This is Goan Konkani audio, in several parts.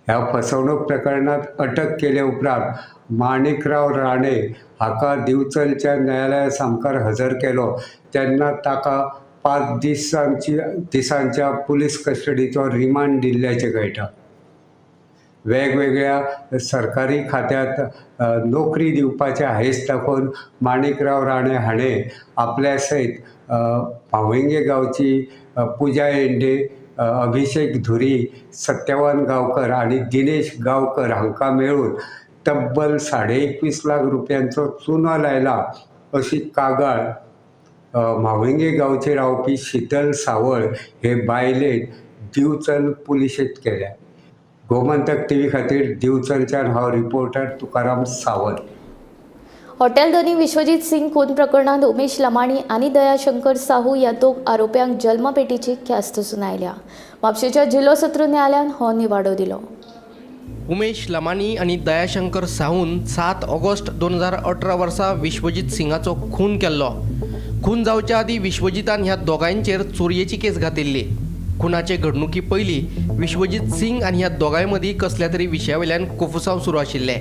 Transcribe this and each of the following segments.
ह्या फसवणूक प्रकरणात अटक केले उपरांत माणिकराव राणे हाका दिवचलच्या न्यायालया सामकार हजर केलो तेन्ना ताका 5 दिसांच्या पुलीस कस्टडीचो रिमांड दिल्ल्याचें कळटा. वेगवेगळ्या सरकारी खात्यांत नोकरी दिवपाचें हांयस दाखोवन माणिकराव राणे हाणें आपल्या सयत पावंगे गांवची पुजा येंडे, अभिषेक धुरी, सत्यवान गांवकर आनी दिनेश गांवकर हांकां मेळून तब्बल 21.5 लाख रुपयांचो चुनो लायला अशी कागाळ म्हावंगे गांवचे रावपी शीतल सावळ हे बायलेन दिवचल पुलिशेंत केल्या. गोमंतक टीव्ही खातीर दिवचलच्यान हांव रिपोर्टर तुकाराम सावंत. हॉटेल धनी विश्वजीत सिंग खून प्रकरणात उमेश लमाणी आनी दयाशंकर साहू ह्या दोग आरोप्यांक जल्मपेटीची ख्यास्त सुनायल्या. म्हापशेच्या जिल्लो सत्र न्यायालयान हो निवाडो दिलो. उमेश लमाणी आनी दयाशंकर साहून 7 ऑगस्ट 2018 वर्सा विश्वजीत सिंगाचो खून केल्लो. खून जावच्या आदीं विश्वजितान ह्या दोगांयचेर चोरयेची केस घातिल्ली. खुनाचे घडणुकी पयलीं विश्वजीत सिंग आनी ह्या दोगांय मदीं कसल्या तरी विशया वयल्यान कोफुसांव सुरू आशिल्लें.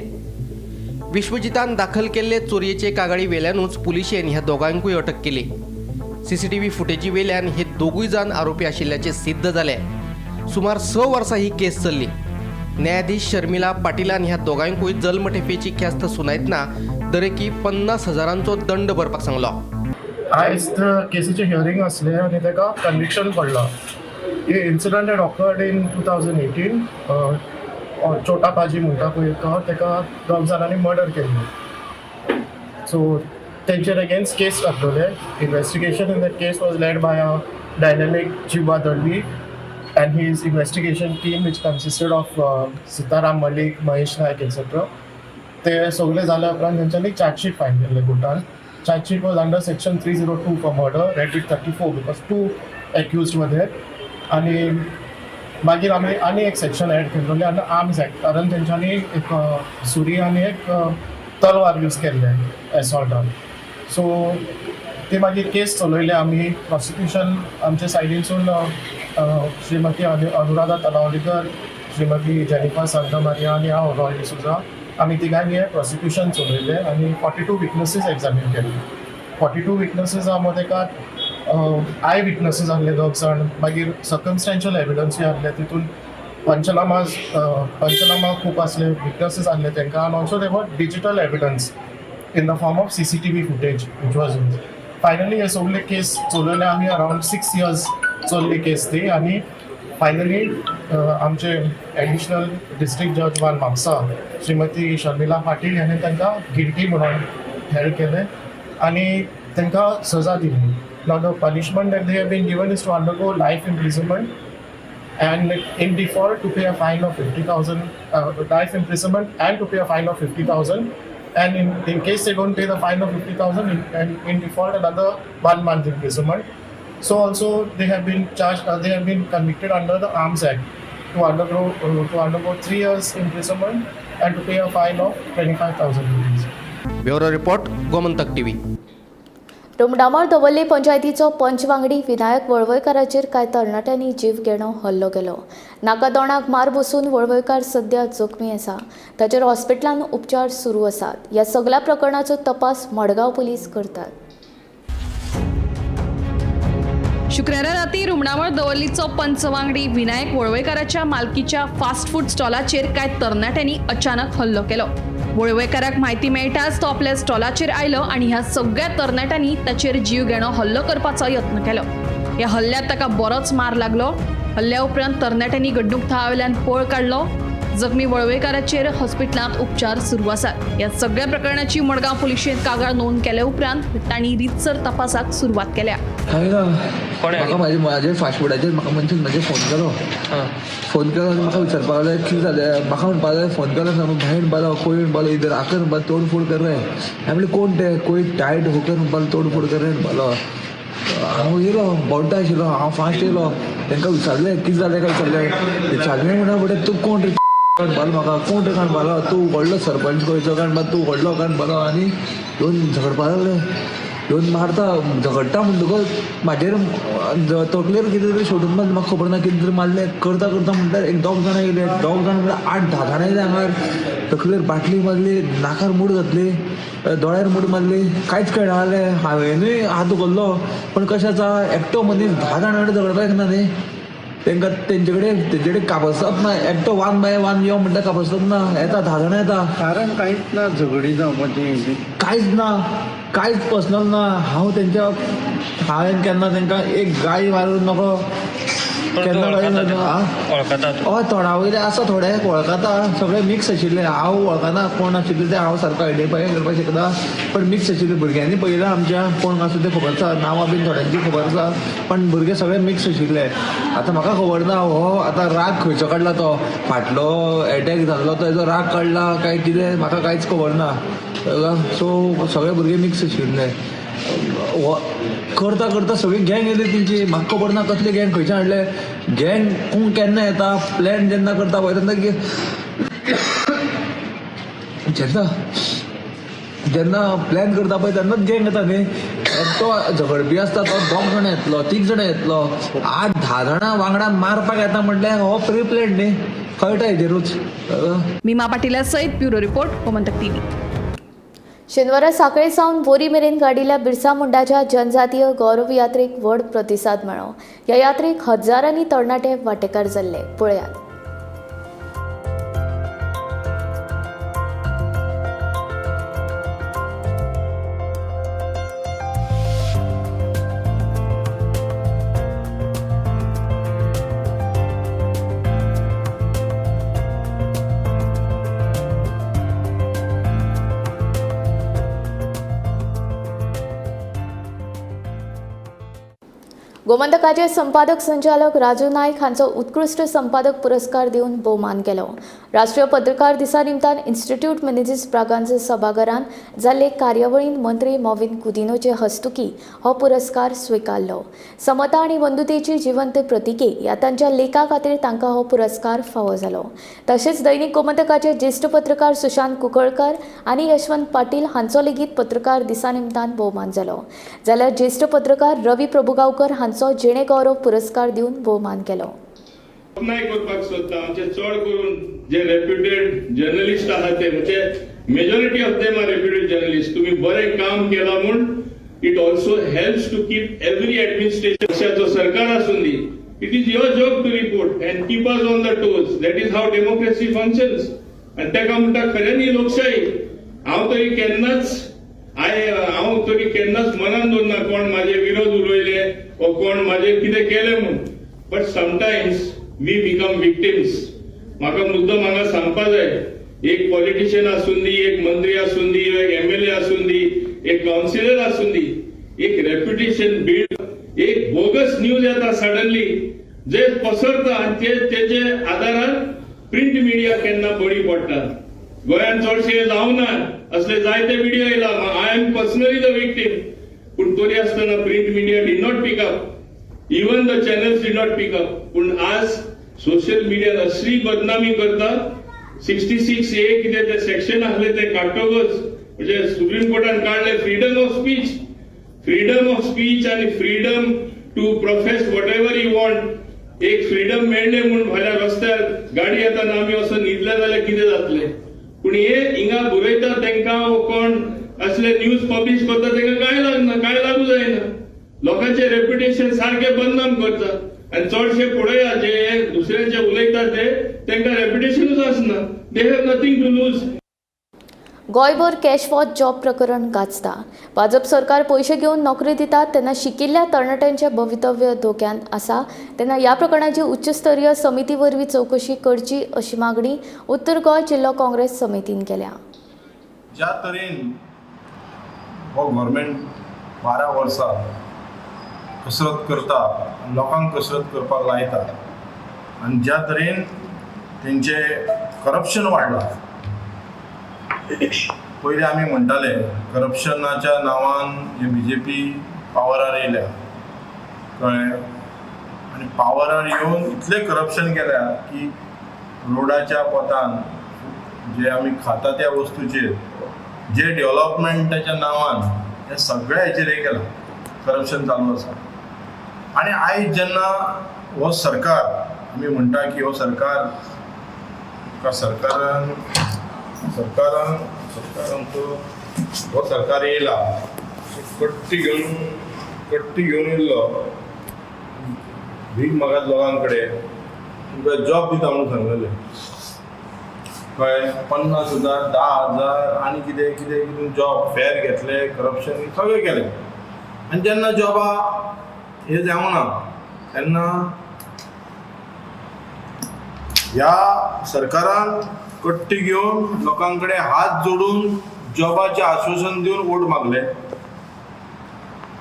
विश्वजितान दाखल केल्ले चोरयेचे कागाळी वेल्यानूच पुलिशेन ह्या दोगांकूय अटक केली. सीसीटीव्ही फुटेजी वेल्यान हे दोगूय जाण आरोपी आशिल्ल्याचें सिद्ध जालें. सुमार 6 वर्सां ही केस चल्ली. न्यायाधीश शर्मिला पाटिलान ह्या दोगांकूय जल्मठेपेची ख्यास्त सुनायतना दरेकी 50,000 दंड भरपाक सांगलो. आयज केसीचें हियरींग आसलें आनी ताका कन्विक्शन पडलां. हे इन्सिडंट had occurred in 2018. छोटा पाजी म्हणटा पळय तो, ताका दोग जाणांनी मर्डर केल्ली. सो तेंचेर अगेन्स्ट केस घातलेले. Investigation in that case was led by a dynamic Jiva Dalvi and his investigation team, which consisted of Sitaram Malik, Mahesh Naik, etcetera. ते सगळे जाल्या उपरांत तेंच्यांनी चार्जशीट फायल केल्ले कोर्टान. Chargesheet was under section 302 for murder read with 34 because 2 accused were there. आनी मागीर आमी आनी एक सेक्शन एड केल्ले अंडर आर्म्स एक्ट, कारण तेंच्यांनी एक सुरी आनी एक तलवार यूज केल्ले एसॉल्टान. सो ते मागीर केस चलयले आमी. प्रोसिक्युशन आमच्या सायडीनसून श्रीमती अनुराधा तलावलीकर, श्रीमती जेनिफा सांतामारिया आनी हांव रॉय डिसोजा, आमी तिगांनी हें प्रोसिक्युशन चलयलें आनी 42 विटनसीस एग्जामीन केले. 42 विटनसीस मदें I witnesses आहले दोग जाण, मागीर सर्कमस्टेन्शियल एविडन्सूय आहले, तितून पंचनामा खूब आसले, विटनसीस आहले तांकां, आनी also there were digital evidence in the form of CCTV footage which was use. Finally हे सगळे केस चलयले आमी, अरावंड 6 इयर्स चल्ली केस ती. आनी फायनली आमचे एडिशनल डिस्ट्रिक्ट जज वन म्हापसा श्रीमती शर्मिला पाटील हाणें तांकां गिल्टी म्हणून हेल्ड केलें आनी तांकां सजा दिली. Now the punishment that they have been given is to undergo life imprisonment and in default to pay a fine of 50,000, life imprisonment and to pay a fine of 50,000, and in case they don't pay the fine of 50,000 and in default another 1 month imprisonment. So also they have been charged, they have been convicted under the Arms Act to undergo 3 years imprisonment and to pay a fine of 25,000 rupees. Bureau report, Gomantak TV. Rumdamol Davorlim पंचायतीचो पंच वांगडी विनायक वळवयकाराचेर कांय तरणाट्यांनी जीव घेणो हल्लो केलो. नाका दोणाक मार बसून वळवयकार सध्या जखमी आसा. ताचेर हॉस्पिटलान उपचार सुरू आसात. ह्या सगल्या प्रकरणाचो तपास मडगांव पुलीस करतात. शुक्रारा राती रुमडामळ दवर्लीचो पंच वांगडी विनायक वळवयकाराच्या मालकीच्या फास्ट फूड स्टॉलाचेर कांय तरणाट्यांनी अचानक हल्लो केलो. वळवयकाराक म्हायती मेळटाच तो आपल्या स्टॉलाचेर आयलो आनी ह्या सगळ्या तरणाट्यांनी ताचेर जीव घेणो हल्लो करपाचो यत्न केलो. ह्या हल्ल्यात ताका बरोच मार लागलो. हल्ल्या उपरांत तरणाट्यांनी घडणूक थळावेल्यान पळ काडलो. जखमी वळवयकाराचेर हॉस्पिटलांत उपचार सुरू आसात. ह्या सगळ्या प्रकरणाची मडगांव पुलिशेंत कागाळ नोंद केल्या उपरांत तांणी रितसर तपासाक सुरवात केल्या. म्हाका म्हाजे फास्ट फुडाचेर म्हाका मनशान म्हाजे फोन केलो. फोन केलो आनी म्हाका विचारपाक लागले कितें जालें. म्हाका म्हणपाक लागले फोन केलो भाई म्हणपाक लागलो, कोई म्हणपाक लागलो इधर आकर म्हणपाक तोडफोड कर रहे. हांवें म्हणलें कोण ते, कोई टायट होकर म्हणपाक तोडफोड कर रहे म्हणपाक लागलो. हांव येयलो बोड्डा आशिल्लो, हांव फास्ट येयलो. तांकां विचारलें कितें जालें काय विचारलें. विचारलें म्हणून फुडें तूं कोण रे म्हणपाक म्हाका, कोण रे काय म्हणपाक, तूं व्हडलो सरपंच खंयचो काय म्हणपाक, तूं व्हडलो काय म्हणपाक, आनी येवन झगडपाक लागले. येवन मारता झगडटा म्हणटकच म्हाजेर तकलेर कितें तरी सोडून मारलें, म्हाका खबर ना कितें तरी मारलें. करता करता म्हणल्यार एक 2 जाणां येयले, 2 जाणां म्हणल्यार 8-10 जाणां येयले हांगार. तकलेर बाटली मारली, नाकार मूड घातली, दोळ्यार मूड मारली, कांयच कळना जालें. हांवेनूय हात उखल्लो, पण कशें आसा एकटो मनीस 10 जाणां कडेन झगडपाक येना न्ही. तांकां तेंचे कडेन कापसत ना, एकटो 1 by 1 यो म्हणटा कापसत ना, येता 10 जाणां येता. कारण कांयच ना, झगडी जावपाची कांयच ना, कांयच पर्सनल ना. हांव तेंच्या हांवें केन्ना तांकां एक गाळी मारून नकळो, केन्ना गाळी. हय, तोंडा वयले आसा थोडे वळखता, सगळे मिक्स आशिल्ले. हांव वळखना कोण आशिल्ले ते, हांव सारको आयडेंटिफाय करपाक शकना, पण मिक्स आशिल्ले. भुरग्यांनी पळयलां आमच्या कोण आसा तें खबर आसा, नांवां बीन थोड्यांची खबर आसा, पण भुरगे सगळे मिक्स आशिल्ले. आतां म्हाका खबर ना हो आतां राग खंयचो काडला, तो फाटलो एटॅक जाल्लो तो हेजो राग काडला काय कितें, म्हाका कांयच खबर ना. सो सगळे भुरगे मिक्स आशिल्ले. करता करता सगळी गँग येयली तेंची, म्हाका खबर ना कसली गँग खंयच्यान हाडले. गँग कोण केन्ना येता, प्लॅन जेन्ना करता पळय तेन्ना जेन्ना जेन्ना प्लॅन करता पळय तेन्नाच गँग येता न्ही. एकटो झगडपी आसता तो 2 जाणां येतलो, 3 जाणां येतलो, 8-10 जाणां वांगडा मारपाक येता म्हणल्यार हो प्री प्लॅन न्ही, कळटा हेजेरूच. मीमा पाटीला सयत ब्युरो रिपोर्ट, गोमंतक टीव्ही. शेनवारा साखळे सावन बोरी मेरेन काडिल्ल्या बिरसा मुंडाच्या जनजातीय गौरव यात्रेक व्हड प्रतिसाद मेळ्ळो. ह्या यात्रेक हजारांनी तरणाटे वांटेकार जाल्ले. पळयात. गोमंतकाचे संपादक संचालक राजू नायक हांचो उत्कृश्ट संपादक पुरस्कार दिवन भोवमान केलो. राष्ट्रीय पत्रकार दिसा निमतान इन्स्टिट्यूट मिनेझीस ब्रागांझ सभाघरांत जाल्ले कार्यावळींत मंत्री मॉविन कुदिनोचे हस्तुकी हो पुरस्कार स्विकारलो. समता आनी बंधुतेची जिवंत प्रतिके ह्या तांच्या लेखा खातीर तांकां हो पुरस्कार फावो जालो. तशेंच दैनिक गोमंतकाचे ज्येश्ठ पत्रकार सुशांत कुंकळकर आनी यशवंत पाटील हांचो लेगीत पत्रकार दिसा निमतान भोवमान जालो. जाल्यार ज्येश्ठ पत्रकार रवी प्रभुगांवकर हांचो जिणे गौरव पुरस्कार दिवन भोवमान केलो. तोखणाय करपाक सोदता आमचे चड करून जे रेप्युटेड जर्नलिस्ट आहा ते, म्हणजे majority of them are reputed journalist. तुम्ही बरें काम केलां म्हूण it also helps to keep every administration, पक्षाचो सरकार आसूं दी, it is your job to report and keep us on the toes. That is how democracy functions. आनी ताका म्हणटा खऱ्यांनी लोकशाही. हांव तरी केन्नाच हांव तरी केन्नाच मनान दवरना कोण म्हाजे विरोध उलयले वो कोण म्हाजे कितें केलें म्हूण. But sometimes we become victims. म्हाका मुद्दम हांगा सांगपा जाय, एक पॉलिटिशियन आसूं दी, एक मंत्री आसूं दी, एक एमएलए आसूं दी, एक कावन्सिलर आसूं दी, एक रेप्युटेशन बिल्ड, एक बोगस न्यूज येता सडनली जे पसरता आनी तेजे आदारान प्रिंट मिडिया केन्ना बळी पडटा. गोंयांत चडशे जावना असले जायते विडियो येयला. I am personally the victim. पूण तरी आसतना print media did not pick up, even the channels did not pick up. पूण आज सोशल मिडियान असली बदनामी करता. 66A कितें ते सेक्शन आसले ते काडटकच म्हणजे सुप्रीम कोर्टान काडले freedom of speech, freedom of speech आनी freedom to profess whatever you want. एक फ्रीडम मेळ्ळें म्हूण फाल्यां रस्त्यार गाडी येताना आमी असो न्हिदले जाल्यार कितें जातलें? पूण हे हिंगा बरयता तांकां कोण असले न्यूज पब्लिश करता तांकां कांय लागना, कांय लागू जायना. लोकांचें रेप्युटेशन सारकें बदनाम करता आनी चडशे पळया जे दुसऱ्यांचे उलयता ते तांकां रेप्युटेशनूच आसना. They have nothing to lose. गोंयभर cash for job प्रकरण गाजता. भाजप सरकार पयशे घेवन नोकरी दितात तेन्ना शिकिल्ल्या तरणाट्यांचें भवितव्य धोक्यांत आसा. तेन्ना ह्या प्रकरणाची उच्चस्तरीय समिती वरवीं चवकशी करची अशी मागणी उत्तर गोंय जिल्लो काँग्रेस समितीन केल्या. ज्या तरेन हो गव्हर्मेंट 12 वर्सां कसरत करता, लोकांक कसरत करपाक लायता आनी ज्या तरेन तेंचे करप्शन वाडलां. पयलीं आमी म्हणटाले करप्शनाच्या नांवान हे बीजेपी पावरार येयल्या, कळ्ळें? आनी पावरार येवन इतलें करप्शन केल्या की रोडाच्या पोतान जे आमी खाता त्या वस्तूचेर जे डेव्हलपमेंटाच्या नांवान हे सगळ्या हेचेर हें केलां, करप्शन चालू आसा. आनी आयज जेन्ना हो सरकार आमी म्हणटा की हो सरकार सरकारान सरकारान सरकारान तो हो सरकार येयला कट्टी घेवन येयल्लो, भीक मागत लोकां कडेन, तुमकां जॉब दिता म्हणून सांगलेलें, कळ्ळें? 50,000, 10,000 आनी कितें कितें कितें जॉब फेर घेतले, करप्शन सगळें केलें. आनी जेन्ना जॉबा हे जावना तेन्ना ह्या सरकारान कट्टी घेवन लोकां कडेन हात जोडून जॉबाचें आश्वासन दिवन वोट मागले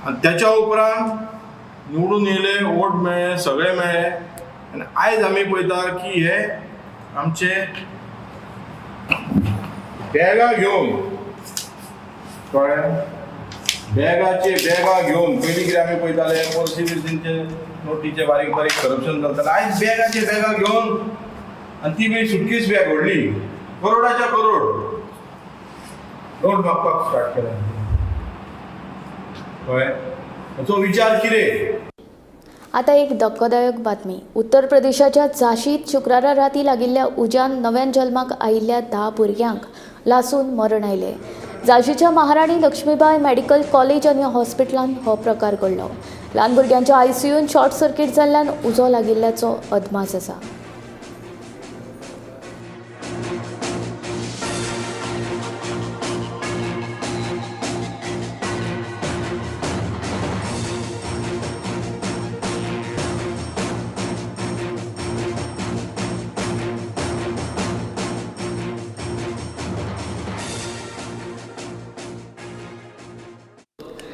आनी त्याच्या उपरांत निवडून येयले, वोट मेळ्ळे, सगळें मेळ्ळें. आनी आयज आमी पळयता की हे आमचे बॅगां घेवन, कळ्ळें, बॅगाचे बॅगां घेवन, पयलीं कितें आमी पळयताले, पर्सी बिर्सींचे नोटीचे बारीक बारीक करप्शन चलतालें. आयज बॅगाचे बॅगां घेवन, आनी ती बी सुटकेस बॅग व्हडली, करोडाच्या करोड नोट मागपाक स्टार्ट केलें, कळ्ळें? हाचो विचार कितें? आता एक धक्कोदायक बातमी. उत्तर प्रदेशाच्या झाशीत शुक्रारा राती लागिल्ल्या उज्यान नव्यान जल्माक आयिल्ल्या 10 भुरग्यांक लासून मरण आयलें. झाशीच्या महाराणी लक्ष्मीबाई मेडिकल कॉलेज आनी हॉस्पिटलांत हो प्रकार घडलो. ल्हान भुरग्यांच्या आयसीयून शॉर्ट सर्किट जाल्ल्यान उजो लागिल्ल्याचो अदमास आसा.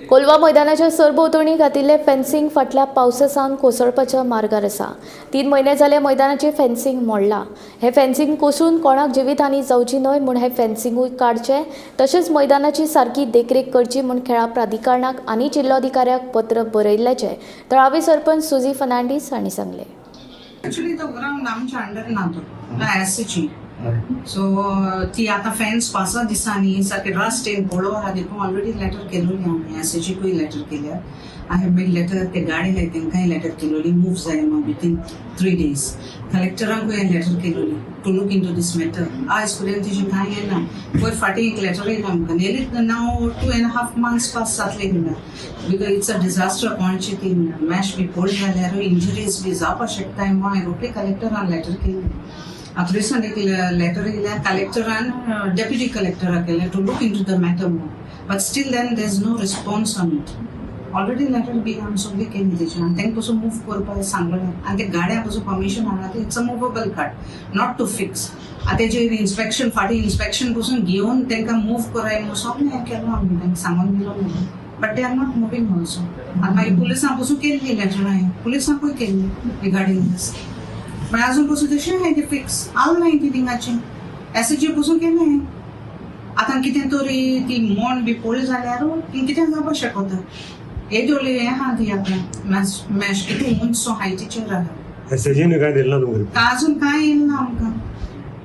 कोलवा मैदानाच्या सरभोंवतणी घातिल्लें फेन्सिंग फाटल्या पावसा सावन कोसळपाच्या मार्गार आसा. 3 म्हयने जाले मैदानाचें फेन्सिंग मोडलां. हें फेन्सिंग कोसळून कोणाक जिवीतहानी जावची न्हय म्हूण हें फेन्सिंगूय काडचें, तशेंच मैदानाची सारकी देखरेख करची म्हूण खेळां प्राधिकरणाक आनी जिल्लोधिकाऱ्याक पत्र बरयल्ल्याचें थळावी सरपंच सुझी फर्नांडीस हांणी सांगलें. एक्चुअली तो ग्राउंड आमच्या अंडर ना, तो एसची. सो ती आतां फेन्स पांच दिसांनी सारके रस्ट येवन पळोवं आहा. देखून ऑलरेडी लेटर केलोली आमी, एसएचीकूय लेटर केल्या. I have made letter, ते गाडी लाय तेंकांय लेटर केलोली, मूव जाय म्हणून विथीन 3 डेज. कलेक्टरांकूय लेटर केलोली to look into this matter. आयज पर्यंत तेजें कांय येना. पयर फाटीं एक लेटर येयला आमकां. Nearly now 2.5 months pass जातले म्हणल्यार, because it's a disaster. कोणाची ती मॅच बी पडली जाल्यार इंजुरीज बी जावपाक शकताय म्हणून हांवें रोखडी कलेक्टरान लेटर केली. आतां रिसंट एक लेटर येयल्या कलेक्टरान डेप्युटी कलेक्टराक केलें to look into the matter म्हणून, but still then there is no response on it. Already letter बी आमी सगळी केली तेजी आनी तांकां पसून मूव करपाक सांगलेलें आनी ते गाड्यां पसून परमिशन हाडला. ते it's a movable cart, not to fix. आतां तेजेर इन्स्पेक्शन, फाटीं इन्स्पेक्शन पसून घेवन तांकां मूव कराय म्हणून सगळें हें केलो आमी, तांकां सांगून दिलो म्हणून, but they are not moving also. आनी मागीर पुलिसां पसून केल्ली लेटर हांवें, पुलिसांकूय केल्ली रिगार्डींग दीस, पण अजून पसून तशें आहाय ती फिक्स आल नाय ती. थिंगाची एसएची पसून केलें. आतां कितें तरी ती मोण बी पडली जाल्यार ती कितें जावपाक शकता. येदोळी हें आहा ती आतां मॅश मॅश कितें उंचसो हायटीचेर आहा. एसएजीन काय दिलें ना तुमकां? अजून कांय येयलें ना आमकां,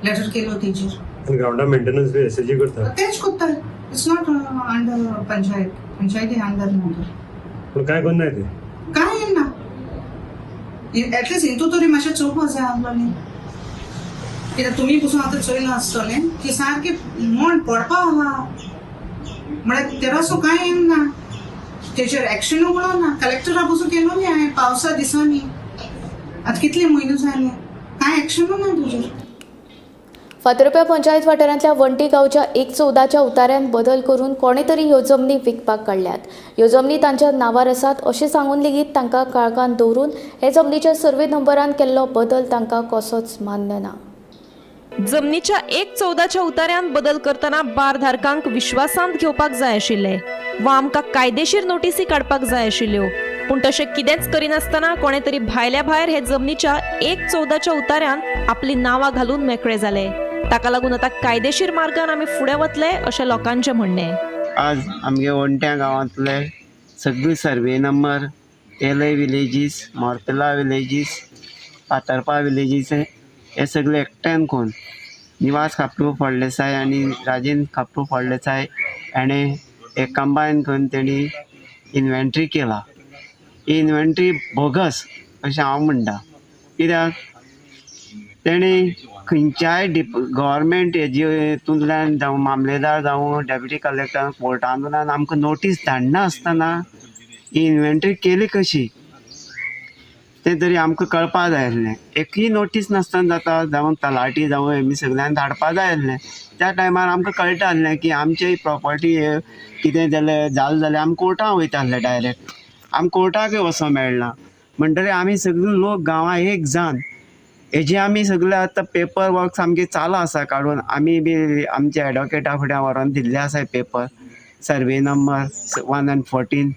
लेटर केलो तेजेर. आनी ग्रावंडा मेंटेनन्स बी एसएजी करता? तेच करता. It's not under panchayat, पंचायती अंडर ना तो. पूण काय करनाय ते? कांय येना. एटलिस्ट हितू तरी मातशें चोवपा जाय आसलोलें, कित्याक तुमी पसून आतां चोयलां आसतलें की सारकें मोण पडपा आहा. म्हळ्यार तेरासो कांय येना, तेजेर एक्शनूय म्हणून ना. कलेक्टरा पसून केलो न्ही हांवें पावसा दिसांनी, आतां कितले म्हयने जाले, कांय एक्शनूय ना तेजेर. फातर्प्या पंचायत वाठारांतल्या वंटी गांवच्या 1/14च्या उताऱ्यान बदल करून कोणे तरी ह्यो जमनी विकपाक काडल्यात. ह्यो जमनी तांच्या नांवार आसात अशें सांगून लेगीत तांकां काळखांत दवरून हे जमनीच्या सर्वे नंबरान केल्लो बदल तांकां कसोच मान्य ना. जमनीच्या 1/14च्या उताऱ्यान बदल करतना बारधारकांक विश्वासांत घेवपाक जाय आशिल्ले वा आमकां कायदेशीर नोटीसी काडपाक जाय आशिल्ल्यो, पूण तशें कितेंच करिनासतना कोणे तरी भायल्या भायर हे जमनीच्या 1/14च्या उताऱ्यान आपली नांवां घालून मेकळे जाले. ताका लागून आतां कायदेशीर मार्गान आमी फुडें वतले अशें लोकांचें म्हणणें. आज आमगे वणट्या गांवांतले सगळे सर्वे नंबर तेलय विलेजीस, मोर्तला विलेजीस, फातर्पा विलेजीस हे सगळे एकठांय करून निवास खापरू फळदेसाय आनी राजेंद्र खापरू फळदेसाय हाणें हे कंबायन करून तेणी इन्वेंट्री केला. ही इन्वेंट्री बोगस अशें हांव म्हणटा, कित्याक तेणी खंयच्याय गव्हर्मेंट हेजे हितूंतल्यान जावं मामलेदार जावं डेप्युटी कलेक्टर कोर्टांतल्यान आमकां नोटीस धाडना आसतना ही इन्वेंट्री केली कशी तें तरी आमकां कळपा जाय आसलें. एकूय नोटीस नासतना जाता, जावं तलाटी जावं हेमी सगळ्यांक धाडपा जाय आसलें. त्या टायमार आमकां कळटा आसलें की आमची प्रॉपर्टी कितें जालें जालें जाल्यार आमी कोर्टां वयता आसले डायरेक्ट, आमकां कोर्टाकय वचोंक मेळना. म्हणटकीर आमी सगळे लोक गांवां एक जावन हेजे आमी सगळे आतां पेपर वर्क सामकें चालू आसा काडून, आमी बी आमच्या एडवोकेटा फुड्यान व्हरोन दिल्ले आसा paper, survey number 1 and 14,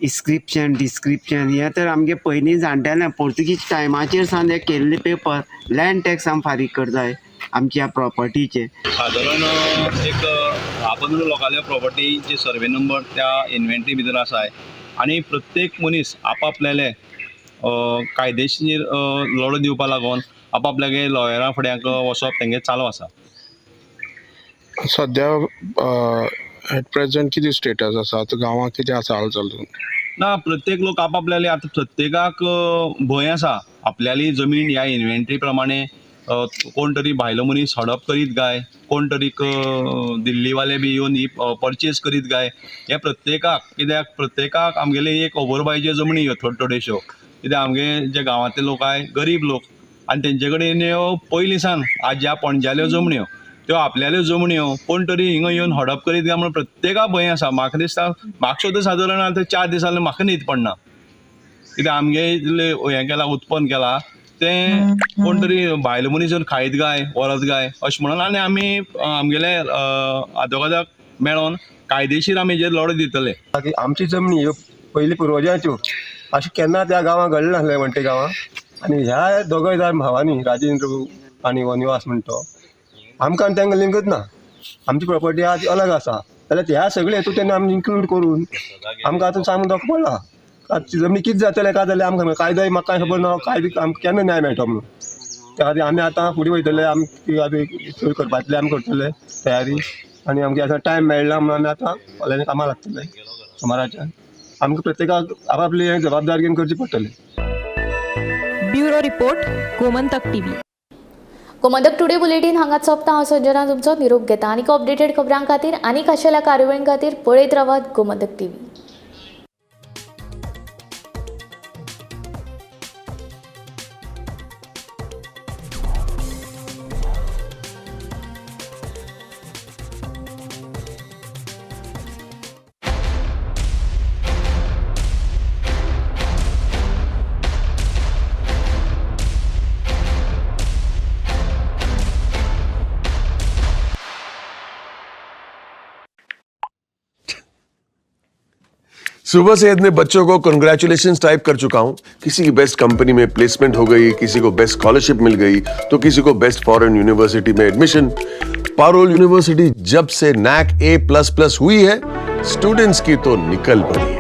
inscription description हें तर आमगे पयलीं जाणटेले पोर्तुगीज टायमाचेर सावन हे केल्ले पेपर. लँड टॅक्स आमी फारीक करताय आमच्या प्रॉपर्टीचे. सादारण एक 10-15 लोकांल्या प्रॉपर्टीचे सर्वे नंबर त्या इन्व्हेंटरी भितर आसाय आनी प्रत्येक मनीस आपापल्याले कायदेशीर लढो दिवपा लागून आपापल्यागे लॉयरा फुड्यांक वचप तेंगे चालू आसा. सद्या एट प्रेझेंट कितें स्टेटस आसा आतां गांवांत कितें आसा हालचाल? ना, प्रत्येक लोक आपापल्याले आतां प्रत्येकाक भंय आसा आपल्याली जमीन ह्या इन्व्हेंटरी प्रमाणे कोण तरी भायलो मनीस हडप करीत काय, कोण तरी दिल्लीवाले बी येवन ही परचेज करीत काय, हें प्रत्येकाक, कित्याक प्रत्येकाक आमगेले एक ओबरबायच्यो जमनी ह्यो थोड्यो थोड्योश्यो, कित्याक आमगे जे गांवांतले लोक आहाय गरीब लोक आनी तेंचे कडेन ह्यो पयलीं सावन आज्या पणज्याल्यो जमण्यो, त्यो आपल्याल्यो जमण्यो कोण तरी हिंगा येवन हडप करीत काय म्हणून प्रत्येकाक भंय आसा. म्हाका दिसता म्हाका सुद्दां सादारण आतां 4 दिसांनी म्हाका न्हीद पडना, कित्याक आमगे इतलें हें केलां उत्पन्न केलां तें कोण तरी भायलो मनीस येवन खायत काय व्हरत काय अशें म्हणून. आनी आमी आमगेले आदवोगादाक मेळोन कायदेशीर आमी हेजेर लढो दितले. आमची जमनी ह्यो पयलीं पुर्वजांच्यो अशें केन्ना त्या गांवांत घडलें नासलें म्हणटे गांवांत. आनी ह्या दोगांय जाण भावांनी राजेंद्र आनी वनवास म्हणटा तो आमकां आनी तांकां लिंकच ना. आमची प्रॉपर्टी आहा ती अलग आसा, जाल्यार ह्या सगळे हेतून तेन्ना आमी इन्क्लूड करून आमकां आतां सांगून धोको पडला. आतां जमनी कितें जातलें काय जाल्यार आमकां कायदोय म्हाका कांय खबर ना, कांय आमकां केन्ना न्याय मेळटलो म्हणून. त्या खातीर आमी आतां फुडें वयतले, आमी आतां करपातले आमी करतले तयारी आनी आमकां आतां टायम मेळना म्हणून आमी आतां फाल्यां कामां लागतले सोमाराच्यान. आमकां प्रत्येकाक आपापली जबाबदारी घेवन करची पडटली. Bureau report, Gomantak TV. Gomantak today bulletin हांगा सोंपता. हांव संजना तुमचो निरोप घेता. आनीक अपडेटेड खबरां खातीर आनी खाशेल्या कार्यावळीं खातीर पळयत रावात गोमंतक टीव्ही. सुबह से इतने बच्चों को कंग्रेचुलेशंस टाइप कर चुका हूं। किसी की बेस्ट कंपनी में प्लेसमेंट हो गई, किसी को बेस्ट स्कॉलरशिप मिल गई, तो किसी को बेस्ट फॉरेन यूनिवर्सिटी में एडमिशन। पारोल यूनिवर्सिटी जब से नैक A++ हुई है, स्टूडेंट्स की तो निकल पड़ी है।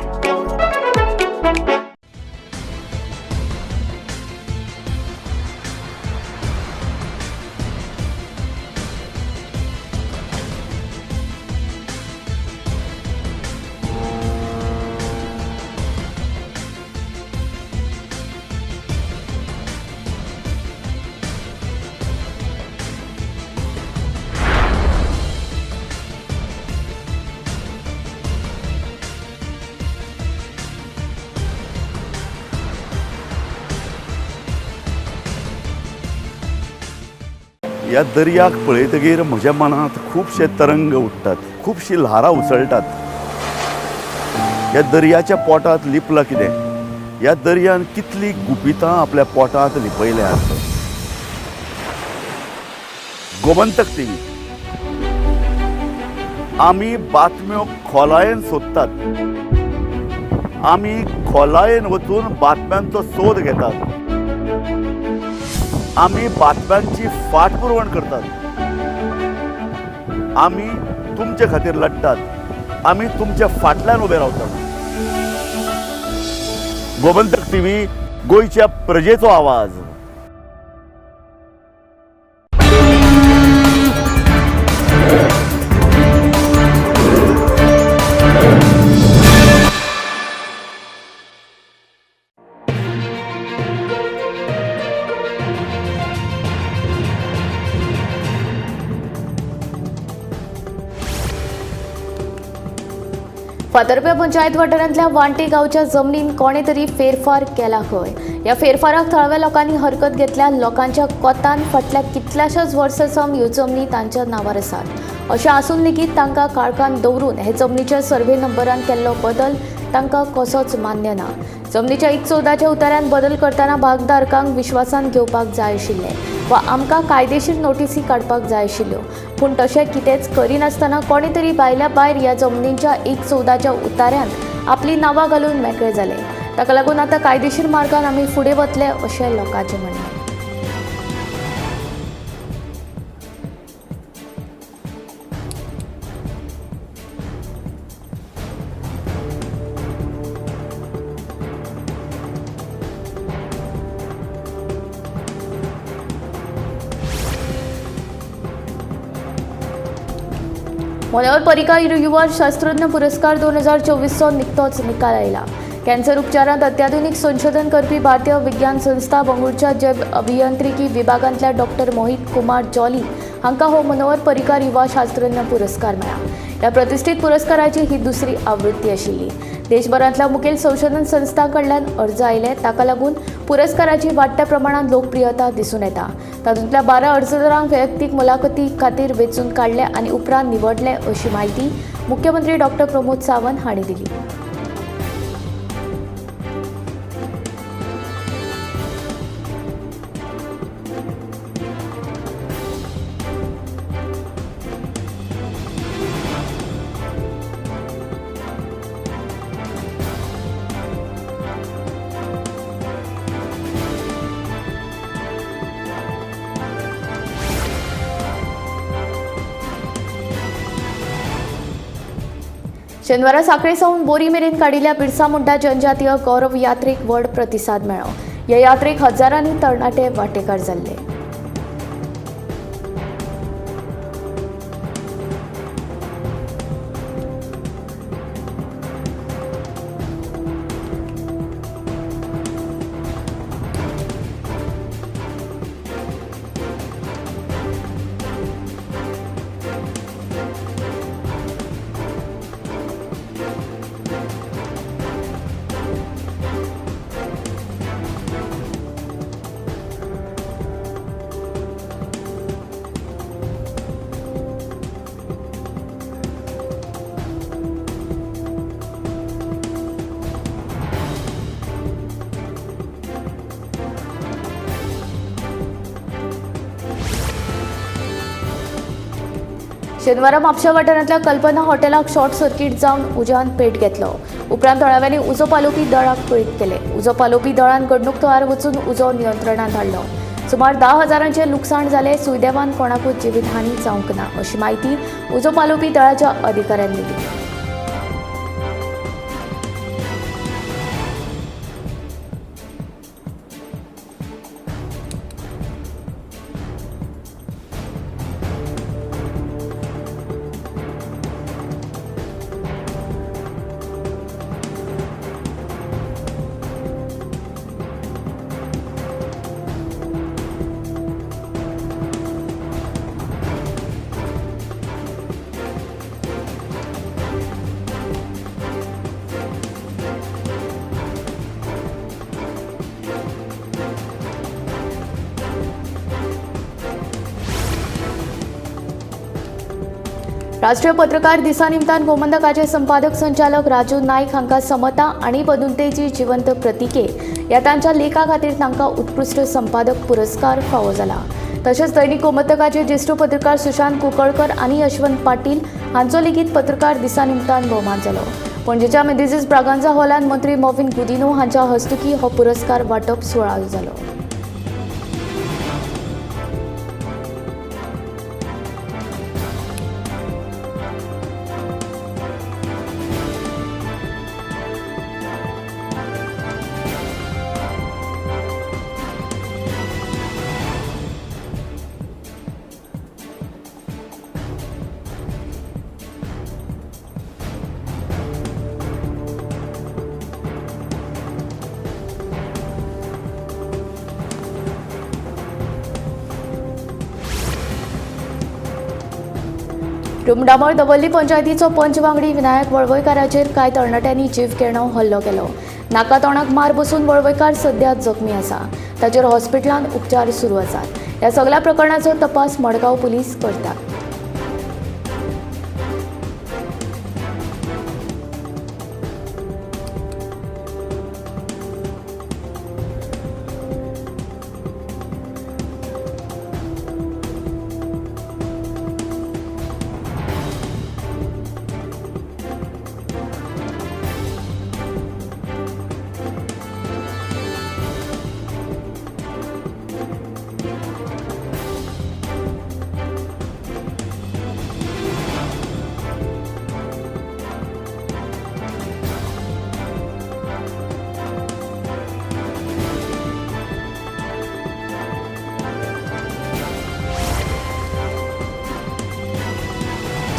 ह्या दर्याक पळयतगीर म्हज्या मनांत खुबशे तरंग उठ्ठात, खुबशीं ल्हारां उसळटात. ह्या दर्याच्या पोटांत लिपलां कितें, ह्या दर्यान कितलीं गुपितां आपल्या पोटांत लिपयल्यांत. गोमंतक टीव्ही आमी बातम्यो खोलायेन सोदतात, आमी खोलायेन वचून बातम्यांचो सोद घेतात, आमी बातम्यांची फाटपुरवण करतात, आमी तुमचे खातीर लढतात, आमी तुमच्या फाटल्यान उबे रावतात. गोमंतक टीव्ही, गोंयच्या प्रजेचो आवाज. फातर्प्या पंचायत वाठारांतल्या वांटे गांवच्या जमनीन कोणे तरी फेरफार केला खंय. ह्या फेरफाराक थळाव्या लोकांनी हरकत घेतल्या. लोकांच्या कोतान फाटल्या कितल्याशाच वर्सां सावन ह्यो जमनी तांच्या नांवार आसात. अशें आसून लेगीत तांकां काळखान दवरून हे जमनीच्या सर्वे नंबरान केल्लो बदल तांकां कसोच मान्य ना. जमनीच्या 1/14 उतार्यान बदल करतना भागधारकांक विश्वासान घेवपाक जाय आशिल्लें वा आमकां कायदेशीर नोटीसी काडपाक जाय आशिल्ल्यो, पूण तशें कितेंच करिनासतना कोणे तरी भायल्या भायर ह्या जमनीच्या 1/14 उतार्यांत आपलीं नांवां घालून मेकळे जाले. ताका लागून आतां कायदेशीर मार्गान आमी फुडें वतले अशें लोकांचें म्हणणें. मनोहर पर्रीकार युवा शास्त्रज्ञ पुरस्कार 2024चो निकतोच निकाल आयला. कॅन्सर उपचारांत अत्याधुनिक संशोधन करपी भारतीय विज्ञान संस्था बंगळुरूच्या जैव अभियांत्रिकी विभागांतल्या डॉक्टर मोहित कुमार जॉली हांकां हो मनोहर पर्रीकार युवा शास्त्रज्ञ पुरस्कार मेळ्ळा. ह्या प्रतिश्ठीत पुरस्काराची ही दुसरी आवृत्ती आशिल्ली. देशभरांतल्या मुखेल संशोधन संस्थां कडल्यान अर्ज आयले. ताका लागून पुरस्काराची वाडट्या प्रमाणांत लोकप्रियता दिसून येता. तातूंतल्या 12 अर्जदारांक वैयक्तीक मुलाखती खातीर वेंचून काडले आनी उपरांत निवडले अशी म्हायती मुख्यमंत्री डॉक्टर प्रमोद सावंत हांणी दिली. शेनवारा साखळे सावन बोरी मेरेन काडिल्ल्या बिरसा मुंडा जनजातीय गौरव यात्रेक व्हड प्रतिसाद मेळ्ळो. ह्या यात्रेक हजारांनी तरणाटे वांटेकार जाल्ले. शेनवारा म्हापशा वाठारांतल्या कल्पना हॉटेलाक शॉर्ट सर्किट जावन उज्यान पेट घेतलो. उपरांत थळाव्यांनी उजो पालोवपी दळाक कळीत केलें. उजो पालोवपी दळान घडणूक थळार वचून उजो नियंत्रणांत हाडलो. सुमार 10,000 लुकसाण जालें. सुदैवान कोणाकूच जिवीतहानी जावंक ना अशी म्हायती उजो पालोवपी दळाच्या अधिकाऱ्यांनी दिली. राष्ट्रीय पत्रकार दिसा निमतान गोमंतकाचे संपादक संचालक राजू नाईक हांकां समता आनी बदुलतेची जिवंत प्रतिके ह्या तांच्या लेखा खातीर तांकां उत्कृश्ट संपादक पुरस्कार फावो जाला. तशेंच दैनिक गोमंतकाचे ज्येश्ठ पत्रकार सुशांत कुंकळकर आनी यशवंत पाटील हांचो लेगीत पत्रकार दिसा निमतान भोवमान जालो. पणजेच्या मेनेझीस ब्रागांझा हॉलांत मंत्री मॉविन गुदिन्हो हांच्या हस्तुकीं हो पुरस्कार वांटप सुवाळो जालो. रुमडामळ दवर्ली पंचायतीचो पंच वांगडी विनायक वळवयकाराचेर कांय तरणाट्यांनी जीव घेणो हल्लो केलो. नाका तोंडाक मार बसून वळवयकार सध्या जखमी आसा. ताचेर हॉस्पिटलांत उपचार सुरू आसात. ह्या सगळ्या प्रकरणाचो तपास मडगांव पुलीस करतात.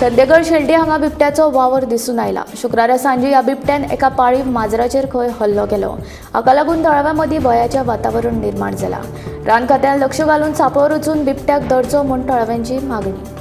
चंदेगड शेल्डी हांगा बिबट्याचो वावर दिसून आयला. शुक्रारा सांजे ह्या बिबट्यान एका पाळीव माजराचेर खंय हल्लो केलो. हाका लागून थळाव्या मदीं भंयाचें वातावरण निर्माण जालां. रान खात्यान लक्ष घालून सापळो रचून बिबट्याक धरचो म्हूण थळाव्यांची मागणी.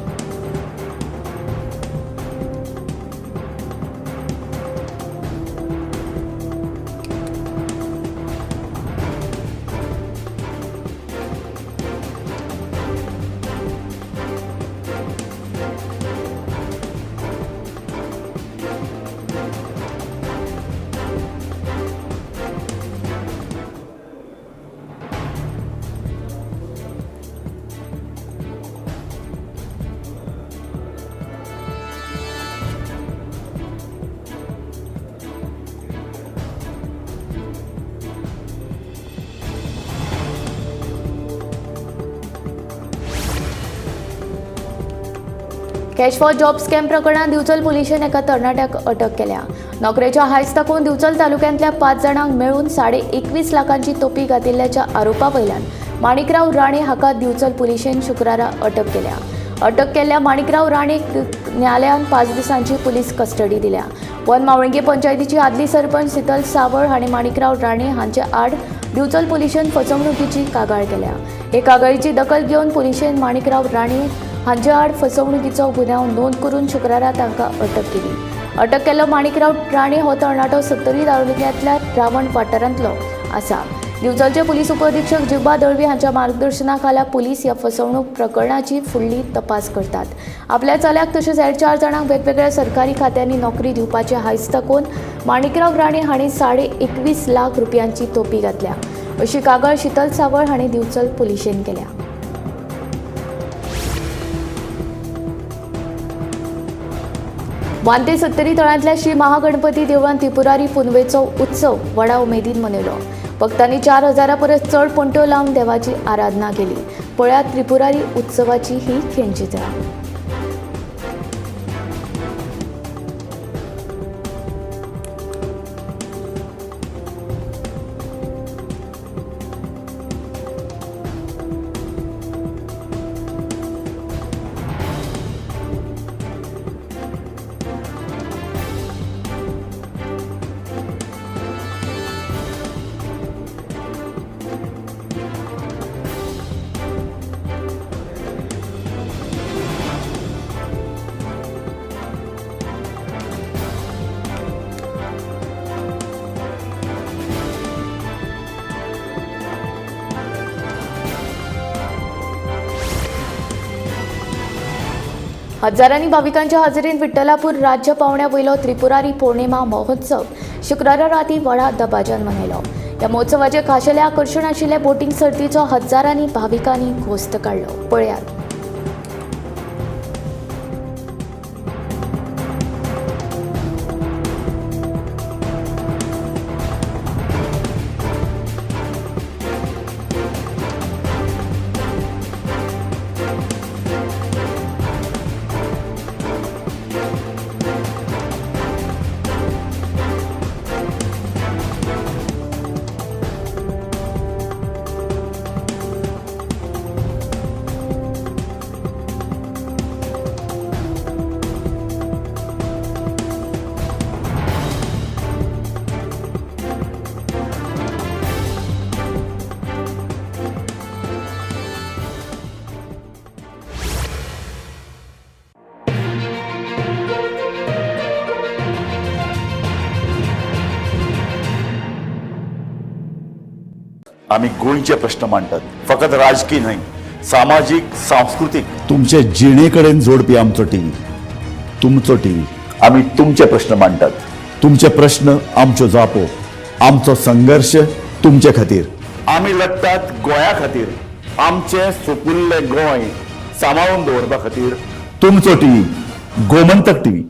कॅश फॉर जॉब स्कॅम प्रकरणात दिवचल पुलिशेन एका तरणाट्याक अटक केल्या. नोकरेच्या हायस दाखोवन दिवचल तालुक्यांतल्या 5 जाणांक मेळून 21.5 लाखांची तोपी घातिल्ल्याच्या आरोपा वयल्यान माणिकराव राणे हाका दिवचल पुलिशेन शुक्रारा अटक केल्या. अटक केल्ल्या माणिकराव राणेक न्यायालयान 5 दिसांची पुलीस कस्टडी दिल्या. वन मावळंगे पंचायतीची आदली सरपंच शीतल सावळ हांणी माणिकराव राणे हांचे आड दिवचल पुलिशेन फसवणुकीची कागाळ केल्या. हे कागाळीची दखल घेवन पुलिशेन माणिकराव राणे हांचे आड फसवणुकीचो गुन्यांव नोंद करून शुक्रारा तांकां अटक केली. अटक केल्लो माणिकराव राणे हो तरणाटो सत्तरी तालुक्यांतल्या रावण वाठारांतलो आसा. दिवचलचे पुलीस उपअधिक्षक जिबा दळवी हांच्या मार्गदर्शनाखाला पुलीस ह्या फसवणूक प्रकरणाची फुडली तपास करतात. आपल्या चल्याक तशेंच हेर 4 जाणांक वेगवेगळ्या सरकारी खात्यांनी नोकरी दिवपाचे हायस दाखोवन माणिकराव राणे हांणी 21.5 लाख रुपयांची तोपी घातल्या अशी कागाळ शीतल सावळ हांणी दिवचल पुलिशेन केल्या. वांते सत्तरी तळांतल्या श्री महागणपती देवळांत त्रिपुरारी पुनवेचो उत्सव व्हडा उमेदीन मनयलो. भक्तांनी 4000 परस चड पणट्यो लावन देवाची आराधना केली. पळयात त्रिपुरारी उत्सवाची ही खिणचित्रां. हजारांनी भाविकांच्या हाजेरीन विठ्ठलापूर राज्य पावण्या वयलो त्रिपुरारी पौर्णिमा महोत्सव शुक्रारा राती व्हडा दबाज्यान मनयलो. ह्या महोत्सवाचें खाशेलें आकर्शण आशिल्ले बोटींग सर्तीचो हजारांनी भाविकांनी घोस्त काडलो. पळयात. आमी गोंयचे प्रश्न मांडटात, फकत राजकीय न्हय, सामाजीक, सांस्कृतीक, तुमचे जिणे कडेन जोडपी आमचो टीव्ही, तुमचो टीव्ही. आमी तुमचे प्रश्न मांडटात, तुमचे प्रश्न आमच्यो जापो, आमचो संघर्श तुमचे खातीर. आमी लढटात गोंया खातीर, आमचें सुपुल्लें गोंय सांबाळून दवरपा खातीर. तुमचो टीव्ही, गोमंतक टीव्ही.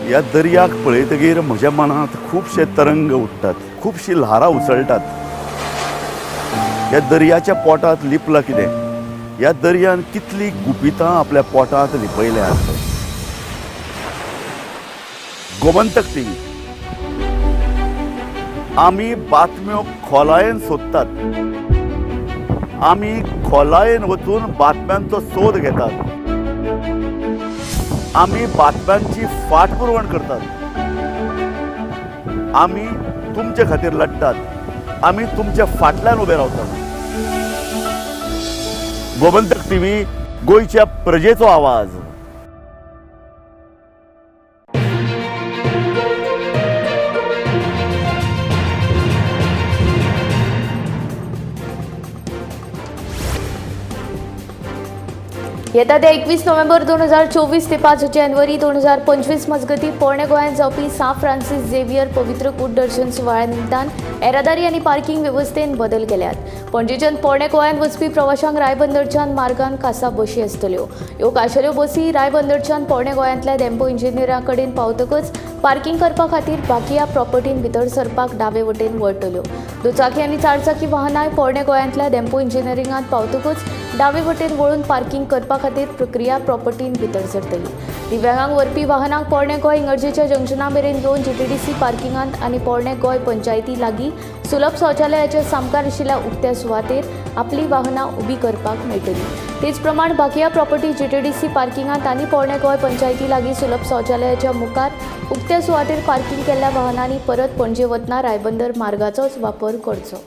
ह्या दर्याक पळयतगीर म्हज्या मनांत खुबशे तरंग उठ्ठात, खुबशी ल्हारां उसळटात. ह्या दर्याच्या पोटांत लिपलां कितें? ह्या दर्यान कितलीं गुपितां आपल्या पोटांत लिपयल्यांत. गोमंतक टीव्ही, आमी बातम्यो खोलायेन सोदतात, आमी खोलायेन वचून बातम्यांचो सोद घेतात, आमी बातम्यांची फाटपुरवण करतात, आमी तुमचे खातीर लढटात, आमी तुमच्या फाटल्यान उबे रावतात. गोमंतक टीव्ही, गोंयच्या प्रजेचो आवाज. येता ते 21 नोव्हेंबर 2024 ते 5 जानेवारी 2025 मजगती पोरणे गोंयांत जावपी सांत फ्रांसीस झेवियर पवित्र कूट दर्शन सुवाळ्या निमतान येरादारी आनी पार्किंग वेवस्थेन बदल केल्यात. पणजेच्यान पोरणे गोंयांत वचपी प्रवाशांक रायबंदरच्यान मार्गान खासा बशी आसतल्यो. ह्यो खाशेल्यो बसी रायबंदरच्यान पोरणे गोंयांतल्या डेम्पो इंजिनियरा कडेन पावतकच पार्किंग करपा खातीर बाकिया प्रॉपर्टीन भितर सरपाक डावे वटेन वळटल्यो. दुचाकी आनी चारचाकी वाहनांय पोरणे गोंयांतल्या डेम्पो इंजिनियरिंगांत पावतकच डावे वटेन वळून पार्किंग करपा खातीर प्रक्रिया प्रॉपर्टीन भितर सरतली. दिव्यांगांक व्हरपी वाहनांक पोरणे गोंय इगर्जेच्या जंक्शना मेरेन येवन जीटीडीसी पार्किंगांत आनी पोरणे गोंय पंचायती लागीं सुलभ शौचालयाच्या सामकार आशिल्ल्या उक्त्या सुवातेर आपली वाहनां उबी करपाक मेळटली. तेच प्रमाण बाकिया प्रॉपर्टी जीटीडीसी पार्किंगांत आनी पोरणे गोंय पंचायती लागीं सुलभ शौचालयाच्या मुखार उक्त्या सुवातेर पार्किंग केल्ल्या वाहनांनी परत पणजे वतना रायबंदर मार्गाचोच वापर करचो.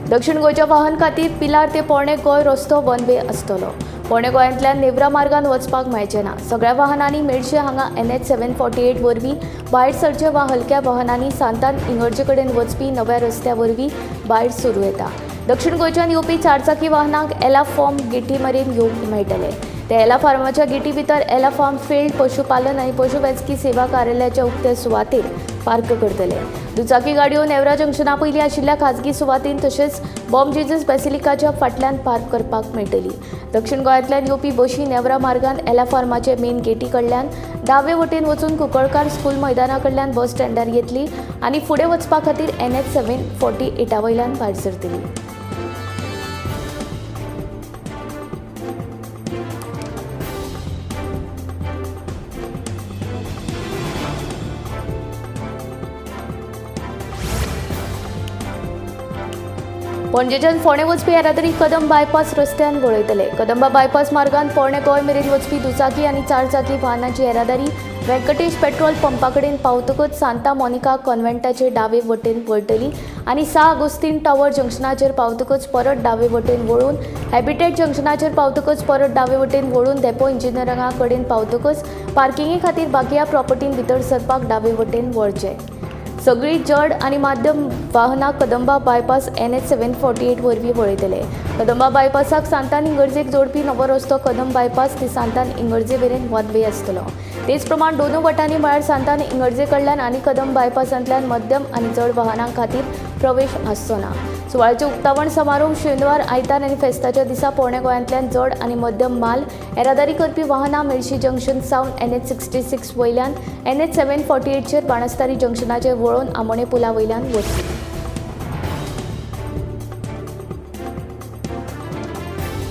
दक्षिण गोंयच्या वाहन खातीर पिलार ते पोरणे गोंय रस्तो वन वे आसतलो. पोरणे गोंयांतल्यान नेवरा मार्गान वचपाक मेळचें ना. सगळ्या वाहनांनी मेडशे हांगा NH 748 वरवीं भायर सरचे वा हलक्या वाहनांनी सांतान इगर्जे कडेन वचपी नव्या रस्त्या वरवीं भायर सरूं येता. दक्षिण गोंयच्यान येवपी चारचाकी वाहनांक एला फॉर्म गेटी मेरेन येवंक मेळटलें. ते एला फार्माच्या गेटी भितर एला फार्म फिल्ड पशुपालन आनी पशुवैजकी सेवा कार्यालयाच्या उक्त्या सुवातेर पार्क करतले. दुचाकी गाडयो नेवरा जंक्शना पयलीं आशिल्ल्या खाजगी सुवातीन तशेंच बॉम जेजस बेसिलिकाच्या फाटल्यान पार्क करपाक मेळटली. दक्षिण गोंयांतल्यान येवपी बशी नेवरा मार्गान एला फार्माचे मेन गेटी कडल्यान दावे वटेन वचून कुंकळकार स्कूल मैदाना कडल्यान बस स्टँडार येतली आनी फुडें वचपा खातीर NH 748 वयल्यान भायर सरतली. पणजेच्यान फोंडें वचपी येरादारी कदंब बायपास रस्त्यान वळयतले. कदंबा बायपास मार्गान पोरणे गोंय मेरेन वचपी दुचाकी आनी चारचाकी वाहनांची येरादारी व्यंकटेश पेट्रोल पंपा कडेन पावतकच सांता मोनिका कॉन्व्हेंटाचे डावे वटेन वळटली आनी सा आगोस्तीन टावर जंक्शनाचेर पावतकच परत डावे वटेन वळून हॅबिटेट जंक्शनाचेर पावतकच परत डावे वटेन वळून डेपो इंजिनियरिंगा कडेन पावतकच पार्किंगे खातीर बाकिया प्रॉपर्टीन भितर सरपाक डावे वटेन वळचें. सगळी जड आनी माध्यम वाहनां कदंबा बायपास NH 748 वरवीं वळयतले. कदंबा बायपासाक सांतान इगर्जेक जोडपी नवो रस्तो कदंब बायपास ते सांतान इगर्जे मेरेन वन वे आसतलो. तेच प्रमाण दोनूय वटांनी म्हळ्यार सांतान इगर्जे कडल्यान आनी कदंब बायपासांतल्यान मध्यम आनी जड वाहनां खातीर प्रवेश आसचो ना. सुवाळ्याचें उक्तावण समारोह शेनवार, आयतार आनी फेस्ताच्या दिसा पोरणे गोंयांतल्यान जड आनी मध्यम माल येरादारी करपी वाहनां मेर्शी जंक्शन सावन NH 66 वयल्यान NH 748चेर बाणस्तारी जंक्शनाचेर वळोवन आमोणे पुला वयल्यान वतली.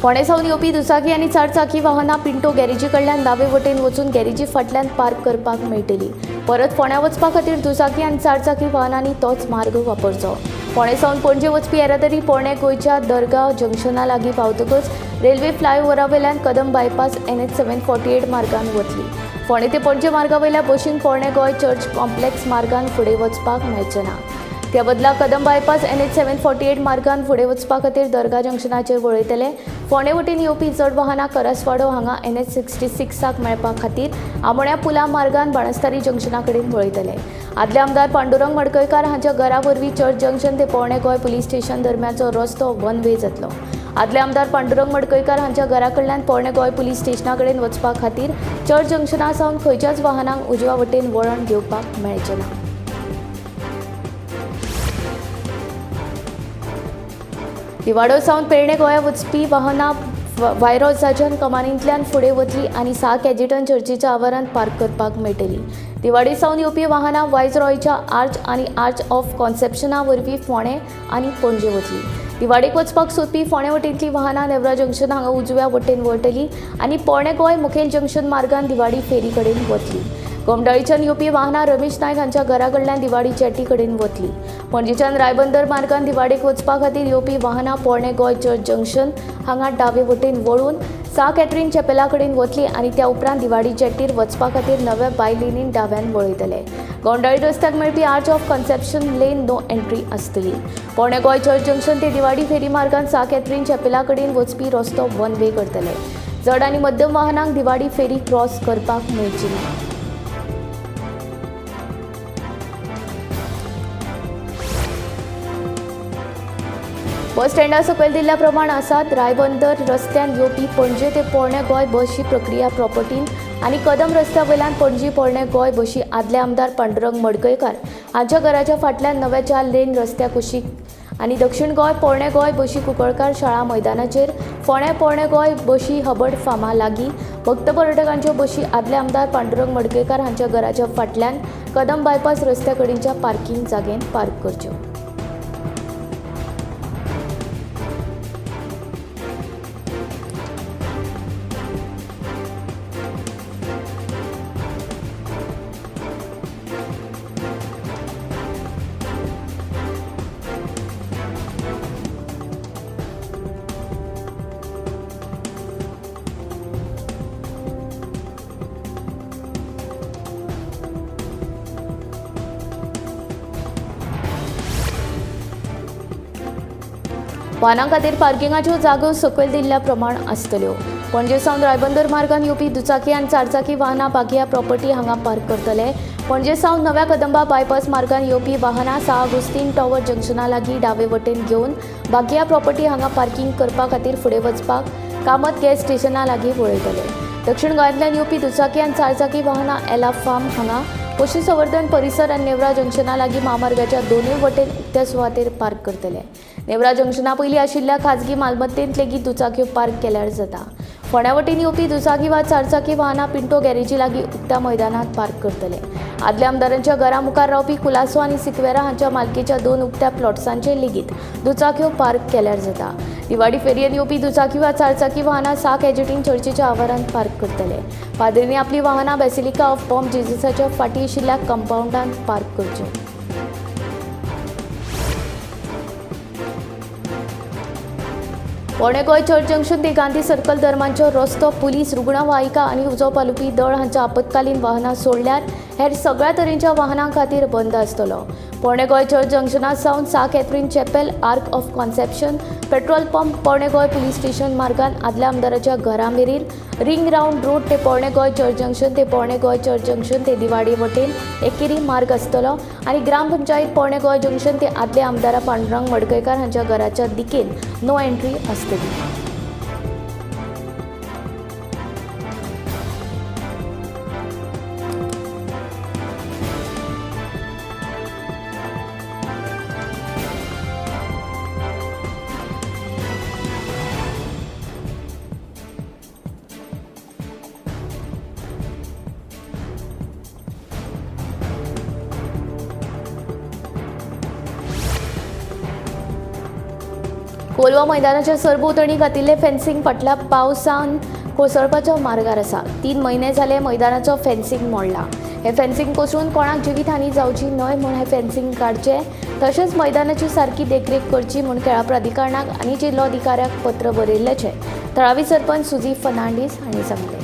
फोंडें सावन येवपी दुचाकी आनी चारचाकी वाहनां पिंटो गॅरेजी कडल्यान दावे वटेन वचून गॅरेजी फाटल्यान पार्क करपाक मेळटली. परत फोंड्यां वचपा खातीर दुचाकी आनी चारचाकी वाहनांनी तोच मार्ग वापरचो. फोंडें सावन पणजे वचपी येरादारी पोरणे गोंयच्या दर्गा जंक्शना लागीं पावतकच रेल्वे फ्लायओव्हरा वयल्यान कदम बायपास NH 748 मार्गान वतली. फोंडें ते पणजे मार्गा वयल्या बशींक पोरणे गोंय चर्च कॉम्प्लेक्स मार्गान फुडें वचपाक मेळचें ना. त्या बदला कदम बायपास NH 748 मार्गान फुडें वचपा खातीर दर्गा जंक्शनाचेर वळयतले. फोंडें वटेन येवपी जड वाहनां करासवाडो हांगा NH 66 मेळपा खातीर आमोण्या पुला मार्गान बाणस्तारी जंक्शना कडेन वळयतले. आदले आमदार पांडुरंग मडकयकार हांच्या घरा वरवीं चर्च जंक्शन ते पोरणे गोंय पुलीस स्टेशन दरम्यानचो रस्तो वन वे जातलो. आदले आमदार पांडुरंग मडकयकार हांच्या घरा कडल्यान पोरणे गोंय पुलीस स्टेशना कडेन वचपा खातीर चर्च जंक्शना सावन खंयच्याच वाहनांक उजव्या वटेन वळण घेवपाक मेळचें ना. दिवाडो सावन पेरणे गोंया वचपी वाहनां वायरोजाच्यान कमानींतल्यान फुडें वतली आनी सा कॅजिटन चर्चीच्या आवारांत पार्क करपाक मेळटली. दिवाडी सावन येवपी वाहनां वायजरॉयच्या आर्च आनी आर्च ऑफ कॉन्सेप्शना वरवीं फोंडें आनी पणजे वतली. दिवाडीक वचपाक सोदपी फोंडें वटेंतलीं वाहनां नेवरा जंक्शन हांगा उजव्या वटेन वळटली आनी पोरणे गोंय मुखेल जंक्शन मार्गान दिवाडी फेरी कडेन वतली. गोमडाळीच्यान येवपी वाहनां रमेश नायक हांच्या घरा कडल्यान दिवाडी जेटी कडेन वतली. पणजेच्यान रायबंदर मार्गान दिवाडीक वचपा खातीर येवपी वाहनां पोरणे गोंय चर्च जंक्शन हांगा डावे वटेन वळून सा कॅथरीन चॅपेला कडेन वतली आनी त्या उपरांत दिवाडी जेटीर वचपा खातीर नव्या बाय लेनीन डाव्यान वळयतले. गोंडाळी रस्त्याक मेळपी arch of conception lane no entry आसतली. पोरणे गोंय चर्च जंक्शन ते दिवाडी फेरी मार्गान सा कॅथरीन चॅपेला कडेन वचपी रस्तो वन वे करतले. जड आनी मध्यम वाहनांक दिवाडी फेरी क्रॉस करपाक मेळची ना. बस स्टँडा सकयल दिल्ल्या प्रमाण आसात. रायबंदर रस्त्यान येवपी पणजे ते पोरणे गोंय बशी प्रक्रिया प्रॉपर्टीन आनी कदम रस्त्या वयल्यान पणजी पोरणे गोंय बशी आदले आमदार पांडुरंग मडकयकार हांच्या घराच्या फाटल्यान नव्या 4 लेन रस्त्या कुशीक आनी दक्षिण गोंय पोरणे गोंय बशी कुंकळकार शाळा मैदानाचेर फोंडें पोरणे गोंय बशी हबड फार्मा लागीं भक्त पर्यटकांच्यो बशी आदले आमदार पांडुरंग मडकयकार हांच्या घराच्या फाटल्यान कदम बायपास रस्त्या कडेनच्या पार्किंग जागेंत पार्क करच्यो. वाहनां खातीर पार्किंगाच्यो जागो सकयल दिल्ल्या प्रमाण आसतल्यो. पणजे सावन रायबंदर मार्गान येवपी दुचाकी आनी चारचाकी वाहनां बागिया प्रॉपर्टी हांगा पार्क करतले. पणजे सावन नव्या कदंबा बायपास मार्गान येवपी वाहनां सा आगुस्तीन टॉवर जंक्शना लागीं डावे वटेन घेवन बागिया प्रॉपर्टी हांगा पार्किंग करपा खातीर फुडें वचपाक कामत गॅस स्टेशना लागीं वळयतले. दक्षिण गोंयांतल्यान येवपी दुचाकी आनी चारचाकी वाहनां एला फार्म हांगा पशुसंवर्धन परिसर आनी नेवरा जंक्शना लागीं म्हामार्गाच्या दोनूय वटेन उक्त्या सुवातेर पार्क करतले. नेवरा जंक्शना पयलीं आशिल्ल्या खाजगी मालमत्तेंत लेगीत दुचाक्यो पार्क केल्यार जाता. फोंड्या वटेन येवपी दुचाकी वा चारचाकी वाहनां पिंटो गॅरेजी लागीं उक्त्या मैदानांत पार्क करतले. आदल्या आमदारांच्या घरा मुखार रावपी कुलासो आनी सिक्वेरा हांच्या मालकीच्या 2 उक्त्या प्लॉट्सांचेर लेगीत दुचाक्यो पार्क केल्यार जाता. दिवाडी फेरयेन येवपी दुचाकी वा चारचाकी वाहनां सा कॅजिटीन चर्चीच्या आवारांत पार्क करतले. पाद्रींनी आपलीं वाहनां बेसिलिका ऑफ बॉम जेजसाच्या फाटीं आशिल्ल्या कंपावंडांत पार्क करच्यो. पोरणे गोंय चर्च जंक्शन ते गांधी सर्कल दरम्यानचो रस्तो पुलीस, रुग्णवाहिका आनी उजो पालोवपी दळ हांच्या आपत्कालीन वाहनां सोडल्यार हेर सगळ्या तरेच्या वाहनां खातीर बंद आसतलो. पोरणे गोंय चर्च जंक्शना सावन सा Catherine chapel, arch of conception, petrol pump, पोरणे गोंय पुलीस स्टेशन मार्गान आदल्या आमदाराच्या घरा मेरेन रिंग रावंड रोड ते पोरणे गोंय चर्च जंक्शन ते पोरणे गोंय चर्च जंक्शन ते दिवाडी वटेन एकेरी मार्ग आसतलो आनी ग्रामपंचायत पोरणे गोंय जंक्शन ते आदले आमदारा पांडुरंग मडकयकार हांच्या घराच्या दिकेन नो एंट्री आसतली. कोलवा मैदानाच्या सरभोंवतणी घातिल्लें फेन्सिंग फाटल्या पावसान कोसळपाच्या मार्गार आसा. 3 म्हयने जाले मैदानाचो फेन्सिंग मोडला. हे फेन्सिंग कोसळून कोणाक जिवीतहानी जावची न्हय म्हूण हे फेन्सिंग काडचें, तशेंच मैदानाची सारकी देखरेख करची म्हूण खेळां प्राधिकरणाक आनी जिल्लोधिकाऱ्याक पत्र बरयिल्ल्याचें थळावी सरपंच सुजी फर्नांडीस हांणी सांगलें.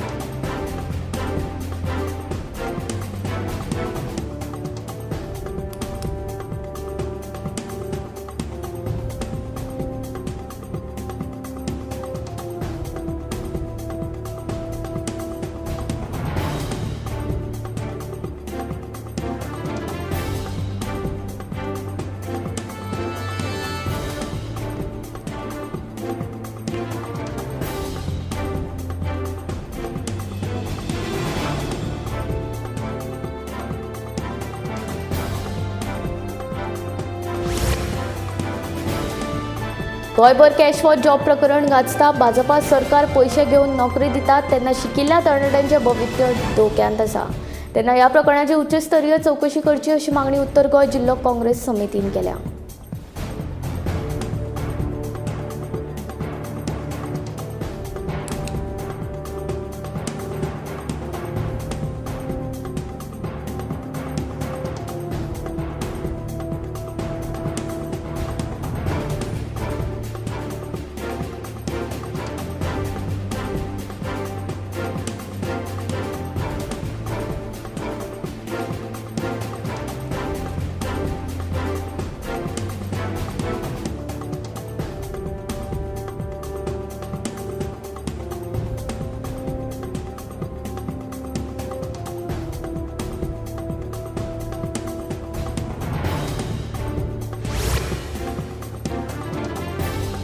गोंयभर कॅश फॉर जॉब प्रकरण गाजता. भाजपा सरकार पयशे घेवन नोकरी दितात तेन्ना शिकिल्ल्या तरणाट्यांचें भवित्य धोक्यांत आसा. तेन्ना ह्या प्रकरणाची उच्चस्तरीय चवकशी करची अशी मागणी उत्तर गोंय जिल्लो काँग्रेस समितीन केल्या.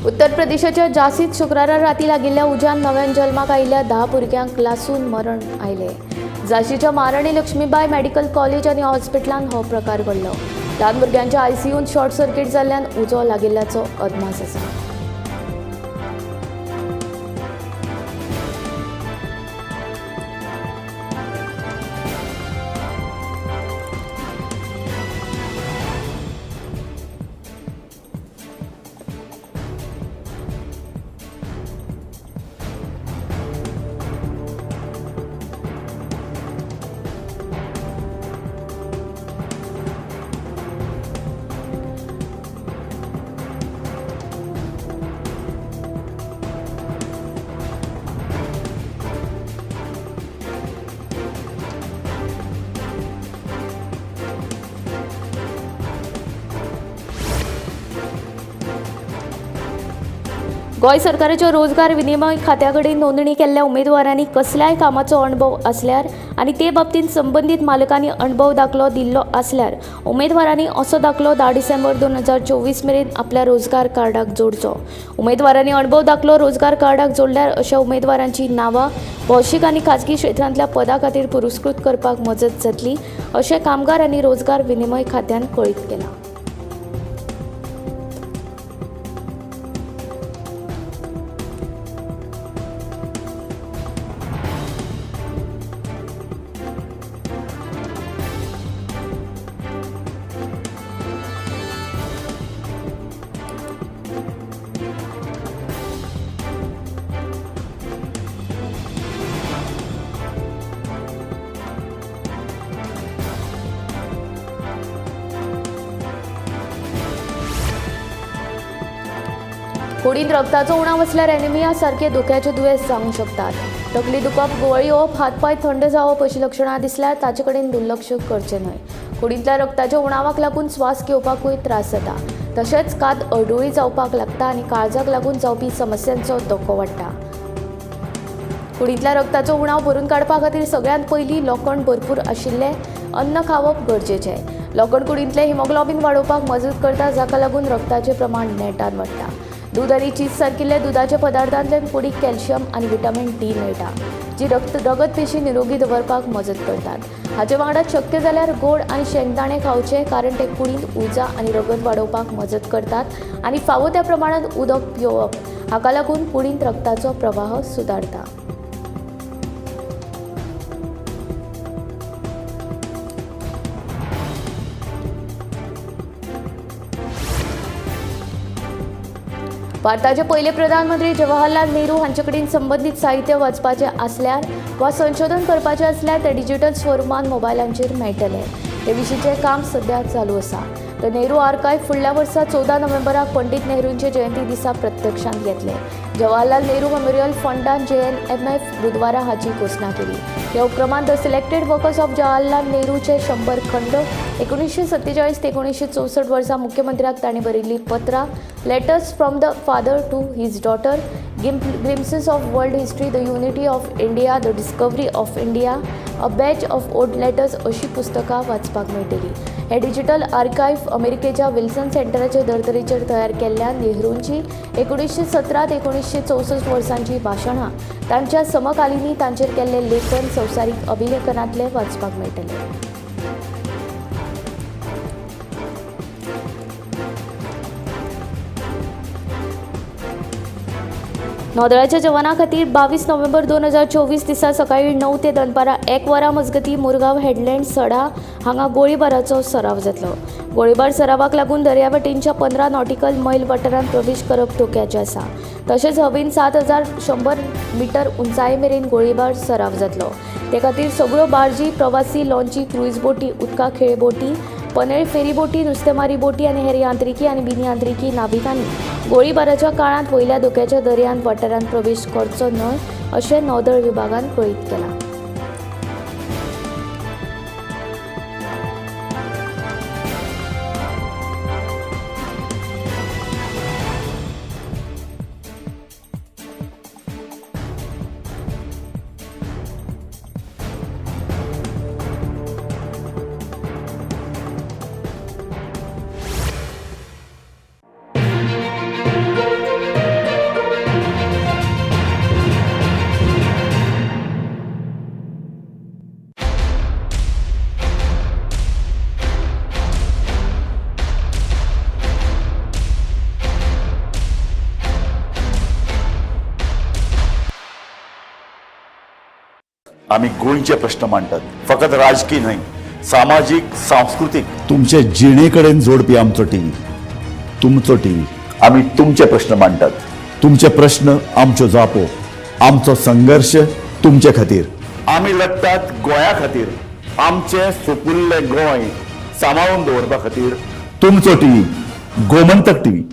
उत्तर प्रदेशाच्या झांसीत शुक्रारा राती लागिल्ल्या उज्यान नव्यान जल्माक आयिल्ल्या 10 भुरग्यांक लासून मरण आयलें. झांसीच्या महाराणी लक्ष्मीबाई मेडिकल कॉलेज आनी हॉस्पिटलांत हो प्रकार घडलो. ल्हान भुरग्यांच्या आयसीयूंत शॉर्ट सर्किट जाल्ल्यान उजो लागिल्ल्याचो अदमास आसा. गोंय सरकाराच्या रोजगार विनिमय खात्या कडेन नोंदणी केल्ल्या उमेदवारांनी कसल्याय कामाचो अणभव आसल्यार आनी ते बाबतींत संबंदीत मालकांनी अणभव दाखलो दिल्लो आसल्यार उमेदवारांनी असो दाखलो 10 डिसेंबर 2024 मेरेन आपल्या रोजगार कार्डाक जोडचो. उमेदवारांनी अणभव दाखलो रोजगार कार्डाक जोडल्यार अशा उमेदवारांची नांवां भौशीक आनी खाजगी क्षेत्रांतल्या पदां खातीर पुरस्कृत करपाक मजत जातली अशें कामगार आनी रोजगार विनिमय खात्यान कळीत केलां. कुडींत रक्ताचो उणाव आसल्यार एनिमिया सारके धोक्याचे दुयेंस जावंक शकतात. तकली दुखप, गुवळी येवप, हातपांय थंड जावप अशी लक्षणां दिसल्यार ताचे कडेन दुर्लक्ष करचें न्हय. कुडींतल्या रक्ताच्या उणावाक लागून स्वास घेवपाकूय त्रास जाता, तशेंच कात अडुळी जावपाक लागता आनी काळजाक लागून जावपी समस्यांचो धोको वाडटा. कुडींतल्या रक्ताचो उणाव भरून काडपा खातीर सगळ्यांत पयलीं लोखण भरपूर आशिल्लें अन्न खावप गरजेचें. लोखण कुडींतलें हिमोग्लोबीन वाडोवपाक मजत करता, जाका लागून रक्ताचें प्रमाण नेटान वाडटा. दूद आनी चीज सारकिल्ल्या दुदाच्या पदार्थांतल्यान कुडीक कॅल्शियम आनी विटामीन डी मेळटा, जी रगतपेशी निरोगी दवरपाक मजत करतात. हाचे वांगडा शक्य जाल्यार गोड आनी शेंगदाणे खावचे, कारण ते कुडींत उर्जा आनी रगत वाडोवपाक मजत करतात आनी फावो त्या प्रमाणांत उदक पिवप, हाका लागून कुडींत रक्ताचो प्रवाह सुदारता. भारताचे पयले प्रधानमंत्री जवाहरलाल नेहरू हांचे कडेन संबंदीत साहित्य वाचपाचें आसल्यार वा संशोधन करपाचें आसल्यार तें डिजिटल स्वरुपान मोबायलांचेर मेळटलें. ते विशींचें काम सध्या चालू आसा. The Nehru archive फुडल्या वर्सा 14 नोव्हेंबराक पंडित नेहरूंचे जयंती दिसा प्रत्यक्षांत येतले. जवाहरलाल नेहरू मेमोरियल फंडान JNMF बुधवारा हाची घोशणा केली. ह्या उपक्रमांत the selected workers of Jawaharlal नेहरूचे 100 खंड 1947 ते 1964 वर्सा मुख्यमंत्र्याक तांणी बरयल्ली पत्रां, letters from the father to his daughter, glimpses of world history, the unity of India, the discovery of India, a batch of old letters अशी पुस्तकां वाचपाक मेळटली. हे डिजिटल आर्कायव्ह अमेरिकेच्या विल्सन सेंटराचे धर्तरेचेर तयार केल्ल्या नेहरूंची 1917 ते 1964 वर्सांची भाशणां, तांच्या समकालीनी तांचेर केल्ले लेखन संवसारीक अभिलेखनांतले वाचपाक मेळटले. नौदळाच्या जवानां खातीर 22 नोव्हेंबर 2024 दिसा सकाळी 9 ते दनपारां 1 वरां मजगतीं मुरगांव हेडलँड सडा हांगा गोळीबाराचो सराव जातलो. गोळीबार सरावाक लागून दर्यावटेनच्या 15 नॉटिकल मैल वाठारांत प्रवेश करप धोक्याचें आसा. तशेंच हवेन 7100 मिटर उंचाये मेरेन गोळीबार सराव जातलो. ते खातीर सगळ्यो बार्जी, प्रवासी लॉन्ची, क्रुईज बोटी, उदका खेळ बोटी, पनेळ फेरीबोटी, नुस्तेमारी बोटी आनी हेर यांत्रिकी आनी बिनयांत्रिकी नाविकांनी गोळीबाराच्या काळांत वयल्या धोक्याच्या दर्यांत वाठारांत प्रवेश करचो न्हय अशें नौदळ विभागान कळीत केलां. आमी गोंयचे प्रश्न मांडटात, फकत राजकीय न्हय, सामाजीक, सांस्कृतीक, तुमचे जिणे कडेन जोडपी आमचो टीव्ही, तुमचो टीव्ही. आमी तुमचे प्रश्न मांडटात, तुमचे प्रश्न आमच्यो जापो, आमचो संघर्श तुमचे खातीर. आमी लढटात गोंया खातीर, आमचें सुपुल्लें गोंय सांबाळून दवरपा खातीर. तुमचो टीव्ही, गोमंतक टीव्ही.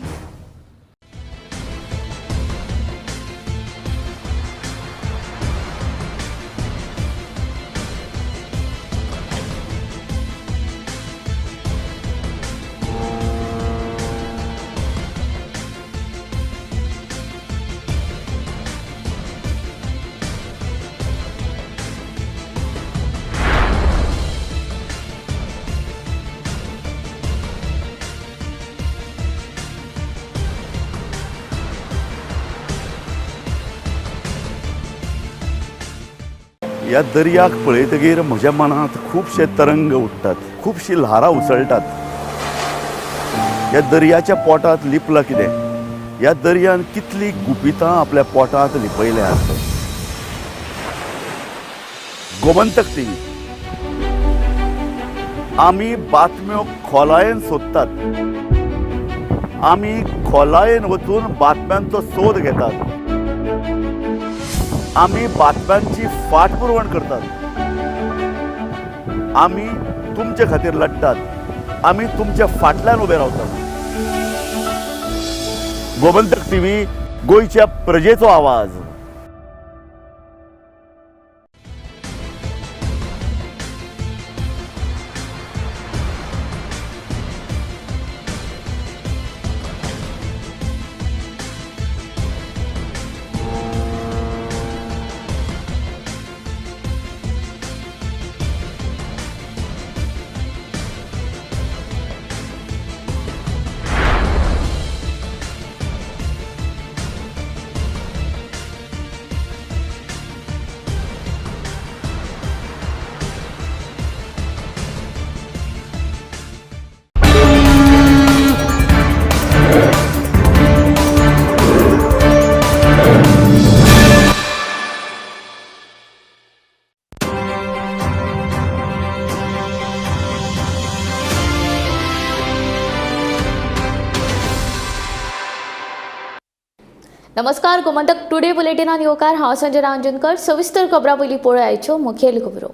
ह्या दर्याक पळयतगीर म्हज्या मनांत खुबशे तरंग उठ्ठात, खुबशी ल्हारां उसळटात. ह्या दर्याच्या पोटांत लिपलां कितें? ह्या दर्यान कितलीं गुपितां आपल्या पोटांत लिपयल्यांत. गोमंतक टीव्ही. आमी बातम्यो खोलायेन सोदतात, आमी खोलायेन वचून बातम्यांचो सोद घेतात, आमी बातम्यांची फाटपुरवण करतात, आमी तुमचे खातीर लढटात, आमी तुमच्या फाटल्यान उबे रावतात. गोमंतक टीव्ही, गोंयच्या प्रजेचो आवाज. नमस्कार, गोमंतक टुडे बुलेटिनान येवकार. हांव संजना अंजनकर. सविस्तर खबरां पयलीं पळोवया मुखेल खबरो.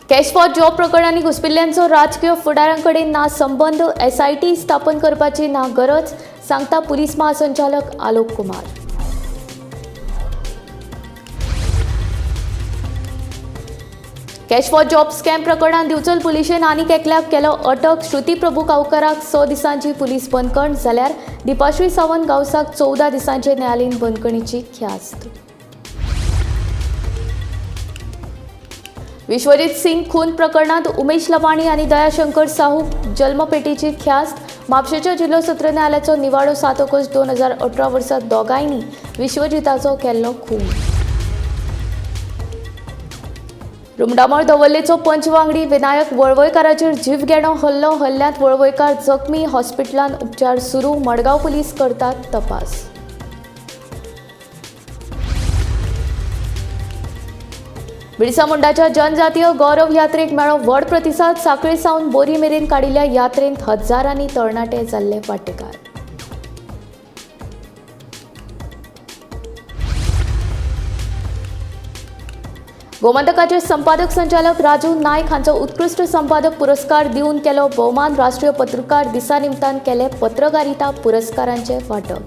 कॅश फॉर जॉब प्रकरणांनी घुसपिल्ल्यांचो राजकीय फुडाऱ्यां कडेन ना संबंद, एसआयटी स्थापन करपाची ना गरज, सांगता पुलीस महासंचालक Alok Kumar. Cash for job scam प्रकरणात दिवचल पुलिशेन आनीक एकल्याक केलो अटक. श्रुती प्रभू गांवकाराक 6 दिसांची पुलीस बंदखण, जाल्यार दीपाश्री सावंत गांवसाक 14 दिसांचे न्यायालयीन बंदखणीची ख्यास्त. विश्वजीत सिंग खून प्रकरणात उमेश लवाणी आनी दयाशंकर साहू जल्मपेटीची ख्यास्त. म्हापशेच्या जिल्हो सत्र न्यायालयाचो निवाडो 7 ऑगस्ट 2018 वर्सा दोगांयनी विश्वजिताचो केल्लो खून. रुमडामळ दवर्लेचो पंच वांगडी विनायक वळवयकाराचेर जीवघेणो हल्लो. हल्ल्यांत वळवयकार जखमी, हॉस्पिटलांत उपचार सुरू. मडगांव पुलीस करतात तपास. बिरसा मुंडाच्या जनजातीय गौरव यात्रेक मेळ्ळो व्हड प्रतिसाद. सांखळे सावन बोरी मेरेन काडिल्ल्या यात्रेंत हजारांनी तरणाटे जाल्ले वांटेकार. गोमंतकाचे संपादक संचालक राजू नायक हांचो उत्कृश्ट संपादक पुरस्कार दिवन केलो भोवमान. राष्ट्रीय पत्रकार दिसा निमतान केले पत्रकारिता पुरस्कारांचे वांटप.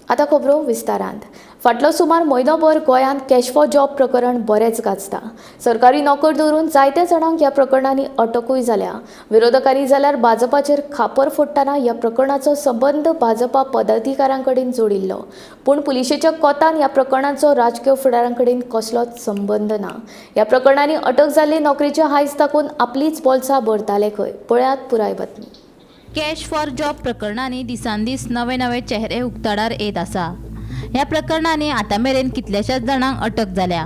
आतां खबरो विस्तारांत. फाटलो सुमार म्हयनोभर गोंयांत कॅश फॉर जॉब प्रकरण बरेंच गाजता. सरकारी नोकर दवरून जायत्या जाणांक ह्या प्रकरणांनी अटकूय जाल्या. विरोधकांनी जाल्यार भाजपाचेर खापर फोडटना ह्या प्रकरणाचो संबंद भाजपा पदाधिकाऱ्यां कडेन जोडिल्लो. पूण पुलिशेच्या कोतान ह्या प्रकरणाचो राजकीय फुडाऱ्यां कडेन कसलोच संबंद ना. ह्या प्रकरणांनी अटक जाल्ले नोकरेचे हायस दाखोवन आपलीच बोल्सां भरताले खंय. पळयात पुराय बातमी. कॅश फॉर जॉब प्रकरणांनी दिसान दीस नवे नवे चेहरे उक्ताडार येत आसा. ह्या प्रकरणांनी आतां मेरेन कितल्याशाच जाणांक अटक जाल्या.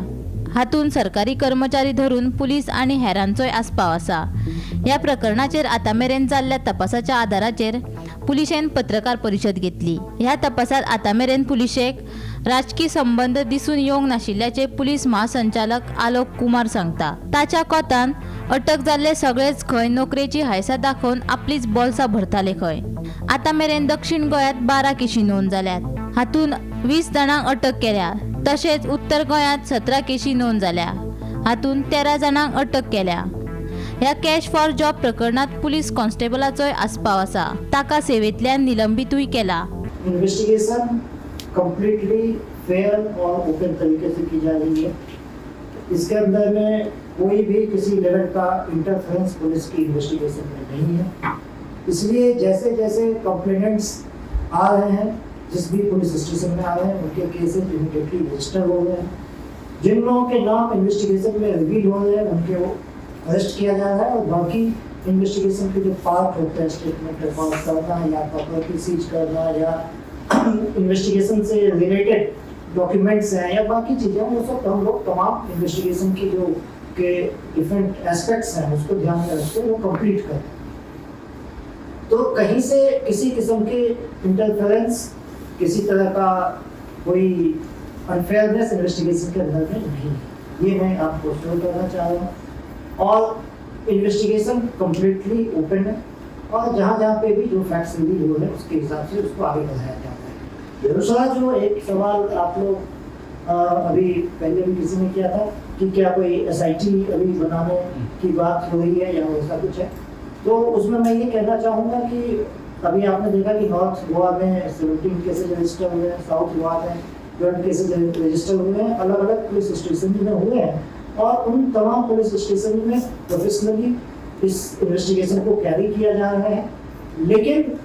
हातूंत सरकारी कर्मचारी धरून पुलीस आनी हेरांचोय आस्पाव आसा. ह्या प्रकरणाचेर आतां मेरेन जाल्ल्या तपासाच्या आदाराचेर पुलिशेन पत्रकार परिशद घेतली. ह्या तपासात आतां मेरेन पुलिशेक राजकी संबंद दिसून येवंक नाशिल्ल्याचें पुलीस महासंचालक आलोक कुमार सांगता. ताच्या कोतान अटक जाल्ले सगळेच खंय नोकरेची हायसा दाखोवन आपलीच बोल्सां भरताले खंय. आतां मेरेन दक्षिण गोंयांत 12 केशी नोंद जाल्यात. हातूंत 20 जाणांक अटक केल्या. तशेंच उत्तर गोंयांत 17 केशी नोंद जाल्या. हातूंत 13 जाणांक अटक केल्या. ह्या कॅश फॉर जॉब प्रकरणांत पुलीस कॉन्स्टेबलाचोय आस्पाव आसा. ताका सेवेंतल्यान निलंबितूय केला. इन्वेस्टिगेशन कम्प्लीटली फेयर और ओपन तरीके से की जा रही है. इसके अंदर में कोई भी किसी लेवल का इंटरफेरेंस पुलिस की इन्वेस्टिगेशन में नहीं है. इसलिए जैसे जैसे कंप्लेनेंट्स आ रहे हैं, जिस भी पुलिस स्टेशन में आ रहे हैं, उनके केसेस इमीडिएटली रजिस्टर हो गए हैं. जिन लोगों के नाम इन्वेस्टिगेशन में रिवील हो रहे हैं उनके वो अरेस्ट किया जा रहा है और बाकी इन्वेस्टिगेशन के जो पार्ट होते हैं, स्टेटमेंट रिकॉर्ड करना या प्रॉपर्टी सीज करना या इन्वेस्टिगेशन से रिलेटेड डॉक्यूमेंट्स हैं या बाकी चीज़ें, वो सब हम लोग तमाम इन्वेस्टिगेशन की जो के डिफरेंट एस्पेक्ट्स हैं उसको ध्यान में रखते वो कंप्लीट करते हैं. तो कहीं से किसी किस्म के इंटरफेरेंस, किसी तरह का कोई अनफेयरनेस इन्वेस्टिगेशन के अंदर में नहीं है, ये मैं आपको श्योर करना चाह रहा हूँ. और इन्वेस्टिगेशन कम्प्लीटली ओपन है और जहाँ जहाँ पे भी जो फैक्ट्स रिवील हो रहे हैं उसके हिसाब से उसको आगे बढ़ाया जा रहा है. दूसरा जो एक सवाल आप लोग अभी पहले भी किसी ने किया था कि क्या कोई एसआईटी अभी बनाने की बात हो रही है या वैसा कुछ है, तो उसमें मैं ये कहना चाहूँगा कि अभी आपने देखा कि नॉर्थ गोवा में 17 केसेज रजिस्टर हुए हैं, साउथ गोवा में 12 केसेज रजिस्टर हुए हैं, अलग अलग पुलिस स्टेशन में हुए हैं और उन तमाम पुलिस स्टेशन में प्रोफेशनली इस इन्वेस्टिगेशन को कैरी किया जा रहा है. लेकिन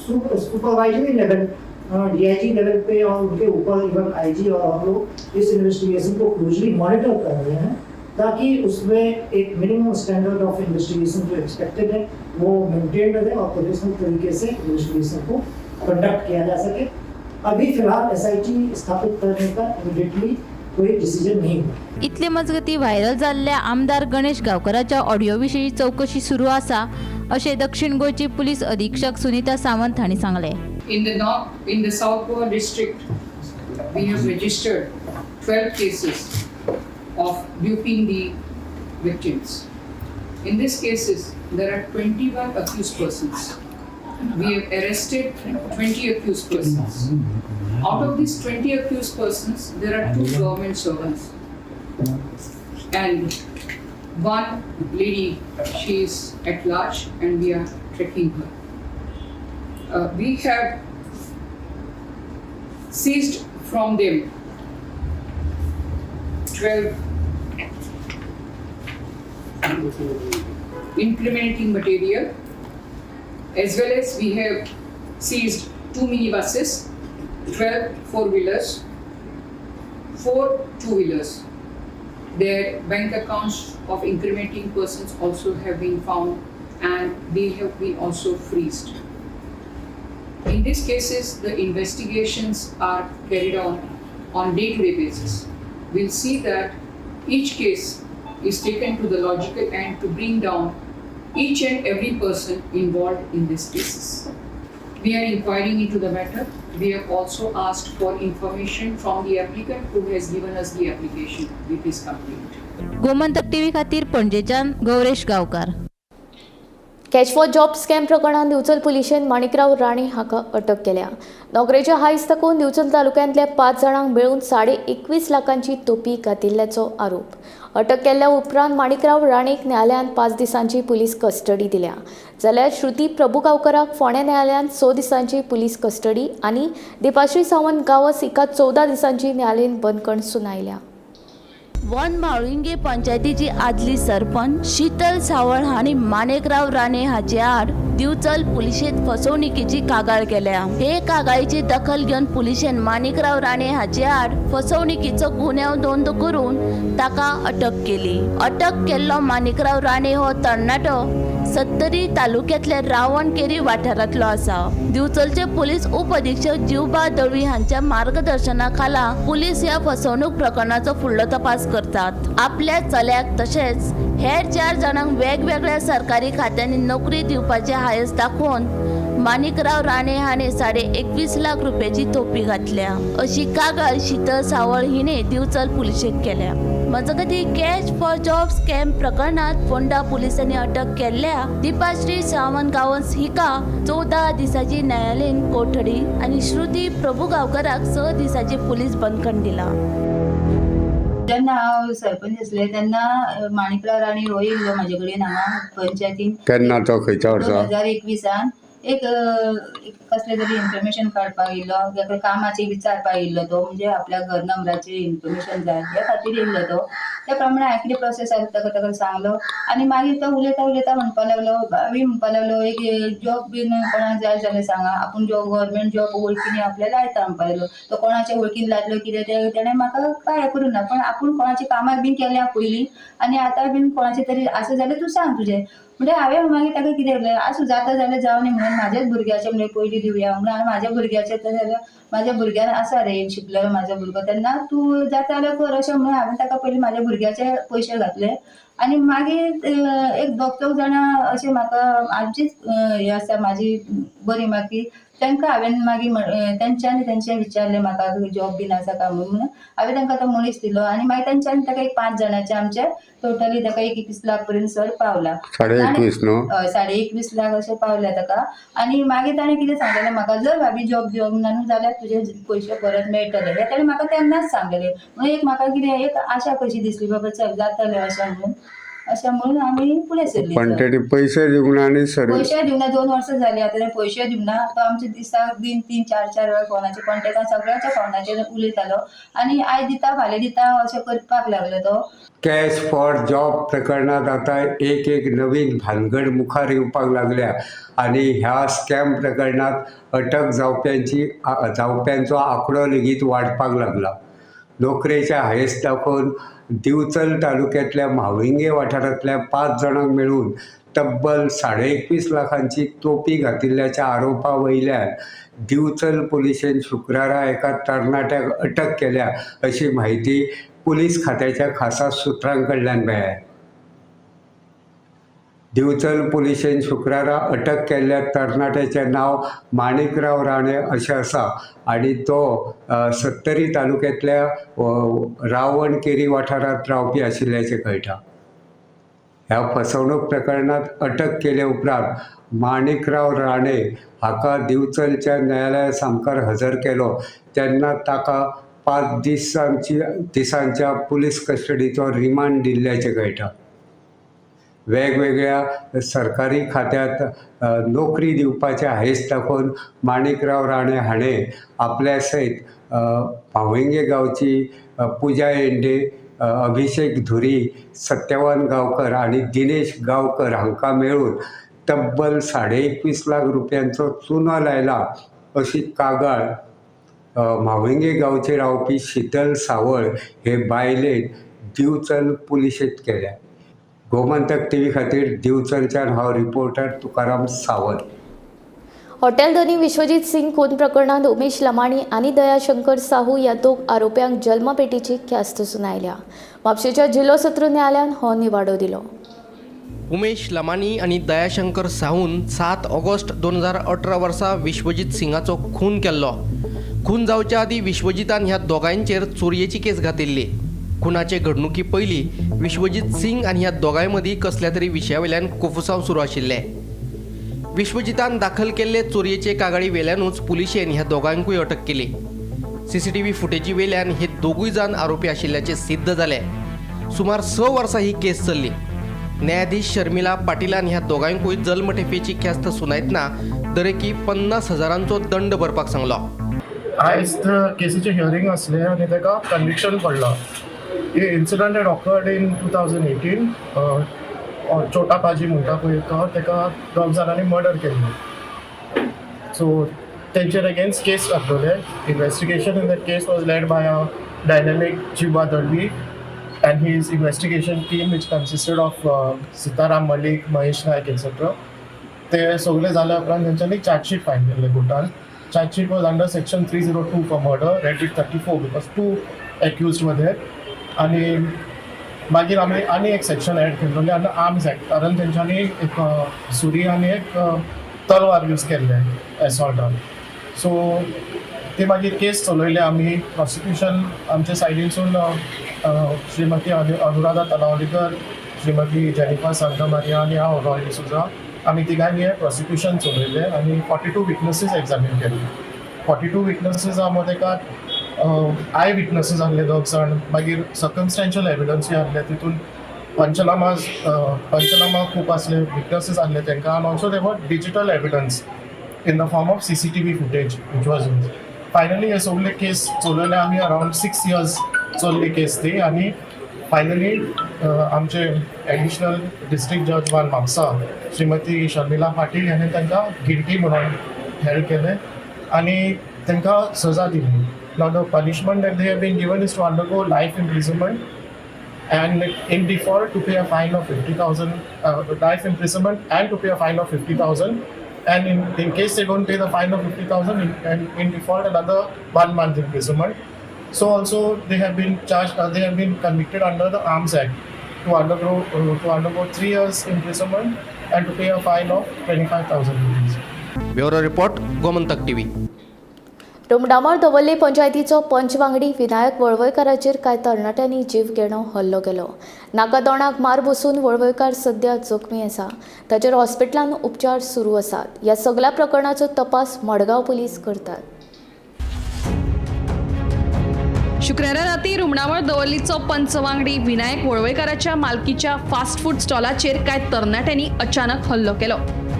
सुपरवाइजरी लेवल, डीआईजी लेवल पे और उनके ऊपर इवन आईजी और हम लोग इस इन्वेस्टिगेशन को क्लोजली मॉनिटर कर रहे हैं ताकि उसमें एक मिनिमम स्टैंडर्ड ऑफ इन्वेस्टिगेशन जो एक्सपेक्टेड है वो मेंटेन रहे और प्रोफेशनल तरीके से इन्वेस्टिगेशन को कंडक्ट किया जा सके. अभी फिलहाल एसआईटी स्थापित करने का इमीडिएटली कोई डिसीजन नहीं हुआ. इतले मजगती व्हायरल जाल्ल्या आमदार गणेश गांवकराच्या ऑडियो विशीं चवकशी सुरू आसा अशें दक्षिण गोंयची पुलीस अधीक्षक सुनीता सावंत हांणी सांगलें. In the South Goa district, we have registered 12 cases of duping the victims. In these cases, there are 21 accused persons. We have arrested 20 accused persons. Out of these 20 accused persons, there are 2 government servants and 1 lady, she is at large and we are tracking her. We have seized from them 12 incriminating material, as well as we have seized 2 minibuses, 12 four-wheelers, 4 two-wheelers. Their bank accounts of incriminating persons also have been found and they have been also freezed. In these cases, the investigations are carried on day-to-day basis. We'll see that each case is taken to the logical end to bring down each and every person involved in these cases. We are inquiring into the matter. We have also asked for information from the applicant who has given us the application with his complaint. Gomantak TV खातीर पणजेच्यान Gauresh Gaonkar. Cash for job scam प्रकरणात दिवचल पुलिशेन माणिकराव राणे हाका अटक केल्या. नोकरेच्या हायस दाखोवन दिवचल तालुक्यांतल्या 5 जाणांक मेळून 21.5 लाखांची तोपी घातिल्ल्याचो आरोप. अटक केल्ल्या उपरांत माणिकराव राणेक न्यायालयान 5 दिसांची पुलीस कस्टडी दिल्या, जाल्यार श्रुती प्रभुगांवकराक फोंडें न्यायालयान 6 दिसांची पुलीस कस्टडी आनी दीपाश्री सावंत गांवस हिका 14 दिसांची न्यायालयीन बंदखण सुनायल्या. वन म्हाळुंगे पंचायतीची आदली सरपंच शीतल सावळ हांणी माणिकराव राणे हाचे आड दिवचल पुलिशेंत फसवणुकीची कागाळ केल्या. हे कागाळीची दखल घेवन पुलिशेन माणिकराव राणे हाचे आड फसवणुकीचो गुन्यांव नोंद करून ताका अटक केली. अटक केल्लो माणिकराव राणे हो तरणाटो सत्तरी तालुक्यांतल्या रावणकेरी वाठारांतलो आसा. दिवचलचे पुलीस उपअधीक्षक जीवबा दळवी हांच्या मार्गदर्शना खाला पुलीस ह्या फसवणूक प्रकरणाचो फुडलो तपास करतात. आपल्या चल्याक तशेंच हेर 4 जाणांक वेगवेगळ्या सरकारी खात्यांनी नोकरी दिवपाचे हायस दाखोवन माणिकराव राणे हाणे 21.5 लाख रुपयाची तोपी घातल्या अशी कागाळ शीतल सावळ हिणे दिवचल पुलिशेक केल्या. मजगती कॅश फॉर जॉब स्कॅम प्रकरणात फोंडा पुलिसांनी अटक केल्ल्या दीपाश्री सावंत गांवस हिका 14 दिसाची न्यायालयीन कोठडी आनी श्रुती प्रभुगांवकराक 6 दिसाची पुलीस बंदखण दिला. जेन्ना हांव सरपंच आसले तेन्ना माणिकराव राणे हो येयल्लो म्हाजे कडेन हांगा पंचायतीन. केन्ना तो खंयच्या वर्सा? 2021 एक कसले तरी इन्फॉर्मेशन काडपाक येयल्लो, ताका कामाचे विचारपाक येयल्लो तो, म्हणजे आपल्या घर नंबराचे इन्फॉर्मेशन जाय ह्या खातीर येयल्लो तो. त्या प्रमाणे हांवें कितें प्रोसेस आसा ताका ताका सांगलो आनी मागीर तो उलयता उलयता म्हणपाक लागलो, भाभी म्हणपाक लागलो एक जॉब बीन कोणाक जाय जाल्यार सांगा, आपूण जॉब गव्हर्मेंट जॉब वळखीन आपल्या लायता म्हणपाक लागलो. तो कोणाच्या वळखीन लायतलो कितें तें तेणें म्हाका कांय करूं ना, पण आपूण कोणाची कामां बीन केल्या पयलीं आनी आतां बीन कोणाचें तरी आसा जाल्यार तूं सांग तुजें. म्हणजे हांवें मागीर ताका कितें केलें, आसूं जाता जाल्यार जावं न्ही म्हणून म्हाज्याच भुरग्याचें म्हणजे पयलीं दिवया म्हणून हांवें म्हाज्या भुरग्याचें जाल्यार म्हाज्या भुरग्यान आसा रे शिकलेलो म्हाजो भुरगो, तेन्ना तूं जाता जाल्यार कर अशें म्हणून हांवें ताका पयलीं म्हाज्या भुरग्याचे पयशे घातले. आनी मागीर एक दोग चौग जाणां अशें म्हाका आमचीच हें आसा म्हाजी बरी म्हाका तांकां हांवें मागीर तेंच्यांनी तेंचें विचारलें म्हाका जॉब बीन आसा काय म्हणून, हांवें तांकां तो मनीस दिलो आनी मागीर तेंच्यांनी ताका एक 5 जाणांचे आमचे टोटली ताका 21 लाख पर्यंत सर पावला. 21.5 न्हू? हय, 21.5 लाख अशें पावल्या ताका. आनी मागीर ताणें कितें सांगलेलें म्हाका, जर भाभी जॉब दिवंक ना न्हू जाल्यार तुजे पयशे परत मेळटले, हें ताणें म्हाका तेन्नाच सांगलेलें. म्हणून एक म्हाका कितें एक आशा कशी दिसली बाबा चल जातलें अशें म्हणून, अशें म्हणून आमी फुडें सरली. पण तेणी पयशे दिवंक ना आनी पयशे दिवंक ना, 2 वर्सां जालीं आतां पयशे दिवंक ना. तो आमचे दिसाक दिन 3 4 4 वेळा फोनाचेर कॉन्टेक्ट सगळ्यांच्या फोनाचेर उलयतालो आनी आयज दिता फाल्यां दिता अशें करपाक लागलो तो. कॅश फॉर जॉब प्रकरणात आतां एक एक नवीन भानगड मुखार येवपाक लागल्या आनी ह्या स्कॅम प्रकरणात अटक जावप्यांचो आंकडो लेगीत वाडपाक लागला. नोकरेच्या हायस दाखोवन दिवचल तालुक्यांतल्या म्हाळुंगे वाठारांतल्या 5 जाणांक मेळून तब्बल 21.5 लाखांची तोपी घातिल्ल्याच्या आरोपा वयल्यान दिवचल पुलिशेन शुक्रारा एका तरणाट्याक अटक केल्या अशी म्हायती पुलीस खात्याच्या खासा सुत्रां कडल्यान मेळ्ळ्या. दिवचल पुलिशेन शुक्रारा अटक केल्ल्या तरणाट्याचें नांव माणिकराव राणे अशें आसा आनी तो सत्तरी तालुक्यांतल्या रावणकेरी वाठारांत रावपी आशिल्ल्याचें कळटा. ह्या फसवणूक प्रकरणात अटक केले उपरांत माणिकराव राणे हाका दिवचलच्या न्यायालया सामकार हजर केलो तेन्ना ताका 5 दिसांच्या पुलीस कस्टडीचो रिमांड दिल्ल्याचें कळटा. वेगवेगळ्या सरकारी खात्यात नोकरी दिवपाचे हांयस दाखोवन माणिकराव राणे हाणें आपल्या सयत पावंगे गांवची पुजा येंडे, अभिषेक धुरी, सत्यवान गांवकर आनी दिनेश गांवकर हांकां मेळून तब्बल 21.5 लाख रुपयांचो चुनो लायला अशी कागाळ म्हावंगे गांवचे रावपी शीतल सावळ हे बायलेन दिवचल पुलिशेंत केल्या. गोमंतक टीव्ही खातीर दिवचलच्यान हांव रिपोर्टर तुकाराम सावंत. हॉटेल धनी विश्वजीत सिंग खून प्रकरणात उमेश लमाणी आनी दयाशंकर साहू ह्या दोग आरोप्यांक जन्मपेटीची ख्यास्त सुनायल्या. म्हापशेच्या जिल्लो सत्र न्यायालयान हो निवाडो दिलो. उमेश लमाणी आनी दयाशंकर साहून 7 ऑगस्ट 2018 वर्सा विश्वजीत सिंगाचो खून केल्लो. खून जावच्या आदीं विश्वजीतान ह्या दोगांयचेर चोरयेची केस घातिल्ली. खुनाचे घडणुकी पयलीं विश्वजीत सिंग आनी ह्या दोगांय मदीं कसल्या तरी विशया वयल्यान कोफुसांव सुरू आशिल्लें. विश्वजीतान दाखल केल्ले चोरयेचे कागाळी वेल्यानूच पुलिशेन ह्या दोगांकूय अटक केली. सीसीटीव्ही फुटेजी वेल्यान हे दोगूय जाण आरोपी आशिल्ल्याचें सिद्ध जालें. सुमार 6 वर्सां ही केस चल्ली. न्यायाधीश शर्मिला पाटिलान ह्या दोगांकूय जल्मठेपेची ख्यास्त सुनायतना दरेकी 50,000 दंड भरपाक सांगलो. आयज केसीचें हियरींग आसलें आनी ताका कन्विक्शन पडलां. हे incident had occurred in 2018. Chota पाजी म्हणटा पळय तो, ताका दोग जाणांनी मर्डर केल्लो. सो तेंचेर अगेन्स्ट केस घातलेले. Investigation in that case was led by a dynamic Jiva Dalvi and his investigation team which consisted of Sitaram Malik, Mahesh Naik etcetera. ते सगळे जाल्या उपरांत तेंच्यांनी चार्जशीट फायल केल्ले कोर्टान. Chargesheet was under section 302 for murder, read with 34 because 2 accused were there. आनी मागीर आमी आनी एक सेक्शन एड केल्ले अंडर आर्म्स एक्ट, कारण तेंच्यांनी एक सुरी आनी एक तलवार यूज केल्ले एसॉल्टान. सो ते मागीर केस चलयले आमी. प्रोसिक्युशन आमच्या सायडीनसून श्रीमती अनुराधा तलावलीकर, श्रीमती जेनिफा सांतामारिया आनी हांव रॉय डिसोजा, आमी तिगांनी हें प्रोसिक्युशन चलयलें आनी 42 विटनसीस एग्जामीन केले. 42 विटनसीस मदें एका I witnesses आहले दोग जाण, मागीर सर्कमस्टेन्शियल एविडन्सूय आहले, तितून पंचनामा खूब आसले, विटनसीस आहले तांकां, आनी also there were digital evidence in the form of CCTV footage which was use. Finally हे सगळे केस चलयले आमी. अरावंड 6 इयर्स चल्ली केस ती आनी फायनली आमचे एडिशनल डिस्ट्रिक्ट जज 1 म्हापसा श्रीमती शर्मिला पाटील हाणें तांकां गिल्टी म्हणून हेल्ड केलें आनी तांकां सजा दिली. Now the punishment that they have been given is to undergo life imprisonment and in default to pay a fine of 50,000, life imprisonment and to pay a fine of 50,000, and in case they don't pay the fine of 50,000 and in default another 1 month imprisonment. So also they have been charged, they have been convicted under the Arms Act to undergo 3 years imprisonment and to pay a fine of 25,000 rupees. Bureau report, Gomantak TV. Rumdamol Davorlim पंचायतीचो पंच वांगडी विनायक वळवयकाराचेर कांय तरणाट्यांनी जीव घेणो हल्लो केलो. नाका दोणाक मार बसून वळवयकार सध्या जखमी आसा. ताचेर हॉस्पिटलान उपचार सुरू आसात. ह्या सगळ्या प्रकरणाचो तपास मडगांव पुलीस करतात. शुक्रारा राती रुमडामळ दवर्लीचो पंच वांगडी विनायक वळवयकाराच्या मालकीच्या फास्ट फूड स्टॉलाचेर कांय तरणाट्यांनी अचानक हल्लो केलो.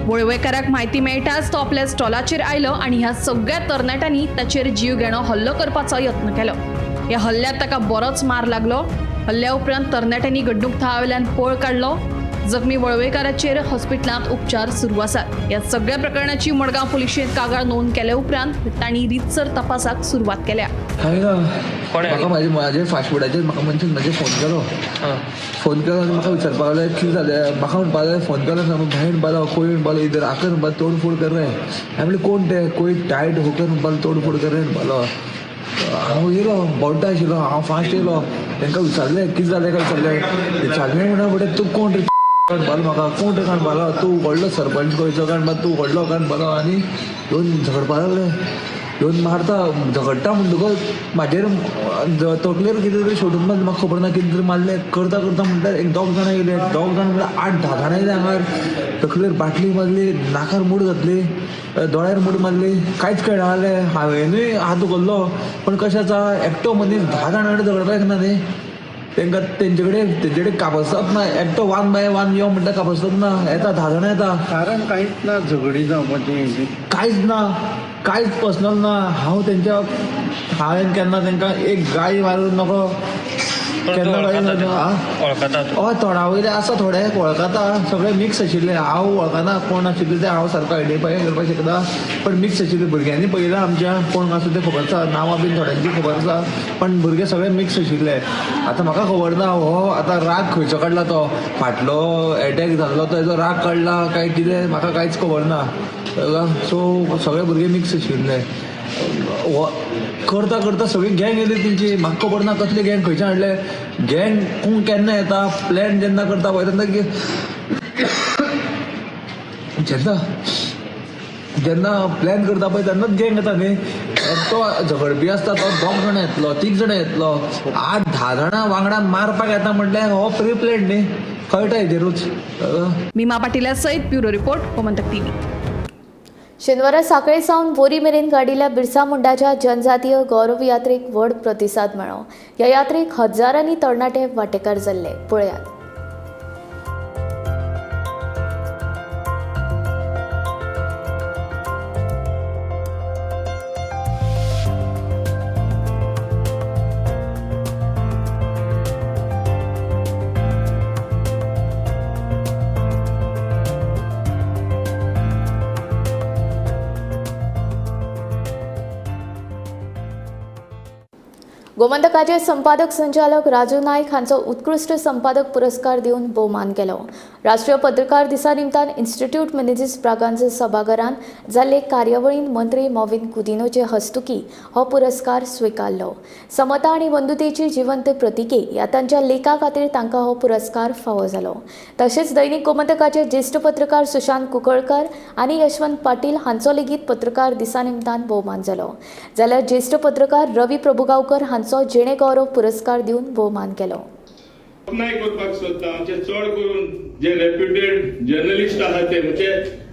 वळवयकाराक म्हायती मेळटाच तो आपल्या स्टॉलाचेर आयलो आनी ह्या सगळ्या तरणाट्यांनी ताचेर जीव घेणो हल्लो करपाचो यत्न केलो. ह्या हल्ल्यात ताका बरोच मार लागलो. हल्ल्या उपरांत तरणाट्यांनी घडणूक थळावेल्यान पळ काडलो. जखमी वळवयकाराचेर हॉस्पिटलांत उपचार सुरू आसात. ह्या सगळ्या प्रकरणाची मडगांव पुलिशेंत कागाळ नोंद केले उपरांत तांणी रितसर तपासाक सुरवात केल्या. म्हाका म्हाजे फास्ट फुडाचेर म्हाका मनशान म्हाजे फोन केलो. फोन केलो आनी म्हाका विचारपाक लागले कितें जालें. म्हाका म्हणपाक लागले फोन केलो भायर म्हणपाक कोय म्हणपाक इधर आकर म्हणपाक तोडफोड कर रहे. हांवें म्हणलें कोण ते, कोय टायट होकर म्हणपाक तोडफोड कर रहे म्हणपालो. हांव येयलो बोड्डा आशिल्लो, हांव फास्ट येयलो. तांकां विचारलें कितें जालें काय विचारलें. विचारलें म्हणून म्हणटा तूं कोण रे म्हणपालो म्हाका, कोण रे म्हणपालो, तूं व्हडलो सरपंच गोंयचो काय म्हणपाक, तूं व्हडलो काय म्हणपालो. आनी दोन झगडपाक लागले. येवन मारता झगडटा म्हणटकच म्हाजेर तकलेर कितें तरी सोडून मारलें, म्हाका खबर ना कितें तरी मारलें. करता करता म्हणल्यार एक दोग जाणां येयले, दोग जाणां म्हणल्यार 8-10 जाणां येयले हांगार. तकलेर बाटली मारली, नाकार मूड घातली, दोळ्यार मूड मारली, कांयच कळना जालें. हांवेनूय हात उखल्लो, पण कशें आसा एकटो मनीस 10 जाणां कडेन झगडपाक येना न्ही. तांकां तेंचे कडेन कापसत ना, एकटो 1 by 1 यो म्हणटा कापसत ना, येता 10 जाणां येता. कारण कांयच ना, झगडी जावपाचें कांयच ना, कांयच पर्सनल ना. हांव तेंच्या हांवें केन्ना तांकां एक गाळी मारून नको केन्ना गाळी. हय, तोंडा वयले आसा थोडे वळखता, सगळे मिक्स आशिल्ले. हांव वळखना कोण आशिल्ले ते, हांव सारको आयडेंटिफाय करपाक शकता, पण मिक्स आशिल्ले. भुरग्यांनी पळयलां आमच्या कोण आसा तें खबर आसा, नांवां बीन थोड्यांची खबर आसा, पण भुरगे सगळे मिक्स आशिल्ले. आतां म्हाका खबर ना हो आतां राग खंयचो काडला, तो फाटलो एटॅक जाल्लो तो हेजो राग काडला काय कितें म्हाका कांयच खबर ना. सो सगळे भुरगे मिक्स आशिल्ले. करता करता सगळी गँग येयली तेंची, म्हाका खबर ना कसली गँग खंयच्यान हाडले. गँग कोण केन्ना येता, प्लॅन जेन्ना करता पळय तेन्ना जेन्ना जेन्ना प्लॅन करता पळय तेन्नाच गँग येता न्ही. तो झगडपी आसता तो 2 जाणां येतलो, 3 जाणां येतलो, 8-10 जाणां वांगडा मारपाक येता म्हटल्यार हो प्री प्लॅन न्ही, कळटा हेजेरूच. भीमा पाटीला सयत ब्युरो रिपोर्ट, गोमंतक टीव्ही. शेनवारा साखळे सावन बोरी मेरेन काडिल्ल्या बिरसा मुंडाच्या जनजातीय गौरव यात्रेक व्हड प्रतिसाद मेळ्ळो. ह्या यात्रेक हजारांनी तरणाटे वांटेकार जाल्ले. पळयात. गोमंतकाचे संपादक संचालक राजू नायक हांचो उत्कृश्ट संपादक पुरस्कार दिवन भोवमान केलो. राष्ट्रीय पत्रकार दिसा निमतान इन्स्टिट्यूट मिनेझीस ब्रागांझ सभाघरांत जाल्ले कार्यावळींत मंत्री मॉविन कुदिनोचे हस्तुकी हो पुरस्कार स्विकारलो. समता आनी बंधुतेची जिवंत प्रतिके ह्या तांच्या लेखा खातीर तांकां हो पुरस्कार फावो जालो. तशेंच दैनिक गोमंतकाचे ज्येश्ठ पत्रकार सुशांत कुंकळकर आनी यशवंत पाटील हांचो लेगीत पत्रकार दिसा निमतान भोवमान जालो. जाल्यार ज्येश्ठ पत्रकार रवी प्रभुगांवकर हांचो जिणे गौरव पुरस्कार दिवन भोवमान केलो. नाय करपाक सोदता आमचे चड करून जे रेप्युटेड जर्नलिस्ट आहा ते, म्हणजे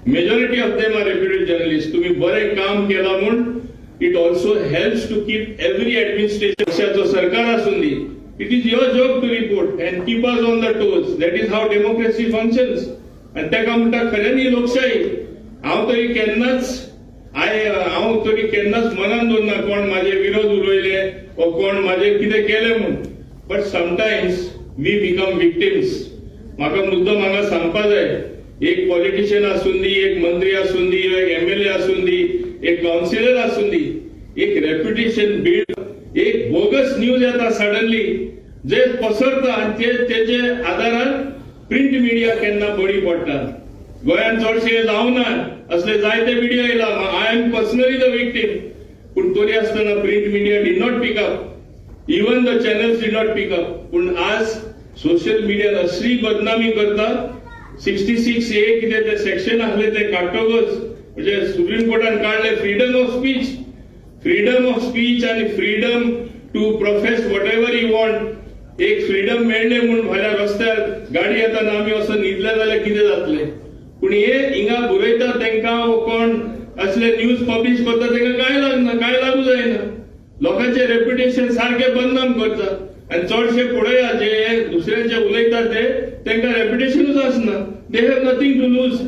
majority of them are reputed journalist. तुम्ही बरें काम केलां म्हूण it also helps to keep every administration, पक्षाचो सरकार आसून दी, it is your job to report and keep us on the toes. That is how democracy functions. आनी ताका म्हणटा खऱ्यांनी लोकशाही. हांव तरी केन्नाच हांव तरी केन्नाच मनान दवरना कोण म्हाजे विरोध उलयले वो कोण म्हाजेर कितें केलें म्हूण. But sometimes we become victims. म्हाका मुद्दम हांगा सांगपा जाय, एक पॉलिटिशियन आसून दी, एक मंत्री आसून दी, एक एमएलए आसून दी, एक कावन्सिलर आसून दी, एक रेप्युटेशन बिल्ड, एक बोगस न्यूज येता सडनली जे पसरता आनी तेजे आदारान प्रिंट मिडिया केन्ना बळी पडटा. गोंयांत चडशे जावना असले जायते मिडिया येयला. I am personally the victim. पूण तरी आसतना print media did not pick up, even the channels did not pick up. पूण आज सोशल मिडियान असली बदनामी करता. 66A कितें ते सेक्शन आसले ते काडटकच म्हणजे सुप्रीम कोर्टान काडले freedom of speech, freedom of speech आनी freedom to profess whatever you want. एक फ्रीडम मेळ्ळें म्हूण फाल्यां रस्त्यार गाडी येताना आमी असो न्हिदले जाल्यार कितें जातलें? पूण हे हिंगा बरयता तांकां वो कोण असले न्यूज पब्लिश करता तांकां कांय लागना, कांय लागू जायना. लोकांचें रेप्युटेशन सारकें बदनाम करता. आनी चडशे पळया जे दुसऱ्यांचे उलयता ते तांकां रेप्युटेशनूच आसना. They have nothing to lose.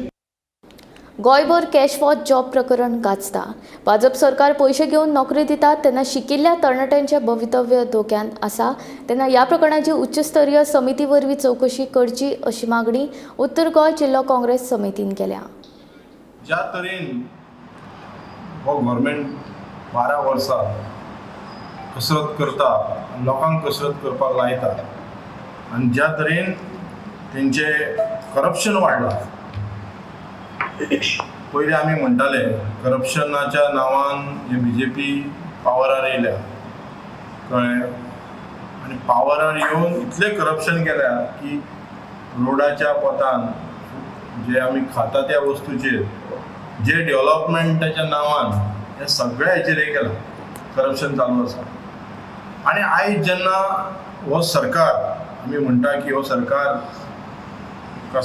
गोंयभर cash for job प्रकरण गाजता. भाजप सरकार पयशे घेवन नोकरी दितात तेन्ना शिकिल्ल्या तरणाट्यांचें भवितव्य धोक्यांत आसा. तेन्ना ह्या प्रकरणाची उच्चस्तरीय समिती वरवीं चवकशी करची अशी मागणी उत्तर गोंय जिल्लो काँग्रेस समितीन केल्या. ज्या तरेन हो गव्हर्मेंट 12 वर्सां कसरत करता, लोकांक कसरत करपाक लायता आनी ज्या तरेन तेंचे करप्शन वाडलां. पयलीं आमी म्हणटाले करप्शनाच्या नांवान हे बीजेपी पावरार येयल्या, कळ्ळें? आनी पावरार येवन इतलें करप्शन केल्या की रोडाच्या पोतान जे आमी खाता त्या वस्तूचेर जे डेव्हलपमेंटाच्या नांवान हे सगळ्या हेचेर हें केलां, करप्शन चालू आसा. आनी आयज जेन्ना हो सरकार आमी म्हणटा की हो सरकार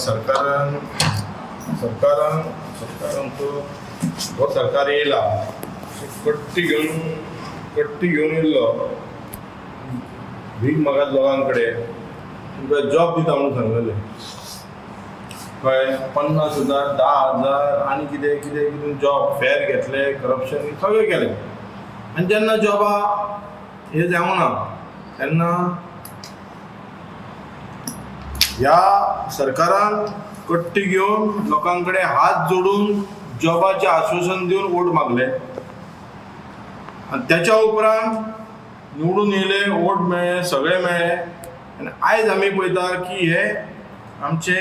सरकारान सरकारान सरकारांचो हो सरकार येयला कट्टी घेवन येयल्लो भीक मागत लोकां कडेन, तुमकां जॉब दिता म्हणून सांगलेलें, कळ्ळें, 50,000 10,000 आनी कितें कितें कितें जॉब फेर घेतले, करप्शन सगळें केलें. आनी जेन्ना जॉबा हें जावंक ना तेन्ना ह्या सरकारान कट्टी घेवन लोकां कडेन हात जोडून जॉबाचें आश्वासन दिवन वोट मागले आनी त्याच्या उपरांत निवडून येयले, वोट मेळ्ळे, सगळें मेळ्ळें. आनी आयज आमी पळयता की हे आमचे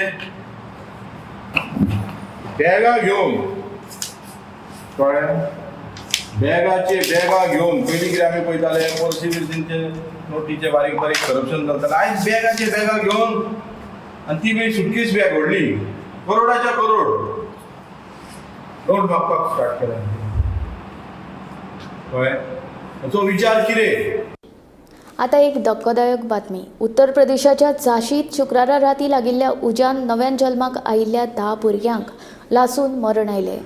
बॅगां घेवन, कळ्ळें, बॅगाचे बॅगां घेवन पयलीं कितें आमी पळयताले पर्सी बिर्सींचे नोटीचे बारीक बारीक करप्शन चलतालें, आयज बॅगाचे बॅगां घेवन आनी ती बी सुटकेस बॅग व्हडली, करोडाच्या करोड नोट मागपाक स्टार्ट केलें, कळ्ळें. हाचो विचार कितें? आता एक धक्कोदायक बातमी. उत्तर प्रदेशाच्या झाशीत शुक्रारा राती लागिल्ल्या उज्यान नव्यान जल्माक आयिल्ल्या 10 भुरग्यांक लासून मरण आयलें.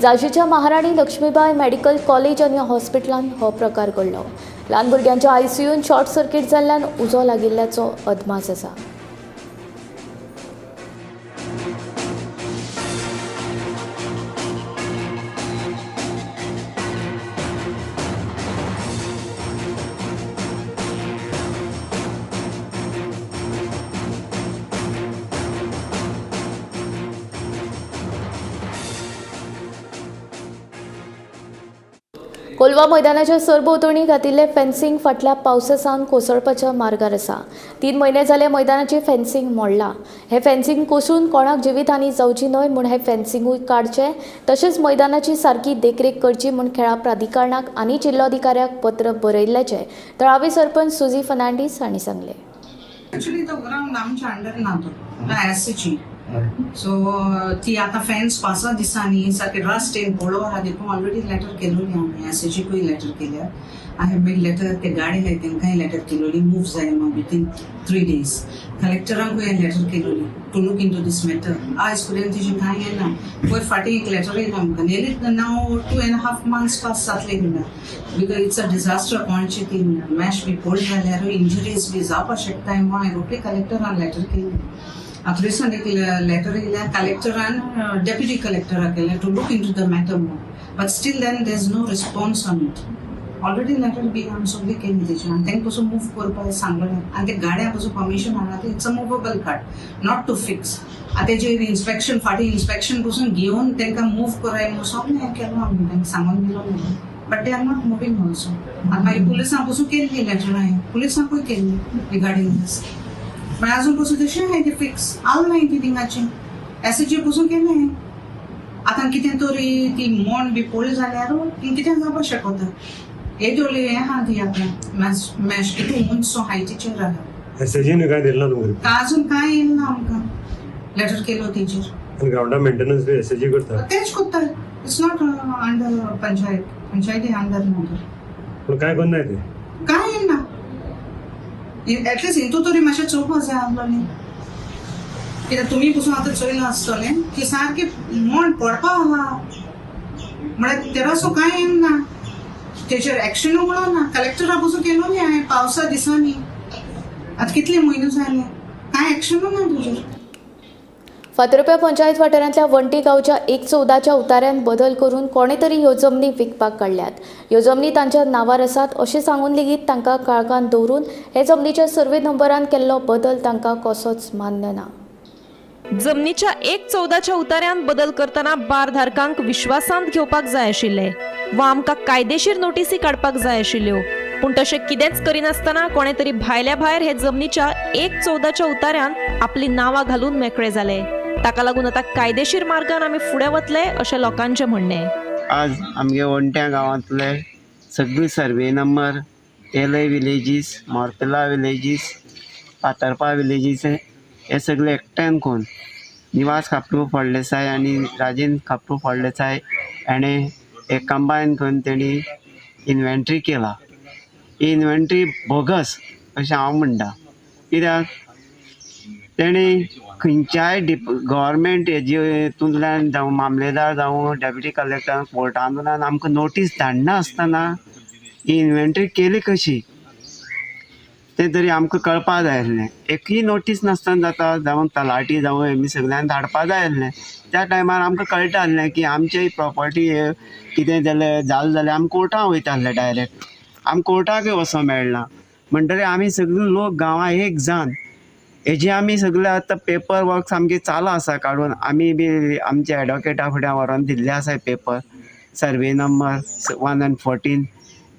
झाशीच्या महाराणी लक्ष्मीबाई मेडिकल कॉलेज आनी हॉस्पिटलान हो प्रकार घडलो. ल्हान भुरग्यांच्या आयसीयून शॉर्ट सर्किट जाल्ल्यान उजो लागिल्ल्याचो अदमास आसा. कोलवा मैदानाच्या सरभोंवतणी घातिल्लें फेन्सिंग फाटल्या पावसा सावन कोसळपाच्या मार्गार आसा. 3 म्हयने जाले मैदानाची फेन्सिंग मोडलां. हें फेन्सिंग कोसळून कोणाक जिवीतहानी जावची न्हय म्हूण हें फेन्सिंगूय काडचें, तशेंच मैदानाची सारकी देखरेख करची म्हूण खेळां प्राधिकरणाक आनी जिल्लोधिकाऱ्याक पत्र बरयल्ल्याचें थळावे सरपंच सुझी फर्नांडीस हांणी सांगलें. एक्चुअली तो ग्राउंड आमच्या अंडर ना, तो एसएची, सो ती आतां फेन्स 5 दिसांनी सारकें रस्ट येवन पळोव आहा देखून ऑलरेडी लेटर केलोली आमी एसएचीकूय लेटर केल्या. I have made letter, ते गाडी आहाय तेंकांय लेटर केलोली मूव जाय म्हणून विथीन 3 डेज. कलेक्टरांकूय लेटर केलोली to look into this matter. आयज पर्यंत तेजें कांय येना. पयर फाटीं एक लेटर येयला आमकां, nearly now 2.5 months pass जातले म्हणटा, because it's a disaster. कोणाची ती मॅश बी पडली जाल्यार इंजुरीज बी जावपाक शकताय म्हणून हांवें रोखडी कलेक्टरान लेटर केली. आतां रिसंट एक लेटर येयल्या कलेक्टरान डेप्युटी कलेक्टराक केलें to look into the matter म्हणून, but still then there is no response on it. Already letter बी आमी सगळी केली तेजी आनी तांकां पसून मूव करपाक सांगलें आनी ते गाड्यां पसून परमिशन हाडला, ते it's a movable cart not to fix. आतां तेजेर इन्स्पेक्शन फाटीं इन्स्पेक्शन पसून घेवन तांकां मूव कराय म्हणून सगळें हें केलो आमी, तांकां सांगून दिलो म्हणून, but they are not moving also. आनी मागीर पुलिसां पसून केल्ली लेटर हांवें, पुलिसांकूय केल्ली रिगार्डींग दीस, पण अजून पसून तशें आहाय ती फिक्स आल नाय ती थिंगाची एसएची पसून केलें. आतां कितें तरी ती मोण बी पडली जाल्यार ती कितें जावपाक शकता. येदोळी हें आहा ती आतां मॅश कितू उंचसो हायटीचेर आहा. एसएचीन कांय दिलें ना तुमकां? अजून कांय येयलें ना आमकां, लेटर केलो तेजेर. आनी ग्रावंडा मेंटेनन्स बी एसएची करता? तेच करता, it's not under panchayat, पंचायती अंडर ना. पूण कांय करनाय ते? कांय येना, एटलिस्ट हितू तरी मातशें चोवपाक जाय आसलोलें, कित्याक तुमी पसून आतां चोयलां आसतलें की सारकें मोण पडपा आहा, म्हळ्यार तेरासो कांय येना, तेजेर एक्शनूय म्हणून ना. कलेक्टरा पसून केलो न्ही हांवें पावसा दिसांनी, आतां कितले म्हयने जाले कांय एक्शनूय ना तेजेर. फातर्प्या पंचायत वाठारांतल्या वंटी गांवच्या 1/14च्या उताऱ्यांत बदल करून कोणे तरी ह्यो जमनी विकपाक काडल्यात. ह्यो जमनी तांच्या नांवार आसात अशें सांगून लेगीत तांकां काळखांत दवरून हे जमनीच्या सर्वे नंबरान केल्लो बदल तांकां कसोच मान्य ना. जमनीच्या 1/14च्या उताऱ्यांत बदल करतना बारधारकांक विश्वासांत घेवपाक जाय आशिल्ले वा आमकां कायदेशीर नोटीसी काडपाक जाय आशिल्ल्यो, पूण तशें कितेंच करिनासतना कोणे तरी भायल्या भायर हे जमनीच्या 1/14च्या उताऱ्यांत आपली नांवां घालून मेकळे जाले. ताका लागून आतां कायदेशीर मार्गान आमी फुडें वतले अशें लोकांचें म्हणणें. आज आमगे वणट्या गांवांतले सगळे सर्वे नंबर तेलय villages, Morpirla villages, Fatorpa villages हे सगळे एकठांय करून निवास खापरू फळदेसाय आनी राजेंद्र खापरू फळदेसाय हाणें हे कंबायन करून तेणी इन्वेंट्री केला. ही इन्वेंट्री बोगस अशें हांव म्हणटा, कित्याक तेणी खंयच्याय गव्हर्मेंट हेजे हितूंतल्यान जावं मामलेदार जावं डेप्युटी कलेक्टर कोर्टांतल्यान आमकां नोटीस धाडना आसतना ही इन्वेंट्री केली कशी तें तरी आमकां कळपा जाय आसलें. एकूय नोटीस नासतना जाता, जावं तलाटी जावं हेमी सगळ्यांक धाडपा जाय आसलें. त्या टायमार आमकां कळटा आसलें की आमची प्रॉपर्टी कितें जालें जालें जाल्यार आमी कोर्टां वयता आसले डायरेक्ट, आमकां कोर्टाकय वचोंक मेळना. म्हणटकीर आमी सगळे लोक गांवां एक जावन हेजे आमी सगळे आतां पेपर वर्क सामकें चालू आसा काडून, आमी बी आमच्या एडवोकेटा फुड्यान व्हरोन दिल्ले आसा paper, survey number 1 and 14,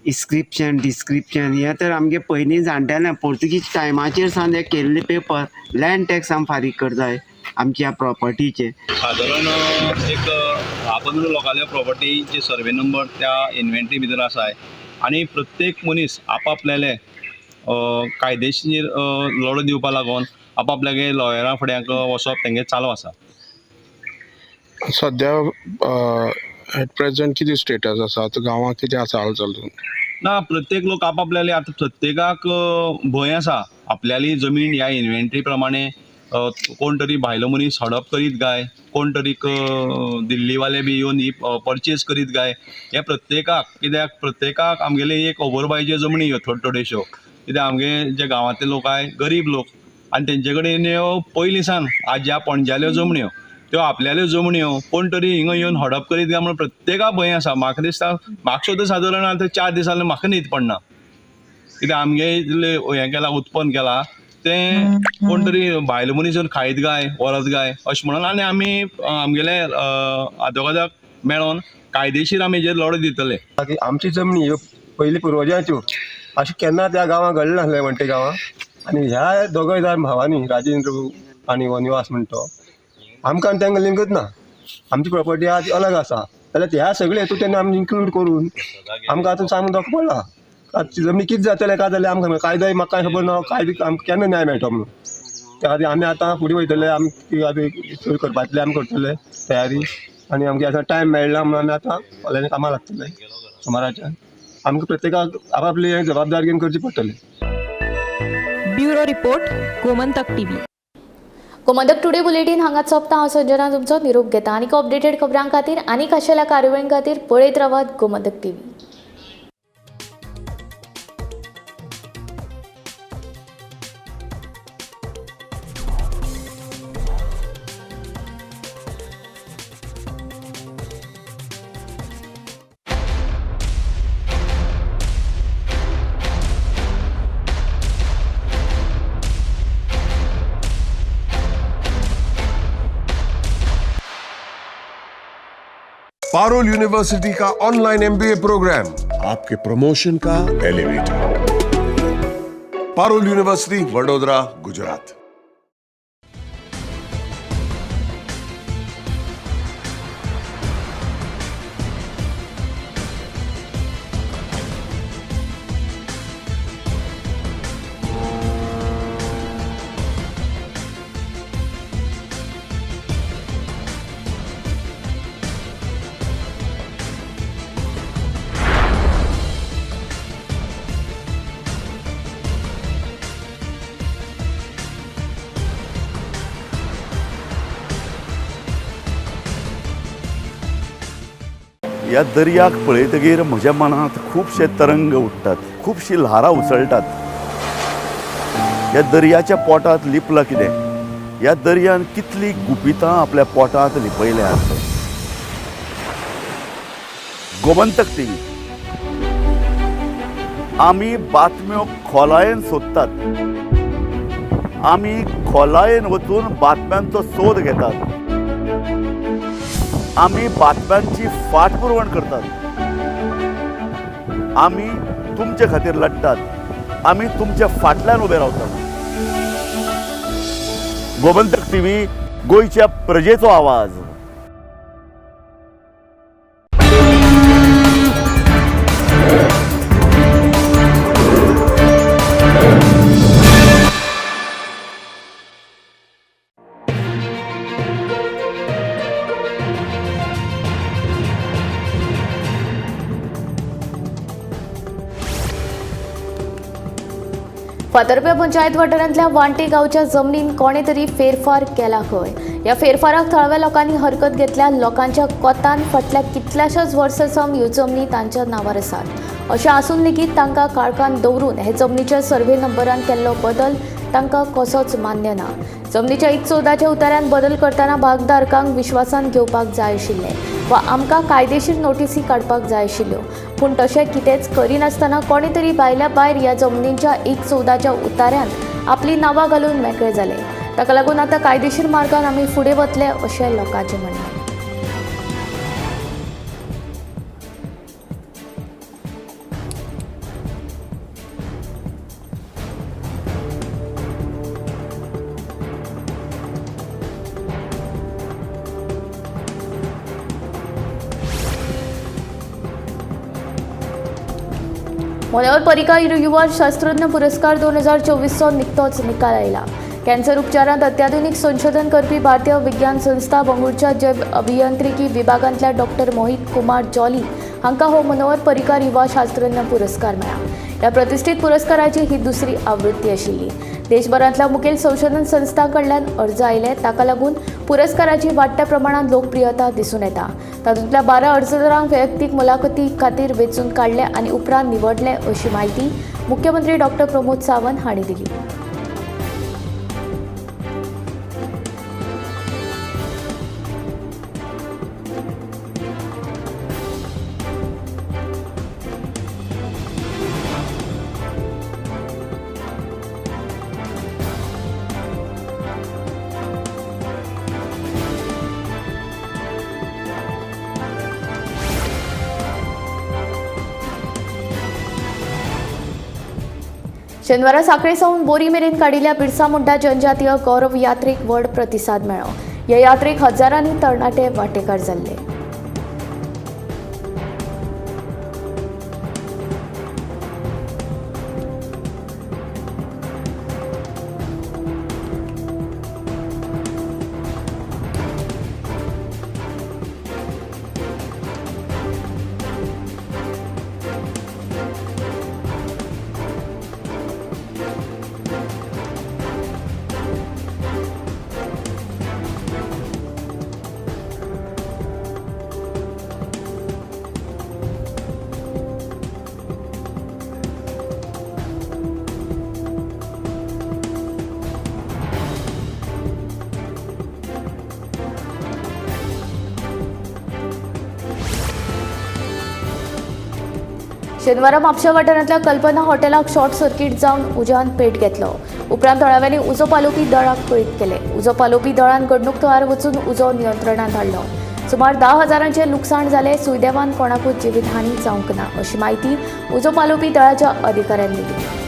inscription description हें तर आमगे पयलीं जाणटेल्या पोर्तुगीज टायमाचेर सावन हे केल्ले पेपर. लँड टॅक्स आमी फारीक करताय आमच्या प्रॉपर्टीचे. सादारण एक 10-15 लोकांल्या प्रॉपर्टीचे सर्वे नंबर त्या इन्व्हेंटरी भितर आसाय आनी प्रत्येक मनीस आपापल्याले कायदेशीर लढो दिवपा लागून आपापल्यागे लॉयरा फुड्यांक वचप तेंगे चालू आसा. सद्या एट प्रेझेंट कितें स्टेटस आसा आतां गांवांत कितें आसा हालचाल? ना, प्रत्येक लोक आपापल्याले आतां प्रत्येकाक भंय आसा आपल्याली जमीन ह्या इन्व्हेंटरी प्रमाणे कोण तरी भायलो मनीस हडप करीत काय, कोण तरी दिल्लीवाले बी येवन ही परचेज करीत काय, हें प्रत्येकाक, कित्याक प्रत्येकाक आमगेले एक ओबरबायच्यो जमनी ह्यो थोड्यो थोड्योश्यो, कित्याक आमगे जे गांवांतले लोक आहाय गरीब लोक आनी तेंचे कडेन ह्यो पयलीं सावन आज्या पणज्याल्यो जमण्यो, त्यो आपल्याल्यो जमण्यो कोण तरी हिंगा येवन हडप करीत काय म्हणून प्रत्येकाक भंय आसा. म्हाका दिसता म्हाका सुद्दां सादारण आतां 4 दिसांनी म्हाका न्हीद पडना, कित्याक आमगे इतलें हें केलां उत्पन्न केलां तें कोण तरी भायलो मनीस येवन खायत काय व्हरत काय अशें म्हणून. आनी आमी आमगेले आदवोगादाक मेळोन कायदेशीर आमी हेजेर लढो दितले. आमची जमनी ह्यो पयलीं पुर्वजांच्यो अशें केन्ना त्या गांवांत घडलें नासलें म्हणटे गांवांत. आनी ह्या दोगांय जाण भावांनी राजेंद्र आनी वनवास म्हणटो आमकां आनी तांकां लिंकच ना, आमची प्रॉपर्टी आहा ती अलग आसा. जाल्यार ह्या सगळे हितून तेन्ना आमी इन्क्लूड करून आमकां आतां सांगून दाखोवंक पडला. आतां जमनी कितें जातलें काय जाल्यार आमकां कायदोय म्हाका कांय खबर ना, कायदो आमकां केन्ना न्याय मेळटलो म्हणून. त्या खातीर आमी आतां फुडें वयतले, आमी आतां करपातले आमी करतले तयारी आनी आमगे आतां टायम मेळना म्हणून आमी आतां फाल्यां कामां लागतले सोमाराच्यान. आमकां प्रत्येकाक आपापली जबाबदारी घेवन करची पडटली. Bureau report, Gomantak TV. Gomantak today bulletin हांगा सोंपता. हांव संजना तुमचो निरोप घेता. आनीक अपडेटेड खबरां खातीर आनी खाशेल्या कार्यावळीं खातीर पळयत रावात गोमंतक टीव्ही. पारुल यूनिवर्सिटी का ऑनलाइन एमबीए प्रोग्राम आपके प्रमोशन का एलिवेटर. पारुल यूनिवर्सिटी, वडोदरा, गुजरात. ह्या दर्याक पळयतगीर म्हज्या मनांत खुबशे तरंग उठ्ठात, खुबशी ल्हारां उसळटात. ह्या दर्याच्या पोटांत लिपलां कितें, ह्या दर्यान कितलीं गुपितां आपल्या पोटांत लिपयल्यांत. गोमंतक टीव्ही आमी बातम्यो खोलायेन सोदतात, आमी खोलायेन वचून बातम्यांचो सोद घेतात, आमी बातम्यांची फाटपुरवण करतात, आमी तुमचे खातीर लढतात, आमी तुमच्या फाटल्यान उबे रावतात. गोमंतक टीव्ही, गोंयच्या प्रजेचो आवाज. फातर्प्या पंचायत वाठारांतल्या वांटे गांवच्या जमनीन कोणे तरी फेरफार केला खंय. ह्या फेरफाराक थळाव्या लोकांनी हरकत घेतल्या. लोकांच्या कोतान फाटल्या कितल्याशाच वर्सां सावन ह्यो जमनी तांच्या नांवार आसात. अशें आसून लेगीत तांकां काळखान दवरून हे जमनीच्या सर्वे नंबरान केल्लो बदल तांकां कसोच मान्य ना. जमनीच्या 1/14 उतार्यान बदल करतना भागधारकांक विश्वासान घेवपाक जाय आशिल्लें वा आमकां कायदेशीर नोटीसी काडपाक जाय आशिल्ल्यो, पूण तशें कितेंच करिनासतना कोणे तरी भायल्या भायर ह्या जमनींच्या 1/14 उतार्यांत आपलीं नांवां घालून मेकळे जाले. ताका लागून आतां कायदेशीर मार्गान आमी फुडें वतले अशें लोकांचें म्हणणें. मनोहर पर्रीकार युवा शास्त्रज्ञ पुरस्कार 2024चो निकतोच निकाल आयला. कॅन्सर उपचारांत अत्याधुनिक संशोधन करपी भारतीय विज्ञान संस्था बंगळुरूच्या जैव अभियांत्रिकी विभागांतल्या डॉक्टर मोहित कुमार जॉली हांकां हो मनोहर पर्रीकार युवा शास्त्रज्ञ पुरस्कार मेळ्ळा. ह्या प्रतिश्ठीत पुरस्काराची ही दुसरी आवृत्ती आशिल्ली. देशभरांतल्या मुखेल संशोधन संस्थां कडल्यान अर्ज आयले. ताका लागून पुरस्काराची वाडट्या प्रमाणांत लोकप्रियता दिसून येता. तातूंतल्या 12 अर्जदारांक वैयक्तीक मुलाखती खातीर वेंचून काडले आनी उपरांत निवडले अशी म्हायती मुख्यमंत्री डॉक्टर प्रमोद सावंत हांणी दिली. शेनवारा साखळे सावन बोरी मेरेन काडिल्ल्या बिरसा मुंडा जनजातीय गौरव यात्रेक व्हड प्रतिसाद मेळ्ळो. ह्या यात्रेक हजारांनी तरणाटे वांटेकार जाल्ले. शेनवारा म्हापशा वाठारांतल्या कल्पना हॉटेलाक शॉर्ट सर्किट जावन उज्यान पेट घेतलो. उपरांत थळाव्यांनी उजो पालोवपी दळाक कळीत केलें. उजो पालोवपी दळान घडणूक थळार वचून उजो नियंत्रणांत हाडलो. सुमार 10 हजारांचें लुकसाण जालें. सुदैवान कोणाकूच जिवीतहानी जावंक ना अशी म्हायती उजो पालोवपी दळाच्या अधिकाऱ्यांनी दिली.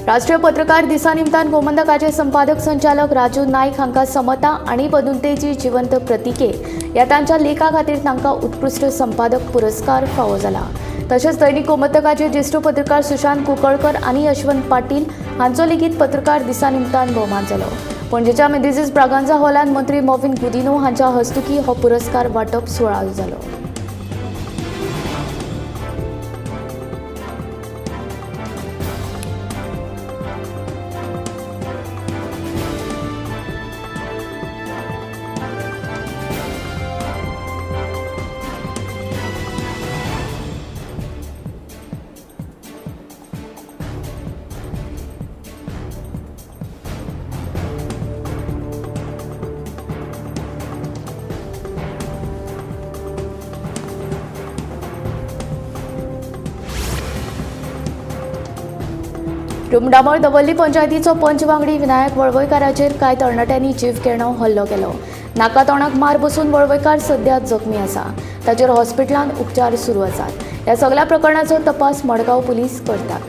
राष्ट्रीय पत्रकार दिसा निमतान गोमंतकाचे संपादक संचालक राजू नाईक हांकां समता आनी बदुंतेची जिवंत प्रतिके ह्या तांच्या लेखा खातीर तांकां उत्कृश्ट संपादक पुरस्कार फावो जाला. तशेंच दैनिक गोमंतकाचे ज्येश्ठ पत्रकार सुशांत कुंकळकर आनी यशवंत पाटील हांचो लेगीत पत्रकार दिसा निमतान भोवमान जालो. पणजेच्या मेनेझीस ब्रागांझा हॉलांत मंत्री मॉविन गुदिन्हो हांच्या हस्तुकीं हो पुरस्कार वांटप सुवाळो जालो. रुमडामळ दवर्ली पंचायतीचो पंच वांगडी विनायक वळवयकाराचेर कांय तरणाट्यांनी जीव घेणो हल्लो केलो. नाका तोंडाक मार बसून वळवयकार सध्या जखमी आसा. ताचेर हॉस्पिटलांत उपचार सुरू आसात. ह्या सगळ्या प्रकरणाचो तपास मडगांव पुलीस करतात.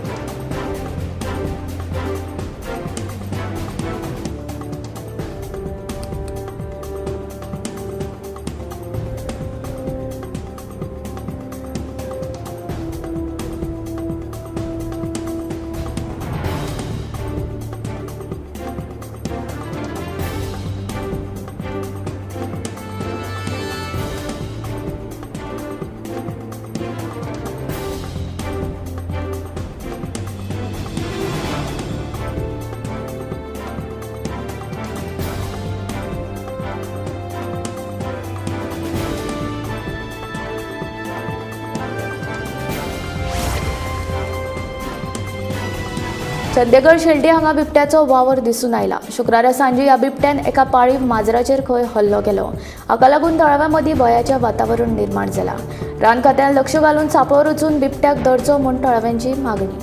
चंदेगड शेल्डी हांगा बिबट्याचो वावर दिसून आयला. शुक्रारा सांजे ह्या बिबट्यान एका पाळीव माजराचेर खंय हल्लो केलो. हाका लागून थळाव्यां मदीं भंयाचें वातावरण निर्माण जालां. रान खात्यान लक्ष घालून सांपळो रचून बिबट्याक धरचो म्हूण थळाव्यांची मागणी.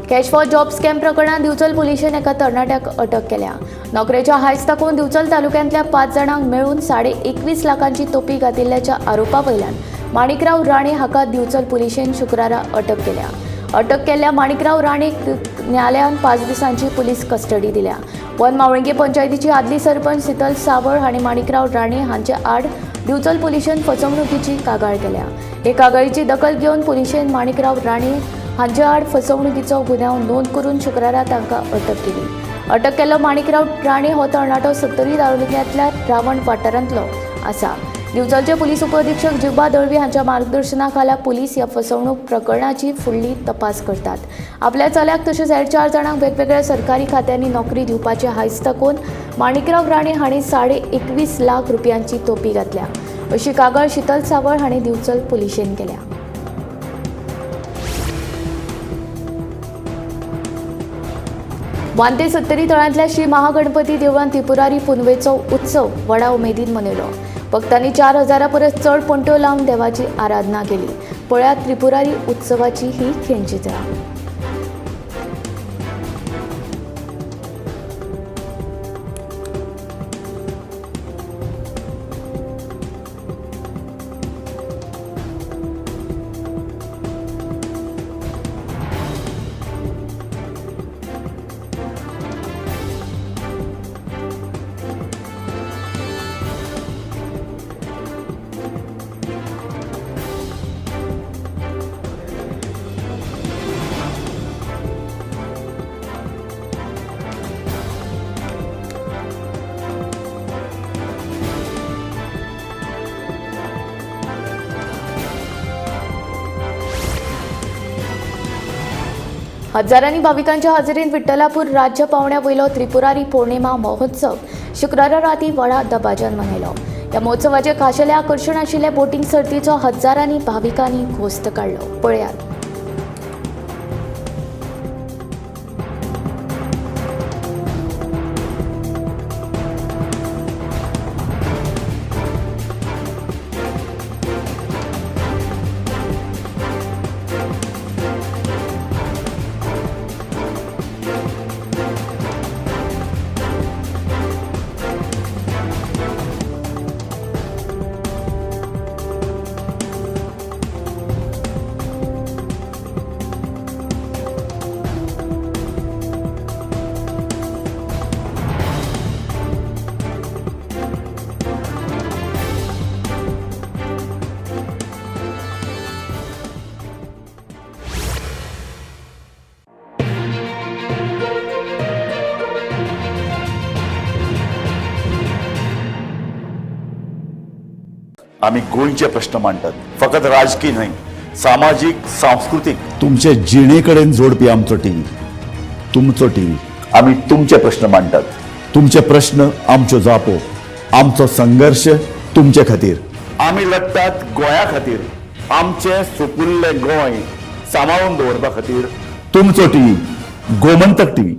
कॅश फॉर जॉब स्कॅम प्रकरणात दिवचल पुलिशेन एका तरणाट्याक अटक केल्या. नोकरेच्या हायस दाखोवन दिवचल तालुक्यांतल्या 5 जाणांक मेळून 21.5 लाखांची तोपी घातिल्ल्याच्या आरोपा वयल्यान माणिकराव राणे हाका दिवचल पुलिशेन शुक्रारा अटक केल्या. अटक केल्ल्या माणिकराव राणेक न्यायालयान 5 दिसांची पुलीस कस्टडी दिल्या. वन मावळंगे पंचायतीची आदली सरपंच शीतल सावळ हांणी माणिकराव राणे हांचे आड दिवचल पुलिशेन फसवणुकीची कागाळ केल्या. हे कागाळीची दखल घेवन पुलिशेन माणिकराव राणे हांचे आड फसवणुकीचो गुन्यांव नोंद करून शुक्रारा तांकां अटक केली. अटक केल्लो माणिकराव राणे हो तरणाटो सत्तरी तालुक्यांतल्या रावण वाठारांतलो आसा. दिवचलचे पुलीस उपअधीक्षक जिव्बा दळवी हांच्या मार्गदर्शनाखाला पुलीस ह्या फसवणूक प्रकरणाची फुडली तपास करतात. आपल्या चल्याक तशेंच हेर 4 जाणांक वेगवेगळ्या सरकारी खात्यांनी नोकरी दिवपाचे हायस दाखोवन माणिकराव राणे हांणी 21.5 लाख रुपयांची तोपी घातल्या अशी कागाळ शीतल सावळ हांणी दिवचल पुलिशेन केल्या. वांते सत्तरी तळांतल्या श्री महागणपती देवळांत त्रिपुरारी पुनवेचो उत्सव व्हडा उमेदीन मनयलो. भक्तांनी 4000 परस चड पणट्यो लावन देवाची आराधना केली. पळयात त्रिपुरारी उत्सवाची ही खिणचित्रां. हजारांनी भाविकांच्या हाजेरीन विठ्ठलापूर राज्य पावण्या वयलो त्रिपुरारी पौर्णिमा महोत्सव शुक्रारा राती व्हडा दबाज्यान मनयलो. ह्या महोत्सवाचें खाशेलें आकर्शण आशिल्ले बोटींग सर्तीचो हजारांनी भाविकांनी घोस्त काडलो. पळयात. आमी गोंयचे प्रश्न मांडटात, फकत राजकीय न्हय, सामाजीक, सांस्कृतीक, तुमचे जिणे कडेन जोडपी आमचो टीव्ही, तुमचो टीव्ही. आमी तुमचे प्रश्न मांडटात, तुमचे प्रश्न आमच्यो जापो, आमचो संघर्श तुमचे खातीर. आमी लढटात गोंया खातीर, आमचें सुपुल्लें गोंय सांबाळून दवरपा खातीर. तुमचो टीव्ही, गोमंतक टीव्ही.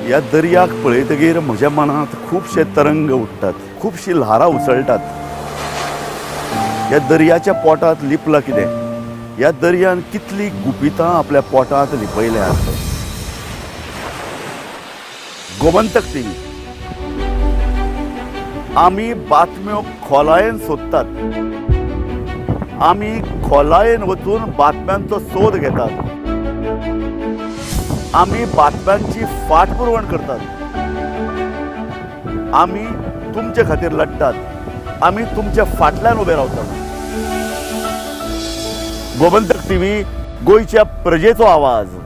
ह्या दर्याक पळयतगीर म्हज्या मनांत खुबशे तरंग उठ्ठात, खुबशी ल्हारां उसळटात. ह्या दर्याच्या पोटांत लिपलां कितें? ह्या दर्यान कितलीं गुपितां आपल्या पोटांत लिपयल्यांत. गोमंतक टीव्ही, आमी बातम्यो खोलायेन सोदतात, आमी खोलायेन वचून बातम्यांचो सोद घेतात, आमी बातम्यांची फाटपुरवण करतात, आमी तुमचे खातीर लढटात, आमी तुमच्या फाटल्यान उबे रावतात. गोमंतक टीव्ही, गोंयच्या प्रजेचो आवाज.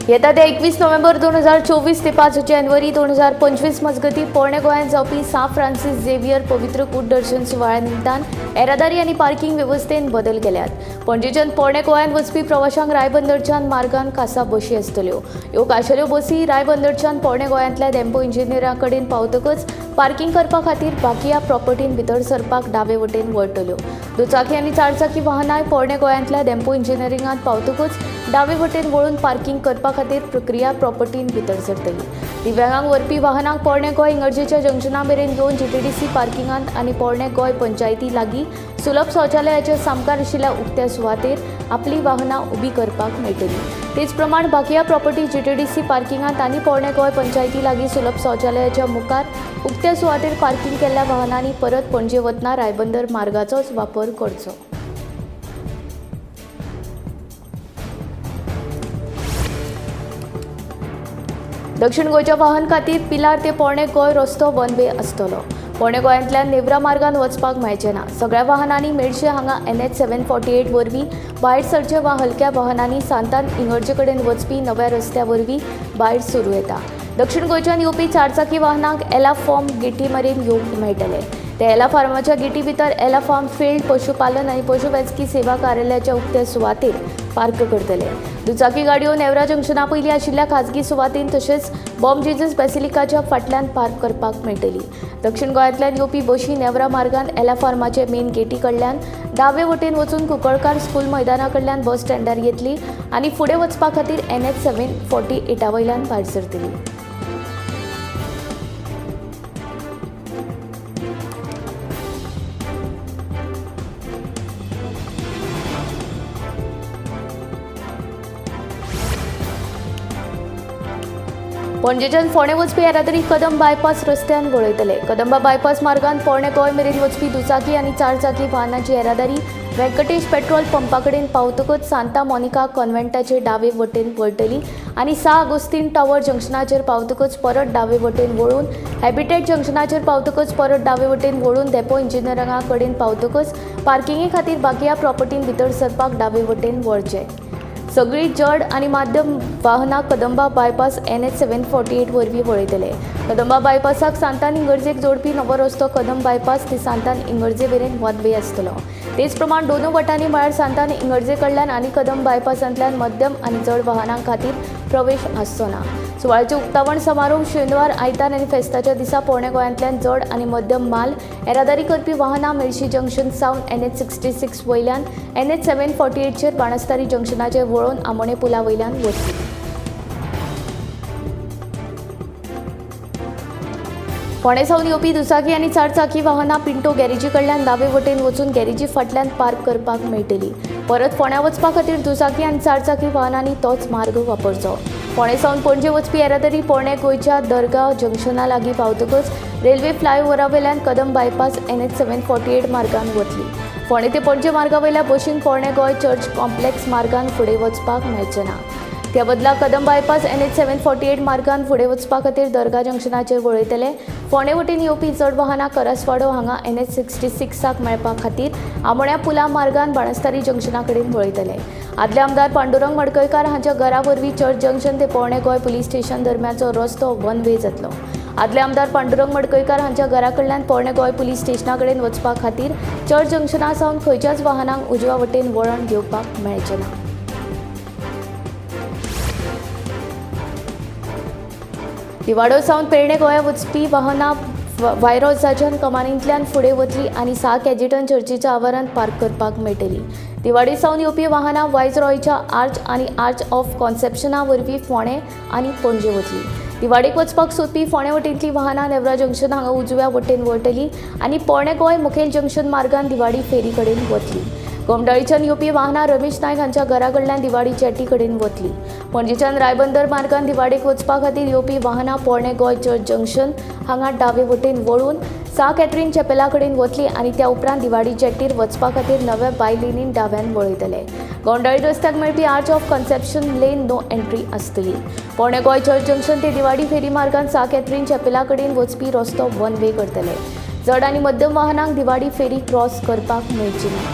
येता ते 21 नोव्हेंबर 2024 ते 5 जानेवारी 2025 मजगती पोरणे गोंयांत जावपी सांत फ्रांसीस झेवियर पवित्र कूट दर्शन सुवाळ्या निमतान येरादारी आनी पार्किंग वेवस्थेंत बदल केल्यात. पणजेच्यान पोरणे गोंयांत वचपी प्रवाशांक रायबंदरच्यान मार्गान खासा बशी आसतल्यो. ह्यो खाशेल्यो बसी रायबंदरच्यान पोरणे गोंयांतल्या डेम्पो इंजिनियरा कडेन पावतकच पार्किंग करपा खातीर बाकिया प्रॉपर्टीन भितर सरपाक डावे वटेन वळटल्यो. दुचाकी आनी चारचाकी वाहनांय पोरणे गोंयांतल्या डेम्पो इंजिनियरिंगांत पावतकच डावे वटेन वळून पार्किंग करपा खातीर प्रक्रिया प्रॉपर्टीन भितर सरतली. दिव्यांगांक व्हरपी वाहनांक पोरणे गोंय इगर्जेच्या जंक्शना मेरेन येवन जीटीडीसी पार्किंगांत आनी पोरणे गोंय पंचायती लागीं सुलभ शौचालयाच्या सामकार आशिल्ल्या उक्त्या सुवातेर आपली वाहनां उबी करपाक मेळटली. तेच प्रमाण बाकिया प्रॉपर्टी जीटीडीसी पार्किंगांत आनी पोरणे गोंय पंचायती लागीं सुलभ शौचालयाच्या मुखार उक्त्या सुवातेर पार्किंग केल्ल्या वाहनांनी परत पणजे वतना रायबंदर मार्गाचोच वापर करचो. दक्षिण गोंयच्या वाहन खातीर पिलार ते पोरणे गोंय रस्तो वन वे आसतलो. पोरणे गोंयांतल्यान नेवरा मार्गान वचपाक मेळचें ना. सगळ्या वाहनांनी मेडशे हांगा NH 748 वरवीं भायर सरचे वा हलक्या वाहनांनी सांतान इगर्जे कडेन वचपी नव्या रस्त्या वरवीं भायर सरूं येता. दक्षिण गोंयच्यान येवपी चारचाकी वाहनांक एला फॉर्म गेटी मेरेन येवंक मेळटलें. ते एला फार्माच्या गेटी भितर एला फार्म फिल्ड पशुपालन आनी पशुवैजकी सेवा कार्यालयाच्या उक्त्या सुवातेर पार्क करतले. दुचाकी गाडयो नेवरा जंक्शना पयलीं आशिल्ल्या खाजगी सुवातेन तशेंच बॉम जेजस बेसिलिकाच्या फाटल्यान पार्क करपाक मेळटली. दक्षिण गोंयांतल्यान येवपी बशी नेवरा मार्गान एला फार्माचे मेन गेटी कडल्यान दावे वटेन वचून कुंकळकार स्कूल मैदाना कडल्यान बस स्टँडार येतली आनी फुडें वचपा खातीर NH 748 वयल्यान भायर सरतली. पणजेच्यान फोंडें वचपी येरादारी कदंब बायपास रस्त्यान वळयतले. कदंबा बायपास मार्गान पोरणे गोंय मेरेन वचपी दुचाकी आनी चारचाकी वाहनांची येरादारी व्यंकटेश पेट्रोल पंपा कडेन पावतकच सांता मोनिका कॉन्व्हेंटाचे डावे वटेन वळटली आनी सा आगोस्तीन टावर जंक्शनाचेर पावतकच परत डावे वटेन वळून हॅबिटेट जंक्शनाचेर पावतकच परत डावे वटेन वळून डेपो इंजिनियरिंगा कडेन पावतकच पार्किंगे खातीर बाकिया प्रॉपर्टीन भितर सरपाक डावे वटेन वळचें. सगळी जड आनी माध्यम वाहनां कदंबा बायपास NH 748 वरवीं वळयतले. कदंबा बायपासाक सांतान इगर्जेक जोडपी नवो रस्तो कदंब बायपास ते सांतान इगर्जे मेरेन वन वे आसतलो. तेच प्रमाण दोनूय वटांनी म्हळ्यार सांतान इगर्जे कडल्यान आनी कदंब बायपासांतल्यान मध्यम आनी जड वाहनां खातीर प्रवेश आसचो ना. सुवाळ्याचें उक्तावण समारोह शेनवार, आयतार आनी फेस्ताच्या दिसा पोरणे गोंयांतल्यान जड आनी मध्यम माल येरादारी करपी वाहनां मेळशी जंक्शन सावन NH 66 वयल्यान NH 748चेर बाणस्तारी जंक्शनाचेर वळोवन आमोणे पुला वयल्यान वतली. फोंडें सावन येवपी दुचाकी आनी चारचाकी वाहनां पिंटो गॅरेजी कडल्यान दावे वटेन वचून गॅरेजी फाटल्यान पार्क करपाक मेळटली. परत फोंड्यां वचपा खातीर दुचाकी आनी चारचाकी वाहनांनी तोच मार्ग वापरचो. फोंडें सावन पणजे वचपी येरादारी पोरणे गोंयच्या दर्गा जंक्शना लागीं पावतकच रेल्वे फ्लायओव्हरा वयल्यान कदम बायपास NH 748 मार्गान वतली. फोंडें ते पणजे मार्गा वयल्या बशींक पोरणे गोंय चर्च कॉम्प्लेक्स मार्गान फुडें वचपाक मेळचें ना. त्या बदला कदम बायपास NH 748 मार्गान फुडें वचपा खातीर दर्गा जंक्शनाचेर वळयतले. फोंडें वटेन येवपी चड वाहनां करसवाडो हांगा NH 66 मेळपा खातीर आमोण्या पुला मार्गान बाणस्तारी जंक्शना कडेन वळयतले. आदले आमदार पांडुरंग मडकयकार हांच्या घरा वरवीं चर्च जंक्शन ते पोरणे गोंय पुलीस स्टेशन दरम्यानचो रस्तो वन वे जातलो. आदले आमदार पांडुरंग मडकयकार हांच्या घरा कडल्यान पोरणे गोंय पुलीस स्टेशना कडेन वचपा खातीर चर्च जंक्शना सावन खंयच्याच वाहनांक उजव्या वटेन वळण घेवपाक मेळचें ना. दिवाडो सावन पेडणे गोंया वचपी वाहनां वायरोजाच्यान कमानींतल्यान फुडें वतली आनी सा कॅजिटन चर्चीच्या आवारांत पार्क करपाक मेळटली. दिवाडी सावन येवपी वाहनां वायज रॉयच्या आर्च आनी आर्च ऑफ कॉन्सेप्शना वरवीं फोंडें आनी पणजे वतली. दिवाडीक वचपाक सोदपी फोंडें वटेंतलीं वाहनां नेवरा जंक्शन हांगा उजव्या वटेन वळटली आनी पोरणे गोंय मुखेल जंक्शन मार्गान दिवाडी फेरी कडेन वतली. गोमडाळीच्यान येवपी वाहनां रमेश नायक हांच्या घरा कडल्यान दिवाडी जेटी कडेन वतली. पणजेच्यान रायबंदर मार्गान दिवाडीक वचपा खातीर येवपी वाहनां पोरणे गोंय चर्च जंक्शन हांगा डावे वटेन वळून सा कॅथरीन चॅपेला कडेन वतली आनी त्या उपरांत दिवाडी जेटीर वचपा खातीर नव्या बायलेनीन डाव्यान वळयतले. गोंडाळी रस्त्याक मेळपी arch of conception lane no entry आसतली. पोरणे गोंय चर्च जंक्शन ते दिवाडी फेरी मार्गान सा कॅथरीन चॅपेला कडेन वचपी रस्तो वन वे करतले. जड आनी मध्यम वाहनांक दिवाडी फेरी क्रॉस करपाक मेळची ना.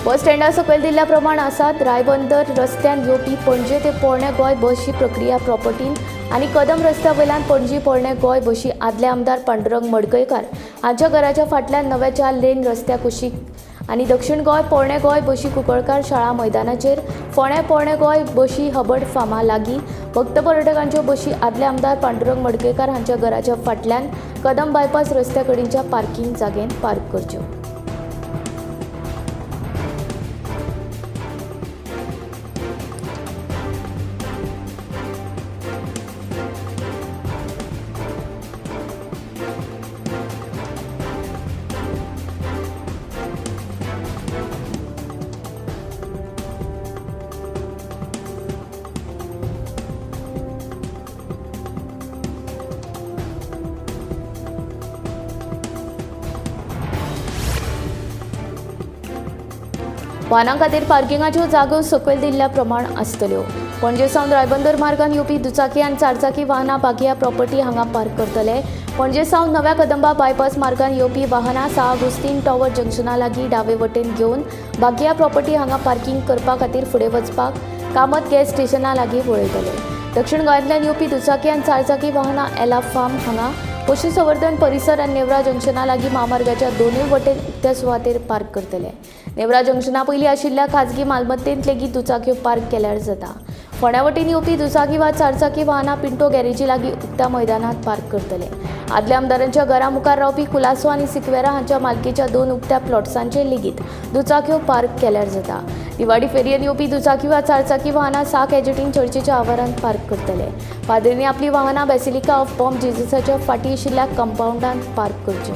बस स्टँडा सकयल दिल्ल्या प्रमाण आसात. रायबंदर रस्त्यान येवपी पणजे ते पोरणे गोंय बशी प्रक्रिया प्रॉपर्टीन आनी कदम रस्त्या वयल्यान पणजी पोरणे गोंय बशी आदले आमदार पांडुरंग मडकयकार हांच्या घराच्या फाटल्यान नव्या 4 लेन रस्त्या कुशीक आनी दक्षिण गोंय पोरणे गोंय बशी कुंकळकार शाळा मैदानाचेर फोंडें पोरणे गोंय बशी हबड फार्मा लागीं भक्त पर्यटकांच्यो बशी आदले आमदार पांडुरंग मडकयकार हांच्या घराच्या फाटल्यान कदम बायपास रस्त्या कडेनच्या पार्किंग जागेंत पार्क करच्यो. वाहनां खातीर पार्किंगाच्यो जागो सकयल दिल्ल्या प्रमाण आसतल्यो. पणजे सावन रायबंदर मार्गान येवपी दुचाकी आनी चारचाकी वाहनां बागिया प्रॉपर्टी हांगा पार्क करतले. पणजे सावन नव्या कदंबा बायपास मार्गान येवपी वाहनां सा आगुस्तीन टॉवर जंक्शना लागीं डावे वटेन घेवन बागिया प्रॉपर्टी हांगा पार्किंग करपा खातीर फुडें वचपाक कामत गॅस स्टेशना लागीं वळयतले. दक्षिण गोंयांतल्यान येवपी दुचाकी आनी चारचाकी वाहनां एला फार्म हांगा पशुसंवर्धन परिसर आनी नेवरा जंक्शना लागीं म्हामार्गाच्या दोनूय वटेन उक्त्या सुवातेर पार्क करतले. नेवरा जंक्शना पयलीं आशिल्ल्या खाजगी मालमत्तेंत लेगीत दुचाक्यो पार्क केल्यार जाता. फोंड्या वटेन येवपी दुचाकी वा चारचाकी वाहनां पिंटो गॅरेजी लागीं उक्त्या मैदानांत पार्क करतले. आदल्या आमदारांच्या घरा मुखार रावपी कुलासो आनी सिक्वेरा हांच्या मालकीच्या 2 उक्त्या प्लॉट्सांचेर लेगीत दुचाक्यो पार्क केल्यार जाता. दिवाडी फेरयेन येवपी दुचाकी वा चारचाकी वाहनां सा कॅजेटीन चर्चीच्या आवारांत पार्क करतले. पाद्रींनी आपलीं वाहनां बेसिलिका ऑफ बॉम जेजसाच्या फाटीं आशिल्ल्या कंपावंडांत पार्क करच्यो.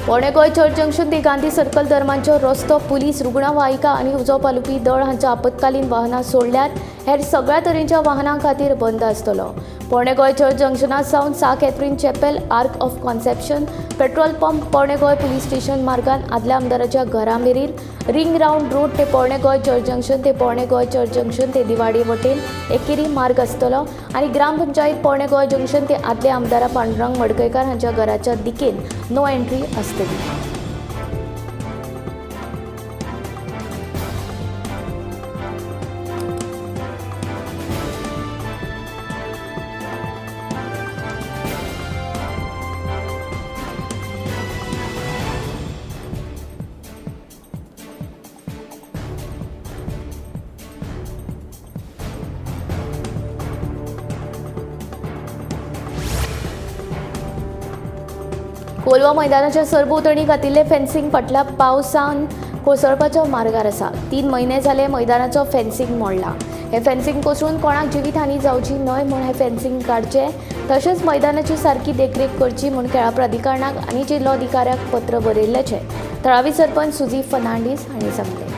पोरणे गोंय चर्च जंक्शन ते गांधी सर्कल दरम्यानचो रस्तो पुलीस रुग्णवाहिका आनी उजो पालोवपी दळ हांच्या आपत्कालीन वाहनां सोडल्यार हेर सगळ्या तरेच्या वाहनां खातीर बंद आसतलो. पोरणे गोंय चर्च जंक्शना सावन सा Catherine chapel, arch of conception, petrol pump, पोरणे गोंय पुलीस स्टेशन मार्गान आदल्या आमदाराच्या घरा मेरेन रिंग रावंड रोड ते पोरणे गोंय चर्च जंक्शन ते पोरणे गोंय चर्च जंक्शन ते दिवाडी वटेन एकेरी मार्ग आसतलो आनी ग्रामपंचायत पोरणे गोंय जंक्शन ते आदले आमदारा पांडुरंग मडकयकार हांच्या घराच्या दिकेन नो एंट्री आसतली. कोलवा मैदानाच्या सरभोंवतणी घातिल्लें फेन्सिंग फाटल्या पावसान कोसळपाच्या मार्गार आसा. 3 म्हयने जाले मैदानाचो फेन्सिंग मोडला. हे फेन्सिंग कोसळून कोणाक जिवीत हानी जावची न्हय म्हूण हे फेन्सिंग काडचें, तशेंच मैदानाची सारकी देखरेख करची म्हूण खेळां प्राधिकरणाक आनी जिल्लोधिकाऱ्याक पत्र बरयिल्ल्याचें थळावी सरपंच सुजी फर्नांडीस हांणी सांगलें.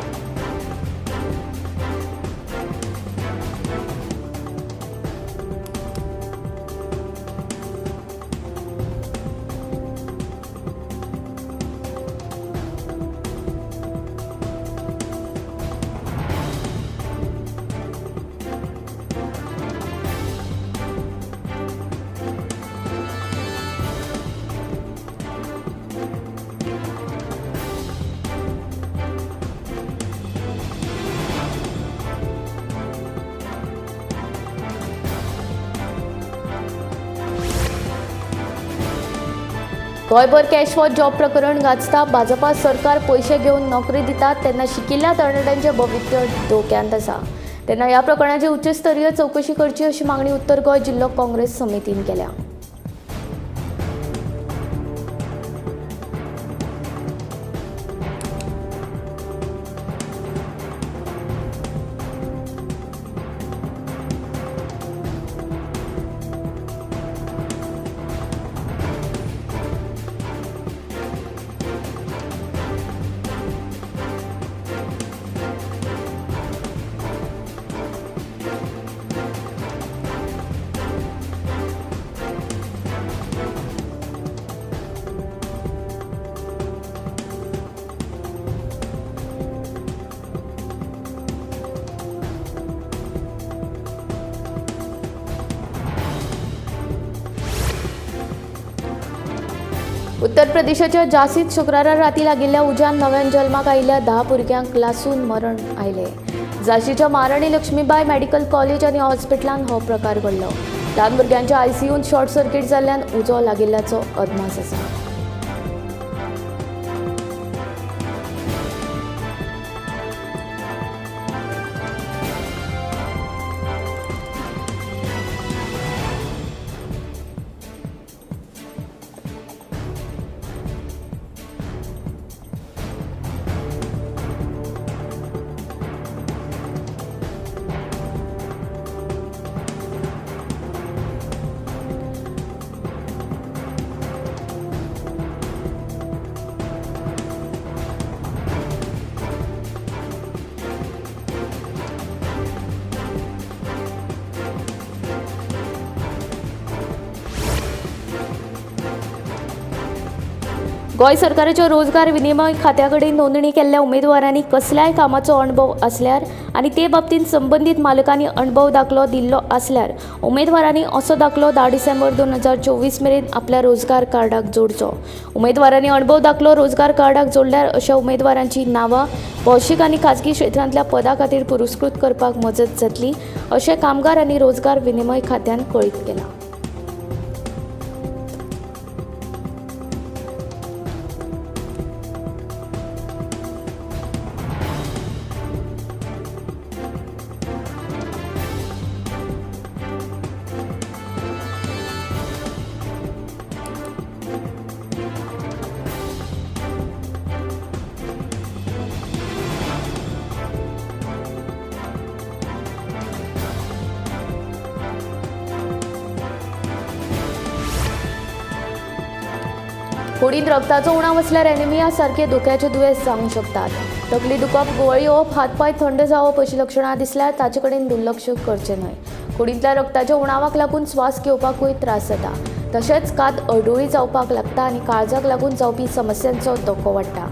गोंयभर कॅश फॉर जॉब प्रकरण गाजता. भाजपा सरकार पयशे घेवन नोकरी दितात तेन्ना शिकिल्ल्या तरणाट्यांचें भवितव्य धोक्यांत आसा. तेन्ना ह्या प्रकरणाची उच्चस्तरीय चवकशी करची अशी मागणी उत्तर गोंय जिल्लो काँग्रेस समितीन केल्या. उत्तर प्रदेशाच्या झांसीत शुक्रारा राती लागिल्ल्या उज्यान नव्यान जल्माक आयिल्ल्या 10 भुरग्यांक लासून मरण आयलें. झांसीच्या महाराणी लक्ष्मीबाई मेडिकल कॉलेज आनी हॉस्पिटलांत हो प्रकार घडलो. ल्हान भुरग्यांच्या आयसीयूंत शॉर्ट सर्किट जाल्ल्यान उजो लागिल्ल्याचो अदमास आसा. गोंय सरकाराच्या रोजगार विनिमय खात्या कडेन नोंदणी केल्ल्या उमेदवारांनी कसल्याय कामाचो अणभव आसल्यार आनी ते बाबतींत संबंदीत मालकांनी अणभव दाखलो दिल्लो आसल्यार उमेदवारांनी असो दाखलो 10 डिसेंबर 2024 मेरेन आपल्या रोजगार कार्डाक जोडचो. उमेदवारांनी अणभव दाखलो रोजगार कार्डाक जोडल्यार अशा उमेदवारांची नांवां भौशीक आनी खाजगी क्षेत्रांतल्या पदां खातीर पुरस्कृत करपाक मजत जातली अशें कामगार आनी रोजगार विनिमय खात्यान कळीत केलां. कुडींत रक्ताचो उणाव आसल्यार एनिमिया सारके धोक्याचे दुयेंस जावंक शकतात. तकली दुखप, गुंवळ येवप, हातपांय थंड जावप अशी लक्षणां दिसल्यार ताचे कडेन दुर्लक्ष करचें न्हय. कुडींतल्या रक्ताच्या उणावाक लागून स्वास घेवपाकूय त्रास जाता, तशेंच कात अडुळी जावपाक लागता आनी काळजाक लागून जावपी समस्यांचो धोको वाडटा.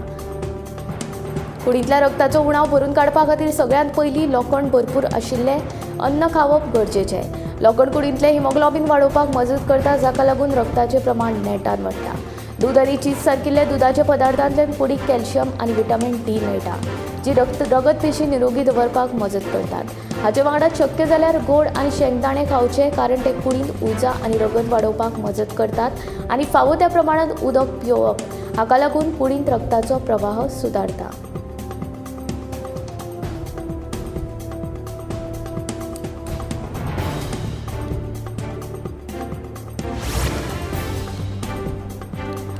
कुडींतल्या रक्ताचो उणाव भरून काडपा खातीर सगळ्यांत पयलीं लोखण भरपूर आशिल्लें अन्न खावप गरजेचें. लोखण कुडींतलें हिमोग्लोबीन वाडोवपाक मजत करता, जाका लागून रक्ताचें प्रमाण नेटान वाडटा. दूद आनी चीज सारकिल्ल्या दुदाच्या पदार्थांतल्यान कुडीक कॅल्शियम आनी विटामीन डी मेळटा, जी रगतपेशी निरोगी दवरपाक मजत करतात. हाचे वांगडा शक्य जाल्यार गोड आनी शेंगदाणे खावचे, कारण ते कुडींत उर्जा आनी रगत वाडोवपाक मजत करतात आनी फावो त्या प्रमाणांत उदक पिवप, हाका लागून कुडींत रक्ताचो प्रवाह सुदारता.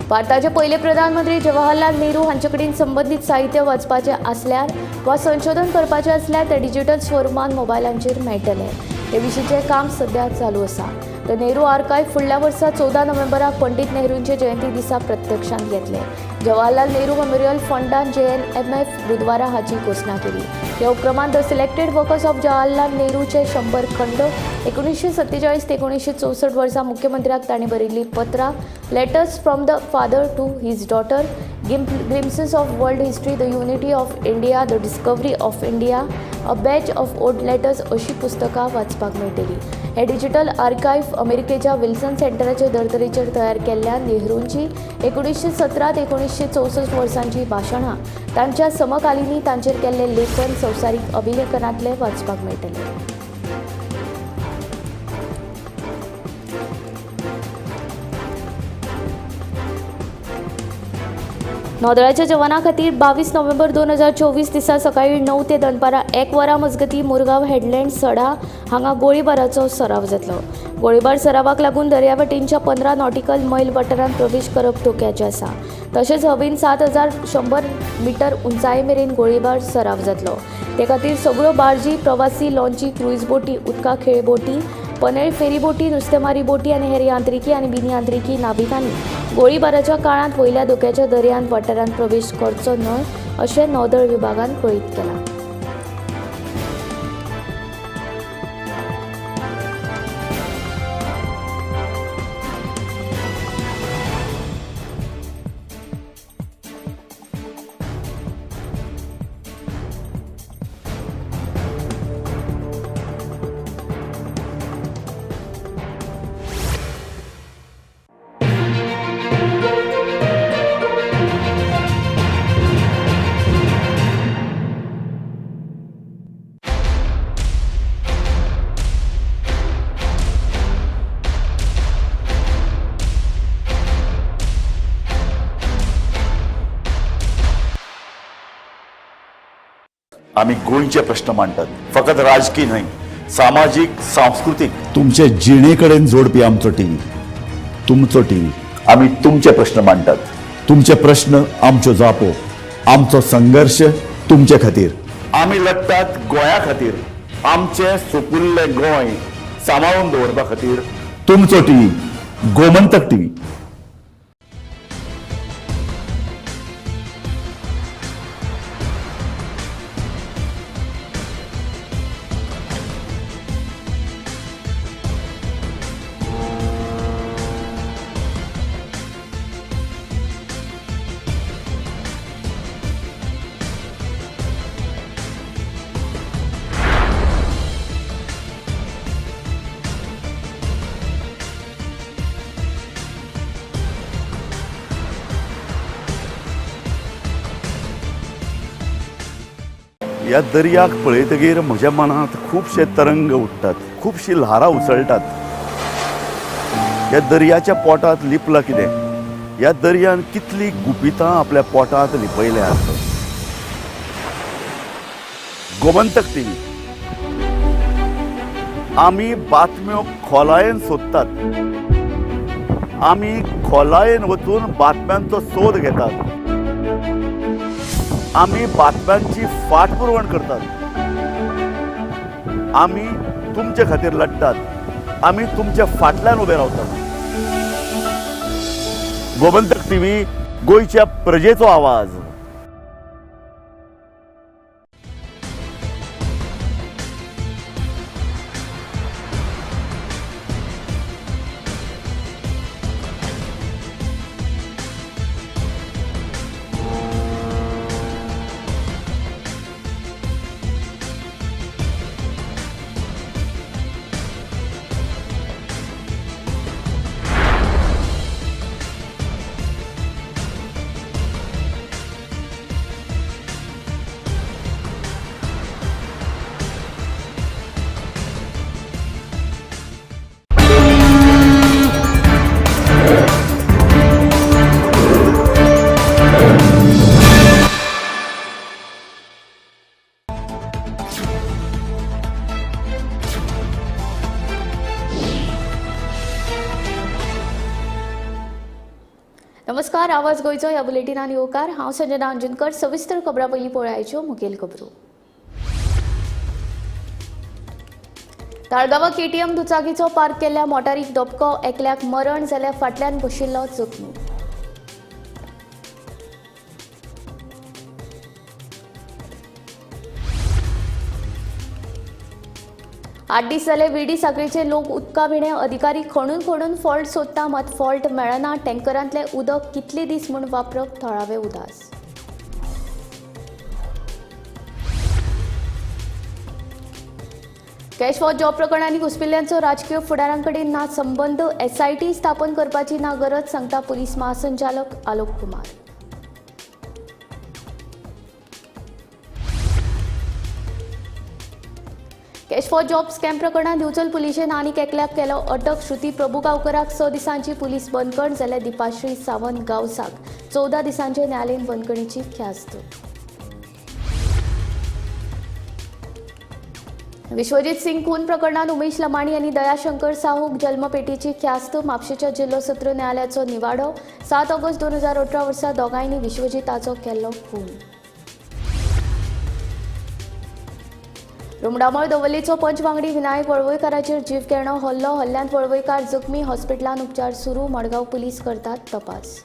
भारताचे पयले प्रधानमंत्री जवाहरलाल नेहरू हांचे कडेन संबंदीत साहित्य वाचपाचें आसल्यार वा संशोधन करपाचें आसल्यार तें डिजिटल स्वरुपान मोबायलांचेर मेळटलें. हे विशींचें काम सध्या चालू आसा. The Nehru archive फुडल्या वर्सा 14 नोव्हेंबराक पंडित नेहरूंचे जयंती दिसा प्रत्यक्षांत घेतले. जवाहरलाल नेहरू मेमोरियल फंडान JNMF बुधवारा हाची घोशणा केली. ह्या उपक्रमांत the selected works of Jawaharlal नेहरूचे 100 खंड 1947 ते 1964 वर्सा मुख्यमंत्र्याक तांणी बरयल्लीं पत्रां, letters from the father to his daughter, glimpses of world history, the unity of India, the discovery of India, a batch of old letters अशी पुस्तकां वाचपाक मेळटली. हे डिजिटल आर्कायव्ह अमेरिकेच्या विल्सन सेंटराचे धर्तरेचेर तयार केल्ल्या नेहरूंची 1917 ते 1964 वर्सांची भाशणां, तांच्या समकालीनी तांचेर केल्ले लेखन संवसारीक अभिलेखनांतले वाचपाक मेळटले. नौदळाच्या जवानां खातीर 22 नोव्हेंबर 2024 दिसा सकाळीं 9 ते दनपारां 1 वरां मजगतीं मुरगांव हेडलँड सडा हांगा गोळीबाराचो सराव जातलो. गोळीबार सरावाक लागून दर्यावटेनच्या 15 नॉटिकल मैल वाठारांत प्रवेश करप धोक्याचें आसा. तशेंच हवेन 7100 मिटर उंचाये मेरेन गोळीबार सराव जातलो. ते खातीर सगळ्यो बार्जी, प्रवासी लॉन्ची, क्रुईज बोटी, उदका खेळ बोटी, पनेळ फेरीबोटी, नुस्तेमारी बोटी आनी हेर यांत्रिकी आनी बिनयांत्रिकी नाविकांनी गोळीबाराच्या काळांत वयल्या धोक्याच्या दर्यांत वाठारांत प्रवेश करचो न्हय अशें नौदळ विभागान कळीत केलां. आमी गोंयचे प्रश्न मांडटात, फकत राजकीय न्हय, सामाजीक, सांस्कृतीक, तुमचे जिणे कडेन जोडपी आमचो टीव्ही, तुमचो टीव्ही. आमी तुमचे प्रश्न मांडटात, तुमचे प्रश्न आमच्यो जापो, आमचो संघर्श तुमचे खातीर. आमी लढटात गोंया खातीर, आमचें सुपुल्लें गोंय सांबाळून दवरपा खातीर. तुमचो टीव्ही, गोमंतक टीव्ही. ह्या दर्याक पळयतगीर म्हज्या मनांत खुबशे तरंग उठ्ठात, खुबशी ल्हारां उसळटात. ह्या दर्याच्या पोटांत लिपलां कितें? ह्या दर्यान कितलीं गुपितां आपल्या पोटांत लिपयल्यांत. गोमंतक टीव्ही, आमी बातम्यो खोलायेन सोदतात, आमी खोलायेन वचून बातम्यांचो सोद घेतात, आमी बातम्यांची फाटपुरवण करतात, आमी तुमचे खातीर लढटात, आमी तुमच्या फाटल्यान उबे रावतात. गोमंतक टीव्ही, गोंयच्या प्रजेचो आवाज. नमस्कार, आवाज गोंयचो ह्या बुलेटिनान येवकार. हांव संजना अंजुनकर. सविस्तर खबरां पयलीं पळयाच्यो मुखेल खबरो. ताळगांवां केटीएम दुचाकीचो पार्क केल्ल्या मोटारीक धपको, एकल्याक मरण जाल्यार फाटल्यान बशिल्लो जखमी. आठ दीस जाले विडी साखळीचे लोक उदका विणे अधिकारी खणून खणून फॉल्ट सोदता, मात फॉल्ट मेळना. टँकरांतलें उदक कितले दीस म्हूण वापरप, थळावे उदास. कॅश फॉर जॉब प्रकरणांनी घुसपिल्ल्यांचो राजकीय फुडारां कडेन ना संबंद, एसआयटी स्थापन करपाची ना गरज, सांगता पुलीस महासंचालक Alok Kumar. Cash for job scam प्रकरणांत दिवचल पुलिशेन आनीक एकल्याक केलो अटक. श्रुती प्रभुगांवकराक 6 दिसांची पुलीस बंदखण जाल्यार दीपाश्री सावंत गांवसाक 14 दिसांचे न्यायालयीन बंदखणीची ख्यास्त. विश्वजीत सिंग खून प्रकरणांत उमेश लमाणी आनी दयाशंकर साहूक जल्मपेटीची ख्यास्त. म्हापशेच्या जिल्लो सत्र न्यायालयाचो निवाडो. 7 ऑगस्ट 2018 वर्सा दोगांयनी विश्वजीताचो केल्लो खून. रुमडामळ दवर्लेचो पंच वांगडी विनायक वळवयकाराचेर जीवघेणो हल्लो. हल्ल्यांत वळवयकार जखमी, हॉस्पिटलांत उपचार सुरू. मडगांव पुलीस करतात तपास.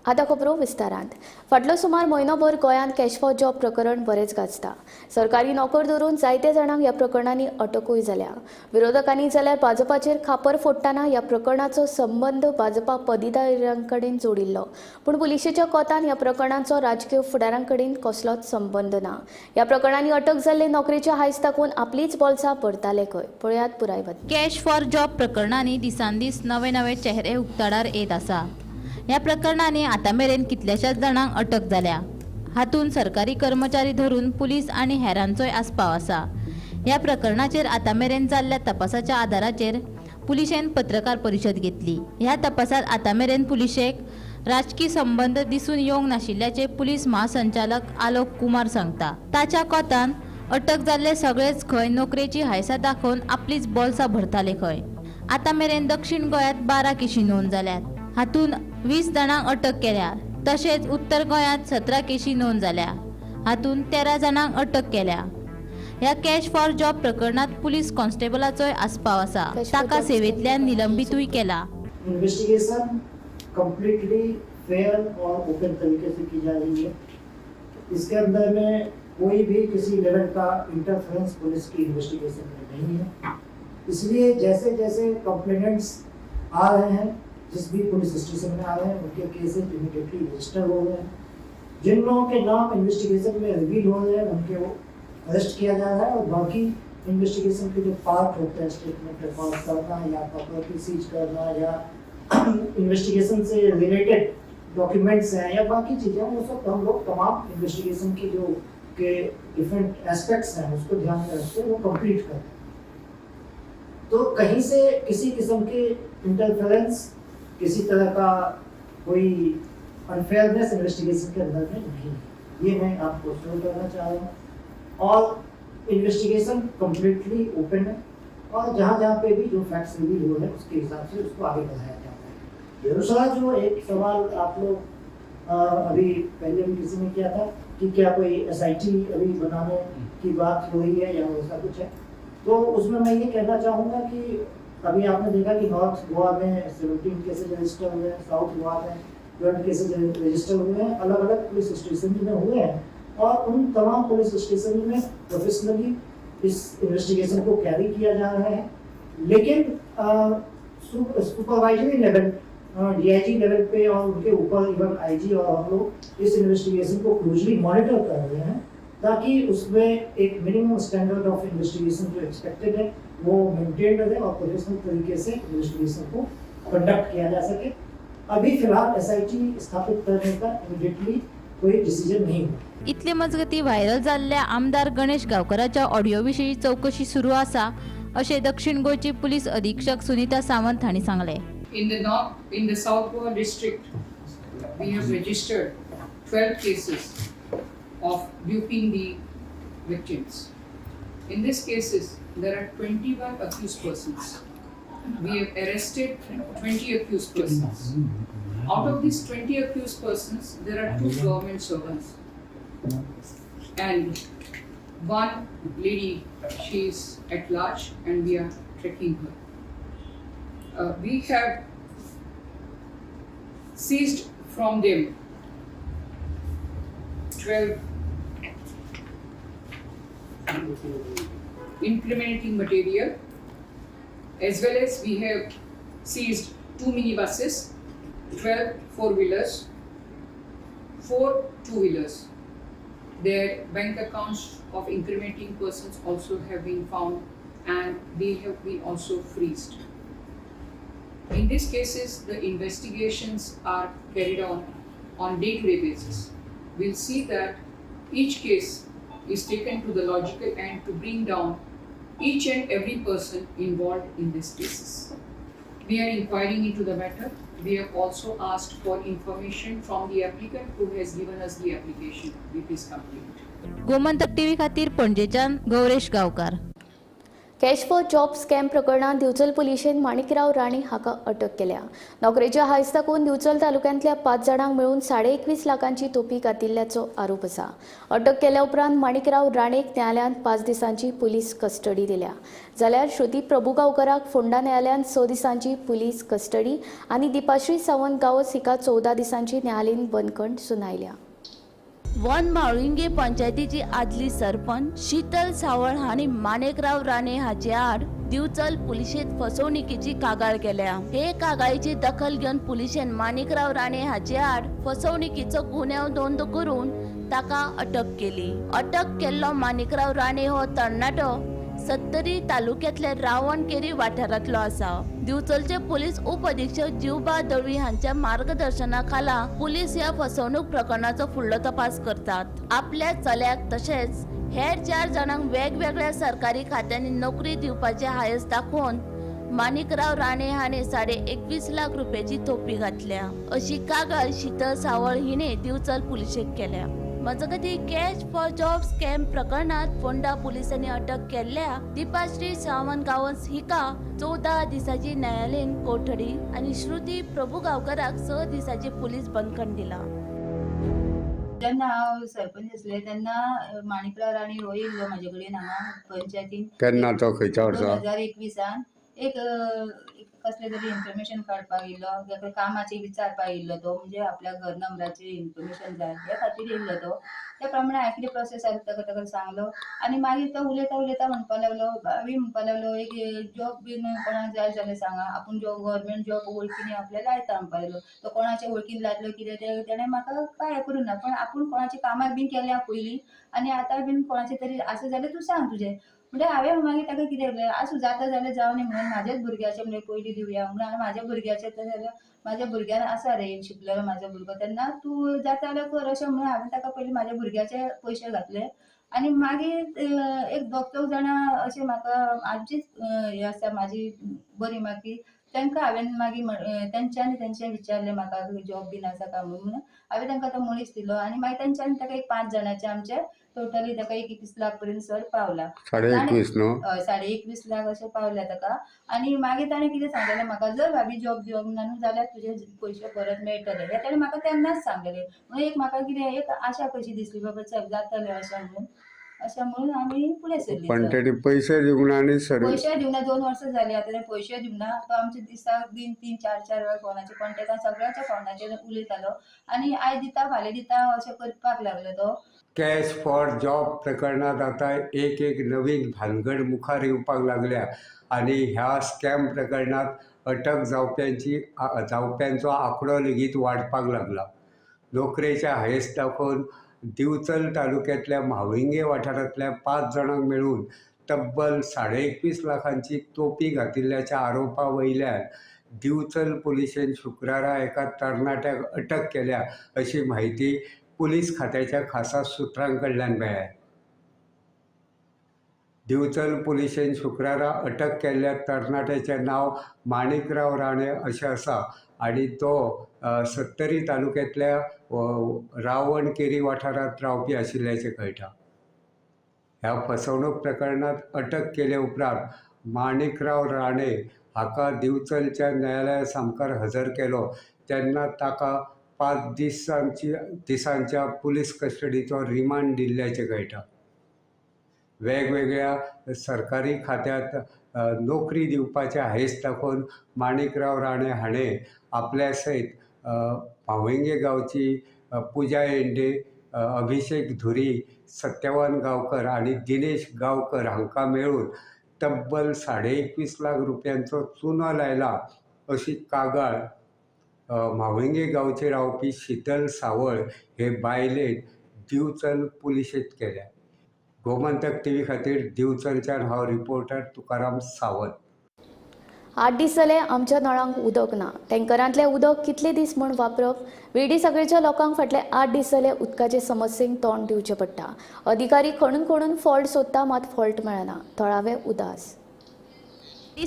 आतां खबरो विस्तारांत. फाटलो सुमार म्हयनोभर गोंयांत कॅश फॉर जॉब प्रकरण बरेंच गाजता. सरकारी नोकर धरून जायते जाणांक ह्या प्रकरणांनी अटकूय जाल्या. विरोधकांनी जाल्यार भाजपाचेर खापर फोडटना ह्या प्रकरणाचो संबंद भाजपा पदाधिकाऱ्यां कडेन जोडिल्लो. पूण पुलिशेच्या कोतान ह्या प्रकरणाचो राजकीय फुडारां कडेन कसलोच संबंद ना. ह्या प्रकरणांनी अटक जाल्ले नोकरेचे हायस दाखोवन आपलीच बोल्सां भरताले खंय. पळयात पुराय बातमी. कॅश फॉर जॉब प्रकरणांनी दिसान दीस नवे नवे चेहरे उक्ताडार येत आसा. ह्या प्रकरणांनी आतां मेरेन कितल्याशाच जाणांक अटक जाल्या. हातूंत सरकारी कर्मचारी धरून पुलीस आनी हेरांचोय आस्पाव आसा. ह्या प्रकरणाचेर आतां मेरेन जाल्ल्या तपासाच्या आदाराचेर पुलिशेन पत्रकार परिशद घेतली. ह्या तपासात आतां मेरेन पुलिशेक राजकी संबंद दिसून येवंक नाशिल्ल्याचें पुलीस महासंचालक आलोक कुमार सांगता. ताच्या कोतान अटक जाल्ले सगळेच खंय नोकरेची हायसां दाखोवन आपलीच बोल्सां भरताले खंय. आतां मेरेन दक्षिण गोंयांत 12 केशी नोंद जाल्यात. हातूंत 20 जाणांक अटक केल्या. तशेंच उत्तर गोंयांत 17 केशी नोंद जाल्या. हातूंत 13 जाणांक अटक केल्या. ह्या कॅश फॉर जॉब प्रकरणांत पुलीस कॉन्स्टेबलाचोय आस्पाव आसा. ताका सेवेंतल्यान निलंबितूय केला. इन्वेस्टिगेशन कम्प्लीटली फेयर और ओपन तरीके से की जा रही है. इसके अंदर में कोई भी किसी लेवल का इंटरफेरेंस पुलिस की इन्वेस्टिगेशन में नहीं है. इसलिए जैसे जैसे कंप्लेनेंट्स आ रहे हैं, जिस भी पुलिस स्टेशन में आ रहे हैं, उनके केसेज इमीडिएटली रजिस्टर हो रहे हैं. जिन लोगों के नाम इन्वेस्टिगेशन में रिवील हो रहे हैं उनके वो अरेस्ट किया जा रहा है और बाकी इन्वेस्टिगेशन के जो पार्ट होते हैं, स्टेटमेंट रिकॉर्ड करना या प्रॉपर्टी सीज करना या इन्वेस्टिगेशन से रिलेटेड डॉक्यूमेंट्स हैं या बाकी चीज़ें, वो सब हम लोग तमाम इन्वेस्टिगेशन की जो के डिफरेंट एस्पेक्ट्स हैं उसको ध्यान में रखते वो कंप्लीट करते हैं. तो कहीं से किसी किस्म के इंटरफेरेंस, किसी तरह का कोई अनफेयरनेस इन्वेस्टिगेशन के अंदर में नहीं है, ये मैं आपको श्योर करना चाह रहा हूँ. और इन्वेस्टिगेशन कम्प्लीटली ओपन है और जहाँ जहाँ पे भी जो फैक्ट्स रिवील हो रहे हैं उसके हिसाब से उसको आगे बढ़ाया जा रहा है. दूसरा जो एक सवाल आप लोग अभी पहले भी किसी ने किया था कि क्या कोई एसआईटी अभी बनाने की बात हो रही है या वैसा कुछ है, तो उसमें मैं ये कहना चाहूँगा कि अभी आपने देखा कि नॉर्थ गोवा में 17 केसेज रजिस्टर हुए हैं, साउथ गोवा में 12 केसेज रजिस्टर हुए हैं, अलग अलग पुलिस स्टेशन में हुए हैं और उन तमाम पुलिस स्टेशन में प्रोफेशनली इस इन्वेस्टिगेशन को कैरी किया जा रहा है. लेकिन सुपरवाइजरी लेवल, डीआईजी लेवल पे और उनके ऊपर इवन आईजी और हम लोग इस इन्वेस्टिगेशन को क्लोजली मॉनिटर कर रहे हैं ताकि उसमें एक मिनिमम स्टैंडर्ड ऑफ इन्वेस्टिगेशन जो एक्सपेक्टेड है वो मेंटेन रहे और प्रोफेशनल तरीके से इन्वेस्टिगेशन को कंडक्ट किया जा सके. अभी फिलहाल एसआईटी स्थापित करने का इमीडिएटली कोई डिसीजन नहीं हुआ. इतले मजगती व्हायरल जाल्ल्या आमदार गणेश गांवकराच्या ऑडियो विशीं चवकशी सुरू आसा अशें दक्षिण गोंयची पुलीस अधीक्षक सुनीता सावंत हांणी सांगलें. In the South Goa district, we have registered 12 cases of duping the victims. In these cases, there are 21 accused persons. We have arrested 20 accused persons. Out of these 20 accused persons, there are 2 government servants and 1 lady, she is at large and we are tracking her. We have seized from them 12 incriminating material, as well as we have seized 2 minibuses, 12 four-wheelers, 4 two-wheelers. Their bank accounts of incriminating persons also have been found and they have been also freezed. In these cases, the investigations are carried on day-to-day basis. We'll see that each case is taken to the logical end to bring down each and every person involved in these cases. We are inquiring into the matter. We have also asked for information from the applicant who has given us the application with his complaint. Gomantak TV खातीर पणजेच्यान Gauresh Gaonkar. Cash for job scam प्रकरणात दिवचल पुलिशेन माणिकराव राणे हाका अटक केल्या. नोकरेच्या हायस दाखोवन दिवचल तालुक्यांतल्या 5 जाणांक मेळून 21.5 लाखांची तोपी घातिल्ल्याचो आरोप आसा. अटक केल्या उपरांत माणिकराव राणेक न्यायालयान 5 दिसांची पुलीस कस्टडी दिल्या, जाल्यार श्रुती प्रभुगांवकराक फोंडा न्यायालयान 6 दिसांची पुलीस कस्टडी आनी दीपाश्री सावंत गांवस हिका 14 दिसांची न्यायालयीन बंदखण सुनायल्या. वन म्हाळुंगे पंचायतीची आदली सरपंच शीतल सावळ हांणी माणिकराव राणे हाचे आड दिवचल पुलिशेंत फसवणुकीची कागाळ केल्या. हे कागाळीची दखल घेवन पुलिशेन माणिकराव राणे हाचे आड फसवणुकीचो गुन्यांव नोंद करून ताका अटक केली. अटक केल्लो माणिकराव राणे हो तरणाटो सत्तरी तालुक्यातल्या रावणकेरी वाठारांतलो आसा. दिवचलचे पोलीस उप अधीक्षक जीवबा दळवी हांच्या मार्गदर्शना खाला पुलीस ह्या फसवणूक प्रकरणाचो फुडलो तपास करतात. आपल्या चल्याक तशेंच हेर 4 जाणांक वेगवेगळ्या सरकारी खात्यांनी नोकरी दिवपाचे हायस दाखोवन माणिकराव राणे हाणे 21.5 लाख रुपयाची तोपी घातल्या अशी कागाळ शीतल सावळ हिणे दिवचल पुलिशेक केल्या. मजगती कॅश फॉर जॉब स्कॅम प्रकरणात फोंडा पोलिसांनी अटक केल्ल्या दीपाश्री सावंत गांवस हिका 14 दिसाची न्यायालयीन कोठडी आनी श्रुती प्रभुगांवकराक 6 दिसाची पुलीस बंदखण दिला. जेन्ना हांव सरपंच आसले तेन्ना माणिकराव राणे हो येयल्लो म्हाजे कडेन हांगा पंचायतीन. केन्ना तो खंयच्या वर्सा? 2021 एक कसले तरी इन्फॉर्मेशन काडपाक येयल्लो, ताका कामाचें विचारपाक येयल्लो तो, म्हणजे आपल्या घर नंबराची इन्फॉर्मेशन जाय हे खातीर येयल्लो तो. त्या प्रमाणे हांवें कितें प्रोसेस आसा ताका ताका सांगलो आनी मागीर तो उलयता उलयता म्हणपाक लागलो, भाभी म्हणपाक लागलो एक जॉब बीन कोणाक जाय जाल्यार सांगा, आपूण जॉब गव्हर्मेंट जॉब वळखीन आपल्या लायता म्हणपाक लागलो. तो कोणाच्या वळखीन लायतलो कितें तें तेणें म्हाका कांय हें करूं ना, पण आपूण कोणाच्या कामाक बीन केल्या पयलीं आनी आतां बीन कोणाचें तरी आसा जाल्यार तूं सांग तुजें. म्हणजे हांवें मागीर ताका कितें केलें, आसूं जाता जाल्यार जावं न्ही म्हणून म्हाज्याच भुरग्याचें म्हणजे पयलीं दिवया म्हणून हांवें म्हाज्या भुरग्याचें जाल्यार म्हाज्या भुरग्यान आसा रे शिकलेलो म्हाजो भुरगो, तेन्ना तूं जाता जाल्यार कर अशें म्हणून हांवें ताका पयलीं म्हाज्या भुरग्याचे पयशे घातले. आनी मागीर एक दोग चौग जाणां अशें म्हाका आमचीच हें आसा म्हाजी बरी मागीर तांकां हांवें मागीर तेंच्यांनी तेंचें विचारलें म्हाका जॉब बीन आसा काय म्हणून, हांवें तांकां तो मनीस दिलो आनी मागीर तेंच्यांनी ताका एक 5 जाणांचे आमचे टोटली ताका 21 लाख पर्यंत सर पावला. 21.5 न्हू? हय, 21.5 लाख अशें पावल्या ताका. आनी मागीर ताणें कितें सांगलेलें म्हाका, जर भाभी जॉब दिवंक ना न्हू जाल्यार तुजे पयशे परत मेळटले हें ताणें म्हाका तेन्नाच सांगलेलें. म्हणून एक म्हाका कितें एक आशा कशी दिसली बाबा चल जातलें अशें म्हणून, अशें म्हणून आमी फुडें सरली. पण तेणी पयशे दिवंक ना आनी सर पयशे दिवंक ना, 2 वर्सां जालीं आतां तेणें पयशे दिवंक ना. तो आमचे दिसाक दिन 3 4 4 वेळा फोनाचेर कॉन्टेक्ट सगळ्यांच्या फोनाचेर उलयतालो आनी आयज दिता फाल्यां दिता अशें करपाक लागलो तो. कॅश फॉर जॉब प्रकरणात आतां एक एक नवीन भानगड मुखार येवपाक लागल्या आनी ह्या स्कॅम प्रकरणात अटक जावप्यांचो आंकडो लेगीत वाडपाक लागला. नोकरेच्या हायस दाखोवन दिवचल तालुक्यांतल्या म्हाळुंगे वाठारांतल्या 5 जाणांक मेळून तब्बल 21.5 लाखांची तोपी घातिल्ल्याच्या आरोपा वयल्यान दिवचल पुलिशेन शुक्रारा एका तरणाट्याक अटक केल्या अशी म्हायती पुलीस खात्याच्या खासा सुत्रां कडल्यान मेळ्ळ्या. दिवचल पुलिशेन शुक्रारा अटक केल्ल्या तरणाट्याचें नांव माणिकराव राणे अशें आसा आनी तो सत्तरी तालुक्यांतल्या रावणकेरी वाठारांत रावपी आशिल्ल्याचें कळटा. ह्या फसवणूक प्रकरणांत अटक केले उपरांत माणिकराव राणे हाका दिवचलच्या न्यायालया सामकार हजर केलो तेन्ना ताका 5 दिसांच्या पुलीस कस्टडीचो रिमांड दिल्ल्याचें कळटा. वेगवेगळ्या सरकारी खात्यांत नोकरी दिवपाचे हांयस दाखोवन माणिकराव राणे हाणें आपल्या सयत पावंगे गांवची पुजा येंडे, अभिषेक धुरी, सत्यवान गांवकर आनी दिनेश गांवकर हांकां मेळून तब्बल 21.5 लाख रुपयांचो चुनो लायला अशी कागाळ म्हावंगे गांवचे रावपी शीतल सावळ हे बायलेन दिवचल पुलिशेंत केल्या. गोमंतक टीव्ही खातीर दिवचलच्यान हांव रिपोर्टर तुकाराम सावंत. 8 दीस जाले आमच्या नळांक उदक ना. टँकरांतलें उदक कितले दीस म्हूण वापरप? विडी सगळेच्या लोकांक फाटले 8 दीस जाले उदकाचे समस्येक तोंड दिवचें पडटा. अधिकारी खणून खणून फॉल्ट सोदता, मात फॉल्ट मेळना. थळावे उदास.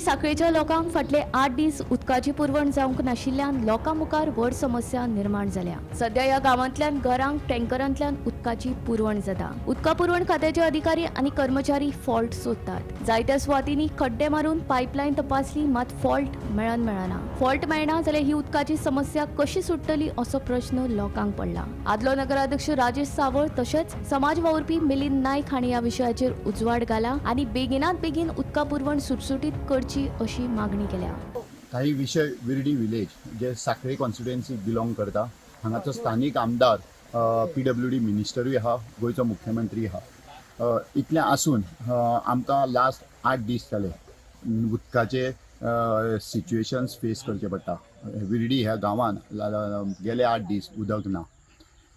साखळेच्या लोकांक फाटले 8 दीस उदकाची पुरवण जावंक नाशिल्ल्यान लोकां मुखार व्हड समस्या निर्माण जाल्या. सध्या ह्या गांवांतल्यान घरांक टँकरांतल्यान उदकाची पुरवण जाता. उदका पुरवण खात्याचे अधिकारी आनी कर्मचारी फॉल्ट सोदतात. जायत्या सुवातींनी खड्डे मारून पायपलायन तपासली, मात फॉल्ट मेळना. फॉल्ट मेळना जाल्यार ही उदकाची समस्या कशी सुट्टली असो प्रश्न लोकांक पडला. आदलो नगराध्यक्ष राजेश सावळ तशेंच समाज वावुरपी मिलिंद नायक हांणी ह्या विशयाचेर उजवाड घाला आनी बेगिनात बेगीन उदका पुरवण सुटसुटीत करची अशी मागणी केल्या. काही विषय विर्डी विलेज जे साखळी कॉन्स्टिट्युएन्सी बिलोंग करता, हांगाचो स्थानीक आमदार PWD मिनिस्टरूय आहा, गोंयचो मुख्यमंत्री आहा. इतलें आसून आमकां लास्ट 8 दीस जाले उदकाचे सिच्युएशन्स फेस करचे पडटा. विर्डी ह्या गांवान गेले 8 दीस उदक ना.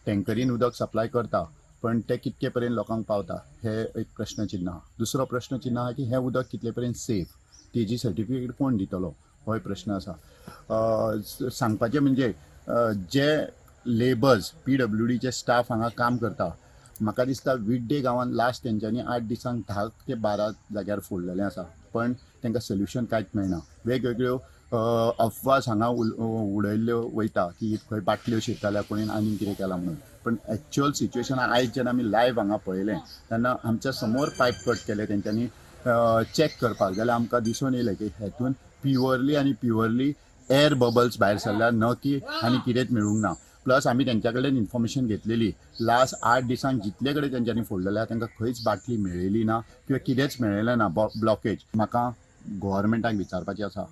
टँकरीन उदक सप्लाय करता पण ते कितके पर्यंत लोकांक पावता हे एक प्रश्नचिन्ह आहा. दुसरो प्रश्नचिन्ह आहा की हें उदक कितले पर्यंत सेफ, तेजी सर्टिफिकेट कोण दितलो होय प्रश्न आसा. सांगपाचें म्हणजे जे लेबर्स PWDचे स्टाफ हांगा काम करता, म्हाका दिसता विड्डे गांवान लास्ट तेंच्यांनी 8 दिसांक 10 ते 12 जाग्यार फोडलेलें आसा, पण तांकां सोल्युशन कांयच मेळना. वेगवेगळ्यो अफवास हांगा उडयल्ल्यो वयता की खंय बाटल्यो शिरताल्या, कोणेन आनी कितें केलां म्हणून, पण एक्चुअल सिच्युएशन आयज जेन्ना आमी लायव्ह हांगा पळयलें तेन्ना आमच्या समोर पायप कट केले तेंच्यांनी चॅक करपाक, जाल्यार आमकां दिसून येयलें की हेतून प्युअरली आनी प्युअरली एअर बबल्स भायर सरल्या, न की आनी कितेंच मेळूंक ना. प्लस आमी तेंच्या कडल्यान इन्फॉर्मेशन घेतलेली लास्ट 8 दिसांक जितले कडेन तेंच्यांनी फोडलेले आहा तांकां खंयच बाटली मेळ्ळी ना किंवा कितेंच मेळ्ळेलें ना ब्लॉकेज. म्हाका गव्हर्मेंटाक विचारपाचें आसा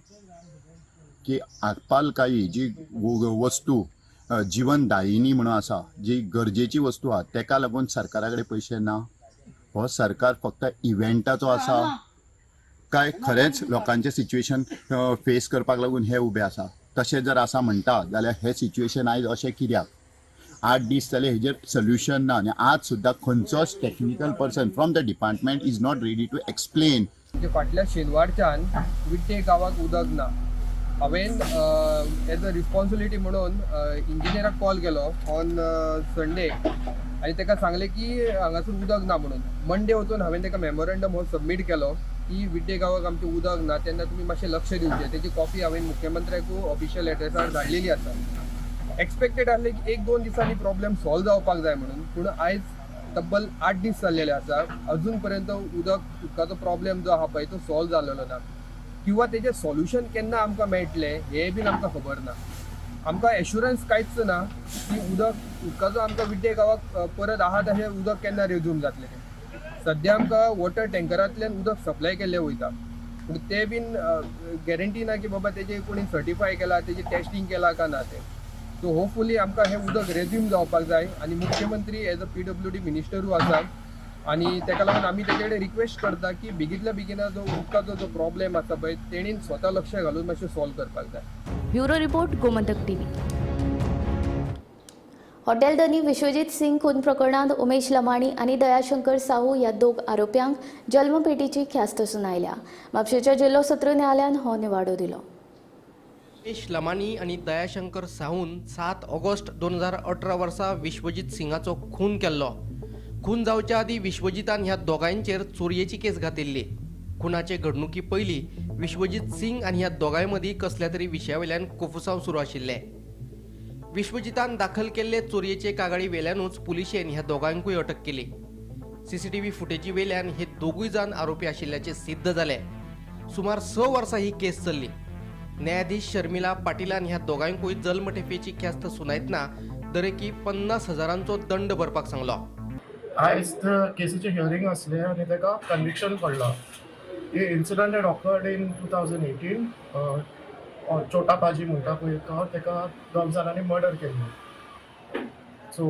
की आपालकाई जी वस्तू जीवनदायिनी म्हणून आसा, जी गरजेची वस्तू आहा, तेका लागून सरकारा कडेन पयशे ना. हो सरकार फक्त इव्हेंटाचो आसा काय खरेंच लोकांचें सिच्युएशन फेस करपाक लागून हे उबे आसा? तशें जर आसा म्हणटा जाल्यार हें सिच्युएशन आयज अशें कित्याक? 8 दीस जाले हेजेर सोल्युशन ना आनी आज सुद्दां खंयचोच technical person from the department is not ready to explain. फाटल्या शेनवारच्यान विट्टे गांवाक उदक ना. हांवें एज अ रिस्पॉन्सिबिलिटी म्हणून इंजिनियराक कॉल केलो ऑन संडे आनी ताका सांगलें की हांगासर उदक ना म्हणून. मंडे वचून हांवें ताका मेमोरंडम हो सबमीट केलो की विड्डे गांवाक आमचें उदक ना, तेन्ना तुमी मातशें लक्ष दिवचें. तेजी कॉपी हांवें मुख्यमंत्र्याकूय ऑफिशियल एड्रेसार धाडलेली आसा. एक्सपेक्टेड आसलें की 1-2 दिसांनी प्रॉब्लेम सॉल्व जावपाक जाय म्हणून, पूण आयज तब्बल 8 दीस जाल्लेले आसा, अजून पर्यंत उदकाचो प्रॉब्लेम जो आहा पळय तो सॉल्व जाल्लो ना किंवा तेजें सॉल्युशन केन्ना आमकां मेळटलें हें बीन आमकां खबर ना. आमकां एश्युरन्स कांयच ना की उदकाचो आमकां विड्डे गांवाक परत आहा तशें उदक केन्ना रेज्यूम जातलें. सद्या आमकां वॉटर टँकरांतल्यान उदक सप्लाय केल्लें वयता, पूण तें बीन गॅरंटी ना की बाबा तेजें कोणी सर्टिफाय केलां, तेजें टेस्टींग केलां काय ना तें. सो होपफुली आमकां हें उदक रेज्यूम जावपाक जाय आनी मुख्यमंत्री एज अ PWD मिनिस्टरूय आसा आनी ताका लागून आमी तेजे कडेन रिक्वेस्ट करता की बेगींतल्या बेगिना जो उदकाचो जो प्रॉब्लेम आसा पळय तेणीन स्वता लक्ष घालून मातशें सॉल्व करपाक जाय. Bureau report, Gomantak TV. Hotel धनी विश्वजीत सिंग खून प्रकरणांत उमेश लमाणी आनी दयाशंकर साहू ह्या 2 आरोप्यांक जल्मपेटीची ख्यास्त सुनायल्या. म्हापशेंच्या जिल्लो सत्र न्यायालयान हो निवाडो दिलो. उमेश लमाणी आनी दयाशंकर साहून 7 ऑगस्ट 2018 वर्सा विश्वजीत सिंगाचो खून केल्लो. खून जावच्या आदीं विश्वजितान ह्या दोगांयचेर चोरयेची केस घातिल्ली. खुनाचे घडणुकी पयलीं विश्वजीत सिंग आनी ह्या दोगांय मदीं कसल्या तरी विशया वयल्यान कोफुसांव सुरू आशिल्लें. विश्वजितान दाखल केल्ले चोरयेचे कागाळी वेल्यानूच पुलिशेन ह्या दोगांकूय अटक केली. सीसीटीव्ही फुटेजी वेल्यान हे दोगूय जाण आरोपी आशिल्ल्याचें सिद्ध जालें. सुमार 6 वर्सां ही केस चल्ली. न्यायाधीश शर्मिला पाटिलान ह्या दोगांकूय जल्मठेपेची ख्यास्त सुनायतना दरेकी 50,000 दंड भरपाक सांगलो. आयज केसीचें हियरींग आसलें आनी ताका कन्विक्शन पडलां. हे incident had occurred in 2018. Chota Paji म्हणटा पळय तो, ताका दोग जाणांनी मर्डर केल्लो. सो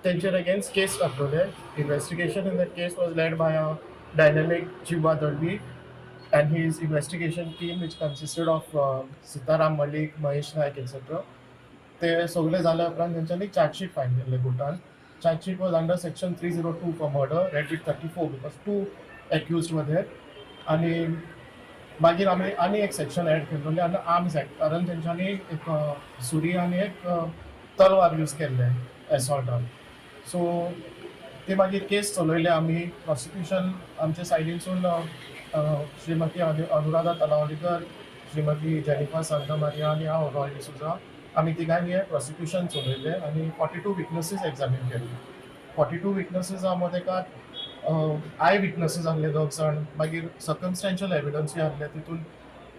तेंचेर अगेन्स्ट केस दाखयले. Investigation in that case was led by a dynamic Jiva Dalvi and his investigation team, which consisted of Sitaram Malik, Mahesh Naik, etcetera. ते सगळे जाल्या उपरांत तेंच्यांनी चार्जशीट फायल केल्ले कोर्टान. Chargesheet was under section 302 for murder, read with 34 because 2 accused were there. आनी मागीर आमी आनी एक सेक्शन एड केल्ले अंडर आर्म्स एक्ट, कारण तेंच्यांनी एक सुरी आनी एक तलवार यूज केल्ले एसॉल्टान. सो ते मागीर केस चलयले आमी. प्रोसिक्युशन आमच्या सायडीनसून श्रीमती अनुराधा तलावलीकर, श्रीमती जेनिफा सांतामारिया आनी हांव रॉय डिसोजा, आमी तिगांनी हें प्रोसिक्युशन चलयलें आनी 42 विटनसीस एग्जामीन केले. 42 विटनसीसा मदें एका I witnesses आहले दोग जाण, मागीर सर्कमस्टेन्शियल एविडन्सूय आहले, तितून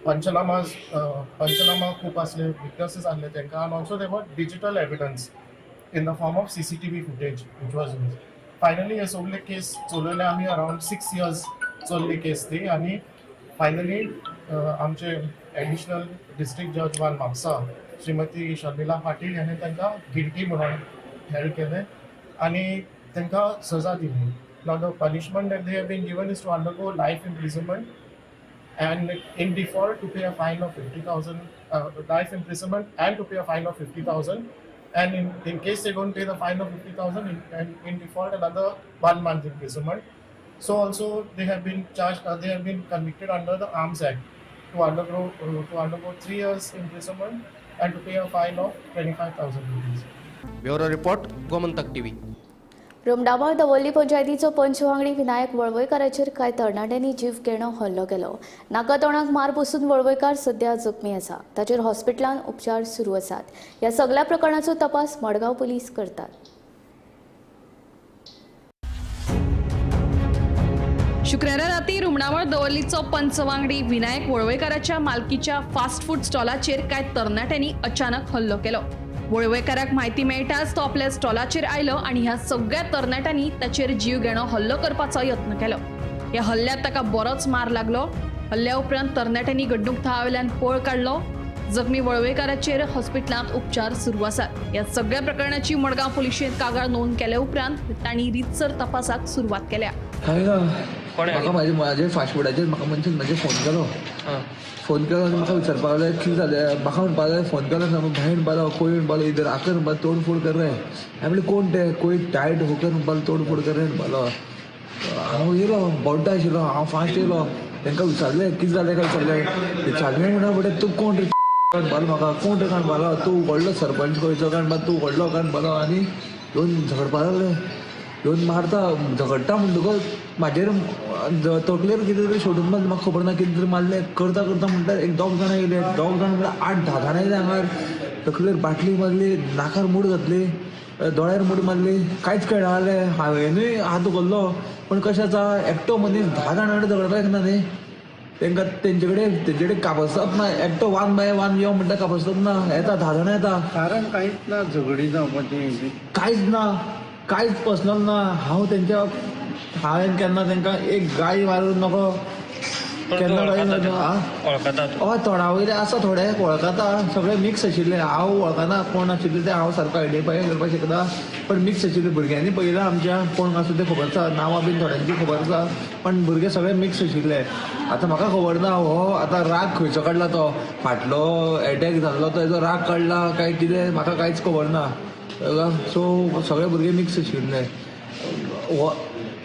पंचनामा खूब आसले, विटनसीस आहले तांकां, आनी also there were digital evidence in the form of CCTV footage which was use. Finally हे सगळे केस चलयले आमी. अरावंड 6 इयर्स चल्ली केस ती आनी फायनली आमचे एडिशनल डिस्ट्रिक्ट जज 1 म्हापसा श्रीमती शर्मिला पाटील हाणें तांकां गिल्टी म्हणून हेल्ड केलें आनी तांकां सजा दिली. Now the punishment that they have been given is to undergo life imprisonment and in default to pay a fine of 50,000, life imprisonment and to pay a fine of 50,000, and in case they don't pay the fine of 50,000 and in default another 1 month imprisonment. So also they have been charged, they have been convicted under the Arms Act to undergo 3 years imprisonment and to pay a fine of 25,000 rupees. Bureau report, Gomantak TV. Rumdamol Davorlim पंचायतीचो पंच वांगडी विनायक वळवयकाराचेर कांय तरणाट्यांनी जीव घेणो हल्लो केलो. नाका तोंडाक मार बसून वळवयकार सध्या जखमी आसा. ताचेर हॉस्पिटलांत उपचार सुरू आसात. ह्या सगल्या प्रकरणाचो तपास मडगांव पुलीस करतात. शुक्रारा राती रुमडामळ दवर्लीचो पंच वांगडी विनायक वळवयकाराच्या मालकीच्या फास्ट फूड स्टॉलाचेर कांय तरणाट्यांनी अचानक हल्लो केलो. वळवयकाराक म्हायती मेळटाच तो आपल्या स्टॉलाचेर आयलो आनी ह्या सगळ्या तरणाट्यांनी ताचेर जीव घेणो हल्लो करपाचो यत्न केलो. ह्या हल्ल्यात ताका बरोच मार लागलो. हल्ल्या उपरांत तरणाट्यांनी घडणूक थळावेल्यान पळ काडलो. जखमी वळवयकाराचेर हॉस्पिटलांत उपचार सुरू आसात. ह्या सगळ्या प्रकरणाची मडगांव पुलिशेंत कागाळ नोंद केल्या उपरांत तांणी रितसर तपासाक सुरवात केल्या. म्हाका म्हाजे फास्ट फुडाचेर म्हाका मनशान म्हाजे फोन केलो. फोन केलो आनी म्हाका विचारपाक लागले कितें जालें. म्हाका म्हणपाक लागले फोन केलो ना भाई म्हणपाक लागलो, कोई म्हणपाक लागलो इधर आकर म्हणपाक तोडफोड कर रहे. हांवें म्हणलें कोण ते, कोई टायट होकर म्हणपाक तोडफोड कर रहे म्हणपाक लागलो. हांव येयलो बोड्डा आशिल्लो, हांव फास्ट येयलो. तांकां विचारलें कितें जालें काय विचारलें. विचारलें म्हणटा फुडें तूं कोण रे म्हणपाक म्हाका, कोण रे काय म्हणपाक लागलो, तूं व्हडलो सरपंच खंयचो काय म्हणपाक, तूं व्हडलो काय म्हणपाक लागलो. आनी येवन झगडपाक लागले, येवन मारता झगडटा म्हणटकच म्हाजेर तकलेर कितें तरी सोडून मारलें, म्हाका खबर ना कितें तरी मारलें. करता करता म्हणटा एक दोग जाणां येयले, दोग जाणां म्हणल्यार 8-10 जाणां येयले हांगार. तकलेर बाटली मारली, नाकार मूड घातली, दोळ्यार मूड मारली, कांयच कळना जालें. हांवेनूय हात उखल्लो, पूण कशें आसा एकटो मनीस 10 जाणां कडेन झगडपाक येना न्ही. तांकां तेंचे कडेन कापसत ना, एकटो 1 बाय 1 यो म्हणटा कापसत ना, येता 10 जाणां येता. कारण कांयच ना, झगडी जावपाचें कांयच ना, कांयच पर्सनल ना. हांव तेंच्या हांवें केन्ना तांकां एक गाळी मारून नको केन्ना गाळी. हय, तोंडा वयले आसा थोडे वळखता, सगळे मिक्स आशिल्ले. हांव वळखना कोण आशिल्ले ते, हांव सारको आयडेंटिफाय करपाक शकना, पण मिक्स आशिल्ले. भुरग्यांनी पळयलां आमच्या कोण आसा तें खबर आसा, नांवां बीन थोड्यांची खबर आसा, पण भुरगे सगळे मिक्स आशिल्ले. आतां म्हाका खबर ना हो आतां राग खंयचो काडला, तो फाटलो एटॅक जाल्लो तो हेजो राग काडला काय कितें म्हाका कांयच खबर ना. सो सगळे भुरगे मिक्स आशिल्ले.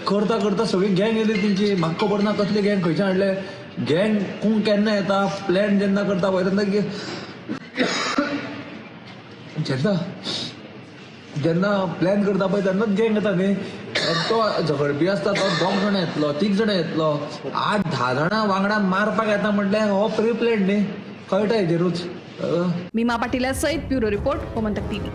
करता करता सगळी गँग येयली तेंची, म्हाका खबर ना कसली गँग खंयच्यान हाडले. गँग कोण केन्ना येता, प्लॅन जेन्ना करता पळय तेन्ना जेन्ना जेन्ना प्लॅन करता पळय तेन्नाच गँग येता न्ही. तो झगडपी आसता तो 2 जाणां येतलो, 3 जाणां येतलो, 8-10 जाणां वांगडा मारपाक येता म्हणल्यार हो प्री प्लॅन न्ही, कळटा हेजेरूच. मीमा पाटीला सयत ब्युरो रिपोर्ट, गोमंतक टीव्ही.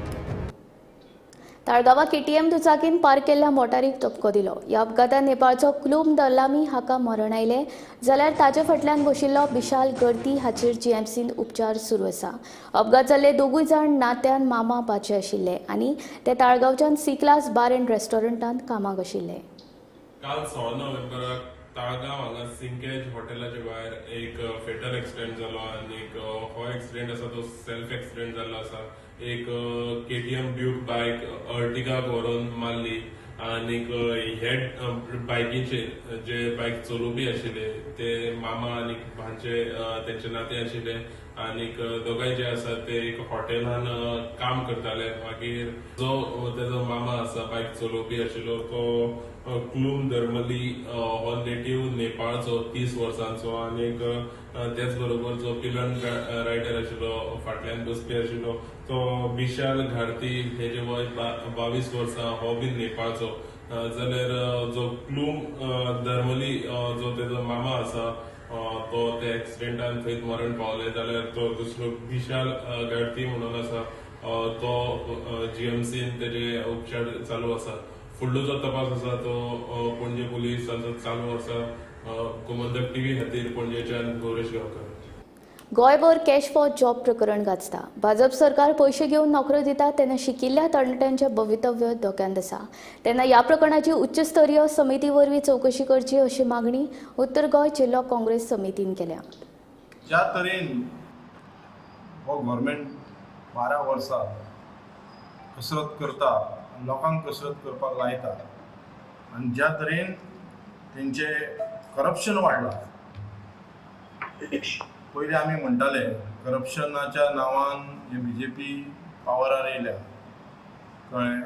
ताळगांवां केटीएम दुचाकीन पार्क केल्ल्या मोटारीक धपको दिलो. ह्या अपघातान नेपाळचो क्लूम दर्लामी हाका मरण आयलें, जाल्यार ताचे फाटल्यान बशिल्लो विशाल गर्ती हाचेर जीएमसीन उपचार सुरू आसा. अपघात जाल्ले दोगूय जाण नात्यान मामा भाचे आशिल्ले आनी ते ताळगांवच्यान सी क्लास बार अँड रेस्टॉरंटांत कामाक आशिल्ले. काल 16 नोव्हेंबराक ताळगांव हांगा सिंकेज हॉटेलाच्या भायर एक फेटल एक्सिडेंट जालो आनी हो एक्सिडेंट आसा तो सेल्फ एक्सिडेंट जाल्लो आसा. एक KTM Duke बायक अर्टिगाक व्हरून मारली आनी हे बायकीचेर जे बायक चलोवपी आशिल्ले ते मामा आनी भांचे तेंचे नाते आशिल्ले आनी दोगांय जे आसा ते एक हॉटेलान काम करताले. मागीर जो तेजो मामा आसा बायक चलोवपी आशिल्लो तो क्लूम धर्मली हो नेटीव नेपाळचो 30 वर्सांचो आनी तेच बरोबर जो पिलन रायडर आशिल्लो फाटल्यान बसपी आशिल्लो तो विशाल घारती हेजे वय 22 वर्सां हो बीन नेपाळचो. जाल्यार जो क्लूम धर्मली जो तेजो मामा आसा तो त्या एक्सिडेंटान थंयच मरण पावले. जाल्यार तो दुसरो विशाल घारती म्हणून आसा तो जीएमसीन तेजे उपचार चालू आसा. फुडलो जो तपास आसा तो पणजे पुलिसांचो चालू आसा. गोमंतक टीव्ही खातीर पणजेच्यान गौरेश गांवकर. गोंयभर कॅश फॉर जॉब प्रकरण गाजता. भाजप सरकार पयशे घेवन नोकऱ्यो दिता तेन्ना शिकिल्ल्या तरणाट्यांचें भवितव्य धोक्यांत आसा. तेन्ना ह्या प्रकरणाची उच्चस्तरीय समिती वरवीं चवकशी करची अशी मागणी उत्तर गोंय जिल्लो काँग्रेस समितीन केल्या. ज्या तरेन हो गव्हर्मेंट 12 वर्सां कसरत करता, लोकांक कसरत करपाक लायता आनी ज्या तरेन तेंचे करप्शन वाडलां. पयलीं आमी म्हणटाले करप्शनाच्या नांवान हे बीजेपी पावरार येयल्या, कळ्ळें,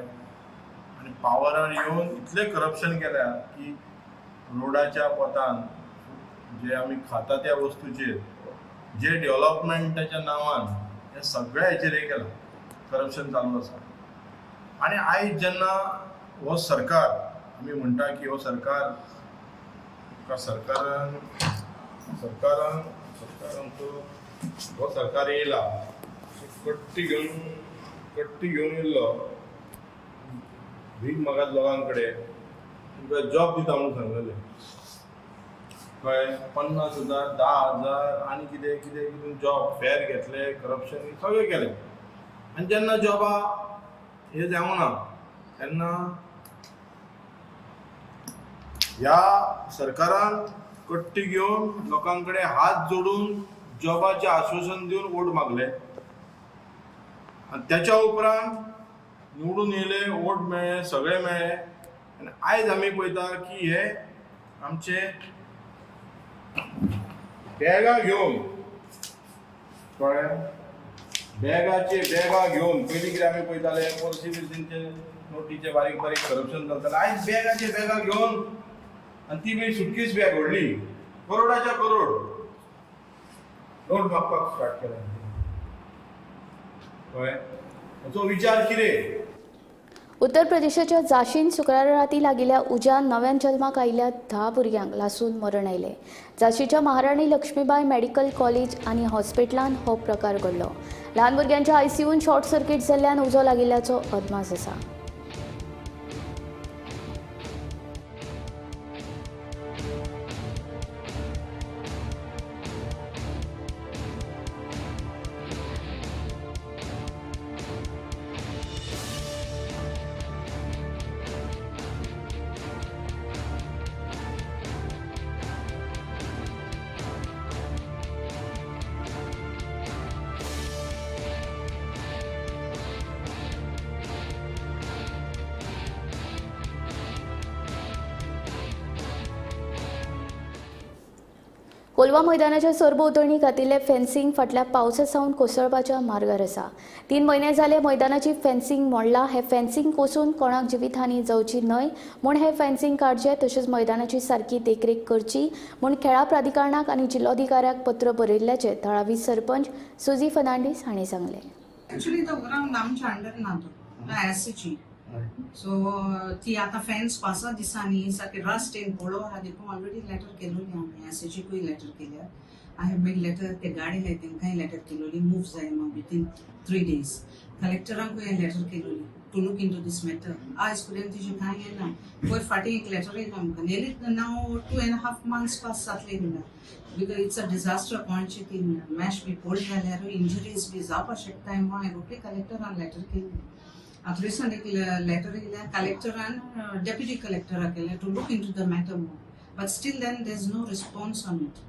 आनी पावरार येवन इतलें करप्शन केल्या की रोडाच्या पोतान जे आमी खाता त्या वस्तूचेर जे डेव्हलपमेंटाच्या नांवान हे सगळ्या हेचेर हें केलां, करप्शन चालू आसा. आनी आयज जेन्ना हो सरकार आमी म्हणटा की हो सरकार सरकारान सरकारान सरकारांचो हो सरकार येयला कट्टी घेवन येयल्लो भीक मागात लोकां कडेन तुमकां जॉब दिता म्हणून सांगलेले, कळ्ळें, 50,000 10,000 आनी कितें कितें कितें जॉब फेर घेतले, करप्शन सगळें केलें. आनी जेन्ना जॉबा हे जावंक ना तेन्ना ह्या सरकारान कट्टी घेवन लोकां कडेन हात जोडून जॉबाचें आश्वासन दिवन वोट मागले आनी त्याच्या उपरांत निवडून येयले, वोट मेळ्ळे, सगळे मेळ्ळे. आनी आयज आमी पळयता की हे आमचे बॅगां घेवन, कळ्ळें, बॅगाचे बॅगां घेवन पयलीं कितें आमी पळयताले पर्सी बिर्सींचे नोटीचे बारीक बारीक करप्शन चलतालें. आयज बॅगाचे बॅगां घेवन आनी ती बी सुटकेस बॅग व्हडली करोडाच्या करोड नोट मागपाक स्टार्ट केला, कळ्ळें. हाचो विचार कितें? उत्तर प्रदेशाच्या झाशीन शुक्रारा राती लागिल्ल्या उज्यान नव्यान जल्माक आयिल्ल्या 10 भुरग्यांक लासून मरण आयलें. झाशीच्या महाराणी लक्ष्मीबाई मेडिकल कॉलेज आनी हॉस्पिटलान हो प्रकार घडलो. ल्हान भुरग्यांच्या आयसीयून शॉर्ट सर्किट जाल्ल्यान उजो लागिल्ल्याचो अदमास आसा. कोलवा मैदानाच्या सरभोंवतणी घातिल्लें फेन्सिंग फाटल्या पावसा सावन कोसळपाच्या मार्गार आसा. 3 म्हयने जाले मैदानाची फेन्सिंग मोडला. हे फेन्सिंग कोसून कोणाक जिवीतहानी जावची न्हय म्हूण हे फेन्सिंग काडचें, तशेंच मैदानाची सारकी देखरेख करची म्हूण खेळां प्राधिकरणाक आनी जिल्लोधिकाऱ्याक पत्र बरयिल्ल्याचें थळावी सरपंच सुजी फर्नांडीस हांणी सांगलें. एक्चुअली तो ग्राउंड आमच्या अंडर ना, तो एसएची सो ती आता फेन्स 5 दिसांनी सारके रस्ट येवन पळोव आहा देखून ऑलरेडी लेटर केलोली आमी एसएचीकूय लेटर केल्या. I have made letter ते गाडी लाय तेंकांय लेटर केलोली मूव जाय म्हणून विथीन 3 डेज. कलेक्टरांकूय हांवें लेटर केलोली to look into this matter. आयज पर्यंत तेजें कांय हें ना. पयर फाटीं एक लेटर येयलो आमकां, nearly now 2.5 months pass जातले म्हणल्यार, because it's a disaster. कोणाची ती मॅश बी पडली जाल्यार इंजुरीज बी जावपाक शकता म्हणून हांवें रोखडी कलेक्टरान लेटर केल्ली. आतां रिसंट एक लेटर येयल्या कलेक्टरान डेप्युटी कलेक्टराक केलें to look into the matter म्हणून, but still then there is no response on it.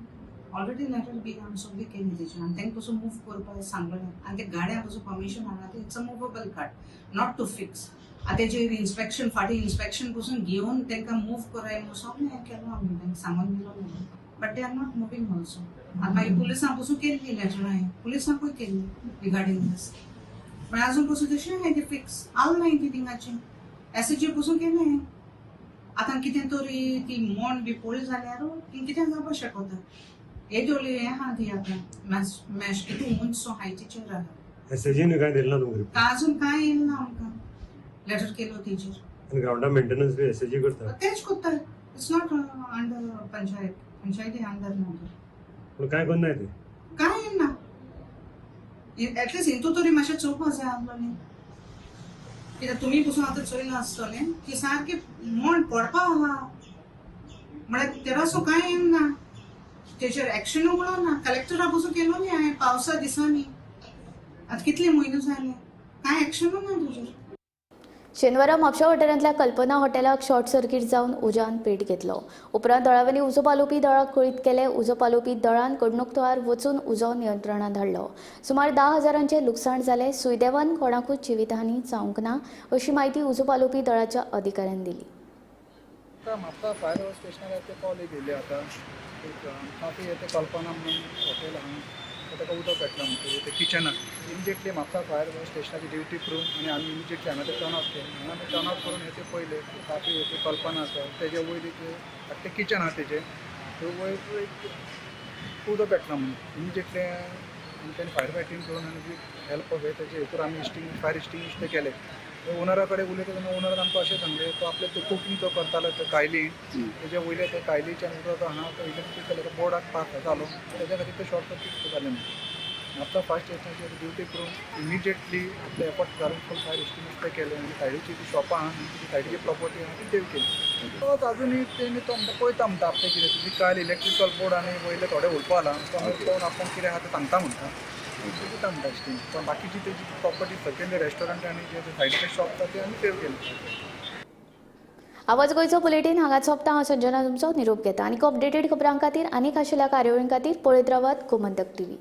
Already letter बी आमी सगळी केली तेजी आनी तांकां पसून मूव करपाक सांगलेलें आनी ते गाड्यां पसून परमिशन हाडला ती it's a movable cart not to fix. आतां तेजेर इन्स्पेक्शन फाटीं इन्स्पेक्शन पसून घेवन तांकां मूव कराय म्हणून सगळें हें केलो आमी, तांकां सांगून दिलो म्हणून, but they are not moving also. आतां मागीर पुलिसां पसून केल्ली लेटर हांवें, पुलिसांकूय केल्ली रिगार्डींग दीस, पण अजून पसून तशें आहाय ती फिक्स आल ना ती थिंगाची. एसएचजी पसून केलें हांवें. आतां कितें तरी ती मोण बी पडली जाल्यार ती कितें जावपाक शकता. येदोळी हें आहा ती आतां मॅश कितू उंच हायटीचेर आहा. एसएचजीन काय दिलें ना तुमकां? अजून कांय येयलें ना आमकां, लेटर केलो तेजेर. आनी ग्रावंडा मेंटेनन्स बी एसएचजी करता? तेच करता, it's not under panchayat, पंचायती अंडर ना तो. पूण कांय करनाय ते? कांय ना, एटलिस्ट हितू तरी मातशें चोवपा जाय आसलोलें, कित्याक तुमी पसून आतां चोयलां आसतलें की सारकें मोण पडपा आहा म्हळ्यार तेरासो कांय येना, तेजेर एक्शनूय म्हणून ना. कलेक्टरा पसून केलो न्ही हांवें पावसा दिसांनी, आतां कितले म्हयने जाले कांय एक्शनूय ना तेजेर. शेनवारा म्हापशा वाठारांतल्या कल्पना हॉटेलाक शॉर्ट सर्किट जावन उज्यान पेट घेतलो. उपरांत दळावेली उजो पालोवपी दळाक कळीत केलें. उजो पालोवपी दळान घडणूक थळार वचून उजो नियंत्रणांत हाडलो. सुमार 10,000 लुकसाण जालें. सुदैवान कोणाकूच जिवितहानी जावंक ना अशी म्हायती उजो पालोवपी दळाच्या अधिकाऱ्यान दिली. म्हापसा फायर स्टेशनार ते कॉल एक येयले आतां एक काफी ते कल्पना म्हणून हॉटेल आहा ताका उदक पेटलां म्हणटकीर ते किचनाक इमिजिएटली म्हापसा फायर स्टेशनाची ड्युटी करून आनी आमी इमिजिएटली हांगा ते टर्न ऑफ केलें. हांगा आमी टर्न ऑफ करून हे ते पयले काफी ते कल्पना आसा तेजे वयर एक धाकटें किचन आहा तेजें थंय वयर एक उदक पेटलां म्हणून इमिजिएटली आमी ताणें फायर फायटींग करून आनी हेल्प ऑफ तेजे हितूर आमी फायर एक्सटिंग्विश ते केले. ओनरा कडेन उलयता तेन्ना ओनरान आमकां अशें सांगलें तो आपले तो कुकींग तो करतालो तो कायलीन तेजे वयले ते कायलीच्यान उदक आहा तो इलेक्ट्रिकल बोर्डाक पास जालो तेज्या खातीर ते शॉर्ट सर्कीट जालें म्हणून. आतां फायर स्टेशनाचेर ड्युटी करून इमिजिएटली आपले एफर्ट घालून फूल फायर एक्सटिंग्विश ते केलें आनी सायडीची ती शॉपां आहा ती सायडीची प्रॉपर्टी आहा ती सेव केली. तो अजुनूय तेणी तो म्हणटा पळयता म्हणटा आपलें कितें तुजी कायल इलेक्ट्रिकल बोर्ड आनी वयले थोडे उलपा आला तो मागीर पळोवन आपूण कितें आहा तें सांगता म्हणटा दिता म्हणटा एक्सटिंग्विश, पण बाकीची तेजी प्रॉपर्टी सकयले रेस्टॉरंट आनी जे सायडीचे शॉप आसा ते आमी सेव केले. आवाज गोंयचो बुलेटीन हांगा सोंपता. हांव संजना तुमचो निरोप घेता. आनी अपडेटेड खबरां खातीर आनी खाशेल्या कार्यावळीं खातीर पळयत रावात गोमंतक टीव्ही.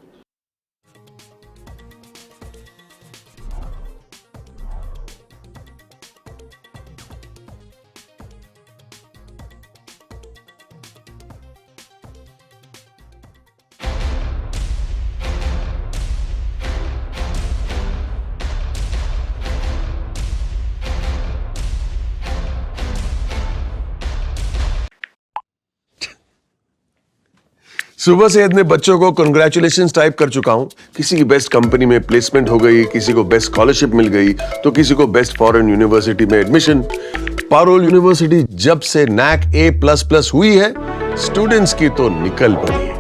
सुबह से इतने बच्चों को कंग्रेचुलेशंस टाइप कर चुका हूं। किसी की बेस्ट कंपनी में प्लेसमेंट हो गई, किसी को बेस्ट स्कॉलरशिप मिल गई, तो किसी को बेस्ट फॉरेन यूनिवर्सिटी में एडमिशन। पारोल यूनिवर्सिटी जब से नैक A++ हुई है, स्टूडेंट्स की तो निकल पड़ी है।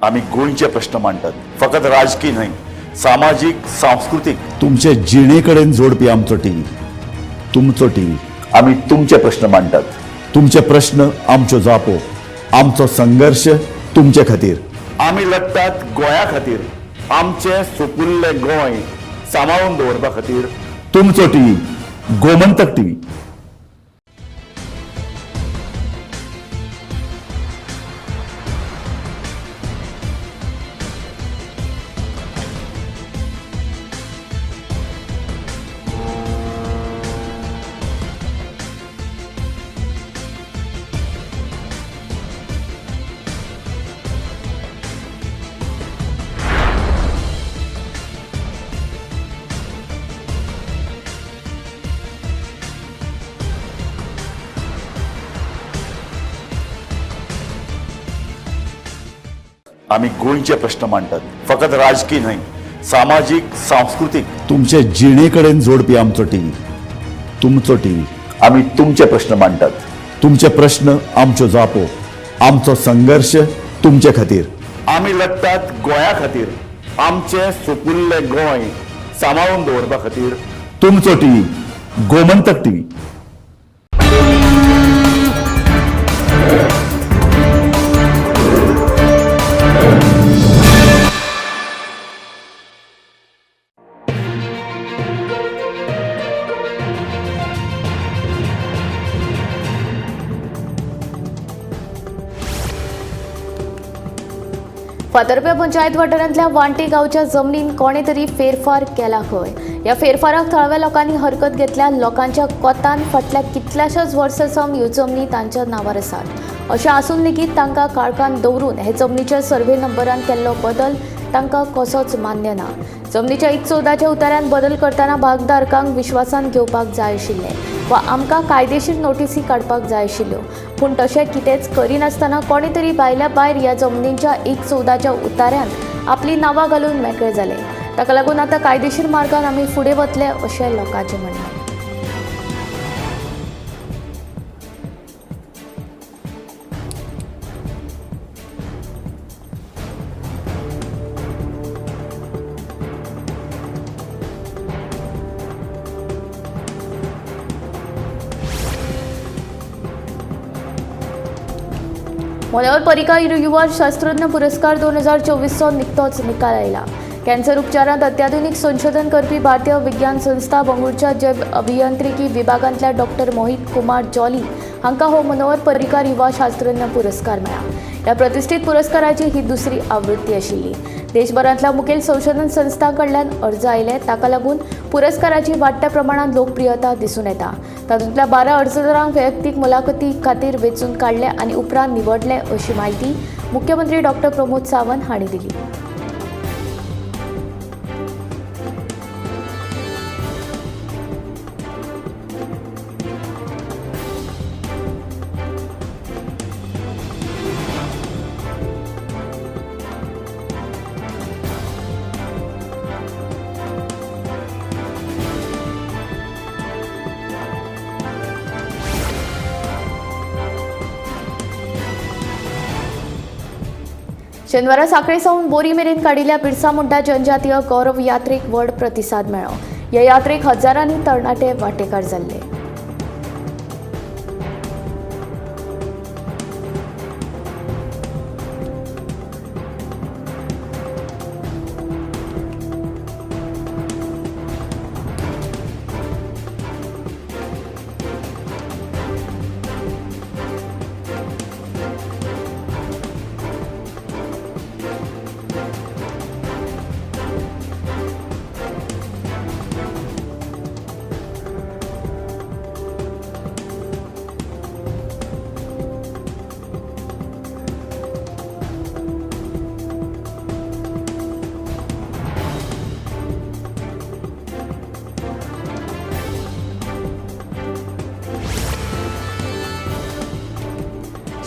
आमी गोंयचे प्रश्न मांडटात, फकत राजकीय न्हय, सामाजीक, सांस्कृतीक, तुमचे जिणे कडेन जोडपी आमचो टीव्ही, तुमचो टीव्ही। आमी तुमचे प्रश्न मांडटात, तुमचे प्रश्न आमच्यो जापो, आमचो संघर्ष तुमचे खातीर। आमी लढतात गोंया खातीर, आमचे सुपुल्ले गोंय सांबाळून दवरपा खातीर। तुमचो टीव्ही, गोमंतक टीव्ही। आमी गोंयचे प्रश्न मांडटात, फकत राजकीय न्हय, सामाजीक, सांस्कृतीक, तुमचे जिणे कडेन जोडपी आमचो टीव्ही, तुमचो टीव्ही। आमी तुमचे प्रश्न मांडटात, तुमचे प्रश्न आमच्यो जापो, आमचो संघर्ष तुमचे खातीर। आमी लढतात गोंया खातीर, आमचे सुपुल्ले गोंय सांबाळून दवरपा खातीर तुमचो टीव्ही गोमंतक टीव्ही। फातर्पें पंचायत वाठारांतल्या वांटे गांवच्या जमनीन कोणे तरी फेरफार केला खंय। ह्या फेरफाराक थळाव्या लोकांनी हरकत घेतल्या। लोकांच्या कोतान फाटल्या कितल्याशाच वर्सां सावन ह्यो जमनी तांच्या नांवार आसात। अशें आसून लेगीत तांकां काळखान दवरून हे जमनीच्या सर्वे नंबरान केल्लो बदल तांकां कसोच मान्य ना। जमनीच्या 1/14 उतार्यान बदल करतना भागधारकांक विश्वासान घेवपाक जाय आशिल्लें वा आमकां कायदेशीर नोटीसी काडपाक जाय आशिल्ल्यो, पूण तशें कितेंच करिनासतना कोणी तरी भायल्या भायर ह्या जमनीच्या 1/14 उतार्यांत आपली नांवां घालून मेकळे जाले। ताका लागून आतां कायदेशीर मार्गान आमी फुडें वतले अशें लोकांचें म्हणणें। मनोहर पर्रीकार युवा शास्त्रज्ञ पुरस्कार 2024चो निकतोच निकाल आयला। कॅन्सर उपचारांत अत्याधुनिक संशोधन करपी भारतीय विज्ञान संस्था बंगळुरूच्या जैव अभियांत्रिकी विभागांतल्या डॉक्टर मोहित कुमार जॉली हांकां हो मनोहर पर्रीकार युवा शास्त्रज्ञ पुरस्कार मेळ्ळा। ह्या प्रतिष्ठीत पुरस्काराची ही दुसरी आवृत्ती आशिल्ली। देशभरांतल्या मुखेल संशोधन संस्थां कडल्यान अर्ज आयले, ताका लागून पुरस्काराची वाडट्या प्रमाणात लोकप्रियता दिसून येता। तातूंतल्या 12 अर्जदारांक वैयक्तीक मुलाखती खातीर वेंचून काडले आनी उपरांत निवडले अशी म्हायती मुख्यमंत्री डॉक्टर प्रमोद सावंत हांणी दिली। शेनवारा साखळे सावन बोरी मेरेन काडिल्ल्या बिरसा मुंडा जनजातीय गौरव यात्रेक व्हड प्रतिसाद मेळ्ळो। ह्या यात्रेक हजारांनी तरणाटे वांटेकार जाल्ले।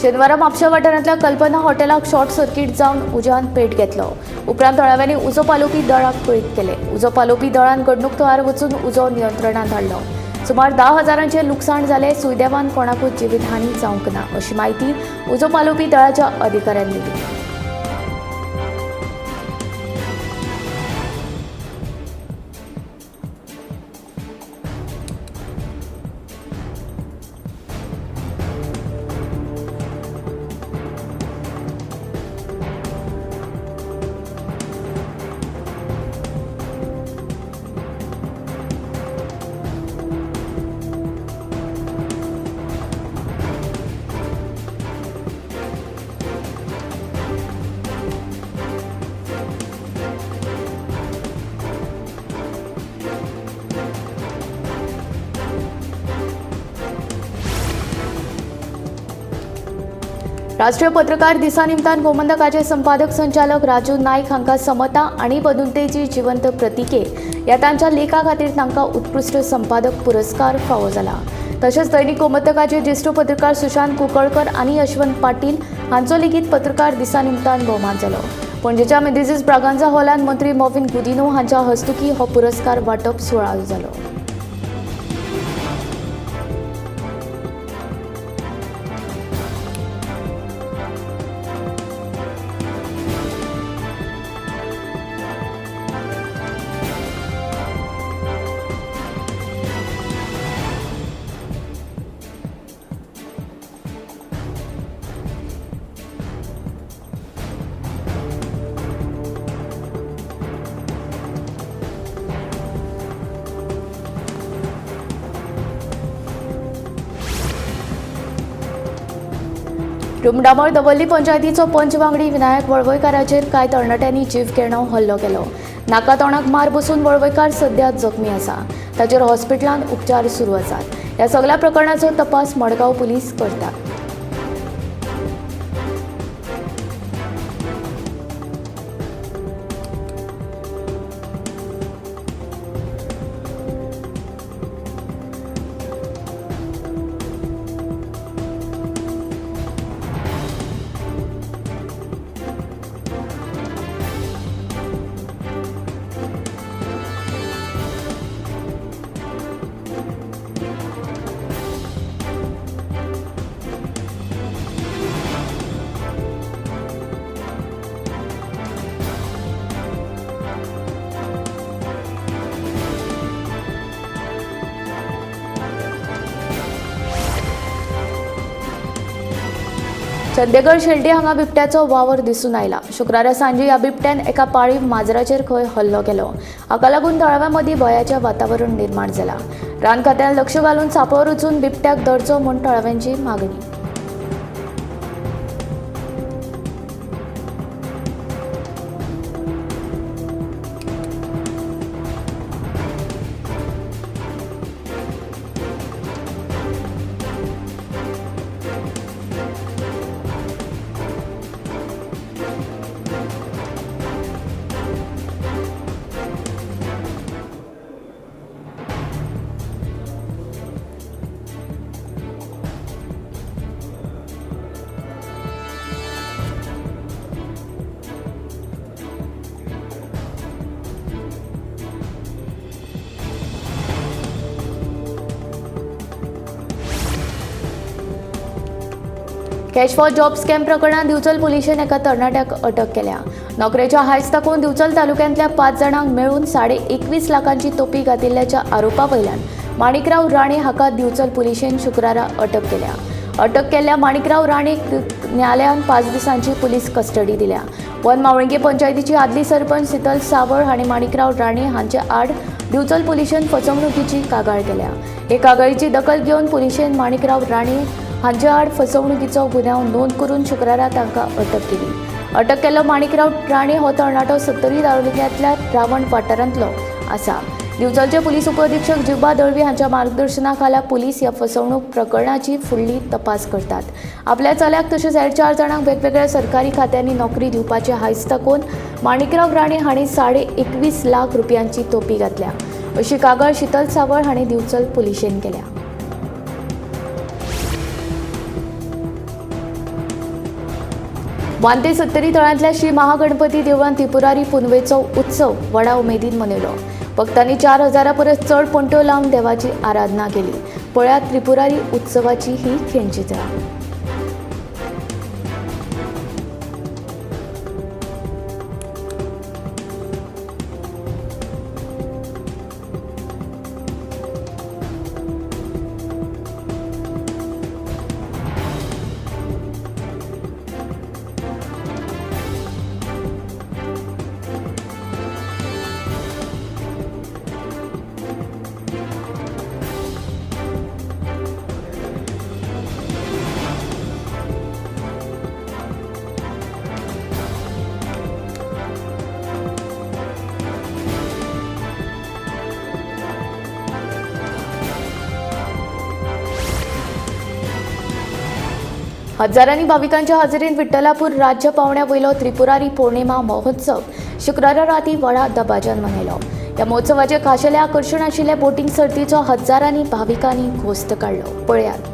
शेनवारा म्हापशा वाठारांतल्या कल्पना हॉटेलाक शॉर्ट सर्किट जावन उज्यान पेट घेतलो। उपरांत थळाव्यांनी उजो पालोवपी दळाक कळीत केले। उजो पालोवपी दळान घडणूक थळार वचून उजो नियंत्रणांत हाडलो। सुमार 10,000 लुकसाण जालें। सुदैवान कोणाकूच जिवीतहानी जावंक ना अशी म्हायती उजो पालोवपी दळाच्या अधिकाऱ्यांनी दिली। राष्ट्रीय पत्रकार दिसा निमतान गोमंतकाचे संपादक संचालक राजू नाईक हांकां समता आनी बंधुतेची जिवंत प्रतिके ह्या तांच्या लेखा खातीर तांकां उत्कृश्ट संपादक पुरस्कार फावो जाला। तशेंच दैनिक गोमंतकाचे ज्येश्ठ पत्रकार सुशांत कुंकळकर आनी यशवंत पाटील हांचो लेगीत पत्रकार दिसा निमतान भोवमान जालो। पणजेच्या मेनेझीस ब्रागांझा हॉलांत मंत्री मॉविन गुदिन्हो हांच्या हस्तुकीं हो पुरस्कार वांटप सुवाळो जालो। रुमडामळ दवर्ली पंचायतीचो पंच वांगडी विनायक वळवयकाराचेर कांय तरणाट्यांनी जीव घेणो हल्लो केलो. नाका तोंडाक मार बसून वळवयकार सध्या जखमी आसा. ताचेर हॉस्पिटलांत उपचार सुरू आसात. ह्या सगळ्या प्रकरणाचो तपास मडगांव पुलीस करतात. चंदेगड शेल्डी हांगा बिबट्याचो वावर दिसून आयला. शुक्रारा सांजे ह्या बिबट्यान एका पाळीव माजराचेर खंय हल्लो केलो. हाका लागून थळाव्यां मदीं भंयाचें वातावरण निर्माण जालां. रान खात्यान लक्ष घालून सांपळो रचून बिबट्याक धरचो म्हूण थळाव्यांची मागणी. कॅश फॉर जॉब स्कॅम प्रकरणात दिवचल पुलिशेन एका तरणाट्याक अटक केल्या. नोकरेच्या हायस दाखोवन दिवचल तालुक्यांतल्या 5 जाणांक मेळून 21.5 लाखांची तोपी घातिल्ल्याच्या आरोपा वयल्यान माणिकराव राणे हाका दिवचल पुलिशेन शुक्रारा अटक केल्या. अटक केल्ल्या माणिकराव राणेक न्यायालयान 5 दिसांची पुलीस कस्टडी दिल्या. वन मावळंगे पंचायतीची आदली सरपंच शीतल सावळ हांणी माणिकराव राणे हांचे आड दिवचल पुलिशेन फसवणुकीची कागाळ केल्या. हे कागाळीची दखल घेवन पुलिशेन माणिकराव राणे हांचे आड फसवणुकीचो गुन्यांव नोंद करून शुक्रारा तांकां अटक केली. अटक केल्लो माणिकराव राणे हो तरणाटो सत्तरी तालुक्यांतल्या रावण वाठारांतलो आसा. दिवचलचे पुलीस उपअधीक्षक जिबा दळवी हांच्या मार्गदर्शनाखाला पुलीस ह्या फसवणूक प्रकरणाची फुडली तपास करतात. आपल्या चल्याक तशेंच हेर 4 जाणांक वेगवेगळ्या सरकारी खात्यांनी नोकरी दिवपाचे हायस दाखोवन माणिकराव राणे हांणी 21.5 लाख रुपयांची तोपी घातल्या अशी कागाळ शीतल सावळ हांणी दिवचल पुलिशेन केल्या. वांते सत्तरी तळांतल्या श्री महागणपती देवळांत त्रिपुरारी पुनवेचो उत्सव व्हडा उमेदीन मनयलो. भक्तांनी 4000 परस चड पणट्यो लावन देवाची आराधना केली. पळयात त्रिपुरारी उत्सवाची ही खेणचित्रां. हजारांनी भाविकांच्या हाजेरीन विठ्ठलापूर राज्य पावण्या वयलो त्रिपुरारी पौर्णिमा महोत्सव शुक्रारा राती व्हडा दबाज्यान मनयलो. ह्या महोत्सवाचें खाशेलें आकर्शण आशिल्ले बोटींग सर्तीचो हजारांनी भाविकांनी घोस्त काडलो. पळयात.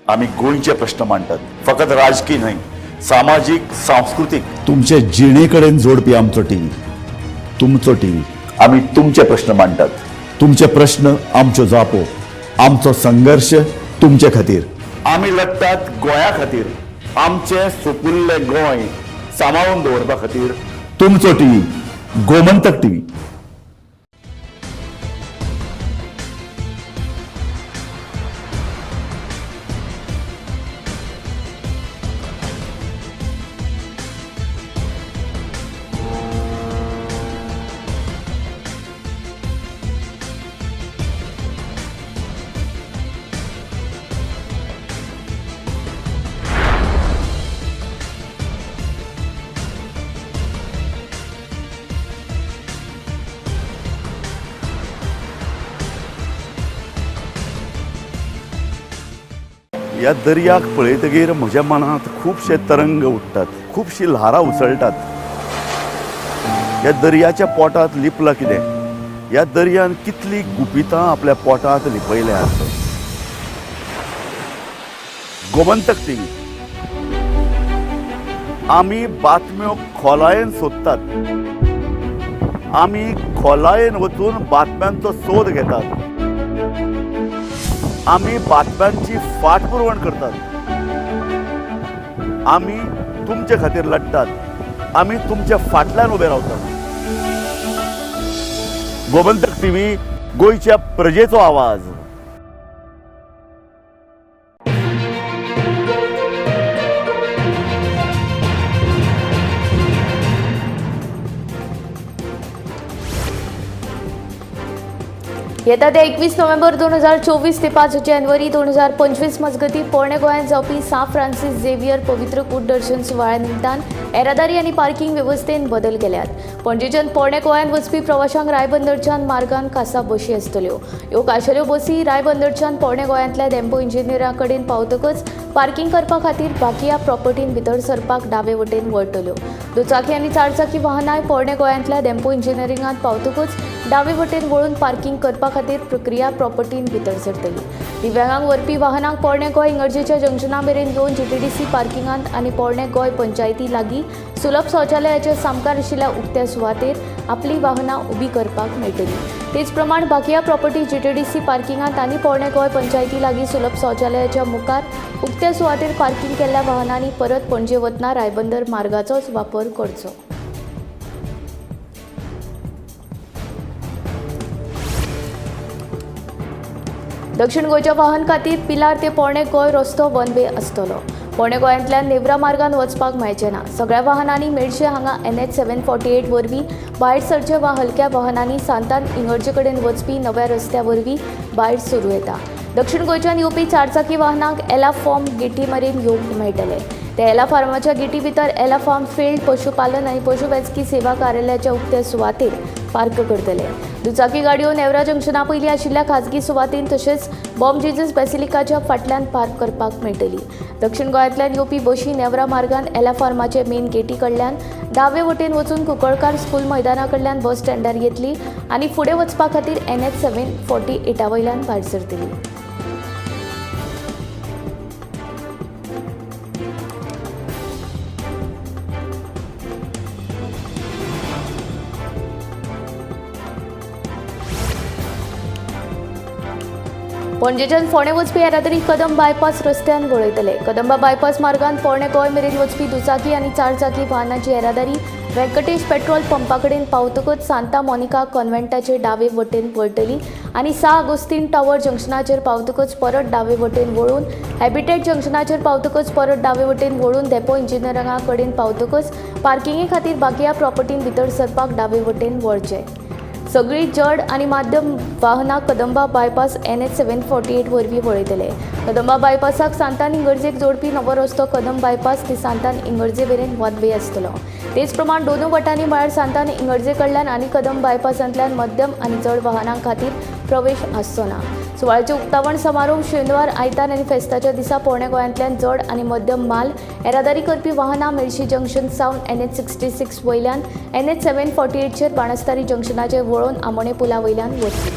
आमी गोंयचे प्रश्न मांडटात, फकत राजकीय न्हय, सामाजीक, सांस्कृतीक, तुमचे जिणे कडेन जोडपी आमचो टीव्ही, तुमचो टीव्ही. आमी तुमचे प्रश्न मांडटात, तुमचे प्रश्न आमच्यो जापो, आमचो संघर्श तुमचे खातीर. आमी लढटात गोंया खातीर, आमचें सुपुल्लें गोंय सांबाळून दवरपा खातीर. तुमचो टीव्ही, गोमंतक टीव्ही. ह्या दर्याक पळयतगीर म्हज्या मनांत खुबशे तरंग उठ्ठात, खुबशी ल्हारां उसळटात. ह्या दर्याच्या पोटांत लिपलां कितें? ह्या दर्यान कितलीं गुपितां आपल्या पोटांत लिपयल्यांत. गोमंतक टीव्ही, आमी बातम्यो खोलायेन सोदतात, आमी खोलायेन वचून बातम्यांचो सोद घेतात, आमी बातम्यांची फाटपुरवण करतात, आमी तुमचे खातीर लढटात, आमी तुमच्या फाटल्यान उबे रावतात. गोमंतक टीव्ही, गोंयच्या प्रजेचो आवाज. येता ते 21 नोव्हेंबर 2024 ते 5 जानेवारी 2025 मजगती पोरणे गोंयांत जावपी सांत फ्रांसीस झेवियर पवित्र कूट दर्शन सुवाळ्या निमतान येरादारी आनी पार्किंग वेवस्थेन बदल केल्यात. पणजेच्यान पोरणे गोंयांत वचपी प्रवाशांक रायबंदरच्यान मार्गान खासा बशी आसतल्यो. ह्यो खाशेल्यो बसी रायबंदरच्यान पोरणे गोंयांतल्या डेम्पो इंजिनियरा कडेन पावतकच पार्किंग करपा खातीर बाकिया प्रॉपर्टीन भितर सरपाक डावे वटेन वळटल्यो. दुचाकी आनी चारचाकी वाहनांय पोरणे गोंयांतल्या डेम्पो इंजिनियरिंगांत पावतकच डावे वटेन वळून पार्किंग करपा खातीर प्रक्रिया प्रॉपर्टीन भितर सरतली. दिव्यांगांक व्हरपी वाहनांक पोरणे गोंय इगर्जेच्या जंक्शना मेरेन येवन जीटीडीसी पार्किंगांत आनी पोरणे गोंय पंचायती लागीं सुलभ शौचालयाच्या सामकार आशिल्ल्या उक्त्या सुवातेर आपली वाहनां उबी करपाक मेळटली. तेच प्रमाण बाकिया प्रॉपर्टी जीटीडीसी पार्किंगांत आनी पोरणे गोंय पंचायती लागीं सुलभ शौचालयाच्या मुखार उक्त्या सुवातेर पार्किंग केल्ल्या वाहनांनी परत पणजे वतना रायबंदर मार्गाचोच वापर करचो. दक्षिण गोंयच्या वाहन खातीर पिलार ते पोरणे गोंय रस्तो वन वे आसतलो. पोरणे गोंयांतल्यान नेवरा मार्गान वचपाक मेळचें ना. सगळ्या वाहनांनी मेडशे हांगा NH 748 वरवीं भायर सरचे वा हलक्या वाहनांनी सांतान इगर्जे कडेन वचपी नव्या रस्त्या वरवीं भायर सरूं येता. दक्षिण गोंयच्यान येवपी चारचाकी वाहनांक एला फॉर्म गेटी मेरेन येवंक मेळटलें. ते एला फार्माच्या गेटी भितर एला फार्म फिल्ड पशुपालन आनी पशुवैजकी सेवा कार्यालयाच्या उक्त्या सुवातेर पार्क करतले. दुचाकी गाडयो नेवरा जंक्शना पयलीं आशिल्ल्या खाजगी सुवातेन तशेंच बॉम जेजस बेसिलिकाच्या फाटल्यान पार्क करपाक मेळटली. दक्षिण गोंयांतल्यान येवपी बशी नेवरा मार्गान एला फार्माचे मेन गेटी कडल्यान दावे वटेन वचून कुंकळकार स्कूल मैदाना कडल्यान बस स्टँडार येतली आनी फुडें वचपा खातीर NH 748 वयल्यान भायर सरतली. पणजेच्यान फोंडें वचपी येरादारी कदंब बायपास रस्त्यान वळयतले. कदंबा बायपास मार्गान पोरणे गोंय मेरेन वचपी दुचाकी आनी चारचाकी वाहनांची येरादारी व्यंकटेश पेट्रोल पंपा कडेन पावतकच सांता मोनिका कॉन्व्हेंटाचे डावे वटेन वळटली आनी सा आगोस्तीन टॉवर जंक्शनाचेर पावतकच परत डावे वटेन वळून हॅबिटेट जंक्शनाचेर पावतकच परत डावे वटेन वळून डेपो इंजिनियरिंगा कडेन पावतकच पार्किंगे खातीर बाकिया प्रॉपर्टीन भितर सरपाक डावे वटेन वळचें. सगळी जड आनी माध्यम वाहनां कदंबा बायपास NH 748 वरवीं वळयतले. कदंबा बायपासाक सांतान इगर्जेक जोडपी नवो रस्तो कदंब बायपास ते सांतान इगर्जे मेरेन वन वे आसतलो. तेच प्रमाण दोनूय वटांनी म्हळ्यार सांतान इगर्जे कडल्यान आनी कदंब बायपासांतल्यान मध्यम आनी जड वाहनां खातीर प्रवेश आसचो ना. सुवाळ्याचें उक्तावण समारोह शेनवार, आयतार आनी फेस्ताच्या दिसा पोरणे गोंयांतल्यान जड आनी मध्यम माल येरादारी करपी वाहनां मेर्शी जंक्शन सावन NH 66 वयल्यान NH 748चेर बाणस्तारी जंक्शनाचेर वळोवन आमोणे पुला वयल्यान वतली.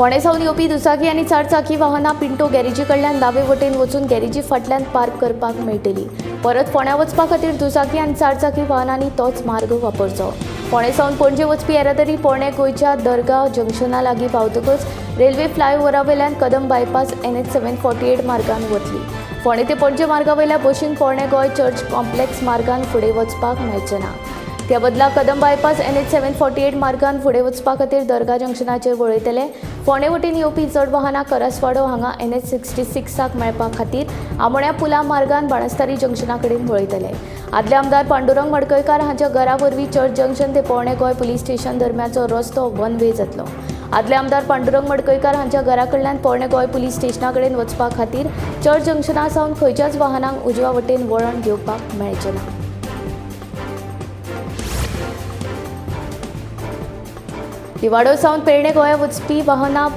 फोंडें सावन येवपी दुचाकी आनी चारचाकी वाहनां पिंटो गॅरेजी कडल्यान दावे वटेन वचून गॅरेजी फाटल्यान पार्क करपाक मेळटली. परत फोंड्यां वचपा खातीर दुचाकी आनी चारचाकी वाहनांनी तोच मार्ग वापरचो. फोंडें सावन पणजे वचपी येरादारी पोरणे गोंयच्या दर्गा जंक्शना लागीं पावतकच रेल्वे फ्लायओव्हरा वयल्यान कदम बायपास NH 748 मार्गान वतली. फोंडें ते पणजे मार्गा वयल्या बशींक पोरणे गोंय चर्च कॉम्प्लेक्स मार्गान फुडें वचपाक मेळचें ना. त्या बदला कदम बायपास NH 748 मार्गान फुडें वचपा खातीर दर्गा जंक्शनाचेर वळयतले. फोंडें वटेन येवपी चड वाहनां करसवाडो हांगा NH 66 मेळपा खातीर आमोण्या पुला मार्गान बाणस्तारी जंक्शना कडेन वळयतले. आदले आमदार पांडुरंग मडकयकार हांच्या घरा वरवीं चर्च जंक्शन ते पोरणे गोंय पुलीस स्टेशन दरम्यानचो रस्तो वन वे जातलो. आदले आमदार पांडुरंग मडकयकार हांच्या घरा कडल्यान पोरणे गोंय पुलीस स्टेशना कडेन वचपा खातीर चर्च जंक्शना सावन खंयच्याच वाहनांक उजव्या वटेन वळण घेवपाक मेळचें ना. दिवाडो सावन पेडणे गोंया वचपी वाहनां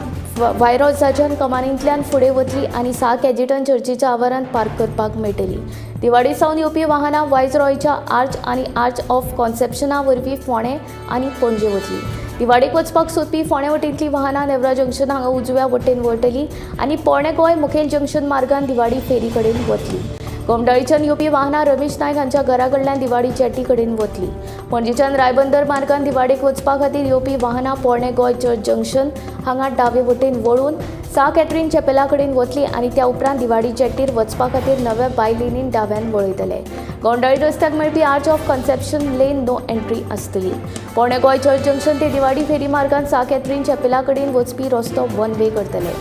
वायरोजाच्यान कमानींतल्यान फुडें वतली आनी सा कॅजिटन चर्चीच्या आवारांत पार्क करपाक मेळटली. दिवाडी सावन येवपी वाहनां वायजरॉयच्या आर्च आनी आर्च ऑफ कॉन्सेप्शना वरवीं फोंडें आनी पणजे वतली. दिवाडीक वचपाक सोदपी फोंडें वटेंतलीं वाहनां नेवरा जंक्शन हांगा उजव्या वटेन वळटली आनी पोरणे गोंय मुखेल जंक्शन मार्गान दिवाडी फेरी कडेन वतली. गोमडाळीच्यान येवपी वाहनां रमेश नायक हांच्या घरा कडल्यान दिवाडी चेटी कडेन वतली. पणजेच्यान रायबंदर मार्गान दिवाडीक वचपा खातीर येवपी वाहनां पोरणे गोंय चर्च जंक्शन हांगा डावे वटेन वळून सा कॅथरीन चॅपेला कडेन वतली आनी त्या उपरांत दिवाडी चेटीर वचपा खातीर नव्या बाय लेनीन डाव्यान वळयतले. गोंडाळी रस्त्याक मेळपी arch of conception lane no entry आसतली. पोरणे गोंय चर्च जंक्शन ते दिवाडी फेरी मार्गान सा कॅथरीन चॅपेला कडेन वचपी रस्तो वन वे करतले.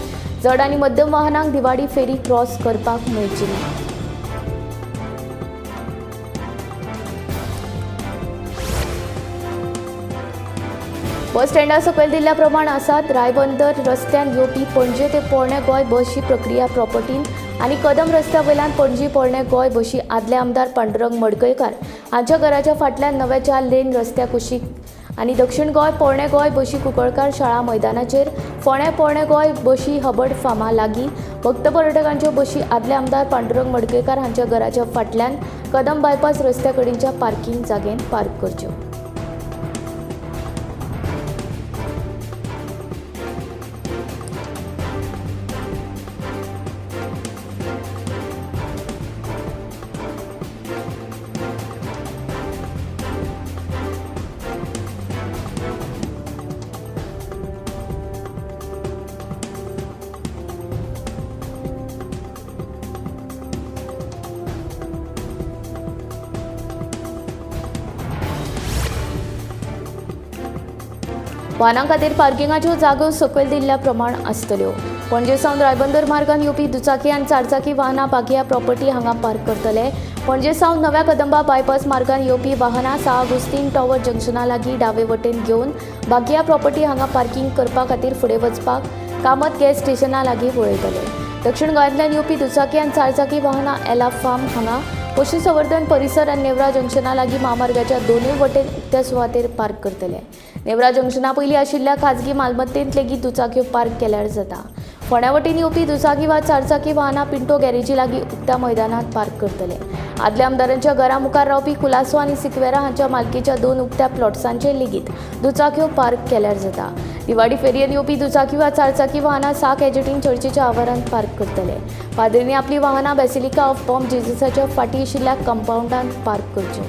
जड आनी मध्यम वाहनांक दिवाडी फेरी क्रॉस करपाक मेळची ना. बस स्टँडा सकयल दिल्ल्या प्रमाण आसात. रायबंदर रस्त्यान येवपी पणजे ते पोरणे गोंय बशी प्रक्रिया प्रॉपर्टीन आनी कदम रस्त्या वयल्यान पणजी पोरणे गोंय बशी आदले आमदार पांडुरंग मडकयकार हांच्या घराच्या फाटल्यान नव्या 4 लेन रस्त्या कुशीक आनी दक्षिण गोंय पोरणे गोंय बशी कुंकळकार शाळा मैदानाचेर फोंडें पोरणे गोंय बशी हबड फार्मा लागीं भक्त पर्यटकांच्यो बशी आदले आमदार पांडुरंग मडकयकार हांच्या घराच्या फाटल्यान कदम बायपास रस्त्या कडेनच्या पार्किंग जागेंत पार्क करच्यो. वाहनां खातीर पार्किंगाच्यो जागो सकयल दिल्ल्या प्रमाण आसतल्यो. पणजे सावन रायबंदर मार्गान येवपी दुचाकी आनी चारचाकी वाहनां बागिया प्रॉपर्टी हांगा पार्क करतले. पणजे सावन नव्या कदंबा बायपास मार्गान येवपी वाहनां सा आगुस्तीन टॉवर जंक्शना लागीं डावे वटेन घेवन बागिया प्रॉपर्टी हांगा पार्किंग करपा खातीर फुडें वचपाक कामत गॅस स्टेशना लागीं वळयतले. दक्षिण गोंयांतल्यान येवपी दुचाकी आनी चारचाकी वाहनां एला फार्म हांगा पशुसंवर्धन परिसर आनी नेवरा जंक्शना लागीं म्हामार्गाच्या दोनूय वटेन उक्त्या सुवातेर पार्क करतले. नेवरा जंक्शना पयलीं आशिल्ल्या खाजगी मालमत्तेंत लेगीत दुचाक्यो पार्क केल्यार जाता. फोंड्या वटेन येवपी दुचाकी वा चारचाकी वाहनां पिंटो गॅरेजी लागीं उक्त्या मैदानांत पार्क करतले. आदल्या आमदारांच्या घरा मुखार रावपी कुलासो आनी सिक्वेरा हांच्या मालकीच्या 2 उक्त्या प्लॉट्सांचेर लेगीत दुचाक्यो पार्क केल्यार जाता. दिवाडी फेरयेन येवपी दुचाकी वा चारचाकी वाहनां सा कॅजेटीन चर्चीच्या आवारांत पार्क करतले. पाद्रींनी आपलीं वाहनां बेसिलिका ऑफ बॉम जेजसाच्या फाटीं आशिल्ल्या कंपावंडांत पार्क करच्यो.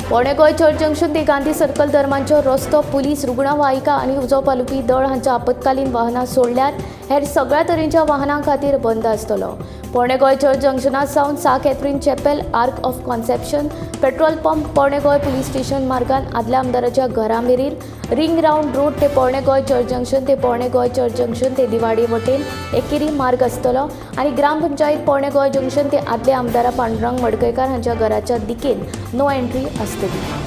पोरणे गोंय चर्च जंक्शन ते गांधी सर्कल दरम्यानचो रस्तो पुलीस रुग्णवाहिका आनी उजो पालोवपी दळ हांच्या आपत्कालीन वाहनां सोडल्यार हेर सगळ्या तरेच्या वाहनां खातीर बंद आसतलो. पोरणे गोंय चर्च जंक्शना सावन सा Catherine chapel, arch of conception, petrol pump, पोरणे गोंय पुलीस स्टेशन मार्गान आदल्या आमदाराच्या घरा मेरेन रिंग रावंड रोड ते पोरणे गोंय चर्च जंक्शन ते पोरणे गोंय चर्च जंक्शन ते दिवाडी वटेन एकेरी मार्ग आसतलो आनी ग्रामपंचायत पोरणे गोंय जंक्शन ते आदले आमदारा पांडुरंग मडकयकार हांच्या घराच्या दिकेन नो एंट्री आसतली.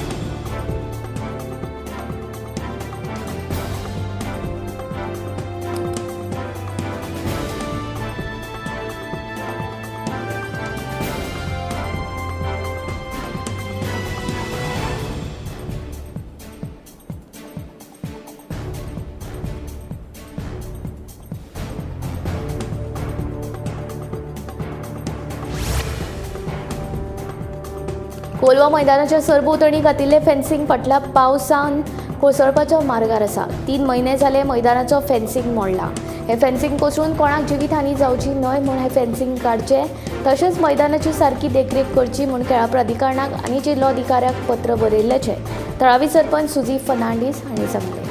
कोलवा मैदानाच्या सरभोंवतणी घातिल्लें फेन्सिंग फाटल्या पावसान कोसळपाच्या मार्गार आसा. 3 म्हयने जाले मैदानाचो फेन्सिंग मोडला. हें फेन्सिंग कोसळून कोणाक जिवीतहानी जावची न्हय म्हूण हें फेन्सिंग काडचें, तशेंच मैदानाची सारकी देखरेख करची म्हूण खेळां प्राधिकरणाक आनी जिल्लोधिकाऱ्याक पत्र बरयिल्ल्याचें थळावी सरपंच सुजी फर्नांडीस हांणी सांगलें.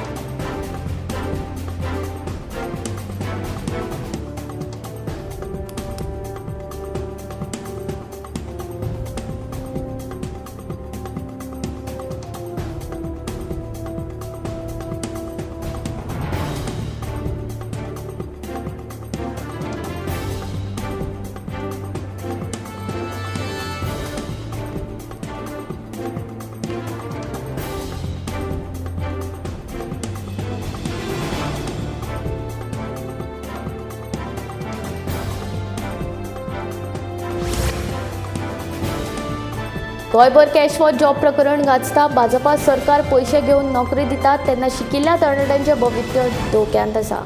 गोंयभर कॅश फॉर जॉब प्रकरण गाजता. भाजपा सरकार पयशे घेवन नोकरी दितात तेन्ना शिकिल्ल्या तरणाट्यांचें भवितव्य धोक्यांत आसा.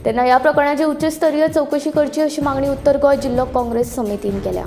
तेन्ना ह्या प्रकरणाची उच्चस्तरीय चवकशी करची अशी मागणी उत्तर गोंय जिल्लो काँग्रेस समितीन केल्या.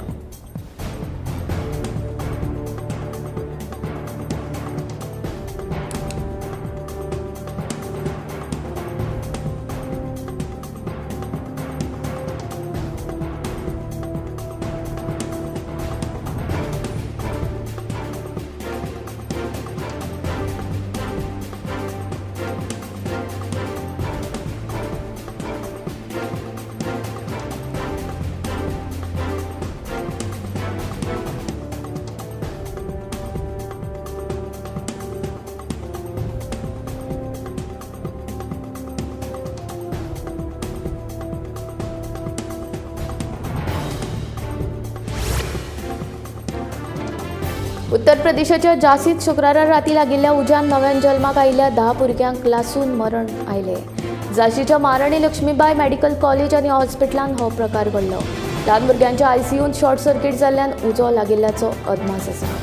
उत्तर प्रदेशाच्या झांसीत शुक्रारा राती लागिल्ल्या उज्यान नव्यान जल्माक आयिल्ल्या 10 भुरग्यांक लासून मरण आयलें. झांसीच्या महाराणी लक्ष्मीबाई मेडिकल कॉलेज आनी हॉस्पिटलांत हो प्रकार घडलो. ल्हान भुरग्यांच्या आयसीयूंत शॉर्ट सर्किट जाल्ल्यान उजो लागिल्ल्याचो अदमास आसा.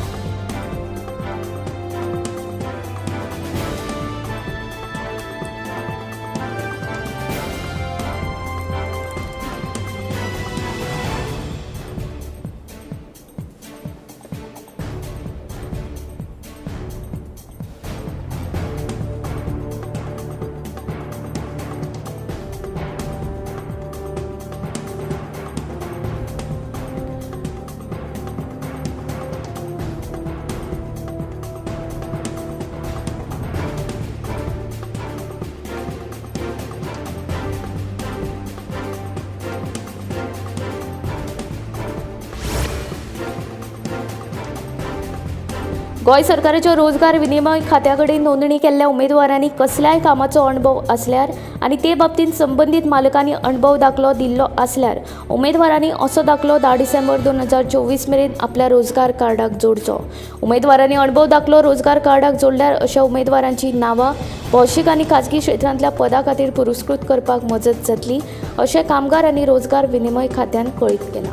गोंय सरकाराच्या रोजगार विनिमय खात्या कडेन नोंदणी केल्ल्या उमेदवारांनी कसल्याय कामाचो अणभव आसल्यार आनी ते बाबतींत संबंदीत मालकांनी अणभव दाखलो दिल्लो आसल्यार उमेदवारांनी असो दाखलो 10 डिसेंबर 2024 मेरेन आपल्या रोजगार कार्डाक जोडचो. उमेदवारांनी अणभव दाखलो रोजगार कार्डाक जोडल्यार अशा उमेदवारांची नांवां भौशीक आनी खाजगी क्षेत्रांतल्या पदां खातीर पुरस्कृत करपाक मजत जातली अशें कामगार आनी रोजगार विनिमय खात्यान कळीत केलां.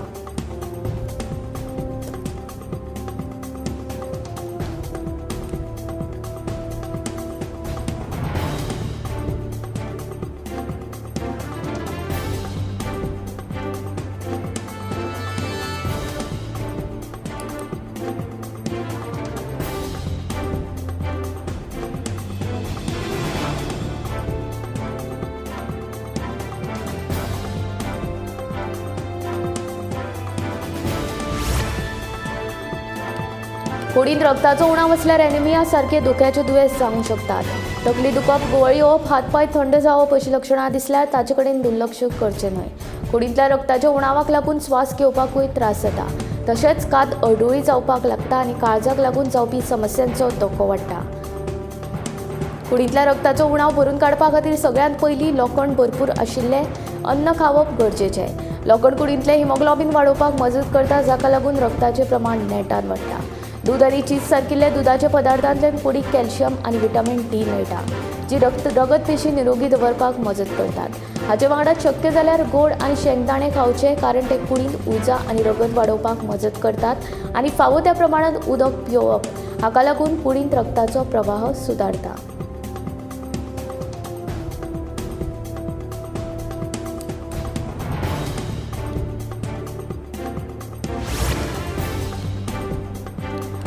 कुडींत रक्ताचो उणाव आसल्यार एनिमिया सारके धोक्याचे दुयेंस जावंक शकतात. तकली दुखप, गुवळी येवप, हातपांय थंड जावप अशी लक्षणां दिसल्यार ताचे कडेन दुर्लक्ष करचें न्हय. कुडींतल्या रक्ताच्या उणावाक लागून स्वास घेवपाकूय त्रास जाता, तशेंच कात अडुळी जावपाक लागता आनी काळजाक लागून जावपी समस्यांचो धोको वाडटा. कुडींतल्या रक्ताचो उणाव भरून काडपा खातीर सगळ्यांत पयलीं लोखण भरपूर आशिल्लें अन्न खावप गरजेचें. लोखण कुडींतलें हिमोग्लोबीन वाडोवपाक मजत करता, जाका लागून रक्ताचें प्रमाण नेटान वाडटा. दूद आनी चीज सारकिल्ल्या दुदाच्या पदार्थांतल्यान कुडीक कॅल्शियम आनी विटामीन डी मेळटा, जी रगतपेशी निरोगी दवरपाक मजत करतात. हाचे वांगडा शक्य जाल्यार गोड आनी शेंगदाणे खावचे, कारण ते कुडींत उर्जा आनी रगत वाडोवपाक मजत करतात आनी फावो त्या प्रमाणांत उदक पियोवप, हाका लागून कुडींत रक्ताचो प्रवाह सुदारता.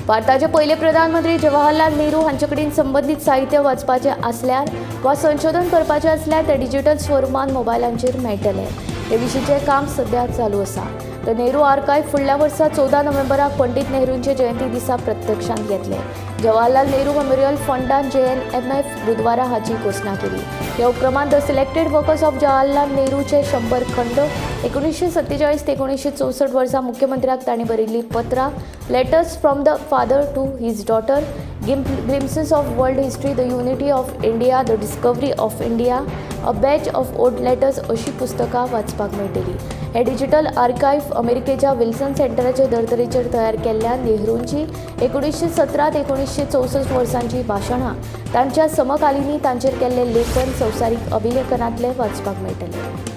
भारताचे पयले प्रधानमंत्री जवाहरलाल नेहरू हांचे कडेन संबंदीत साहित्य वाचपाचें आसल्यार वा संशोधन करपाचें आसल्यार ते डिजिटल स्वरुपान मोबायलांचेर मेळटले. हे विशींचें काम सध्या चालू आसा. The Nehru archive फुडल्या वर्सा 14 नोव्हेंबराक पंडित नेहरूंचे जयंती दिसा प्रत्यक्षांत येतले. जवाहरलाल नेहरू मेमोरियल फंडान JNMF बुधवारा हाची घोशणा केली. ह्या उपक्रमांत the selected workers of Jawaharlal नेहरूचे 100 खंड 1947 ते 1964 वर्सा मुख्यमंत्र्याक तांणी बरयल्ली पत्रां, letters from the father to his daughter, glimpses of world history, the unity of India, the discovery of India, a batch of old letters अशी पुस्तकां वाचपाक मेळटली. हे डिजिटल आर्कायव्ह अमेरिकेच्या विल्सन सेंटराचे धर्तरेचेर तयार केल्ल्या नेहरूंची 1917 ते 1964 वर्सांची भाशणां, तांच्या समकालीनी तांचेर केल्ले लेखन संवसारीक अभिलेखनांतले वाचपाक मेळटले.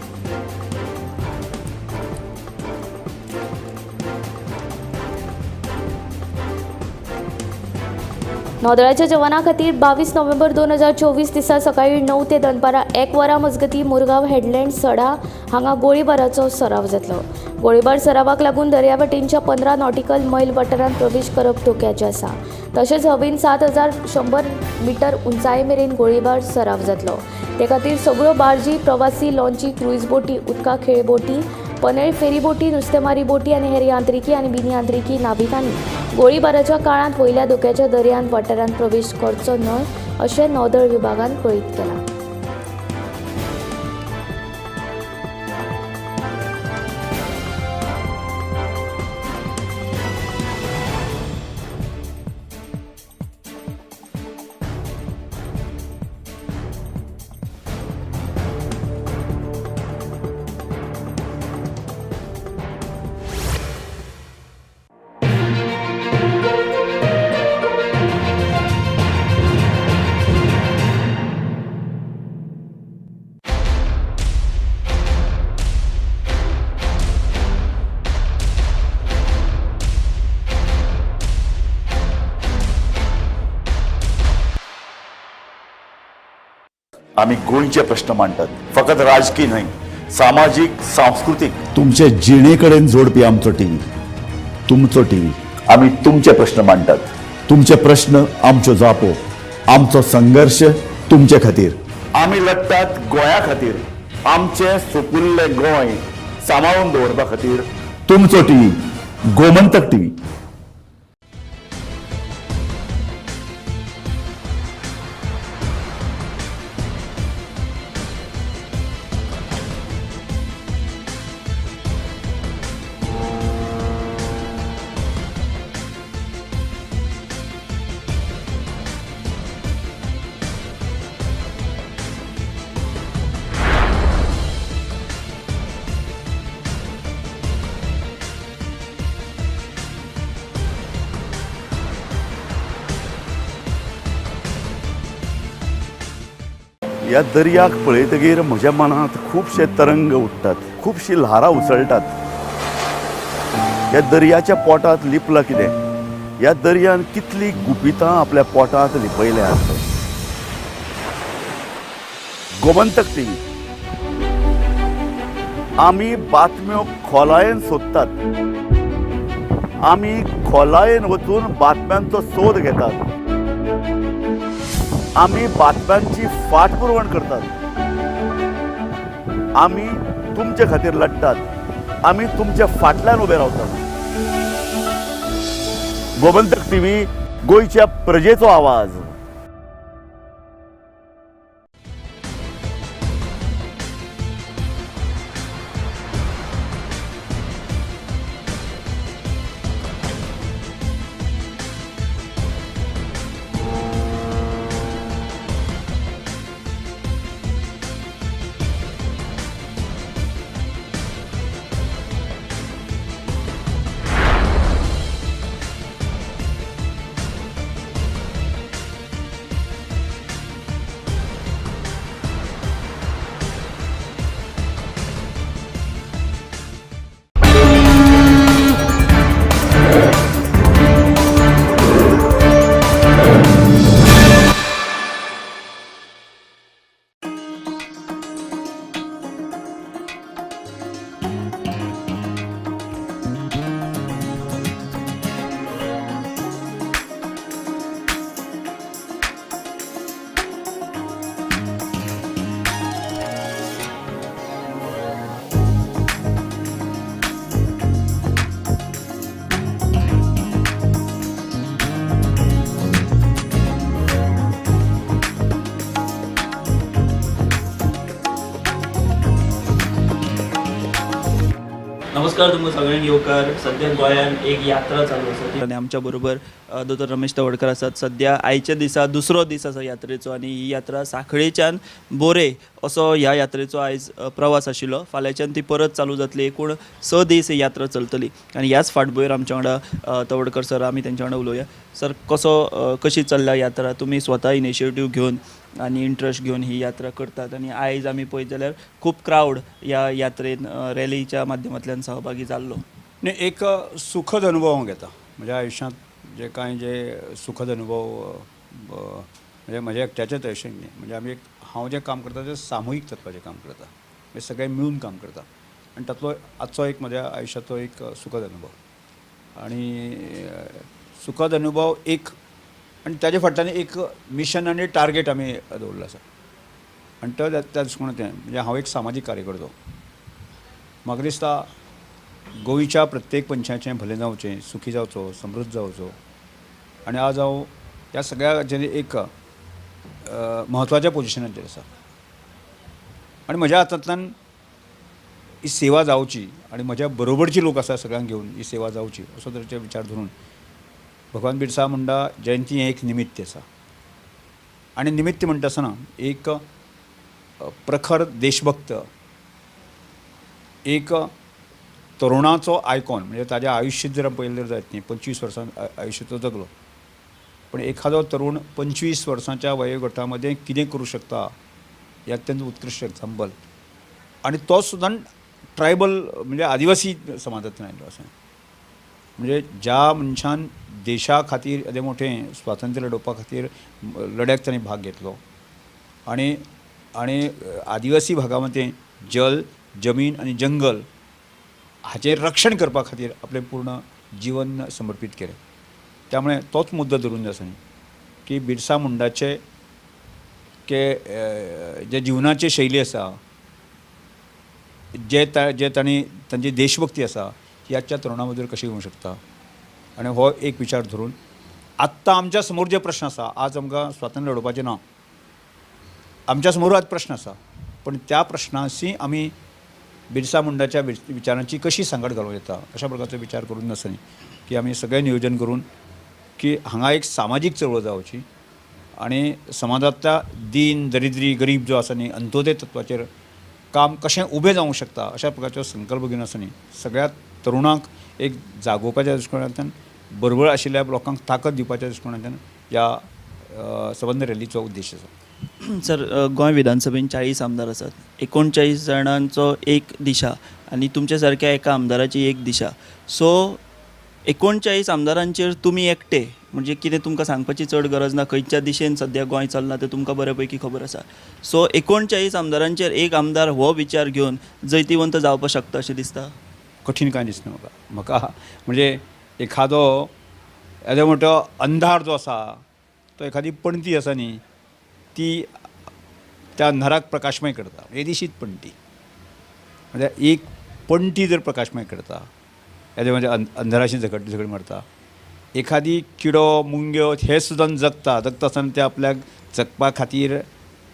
नौदळाच्या जवानां खातीर 22 नोव्हेंबर 2024 दिसा सकाळीं 9 ते दनपारां 1 वरां मजगतीं मुरगांव हेडलँड सडा हांगा गोळीबाराचो सराव जातलो. गोळीबार सरावाक लागून दर्यावटेनच्या 15 नॉटिकल मैल वाठारांत प्रवेश करप धोक्याचें आसा. तशेंच हवेन 7100 मिटर उंचाये मेरेन गोळीबार सराव जातलो. ते खातीर सगळ्यो बार्जी, प्रवासी लॉन्ची, क्रुईज बोटी, उदका खेळ बोटी, पनेळ फेरीबोटी, नुस्तेमारी बोटी आनी हेर यांत्रिकी आनी बिनयांत्रिकी नाविकांनी गोळीबाराच्या काळांत वयल्या धोक्याच्या दर्यांत वाठारांत प्रवेश करचो न्हय अशें नौदळ विभागान कळीत केलां. आमी गोंयचे प्रश्न मांडटात, फकत राजकीय न्हय, सामाजीक, सांस्कृतीक, तुमचे जिणे कडेन जोडपी आमचो टीव्ही, तुमचो टीव्ही. आमी तुमचे प्रश्न मांडटात, तुमचे प्रश्न आमच्यो जापो, आमचो संघर्श तुमचे खातीर. आमी लढटात गोंया खातीर, आमचें सुपुल्लें गोंय सांबाळून दवरपा खातीर. तुमचो टीव्ही, गोमंतक टीव्ही. ह्या दर्याक पळयतगीर म्हज्या मनांत खुबशे तरंग उठ्ठात, खुबशी ल्हारां उसळटात. ह्या दर्याच्या पोटांत लिपलां कितें? ह्या दर्यान कितलीं गुपितां आपल्या पोटांत लिपयल्यांत. गोमंतक टीव्ही, आमी बातम्यो खोलायेन सोदतात, आमी खोलायेन वचून बातम्यांचो सोद घेतात, आमी बातम्यांची फाटपुरवण करतात, आमी तुमचे खातीर लढटात, आमी तुमच्या फाटल्यान उबे रावतात. गोमंतक टीव्ही, गोंयच्या प्रजेचो आवाज. नमस्कार तुमकां सगळ्यांक येवकार. सद्या गोंयांत एक यात्रा चालू आसा आनी आमच्या बरोबर दोतोर रमेश तवडकर आसात. सद्या आयच्या दिसा दुसरो दीस आसा यात्रेचो आनी ही यात्रा सांखळेच्यान बोरे असो ह्या यात्रेचो आयज प्रवास आशिल्लो. फाल्यांच्यान ती परत चालू जातली. एकूण 6 दीस ही यात्रा चलतली आनी ह्याच फाटभुंयेर आमच्या वांगडा तवडकर सर, आमी तेंच्या वांगडा उलोवया. सर, कसो कशी चल्ल्या यात्रा? तुमी स्वता इनिशिएटीव घेवन आनी इंट्रस्ट घेवन ही यात्रा करतात आनी आयज आमी पळयत जाल्यार खूब क्रावड ह्या यात्रेन रॅलीच्या माध्यमांतल्यान सहभागी जाल्लो. न्ही, एक सुखद अनुभव हांव घेता म्हज्या आयुश्यांत. जे कांय जे सुखद अनुभव म्हणजे म्हज्या एकट्याचेच अशें न्ही, म्हणजे आमी एक हांव जें काम करता तें सामुहीक तत्वाचें काम करता, म्हणजे सगळे मेळून काम करता आनी तातलो आजचो एक म्हज्या आयुश्याचो एक सुखद अनुभव. आनी सुखद अनुभव एक आनी ताजे फाटल्यान एक मिशन आनी टार्गेट आमी दवरलो आसा आनी तो त्या दृश्टिकोणांतल्यान म्हणजे हांव एक सामाजीक कार्यकर्तो. म्हाका दिसता गोंयच्या प्रत्येक मनशाचें भलें जावचें, सुखी जावचो, समृद्ध जावचो. आनी आज हांव ह्या सगळ्या एक म्हत्वाच्या पोजिशनाचेर आसा आनी म्हज्या हातांतल्यान ही सेवा जावची आनी म्हज्या बरोबरची लोक आसा सगळ्यांक घेवन ही सेवा जावची असो तरेचे विचार धरून भगवान बिरसा मुंडा जयंती हें एक निमित्त आसा. आनी निमित्त म्हणटा आसतना एक प्रखर देशभक्त, एक तरुणाचो आयकॉन, म्हणजे ताज्या आयुश्य जर पळयलें जायत न्ही, 25 वर्सां आयुश्य तो जगलो, पण एखादो तरुण 25 वर्सांच्या वयोगटामध्ये कितें करूं शकता हें अत्यंत उत्कृश्ट एग्जाम्पल. आनी तो सुद्दां ट्रायबल म्हणजे आदिवासी समाजांतल्यान आयिल्लो आसा. म्हणजे ज्या मनशान देशा खातीर येदें मोठें स्वातंत्र्य लडोवपा खातीर लढ्याक ताणें भाग घेतलो आनी आनी आदिवासी भागामध्ये जल, जमीन आनी जंगल हाचें रक्षण करपा खातीर आपलें पूर्ण जीवन समर्पीत केलें. त्यामुळे तोच मुद्दो धरून आसा की बिरसा मुंडाचे के जे जिवनाची शैली आसा, जे जे तांणी तांची देशभक्ती आसा ही आजच्या तरुणा बद्दल कशी येवंक शकता. आनी हो एक विचार धरून आत्तां आमच्या समोर जे प्रश्न आसा, आज आमकां स्वातंत्र्य लडोवपाचें ना, आमच्या समोर आज प्रश्न आसा, पण त्या प्रश्नाशी आमी बिरसा मुंडाच्या विचारांची कशी सांगड घालूं येता अशा प्रकारचो विचार करून आसा न्ही की आमी सगळें नियोजन करून की हांगा एक सामाजीक चळवळ जावची आनी समाजांतल्या दीन दरिद्री गरीब जो आसा न्ही अंत्योदय तत्वाचेर काम कशें उबें जावंक शकता अशा प्रकारचो संकल्प घेवन आसा न्ही सगळ्या तरुणांक एक जागोवपाच्या दृश्टिकोणांतल्यान, बरोबर आशिल्ल्या लोकांक ताकद दिवपाच्या दृश्टिकोणांतल्यान ह्या सबंद रॅलीचो उद्देश आसा. सर, गोंय विधानसभेन 40 आमदार आसात, 39 जाणांचो एक दिशा आनी तुमच्या सारक्या एका आमदाराची एक दिशा. सो 39 आमदारांचेर तुमी एकटे, म्हणजे कितें तुमकां सांगपाची चड गरज ना, खंयच्या दिशेन सद्या गोंय चल्लां तें तुमकां बरे पैकी खबर आसा. सो 39 आमदारांचेर एक आमदार हो विचार घेवन जैतिवंत जावपाक शकता अशें दिसता? कठीण कांय दिसना म्हाका. म्हाका म्हणजे एखादो येदो मोठो अंधार जो आसा तो एखादी पणती आसा न्ही ती त्या अंधाराक प्रकाशमय करता, येदीशीच पणटी. म्हणजे एक पणटी जर प्रकाशमय करता येदे म्हणजे अंधाराशी झगड झगड मारता. एखादी किडो मुंग्यो हे सुद्दां जगता, जगता आसतना ते आपल्याक जगपा खातीर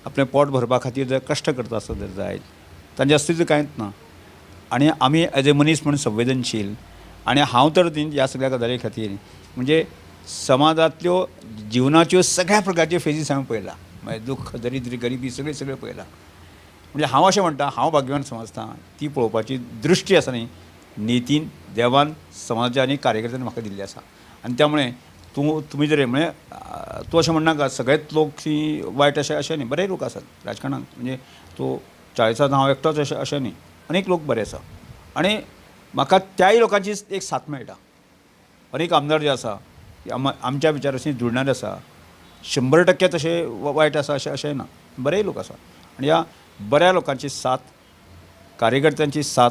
आपलें पोट भरपा खातीर जर कश्ट करता आसत जर जायत तांचें अस्तित्व कांयच ना. आनी आमी एज ए मनीस म्हूण संवेदनशील आनी हांव तर ह्या सगळ्या गजाली खातीर म्हणजे समाजांतल्यो जिवनाच्यो सगळ्या प्रकारच्यो फेजीस हांवें पळयला, मागीर दुख्ख, दरिद्री, गरिबी सगळें सगळें पळयलां. म्हणजे हांव अशें म्हणटा, हांव भाग्यवान समजता ती पळोवपाची दृश्टी आसा न्ही नितीन देवान समाजाच्या आनी कार्यकर्त्यांनी म्हाका दिल्ली आसा. आनी त्यामुळे तूं तुमी जर म्हणजे तूं अशें म्हणनाका सगळेच लोक ती वायट अशें अशें न्ही, बरे लोक आसात राजकारणांत. म्हणजे तूं 40 हांव एकटोच अशें अशें न्ही, अनेक लोक बरे आसा आनी म्हाका त्याय लोकांची एक साथ मेळटा. अनेक आमदार जे आसा आमच्या विचाराशी जुळणारे आसा, 100% तशें वायट आसा अशें अशें ना, बरेय लोक आसा. आनी ह्या बऱ्या लोकांची साथ, कार्यकर्त्यांची साथ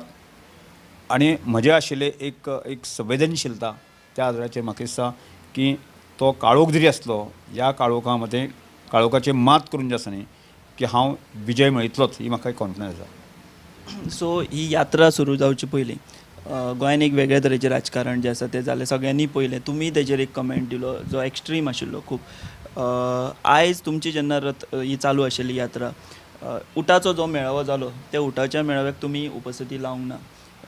आनी म्हजें आशिल्लें एक एक संवेदनशीलता त्या आदाराचेर म्हाका दिसता की तो काळोख जरी आसलो ह्या काळोखा मदें काळोखाचेर मात करून जें आसा न्ही की हांव विजय मेळयतलोच ही म्हाका एक कॉन्फिडन्स आसा. सो ही यात्रा सुरू जावची पयलीं गोंयान एक वेगळे तरेचें राजकारण जें आसा तें जालें, सगळ्यांनी पळयलें, तुमी तेजेर एक कमेंट दिलो जो एक्स्ट्रीम आशिल्लो खूब. आयज तुमची जेन्ना रथ ही चालू आशिल्ली यात्रा, उटाचो जो मेळावो जालो त्या उटाच्या मेळाव्याक तुमी उपस्थिती लावंक ना.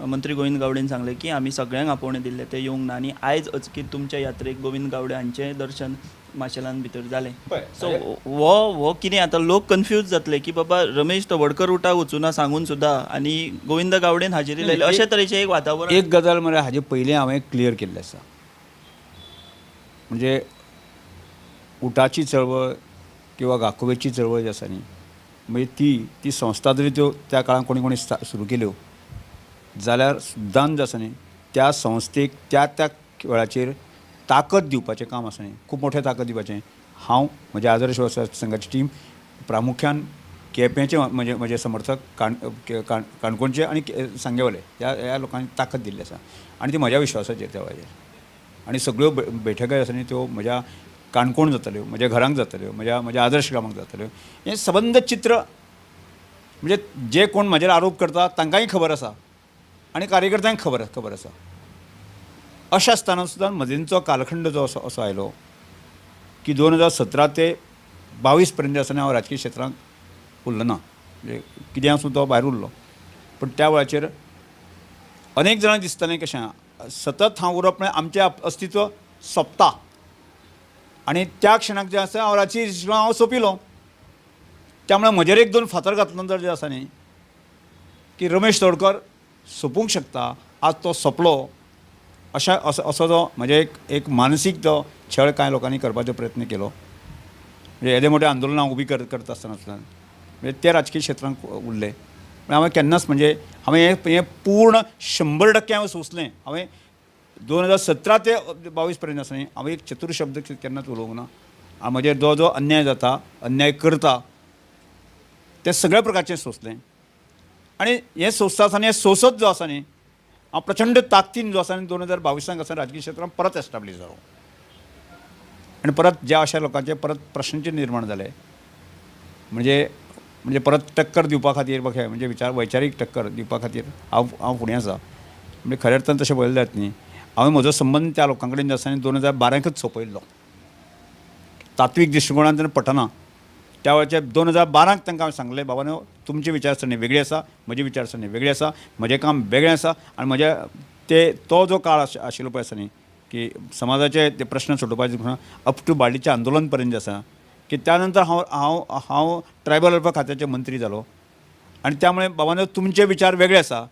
मंत्री गोविंद गावडेन सांगलें की आमी सगळ्यांक आपोवणें दिल्लें तें येवंक ना आनी आयज अचकीत तुमच्या यात्रेक गोविंद गावडे हांचें दर्शन माशेलान भितर जालें. सो हो कितें आतां लोक कन्फ्यूज जातले की बाबा रमेश तवडकर उटाक वचूना सांगून सुद्दां आनी गोविंद गावडेन हाजेरी लायली, अशे तरेचें एक वातावरण. एक गजाल म्हळ्यार हाजे पयलीं हांवें क्लियर केल्लें आसा, म्हणजे उटाची चळवळ किंवा गाकोवेची चळवळ जी आसा न्ही, म्हणजे ती ती संस्था जरी त्यो त्या काळान कोणी कोणी सुरू केल्यो जाल्यार सुद्दां जे आसा न्ही त्या संस्थेक त्या त्या वेळाचेर ताकद दिवपाचें काम आसा न्ही, खूब मोठें ताकद दिवपाचें. हांव म्हज्या आदर्श संघाची टीम प्रामुख्यान केपेंचे म्हजे म्हजे समर्थक काणकोणचे आनी सांगेवाले ह्या लोकांनी ताकद दिल्ली आसा आनी ती म्हज्या विश्वासाचेर त्या वेळाचेर. आनी सगळ्यो बैठका आसा न्ही त्यो म्हज्या काणकोण जाताल्यो, म्हज्या घरांक जाताल्यो, म्हज्या म्हज्या आदर्श ग्रामांक जाताल्यो. हें सबंद चित्र म्हणजे जे कोण म्हजेर आरोप करता तांकांय खबर आसा आनी कार्यकर्त्यांक खबर आसा. अशें आसतना सुद्दां मदींचो कालखंड जो असो असो आयलो की 2017 ते 22 पर्यंत आसतना हांव राजकीय क्षेत्रांत उरलो ना, म्हणजे कितें आसूं तो भायर उरलो. पूण त्या वेळाचेर अनेक जाणांक दिसतालें कशें सतत हांव उरप म्हळ्यार आमचें अस्तित्व सोंपता आनी त्या क्षणाक जें आसा हांव राजकीय हांव सोंपिलो. त्यामुळे म्हजेर एक दोन फातर घातलो नंतर जें आसा न्ही की रमेश तवडकर सोंपूंक शकता, आज तो सोंपलो, अशा असो असो जो म्हजे एक एक मानसीक जो छळ कांय लोकांनी करपाचो प्रयत्न केलो. म्हणजे येदे मोठे आंदोलनां उबी करता आसतना म्हणजे ते राजकीय क्षेत्रांत उरले. पूण हांवें केन्नाच म्हणजे हांवें हें पूर्ण 100% हांवें सोंसलें. हांवें 2017 ते 22 पर्यंत आसतना हांवें एक चतुर शब्द केन्नाच उलोवंक ना. आनी म्हजेर जो जो अन्याय जाता, अन्याय करता ते सगळ्या प्रकारचें सोंसलें. आनी हें सोंसता आसतना हें सोंसत जो आसा न्ही हांव प्रचंड ताकदीन जो आसा न्ही 2022 आसतना राजकीय क्षेत्रांत परत एस्टाब्लीश जालो आनी परत ज्या अशा लोकांचे परत प्रश्नचिन्न निर्माण जाले, म्हणजे म्हणजे परत टक्कर दिवपा खातीर बघे म्हणजे विचार वैचारीक टक्कर दिवपा खातीर हांव हांव फुडें आसा. म्हणजे खऱ्या अर्थान तशें पळयलें जायत न्ही, हांवें म्हजो संबंद त्या लोकां कडेन जो आसा न्ही 2012कच सोंपयल्लो. तात्वीक दृश्टिकोणान तेन्ना पटना त्या वेळाचेर 2012 तांकां हांवें सांगलें, बाबा न्हू तुमची विचारसरणी वेगळी आसा, म्हजी विचारसरणी वेगळी आसा, म्हजें काम वेगळें आसा. आनी म्हज्या ते तो जो काळ आशिल्लो पळय आसा न्ही की समाजाचे ते प्रश्न सोडोवपाचे अप टू बार्डीचें आंदोलन पर्यंत जें आसा की त्या नंतर हांव हांव हांव ट्रायबल वेलफेअर खात्याचे मंत्री जालो आनी त्यामुळे बाबा न्हू तुमचे विचार वेगळे आसा,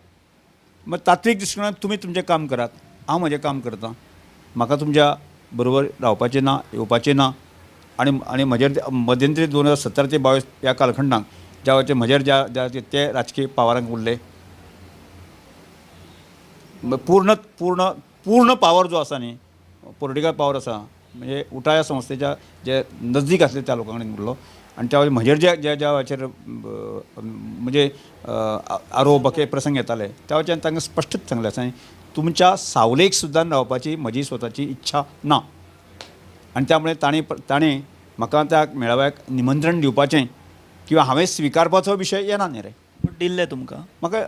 मग तात्वीक दृश्टिकोणान तुमी तुमचें काम करात, हांव म्हजें काम करतां, म्हाका तुमच्या बरोबर रावपाचें ना, येवपाचें ना. आनी आनी म्हजेर मध्यंतरी 2017 ते 22 ह्या कालखंडाक ज्या वेळाचेर म्हजेर ज्या ज्या ते राजकीय पावरांक उरले, पूर्ण पूर्ण पूर्ण पावर जो आसा न्ही पॉलिटिकल पावर आसा म्हणजे उटा ह्या संस्थेच्या जे नजदीक आसले त्या लोकां कडेन उरलो. आनी त्या वेळार म्हजेर ज्या ज्या ज्या वेळाचेर म्हणजे आरोप बाकी प्रसंग येताले त्या वेळाचेर तांकां स्पश्टच सांगलें आसा तुमच्या सावलेक सुद्दां रावपाची म्हजी स्वताची इच्छा ना. आनी त्यामुळे ताणें म्हाका त्या मेळाव्याक निमंत्रण दिवपाचें किंवा हांवें स्विकारपाचो विशय येना न्ही रे. दिल्लें तुमकां म्हाका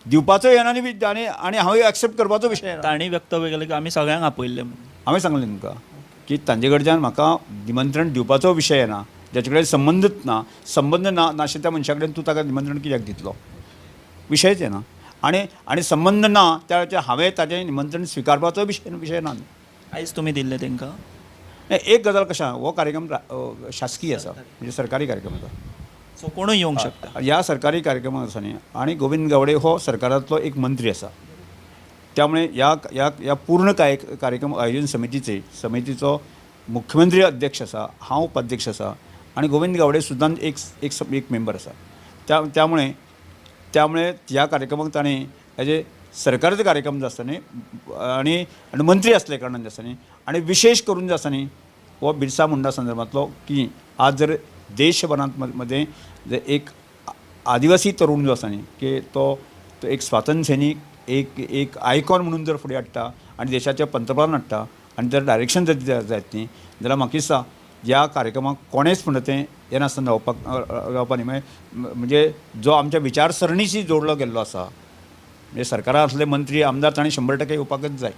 दिवपाचो येना न्ही आनी आनी हांवें एक्सेप्ट करपाचो विशय येना. तांणी वक्तव्य केलें की आमी सगळ्यांक आपयल्लें म्हणून. हांवें सांगलें तुमकां की तांचे कडच्यान म्हाका निमंत्रण दिवपाचो विशय येना, जाचे कडेन संबंदच ना, संबंद ना नाशिल्ल्या त्या मनशा कडेन तूं ताका निमंत्रण कित्याक दितलो, विशयच येना. आनी आनी संबंद ना त्या वेळाचेर हांवें ताचें निमंत्रण स्विकारपाचो विशय ना. आयज तुमी दिल्लें तांकां? एक गजाल कशें हो कार्यक्रम शासकीय आसा, म्हणजे सरकारी कार्यक्रम आसा, सो कोणूय येवंक शकता ह्या सरकारी कार्यक्रमाक आसा न्ही. आनी गोविंद गावडे हो सरकारांतलो एक मंत्री आसा, त्यामुळे ह्या ह्या ह्या पूर्ण कार्यक्रम आयोजन समितीचो मुख्यमंत्री अध्यक्ष आसा, हांव उपाध्यक्ष आसा आनी गोविंद गावडे सुद्दां एक एक एक मेंबर आसा. त्यामुळे त्यामुळे ह्या कार्यक्रमाक ताणें एज ए सरकाराचो कार्यक्रम जो आसता न्ही आनी आनी मंत्री आसले कारणान जे आसा न्ही आनी विशेश करून जे आसा न्ही हो बिरसा मुंडा संदर्भांतलो की आज जर देशभरांत मदें जे एक आदिवासी तरुण जो आसा न्ही की तो एक स्वातंत्र्य सैनीक एक एक आयकॉन म्हणून जर फुडें हाडटा आनी देशाचे पंतप्रधान हाडटा आनी जर डायरेक्शन जर जायत न्ही जाल्यार म्हाका दिसता ह्या कार्यक्रमाक कोणेंच म्हणटा तें येनासतना रावपा न्ही. म्हणजे जो आमच्या विचारसरणीशी जोडलो गेल्लो आसा म्हणजे सरकारान आसले मंत्री आमदार ताणें 100% येवपाकच जाय.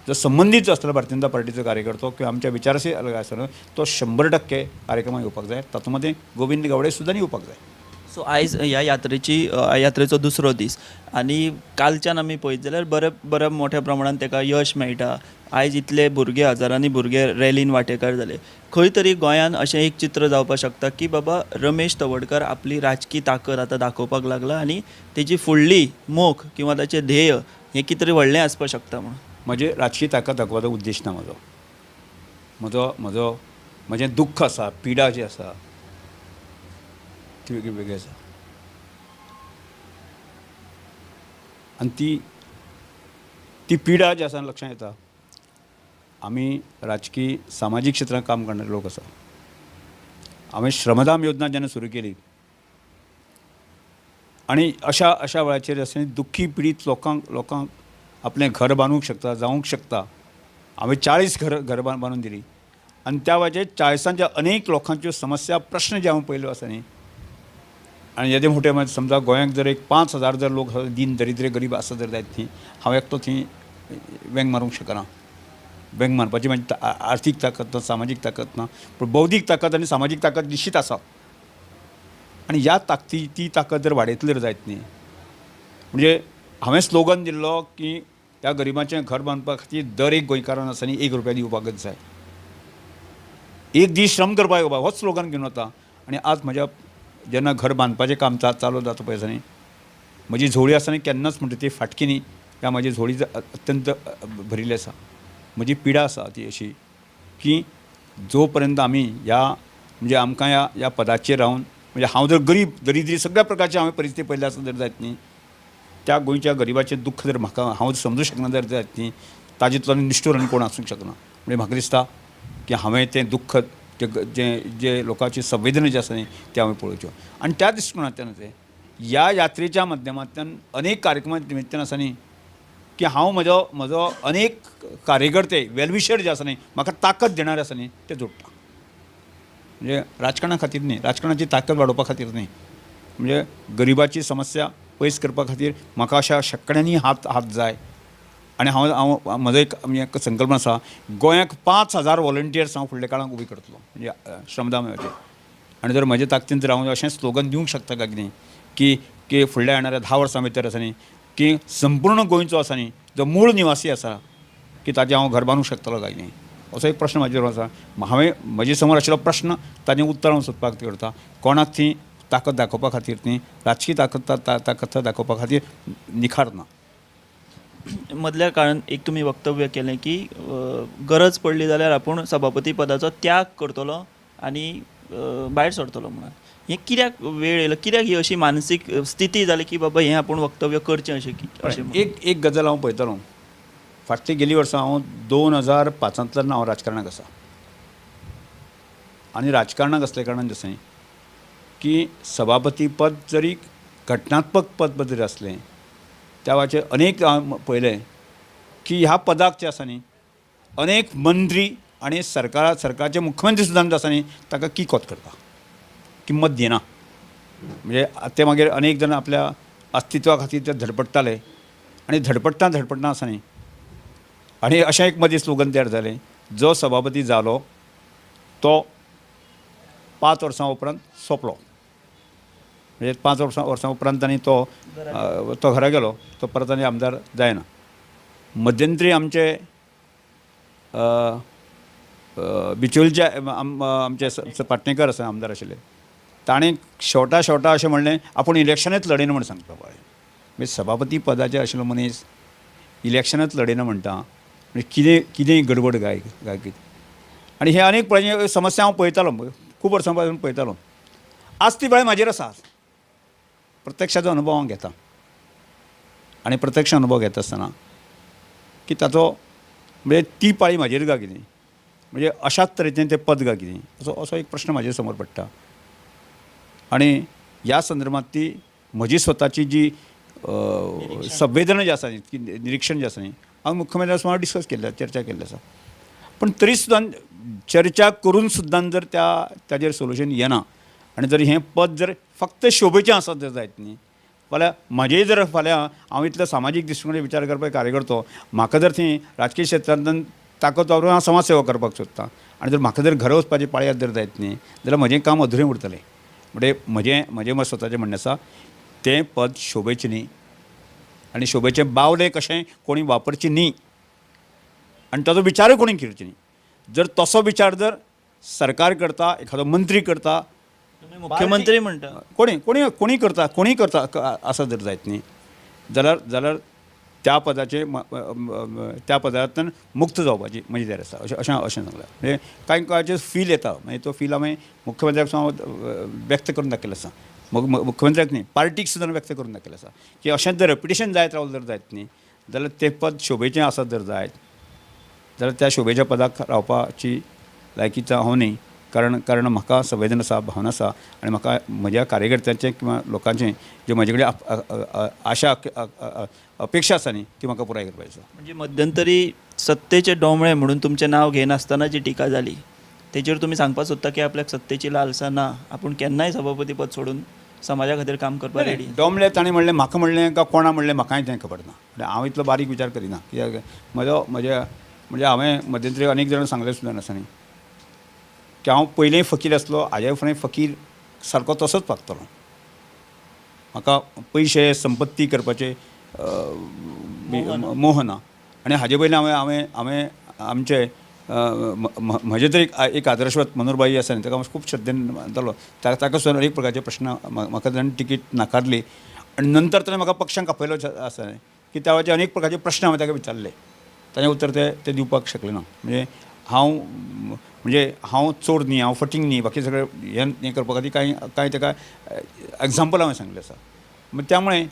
जो संबंदीत जो आसतलो भारतीय जनता पार्टीचो कार्यकर्तो किंवा आमच्या विचाराशी अलग आसतलो तो 100% कार्यक्रमाक येवपाक जाय, तातूंत मदीं गोविंद गावडे सुद्दां येवपाक जाय. सो आयज ह्या यात्रेचो दुसरो दीस आनी कालच्यान आमी पळयत जाल्यार बऱ्या मोठ्या प्रमाणान ताका यश मेळटा. आयज इतले भुरगे, हजारांनी भुरगे रॅलीन वांटेकार जाले. खंय तरी गोंयान अशें एक चित्र जावपाक शकता की बाबा रमेश तवडकर आपली राजकी ताकद आतां दाखोवपाक लागला आनी तेजी फुडली मोख किंवा ताचें ध्येय हें कितें तरी व्हडलें आसपाक शकता म्हणून. म्हजे राजकी ताकद दाखोवपाचो उद्देश ना म्हजो. म्हजो म्हजो म्हजें दुख्ख आसा, पिडा जी आसा ती वेगळी वेगळी आसा आनी ती ती पिडा जी आसा लक्षांत येता. आमी राजकी सामाजीक क्षेत्रांत काम करणारे लोक आसा. हांवें श्रमदान योजना जेन्ना सुरू केली आनी अशा अशा वेळाचेर अशें दुख्खी पिडीत लोकांक लोकांक आपलें घर बांदूंक शकता, जावंक शकता. हांवें 40 घर बांदून दिली आनी त्या वेळाचेर 40 अनेक लोकांच्यो समस्या, प्रश्न जे हांवें पळयल्यो आसा न्ही. आनी येदे मोठे म्हणजे समजा गोंयांत जर एक 5,000 जर लोक दीन दरिद्रे गरीब आसा जर जायत न्ही, हांव एकटो थंय वेंग मारूंक शकना. वेंग मारपाची म्हजी आर्थीक ताकद ना, सामाजीक ताकद ना, पूण बौद्धीक ताकद आनी सामाजीक ताकद निश्चीत आसा. आनी ह्या ताकदी ती ताकद जर वाडयतली जर जायत न्ही, म्हणजे हांवें स्लोगन दिल्लो की ह्या गरिबांचें घर बांदपा खातीर दर एक गोंयकारान आसा न्ही 1 रुपया दिवपाकच जाय, एक दीस श्रम करपाक येवपा, होच स्लोगन घेवन वता. आनी आज म्हज्या जेन्ना घर बांदपाचें काम चालू जाता पळय आसा न्ही, म्हजी झोळी आसा न्ही केन्नाच म्हणटा ती फाटकी न्ही, ह्या म्हजी झोळी अत्यंत भरिल्ली आसा. म्हजी पिडा आसा ती अशी की जो पर्यंत आमी ह्या म्हणजे आमकां ह्या ह्या पदाचेर रावन म्हणजे हांव जर गरीब दरिद्री सगळ्या प्रकारची हांवें परिस्थिती पळयल्ली आसा जर जायत न्ही, त्या गोंयच्या गरिबाचें दुख्ख जर म्हाका हांव समजूं शकना जर जायत न्ही, ताजेंतलो आनी निश्ठूर आनी कोण आसूंक शकना. म्हणजे म्हाका दिसता की हांवें तें दुख्ख जे जे लोकांची संवेदना जी आसा न्ही तें हांवें पळोवच्यो. आनी त्या दृश्टिकोणांतल्यान तें ह्या यात्रेच्या माध्यमांतल्यान अनेक कार्यक्रमा निमित्तान आसा न्ही की हांव म्हजो म्हजो अनेक कार्यकर्ते वेलविशर जे आसा न्ही म्हाका ताकद देणारे आसा न्ही ते जोडटा. म्हणजे राजकारणा खातीर न्ही, राजकारणाची ताकद वाडोवपा खातीर न्ही, म्हणजे गरिबाची समस्या पयस करपा खातीर म्हाका अशा शेंकड्यांनी हात हात जाय. आनी हांव हांव म्हजो एक म्हणजे संकल्पना आसा, गोंयाक 5,000 वॉलंटियर्स हांव फुडल्या काळांत उबी करतलो म्हणजे श्रमदानाचेर. आनी जर म्हजे ताकदीन जर हांव अशें स्लोगन दिवंक शकता काय कितें की की फुडल्या येणाऱ्या 10 वर्सां भितर आसा न्ही की संपूर्ण गोंयचो आसा न्ही जो मूळ निवासी आसा की ताजें हांव घर बांदूंक शकतलो काय न्ही, असो एक प्रश्न म्हाजेर आसा. हांवें म्हजे समोर आशिल्लो प्रश्न ताजें उत्तर हांव सोदपाक करता. कोणाक ती ताकद दाखोवपा खातीर न्ही, राजकी ताकद ताकद दाखोवपा खातीर निखार ना. मदल्या काळान एक तुमी वक्तव्य केलें की गरज पडली जाल्यार आपूण सभापती पदाचो त्याग करतलो आनी भायर सरतलो म्हणून. हें कित्याक वेळ येयलो, कित्याक ही अशी मानसीक स्थिती जाली की बाबा हें आपूण वक्तव्य करचें अशें अशें? एक एक गजाल हांव पळयतालो फाटली गेली वर्सां, हांव 2005 हांव राजकारणाक आसा. आनी राजकारणाक आसल्या कारणान जशें की सभापती पद जरी घटनात्मक पद जरी आसलें त्या वेळाचेर अनेक हांवें पळयलें की ह्या पदाक जे आसा न्ही अनेक मंत्री आनी सरकाराचे मुख्यमंत्री सुद्दां जे आसा न्ही ताका किकोत करता, किंमत दिना. म्हणजे ते मागीर अनेक जाण आपल्या अस्तित्वा खातीर ते धडपडटाले आनी धडपडटा धडपडटा आसा न्ही, आनी अशें एक मदीं स्लोगन तयार जालें, जो सभापती जालो तो 5 वर्सां उपरांत सोंपलो. म्हणजे 5 वर्सां उपरांत आनी तो तो घरा गेलो, तो परत आनी आमदार जायना. मध्यंतरी आमचे बिचोलचे आमचे पाटणेकर आसा आमदार आशिल्ले, ताणें शेवटा शेवटा अशें म्हणलें आपूण इलेक्शनच लडयना म्हूण सांगता पळय. म्हणजे सभापती पदाचेर आशिल्लो मनीस इलेक्शनच लडयना म्हणटा, म्हणजे कितें कितें गडबड गाय गाय कितें. आनी हे अनेक पळय समस्या हांव पळयतालो, खूब वर्सां पासून पळयतालो. आज ती वेळ म्हाजेर आसा, प्रत्यक्षाचो अनुभव हांव घेता. आनी प्रत्यक्ष अनुभव घेता आसतना की ताचो म्हणजे ती पाळी म्हाजेर गा कितें, म्हणजे अशाच तरेचें तें पद गा कितें, असो असो एक प्रश्न म्हाजे समोर पडटा. आनी ह्या संदर्भात ती म्हजी स्वताची जी संवेदना जी आसा ती निरिक्षण जें आसा न्ही हांव मुख्यमंत्र्या समोर डिस्कस केल्लें, चर्चा केल्ली आसा. पूण तरी सुद्दां चर्चा करून सुद्दां जर त्या ताजेर सोल्युशन येना आनी जर हें पद जर फक्त शोभेचें आसत जर जायत न्ही फाल्यां म्हजें जर फाल्यां हांव इतलो सामाजीक दृश्टिकोणान विचार करपाक कार्यकर्तो, म्हाका जर थंय राजकीय क्षेत्रांतल्यान ताकद वापरून हांव समाज सेवा करपाक सोदतां आनी जर म्हाका जर घरा वचपाची पाळी जर जायत न्ही जाल्यार म्हजें काम अधुरें उरतलें. म्हणजे म्हजें म्हजें मत स्वताचें म्हणणें आसा तें पद शोभेचें न्ही आनी शोभेचें बावलें कशें कोणी वापरचें न्ही आनी ताजो विचारूय कोणी करचो न्ही. जर तसो विचार जर सरकार करता, एखादो मंत्री करता, मुख्यमंत्री म्हणटा, कोणी कोणी कोणी करता, कोणी करता आसा जर जायत न्ही जाल्यार जाल्यार त्या पदाचे त्या पदांतल्यान मुक्त जावपाची म्हजी तयारी आसा अशें अशें अशें सांगलां. म्हणजे कांय कांयचे फील येता, मागीर तो फील हांवें मुख्यमंत्र्याक सुद्दां व्यक्त करून दाखयलो आसा, मुख्यमंत्र्याक न्ही पार्टीक सुद्दां व्यक्त करून दाखयलें आसा की अशेंच जर रेप्युटेशन जायत रावलें जर जायत न्ही जाल्यार तें पद शोभेचें आसत जर जायत जाल्यार त्या शोभेच्या पदाक रावपाची लायकीचो हांव न्ही. कारण कारण म्हाका संवेदना आसा, भावना आसा आनी म्हाका म्हज्या कार्यकर्त्यांचें किंवा लोकांचें ज्यो म्हजे कडेन आशा अपेक्षा आसा न्ही ती म्हाका पुराय करपाची आसा. म्हणजे मध्यंतरी सत्तेचे डोमळे म्हणून तुमचें नांव घेनासतना जी टिका जाली तेजेर तुमी सांगपाक सोदता की आपल्याक सत्तेची लालसा ना, आपूण केन्नाय सभापती पद सोडून समाजा खातीर काम करपाक रेडी? डोमळे ताणें म्हणलें म्हाका म्हणलें काय कोणा म्हणलें म्हाकाय तें खबर ना. हांव इतलो बारीक विचार करिना कित्याक म्हजो म्हज्या म्हणजे हांवें मध्यंतरी अनेक जाणांक सांगलें सुद्दां आसा न्ही की हांव पयलीं फकीर आसलो, हाज्या फुडें फकीर सारको तसोच वागतलो. म्हाका पयशे संपत्ती करपाचे मोह ना आनी हाजे पयलीं हांवें हांवें हांवें आमचे म्हजे तरी एक आदर्शवत मनोहरबाई आसा न्ही ताका हांव खूब श्रद्धेन मानतालो. ताका सुद्दां अनेक प्रकारचे प्रश्न म्हाका ताणें तिकीट नाकारली आनी नंतर ताणें म्हाका पक्षांक आपयलो आसा न्ही की त्या वेळाचे अनेक प्रकारचे प्रश्न हांवें ताका विचारले, ताणें उत्तर ते दिवपाक शकले ना. म्हणजे हांव चोर न्ही, हांव फटींग न्ही, बाकी सगळें हें करपा खातीर कांय कांय ताका एग्जाम्पल हांवें सांगलें आसा. त्यामुळे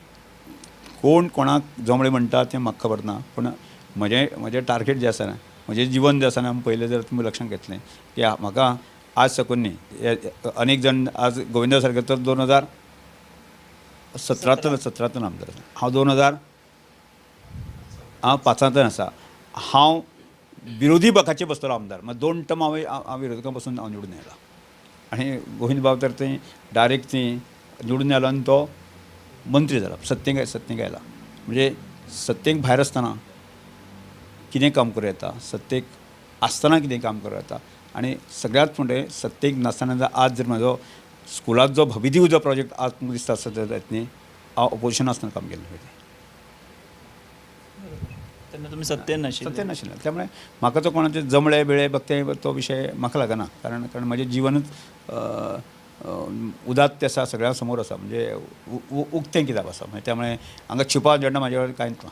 कोण कोणाक जमळे म्हणटा तें म्हाका खबर ना, पूण म्हजें म्हजें टार्गेट जें आसा ना, म्हजें जिवन जें आसा ना, पयलें जर तुमी लक्षांत घेतलें की म्हाका आज साकून न्ही अनेक जाण आज गोविंदा सारके तर 2017 आमदार आसा, हांव 2005 आसा, हांव विरोधी पक्षाचे बसतलो आमदार, मागीर 2 टर्म हांवें हांव विरोधकां बसून हांव निवडून आयला आनी गोविंद बाब तर थंय डायरेक्ट थंय निवडून आयलो आनी तो मंत्री जाला, सत्तेक सत्तेक आयला. म्हणजे सत्तेक भायर आसतना कितें काम करूं येता, सत्तेक आसतना कितें काम करूं येता आनी सगळ्यांत फुडें सत्तेक नासतना जर आज जर म्हजो स्कुलांत जो भविदीव जो प्रोजेक्ट आज तुमकां दिसता आसत जायत न्ही, हांव ओपोजिशन आसतना काम केल्लें पळय तेन्ना तुमी सत्तेन नाशिल्ले, सत्तेन नाशिल्ले. त्यामुळे म्हाका तो कोणाचे जमळे बिळे बघते तो विशय म्हाका लागना, कारण कारण म्हजें जिवनूच उदात्त आसा, सगळ्यां समोर आसा, म्हणजे उक्तें किताब आसा, म्हणजे त्यामुळे हांगा छिपा जेन्ना म्हाजे कडेन कांयच ना.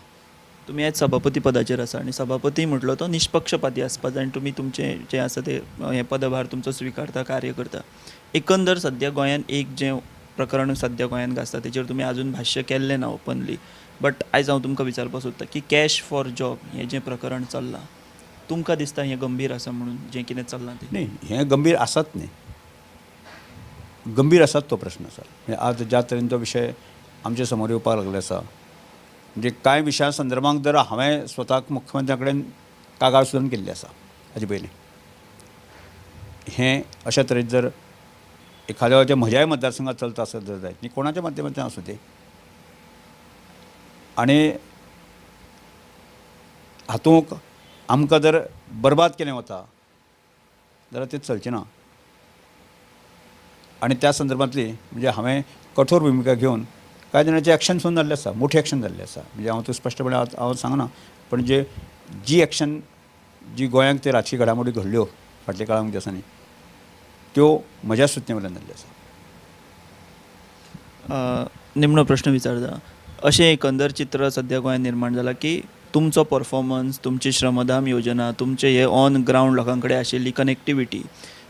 तुमी आयज सभापती पदाचेर आसा आनी सभापती म्हटलो तो निष्पक्षपाती आसपाक जाय आनी तुमी तुमचें जें आसा तें हें पदभार तुमचो स्विकारता, कार्य करता. एकंदर सद्या गोंयांत एक जें प्रकरण सद्या गोंयांत गाजता तेजेर तुमी आजून भाश्य केल्लें ना ओपनली, बट आयज हांव तुमकां विचारपाक सोदतां की कॅश फॉर जॉब हें जें प्रकरण चल्लां तुमकां दिसता हें गंभीर आसा म्हणून जें कितें चल्लां तें? न्ही, हें गंभीर आसात न्ही, गंभीर आसात तो प्रश्न आसा. म्हणजे आज ज्या तरेन तो विशय आमचे समोर येवपाक लागले आसा, म्हणजे कांय विशया संदर्भांत जर हांवें स्वताक मुख्यमंत्र्या कडेन कागाळ सुद्दां केल्ली आसा हाजे पयलीं, हें अशा तरेन जर एखाद्या वेळाचें म्हज्याय मतदारसंघात चलता आसत जर जायत न्ही, कोणाच्या माध्यमांतल्यान आसूं तें, आनी हातूंत आमकां जर बरबाद केलें वता जाल्यार तें चलचें ना. आनी त्या संदर्भांतली म्हणजे हांवें कठोर भुमिका घेवन कांय जाणांचें एक्शन सुद्दां जाल्लें आसा, मोठें एक्शन जाल्लें आसा. म्हणजे हांव तें स्पश्टपणे हांव सांगना, पण जे जी एक्शन जी गोंयांत ते राजकी घडामोडी घडल्यो फाटल्या काळांत दिसांनी त्यो म्हज्या सुचणे वयल्यान जाल्ल्यो आसा. निमणो प्रश्न विचारता, अशें एकंदर चित्र सद्या गोंयांत निर्माण जालां की तुमचो परफॉर्मन्स, तुमची श्रमदान योजना, तुमचे हे ऑन ग्रावंड लोकां कडेन आशिल्ली कनेक्टिविटी,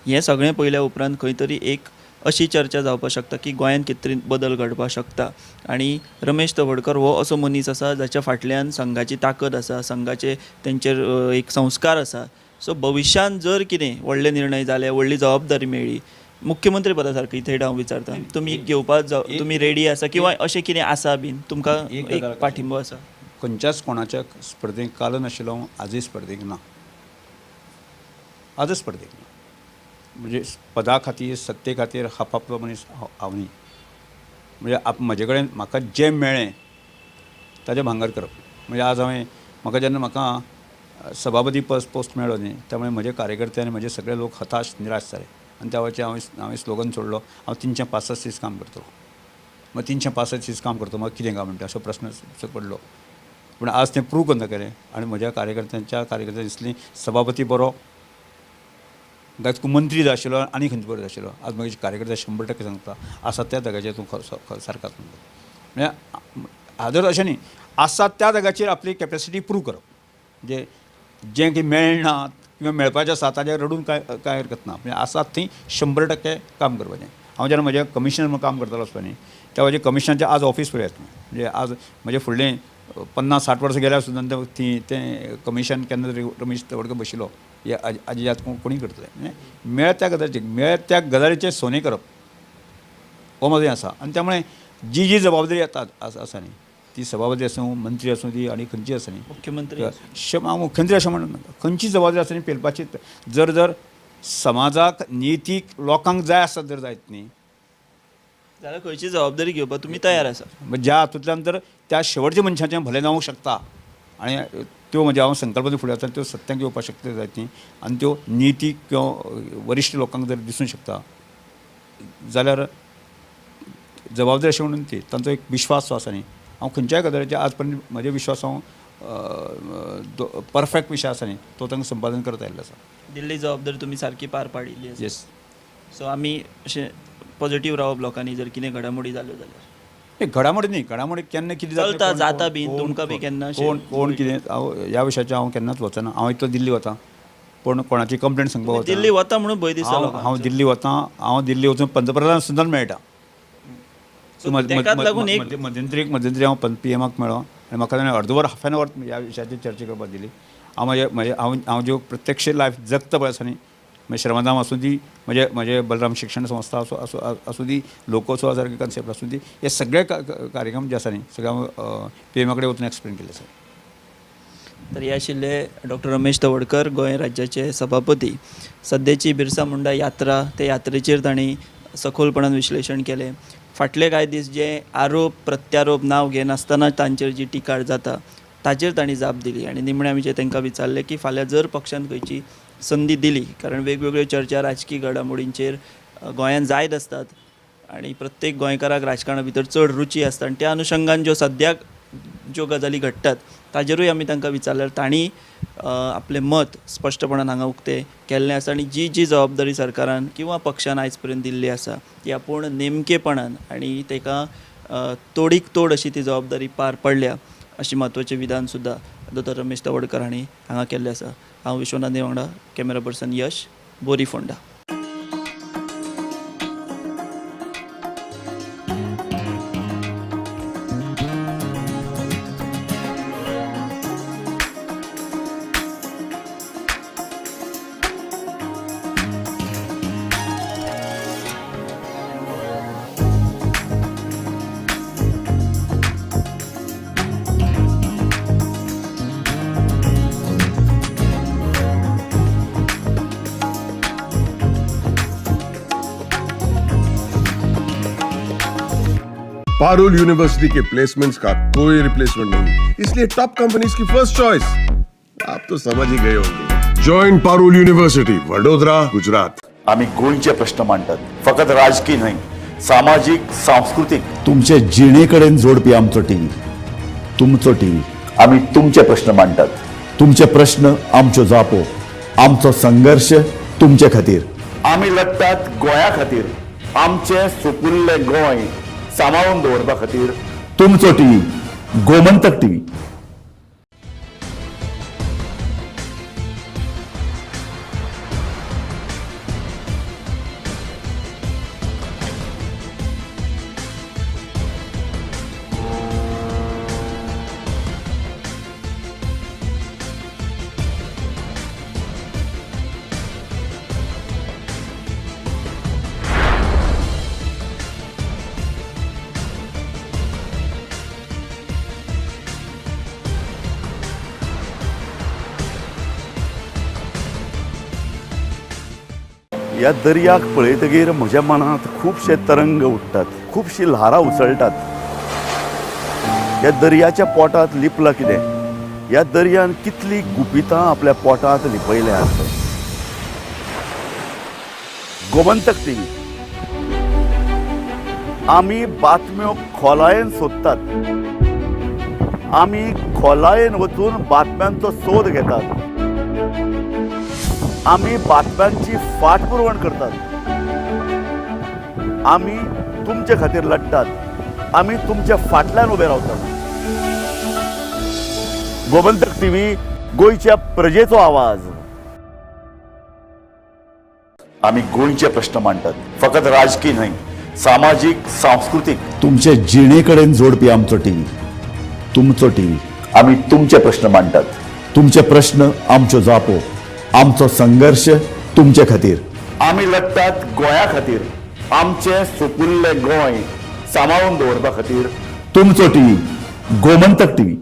हें सगळें पळयल्या उपरांत खंय तरी एक अशी चर्चा जावपाक शकता की गोंयांत कितें तरी बदल घडपाक शकता आनी रमेश तवडकर हो असो मनीस आसा जाच्या फाटल्यान संघाची ताकद आसा, संघाचे तेंचेर एक संस्कार आसा. सो भविश्यांत जर कितें व्हडले निर्णय जाले, व्हडली जबाबदारी मेळ्ळी, मुख्यमंत्री पदा सारकी थेट हांव विचारता, तुमी घेवपाक तुमी रेडी आसा किंवा अशें कितें आसा बीन तुमकां एक पाठिंबो आसा? खंयच्याच कोणाच्या स्पर्धेक काल नाशिल्लो, आजूय स्पर्धेक ना, आजच स्पर्धेक ना. म्हणजे पदा खातीर सत्ते खातीर हापापलो मनीस हांव न्ही. म्हणजे म्हजे कडेन म्हाका जें मेळ्ळें ताजें भांगर करप. म्हणजे आज हांवें म्हाका जेन्ना म्हाका सभापती पोस्ट मेळ्ळो न्ही, त्यामुळे म्हजे कार्यकर्ते आनी म्हजे सगळे लोक हताश निराश जाले आनी त्या वेळाचेर हांवें स्लोगन सोडलो, हांव 365 दीस काम करतलो. मागीर 365 दीस काम करतो मागीर कितें काय म्हणटा असो प्रस्न पडलो. पूण आज तें प्रूव करून दाखयलें आनी म्हज्या कार्यकर्त्यांनी दिसली सभापती बरो काय तुका मंत्री जाय आशिल्लो आनी खंयचो बरो जाय आशिल्लो. आज म्हजे कार्यकर्ते 100% सांगता आसा त्या जाग्याचेर तूं सारको आसा म्हणटा. म्हळ्यार हाजर अशें न्ही, आसा त्या जाग्याचेर आपली कॅपेसिटी प्रूव करप, म्हणजे जें कितें मेळना किंवा मेळपाचें आसा ताजेर रडून कांय हरकत ना. म्हणजे आसा थंय 100% काम करपाचें. हांव जेन्ना म्हज्या कमिशनर म्हणून काम करतालो आसता न्ही त्या वेळाचेर कमिशनराचें आज ऑफिस पळयात तुमी, म्हणजे आज म्हजे फुडलें 50-60 वर्सां गेल्यार सुद्दां तें कमिशन केन्ना तरी रमेश तवडकर बशिल्लो हे आजी याद कोणीय करतले. म्हणजे मेळत त्या गजालीचेर मेळत त्या गजालीचें सोने करप हो म्हजें आसा. आनी त्यामुळे जी जी जबाबदारी येतात आसा न्ही ती सभापती आसूं, मंत्री आसूं ती आनी खंयची आसा न्ही, मुख्यमंत्री हांव मुख्यमंत्री अशें म्हणना, खंयची जबाबदारी आसा न्ही पेलपाची. जर जर समाजाक नितीक लोकांक जाय आसत जर जायत न्ही जाल्यार खंयची जबाबदारी घेवपाक तुमी तयार आसा. ज्या हातूंतल्यान तर त्या शेवटच्या मनशाचें भलें जावंक शकता आनी त्यो म्हणजे हांव संकल्पना फुडें वता त्यो सत्यांक येवपाक शकता जायत न्ही आनी त्यो नितीक किंवा वरिश्ठ लोकांक जर दिसूंक शकता जाल्यार जबाबदारी अशें म्हणून ती तांचो एक विश्वास जो आसा न्ही, हांव खंयच्याय गजालीचेर आज पर्यंत म्हजे विश्वास हांव परफेक्ट विशय आसा न्ही तो तांकां संपादन करता आयिल्लो आसा. दिल्ली जबाबदारी तुमी सारकी पार पाडिल्ली आसा. येस. सो आमी अशें पॉझिटिव्ह रावप लोकांनी जर कितें घडामोडी जाल्यो जाल्यार. घडामोडी न्ही, घडामोडी केन्ना कितें चलता जाता बी तुमकां बी केन्ना कोण कोण कितें हांव ह्या विशयाचेर हांव केन्नाच वचना. हांव इतलो दिल्ली वता पूण कोणाची कंप्लेन सांगपाक वता, दिल्ली वता म्हणून भंय दिसता. हांव दिल्ली वता, हांव दिल्ली वचून पंतप्रधान सुद्दां मेळटा. मध्यंतरी हांव पीएमाक मेळ्ळो आनी म्हाका ताणें अर्दवर हाफ एन our ह्या विशयाचेर चर्चा करपाक दिली. हांव म्हजे म्हजे हांव हांव ज्यो प्रत्यक्ष लायफ जगता पळय आसा न्ही, मागीर श्रमधाम आसूं दी, म्हजे म्हजे बलराम शिक्षण संस्था आसूं आसूं दी, लोकोत्सवा सारके कन्सेप्ट आसूं दी, हे सगळे कार्यक्रम जे आसा न्ही सगळे हांव पीएमा कडेन वचून एक्सप्लेन केल्ले आसा. तर हे आशिल्ले डॉक्टर रमेश तवडकर, गोंय राज्याचे सभापती. सद्याची बिरसा मुंडा यात्रा, ते यात्रेचेर तांणी सखोलपणान विश्लेशण केलें. फाटले कांय दीस जे आरोप प्रत्यारोप नांव घेनासतना तांचेर जी टिका जाता ताचेर तांणी जाप दिली आनी निमणें आमी जे तांकां विचारलें की फाल्यां जर पक्षान खंयची संदी दिली, कारण वेगवेगळ्यो चर्चा राजकी घडामोडींचेर गोंयांत जायत आसतात आनी प्रत्येक गोंयकाराक राजकारणा भितर चड रुची आसता आनी त्या अनुशंगान ज्यो सद्याक ज्यो गजाली घडटात ताजेरूय आमी तांकां विचारल्यार तांणी आपलें मत स्पश्टपणान हांगा उक्तें केल्लें आसा आनी जी जी जबाबदारी सरकारान किंवा पक्षान आयज पर्यंत दिल्ली आसा ती आपूण नेमकेपणान आनी ताका तोडीक तोड अशी ती जबाबदारी पार पडल्या अशी म्हत्वाचें विधान सुद्दां दोतोर रमेश तवडकर हांणी हांगा केल्लें आसा. हांव विश्वनाथ वांगडा, कॅमेरा पर्सन यश, बोरी Ponda. Parul university K placements का कोई रिप्लेसमेंट नहीं, इसलिए टॉप कंपनीज की फर्स्ट चॉइस आप तो समझ ही गए होंगे. Join Parul university, Vadodara, Gujarat. आम्ही गोंयचे प्रश्न मांडतात, फकत राजकीय न्हय, सामाजीक, सांस्कृतीक, तुमचे जिणेकडेन जोडपी आमचो टीव्ही, तुमचो टीव्ही. आम्ही तुमचे प्रश्न मांडतात, तुमचे प्रश्न आमच्यो जापो, आमचो संघर्ष तुमचे खातीर. आमी लढतात गोंया खातीर, आमचे सुपुल्ले गोंय सांबाळून दवरपा खातीर. तुमचो टीव्ही, गोमंतक टीव्ही. ह्या दर्याक पळयतगीर म्हज्या मनांत खुबशे तरंग उठ्ठात, खुबशी ल्हारां उसळटात. ह्या दर्याच्या पोटांत लिपलां कितें? ह्या दर्यान कितलीं गुपितां आपल्या पोटांत लिपयल्यांत. गोमंतक टीव्ही. आमी बातम्यो खोलायेन सोदतात, आमी खोलायेन वचून बातम्यांचो सोद घेतात, आमी बातम्यांची फाटपुरवण करतात, आमी तुमचे खातीर लढटात, आमी तुमच्या फाटल्यान उबे रावतात. गोमंतक टीव्ही, गोंयच्या प्रजेचो आवाज. आमी गोंयचे प्रश्न मांडटात, फकत राजकीय न्हय, सामाजीक, सांस्कृतीक. तुमचे जिणे कडेन जोडपी आमचो टीव्ही, तुमचो टीव्ही. आमी तुमचे प्रश्न मांडटात, तुमचे प्रश्न आमच्यो जापो, आमचो संघर्श तुमचे खातीर. आमी लढटात गोंया खातीर, आमचें सुपुल्लें गोंय सांबाळून दवरपा खातीर. तुमचो टीव्ही, गोमंतक टीव्ही.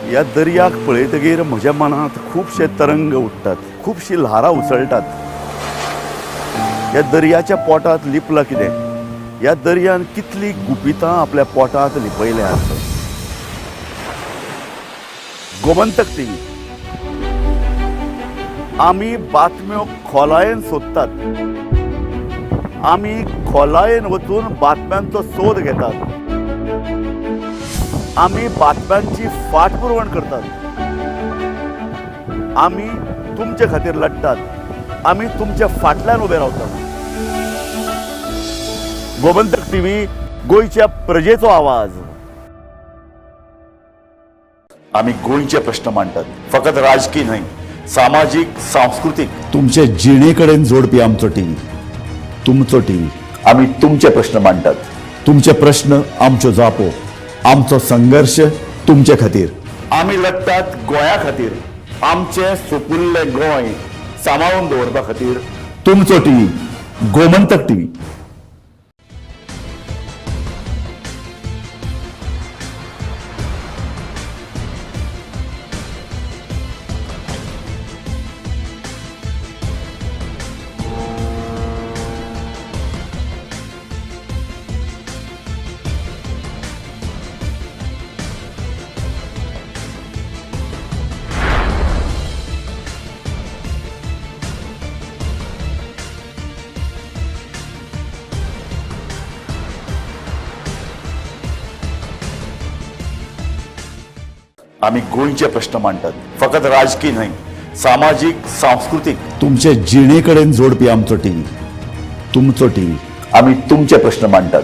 ह्या दर्याक पळयतगीर म्हज्या मनांत खुबशे तरंग उठ्ठात, खुबशी ल्हारां उसळटात. ह्या दर्याच्या पोटांत लिपलां कितें? ह्या दर्यान कितलीं गुपितां आपल्या पोटांत लिपयल्यांत. गोमंतक टीव्ही. आमी बातम्यो खोलायेन सोदतात, आमी खोलायेन वचून बातम्यांचो सोद घेतात, आमी बातम्यांची फाटपुरवण करतात, आमी तुमचे खातीर लढटात, आमी तुमच्या फाटल्यान उबे रावतात. गोमंतक टीव्ही, गोंयच्या प्रजेचो आवाज. आमी गोंयचे प्रश्न मांडटात, फकत राजकीय न्हय, सामाजीक, सांस्कृतीक. तुमचे जिणे कडेन जोडपी आमचो टीव्ही, तुमचो टीव्ही. आमी तुमचे प्रश्न मांडटात, तुमचे प्रश्न आमच्यो जापो, आमचो संघर्श तुमचे खातीर. आमी लढटात गोंया खातीर, आमचें सुपुल्लें गोंय सांबाळून दवरपा खातीर. तुमचो टीव्ही, गोमंतक टीव्ही. आमी गोंयचे प्रश्न मांडटात, फकत राजकीय न्हय, सामाजीक, सांस्कृतीक. तुमचे जिणे कडेन जोडपी आमचो टीव्ही, तुमचो टीव्ही. आमी तुमचे प्रश्न मांडटात,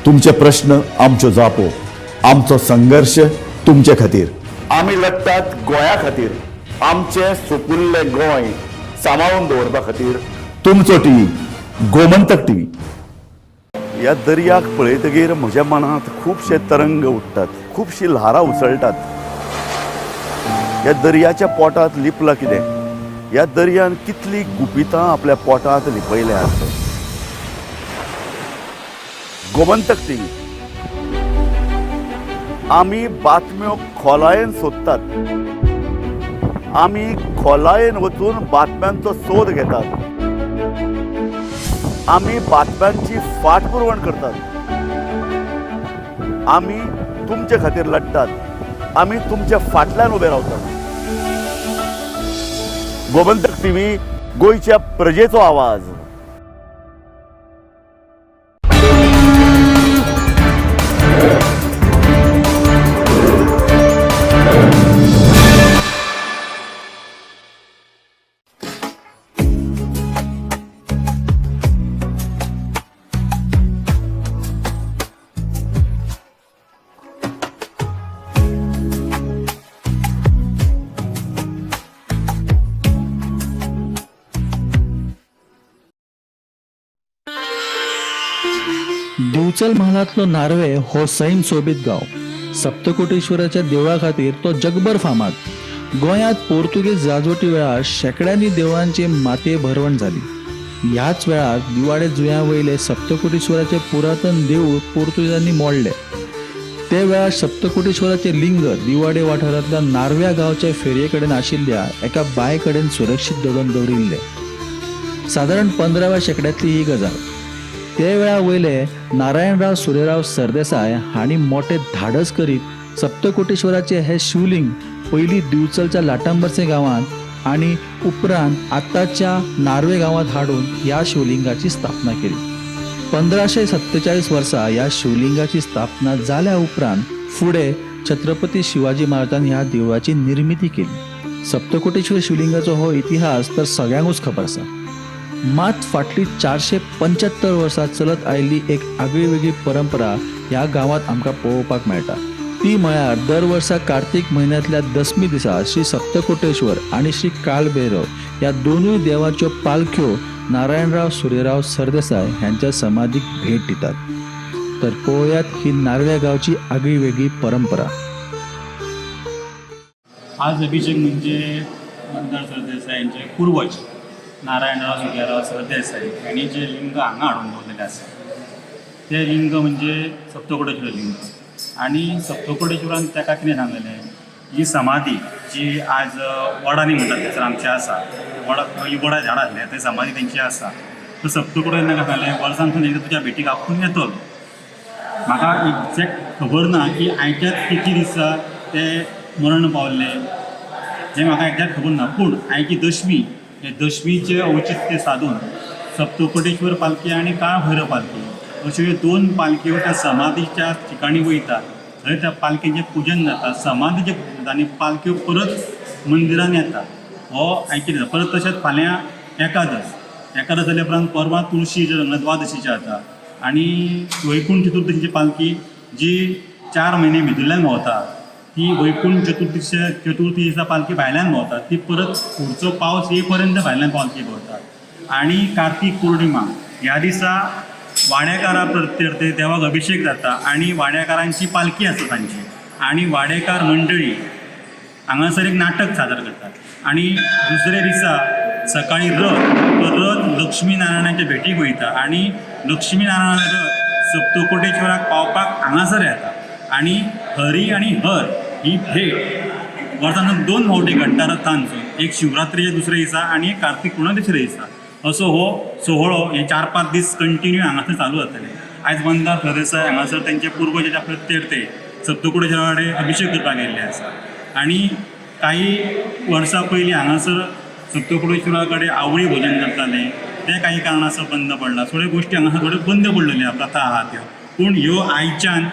तुमचे प्रश्न आमच्यो जापो, आमचो संघर्श तुमचे खातीर. आमी लढटात गोंया खातीर, आमचें सुपुल्लें गोंय सांबाळून दवरपा खातीर. तुमचो टीव्ही, गोमंतक टीव्ही. ह्या दर्याक पळयतगीर म्हज्या मनांत खुबशे तरंग उठ्ठात, खुबशी ल्हारां उसळटात. ह्या दर्याच्या पोटांत लिपलां कितें? ह्या दर्यान कितलीं गुपितां आपल्या पोटांत लिपयल्यांत. गोमंतक टीव्ही. आमी बातम्यो खोलायेन सोदतात, आमी खोलायेन वचून बातम्यांचो सोद घेतात, आमी बातम्यांची फाटपुरवण करतात, आमी तुमचे खातीर लढटात, आमी तुमच्या फाटल्यान उबे रावतात. गोमंतक टीव्ही, गोंयच्या प्रजेचो आवाज. दिवचल म्हालांतलो नार्वे हो सैम सोबीत गांव. सप्तकोटेश्वराच्या देवळा खातीर तो जगभर फामाद. गोंयांत पोर्तुगेज राजवटी वेळार शेंकड्यांनी देवळांची मातये भरवण जाली. ह्याच वेळार दिवाडे जुंव्या वयले सप्तकोटेश्वराचें पुरातन देवूळ पोर्तुगेजांनी मोडलें. ते वेळार सप्तकोटेश्वराचें लिंग दिवाडे वाठारांतल्या नार्व्या गांवच्या फेरये कडेन आशिल्ल्या एका बांय कडेन सुरक्षीत दडोवन दवरिल्लें. सादारण 15व्या शेंकड्यांतली ही गजाल. ते वेळा वयले नारायणराव सुरेराव सरदेसाय हांणी मोठे धाडस करीत सप्तकोटेश्वराचें हें शिवलिंग पयलीं दिवचलच्या लाटांबर्से गांवांत आनी उपरांत आतांच्या नार्वे गांवांत हाडून ह्या शिवलिंगाची स्थापना केली. 1547 वर्सा ह्या शिवलिंगाची स्थापना जाल्या उपरांत फुडें छत्रपती शिवाजी महाराजान ह्या देवळाची निर्मिती केली. सप्तकोटेश्वर शिवलिंगाचो हो इतिहास तर सगळ्यांकूच खबर आसा. मात फाटली 475 वर्सां चलत आयिल्ली एक आगळी वेगळी परंपरा ह्या गांवांत आमकां पळोवपाक मेळटा. ती म्हळ्यार दर वर्सा कार्तीक म्हयन्यांतल्या दसमी दिसा श्री सप्तकोटेश्वर आनी श्री कालभैरव ह्या दोनूय देवाच्यो पालख्यो नारायणराव सुरेराव सरदेसाय ह्यांच्या समाधीक भेट दितात. तर पळोवयात ही नार्व्या गांवची आगळी वेगळी परंपरा. आज अभिषेक म्हणजे मंदार सरदेसाय यांचे पूर्वज नारायणराव सुरेराव सरदेसाय यांनी जे लिंग हांगा हाडून दवरलेलें आसा तें लिंग म्हणजे सप्तकोटेश्वर लिंग. आनी सप्तकोटेश्वरान ताका कितें सांगलेलें, ही समाधी जी आज वडांनी म्हणटात थंयसर आमची आसा, वडा वडा झाड आसलें थंय समाधी तेंची आसा. तो सप्तकोटेश्वरान ताका सांगलें वर्सांतून एकदां तुज्या भेटीक आपूण येतलो. म्हाका एक्झॅक्ट खबर ना की आयच्याच कितले दिसा ते मरण पावल्ले हें म्हाका एक्झॅक्ट खबर ना, पूण आयची दशमी हे दशमीचें औचित्य सादून सप्तकोटेश्वर पालखी आनी काळभैरव पालखी अश्यो ह्यो दोन पालख्यो त्या समाधीच्या ठिकाणी वयता. थंय त्या पालखेचें पुजन जाता, समाधीचें पुजन जाता आनी पालख्यो परत मंदिरान येता. हो आयचें परत तशेंच फाल्यां एकादस, एकादस जाल्या उपरांत परवां तुळशी द्वादशीचें जाता आनी वैकुंठ चतुर्थीची पालखी जी 4 म्हयने भितरल्यान भोंवता ती वैकुंठ चतुर्थी दिसा पालखी भायल्यान भोंवता, ती परत फुडचो पावस ये पर्यंत भायल्यान पालखी भोंवता. आनी कार्तीक पौर्णिमा ह्या दिसा वाड्याकारा प्रत्यर्थे देवाक अभिषेक जाता आनी वाड्याकारांची पालखी आसता तांची आनी वाडेकार मंडळी हांगासर एक नाटक सादर करतात. आनी दुसरे दिसा सकाळी रथ, तो रथ लक्ष्मी नारायणाच्या भेटीक वयता आनी लक्ष्मी नारायण रथ सप्तकोटेश्वराक पावपाक हांगासर येता आनी हरी आनी हर ही भेट वर्सांतून 2 फावटी घडटा रथांचो, एक शिवरात्रीच्या दुसऱ्या दिसा आनी एक कार्तीक पुर्णिमा दुसऱ्या दिसा. असो हो सोहळो हे 4-5 दीस कंटिन्यू हांगासर चालू जातले. आयज मंदार सरदेसाय हांगासर तेंचे पूर्वजाच्या प्रत्यर्थे सप्तकोटेश्वरा कडेन अभिषेक करपाक गेल्ले आसा. आनी काही वर्सां पयलीं हांगासर सप्तकोटेश्वरा कडेन आवळी भोजन करताले, तें काही कारणास्तव बंद पडलां. थोड्यो गोश्टी हांगासर थोड्यो बंद पडलेल्यो आहा, प्रथा आहा त्यो, पूण ह्यो आयच्यान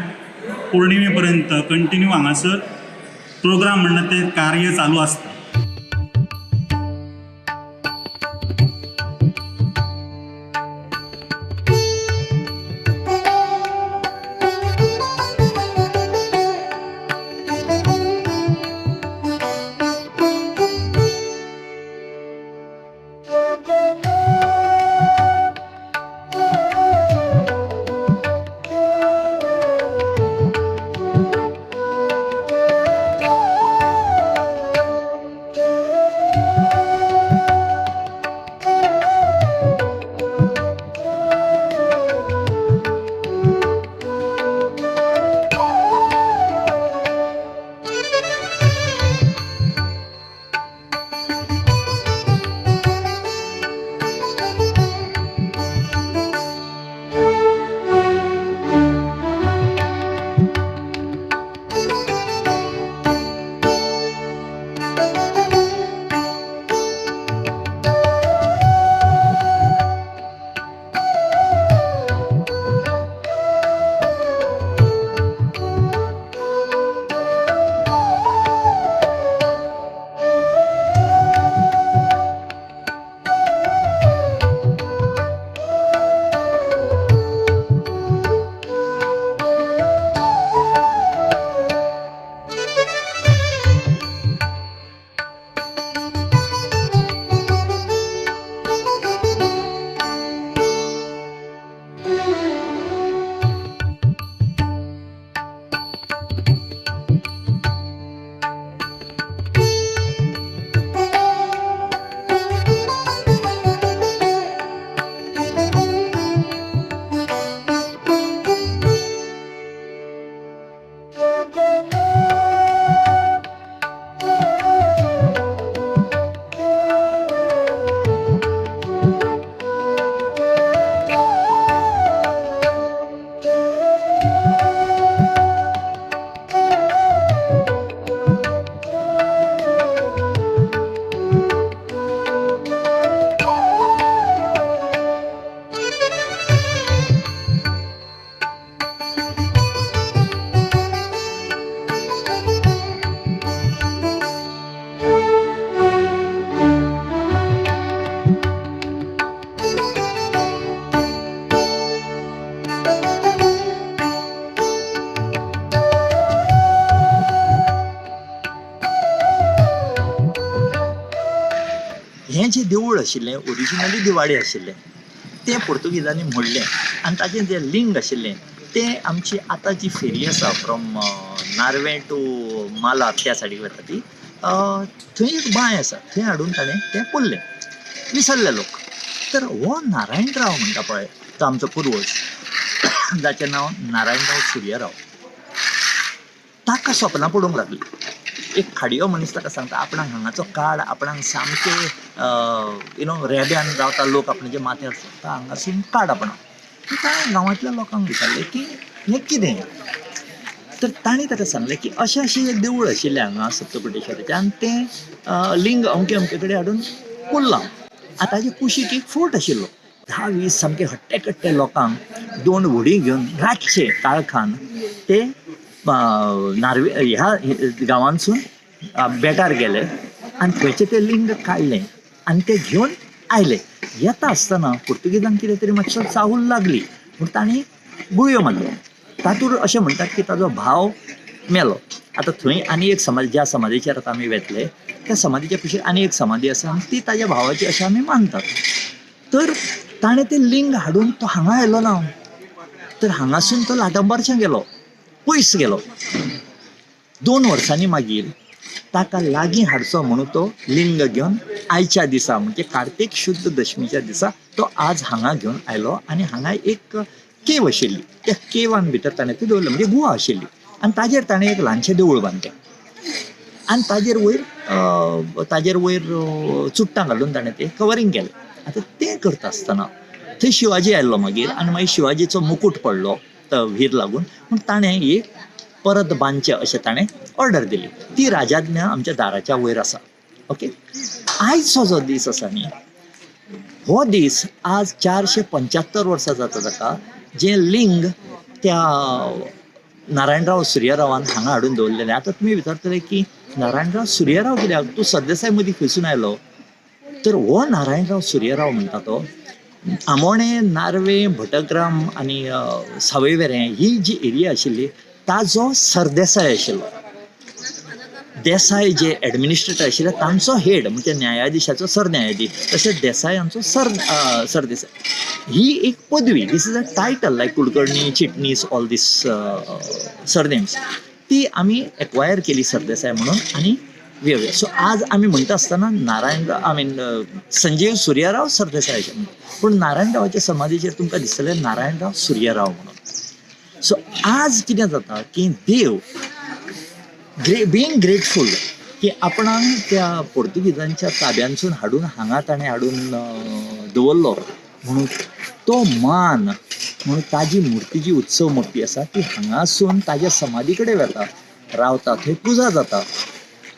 पौर्णिमे पर्यंत कंटिन्यू हांगासर प्रोग्राम म्हणटा तें कार्य चालू आसता. हें जें देवूळ आशिल्लें ओरिजिनली दिवाडे आशिल्लें, तें पोर्तुगीजांनी मोडलें आनी ताचें जें लिंग आशिल्लें तें आमची आतां जी फेरी आसा फ्रॉम नार्वे टू मालार त्या सायडीक वता ती, थंय एक बांय आसा, थंय हाडून ताणें तें पुरलें. विसरले लोक. तर हो नारायणराव म्हणटा पळय तो आमचो पुर्वज, जाचें नांव नारायणराव सुर्यराव, ताका सपनां पडूंक लागलीं. एक खाडयो मनीस ताका सांगता आपणाक हांगाचो काड, आपणाक सामकें you know रेब्यान रावता लोक, आपणाच्या माथ्यार चडटा, हांगासून काड आपणाक. ताणें गांवांतल्या लोकांक विचारलें की हें कितें, तर तांणी ताका सांगलें की अशें अशें एक देवूळ आशिल्लें हांगा सप्तकोटेश्वराचें आनी तें लिंग अमके अमके कडेन हाडून पुरलां. आतां ताजे कुशीक एक फोर्ट आशिल्लो. 10-20 सामके हट्टे कट्टे लोकांक 2 व्हडीं घेवन रातचे काळखान ते नार्वे ह्या गांवांतसून बेटार गेले आनी थंयचें तें लिंग काडलें आनी तें घेवन आयले. येता आसतना पुर्तुगेजांक कितें तरी मातसो चाहूल लागली म्हूण तांणी गुळयो मारल्यो. तातूंत अशें म्हणटात की ताजो भाव मेलो. आतां थंय आनी एक समाज, ज्या समाधीचेर आतां आमी वेतले त्या समाधीच्या कुशीक आनी एक समाधी आसा आनी ती ताज्या भावाची अशें आमी मानतात. तर ताणें तें लिंग हाडून तो हांगा आयलो ना, तर हांगासून तो लाटंबारच्यान गेलो, पयस गेलो. 2 वर्सांनी मागीर ताका लागीं हाडचो म्हणून तो लिंग घेवन आयच्या दिसा म्हणजे कार्तीक शुद्ध दशमीच्या दिसा तो आज हांगा घेवन आयलो आनी हांगा एक केव आशिल्ली, त्या केवान भितर ताणें तें दवरलें, म्हणजे गुहा आशिल्ली आनी ताजेर ताणें एक ल्हानशें देवूळ बांदलें आनी ताजेर वयर चुट्टां घालून ताणें तें कवरींग केलें. आतां तें करता आसतना थंय शिवाजी आयलो मागीर आनी मागीर शिवाजीचो मुकूट पडलो व्हीर लागून, पूण ताणें एक परत बांदचें अशें ताणें ऑर्डर दिली. ती राजाज्ञा आमच्या दाराच्या वयर आसा. ओके, आयचो जो दीस आसा न्ही, हो दीस आज 475 वर्सां जाता ताका, जें लिंग त्या नारायणराव सुर्यरावान हांगा हाडून दवरलेलें. आतां तुमी विचारतले की नारायणराव सुर्यराव कित्याक, तूं सरदेसाय मदीं खंयसून आयलो? तर हो नारायणराव सुर्यराव म्हणटा तो आमोणें, नार्वे, भटग्राम आनी सावयवेरें ही जी एरिया आशिल्ली ताजो सरदेसाय आशिल्लो. देसाय जे एडमिनिस्ट्रेटर आशिल्ले तांचो हेड म्हणजे न्यायाधिशाचो सरन्यायाधीश, तशेंच देसायांचो सरदेसाय ही एक पदवी. This is a title like Kulkarni, Chitnis, all these surnames ती आमी एक्वायर केली सरदेसाय म्हणून आनी वेगळे. सो आज आमी म्हणटा आसतना Narayanrao, I mean Sanjeev Suryarao Sardesai अशें म्हणटा, पूण नारायणरावाच्या समाधीचेर तुमकां दिसतलें नारायणराव सुर्यराव म्हणून. सो आज कितें जाता की देव बिंग ग्रेटफूल की आपणाक त्या पोर्तुगीजांच्या ताब्यांसून हाडून हांगा ताणें हाडून दवरलो म्हणून तो मान म्हणून ताजी मुर्ती जी उत्सव मुर्ती आसा ती हांगासून ताज्या समाधी कडेन वता, रावता, थंय पुजा जाता,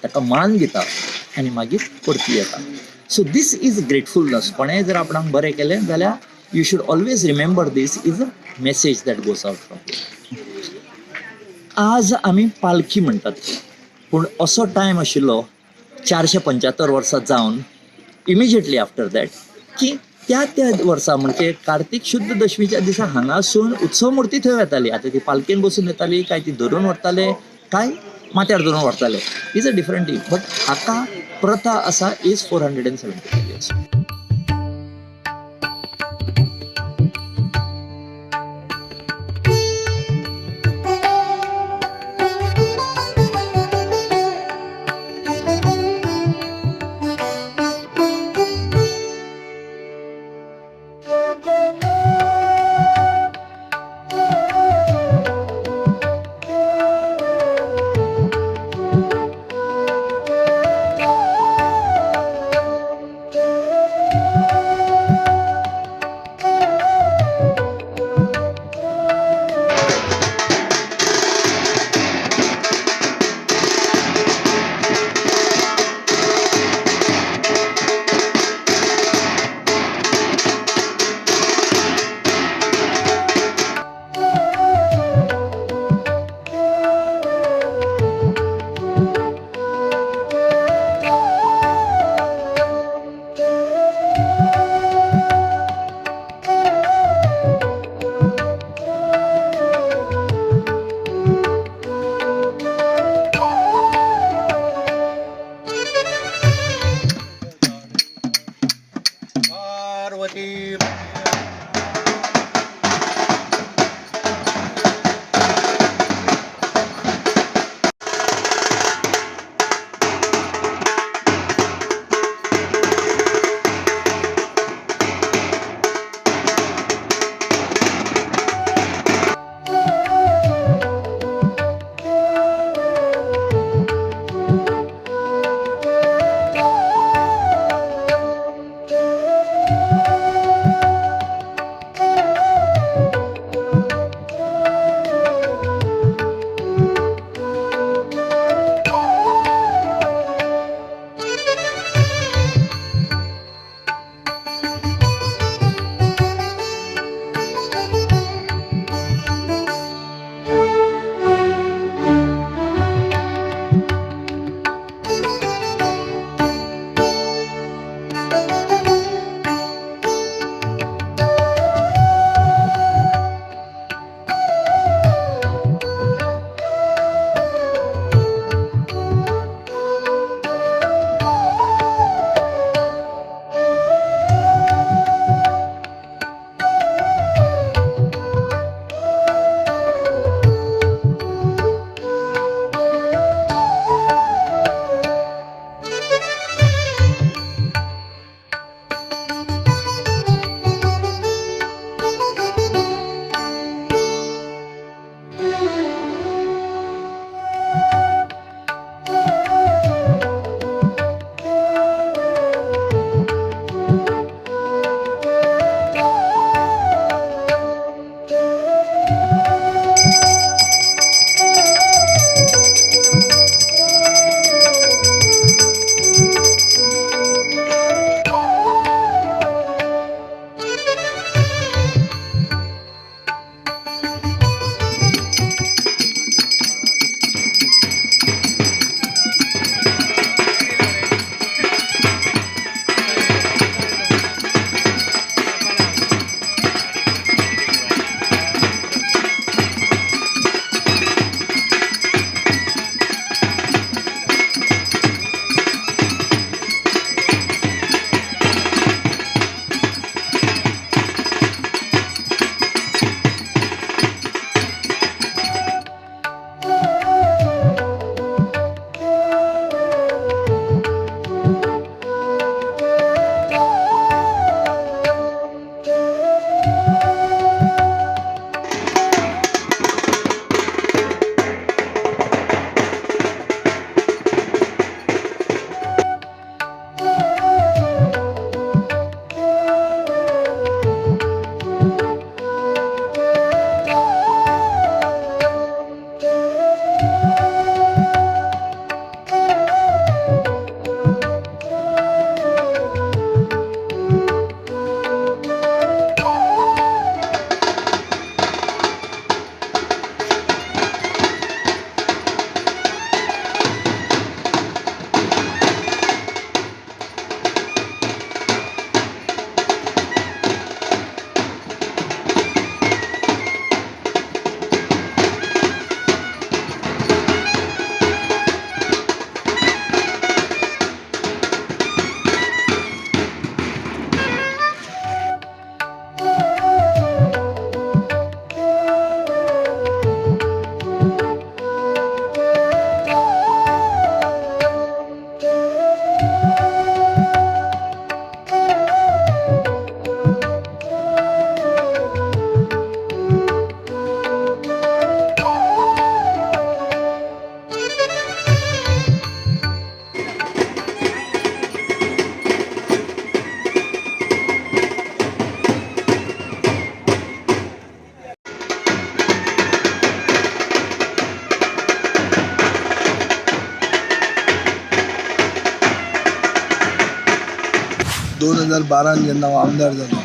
ताका मान दिता आनी मागीर परती येता. So these is ग्रेटफुलनस. कोणेंय जर आपणाक बरें केलें जाल्यार you should always remember this is a message that goes out from here. आज आमी पालखी म्हणटात, पूण असो टायम आशिल्लो 475 वर्सां जावन इमिजिएटली आफ्टर that की त्या त्या वर्सा म्हणजे कार्तीक शुद्ध दशमीच्या दिसा हांगासून उत्सव मुर्ती थंय वताली. आतां ती पालखेन बसून येताली काय ती धरून व्हरताले काय माथ्यार धरून व्हरताले, is a different thing, but हाका प्रथा आसा is 475 years. दोन हजार बारान जेन्ना हांव आमदार जालो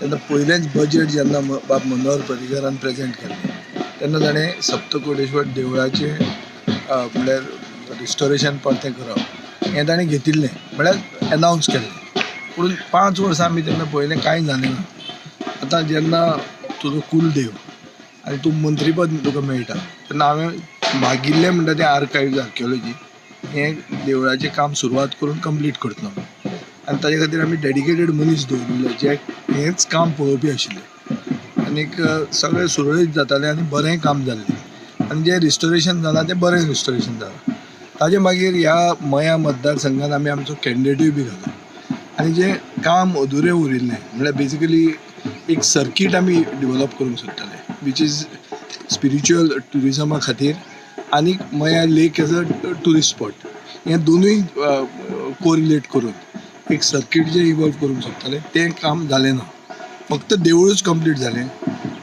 तेन्ना पयलेंच बजेट जेन्ना बाब मनोहर पर्रीकारान प्रेजेंट केल्लें तेन्ना ताणें सप्तकोटेश्वर देवळाचें म्हणल्यार रिस्टोरेशन परतें करप हें ताणें घेतिल्लें, म्हणल्यार एनावन्स केल्लें. पूण 5 वर्सां आमी तेन्ना पळयलें कांय जालें ना. आतां जेन्ना तुजो कुलदेव आनी तूं मंत्रीपद तुका मेळटा तेन्ना हांवें मागिल्लें म्हणटा तें आर्कायव्ज आर्कियोलॉजी हें देवळाचें काम सुरवात करून कंप्लीट करतलो आनी ताजे खातीर आमी डेडिकेटेड मनीस दवरिल्ले जे हेंच काम पळोवपी आशिल्ले आनीक सगळें सुरळीत जातालें आनी बरें काम जाल्लें आनी जें रिस्टोरेशन जालां तें बरें रिस्टोरेशन जालां. ताजे मागीर ह्या मया मतदारसंघान आमी आमचो कॅन्डिडेटूय बी घालो आनी जें काम अधुरें उरिल्लें म्हणल्यार बेजिकली एक सर्कीट आमी डिवॅलप करूंक सोदताले which is spiritual ट्युरिजमा खातीर आनीक Maya lake as a tourist spot हें दोनूय कोरिलेट करून एक सर्कीट जें इवॉल्व करूंक सोदताले तें काम जालें ना. फक्त देवूळच कंप्लीट जालें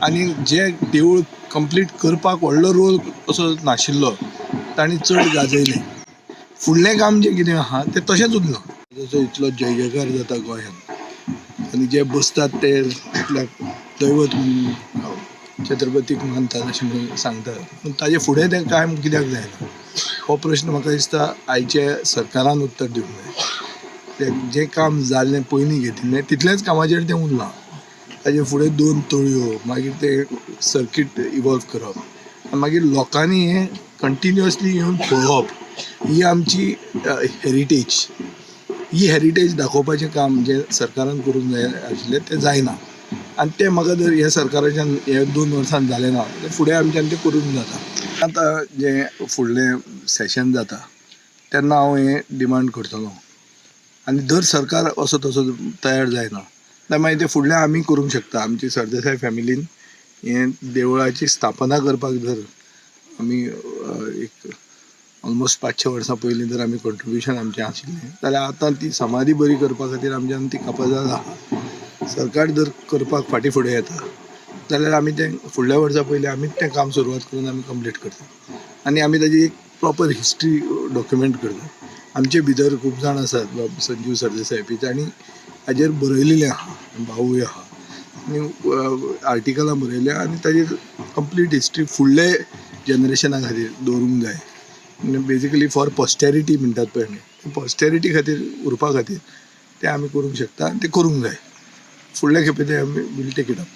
आनी जें देवूळ कंप्लीट करपाक व्हडलो रोल असो नाशिल्लो तांणी चड गाजयलें. फुडलें काम जें कितें आहा तें तशेंच उरलां. ताचो इतलो जय जयकार जाता गोंयांत आनी जे बसतात ते आपल्याक दैवत म्हणून छत्रपतीक मानतात अशें म्हणून सांगतात, पूण ताजे फुडें तें कांय कित्याक जायना हो प्रश्न म्हाका दिसता आयच्या सरकारान उत्तर दिवंक जाय. तें जें काम जाल्लें पयलीं घेतिल्लें तितलेंच कामाचेर तें उरलां. ताजे फुडें 2 तळयो, मागीर तें सर्कीट इवॉल्व करप आनी मागीर लोकांनी हें कंटिन्युअसली येवन पळोवप ही आमची हेरिटेज. ही हेरिटेज दाखोवपाचें काम जें सरकारान करूंक जाय आशिल्लें तें जायना आनी तें म्हाका जर ह्या सरकाराच्यान हे 2 वर्सान जालें ना जाल्यार फुडें आमच्यान तें करूंक जाता. आतां जें फुडलें सेशन जाता तेन्ना हांव हें डिमांड करतलो आनी दर सरकार असो तसो तयार जायना जाल्यार मागीर तें फुडलें आमी करूंक शकता. आमची सरदेसाय फॅमिलीन हें देवळाची स्थापना करपाक जर आमी एक ऑलमोस्ट 500 वर्सां पयलीं जर आमी कॉन्ट्रिब्युशन आमचें आशिल्लें जाल्यार आतां ती समाधी बरी करपा खातीर आमच्यान ती कापाजाद आहा. सरकार जर करपाक फाटीं फुडें येता जाल्यार आमी तें फुडल्या वर्सा पयलीं आमीच तें काम सुरवात करून आमी कंप्लीट करता आनी आमी ताजी एक प्रॉपर हिस्ट्री डॉक्युमेंट करता. आमचे भितर खूब जाण आसात बाब संजीव सरदेसाय बी तांणी हाजेर बरयलेलें आहा, भावूय आहा आनी आर्टिकलां बरयल्या आनी ताजेर कंप्लीट हिस्ट्री फुडले जनरेशना खातीर दवरूंक जाय. बेजिकली फॉर पॉस्टेरिटी म्हणटात पळय आमी, पॉस्टेरिटी खातीर उरपा खातीर तें आमी करूंक शकता आनी तें करूंक जाय. फुडले खेपे तें आमी वील टेक it up.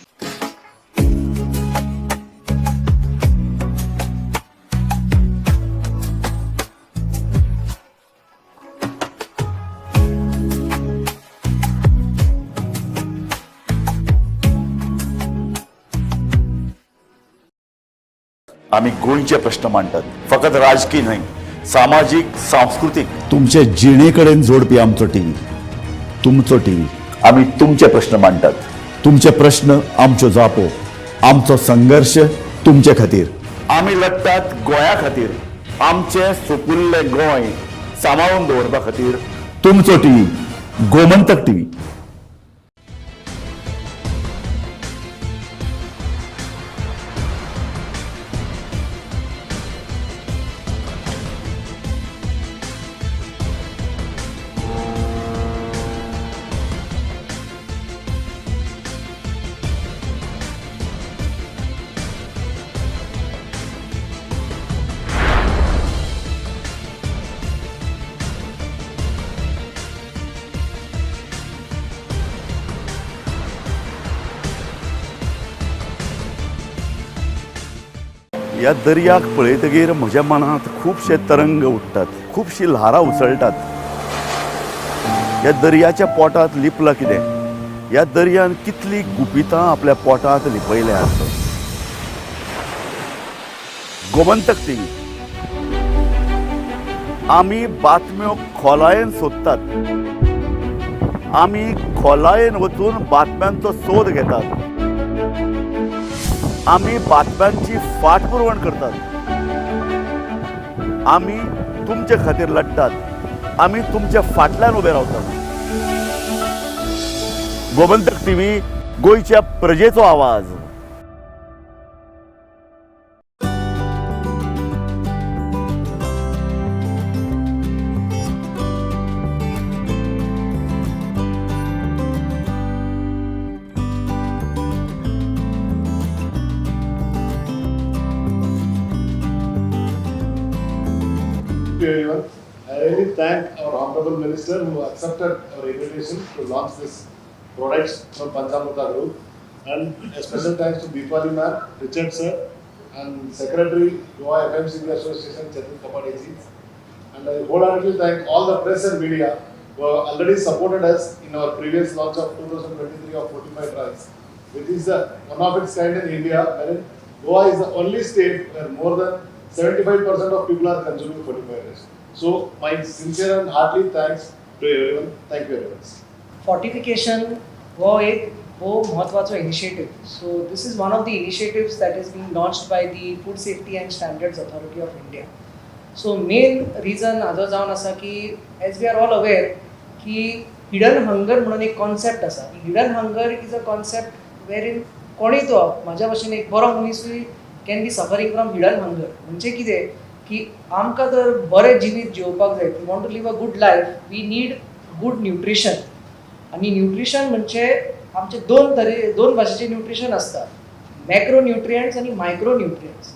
आमी गोंयचे प्रश्न मांडटात, फकत राजकीय न्हय, सामाजीक, सांस्कृतीक, तुमचे जिणे कडेन जोडपी आमचो टीव्ही, तुमचो टीव्ही. आमी तुमचे प्रश्न मांडटात, तुमचे प्रश्न आमच्यो जापो, आमचो संघर्श तुमचे खातीर. आमी लढटात गोंया खातीर, आमचें सुपुल्लें गोंय सांबाळून दवरपा खातीर. तुमचो टीव्ही, गोमंतक टीव्ही. ह्या दर्याक पळयतगीर म्हज्या मनांत खुबशे तरंग उठ्ठात, खुबशी ल्हारां उसळटात. ह्या दर्याच्या पोटांत लिपलां कितें? ह्या दर्यान कितली गुपितां आपल्या पोटांत लिपयल्यात. गोमंतक टीव्ही आमी बातम्यो खोलायेन सोदतात, आमी खोलायेन वचून बातम्यांचो सोद घेतात, आमी बातम्यांची फाटपुरवण करतात, आमी तुमचे खातीर लढतात, आमी तुमच्या फाटल्यान उबे रावतात. गोमंतक टीव्ही, गोंयच्या प्रजेचो आवाज. Everyone, I really thank our Honorable Minister who accepted our invitation to launch this products from Panchamruta Group, and a special thanks to Deepali ma'am, Richard sir, and Secretary Goa FMCG Association Chetan Kapadeji. And I wholeheartedly thank all the press and media who have already supported us in our previous launch of 2023 of Fortified Rice, which is the one of its kind in India, wherein Goa is the only state where more than 75% of people are consuming fortified rice. So my sincere and heartily thanks to everyone. Thank you very much. Fortification हो एक भोव म्हत्वाचो initiative. So this is one of the initiatives that is being launched by the Food Safety and Standards Authority of India. So main reason हाजो जावन आसा की as we are all aware की हिडन हंगर म्हणून एक कॉन्सेप्ट आसा. Hidden hunger is a concept wherein कोणूय तो म्हाज्या भशेन एक बरो मनीसूय can be suffering from hidden hunger. म्हणजे कितें की आमकां जर बरें जिवीत जिवपाक जाय, we want to live a good life, we need good nutrition. आनी न्यूट्रिशन म्हणजे आमचे दोन भाशेचे न्यूट्रिशन आसता, मॅक्रो न्यूट्रियंट्स आनी micro nutrients.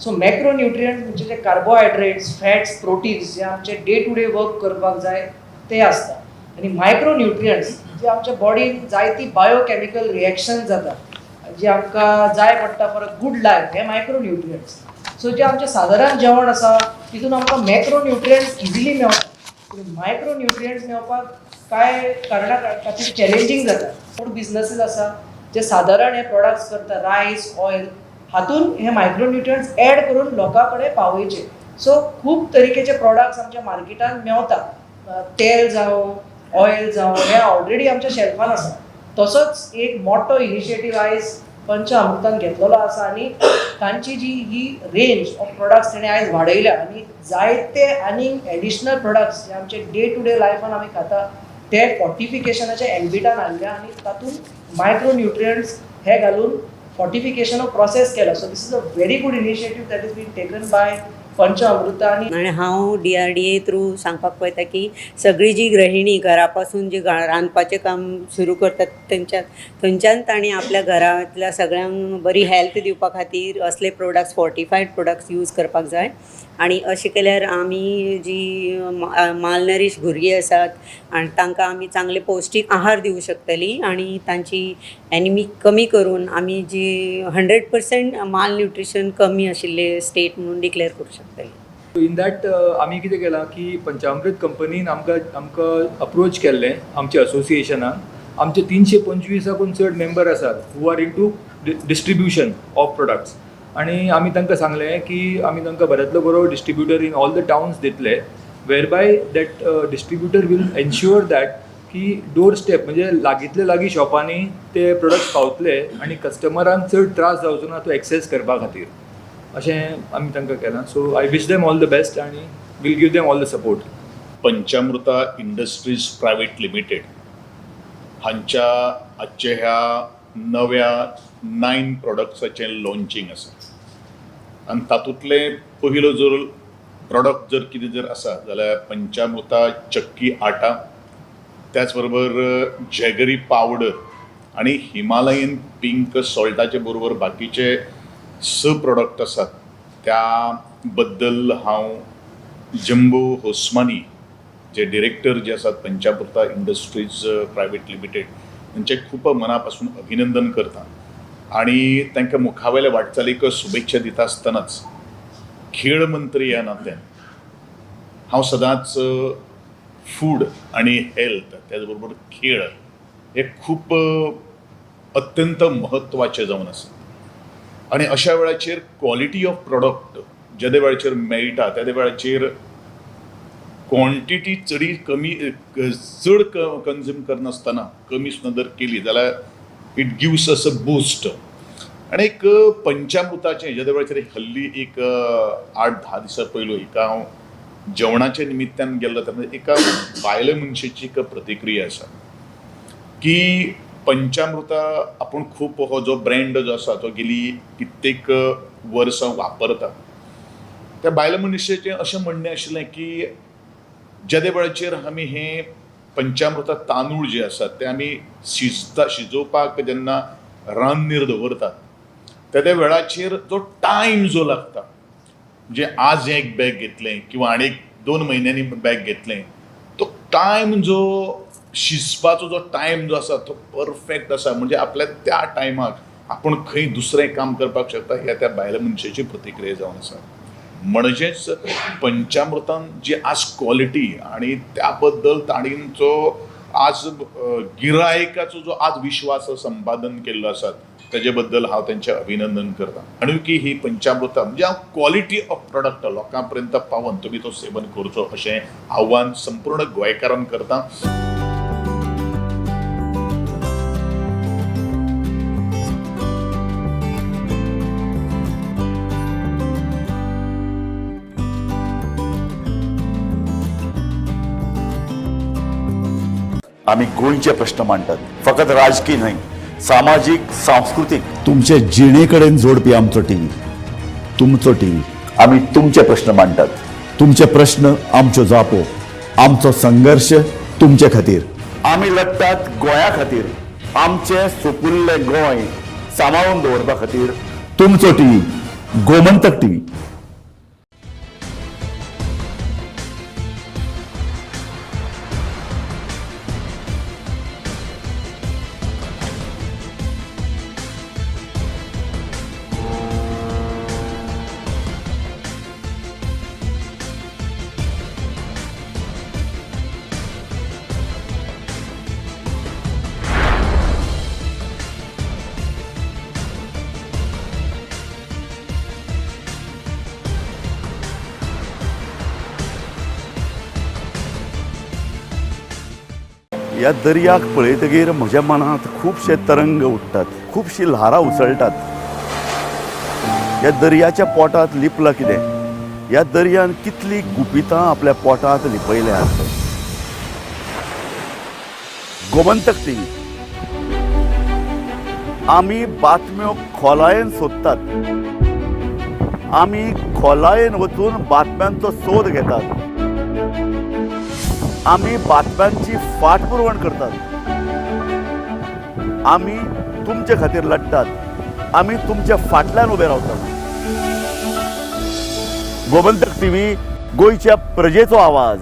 So macro nutrients म्हणजे जे कार्बोहायड्रेट्स, फॅट्स, प्रोटीन्स जे आमचे डे टू डे वर्क करपाक जाय ते आसता, आनी मायक्रो न्यूट्रियंट्स जे आमच्या बॉडीन जायती बायोकॅमिकल रिएक्शन जाता जे आमकां जाय पडटा फॉर अ गुड लायफ, हे मायक्रो न्यूट्रियंट्स. सो जे आमचें सादारण जेवण आसा तितून आमकां मॅक्रो न्यूट्रियंट्स इजिली मेवता, पूण मायक्रो न्यूट्रियंट्स मेवपाक कांय कारणा खातीर चॅलेंजींग जाता. फूड बिजनसीस आसा जे सादारण हे प्रोडक्ट्स करता, रायस, ऑयल, हातून हे मायक्रो न्यूट्रियंट्स एड करून लोकां कडेन पावयचे. सो खूब तरेकेचे प्रोडक्ट्स आमच्या मार्केटान मेवता, तेल जावं, ऑयल जावं, हे ऑलरेडी आमच्या शेल्फान आसा. तसोच एक मोठो इनिशिएटीव आयज पंचामृतान घेतलेलो आसा आनी तांची जी ही रेंज ऑफ प्रोडक्ट्स तेणें आयज वाडयल्या आनी जायते आनीक एडिशनल प्रोडक्ट्स जे आमचे डे टू डे लायफान आमी खाता ते फॉर्टिफिकेशनाच्या एम्बिटान हाडल्या आनी तातूंत मायक्रो न्यूट्रियंट्स हे घालून फॉर्टिफिकेशन प्रोसेस केला. So this is a very good initiative that is been taken by Panchamruta. आनी हांव DRDA through सांगपाक पळयता की सगळी जी गृहिणी घरा पासून जी रांदपाचें काम सुरू करतात थंयच्यान तांणी आपल्या घरांतल्या सगळ्यांक बरी हेल्थ दिवपा खातीर असले प्रोडक्ट्स, फॉर्टिफायड प्रोडक्ट्स यूज करपाक जाय. आनी अशें केल्यार आमी जी मालनरीश भुरगीं आसात आनी तांकां आमी चांगले पौश्टीक आहार दिवं शकतली आनी तांची एनिमी कमी करून आमी जी 100% मालन्यूट्रिशन कमी आशिल्ले स्टेट म्हणून डिक्लेअर करूं शकतली. इन that आमी कितें केलां की पंचामृत कंपनीन आमकां अप्रोच केल्लें आमच्या असोसिएशनाक. आमचे 325 चड मेंबर आसात who are into distribution of products, आनी आमी तांकां सांगलें की आमी तांकां बऱ्यांतलो बरो distributor in all the towns दितले, whereby that distributor will ensure that की डोर स्टेप म्हणजे लागींतले लागीं शॉपांनी ते प्रोडक्ट्स पावतले आनी कस्टमरांक चड त्रास जावचो ना तो एक्सेस करपा खातीर, अशें आमी तांकां केलां. So I wish them all the best आनी will give them all the support. Panchamruta Industries Private Limited हांच्या आजच्या ह्या नव्या 9 प्रोडक्ट्साचें लॉन्चिंग आसा आनी तातूंतलें पयलो जर प्रोडक्ट जर कितें जर आसा जाल्यार पंचामृता चक्की आटा, त्याच बरोबर जॅगरी पावडर आनी हिमालयन पिंक सॉल्टाचे बरोबर बाकीचे 6 प्रोडक्ट आसात. त्या बद्दल हांव जम्बो होस्मानी जे डिरेक्टर जे आसात पंचामृता इंडस्ट्रीज प्रायवेट लिमिटेड तांचें खूब मना पासून अभिनंदन करता. आनी तांकां मुखावेले वाटचालीक शुभेच्छा दिता आसतनाच खेळ मंत्री ह्या नात्यान हांव सदांच फूड आनी हेल्थ त्याच बरोबर खेळ हे खूब अत्यंत म्हत्वाचे जावन आसा आनी अशा वेळाचेर क्वॉलिटी ऑफ प्रोडक्ट जेदे वेळाचेर मेळटा तेदे वेळाचेर क्वॉन्टिटी चडी कमी चड कन्ज्यूम करनासतना कमी सुद्दां जर केली जाल्यार it gives us a boost. आनी एक पंचामृताचें जेदे वेळाचेर हल्ली एक 8-10 दिसां पयलू एका हांव जेवणाच्या निमित्तान गेल्लो तेन्ना एका बायल मनशेची एक प्रतिक्रिया आसा की पंचामृता आपूण खूब हो जो ब्रँड जो आसा तो गेली कित्येक वर्सां वापरता. त्या बायल मनशेचें अशें म्हणणें आशिल्लें की जेदे वेळाचेर आमी हे पंचामृता तांदूळ जे आसात ते आमी शिजोवपाक जेन्ना रान्नीर दवरतात तेदे वेळाचेर जो टायम जो लागता, म्हणजे आज एक बॅग घेतलें किंवा आनी 2 म्हयन्यांनी बॅग घेतलें, तो टायम जो शिजपाचो जो टायम जो आसा तो परफेक्ट आसा. म्हणजे आपल्या त्या टायमाक आपूण खंय दुसरें काम करपाक शकता ह्या त्या बायल मनशेची प्रतिक्रिया जावन आसा. म्हणजेच पंचामृतान जी आज क्वॉलिटी आनी त्या बद्दल ताणींचो आज गिरायकाचो जो आज विश्वास संपादन केल्लो आसा तेजे बद्दल हांव तेंचें अभिनंदन करता. आनी की ही पंचामृता म्हणजे हांव क्वॉलिटी ऑफ प्रोडक्ट लोकां पर्यंत पावोवन तुमी तो सेवन करचो अशें आव्हान संपूर्ण गोंयकारांक करता. आमी गोंयचे प्रश्न मांडटात, फकत राजकीय न्हय, सामाजीक, सांस्कृतीक. तुमचे जिणे कडेन जोडपी आमचो टीव्ही, तुमचो टीव्ही. आमी तुमचे प्रश्न मांडटात, तुमचे प्रश्न आमच्यो जापो, आमचो संघर्श तुमचे खातीर. आमी लढटात गोंया खातीर, आमचें सुपुल्लें गोंय सांबाळून दवरपा खातीर. तुमचो टीव्ही, गोमंतक टीव्ही. ह्या दर्याक पळयतगीर म्हज्या मनांत खुबशे तरंग उठ्ठात, खुबशीं ल्हारां उसळटात. ह्या दर्याच्या पोटांत लिपलां कितें? ह्या दर्यान कितलीं गुपितां आपल्या पोटांत लिपयल्यांत. गोमंतक टीव्ही आमी बातम्यो खोलायेन सोदतात, आमी खोलायेन वचून बातम्यांचो सोद घेतात, आमी बातम्यांची फाटपुरवण करतात, आमी तुमचे खातीर लढटात, आमी तुमच्या फाटल्यान उबे रावतात. गोमंतक टीव्ही, गोंयच्या प्रजेचो आवाज.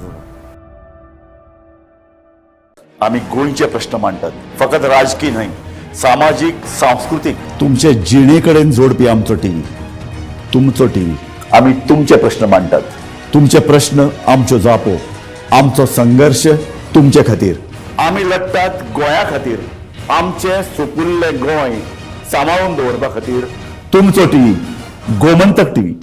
आमी गोंयचे प्रश्न मांडटात, फकत राजकीय न्हय, सामाजीक, सांस्कृतीक. तुमचे जिणे कडेन जोडपी आमचो टीव्ही, तुमचो टीव्ही. आमी तुमचे प्रश्न मांडटात, तुमचे प्रश्न आमच्यो जापो, आमचो संघर्श तुमचे खातीर. आमी लढटात गोंया खातीर, आमचें सुपुल्लें गोंय सांबाळून दवरपा खातीर. तुमचो टीव्ही, गोमंतक टीव्ही.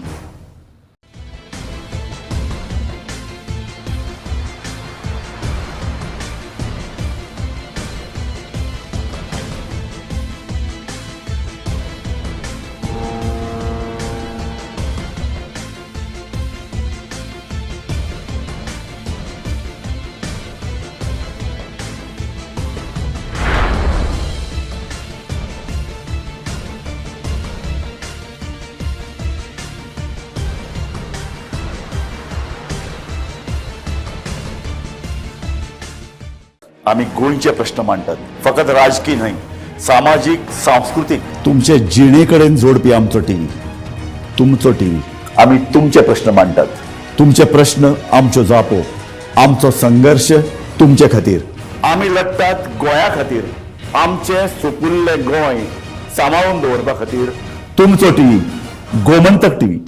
आमी गोंयचे प्रश्न मांडटात, फकत राजकीय न्हय, सामाजीक, सांस्कृतीक. तुमचे जिणे कडेन जोडपी आमचो टीव्ही, तुमचो टीव्ही. आमी तुमचे प्रश्न मांडटात, तुमचे प्रश्न आमच्यो जापो, आमचो संघर्श तुमचे खातीर. आमी लढटात गोंया खातीर, आमचें सुपुल्लें गोंय सांबाळून दवरपा खातीर तुमचो टीव्ही गोमंतक टीव्ही।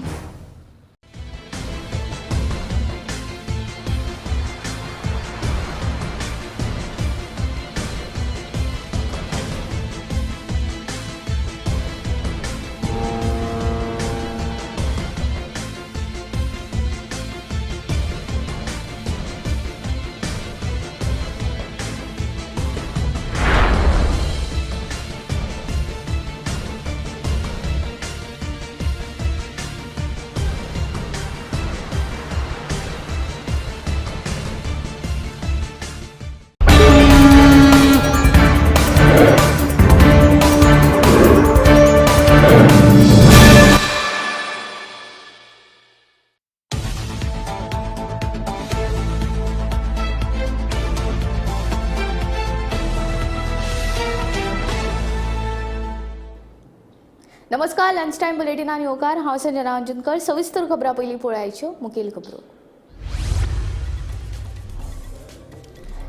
नमस्कार, लंच टायम बुलेटिनान येवकार. हांव संजना अंजुनकर. सविस्तर खबरां पयलीं पळयाच्यो मुखेल खबरो.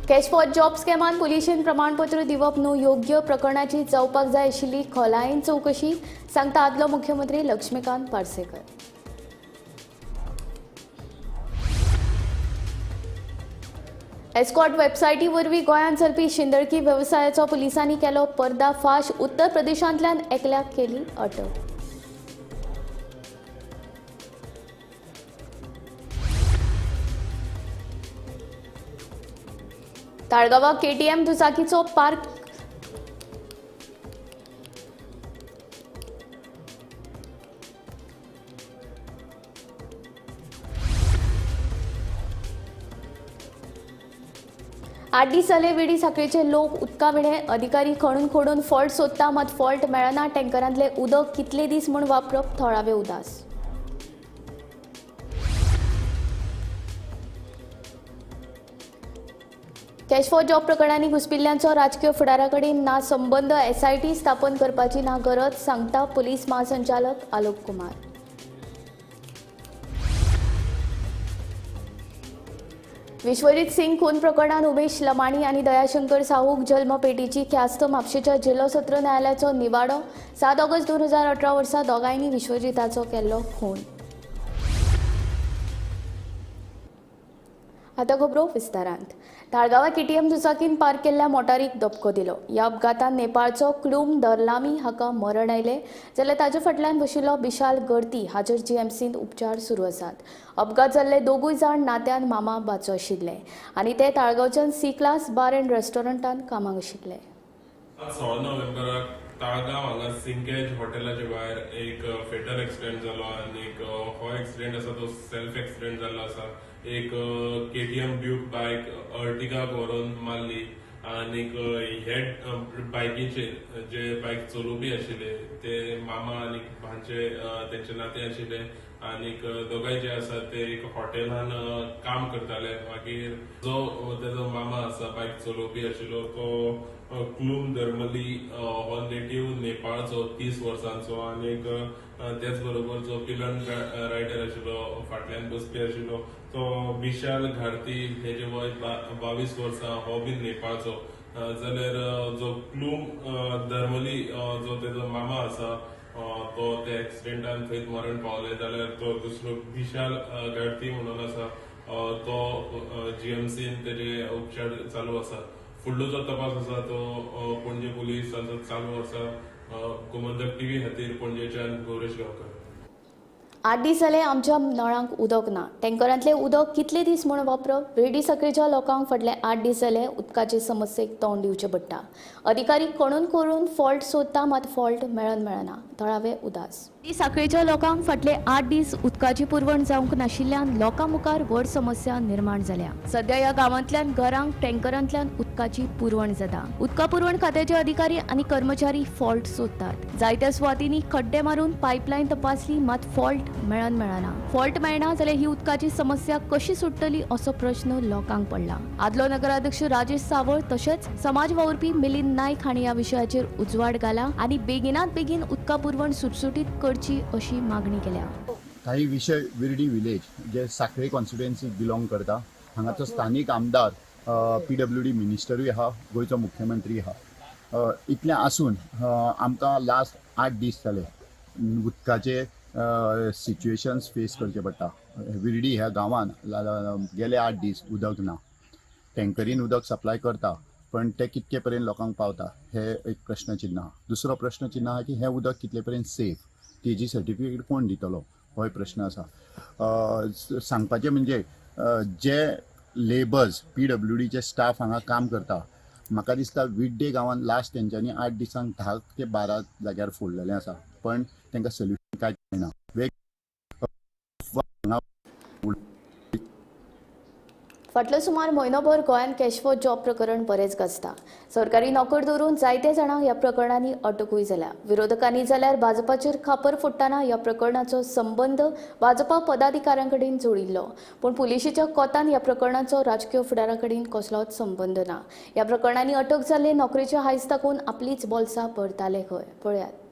कॅश फॉर जॉब स्कॅमान पुलिशेन प्रमाणपत्र दिवप न्हू योग्य प्रकरणाची जावपाक जाय आशिल्ली खोलायेन चवकशी, सांगता आदलो मुख्यमंत्री लक्ष्मीकांत पार्सेकर. एस्कॉर्ट वेबसायटी वरवीं गोंयांत चलपी शिंदळकी वेवसायाचो पुलिसांनी केलो पर्दाफाश. उत्तर प्रदेशांतल्यान एकल्याक केली अटक. ताळगांवां केटीएम दुचाकीचो पार्क आठ दीस जाले विडी साखळेचे लोक उदका विणे. अधिकारी खणून खोडून फॉल्ट सोदता, मात फॉल्ट मेळना. टँकरांतले उदक कितले दीस म्हूण वापरप, थळावे उदास. कॅश फॉर जॉब प्रकरणांनी घुसपिल्ल्यांचो राजकीय फुडारा कडेन ना संबंद. एसआयटी स्थापन करपाची ना गरज, सांगता पुलीस महासंचालक आलोक कुमार. विश्वजीत सिंग खून प्रकरणात उमेश लमाणी आनी दयाशंकर साहूक जल्मपेटीची ख्यास्त. म्हापशेच्या जिल्लो सत्र न्यायालयाचो निवाडो. 7 ऑगस्ट 2018 वर्सा दोगांयनी विश्वजीताचो केल्लो खून. आतां खबरो विस्तारांत. ताळगांवां केटीएम दुचाकीन पार्क केल्ल्या मोटारीक धपको दिलो. ह्या अपघातान नेपाळचो क्लूम दरलामी हाका मरण आयलें, जाल्यार ताचे फाटल्यान बशिल्लो विशाल गर्ती हाचेर जीएमसींत उपचार सुरू आसात. अपघात जाल्ले दोगूय जाण नात्यान मामा भाचो आशिल्ले आनी ते ताळगांवच्यान सी क्लास बार अँड रेस्टॉरंटान कामाक आशिल्ले. 16 नोव्हेंबराक ताळगांव हांगा सिंकेज हॉटेलाच्या भायर एक फेटल एक्सिडेंट जालो आनी हो एक्सिडेंट आसा तो सेल्फ एक्सिडेंट जाल्लो आसा. एक केटीएम ड्यूक बायक अर्टिगाक व्हरून मारली आनी हे बायकीचेर जे बायक चलोवपी आशिल्ले ते मामा आनी भांचे तेंचे नाते आशिल्ले आनी दोगांय जे आसा ते एक हॉटेलान काम करताले. मागीर जो तेजो मामा आसा बायक चलोवपी आशिल्लो तो क्लूम धर्मली हो नेटीव नेपाळचो 30 वर्सांचो आनी तेच बरोबर जो पिलन रायडर आशिल्लो फाटल्यान बसपी आशिल्लो तो विशाल घारती हेजे वय 22 वर्सां हो बीन नेपाळचो. जाल्यार जो क्लूम धर्मली जो तेजो मामा आसा तो त्या एक्सिडेंटान थंयच मरण पावले. जाल्यार तो दुसरो विशाल घारती म्हणून आसा तो जीएमसीन तेजे उपचार चालू आसा. फुडलो जो तपास आसा तो पणजे पुलीस चालू आसा. गोमंतक टीव्ही खातीर पणजेच्यान गौरेश गांवकर. 8 दीस जाले आमच्या नळांक उदक ना. टँकरांतलें उदक कितले दीस म्हूण वापरप? रेडी साखळेच्या लोकांक फाटले 8 दीस जाले उदकाचे समस्येक तोंड दिवचें पडटा. अधिकारी खणून करून फॉल्ट सोदता, मात फॉल्ट मेळना. थळावे उदास. साखळेच्या लोकांक फाटले 8 दीस उदकाची पुरवण जावंक नाशिल्ल्यान लोकां मुखार व्हड समस्या निर्माण जाल्या. सध्या ह्या गांवांतल्यान घरांक टँकरांतल्यान उदकाची पुरवण जाता. उदका पुरवण खात्याचे अधिकारी आनी कर्मचारी फॉल्ट सोदतात. जायत्या सुवातींनी खड्डे मारून पायपलायन तपासली, मात फॉल्ट मेळना. फॉल्ट मेळना जाल्यार ही उदकाची समस्या कशी सुट्टली असो प्रश्न लोकांक पडला. आदलो नगराध्यक्ष राजेश सावळ तशेंच समाज वावुरपी मिलिंद नायक हांणी ह्या विशयाचेर उजवाड घाला आनी बेगिनात बेगीन उदका पुरवण सुटसुटीत करची अशी मागणी केल्या. काही विषय विर्डी विलेज जे साखळे कॉन्स्टिट्युएन्सीक बिलोंग करता, हांगाचो स्थानीक आमदार PWD मिनिस्टरूय आहा, गोंयचो मुख्यमंत्री आहा. इतलें आसून आमकां लास्ट 8 दीस जाले उदकाचे सिच्युएशन्स फेस करचे पडटा. विर्डी ह्या गांवान गेले 8 दीस उदक ना. टँकरीन उदक सप्लाय करता पण ते कितके पर्यंत लोकांक पावता हे एक प्रश्नचिन्ह आहा. दुसरो प्रश्नचिन्ह आहा की हें उदक कितले पर्यंत सेफ, तेजी सर्टिफिकेट कोण दितलो होय प्रश्न आसा. सांगपाचें म्हणजे जे लेबर्स PWDचे स्टाफ हांगा काम करता, म्हाका दिसता विड्डे गांवान लास्ट तेंच्यांनी 8 दिसांक 10 ते 12 जाग्यार फोडलेलें आसा, पण तांकां सोल्युशन कांयच मेळना. फाटलो सुमार म्हयनोभर गोंयांत कॅश फॉर जॉब प्रकरण बरेंच गाजता. सरकारी नोकर धरून जायते जाणांक ह्या प्रकरणांनी अटकूय जाल्या. विरोधकांनी जाल्यार भाजपाचेर खापर फोडटना ह्या प्रकरणाचो संबंद भाजपा पदाधिकाऱ्यां कडेन जोडिल्लो, पूण पुलिशेच्या कोतान ह्या प्रकरणाचो राजकीय फुडारा कडेन कसलोच संबंद ना. ह्या प्रकरणांनी अटक जाल्ले नोकरेचे हायस दाखोवन आपलीच बोल्सां भरताले खंय. पळयात.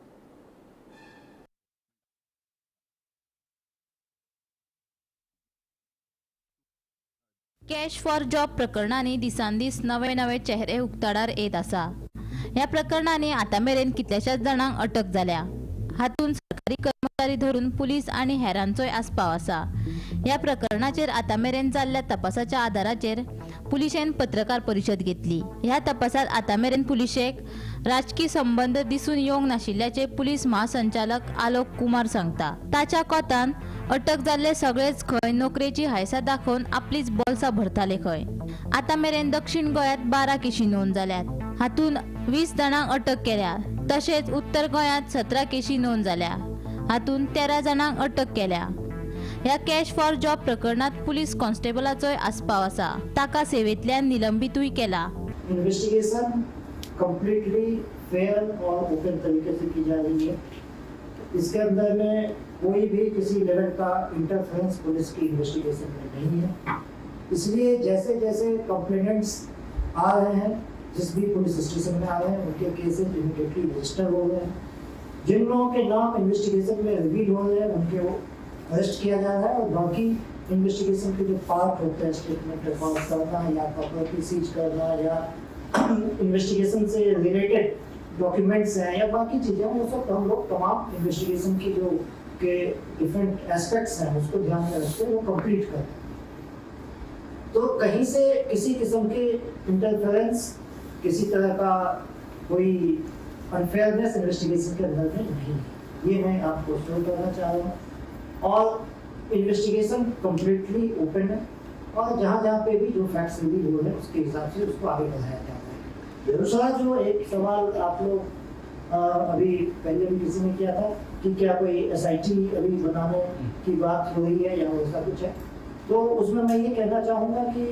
कॅश फॉर जॉब प्रकरणांनी दिसान दीस नवे नवे चेहरे उक्ताडार येत आसा. ह्या प्रकरणांनी आतां मेरेन कितल्याशाच जाणांक अटक जाल्या. हातूंत सरकारी कर्मचारी धरून पुलीस आनी हेरांचोय आस्पाव आसा. ह्या प्रकरणाचेर आतां मेरेन जाल्ल्या तपासाच्या आदाराचेर पुलिशेन पत्रकार परिशद घेतली. ह्या तपासात आतां मेरेन पुलिशेक राजकी संबंद दिसून येवंक नाशिल्ल्याचे पुलीस महासंचालक आलोक कुमार सांगता. ताच्या कोतान अटक जाल्ले सगळेच खंय नोकरेची हायसा दाखोवन आपलीच बोल्सां भरताले खंय. आतां मेरेन दक्षिण गोंयांत 12 केशी नोंद जाल्यात. हातूंत 20 जाणांक अटक केल्या. तशेंच उत्तर गोंयांत 17 केशी नोंद जाल्या. हातूंत 13 जाणांक अटक केल्या. ह्या कॅश फॉर जॉब प्रकरणात पुलीस कॉन्स्टेबलाचोय आस्पाव आसा. ताका सेवेंतल्यान निलंबितूय केला. इन्वेस्टिगेशन कम्प्लीटली फेयर और ओपन तरीके से की जा रही है. इसके अंदर में कोई भी किसी लेवल का इंटरफेरेंस पुलिस की इन्वेस्टिगेशन में नहीं है. इसलिए जैसे जैसे कंप्लेनेंट्स आ रहे हैं, जिस भी पुलिस स्टेशन में आ रहे हैं, उनके केसेज इमीडिएटली रजिस्टर हो गए हैं. जिन लोगों के नाम इन्वेस्टिगेशन में रिवील हो रहे हैं उनके वो अरेस्ट किया जा रहा है और बाकी इन्वेस्टिगेशन के जो पार्ट होते हैं, स्टेटमेंट रिकॉर्ड करना या प्रॉपर्टी सीज करना या इन्वेस्टिगेशन से रिलेटेड डॉक्यूमेंट्स हैं या बाकी चीज़ें, वो सब हम लोग तमाम इन्वेस्टिगेशन की जो के डिफरेंट एस्पेक्ट्स हैं उसको ध्यान में रखते हैं वो कंप्लीट करते हैं. तो कहीं से किसी किस्म के इंटरफेरेंस, किसी तरह का कोई अनफेयरनेस इन्वेस्टिगेशन के अंदर में नहीं है, ये मैं आपको श्योर करना चाह रहा हूँ. और इन्वेस्टिगेशन कम्प्लीटली ओपन है और जहाँ जहाँ पे भी जो फैक्ट्स रिवील हो रहे हैं उसके हिसाब से उसको आगे बढ़ाया जा रहा है. दूसरा जो एक सवाल आप लोग अभी पहले भी किसी ने किया था कि क्या कोई SIT अभी बनाने की बात हो रही है या वैसा कुछ है, तो उसमें मैं ये कहना चाहूँगा कि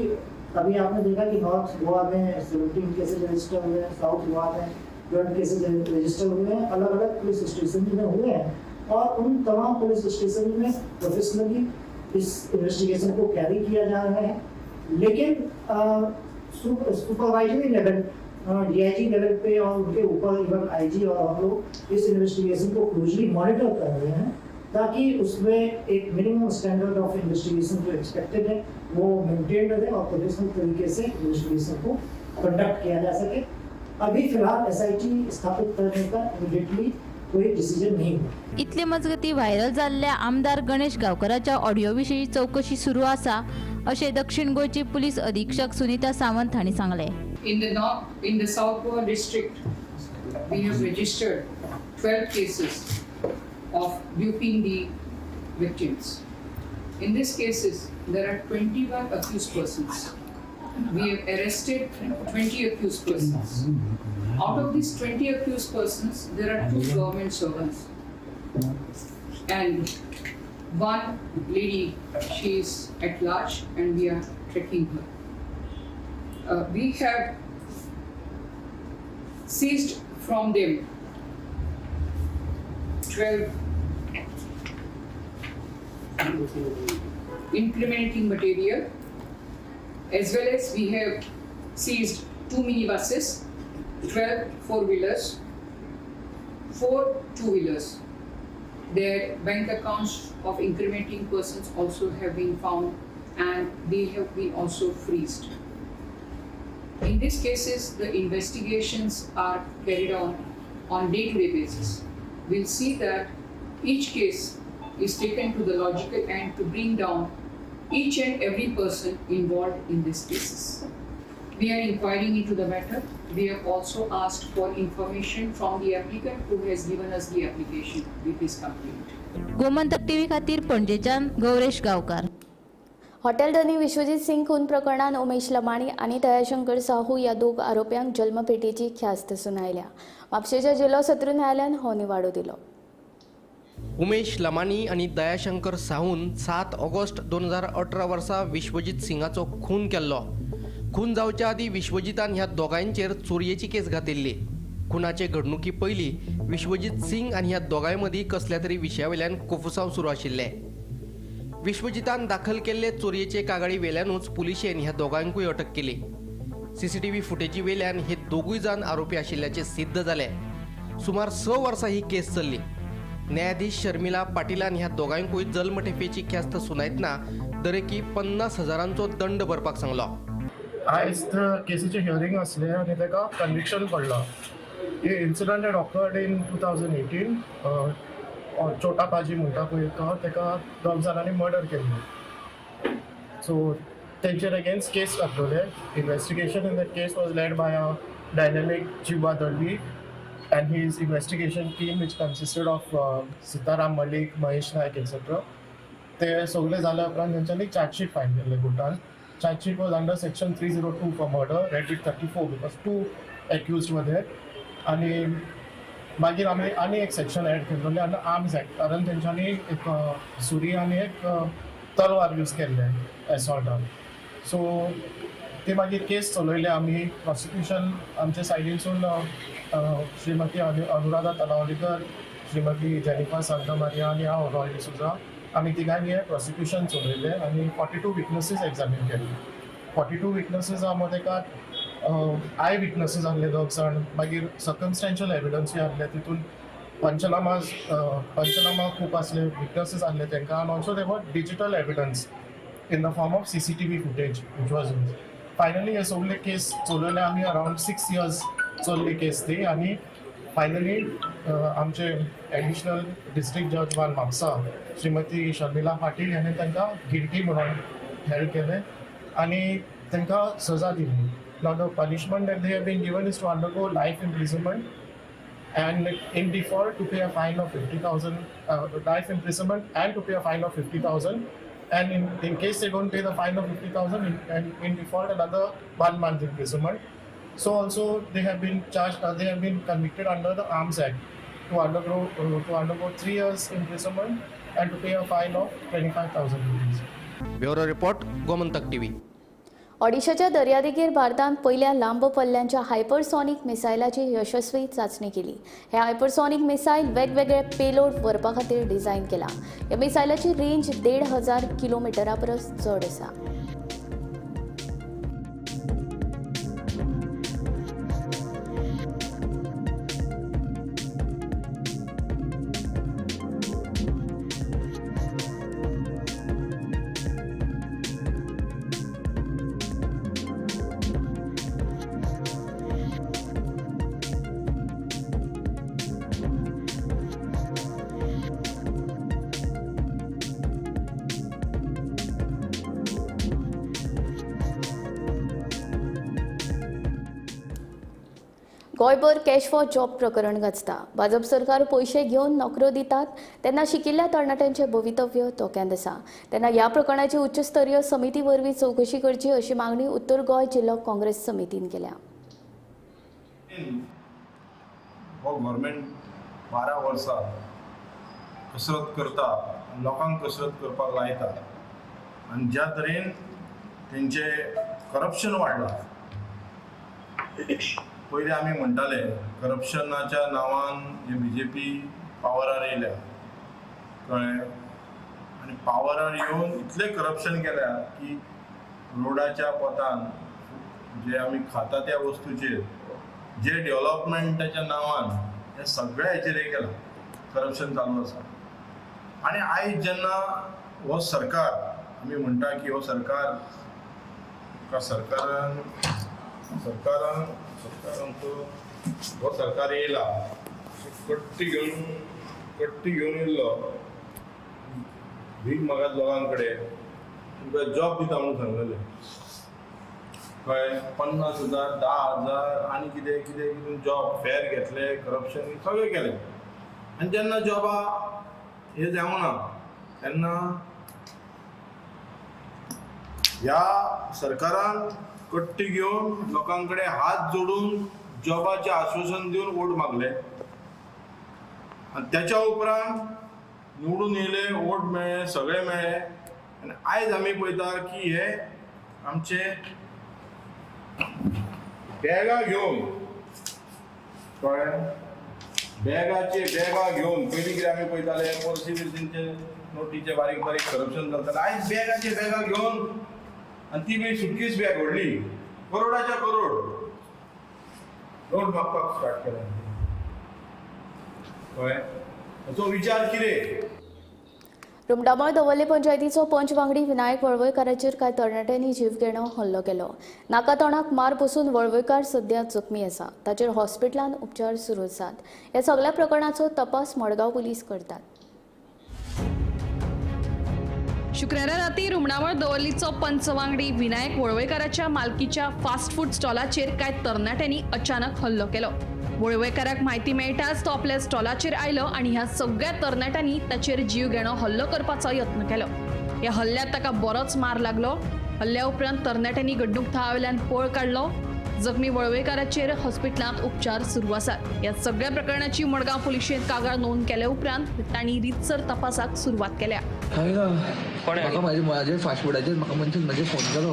अभी आपने देखा कि नॉर्थ गोवा में 17 केसेज रजिस्टर हुए हैं, साउथ गोवा में 12 केसेज रजिस्टर हुए हैं, अलग अलग पुलिस स्टेशन में हुए हैं और उन तमाम पुलिस स्टेशन में प्रोफेशनली इस इन्वेस्टिगेशन को कैरी किया जा रहा है. लेकिन सुपरवाइजरी लेवल, DIG level पे और उनके ऊपर इवन IG और हम लोग इस इन्वेस्टिगेशन को क्लोजली मॉनिटर कर रहे हैं ताकि उसमें एक मिनिमम स्टैंडर्ड ऑफ इन्वेस्टिगेशन जो एक्सपेक्टेड है वो मेंटेन रहे और प्रोफेशनल तरीके से इन्वेस्टिगेशन को कंडक्ट किया जा सके. अभी फिलहाल SIT स्थापित करने का इमीडिएटली कोई डिसीजन नहीं हुआ. इतले मजगती व्हायरल जाल्ल्या आमदार गणेश गावकराच्या ऑडियो विशीं चौकशी सुरू आसा अशें दक्षिण गोंयची पुलीस अधीक्षक सुनीता सावंत हांणी सांगलें. In the South Goa district, we have registered 12 cases of duping the victims. In these cases, there are 21 accused persons. We have arrested 20 accused persons. Out of these 20 accused persons, there are 2 government servants and 1 lady, she is at large and we are tracking her. We have seized from them 12 incriminating material, as well as we have seized 2 minibuses, 12 four-wheelers, 4 two-wheelers. Their bank accounts of incriminating persons also have been found and they have been also freezed. In these cases, the investigations are carried on day-to-day basis. We'll see that each case is taken to the logical end to bring down each and every person involved in these cases. We are inquiring into the matter. We have also asked for information from the applicant who has given us the application with his complaint. Gomantak TV खातीर पणजेच्यान गौरेश गांवकार. हॉटेल धनी विश्वजीत सिंग खून प्रकरणात उमेश लमाणी आनी दयाशंकर साहू ह्या दोग आरोप्यांक जल्मपेटीची ख्यास्त सुनायल्या. म्हापशेच्या जिल्लो सत्र न्यायालयान हो निवाडो दिलो. उमेश लमाणी आनी दयाशंकर साहून 7 ऑगस्ट 2018 वर्सा विश्वजीत सिंगाचो खून केल्लो. खून जावच्या आदीं विश्वजीतान ह्या दोगांयचेर चोरयेची केस घातिल्ली. खुनाचे घडणुकी पयलीं विश्वजीत सिंग आनी ह्या दोगांय मदीं कसल्या तरी विशया वयल्यान कोफुसांव सुरू आशिल्लें. विश्वजीतान दाखल केल्ले चोरयेचे कागाळी वेल्यानूच पुलिशेन ह्या दोगांकूय अटक केली. सीसीटीव्ही फुटेजी वेल्यान हे दोगूय जाण आरोपी आशिल्ल्याचें सिद्ध जालें. सुमार 6 वर्सां ही केस चल्ली. न्यायाधीश शर्मिला पाटिलान ह्या दोगांकूय जल्मठेपेची ख्यास्त सुनायतना दरेकी 50,000 दंड भरपाक सांगलो. आयज केसीचें हियरींग आसलें आनी ताका कन्विक्शन पडलां. हे इन्सिडंट had occurred in 2018. छोटा पाजी म्हणटा पळय तो, ताका दोग जाणांनी मर्डर केल्लो. सो तेंचेर अगेन्स्ट केस घातलेले. Investigation in that case was led by a dynamic Jiva Dalvi and his investigation team, which consisted of Sitaram Malik, Mahesh Naik, etcetera. ते सगळे जाल्या उपरांत तेंच्यांनी चार्जशीट फायल केल्ले कोर्टान. Chargesheet was under section 302 for murder, read with 34 because 2 accused were there. आनी मागीर आमी आनी एक सेक्शन एड केल्ले अंडर आर्म्स एक्ट, कारण तेंच्यांनी एक सुरी आनी एक तलवार यूज केल्ले एसॉल्टान. सो ते मागीर केस चलयले आमी. प्रोसिक्युशन आमच्या सायडीनसून श्रीमती अनुराधा तलावलीकर, श्रीमती जेनिफा सांतामारिया आनी हांव रॉय डिसोजा, आमी तिगांनी हें प्रोसिक्युशन चलयलें आनी 42 विटनसीस एग्जामीन केले. 42 विटनसीस मदें एका I witnesses आहले दोग जाण, मागीर सर्कमस्टेन्शियल एविडन्सूय आहले, तितून पंचनामा खूब आसले, विटनसीस आहले तांकां, आनी also there were digital evidence in the form of CCTV footage which was use. Finally हे सगळे केस चलयले आमी. अरावंड 6 इयर्स चल्ली केस ती आनी फायनली आमचे एडिशनल डिस्ट्रिक्ट जज 1 म्हापसा श्रीमती शर्मिला पाटील हाणें तांकां गिल्टी म्हणून हेल्ड केलें आनी तांकां सजा दिली. Now the punishment that they have been given is to undergo life imprisonment and in default to pay a fine of 50,000, life imprisonment and to pay a fine of 50,000, and in case they don't pay the fine of 50,000 and in default another 1 month imprisonment. So also they have been charged, they have been convicted under the Arms Act to undergo 3 years imprisonment and to pay a fine of 25,000 rupees. Bureau report, Gomantak TV. ओडिशाच्या दर्यादेगेर भारतान पयल्या लांब पल्ल्यांच्या हायपरसॉनिक मिसायलाची यशस्वी चांचणी केली. हे हायपरसॉनिक मिसायल वेगवेगळे पेलोड व्हरपा खातीर डिझायन केला. ह्या मिसायलाची रेंज 1,500 किलोमिटरा परस चड आसा. गोंयभर कॅश फॉर जॉब प्रकरण गाजता. भाजप सरकार पयशे घेवन नोकऱ्यो दितात तेन्ना शिकिल्ल्या तरणाट्यांचें भवितव्य धोक्यांत आसा. तेन्ना ह्या प्रकरणाची उच्चस्तरीय समिती वरवीं चवकशी करची अशी मागणी उत्तर गोंय जिल्लो काँग्रेस समितीन केल्या. हो गव्हर्मेंट 12 वर्सां कसरत करता, लोकांक कसरत करपाक लायता आनी ज्या तरेन तेंचें करप्शन वाडलां. पयलीं आमी म्हणटाले करप्शनाच्या नांवान हे बीजेपी पावरार येयल्या, कळ्ळें, आनी पावरार येवन इतलें करप्शन केल्या की रोडाच्या पोतान जे आमी खाता त्या वस्तूचेर जे डेव्हलपमेंटाच्या नांवान हे सगळ्या हेचेर हें केलां, करप्शन चालू आसा. आनी आयज जेन्ना हो सरकार आमी म्हणटा की हो सरकार सरकारान सरकारान सरकार आमचो हो सरकार येयला कट्टी घेवन येयल्लो भीक मागात लोकां कडेन तुमकां जॉब दिता म्हणून सांगलेले कळ्ळें 50,000 10,000 आनी कितें कितें कितें जॉब फेर घेतले करप्शन सगळें केलें आनी जेन्ना जॉबा हे जावना तेन्ना ह्या सरकारान कट्टी घेवन लोकां कडेन हात जोडून जॉबाचें आश्वासन दिवन वोट मागले आनी त्याच्या उपरांत निवडून येयले वोट मेळ्ळे सगळे मेळ्ळे आनी आयज आमी पळयता की हे आमचे बॅगां घेवन कळ्ळें बॅगाचे बॅगां घेवन पयलीं कितें आमी पळयताले पर्सी बिर्सींचे नोटीचे बारीक बारीक करप्शन चलतालें आयज बॅगाचे बॅगां घेवन आनी ती बी सुटकेस बॅग व्हडली करोडाच्या करोड नोट मागपाक स्टार्ट केलें कळ्ळें हाचो विचार कितें. रुमडामळ दवर्ले पंचायतीचो पंच वांगडी विनायक वळवयकाराचेर कांय तरणाट्यांनी जीवघेणो हल्लो केलो. नाका तोंडाक मार बसून वळवयकार सध्या जखमी आसा. ताचेर हॉस्पिटलांत उपचार सुरू आसात. ह्या सगळ्या प्रकरणाचो तपास मडगांव पुलीस करतात. शुक्रारा राती रुमडामळ दवर्लीचो पंच वांगडी विनायक वळवयकाराच्या मालकीच्या फास्ट फूड स्टॉलाचेर कांय तरणाट्यांनी अचानक हल्लो केलो. वळवयकाराक म्हायती मेळटाच तो आपल्या स्टॉलाचेर आयलो आनी ह्या सगळ्या तरणाट्यांनी ताचेर जीवघेणो हल्लो करपाचो यत्न केलो. ह्या हल्ल्यात ताका बरोच मार लागलो. हल्ल्या उपरांत तरणाट्यांनी घडणूक थळावेल्यान पळ काडलो. जखमी वळवयकाराचेर हॉस्पिटलांत उपचार सुरू आसात. ह्या सगळ्या प्रकरणाची मडगांव पुलिशेंत कागाळ नोंद केल्या उपरांत तांणी रितसर तपासाक सुरवात केल्या. म्हाका म्हाजे फास्ट फुडाचेर म्हाका मनशान म्हाजे फोन केलो.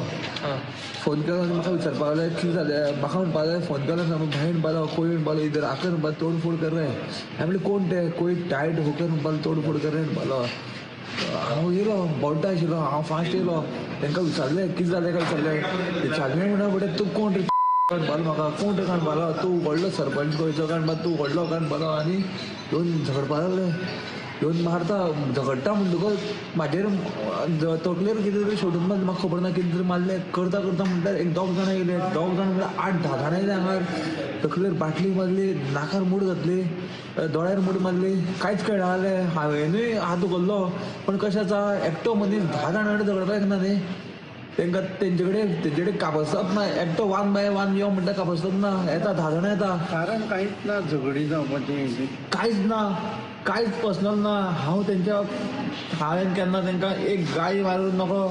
फोन केलो आनी म्हाका विचारपाक लागले कितें जालें. म्हाका म्हणपाक लागले फोन केलो भाई म्हणपाक कोई म्हणपाक इधर आकर म्हणपाक तोडफोड कर रहे. हांवें म्हणलें कोण ते कोई टायट होकर म्हणपाक तोडफोड कर रहे म्हणपालो. हांव येयलो बोड्डा आशिल्लो हांव फास्ट येयलो. तांकां विचारलें कितें जालें काय विचारलें. विचारलें म्हणटा बटे तूं कोण रे म्हणपालो म्हाका कोण रे म्हणपालो तूं व्हडलो सरपंच गोंयचो काय म्हणपाक तूं व्हडलो काय म्हणपालो. आनी येवन झगडपाक लागले. येवन मारता झगडटा म्हणटकच म्हाजेर तकलेर कितें तरी सोडून मारलें. म्हाका खबर ना कितें तरी मारलें. करता करता म्हणल्यार एक दोग जाणां येयले. दोग जाणां म्हणल्यार 8-10 जाणां येयले हांगार. तकलेर बाटली मारली, नाकार मूड घातली, दोळ्यार मूड मारली. कांयच कळना जालें. हांवेनूय हात उखल्लो पण कशें आसा एकटो मनीस 10 जाणां कडेन झगडपाक येना न्ही. तांकां तेंचे कडेन कापसत ना. एकटो 1 by 1 यो म्हणटा कापसत ना. येता 10 जाणां येता. कारण कांयच ना झगडी जावपाचें कांयच ना. कांयच पर्सनल ना. हांव तेंच्या हांवें केन्ना तांकां एक गाय मारून नको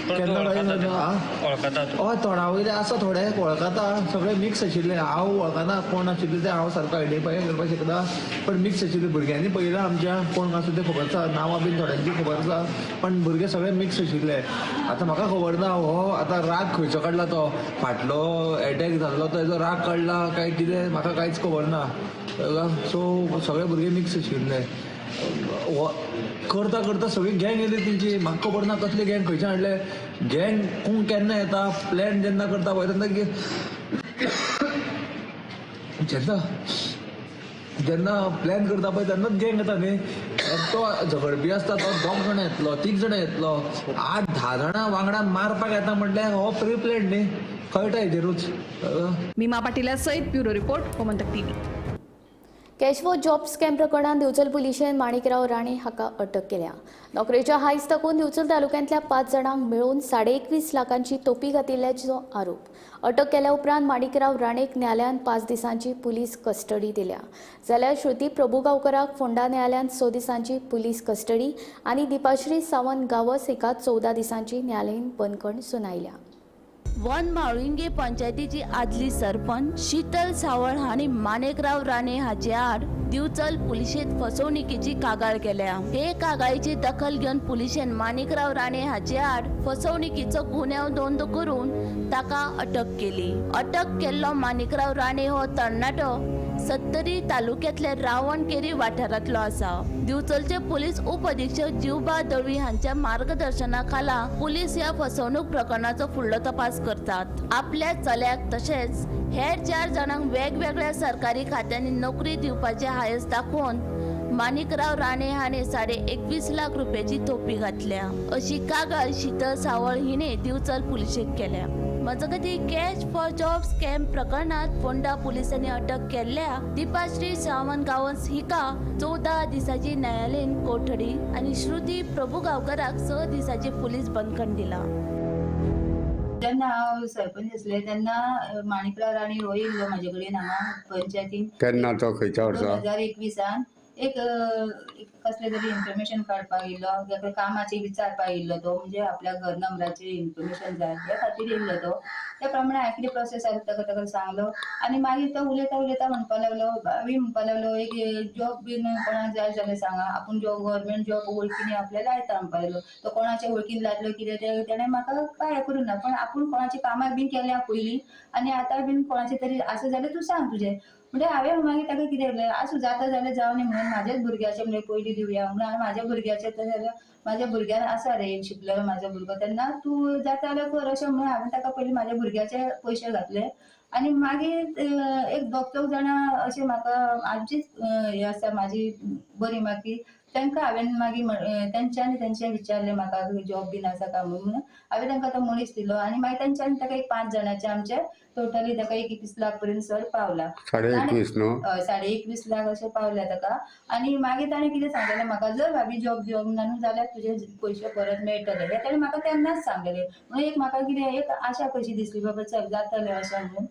केन्ना हय तोंडा वयले आसा थोडे वळखता. सगळे मिक्स आशिल्ले. हांव वळखना कोण आशिल्ले ते हांव सारको आयडेंटिफाय करपाक शकना पण मिक्स आशिल्ले. भुरग्यांनी पळयलां आमच्या कोण आसा तें खबर आसा. नांवां बीन थोड्यांची खबर आसा पण भुरगे सगळे मिक्स आशिल्ले. आतां म्हाका खबर ना हो आतां राग खंयचो काडला तो फाटलो एटॅक जाल्लो तो हेजो राग काडला काय कितें म्हाका कांयच खबर ना. सो सगळे भुरगे मिक्स आशिल्ले. करता करता सगळी गँग येयली तेंची. म्हाका खबर ना कसली गँग खंयच्यान हाडले. गँग कोण केन्ना येता प्लॅन जेन्ना करता पळय तेन्ना जेन्ना जेन्ना प्लॅन करता पळय तेन्नाच गँग येता न्ही. तो झगडपी आसता तो 2 जाणां येतलो 3 जाणां येतलो 8-10 जाणां वांगडा मारपाक येता म्हटल्यार हो प्री प्लॅन न्ही. कळटा हेजेरूच. मीमा पाटीला सयत bureau report, Gomantak TV. Cash for job scam प्रकरणात दिवचल पुलिशेन माणिकराव राणे हाका अटक केल्या. नोकरेच्या हायस दाखोवन दिवचल तालुक्यांतल्या 5 जाणांक मेळून 21.5 लाखांची तोपी घातिल्ल्याचो आरोप. अटक केल्या उपरांत माणिकराव राणेक न्यायालयान 5 दिसांची पुलीस कस्टडी दिल्या. जाल्यार श्रुती प्रभुगांवकराक फोंडा न्यायालयान 6 दिसांची पुलीस कस्टडी आनी दीपाश्री सावंत गांवस हिका 14 दिसांची न्यायालयीन बंदखण सुनायल्या. वन म्हाळुंगे पंचायतीची आदली सरपंच शीतल सावळ हांणी माणिकराव राणे हाचे आड दिवचल पुलिशेंत फसवणुकीची कागाळ केल्या. हे कागाळीची दखल घेवन पुलिशेन माणिकराव राणे हाचे आड फसवणुकीचो गुन्यांव नोंद करून ताका अटक केली. अटक केल्लो माणिकराव राणे हो तरणाटो सत्तरी तालुक्यातल्या रावणकेरी वाठारांतलो आसा. दिवचलचे पुलीस उपअधीक्षक जीवबा दळवी हांच्या मार्गदर्शना खाला पुलीस ह्या फसवणूक प्रकरणाचो फुडलो तपास करतात. आपल्या चल्याक तशेंच हेर 4 जाणांक वेगवेगळ्या सरकारी खात्यांनी नोकरी दिवपाचे हायस दाखोवन माणिकराव राणे हाणे 21.5 लाख रुपयाची तोपी घातल्या अशी कागाळ शीतल सावळ हिणे दिवचल पुलिशेक केल्या. मजगती कॅश फॉर जॉब स्कॅम प्रकरणात फोंडा पोलिसांनी अटक केल्ल्या दीपाश्री सावंत गांवस हिका 14 दिसाची न्यायालयीन कोठडी आनी श्रुती प्रभुगांवकराक 6 दिसाची पुलीस बंदखण दिला. जेन्ना हांव सरपंच आसले तेन्ना माणिकराव राणे हो येयल्लो म्हाजे कडेन हांगा पंचायतीन. केन्ना तो खंयच्या वर्सा? 2021 एक कसले तरी इन्फॉर्मेशन काडपाक येयल्लो, कामाचे विचारपाक येयल्लो तो, म्हणजे आपल्या घर नंबराचे इन्फॉर्मेशन जाय ह्या खातीर येयल्लो तो. त्या प्रमाणे हांवें कितें प्रोसेस आसा ताका ताका सांगलो आनी मागीर तो उलयता उलयता म्हणपाक लागलो, भाभी म्हणपाक लागलो एक जॉब बीन कोणाक जाय जाल्यार सांगा, आपूण जॉब गव्हर्मेंट जॉब वळखीन आपल्या लायता म्हणपाक लागलो. तो कोणाच्या वळखीन लायतलो कितें तें तेणें म्हाका कांय करूं ना, पण आपूण कोणाच्या कामाक बीन केल्या पयलीं आनी आतां बीन कोणाचें तरी आसा जाल्यार तूं सांग तुजें. म्हणजे हांवें मागीर ताका कितें केलें, आसूं जाता जाल्यार जावं न्ही म्हणून म्हाज्याच भुरग्याचें म्हणजे पयलीं दिवया म्हणून हांवें म्हाज्या भुरग्याचें तशें जाल्यार म्हाज्या भुरग्यान आसा रे शिकलेलो म्हाजो भुरगो, तेन्ना तूं जाता जाल्यार कर अशें म्हणून हांवें ताका पयलीं म्हाज्या भुरग्याचे पयशे घातले. आनी मागीर एक दोग चौग जाणां अशें म्हाका आमचीच हें आसा म्हाजी बरी मागीर तांकां हांवें मागीर तेंच्यांनी तेंचे विचारलें म्हाका जॉब बीन आसा काय म्हणून, हांवें तांकां तो मनीस दिलो आनी मागीर तेंच्यांनी ताका एक 5 जाणांचे आमचे टोटली ताका 21 लाख पर्यंत सर पावला. 21.5 न्हू? 21.5 लाख अशें पावल्या ताका. आनी मागीर ताणें कितें सांगलेलें म्हाका, जर भाभी जॉब दिवंक ना न्हू जाल्यार तुजे पयशे परत मेळटले, हें ताणें म्हाका तेन्नाच सांगलेलें. म्हणून एक म्हाका कितें एक आशा कशी दिसली बाबा चल जातलें अशें म्हणून,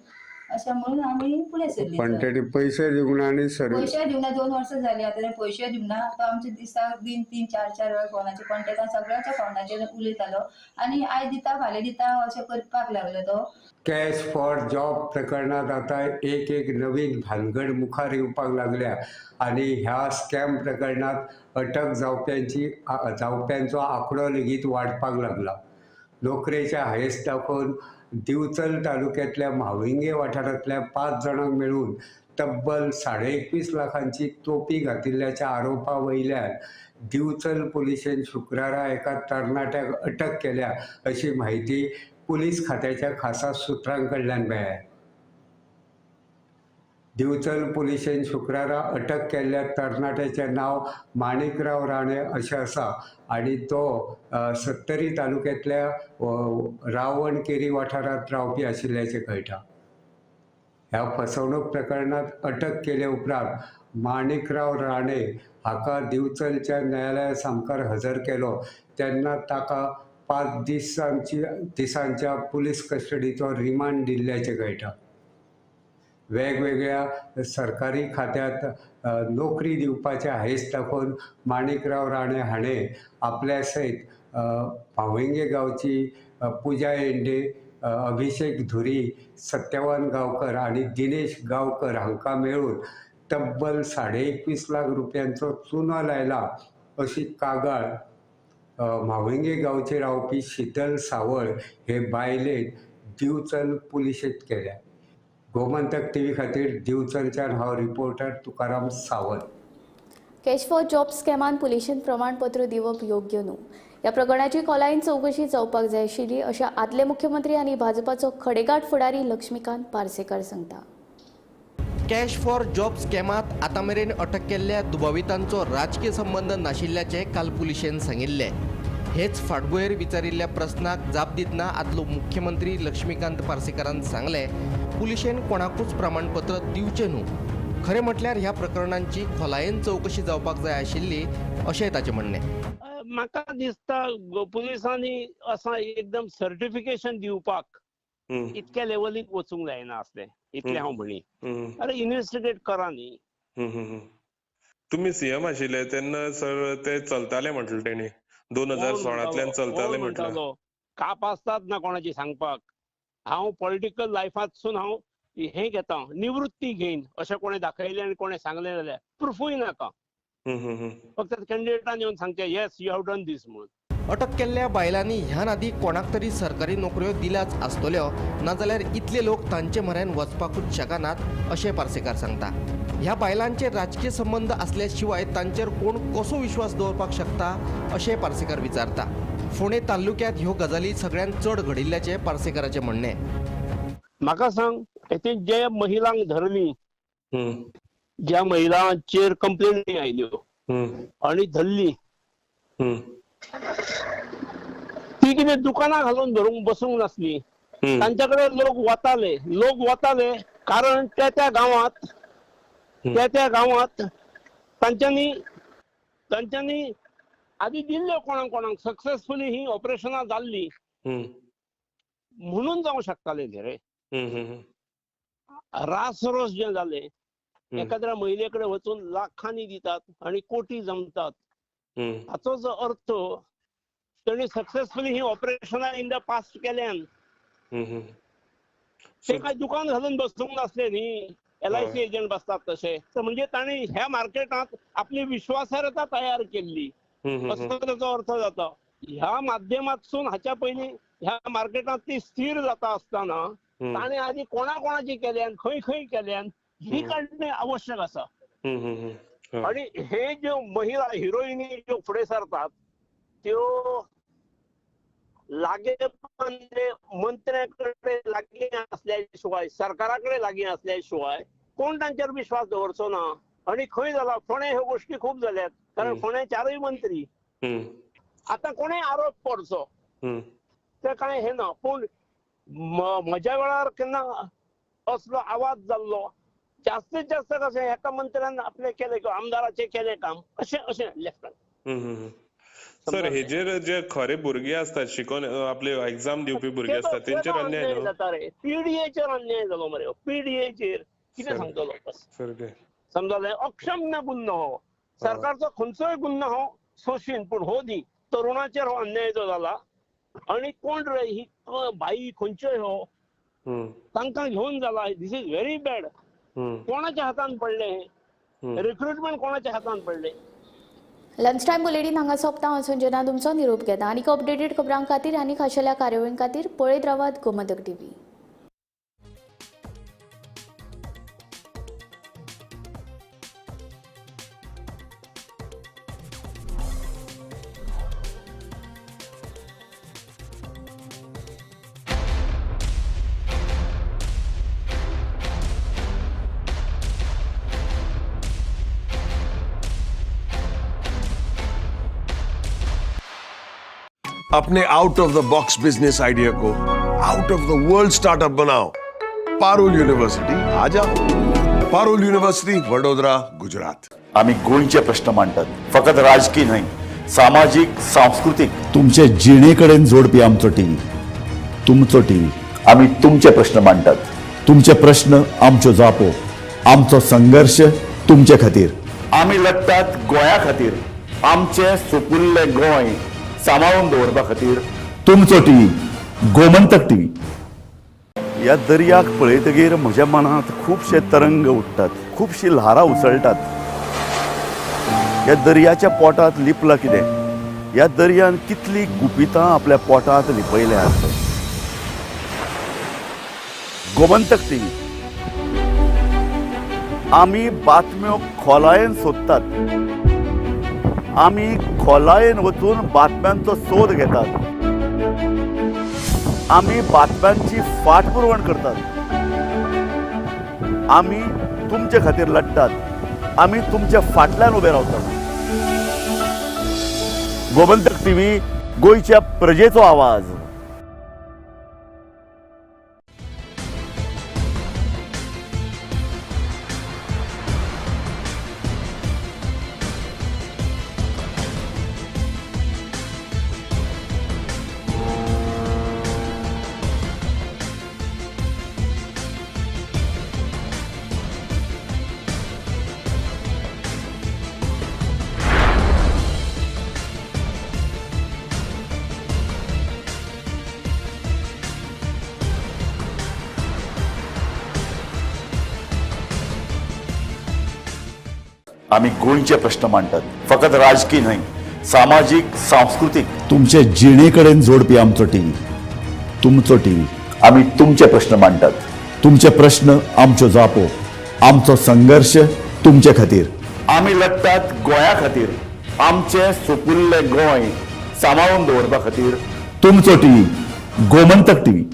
अशें म्हणून आमी फुडें सरली. पण तेणी पयशे दिवंक ना आनी पयशे दिवंक ना, 2 वर्सां जालीं आतां ताणें पयशे दिवंक ना. तो आमचे दिसाक दिन 3 4 4 वेळा फोनाचेर कॉन्टेक्ट सगळ्यांच्या फोनाचेर उलयतालो आनी आयज दिता फाल्यां दिता अशें करपाक लागलो तो. कॅश फॉर जॉब प्रकरणात आतां एक एक नवीन भानगड मुखार येवपाक लागल्या आनी ह्या स्कॅम प्रकरणात अटक जावप्यांचो आंकडो लेगीत वाडपाक लागला. नोकरेचे हायेस दाखोवन दिवचल तालुक्यांतल्या म्हाविंगे वाठारांतल्या 5 जाणांक मेळून तब्बल 21.5 लाखांची तोपी घातिल्ल्याच्या आरोपा वयल्यान दिवचल पुलिशेन शुक्रारा एका तरणाट्याक अटक केल्या अशी म्हायती पुलीस खात्याच्या खासा सुत्रां कडल्यान मेळ्ळ्या. दिवचल पुलिशेन शुक्रारा अटक केल्ल्या तरणाट्याचें नांव माणिकराव राणे अशें आसा आनी तो सत्तरी तालुक्यांतल्या रावणकेरी वाठारांत रावपी आशिल्ल्याचें कळटा. ह्या फसवणूक प्रकरणांत अटक केले उपरांत माणिकराव राणे हाका दिवचलच्या न्यायालया सामकार हजर केलो तेन्ना ताका 5 दिसांच्या पुलीस कस्टडीचो रिमांड दिल्ल्याचें कळटा. वेगवेगळ्या सरकारी खात्यांत नोकरी दिवपाचे हायेस दाखोवन माणिकराव राणे हाणें आपल्या सयत भाविंगे गांवची पुजा येंडे, अभिषेक धुरी, सत्यवान गांवकर आनी दिनेश गांवकर हांकां मेळून तब्बल 21.5 लाख रुपयांचो चुनो लायला अशी कागाळ म्हाविंगे गांवचे रावपी शीतल सावळ हे बायलेन दिवचल पुलिशेंत केल्या. गोमंतक टीव्ही खातीर दिवचलच्यान हांव reporter Tukaram Sawant. Cash for job स्कॅमान पुलिशेन प्रमाणपत्र दिवप योग्य न्हू. ह्या प्रकरणाची खोलायेन चवकशी जावपाक जाय आशिल्ली अशें आदले मुख्यमंत्री आनी भाजपाचो खडेगांठ फुडारी लक्ष्मीकांत पार्सेकर सांगता. कॅश फॉर जॉब स्कॅमात आतां मेरेन अटक केल्ल्या दुबावितांचो राजकीय संबंद नाशिल्ल्याचें काल पुलिशेन सांगिल्लें. हेच फाटभुंयेर विचारिल्ल्या प्रस्नाक जाप दितना आदलो मुख्यमंत्री लक्ष्मीकांत पार्सेकारान सांगलें, पुलिशेन कोणाकूच प्रमाणपत्र दिवचें न्हू. खरें म्हटल्यार ह्या प्रकरणांची खोलायेन चवकशी जावपाक जाय आशिल्ली अशेंय ताचें म्हणणें. म्हाका दिसता पुलिसांनी असां एकदम सर्टिफिकेशन दिवपाक इतक्या लेवलीक वचूंक जायना आसलें, इतलें हांव म्हणी. अरे इन्व्हेस्टिगेट करा न्ही. तुमी सीएम आशिल्ले तेन्ना सर ते चलताले म्हटलें तेणी 2016 चलताले म्हटलें. काप आसतात ना कोणाची सांगपाक. हांव पॉलिटिकल लायफांतसून हांव हें घेता, निवृत्ती घेन अशें कोणें दाखयलें आनी कोणें सांगलें जाल्यार प्रुफूय नाका, फक्त कॅन्डिडेटान येवन सांगचें yes you have done this म्हणून. अटक केल्ल्या बायलांनी ह्यान आदीं कोणाक तरी सरकारी नोकऱ्यो दिल्याच आसतल्यो, नाजाल्यार इतले लोक तांचे म्हऱ्यान वचपाकूच शकनात अशें पार्सेकार सांगता. ह्या बायलांचे राजकीय संबंद आसल्या शिवाय तांचेर कोण कसो विश्वास दवरपाक शकता अशें पार्सेकार विचारता. फोंडें तालुक्यांत ह्यो गजाली सगळ्यांत चड घडिल्ल्याचें पार्सेकाराचें म्हणणें. म्हाका सांग, ते जे महिलांक धरली, ज्या महिलांचेर कंप्लेनी आयल्यो आणि धरली. ती कितें दुकानां घालून धरूंक बसूंक नासली. तांच्या कडेन लोक वताले, लोक वताले कारण त्या त्या गांवांत, त्या त्या गांवांत तांच्यांनी तांच्यांनी आदी दिल्ल्यो कोणाक कोणाक सक्सेसफुली ही ऑपरेशनां जाल्ली म्हणून जावंक शकताले न्ही रे. रासरोस जे जाले, एखाद्या महिले कडेन वचून लाखांनी दितात आणि कोटी जमतात, हाचो जो अर्थ तेणी सक्सेसफुली ही ऑपरेशनां इन the past केल्यान. ते काय दुकान घालून बसूंक नासले न्ही, LIC agent बसतात तशे. म्हणजे ताणी ह्या मार्केटांत आपली विश्वासार्हता तयार केल्ली असो ताचो अर्थ जाता. ह्या माध्यमांतसून हाच्या पयलीं ह्या मार्केटांत ती स्थिर जाता आसतना ताणें आदी कोणा कोणाची केल्यान, खंय खंय केल्यान ही काडणे आवश्यक आसा. आणि हे ज्यो महिला हिरोईनी ज्यो फुडें सरतात त्यो लागे मंत्र्या कडेन लागीं आसल्या शिवाय, सरकारा कडेन लागीं आसल्या शिवाय कोण तांचेर विश्वास दवरचो ना. आणि खंय जाला, फोंडें ह्यो गोश्टी खूब जाल्यात, कारण फोंडें चारूय मंत्री. आतां कोणें आरोप करचो ते कांय हें ना, पूण म्हज्या वेळार केन्ना असलो आवाज जाल्लो. जास्तीत जास्त कशें एका मंत्र्यान आपलें केलें किंवा आमदाराचें केलें काम अशें अशें लेफ्टान. सर, हेजेर जे खरे भुरगे आसतात शिकोन आपले एग्जाम दिवपी भुरगे आसतात तेंचेर अन्याय जाता रे. पीडीएचेर अन्याय जालो मरे, पीडीएचेर कितें सांगतलो समजलें. अक्षम्य गुन्हो हो, सरकारचो खंयचोय गुन्हो हो सोशीन, पूण हो न्ही, तरुणाचेर हो अन्याय जो जाला. आनी कोण रे ही बाई खंयच्योय हो तांकां घेवन जाला. This is very bad. कोणाच्या हातान पडलें हें रिक्रुटमेंट, कोणाच्या हातान पडलें. लंच टायम बुलेटीन हांगा सोंपता. हांव संजना तुमचो निरोप घेता. आनीक अपडेटेड खबरां खातीर आनी खाशेल्या कार्यावळीं खातीर पळयत रावात गोमंतक टीव्ही. अपने out of the box business idea को out of the world startup बनाओ. पारुल युनिव्हर्सिटी आ जाओ. पारुल युनिव्हर्सिटी, वडोदरा, गुजरात. आमी गोंयचे प्रश्न मांडटात, फकत राजकीय न्हय, सामाजीक, सांस्कृतीक. तुमचे जिणे कडेन जोडपी आमचो टीव्ही, तुमचो टीव्ही. आमी तुमचे प्रश्न मांडटात, तुमचे प्रश्न आमच्यो जापो, आमचो संघर्श तुमचे खातीर. आमी लढटात गोंया खातीर, आमचें सुपुल्लें गोंय सांबाळून दवरपा खातीर. तुमचो टीव्ही, गोमंतक टीव्ही. ह्या दर्याक पळयतगीर म्हज्या मनांत खुबशे तरंग उठ्ठात, खुबशी ल्हारां उसळटात. ह्या दर्याच्या पोटांत लिपलां कितें, ह्या दर्यान कितलीं गुपितां आपल्या पोटांत लिपयल्यांत. गोमंतक टीव्ही. आमी बातम्यो खोलायेन सोदतात, आमी खोलायेन वचून बातम्यांचो सोद घेतात, आमी बातम्यांची फाटपुरवण करतात, आमी तुमचे खातीर लढटात, आमी तुमच्या फाटल्यान उबे रावतात. गोमंतक टीव्ही, गोंयच्या प्रजेचो आवाज. आमी गोंयचे प्रश्न मांडटात, फकत राजकीय न्हय, सामाजीक, सांस्कृतीक. तुमचे जिणे कडेन जोडपी आमचो टीव्ही, तुमचो टीव्ही. आमी तुमचे प्रश्न मांडटात, तुमचे प्रश्न आमच्यो जापो, आमचो संघर्श तुमचे खातीर. आमी लढटात गोंया खातीर, आमचें सुपुल्लें गोंय सांबाळून दवरपा खातीर. तुमचो टीव्ही, गोमंतक टीव्ही.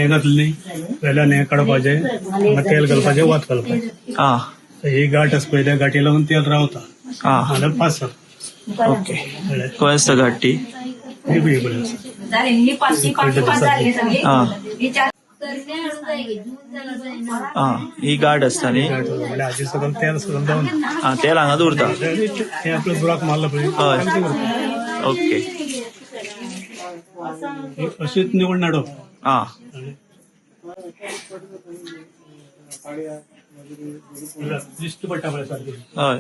हें घातलें न्ही, वेल्यान हें काडपाचें, हांगा तेल घालपाचें, वत घालपाचें. ही गांठ आसा पळय, त्या गांठी लागून तेल रावता. नाल्यार पास जाता. ओके, खंय आसता गांठ ती? ही पळय, ही पळय आसा. आं आं ही गांठ आसता न्ही? गांठ आसा. म्हणल्यार हाजे सकयल तेल सकयल देंवना. आं, तेल हांगाच उरता. हें आपलं बुराक मारला पळय. हय. ओके. हे अशीच निवड नाडप. आं. दिश्टी पडटा पळय सारकी. हय.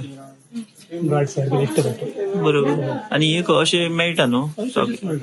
गांठ सारकी दिश्टी पडटा. बरोबर. आनी ही अशें मेळटा न्हू सगळें?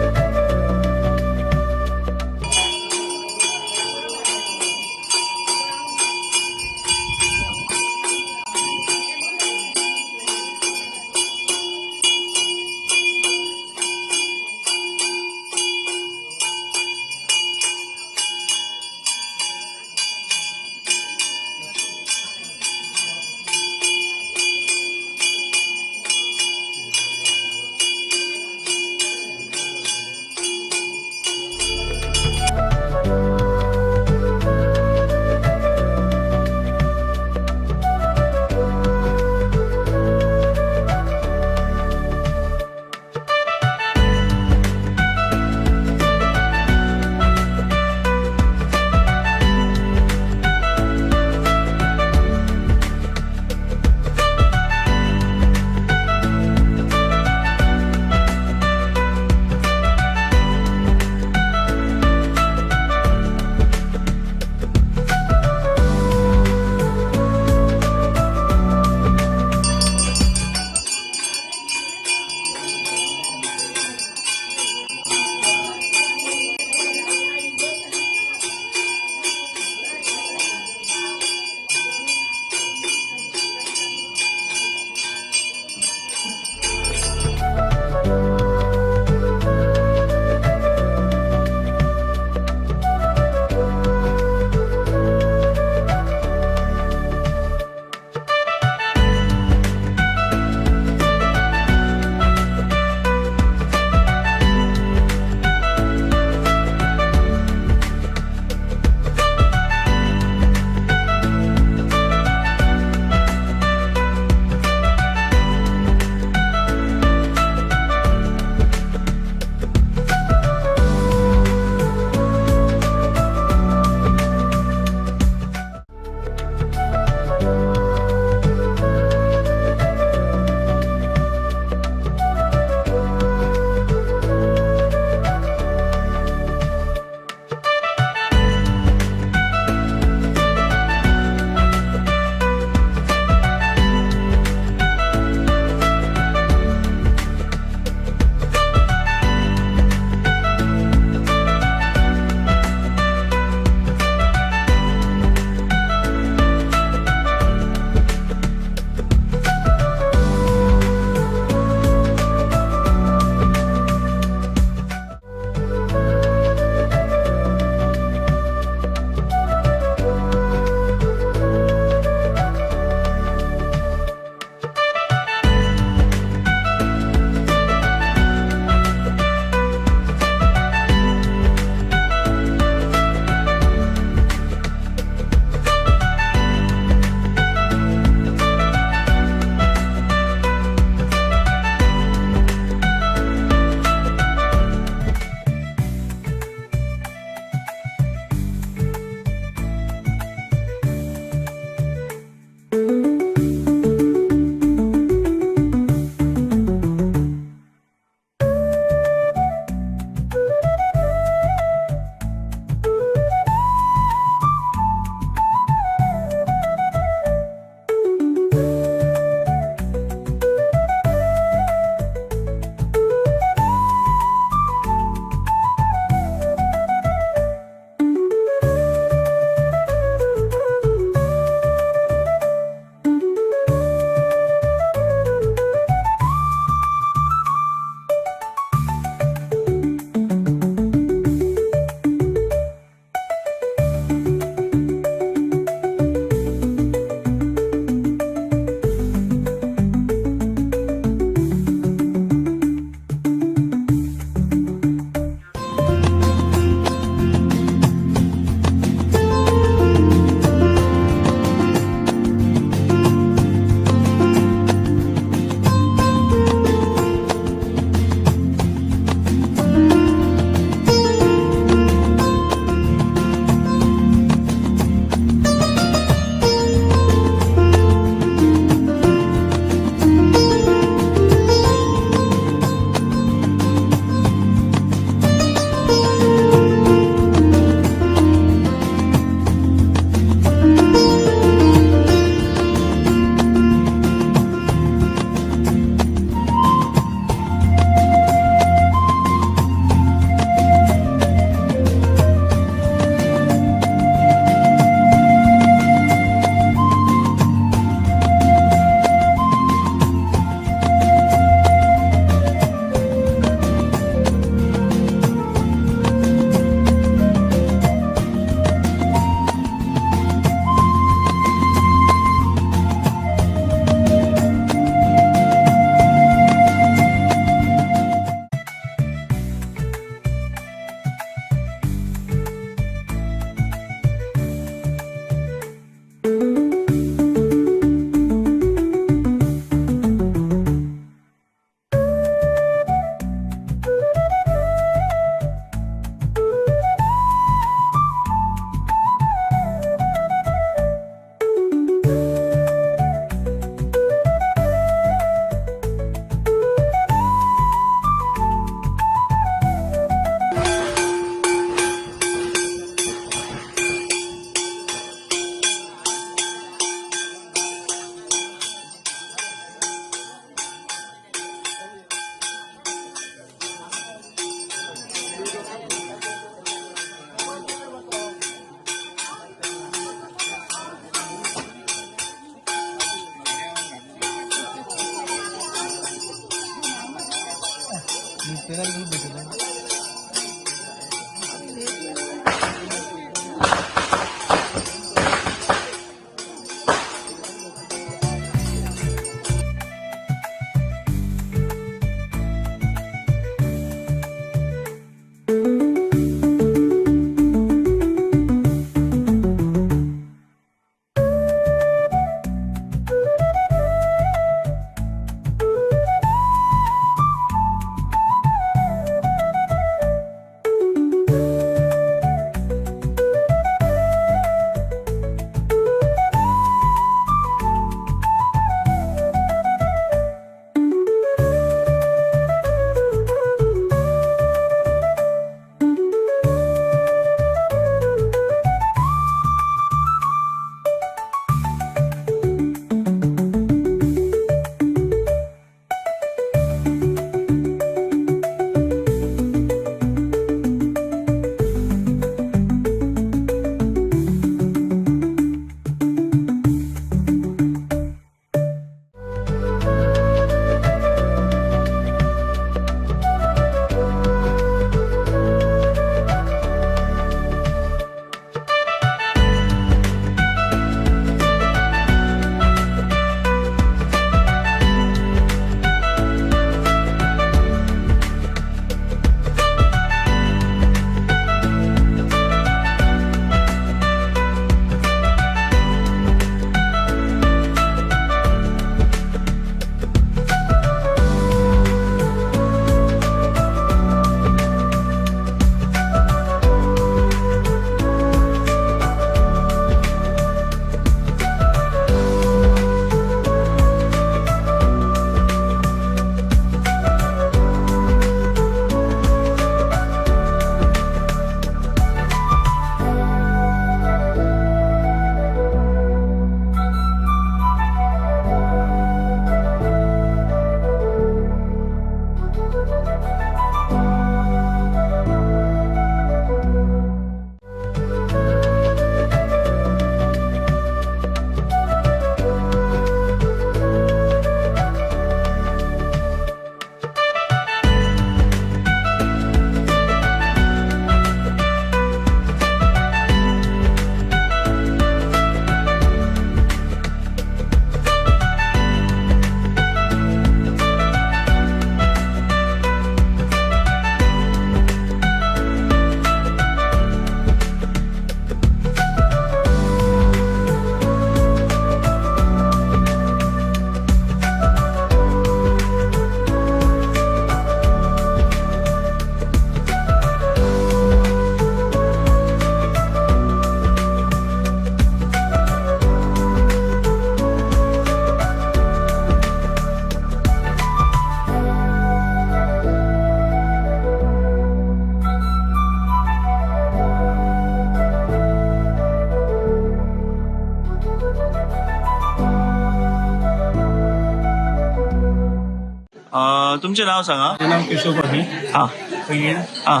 तुमचें नाव सांगा. माझे नाव केशव पाटील. हां. पैंगीण. हां.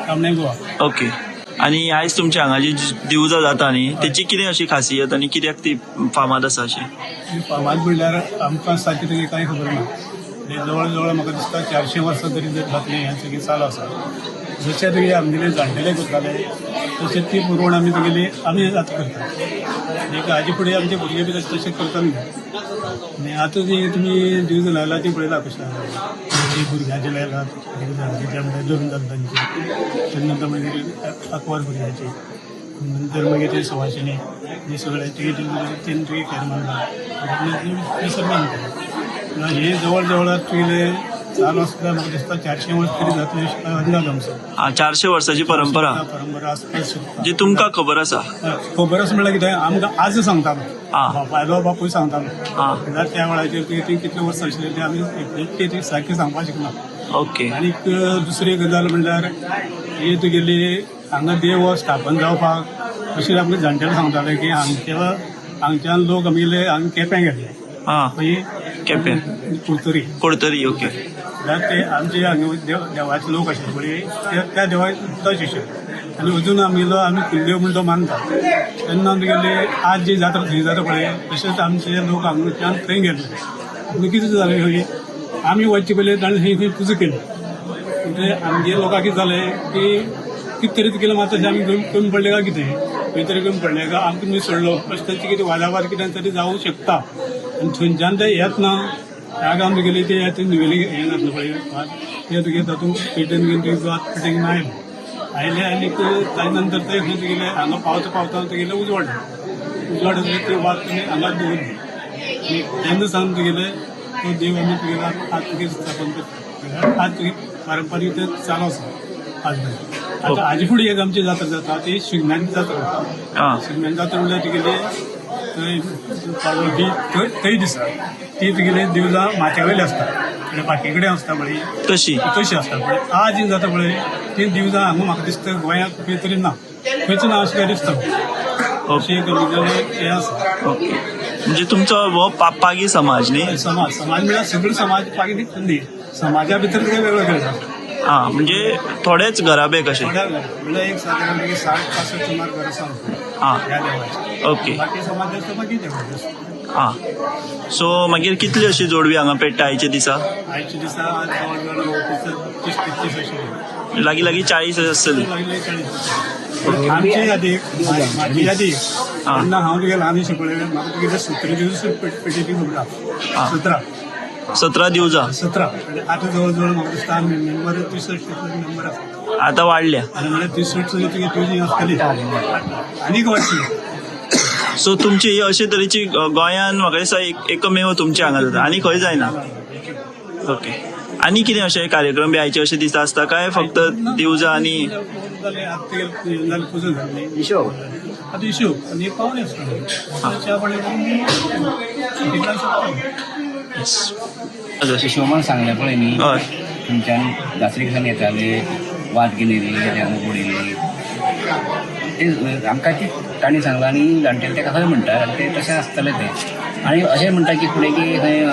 तामणे गोवा. ओके. आनी आयज तुमच्या हांगा जी दिवजां जाता न्ही तेची कितें अशी खासियत आनी कित्याक ती फामाद आसा अशी? फामाद म्हणल्यार आमकां सारकें तरी कांय खबर ना. जवळ जवळ म्हाका दिसता 400 वर्सां तरी जातली हें सगळें चालू आसा. जशें तुगे आमगेले जाणटेले करताले तशें ती पुरवण आमी तुगेली आमी आतां करता. एक हाजे फुडें आमचे भुरगे बी तशें करता न्ही. आनी आतां जी तुमी दिवजां लायला ती पळयला कशें आहा भुरग्यांचे लायला दिवजांचे म्हणल्यार लग्न जाता तांचे, तेजे नंतर मागीर आंकवार भुरग्यांचे, नंतर मागीर ते सवाशिणी हे सगळे तुगे तीन तुगे खेर मारला ते सगळें. हे जवळ जवळ तुगेले चालू आसल्यार म्हाका दिसता 400 वर्स तरी जातले अंदाज आमचो. 400 वर्साची परंपरा परंपरा आसपाक शकता जी तुमकां खबर आसा. खबर आसा म्हणल्यार कितें आमकां आज सांगतालो बापायलो बापूय सांगतालो म्हणल्यार त्या वेळाचेर ती कितले वर्सां आशिल्ले ते आमी एक्झॅक्टली सारकें सांगपाक शकना. ओके. आनीक दुसरी गजाल म्हणल्यार ही तुगेली हांगा देव स्थापन जावपाक अशें आमकां जाणटेले सांगताले की हांगच्या हांगच्यान लोक आमगेले हांगा केप्यां गेल्ले. मागीर केपें कुडतरी कुडतरी. ओके. ते आमचे हांगा देवाचे लोक आशिल्ले पळय त्या देवाक तश आशिल्ले आनी अजून आमगेलो आमी कुलदेव म्हूण तो मानता. तेन्ना आमगेले आज जी जात्रा थंय जाता पळय तशेंच आमचे लोक हांगाच्यान थंय गेल्ले. पूण कितें जालें खंय आमी वचचे पयलीं ताणें थंय खंय पुजा केली. म्हणजे आमगे लोकांक कितें जालें की कितें तरी केलें मात तशें आमी कमी पडलें काय कितें खंय तरी कमी पडलें काय आमकां तुमी सोडलो अशें तांचे कितें वादावाद कितें तरी जावूं शकता. आनी थंयच्यान ते येतना ह्या गांव तुगेली ते नुवेली हें जातलें पळय ते तुगे तातूंत पेटेन घेवन तुगे वात पेटेन आयले आयले आनीक ताजे नंतर ते खंय तुगेले हांगा पावता पावता तुगेले उजवाड उजवाड ते वात तुमी हांगा दवरली आनी तेन्ना सावन तुगेले तो देव आमी तुगेले आज तुगे स्थापन करता. आज तुगे पारंपारीक ते चालू आसा आज मेरेन. आतां हाजे फुडें एक आमची जात्रा जाता ती शिगम्याची जात्रा जाता. शिगम्याची जात्रा म्हणल्यार तुगेले थंय पावल थंय दिसता ती तुगेले दिवजां माथ्या वयली आसता म्हणजे बाकी कडेन आसता पळय तशी तशी आसता पळय. आज जी जाता पळय ती दिवजां हांगा म्हाका दिसता गोंयांत खंय तरी ना, खंयच ना अशें काय दिसता. अशें एक हें आसा. ओके, म्हणजे तुमचो हो पागी समाज न्ही? समाज समाज म्हळ्यार सगळो समाज पागी न्ही, समाजा भितर ते वेगळे वेगळे आसा. हा, म्हणजे थोडेच घराबे कशे म्हणल्यार एक सादारण 60-65 सुमार घर आसा. हा, ह्या देवाचे. ओके. बाकी समाज आसता बाकी देवाचे आसता. हा, सो मागीर कितली अशी जोडवी हांगा पेट्टा आयच्या दिसा? आयच्या दिसा जवळ जवळ 30-33 अशी लागीं लागीं 40 आसतली. लागीं 40. आमची यादी म्हाजी यादी तेन्ना हांव तुगे ल्हान आशिल्लें पळय म्हाका तुगेले 17 दिवस पेटेची खबर आसा. 17 दिवजां 17. आतां जवळ जवळ म्हाका दिसता मेंबर 63 मेंबर आसा आतां वाडल्या. आनी म्हणल्यार 63 तुगे दिवजी आसतली आनीक वाडटली. सो तुमची ही अशे तरेची गोंयान म्हाका दिसता एकमेव तुमच्या हांगा जाता आनी खंय जायना. ओके, आनी कितें अशे कार्यक्रम बी आयचे अशे दिसा आसता काय फक्त दिवजां आनी पुजा जाली हिशोब आतां हिशोब आनी पावणे आसता. हिशोबान सांगलें पळय न्ही थंयच्यान जात्रेक सान येताले वात घेयली हांगा उडयली ते आमकां ती तांणी सांगलां आनी जाणटेले तेका खंय म्हणटा आनी ते तशें आसतलें तें. आनी अशें म्हणटा की फुडें की खंय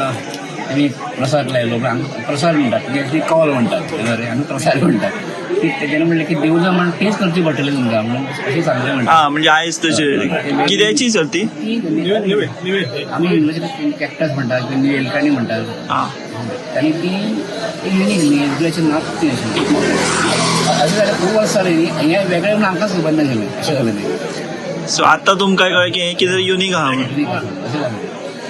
आमी प्रसाद लायलो प्रसाद म्हणटात तुगे कॉल म्हणटात बरें आमी प्रसाद म्हणटात ती तेजेन म्हणलें की देवजां म्हण तेच करची पडटलें तुमकां म्हणून अशें सांगलें म्हणटा. हा, म्हणजे आयज तशें कित्याची सर ती? आमी इंग्लिशीन कॅक्टस म्हणटात किंवा वेलकाणी म्हणटात आनी ती युनीक न्ही दुसऱ्याचें नाच ती अशें अशें जाल्यार खूब वर्सां जालीं न्ही हें वेगळें म्हणून आमकांच खबर नाशिल्लें अशें जालें तें. सो आतां तुमकां कळ्ळें की हें कितें युनीक आहा म्हणून. अशें जालें.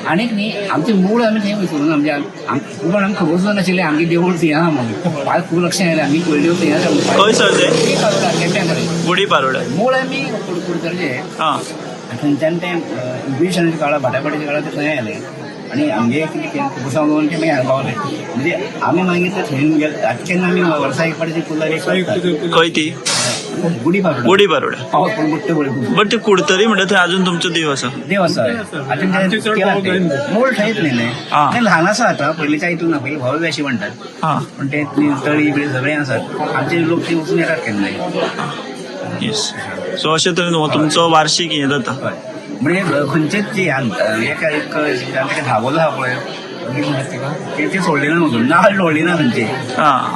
आनीक न्ही आमचें मूळ आमी थंय विसरून म्हणजे खूब जाणांक खबर सुद्दां नाशिल्लें आमगे देवूळ थंय आहा म्हणून. आज खूब लक्षां आयलें आमी पयलीं देवूळ थंय आसा. खंय सर तें? केप्यां कडेन गुडी पारोडा. मूळ आमी कुडतरचे. थंयच्यान तें ब्रिटिशांच्या काळार भाटाभाटीच्या काळार ते थंय आयले आनी आमगे कितें केलें पुरसांव घेवन ते मागीर हांगा पावले. म्हणजे आमी मागीर ते थंय गेले आतां केन्ना आमी वर्सा एक फावटी कुल्लारी खंय ती? गुडी पारोडा. गुडी पारोडा. पावस पडून बुडटे पळय. बट ते कुडतरी म्हणटा थंय अजून तुमचो देव आसा? देव आसा. आतां मूळ थंयच न्ही तें ल्हान आसा आतां पयलींच्या हितून ना पयलीं भव्य अशें म्हणटात पूण ते तळी बिळी सगळें आसात आमचे लोक ते वचून येतात केन्नाय. येस, सो अशे तरेन हो तुमचो वार्षीक हें जाता. म्हणजे खंयचेच जी एका एक ताका धांवलो आहा पळय ते सोडले ना म्हणून नाल सोडली ना खंयचे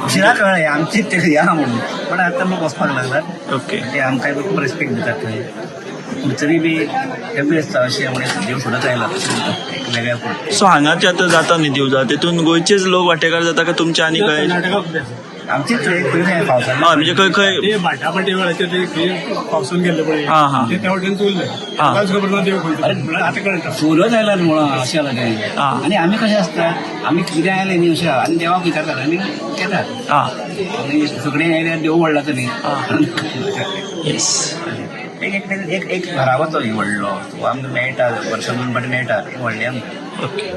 उशिरा कळ्ळें आमचेच ते या म्हणून. पण आतां लोक वचपाक लागलात. ओके, ते आमकां खूब रेस्पेक्ट दितात थंय. कुडचरी बी तें आसता अशें म्हणजे देव सोडत आयला एक वेगळ्या. सो हांगाचे आतां जाता न्ही देवजां तेतून गोंयचेच लोक वांटेकार जाता काय तुमचे आनी खंय? आमचेच पयलीं पावसान. हय, म्हणजे खंय खंय ते भाटाभाटी वेळाचेर ते पावसान गेल्ले पळय ते त्या वटेन चुरले ताकाच खबर ना देव खंयचो आतां कळटा. सूरज आयला मुळां अशें जालां तें. आनी आमी कशें आसता आमी कितें आयलें न्ही अशें आनी देवाक विचारतात आनी येतात आनी सगळें आयल्यार देव व्हडलो जाता न्ही. येस, एक एक एक घराबो तो व्हडलो तो आमकां मेळटा वर्सा दोन फावटी मेळटा एक व्हडलें आमकां. ओके.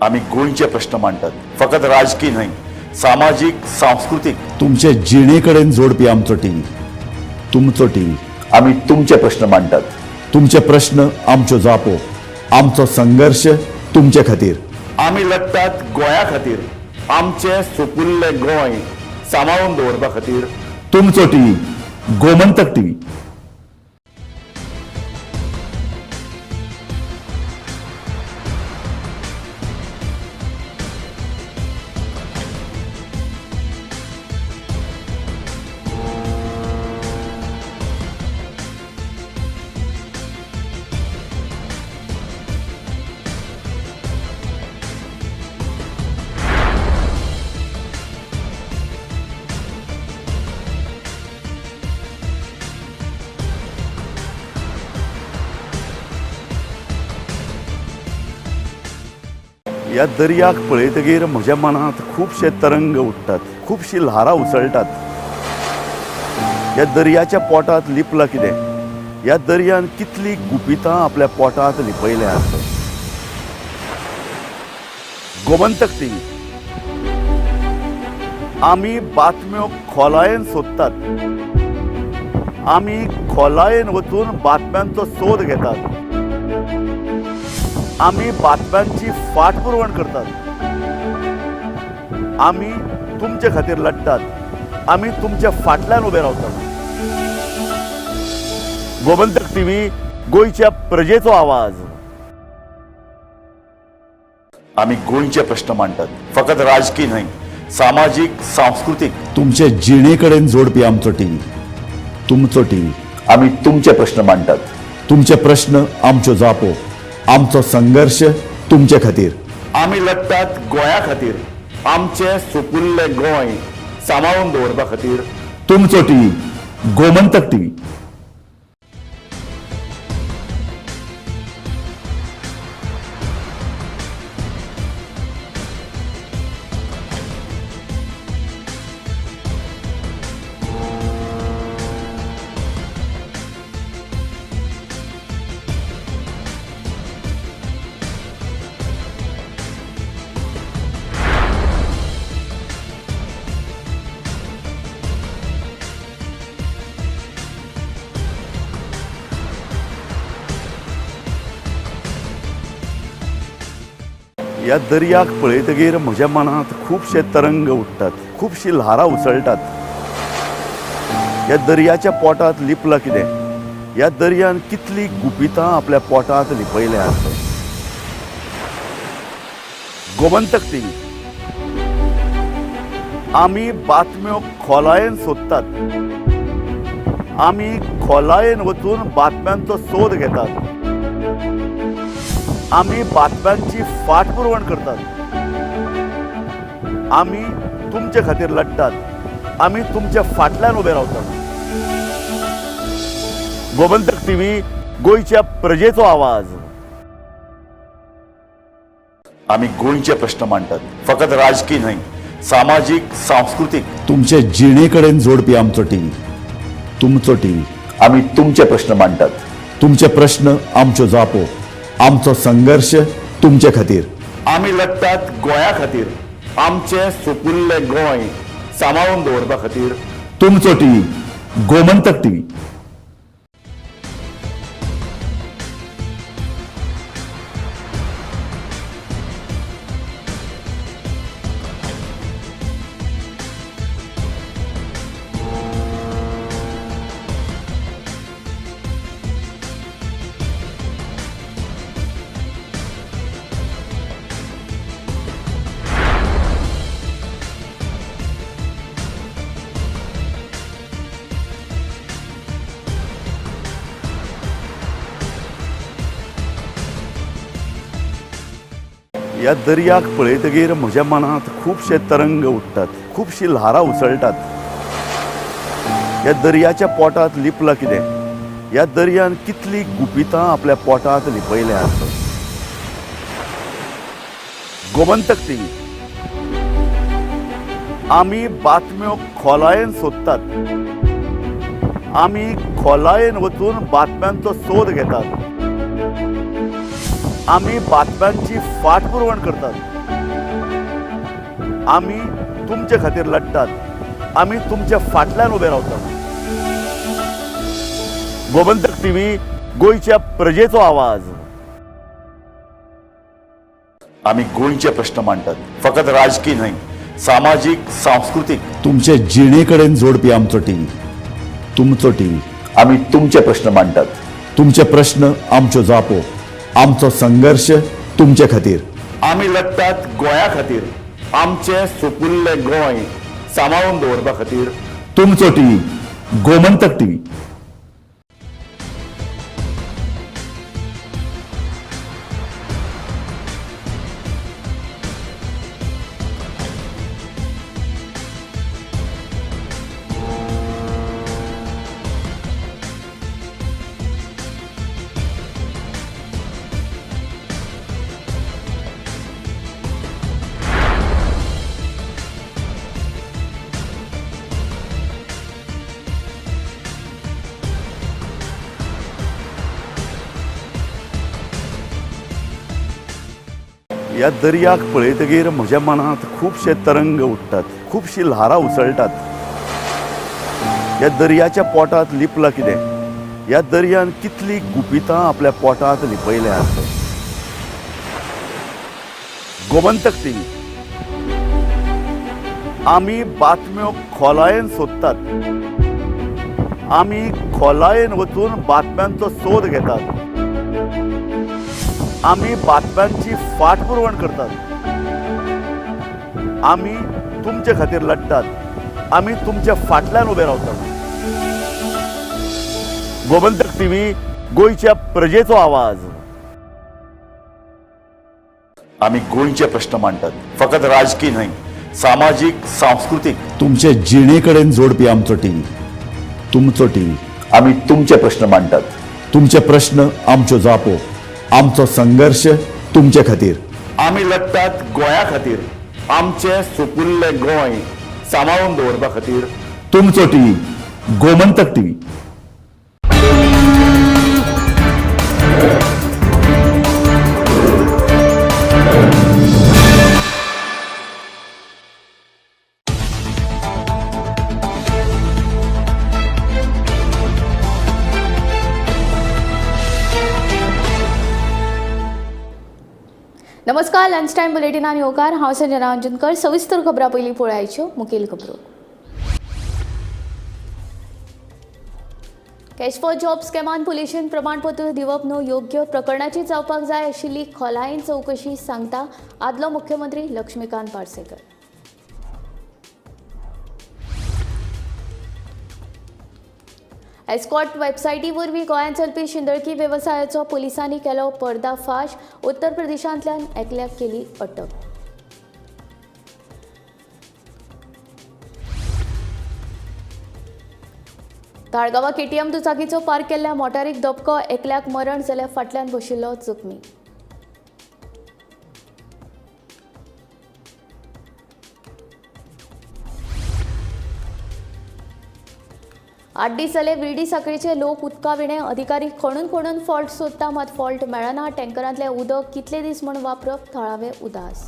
आमी गोंयचे प्रश्न मांडटात, फकत राजकीय न्हय, सामाजीक, सांस्कृतीक, तुमचे जिणे कडेन जोडपी आमचो टीव्ही, तुमचो टीव्ही। आमी तुमचे प्रश्न मांडटात. तुमचे प्रश्न आमच्यो जापो, आमचो संघर्श तुमचे खातीर. आमी लडटात गोंया खातीर, आमचें सुपुल्लें गोंय सांबाळून दवरपा खातीर. तुमचो टीव्ही, गोमंतक टीव्ही. ह्या दर्याक पळयतगीर म्हज्या मनांत खुबशे तरंग उठ्ठात, खुबशी ल्हारां उसळटात. ह्या दर्याच्या पोटांत लिपलां कितें? ह्या दर्यान कितलीं गुपितां आपल्या पोटांत लिपयल्यांत. गोमंतक टीव्ही. आमी बातम्यो खोलायेन सोदतात, आमी खोलायेन वचून बातम्यांचो सोद घेतात, आमी बातम्यांची फाटपुरवण करतात. आमी तुमचे खातीर लडटात, आमी तुमच्या फाटल्यान उबे रावतात. गोमंतक टीव्ही, गोंयच्या प्रजेचो आवाज. आमी गोंयचे प्रश्न मांडटात, फकत राजकी न्हय, सामाजीक, सांस्कृतीक. तुमचे जिणे कडेन जोडपी आमचो टीव्ही, तुमचो टीव्ही. आमी तुमचे प्रश्न मांडटात, तुमचे प्रश्न आमच्यो जापो, आमचो संघर्श तुमचे खातीर. आमी लडटात गोंया खातीर, आमचें सुपुल्लें गोंय सांबाळून दवरपा खातीर. तुमचो टीव्ही, गोमंतक टीव्ही. ह्या दर्याक पळयतगीर म्हज्या मनांत खुबशे तरंग उठ्ठात, खुबशी ल्हारां उसळटात. ह्या दर्याच्या पोटांत लिपलां कितें? ह्या दर्यान कितलीं गुपितां आपल्या पोटांत लिपयल्यांत. गोमंतक टीव्ही. आमी बातम्यो खोलायेन सोदतात, आमी खोलायेन वचून बातम्यांचो सोद घेतात, आमी बातम्यांची फाटपुरवण करतात. आमी तुमचे खातीर लडटात, आमी तुमच्या फाटल्यान उबे रावतात. गोमंतक टीव्ही, गोंयच्या प्रजेचो आवाज. आमी गोंयचे प्रश्न मांडटात, फकत राजकी न्हय, सामाजीक, सांस्कृतीक. तुमचे जिणे कडेन जोडपी आमचो टीव्ही, तुमचो टीव्ही. आमी तुमचे प्रश्न मांडटात, तुमचे प्रश्न आमच्यो जापो, आमचो संघर्श तुमचे खातीर. आमी लडटात गोंया खातीर, आमचें सुपुल्लें गोंय सांबाळून दवरपा खातीर. तुमचो टीव्ही, गोमंतक टीव्ही. ह्या दर्याक पळयतगीर म्हज्या मनांत खुबशे तरंग उठ्ठात, खुबशी ल्हारां उसळटात. ह्या दर्याच्या पोटांत लिपलां कितें? ह्या दर्यान कितलीं गुपितां आपल्या पोटांत लिपयल्यांत. गोमंतक टीव्ही. आमी बातम्यो खोलायेन सोदतात, आमी खोलायेन वचून बातम्यांचो सोद घेतात, आमी बातम्यांची फाटपुरवण करतात. आमी तुमचे खातीर लडटात, आमी तुमच्या फाटल्यान उबे रावतात. गोमंतक टीव्ही, गोंयच्या प्रजेचो आवाज. आमी गोंयचे प्रश्न मांडटात, फकत राजकीय न्हय, सामाजीक, सांस्कृतीक, तुमचे जिणे कडेन जोडपी आमचो टीव्ही, तुमचो टीव्ही. आमी तुमचे प्रश्न मांडटात, तुमचे प्रश्न आमच्यो जापो, आमचो संघर्श तुमचे खातीर. आमी लढटात गोंया खातीर, आमचें सुपुल्लें गोंय सांबाळून दवरपा खातीर. तुमचो टीव्ही, गोमंतक टीव्ही. ह्या दर्याक पळयतगीर म्हज्या मनांत खुबशे तरंग उठ्ठात, खुबशी ल्हारां उसळटात. ह्या दर्याच्या पोटांत लिपलां कितें? ह्या दर्यान कितलीं गुपितां आपल्या पोटांत लिपयल्यांत. गोमंतक टीव्ही, आमी बातम्यो खोलायेन सोदतात, आमी खोलायेन वचून बातम्यांचो सोद घेतात, आमी बातम्यांची फाटपुरवण करतात, आमी तुमचे खातीर लढटात, आमी तुमच्या फाटल्यान उबे रावतात. गोमंतक टीव्ही, गोंयच्या प्रजेचो आवाज. आमी गोंयचे प्रश्न मांडटात, फकत राजकीय न्हय, सामाजीक, सांस्कृतीक, तुमचे जिणे कडेन जोडपी आमचो टीव्ही, तुमचो टीव्ही. आमी तुमचे प्रश्न मांडटात, तुमचे प्रश्न आमच्यो जापो, आमचो संघर्श तुमचे खातीर. आमी लढटात गोंया खातीर, आमचें सुपुल्लें गोंय सांबाळून दवरपा खातीर. तुमचो टीव्ही, गोमंतक टीव्ही. नमस्कार, लंच टायम बुलेटिनान येवकार. हांव संजना अंजनकर. सविस्तर खबरां पयलीं पळयाच्यो मुखेल खबरो. कॅश फॉर जॉब स्कॅमान पुलिशेन प्रमाणपत्र दिवप न्हू योग्य, प्रकरणाची जावपाक जाय आशिल्ली खोलायेन चवकशी सांगता आदलो मुख्यमंत्री लक्ष्मीकांत पार्सेकर. एस्कॉर्ट वेबसायटी वरवीं गोंयांत चलपी शिंदळकी वेवसायाचो पुलिसांनी केलो पर्दाफाश. उत्तर प्रदेशांतल्यान एकल्याक केली अटक. ताळगांवां केटीएम दुचाकीचो पार्क केल्ल्या मोटारीक धपको, एकल्याक मरण जाल्यार फाटल्यान बशिल्लो जखमी. आठ दीस जाले विर्डी साखळीचे लोक उदका विणे. अधिकारी खणून खणून फॉल्ट सोदता, मात फॉल्ट मेळना. टँकरांतलें उदक कितले दीस म्हूण वापरप, थळावे उदास.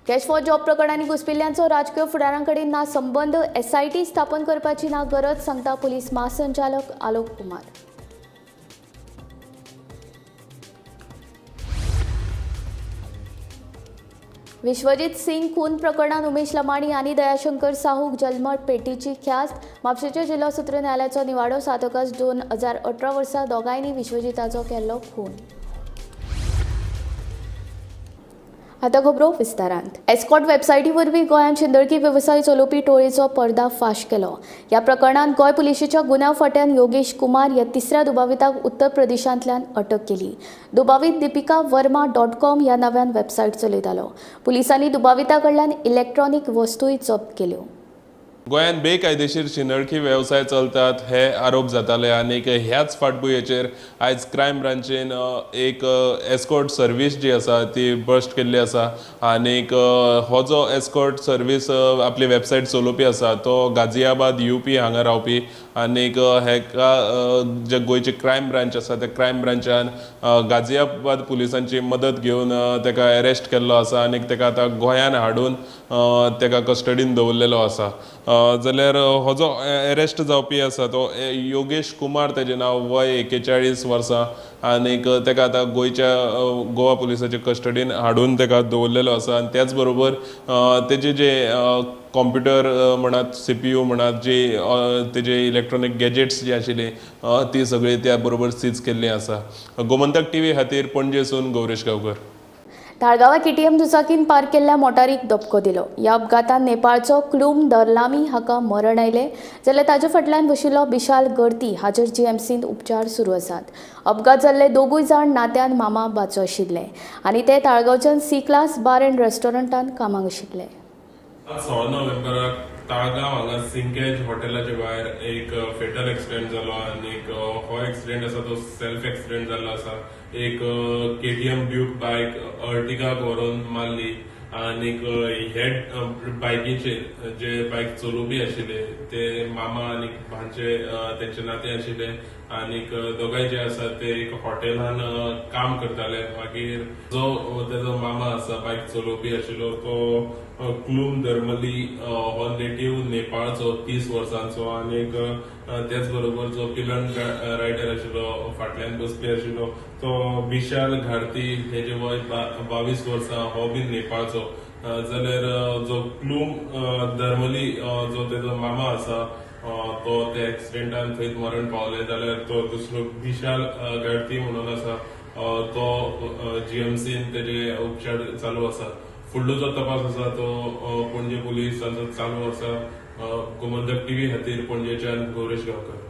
कॅश फॉर जॉब प्रकरणांनी घुसपिल्ल्यांचो राजकीय फुडारां कडेन ना संबंद, एसआयटी स्थापन करपाची ना गरज, सांगता पुलीस म्हासंचालक आलोक कुमार. विश्वजीत सिंग खून प्रकरणात उमेश लमाणी आनी दयाशंकर साहूक जल्मट पेटीची ख्यास्त. म्हापशेंच्या जिल्हो सत्र न्यायालयाचो निवाडो 7 ऑगस्ट 2018 वर्सा दोगांयनी विश्वजीताचो केल्लो खून. आतां खबरो विस्तारांत. एस्कॉर्ट वेबसायटी वरवीं गोंयांत शिंदळकी वेवसाय चलोवपी टोळयेचो पर्दाफाश केलो. ह्या प्रकरणांत गोंय पुलिशेच्या गुन्यांव फांट्यान योगेश कुमार ह्या तिसऱ्या दुबाविताक उत्तर प्रदेशांतल्यान अटक केली. दुबावीत दीपिका वर्मा .com ह्या नव्यान वेबसायट चलयतालो. पुलिसांनी दुबाविता कडल्यान इलेक्ट्रॉनीक वस्तूय जप्त केल्यो. गोंयांत बेकायदेशीर शिंदळकी वेवसाय चलतात हे आरोप जाताले आनी ह्याच फाटभुंयेचेर आयज क्रायम ब्रांचीन एक एस्कॉर्ट सर्वीस जी आसा ती बस्ट केल्ली आसा आनी हो जो एस्कॉर्ट सर्वीस आपली वेबसायट चलोवपी आसा तो गाजियाबाद यूपी हांगा रावपी आनीक हेका जे गोंयचे क्रायम ब्रांच आसा त्या क्रायम ब्रांचान गाजियाबाद पुलिसांची मदत घेवन तेका अरेस्ट केल्लो आसा आनी तेका आतां गोंयान हाडून तेका कस्टडीन दवरलेलो आसा. जाल्यार हो जो अरेस्ट जावपी आसा तो योगेश कुमार तेजें नांव, वय 41 वर्सां आनीक तेका आतां गोंयच्या गोवा पुलिसाच्या कस्टडीन हाडून तेका दवरलेलो आसा. आनी त्याच बरोबर तेजे जे कॉम्प्युटर म्हणात, CPU म्हणात, जी तेजे इलेक्ट्रॉनीक गॅजेट्स जे आशिल्ले ती सगळी त्या बरोबर सीज केल्ली आसा. गोमंतक टीव्ही खातीर पणजेसून गौरेश गांवकर. ताळगांवां केटीएम दुचाकीन पार्क केल्ल्या मोटारीक धपको दिलो. ह्या अपघातान नेपाळचो क्लूम दरलामी हाका मरण आयलें, जाल्यार ताजे फाटल्यान बशिल्लो विशाल गर्ती हाचेर जीएमसींत उपचार सुरू आसात. अपघात जाल्ले दोगूय जाण नात्यान मामा भाचो आशिल्ले आनी ते ताळगांवच्यान सी क्लास बार अँड रेस्टॉरंटान कामाक आशिल्ले. 16 नोव्हेंबराक ताळगांव हांगा सिंकेज हॉटेलाच्या भायर एक फेटल एक्सिडेंट जालो आनी हो एक्सिडेंट आसा तो सेल्फ एक्सिडेंट जाल्लो आसा. एक KTM Duke बायक अर्टिगाक व्हरून मारली आनीक हे बायकीचेर जे बायक चलोवपी आशिल्ले ते मामा आनी भांचे तेंचे नाते आशिल्ले आनीक दोगांय जे आसा ते एक हॉटेलान काम करताले. मागीर जो तेजो मामा आसा बायक चलोवपी आशिल्लो तो क्लूम धर्मली हो नेटीव नेपाळचो 30 वर्सांचो आनीक त्याच बरोबर जो पिलन रायडर आशिल्लो फाटल्यान बसपी आशिल्लो तो विशाल घारती हेजे वय 22 वर्सां हो बी नेपाळचो. जाल्यार जो क्लूम धर्मली जो तेजो मामा आसा तो त्या एक्सिडेंटान थंयच मरण पावले. जाल्यार तो दुसरो विशाल घारती म्हणून आसा तो जीएमसीन तेजे उपचार चालू आसा. फुडलो जो तपास आसा तो पणजे पुलिसांचो चालू आसा. गोमंतक टीव्ही खातीर पणजेच्यान गौरेश गांवकर.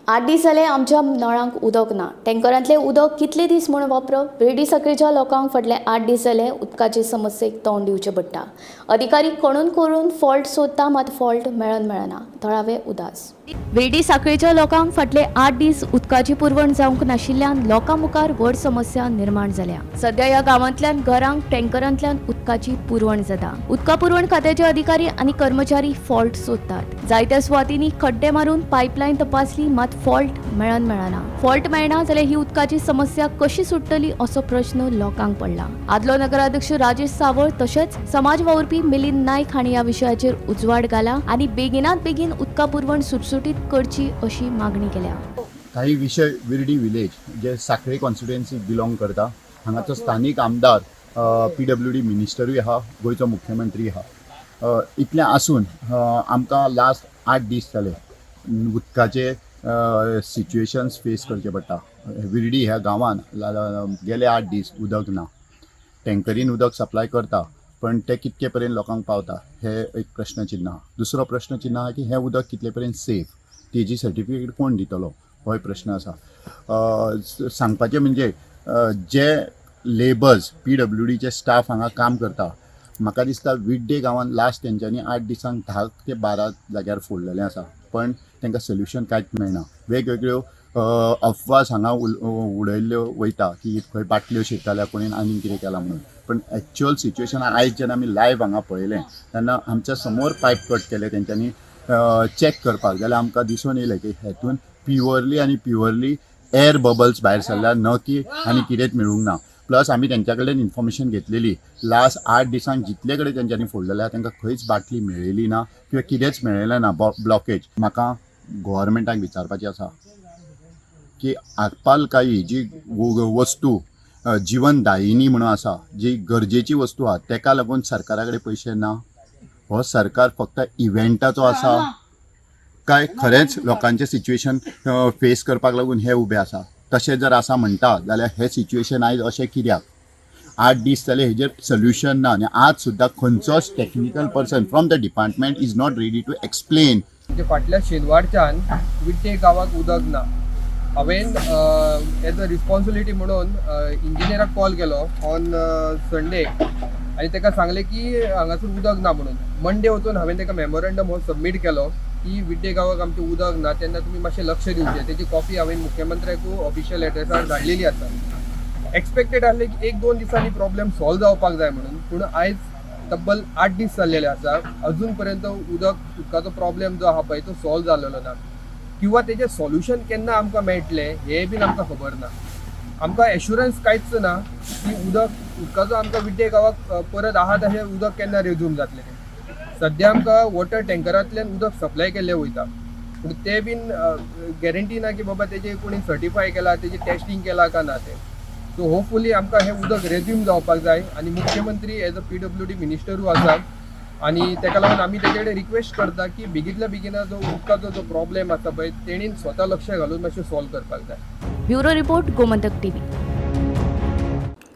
8 दीस जाले आमच्या नळांक उदक ना. टँकरांतलें उदक कितले दीस म्हूण वापरप? रेडी साखळीच्या लोकांक फाटले 8 दीस जाले उदकाचे समस्येक तोंड दिवचें पडटा. अधिकारी कणून करून फॉल्ट सोदता, मात फॉल्ट मेळना. थळावे उदास. वेडी साखळीच्या लोकांक फाटले 8 दीस उदकाची पुरवण जावंक नाशिल्ल्यान लोकां मुखार व्हड समस्या निर्माण जाल्या. सध्या ह्या गांवांतल्यान घरांक टँकरांतल्यान उदकाची पुरवण जाता. उदका पुरवण खात्याचे अधिकारी आनी कर्मचारी फॉल्ट सोदतात. जायत्या सुवातींनी खड्डे मारून पायपलायन तपासली, मात फॉल्ट मेळना. फॉल्ट मेळना जाल्यार ही उदकाची समस्या कशी सुट्टली असो प्रश्न लोकांक पडला. आदलो नगराध्यक्ष राजेश सावळ तशेंच समाज वावुरपी मिलिंद नायक हांणी ह्या विशयाचेर उजवाड घाला आनी बेगिनात बेगीन उदका पुरवण सुटसुटीत करची अशी मागणी केल्या. काही विषय विर्डी विलेज जे साखळी कॉन्स्टिट्युएन्सी बिलोंग करता, हांगाचो स्थानीक आमदार PWD मिनिस्टरूय आहा, गोंयचो मुख्यमंत्री आहा. इतलें आसून आमकां लास्ट 8 दीस जाले उदकाचे सिच्युएशन्स फेस करचे पडटा. विर्डी ह्या गांवान गेले 8 दीस उदक ना. टँकरीन उदक सप्लाय करता, पण ते कितके पर्यंत लोकांक पावता हे एक प्रश्नचिन्ह आहा. दुसरो प्रश्नचिन्ह आहा की हें उदक कितले पर्यंत सेफ, तेजी सर्टिफिकेट कोण दितलो होय प्रश्न आसा. सांगपाचें म्हणजे जे लेबर्स PWDचे स्टाफ हांगा काम करता, म्हाका दिसता विड्डे गांवान लास्ट तेंच्यांनी 8 दिसांक 10 ते 12 जाग्यार फोडलेलें आसा, पण तांकां सोल्युशन कांयच मेळना. वेगवेगळ्यो अफवास हांगा उडयल्ल्यो वयता की खंय बाटल्यो शिरताल्या, कोणेन आनीक कितें केलां म्हणून, पण एक्चुअल सिच्युएशन आयज जेन्ना आमी लायव्ह हांगा पळयलें तेन्ना आमच्या समोर पायप कट केले तेंच्यांनी चॅक करपाक, जाल्यार आमकां दिसून येयलें की हेतून प्युअरली आनी प्युअरली एअर बबल्स भायर सरल्या, न की आनी कितेंच मेळूंक ना. प्लस आमी तेंच्या कडल्यान इन्फॉर्मेशन घेतलेली लास्ट 8 दिसांक जितले कडेन तेंच्यांनी फोडलेले आहा तांकां खंयच बाटली मेळ्ळी ना किंवा कितेंच मेळ्ळेलें ना ब्लॉकेज. म्हाका गव्हर्मेंटाक विचारपाचें आसा की आपालकाई जी वस्तू जीवनदायिनी म्हणून आसा, जी गरजेची वस्तू आहा, तेका लागून सरकारा कडेन पयशे ना. हो सरकार फक्त इव्हेंटाचो आसा काय खरेंच लोकांचें सिच्युएशन फेस करपाक लागून हे उबे आसा? तशें जर आसा म्हणटा जाल्यार हें सिच्युएशन आयज अशें कित्याक? 8 दीस जाले हेजेर सोल्युशन ना आनी आज सुद्दां खंयचोच technical person from the department is not ready to explain. फाटल्या शेनवारच्यान विट्टे गांवाक उदक ना. हांवें एज अ रिस्पॉन्सिबिलिटी म्हणून इंजिनियराक कॉल केलो ऑन संडे आनी ताका सांगलें की हांगासर उदक ना म्हणून. मंडे वचून हांवें ताका मेमोरंडम हो सबमीट केलो की विड्डे गांवाक आमचें उदक ना, तेन्ना तुमी मातशें लक्ष दिवचें. तेजी कॉपी हांवें मुख्यमंत्र्याकूय ऑफिशियल एड्रेसार धाडलेली आसा. एक्सपेक्टेड आसलें की 1-2 दिसांनी प्रॉब्लेम सॉल्व जावपाक जाय म्हणून, पूण आयज तब्बल 8 दीस जाल्लेले आसा, अजून पर्यंत उदकाचो प्रॉब्लेम जो आहा पळय तो सॉल्व जाल्लेलो ना. किंवा तेजें सॉल्युशन केन्ना आमकां मेळटलें हें बीन आमकां खबर ना. आमकां एश्युरन्स कांयच ना की उदकाचो आमकां विड्डे गांवाक परत आहा तशें उदक केन्ना रेज्यूम जातलें तें. सद्या आमकां वॉटर टँकरांतल्यान उदक सप्लाय केल्लें वयता, पूण तें बीन गॅरंटी ना की बाबा तेजें कोणी सर्टिफाय केलां, तेजें टेस्टींग केलां काय ना तें. सो होपफुली आमकां हें उदक रेज्यूम जावपाक जाय आनी मुख्यमंत्री एज अ PWD मिनिस्टरूय आसा आनी तेका लागून आमी तेजे कडेन रिक्वेस्ट करता की बेगींतल्या बेगीन जो उदकाचो जो प्रॉब्लेम आसा पळय तेणीन स्वता लक्ष घालून मातशें सॉल्व करपाक जाय. Bureau report, Gomantak TV.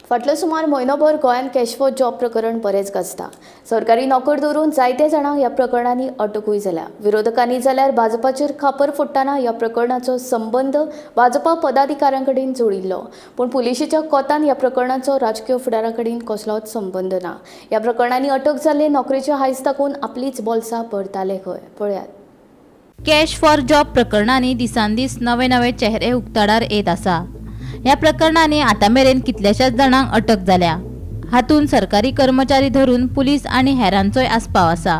फाटलो सुमार म्हयनोभर गोंयांत कॅश फॉर जॉब प्रकरण बरेंच गाजता. सरकारी नोकर दवरून जायते जाणांक ह्या प्रकरणांनी अटकूय जाल्या. विरोधकांनी जाल्यार भाजपाचेर खापर फोडटना ह्या प्रकरणाचो संबंद भाजपा पदाधिकाऱ्यां कडेन जोडिल्लो, पूण पुलिशेच्या कोतान ह्या प्रकरणाचो राजकीय फुडारां कडेन कसलोच संबंद ना. ह्या प्रकरणांनी अटक जाल्ले नोकरेचे हायस दाखोवन आपलीच बोल्सां भरताले खंय. पळयात. कॅश फॉर जॉब प्रकरणांनी दिसान दीस नवे नवे चेहरे उक्ताडार येत आसा. ह्या प्रकरणांनी आतां मेरेन कितल्याशाच जाणांक अटक जाल्या. हातूंत सरकारी कर्मचारी धरून पुलीस आनी हेरांचोय आस्पाव आसा.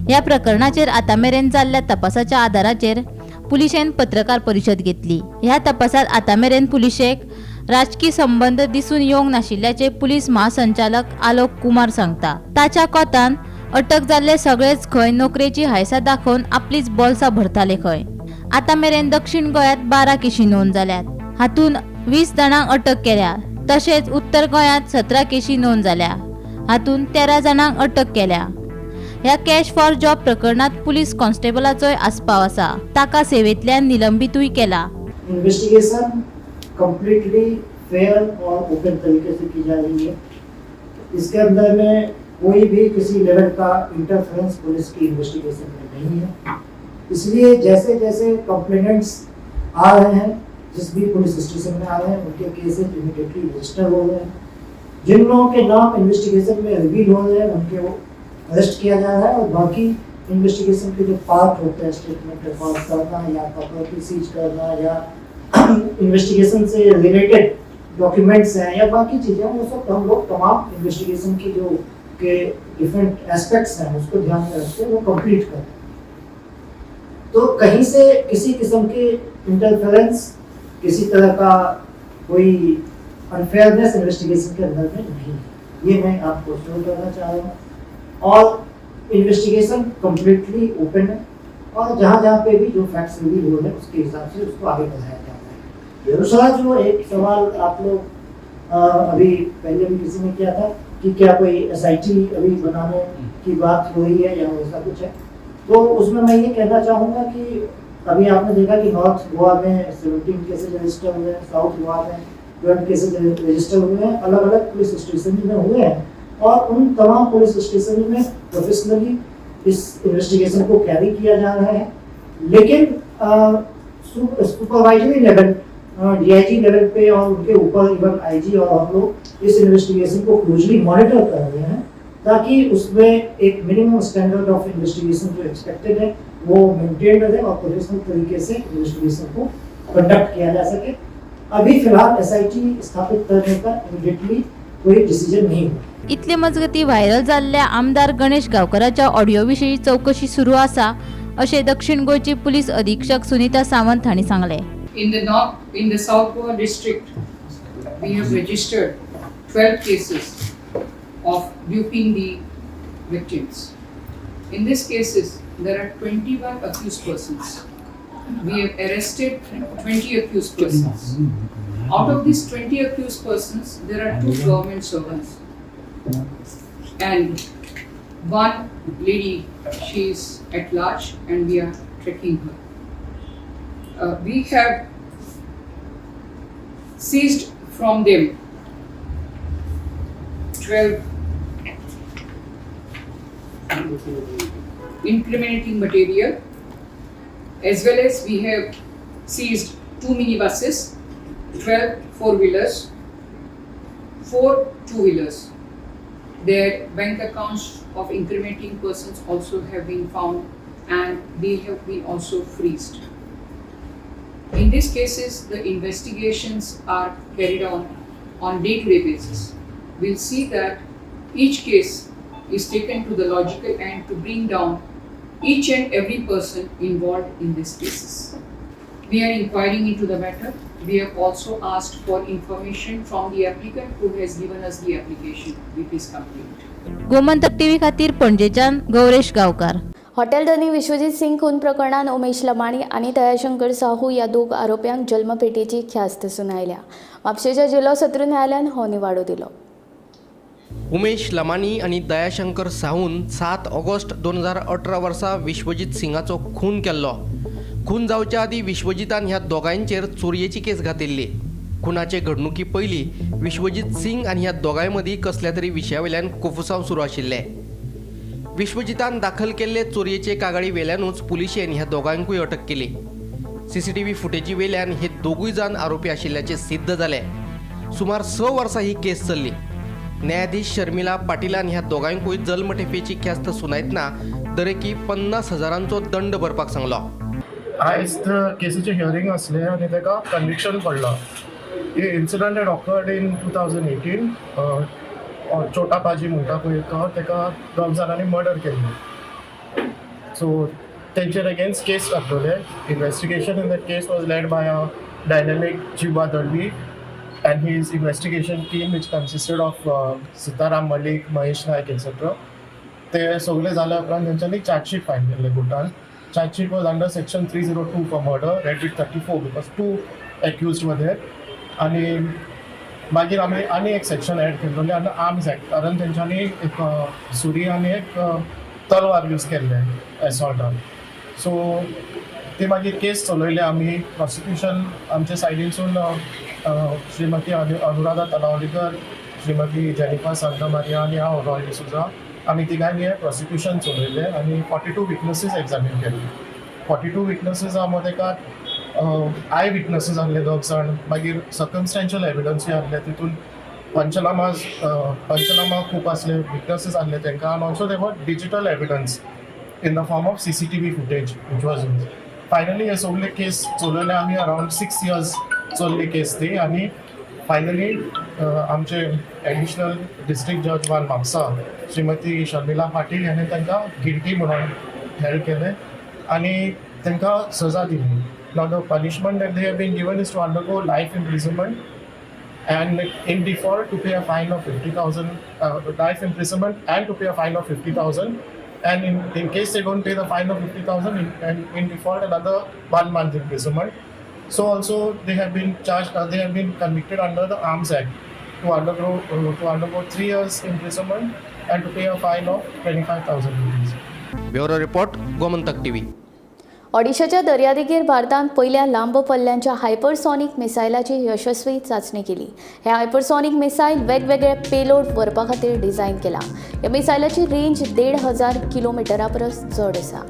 ह्या प्रकरणाचेर आतां मेरेन जाल्ल्या तपासाच्या आदाराचेर पुलिशेन पत्रकार परिशद घेतली. ह्या तपासात आतां मेरेन पुलिशेक राजकी संबंद दिसून येवंक नाशिल्ल्याचे पुलीस महासंचालक आलोक कुमार सांगता. ताच्या कोतान अटक जाल्ले सगळेच खंय नोकरेची हायसा दाखोवन आपलीच बोल्सां भरताले खंय. आतां मेरेन दक्षिण गोंयांत 12 केशी नोंद जाल्यात. हातूंत 20 जाणांक अटक केल्या. तशेंच उत्तर गोंयांत 17 केशी नोंद जाल्या. हातूंत 13 जाणांक अटक केल्या. ह्या कॅश फॉर जॉब प्रकरणांत पुलीस कॉन्स्टेबलाचोय आस्पाव आसा. ताका सेवेंतल्यान निलंबितूय केला. इन्वेस्टिगेशन कम्प्लीटली फेयर और ओपन तरीके से की जा रही है. इसके अंदर में कोई भी किसी लेवल का इंटरफेरेंस पुलिस की इन्वेस्टिगेशन में नहीं है. इसलिए जैसे जैसे कंप्लेनेंट्स आ रहे हैं, जिस भी पुलिस स्टेशन में आ रहे हैं, उनके केसेज इमीडिएटली रजिस्टर हो रहे हैं. जिन लोगों के नाम इन्वेस्टिगेशन में रिवील हो रहे हैं उनके वो अरेस्ट किया जा रहा है और बाकी इन्वेस्टिगेशन के जो पार्ट होते हैं, स्टेटमेंट रिकॉर्ड करना या प्रॉपर्टी सीज करना या इन्वेस्टिगेशन से रिलेटेड डॉक्यूमेंट्स हैं या बाकी चीज़ें, वो सब हम लोग तमाम इन्वेस्टिगेशन की जो के डिफरेंट एस्पेक्ट्स हैं उसको ध्यान में रखते वो कंप्लीट करते हैं. तो कहीं से किसी किस्म के इंटरफेरेंस, किसी तरह का कोई अनफेयरनेस इन्वेस्टिगेशन के अंदर में नहीं है, ये मैं आपको श्योर करना चाह रहा हूँ. और इन्वेस्टिगेशन कम्प्लीटली ओपन है और जहाँ जहाँ पे भी जो फैक्ट्स रिवील हो रहे हैं उसके हिसाब से उसको आगे बढ़ाया जा रहा है. दूसरा जो एक सवाल आप लोग अभी पहले भी किसी ने किया था कि क्या कोई SIT अभी बनाने की बात हो रही है या वैसा कुछ है, तो उसमें मैं ये कहना चाहूँगा कि अभी आपने देखा कि नॉर्थ गोवा में 17 केसेज रजिस्टर हुए हैं, साउथ गोवा में 12 केसेज रजिस्टर हुए हैं, अलग अलग पुलिस स्टेशन में हुए हैं और उन तमाम पुलिस स्टेशन में प्रोफेशनली इस इन्वेस्टिगेशन को कैरी किया जा रहा है. लेकिन सुपरवाइजरी लेवल, DIG level पे और उनके ऊपर इवन IG और हम लोग इस इन्वेस्टिगेशन को क्लोजली मॉनिटर कर रहे हैं ताकि उसमें एक मिनिमम स्टैंडर्ड ऑफ इन्वेस्टिगेशन जो एक्सपेक्टेड है वो मेंटेन रहे और प्रोफेशनल तरीके से इन्वेस्टिगेशन को कंडक्ट किया जा सके. अभी फिलहाल SIT स्थापित करने का इमीडिएटली कोई डिसीजन नहीं हुआ. इतले मजगती व्हायरल जाल्ल्या आमदार गणेश गांवकराच्या ऑडियो विशीं चवकशी सुरू आसा अशें दक्षिण गोंयची पुलीस अधीक्षक सुनीता सावंत हांणी सांगलें. In the South Goa district, we have registered 12 cases of duping the victims. In these cases, there are 21 accused persons. We have arrested 20 accused persons. Out of these 20 accused persons, there are 2 government servants and 1 lady, she is at large and we are tracking her. We have seized from them 12 incriminating material, as well as we have seized 2 minibuses, 12 four-wheelers, 4 two-wheelers. Their bank accounts of incriminating persons also have been found and they have been also freezed. In these cases, the investigations are carried on day-to-day basis. We'll see that each case is taken to the logical end to bring down each and every person involved in these cases. We are inquiring into the matter. We have also asked for information from the applicant who has given us the application with his complaint. Gomantak TV खातीर पणजेच्यान गौरेश गांवकार. हॉटेल धनी विश्वजीत सिंग खून प्रकरणात उमेश लमाणी आनी दयाशंकर साहू ह्या दोग आरोप्यांक जल्मपेटेची ख्यास्त सुनायल्या. म्हापशेच्या जिल्लो सत्र न्यायालयान हो निवाडो दिलो. उमेश लमाणी आनी दयाशंकर साहून 7 ऑगस्ट 2018 वर्सा विश्वजीत सिंगाचो खून केल्लो. खून जावच्या आदीं विश्वजितान ह्या दोगांयचेर चोरयेची केस घातिल्ली. खुनाचे घडणुकी पयलीं विश्वजीत सिंग आनी ह्या दोगांय मदीं कसल्या तरी विशया वयल्यान कोफुसांव सुरू आशिल्लें. विश्वजितान दाखल केल्ले चोरयेचे कागाळी वेल्यानूच पुलिशेन ह्या दोगांकूय अटक केली. सीसीटीव्ही फुटेजी वेल्यान हे दोगूय जाण आरोपी आशिल्ल्याचें सिद्ध जालें. सुमार 6 वर्सां ही केस चल्ली. न्यायाधीश शर्मिला पाटिलान ह्या दोगांकूय जल्मठेपेची ख्यास्त सुनायतना दरेकी 50,000 दंड भरपाक सांगलो. आयज केसीचें हियरींग आसलें आनी ताका कन्विक्शन पडलां. हे incident had occurred in 2018. Chota Paji म्हणटा पळय तो, ताका दोग जाणांनी मर्डर केल्ली. सो तेंचेर अगेन्स्ट केस घातलेले. Investigation in that case was led by a dynamic Jiva Dalvi and his investigation team which consisted of Sitaram Malik, Mahesh Naik etcetera. ते सगळे जाल्या उपरांत तेंच्यांनी चार्जशीट फायल केल्ले कोर्टान. Charge sheet was under section 302 for murder, read with 34 because 2 accused were there. आनी मागीर आमी आनी एक सेक्शन एड केल्ले अंडर आर्म्स एक्ट, कारण तेंच्यांनी एक सुरी आनी एक तलवार यूज केल्ले एसॉल्टान. सो ते मागीर केस चलयले आमी. प्रोसिक्युशन आमच्या सायडीनसून श्रीमती अनुराधा तलावलीकर, श्रीमती जेनिफा सांतामारिया आनी हांव रॉय डिसोजा, आमी तिगांनी हें प्रोसिक्युशन चलयलें आनी 42 विटनसीस एग्जामीन केले. 42 विटनसीस मदें एका I witnesses आहले दोग जाण, मागीर सर्कमस्टेन्शियल एविडन्सूय आहले, तितून पंचनामा खूब आसले, विटनसीस आहले तांकां, आनी also there were digital evidence in the form of CCTV footage which was use. Finally हे सगळे केस चलयले आमी. अरावंड 6 इयर्स चल्ली केस ती आनी फायनली आमचे एडिशनल डिस्ट्रिक्ट जज 1 म्हापसा श्रीमती शर्मिला पाटील हाणें तांकां गिल्टी म्हणून हेल्ड केलें आनी तांकां सजा दिली. Now the punishment that they have been given is to undergo life imprisonment and in default to pay a fine of 50,000, life imprisonment and to pay a fine of 50,000, and in case they don't pay the fine of 50,000 and in default another 1 month imprisonment. So also they have been charged, they have been convicted under the Arms Act to undergo 3 years imprisonment and to pay a fine of 25,000 rupees. Bureau report, Gomantak TV. ओडिशाच्या दर्यादेगेर भारतान पयल्या लांब पल्ल्यांच्या हायपरसॉनिक मिसायलाची यशस्वी चांचणी केली. हे हायपरसॉनिक मिसायल वेगवेगळे पेलोड व्हरपा खातीर डिझायन केला. ह्या मिसायलाची रेंज 1,500 किलोमिटरा परस चड आसा.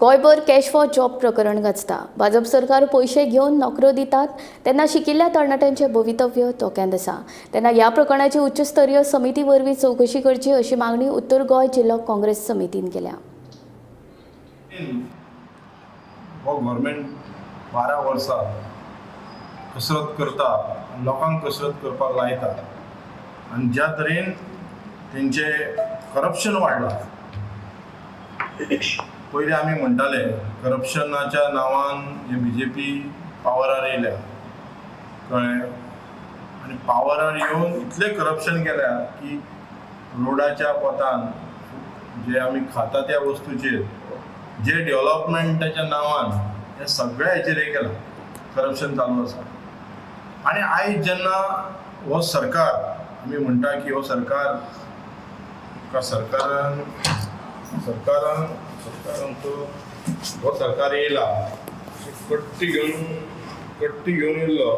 गोंयभर कॅश फॉर जॉब प्रकरण गाजता. भाजप सरकार पयशे घेवन नोकऱ्यो दितात तेन्ना शिकिल्ल्या तरणाट्यांचें भवितव्य धोक्यांत आसा. तेन्ना ह्या प्रकरणाची उच्चस्तरीय समिती वरवीं चवकशी करची अशी मागणी उत्तर गोंय जिल्लो काँग्रेस समितीन केल्या. हो गव्हर्मेंट 12 वर्सां कसरत करता, लोकांक कसरत करपाक लायता आनी ज्या तरेन तेंचें करप्शन वाडलां. पयलीं आमी म्हणटाले करप्शनाच्या नांवान हे बीजेपी पावरार येयल्या, कळ्ळें, आनी पावरार येवन इतलें करप्शन केल्या की रोडाच्या पोतान जे आमी खाता त्या वस्तूचेर जे डेव्हलपमेंटाच्या नांवान हे सगळ्या हेचेर हें केलां, करप्शन चालू आसा. आनी आयज जेन्ना हो सरकार आमी म्हणटा की हो सरकार सरकारान सरकारान सरकारान हो सरकार येयला कट्टी घेवन येयल्लो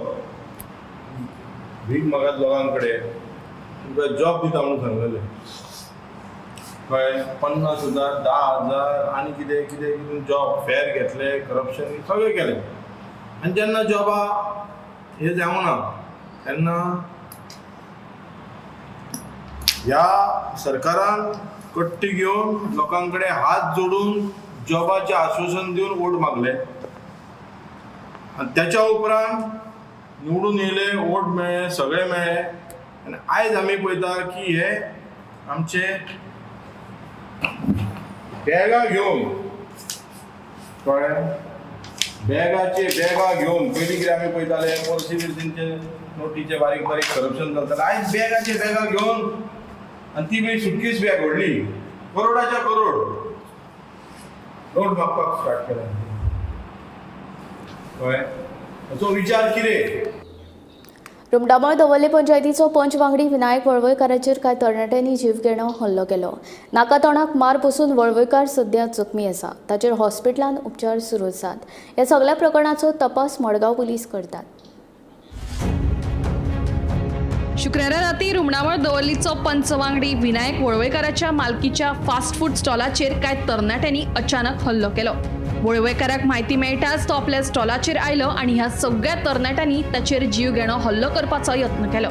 भीक मागात लोकां कडेन तुमकां जॉब दिता म्हणून सांगलेलें. कळ्ळें, 50,000 10,000 आनी कितें कितें कितें जॉब फेर घेतले, करप्शन सगळें केलें. आनी जेन्ना जॉबा हे जावना तेन्ना ह्या सरकारान कट्टी घेवन लोकां कडेन हात जोडून जॉबाचें आश्वासन दिवन वोट मागले आनी त्याच्या उपरांत निवडून येयले, वोट मेळ्ळे, सगळें मेळ्ळें. आनी आयज आमी पळयता की हे आमचे बॅगां घेवन, कळ्ळें, बॅगाचे बॅगां घेवन पयलीं कितें आमी पळयताले पर्सी बिर्सींचे नोटीचे बारीक बारीक करप्शन चलतालें. आयज बॅगाचे बॅगां घेवन आनी ती बी सुटकेस बॅग व्हडली, करोडाच्या करोड नोट मागपाक स्टार्ट केलें. कळ्ळें, हाचो विचार कितें? रुमडामळ दवर्ले पंचायतीचो पंच वांगडी विनायक वळवयकाराचेर कांय तरणाट्यांनी जीवघेणो हल्लो केलो. नाका तोंडाक मार बसून वळवयकार सध्या जखमी आसा. ताचेर हॉस्पिटलांत उपचार सुरू आसात. ह्या सगळ्या प्रकरणाचो तपास मडगांव पुलीस करतात. शुक्रारा राती रुमडामळ दवर्लीचो पंच वांगडी विनायक वळवयकाराच्या मालकीच्या फास्ट फूड स्टॉलाचेर कांय तरणाट्यांनी अचानक हल्लो केलो. वळवयकाराक म्हायती मेळटाच तो आपल्या स्टॉलाचेर आयलो आनी ह्या सगळ्या तरणाट्यांनी ताचेर जीवघेणो हल्लो करपाचो यत्न केलो.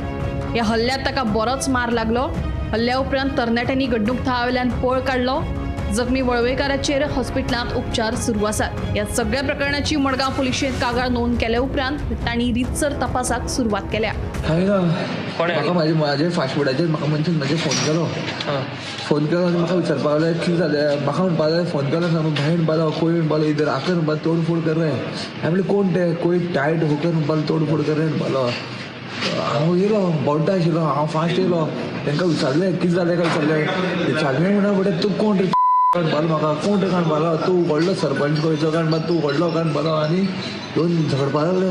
ह्या हल्ल्यात ताका बरोच मार लागलो. हल्ल्या उपरांत तरणाट्यांनी घडणूक थळावेल्यान पळ काडलो. जखमी वळवयकाराचेर हॉस्पिटलांत उपचार सुरू आसात. ह्या सगळ्या प्रकरणाची मडगांव पुलिशेंत कागाळ नोंद केल्या उपरांत तांणी रितसर तपासाक सुरवात केल्या. म्हाका म्हाजे फास्ट फुडाचेर म्हाका मनशान म्हाजे फोन केलो. फोन केलो आनी म्हाका विचारपाक लागले कितें जालें. म्हाका म्हणपाक लागले फोन केलो भाई म्हणपाक कोई म्हणपाक इधर आकर म्हणपाक तोडफोड कर रहे. हांवें म्हणलें कोण ते, कोई टायट होकर म्हणपाक तोडफोड कर रहे म्हणपालो. हांव येयलो बोड्डा आशिल्लो, हांव फास्ट येयलो. तांकां विचारलें कितें जालें काय विचारलें. विचारलें म्हणून बरें तूं कोण रे म्हणपालो म्हाका, कोण रे म्हणपालो तूं व्हडलो सरपंच खंयचो काय म्हणपाक तूं व्हडलो काय म्हणपालो. आनी येवन झगडपाक लागले,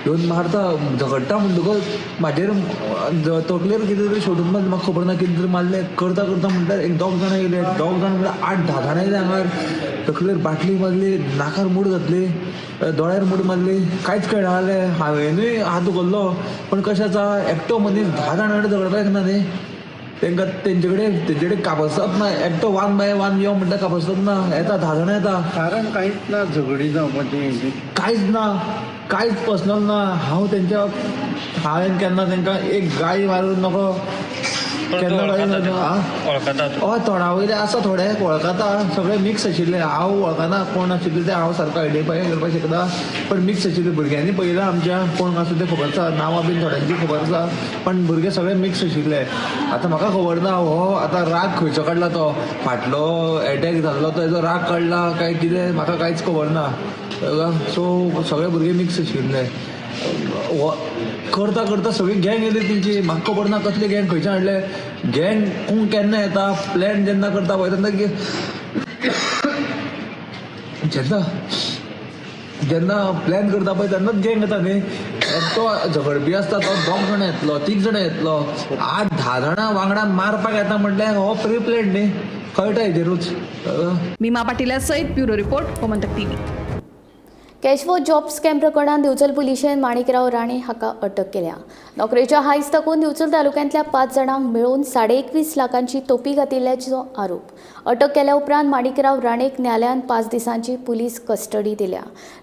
येवन मारता झगडटा म्हणटकच म्हाजेर तकलेर कितें तरी सोडून मारलें, म्हाका खबर ना कितें तरी मारलें. करता करता म्हणल्यार एक दोग जाणां येयले, दोग जाणां म्हणल्यार 8-10 जाणां येयले हांगार. तकलेर बाटली मारली, नाकार मूड घातली, दोळ्यार मूड मारली, कांयच कळना जालें. हांवेनूय हात उखल्लो पण कशें आसा एकटो मनीस 10 जाणां कडेन झगडपाक येना न्ही. तांकां तेंचे कडेन कापसत ना, एकटो 1 by 1 यो म्हणटा कापसत ना, येता 10 जाणां येता. कारण कांयच ना, झगडी जावपाचें कांयच ना, कांयच पर्सनल ना. हांव तेंच्या हांवें केन्ना तांकां एक गाय मारून नको केन्ना हय तोंडा वयले आसा थोडे वळखता, सगळे मिक्स आशिल्ले. हांव वळखना कोण आशिल्ले ते, हांव सारको आयडेंटिफाय करपाक शकना, पण मिक्स आशिल्ले. भुरग्यांनी पळयलां आमच्या कोण आसा तें खबर आसा, नांवां बीन थोड्यांची खबर आसा, पण भुरगे सगळे मिक्स आशिल्ले. आतां म्हाका खबर ना हो आतां राग खंयचो काडला, तो फाटलो एटॅक जाल्लो तो हेजो राग काडला काय कितें म्हाका कांयच खबर ना. सो सगळे भुरगे मिक्स आशिल्ले. करता करता सगळी गँग येयली तेंची, म्हाका खबर ना कसली गँग खंयच्यान हाडले. गँग कोण केन्ना येता प्लॅन जेन्ना करता पळय तेन्ना जेन्ना जेन्ना प्लॅन करता पळय तेन्नाच गँग येता न्ही. तो झगडपी आसता तो 2 जाणां येतलो, 3 जाणां येतलो, 8-10 जाणां वांगडा मारपाक येता म्हटल्यार हो प्री प्लॅन न्ही, कळटा हेजेरूच. भीमा पाटीला सयत bureau report, Gomantak TV. Cash for job scam प्रकरणात दिवचल पुलिशेन माणिकराव राणे हाका अटक केल्या. नोकरेच्या हायस दाखोवन दिवचल तालुक्यांतल्या 5 जाणांक मेळून 21.5 लाखांची तोपी घातिल्ल्याचो आरोप. अटक केल्या उपरांत माणिकराव राणेक न्यायालयान 5 दिसांची पुलीस कस्टडी दिल्या.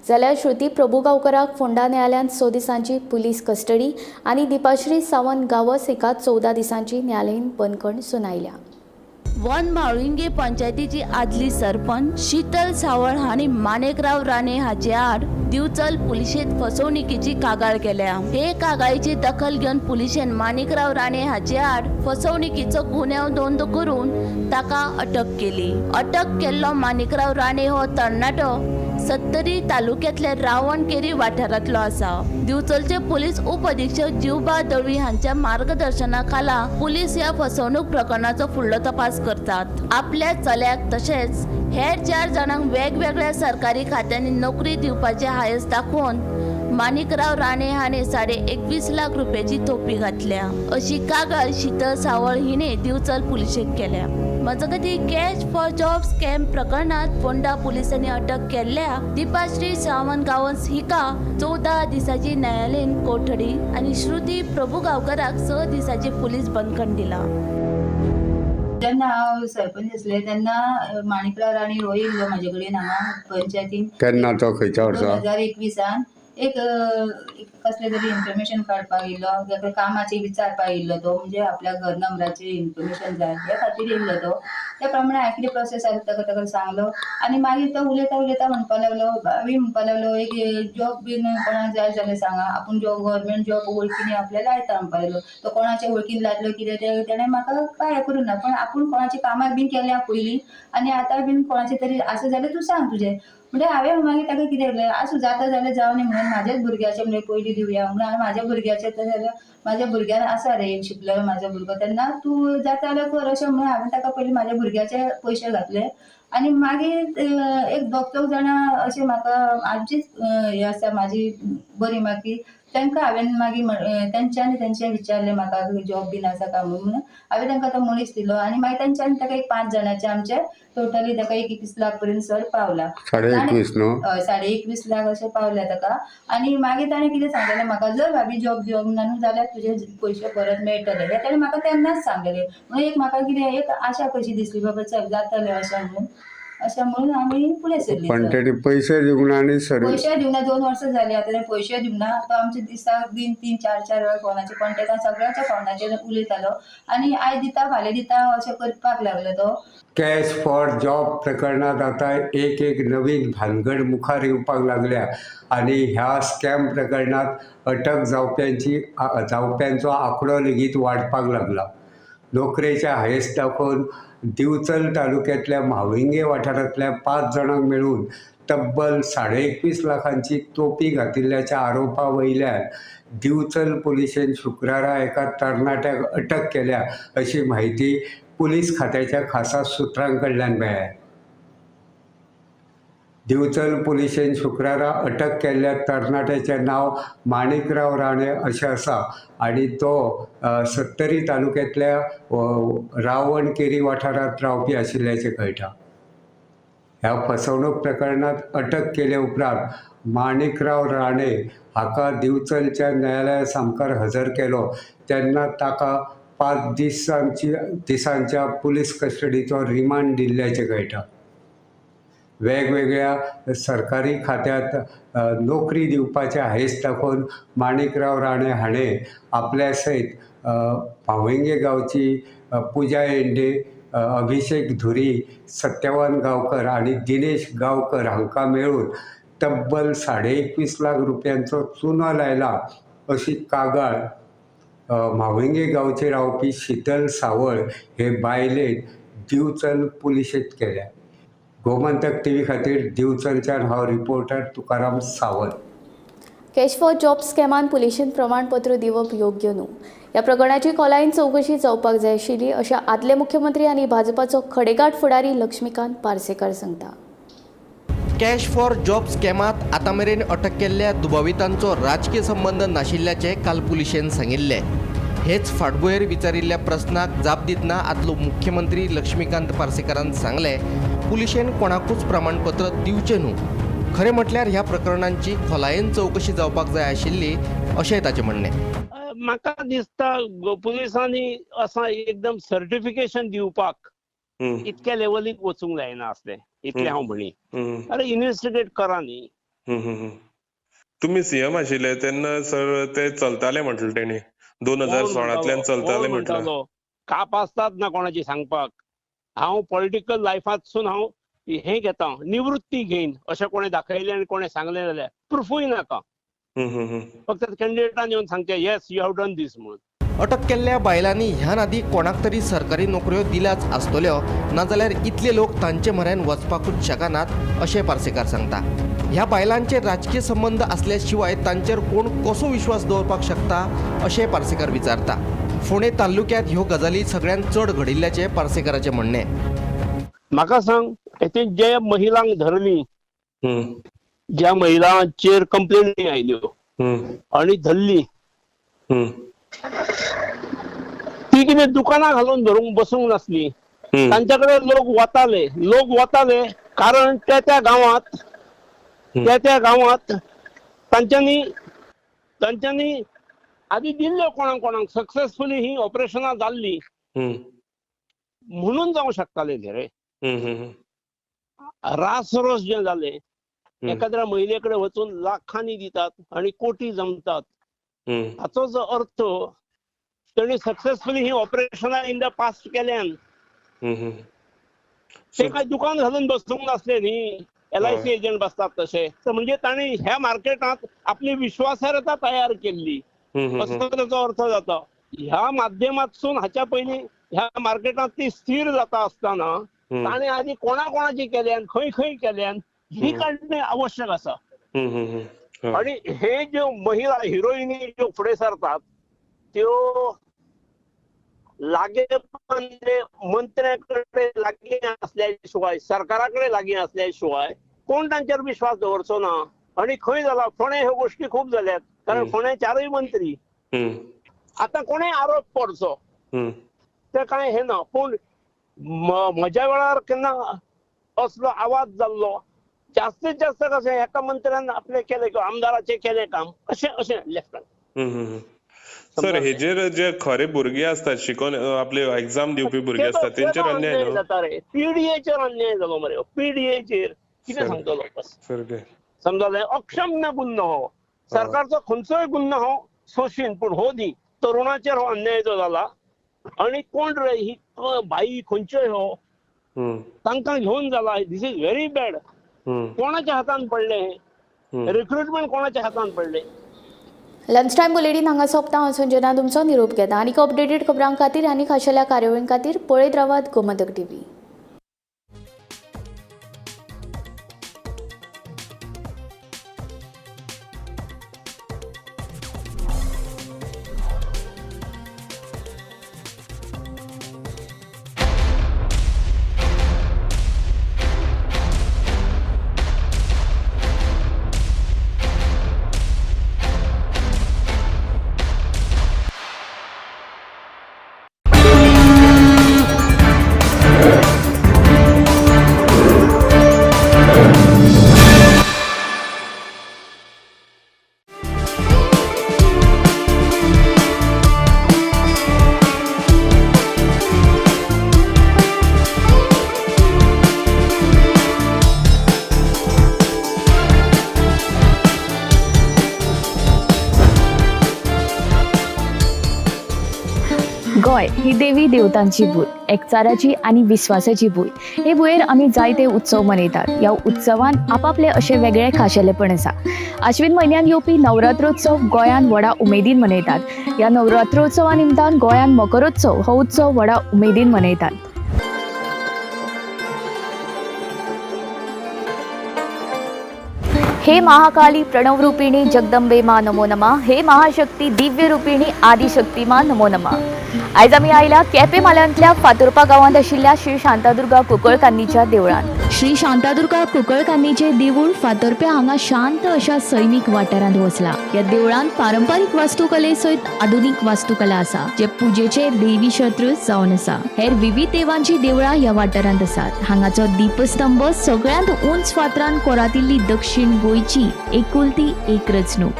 जाल्यार श्रुती प्रभुगांवकराक फोंडा न्यायालयान 6 दिसांची पुलीस कस्टडी आनी दीपाश्री सावंत गांवस हिका 14 दिसांची न्यायालयीन बंदखण सुनायल्या. वन म्हाळुंगे पंचायतीची आदली सरपंच शीतल सावळ हांणी माणिकराव राणे हाचे आड दिवचल पुलिशेंत फसवणुकीची कागाळ केल्या. हे कागाळीची दखल घेवन पुलिशेन माणिकराव राणे हाचे आड फसवणुकीचो गुन्यांव नोंद करून ताका अटक केली. अटक केल्लो माणिकराव राणे हो तरणाटो सत्तरी तालुक्यांतल्या रावणकेरी वाठारांतलो आसा. दिवचलचे पुलीस उपअधीक्षक जीवबा दळवी हांच्या मार्गदर्शना खाला पुलीस ह्या फसवणूक प्रकरणाचो फुडलो तपास करतात. आपल्या चल्याक तशेंच हेर 4 जाणांक वेगवेगळ्या सरकारी खात्यांनी नोकरी दिवपाचे हायस दाखोवन माणिकराव राणे हाणे 21.5 लाख रुपयाची तोपी घातल्या अशी कागाळ शीतल सावळ हिणे दिवचल पुलिशेक केल्या. मजगती कॅश फॉर जॉब स्कॅम प्रकरणात फोंडा पुलिसांनी अटक केल्ल्या दीपाश्री सावंत गांवस हिका 14 दिसाची न्यायालयीन कोठडी आनी श्रुती प्रभुगांवकराक 6 दिसाची पुलीस बंदखण दिला. जेन्ना हांव सरपंच आसलें तेन्ना माणिकराव राणे हो येयल्लो म्हाजे कडेन हांगा पंचायतीन. केन्ना तो, खंयच्या वर्सा? 2021 एक एक कसलें तरी इन्फॉर्मेशन काडपाक येयल्लो, ताका कामाचें विचारपाक येयल्लो तो, म्हणजे आपल्या घर नंबराचें इन्फॉर्मेशन जाय ह्या खातीर येयल्लो तो. त्या प्रमाणे हांवें कितें प्रोसेस आसा ताका ताका सांगलो आनी मागीर तो उलयता उलयता म्हणपाक लागलो, भाभी म्हणपाक लागलो एक जॉब बीन कोणाक जाय जाल्यार सांगा, आपूण जॉब गव्हर्मेंट जॉब वळखीन आपल्या लायता म्हणपाक लागलो. तो कोणाच्या वळखीन लायतलो कितें तें तेणें म्हाका कांय हें करूं ना, पण आपूण कोणाच्या कामाक बीन केल्या पयलीं आनी आतां बीन कोणाचें तरी आसा जाल्यार तूं सांग तुजें. म्हणजे हांवें मागीर ताका कितें केलें, आसूं जाता जाल्यार जावं न्ही म्हणून म्हाज्याच भुरग्याचें म्हणजे पयलीं दिवया म्हणून हांवें म्हाज्या भुरग्याचें तशें जाल्यार म्हाज्या भुरग्यान आसा रे एक शिकलेलो म्हाजो भुरगो, तेन्ना तूं जाता जाल्यार कर अशें म्हणून हांवें ताका पयलीं म्हाज्या भुरग्याचे पयशे घातले. आनी मागीर एक दोग चौग जाणां अशें म्हाका आमचीच हें आसा म्हाजी बरी म्हाका तांकां हांवें मागीर तेंच्यांनी तेंचें विचारलें म्हाका जॉब बीन आसा काय म्हणून, हांवें तांकां तो मनीस दिलो आनी मागीर तेंच्यांनी ताका एक 5 जाणांचे आमचे टोटली ताका 21 लाख पर्यंत सर पावला. 21.5 न्हू? हय, 21.5 लाख अशें पावल्या ताका. आनी मागीर ताणें कितें सांगलेलें म्हाका, जर भाभी जॉब दिवंक ना न्हू जाल्यार तुजे पयशे परत मेळटले, हें ताणें म्हाका तेन्नाच सांगलेलें. म्हणून एक म्हाका कितें एक आशा कशी दिसली बाबा चल जातलें अशें म्हणून, अशें म्हणून आमी फुडें सरली. पण तेणी पयशे दिवंक ना आनी सर्वीस पयशे दिवंक ना, 2 वर्सां जालीं आतां ताणें पयशे दिवंक ना. तो आमचे दिसाक दिन 3 4 4 वेळा फोनाचेर कॉन्टेक्टान सगळ्यांच्या फोनाचेर उलयतालो आनी आयज दिता फाल्यां दिता अशें करपाक लागलो तो. कॅश फॉर जॉब प्रकरणांत आतां एक एक नवीन भानगड मुखार येवपाक लागल्या आनी ह्या स्कॅम प्रकरणांत अटक जावप्यांचो आंकडो लेगीत वाडपाक लागला. नोकरेच्या हायेस दाखोवन दिवचल तालुक्यांतल्या म्हाळुंगे वाठारांतल्या 5 जाणांक मेळून तब्बल 21.5 लाखांची तोपी घातिल्ल्याच्या आरोपा वयल्यान दिवचल पुलिशेन शुक्रारा एका तरणाट्याक अटक केल्या अशी म्हायती पुलीस खात्याच्या खासा सुत्रां कडल्यान मेळ्ळ्या. दिवचल पुलिशेन शुक्रारा अटक केल्ल्या तरणाट्याचें नांव माणिकराव राणे अशें आसा आनी तो सत्तरी तालुक्यांतल्या रावणकेरी वाठारांत रावपी आशिल्ल्याचें कळटा. ह्या फसवणूक प्रकरणांत अटक केले उपरांत माणिकराव राणे हाका दिवचलच्या न्यायालया सामकार हजर केलो तेन्ना ताका 5 दिसांच्या पुलीस कस्टडीचो रिमांड दिल्ल्याचें कळटा. वेगवेगळ्या सरकारी खात्यांत नोकरी दिवपाचे हायेस दाखोवन माणिकराव राणे हाणें आपल्या सयत म्हाळुंगे गांवची पुजा येंडे, अभिषेक धुरी, सत्यवान गांवकर आनी दिनेश गांवकर हांकां मेळून तब्बल 21.5 लाख रुपयांचो चुनो लायला अशी कागाळ म्हाळुंगे गांवचे रावपी शीतल सावळ हे बायलेन दिवचल पुलिशेंत केल्या. गोमंतक टीव्ही खातीर दिवचलच्यान हांव reporter Tukaram Sawant. Cash for job स्कॅमान पुलिशेन प्रमाणपत्र दिवप योग्य न्हू. ह्या प्रकरणाची खोलायेन चवकशी जावपाक जाय आशिल्ली अशें आदले मुख्यमंत्री आनी भाजपाचो खडेगांठ फुडारी लक्ष्मीकांत पार्सेकार सांगता. कॅश फॉर जॉब स्कॅमात आतां मेरेन अटक केल्ल्या दुबावितांचो राजकीय संबंद नाशिल्ल्याचें काल पुलिशेन सांगिल्लें. हेच फाटभुंयेर विचारिल्ल्या प्रस्नाक जाप दितना आदलो मुख्यमंत्री लक्ष्मीकांत पार्सेकारान सांगलें, पुलिशेन कोणाकूच प्रमाणपत्र दिवचें न्हू. खरें म्हटल्यार ह्या प्रकरणांची खोलायेन चवकशी जावपाक जाय आशिल्ली अशेंय ताचें म्हणणें. म्हाका दिसता पुलिसांनी असां एकदम सर्टिफिकेशन दिवपाक इतक्या लेवलीक वचूंक जायना आसलें, इतलें हांव म्हणी. अरे इन्व्हेस्टिगेट करा न्ही. तुमी सीएम आशिल्ले तेन्ना सर ते चलताले म्हटलें तेणी 2016 चलताले म्हटलें. काप आसतात ना कोणाची सांगपाक. हांव पॉलिटिकल लायफांतसून हांव हें घेता, निवृत्ती घेन अशें कोणें दाखयलें आनी कोणें सांगलें जाल्यार प्रुफूय नाका, फक्त कॅन्डिडेटान येवन सांगचें yes you have done this म्हणून. अटक केल्ल्या बायलांनी ह्यान आदीं कोणाक तरी सरकारी नोकऱ्यो दिल्याच आसतल्यो, नाजाल्यार इतले लोक तांचे म्हऱ्यान वचपाकूच शकनात अशें पार्सेकार सांगता. ह्या बायलांचे राजकीय संबंद आसल्या शिवाय तांचेर कोण कसो विश्वास दवरपाक शकता अशें पार्सेकार विचारता. फोंडें तालुक्यांत ह्यो गजाली सगळ्यांत चड घडिल्ल्याचें पार्सेकाराचें म्हणणें. म्हाका सांग, ते जे महिलांक धरली, ज्या महिलांचेर कंप्लेनी आयल्यो आनी धरली, ती कितें दुकानां घालून धरूंक बसूंक नासली. तांच्या कडेन लोक वताले, लोक वताले कारण त्या त्या गांवांत, त्या त्या गांवांत तांच्यांनी तांच्यांनी आदी दिल्ल्यो कोणाक कोणाक सक्सेसफुली ही ऑपरेशनां जाल्ली. म्हणून जावं शकताले न्ही रे. रासरोस जे जाले एखाद्या महिले कडेन वचून लाखांनी दितात आणि कोटी जमतात, हाचो जो अर्थ तेणी सक्सेसफुली ही ऑपरेशनां इन the past केल्यान. ते काय दुकान घालून बसूंक नासले न्ही, LIC agent बसतात तशे. म्हणजे ताणी ह्या मार्केटांत आपली विश्वासार्हता तयार केल्ली असो ताचो अर्थ जाता. ह्या माध्यमातसून हाच्या पयलीं ह्या मार्केटांत ती स्थिर जाता आसतना ताणें आदी कोणा कोणाची केल्यान, खंय खंय केल्यान ही काडणे आवश्यक आसा. आणि हे ज्यो महिला हिरोईनी ज्यो फुडें सरतात त्यो लागे मंत्र्या कडेन लागीं आसल्या शिवाय, सरकारा कडेन लागीं आसल्या शिवाय कोण तांचेर विश्वास दवरचो ना. आणि खंय जाला फोंडें ह्यो गोष्टी खूब जाल्यात, कारण फोंडें चारूय मंत्री. आतां कोणें आरोप करचो ते कांय हे ना, पूण म्हज्या वेळार केन्ना असलो आवाज जाल्लो. जास्तीत जास्त कशें एका मंत्र्यान आपलें केलें किंवा आमदाराचें केलें काम अशें अशें लेफ्टान. सर, हेजेर जे खरे भुरगे असतात शिकोन आपले एक्झाम दिवपी भुरगे असतात तेंचेर अन्याय जाता रे. पीडीएचेर अन्याय जालो मरे, पीडीएचेर कितें सांगतलो बस समजलें. अक्षम्य गुन्हो हो, सरकारचो खंयचोय गुन्हो हो सोशीन, पूण हो न्ही, तरुणाचेर हो अन्याय जो जाला. आणि कोण रे ही बाई खंयच्योय हो तांकां घेवन जाला. This is very bad. कोणाच्या हातान पडले हे रिक्रुटमेंट, कोणाच्या हातान पडले. लंच टायम बुलेटीन हांगा सोंपता. हांव संजना तुमचो निरोप घेता. आनीक अपडेटेड खबरां खातीर आनी खाशेल्या कार्यावळीं खातीर पळयत रावात गोमंतक टीव्ही. गोंय ही देवी देवतांची भूंय, एकचाराची आनी विस्वासाची भूंय. हे भुंयेर आमी जायते उत्सव मनयतात. ह्या उत्सवान आपापले अशे वेगळे खाशेलेपण आसा. आश्विन म्हयन्यान येवपी नवरात्रोत्सव गोंयांत व्हडा उमेदीन मनयतात. ह्या नवरात्रोत्सवा निमतान गोंयांत मकरोत्सव हो उत्सव व्हडा उमेदीन मनयतात. हे महाकाली प्रणवरूपिणी जगदंबे मा नमो नमः, हे महाशक्ती दिव्य रूपिणी आदिशक्ती मा नमो नमः. आयज आमी आयला केपें म्हालांतल्या फातोर्पा गांवांत आशिल्ल्या श्री शांतादुर्गा कुंकळकान्नीच्या देवळांत. श्री शांतादुर्गा कुंकळकान्नीचें देवूळ फातोर्प्या हांगा शांत अशा सैमीक वाठारांत वसला. ह्या देवळांत पारंपारीक वास्तुकले सयत आधुनीक वास्तुकला आसा, जे पुजेचे देवी शत्र जावन आसा. हेर विविध देवांची देवळां ह्या वाठारांत आसात. हांगाचो दीपस्तंभ सगळ्यांत उंच फातरान कोरातिल्ली दक्षिण गोंयची एकुलती एक रचणूक.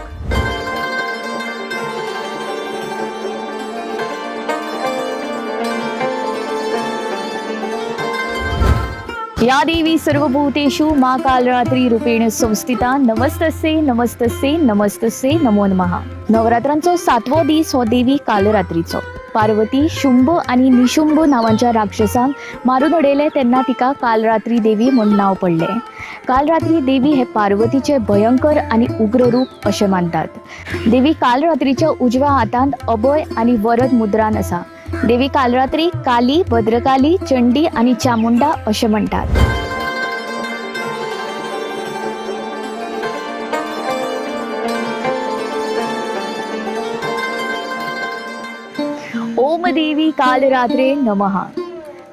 या देवी सर्वभूतेषु मा कालरात्री रूपेण संस्थिता नमस्तस्यै नमस्तस्यै नमस्तस्यै नमो नमः. नवरात्रांचो सातवो दीस हो देवी कालरात्रीचो. पार्वती शुंभ आनी निशुंभ नांवांच्या राक्षसांक मारून उडयले तेन्ना तिका कालरात्री देवी म्हूण नांव पडलें. कालरात्री देवी हे पार्वतीचे भयंकर आनी उग्र रूप अशें मानतात. देवी कालरात्रीच्या उजव्या हातांत अभय आनी वरद मुद्रान आसा. देवी कालरात्री काली, भद्रकाली, चंडी आनी चामुंडा अशें म्हणटात. ओम देवी कालरात्रे नमः.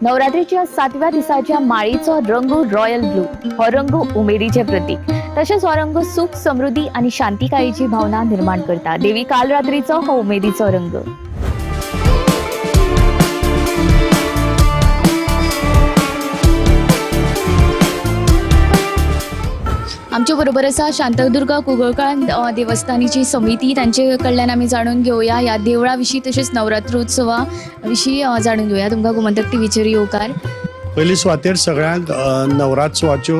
नवरात्रीच्या सातव्या दिसाच्या माळीचो रंग रॉयल ब्लू हो रंग उमेदीचे प्रतीक, तशेंच हो रंग सुख, समृद्धी आनी शांतिकायेची भावना निर्माण करता. देवी कालरात्रीचो हो उमेदीचो रंग. आमचे बरोबर आसा शांतादुर्गा कुंकळकार देवस्थानीची समिती, तांचे कडल्यान आमी जाणून घेवया ह्या देवळा विशीं तशेंच नवरात्रोत्सवा विशीं जाणून घेवया. तुमकां गोमंतक टीव्हीचेर येवकार. पयली सुवातेर सगळ्यांक नवरात्रोत्सवाच्यो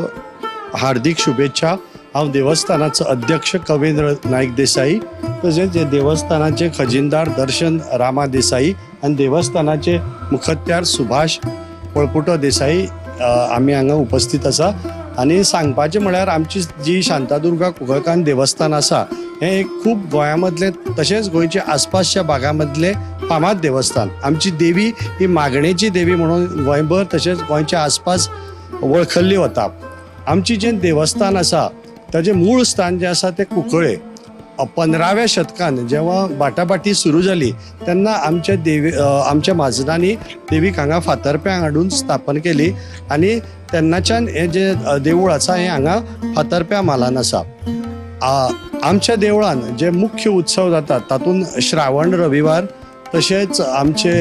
हार्दिक शुभेच्छा. हांव देवस्थानाचो अध्यक्ष कवेंद्र नायक देसाई, तशेंच हे देवस्थानाचे खजिनदार दर्शन रामा देसाई आनी देवस्थानाचे मुखत्यार सुभाष पळपुटो देसाई आमी हांगा उपस्थित आसा. आनी सांगपाचें म्हळ्यार आमची जी शांतादुर्गा कुंकळकार देवस्थान आसा हें एक खूब गोंया मदलें तशेंच गोंयच्या आसपासच्या भागा मदलें फामाद देवस्थान. आमची देवी ही मागणेची देवी म्हणून गोंयभर तशेंच गोंयच्या आसपास वळखल्ली वता. आमची जें देवस्थान आसा ताजें मूळ स्थान जें आसा तें कुंकळे. 15व्या शतकान जेव्हा बाटाबाटी सुरू जाली तेन्ना आमच्या देवी आमच्या म्हाजनांनी देवीक हांगा फातर्प्यांक हाडून स्थापन केली आनी तेन्नाच्यान हें जें देवूळ आसा हें हांगा फातर्प्या म्हालान आसा. आमच्या देवळान जे मुख्य उत्सव जातात तातूंत श्रावण रविवार, तशेंच आमचे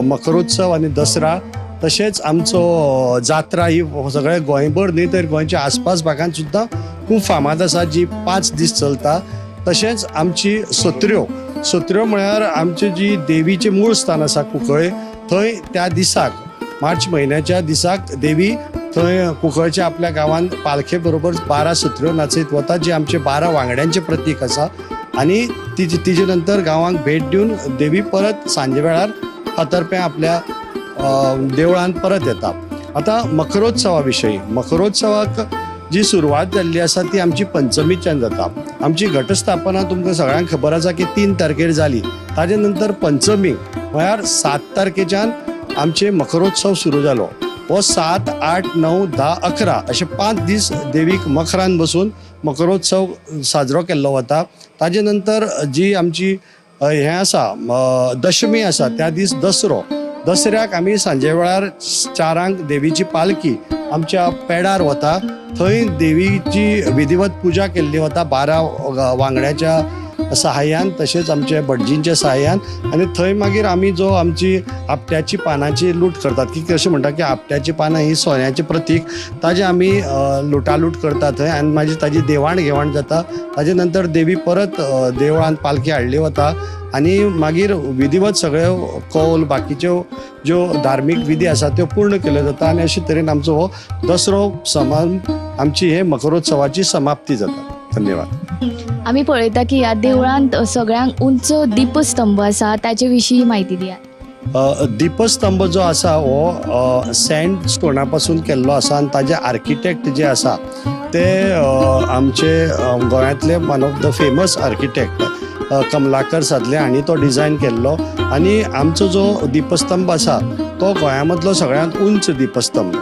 मकरोत्सव आनी दसरा, तशेंच आमचो जात्रा ही सगळ्या गोंयभर न्ही तर गोंयच्या आसपास भागान सुद्दां खूब फामाद आसा, जी 5 दीस चलता. तशेंच आमची सत्र्यो, सत्र्यो म्हळ्यार आमची जी देवीचें मूळ स्थान आसा कुंकळे, थंय त्या दिसाक मार्च म्हयन्याच्या दिसाक देवी थंय कुंकळच्या आपल्या गांवांत पालखे बरोबर 12 सत्र्यो नाचयत वता, जी आमचे 12 वांगड्यांचें प्रतीक आसा. आनी तिजे नंतर गांवांक भेट दिवन देवी परत सांजे वेळार फातर्प्यां आपल्या देवळांत परत येता. आतां मकरोत्सवा विशयी, मकरोत्सवाक जी सुरवात जाल्ली आसा ती आमची पंचमीच्यान जाता. आमची घटस्थापना तुमकां सगळ्यांक खबर आसा की 3 तारखेर जाली, ताजे नंतर पंचमी म्हळ्यार 7 तारखेच्यान आमचे मकरोत्सव सुरू जालो. हो 7, 8, 9, 10, 11 अशे 5 दीस देवीक मखरान बसून मकरोत्सव साजरो केल्लो वता. ताजे नंतर जी आमची हें आसा दशमी आसा त्या दीस दसरो, दसऱ्याक आमी सांजे वेळार 4 देवीची पालखी आमच्या पेडार वता, थंय देवीची विधिवत पुजा केल्ली वता 12 वांगड्याच्या सहाय्यान तशेंच आमच्या भटजींच्या सहाय्यान. आनी थंय मागीर आमी जो आमची आपट्याची पानांची लूट करतात, की कशें म्हणटा की आपट्याची पानां ही सोन्याचें प्रतीक, ताजें आमी लुटालूट करतात थंय आनी मागीर ताजी देवाण घेवाण जाता. ताजे नंतर देवी परत देवळांत पालखी हाडली वता आनी मागीर विधिवत सगळे कौल बाकीच्यो ज्यो धार्मीक विधी आसा त्यो पूर्ण केल्यो जाता आनी अशे तरेन आमचो हो दसरो समान आमची हे मकरोत्सवाची समाप्ती जाता. धन्यवाद. आमी पळयता की ह्या देवळांत सगळ्यांक उंच दीपस्तंभ आसा, ताचे विशीं म्हायती दिया. दीपस्तंभ जो आसा हो सँड स्टोना पासून केल्लो आसा आनी ताजे आर्किटेक्ट जे आसा ते आमचे गोंयांतले one of the famous architect Kamalakar Sadle हांणी तो डिझायन केल्लो. आनी आमचो जो दीपस्तंभ आसा तो गोंया मदलो सगळ्यांत उंच दीपस्तंभ.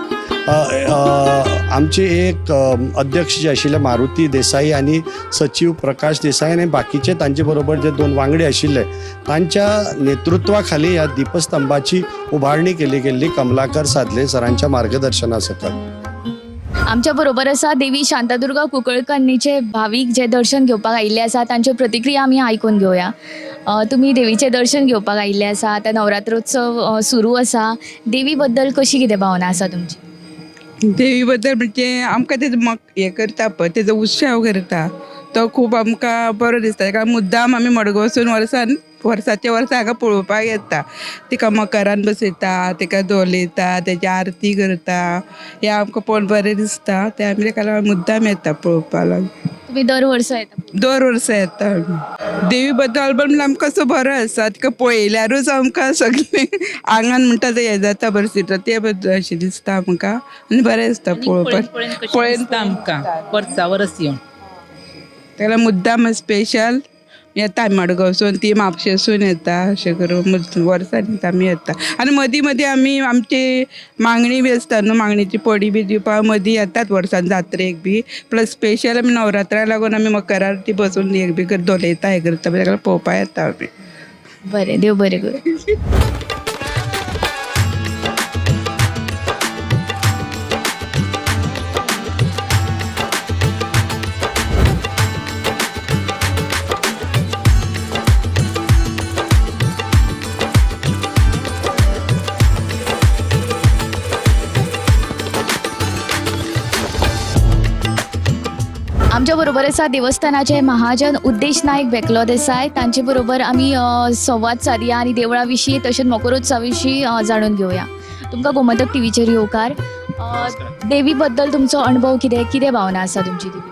आमचे एक अध्यक्ष जे आशिल्ले मारुती देसाई आनी सचीव प्रकाश देसाई आनी बाकीचे तांचे बरोबर जे 2 वांगडी आशिल्ले तांच्या नेतृत्वा खाली ह्या दीपस्तंभाची उभारणी केली गेल्ली कमलाकर सादले सरांच्या मार्गदर्शना सकल. आमच्या बरोबर आसा देवी शांतादुर्गा कुंकळकन्नीचे भावीक जे दर्शन घेवपाक आयिल्ले आसा तांच्यो प्रतिक्रिया आमी आयकून घेवया. तुमी देवीचें दर्शन घेवपाक आयिल्ले आसा, आतां नवरात्रोत्सव सुरू आसा, देवी बद्दल कशी कितें भावना आसा तुमची? देवी बद्दल म्हणजे आमकां तेजो हें करता पळय तेजो उत्सव करता तो खूब आमकां बरो दिसता. कारण मुद्दाम आमी मडगांवसून वर्सान वर्साचे वर्सा हांगा पळोवपाक येता. तिका मकरान बसयता, तिका धोलयता, तेजी आरती करता, हें आमकां पळोवन बरें दिसता. तें आमी तेका लागून मुद्दाम येता पळोवपाक लागून. तुमी दर वर्सा येता? दर वर्सा येता आमी. देवी बद्दल म्हणल्यार आमकां असो बरो आसा, तिका पळयल्यारूच आमकां सगळें आंगान म्हणटा तें हें जाता, बरें दिसता, तें बद्दल अशें दिसता आमकां आनी बरें दिसता पळोवपाक. पळयन आमकां वर्सा वरस येवन ताका मुद्दाम स्पेशल येता मडगांवसून, ती म्हापशेसून येता, अशें करून वर्सान आमी येता. आनी मदीं मदीं आमी आमची मागणी बी आसता न्हू, मागणीची पडी बी दिवपाक मदीं येतात वर्सान जात्रेक बी. प्लस स्पेशल आमी नवरात्राक लागून आमी मकर आरती बसून एक बी धोलयता, हें करता, ताका पळोवपाक येता आमी. बरें, देव बरें करूं. आमच्या बरोबर आसा देवस्थानाचे महाजन उद्देश नायक बेकलो देसाय. तांचे बरोबर आमी संवाद सादया आनी देवळा विशीं तशेंच मकरोत्सवा विशीं जाणून घेवया. तुमकां गोमंतक टीव्हीचेर येवकार. देवी बद्दल तुमचो अणभव कितें, कितें भावना आसा तुमची देवी?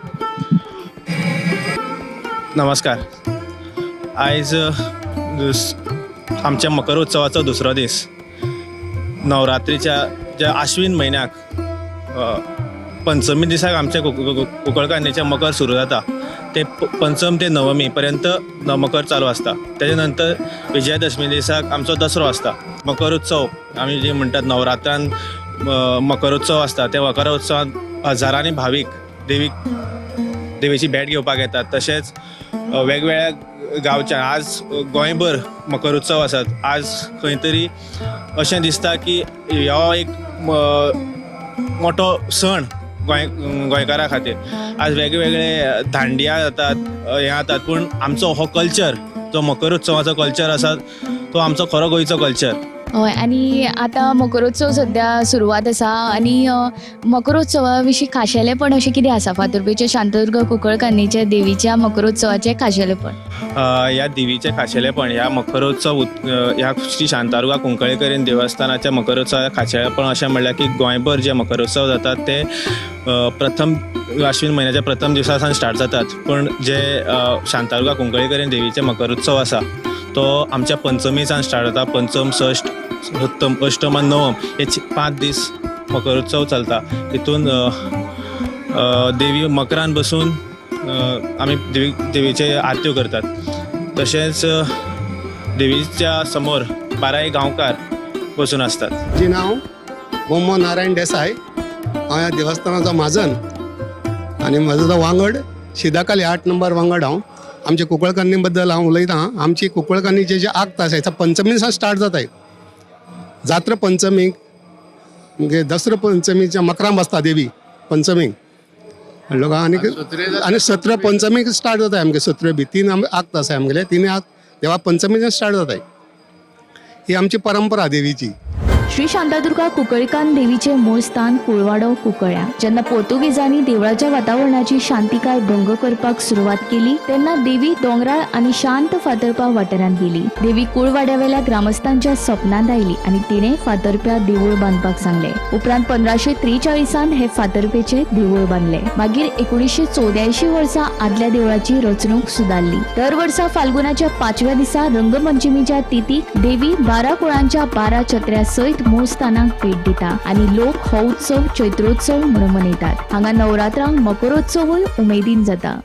नमस्कार. आयज आमच्या मकरोत्सवाचो दुसरो दीस. नवरात्रीच्या ज्या आश्विन म्हयन्याक पंचमी दिसाक आमच्या कुंकळकान्नीचें मकर सुरू जाता. ते पंचम ते नवमी पर्यंत मकर चालू आसता. तेजे नंतर विजयादशमी दिसाक आमचो दसरो आसता. मकरोत्सव आमी जे म्हणटात नवरात्रान मकरोत्सव आसता, त्या मकरोत्सवांत हजारांनी भावीक देवीची भेट घेवपाक येतात. तशेंच वेगवेगळ्या गांवच्या आज गोंयभर मकरोत्सव आसात. आज खंय तरी अशें दिसता की हो एक मोठो सण गोंयकारां खातीर. आज वेगवेगळे दांडिया जातात, हें जातात, पूण आमचो हो कल्चर जो मकरोत्सवाचो कल्चर आसा तो आमचो खरो गोंयचो कल्चर. हय, आनी आतां मकरोत्सव सद्या सुरवात आसा आनी मकरोत्सवा विशीं खाशेलेपण अशें कितें आसा फातर्पेचे शांतादुर्गा कुंकळकान्नीच्या देवीच्या मकरोत्सवाचें खाशेलेपण? ह्या देवीचें खाशेलेपण ह्या मकरोत्सव ह्या श्री शांतादुर्गा कुंकळेकरीन देवस्थानाच्या मकरोत्सवा खाशेलेपण अशें म्हणल्यार की गोंयभर जे मकरोत्सव जातात ते प्रथम आश्विन म्हयन्याच्या प्रथम दिसा सावन स्टार्ट जातात. पूण जे शांतादुर्गा कुंकळेकरीन देवीचे मकरोत्सव आसा तो आमच्या पंचमी सावन स्टार्ट जाता. पंचम, षष्ठ, सप्तम, अष्टम आनी नवम हे 5 दीस मकरोत्सव चलता. हितून देवी मकरान बसून आमी देवीचे आरत्यो करतात. तशेंच देवीच्या समोर 12 गांवकार बसून आसतात. म्हजें नांव गोमो नारायण देसाय. हांव ह्या देवस्थानाचो म्हाजन आनी म्हजो जो वांगड शिदाकाली 8 नंबर वांगड. हांव आमच्या कुंकळकान्नी बद्दल हांव उलयतां. आमची कुंकळकान्नीचे जे आक्त आसा हेचा पंचमी सावन स्टार्ट जाताय. जात्रा पंचमीक म्हणजे दसरो पंचमीच्या मकरां बसता देवी पंचमीक लोक आनी आनी सत्र पंचमीक स्टार्ट जाताय आमगे. सत्र बी 3 आक्त आसा आमगेले, 3 आक्त देवा पंचमीच्यान स्टार्ट जाताय. ही आमची परंपरा देवीची. श्री शांतादुर्गा कुंकळकान्न देवीचे मूळ स्थान कुळवाडो कुंकळ्या. जेन्ना पोर्तुगेजांनी देवळाच्या वातावरणाची शांतिकाय भंग करपाक सुरवात केली तेन्ना देवी दोंगराळ आनी शांत फातर्पा वाठारांत गेली. देवी कुळवाड्यावेल्या ग्रामस्थांच्या सपनांत आयली आनी तिणें फातर्प्या देवूळ बांदपाक सांगलें. उपरांत 1543 हे फातर्पेचे देवूळ बांदले. मागीर 1984 वर्सा आदल्या देवळाची रचणूक सुदारली. दर वर्सा फाल्गुनाच्या 5व्या दिसा रंगपंचमीच्या तिथीक देवी 12 कुळांच्या 12 छत्र्या सयत मूळ स्थानाक भेट दिता आनी लोक हो उत्सव चैत्रोत्सव म्हणून मनयतात. हांगा नवरात्रांक मकरोत्सवूय उमेदीन जाता.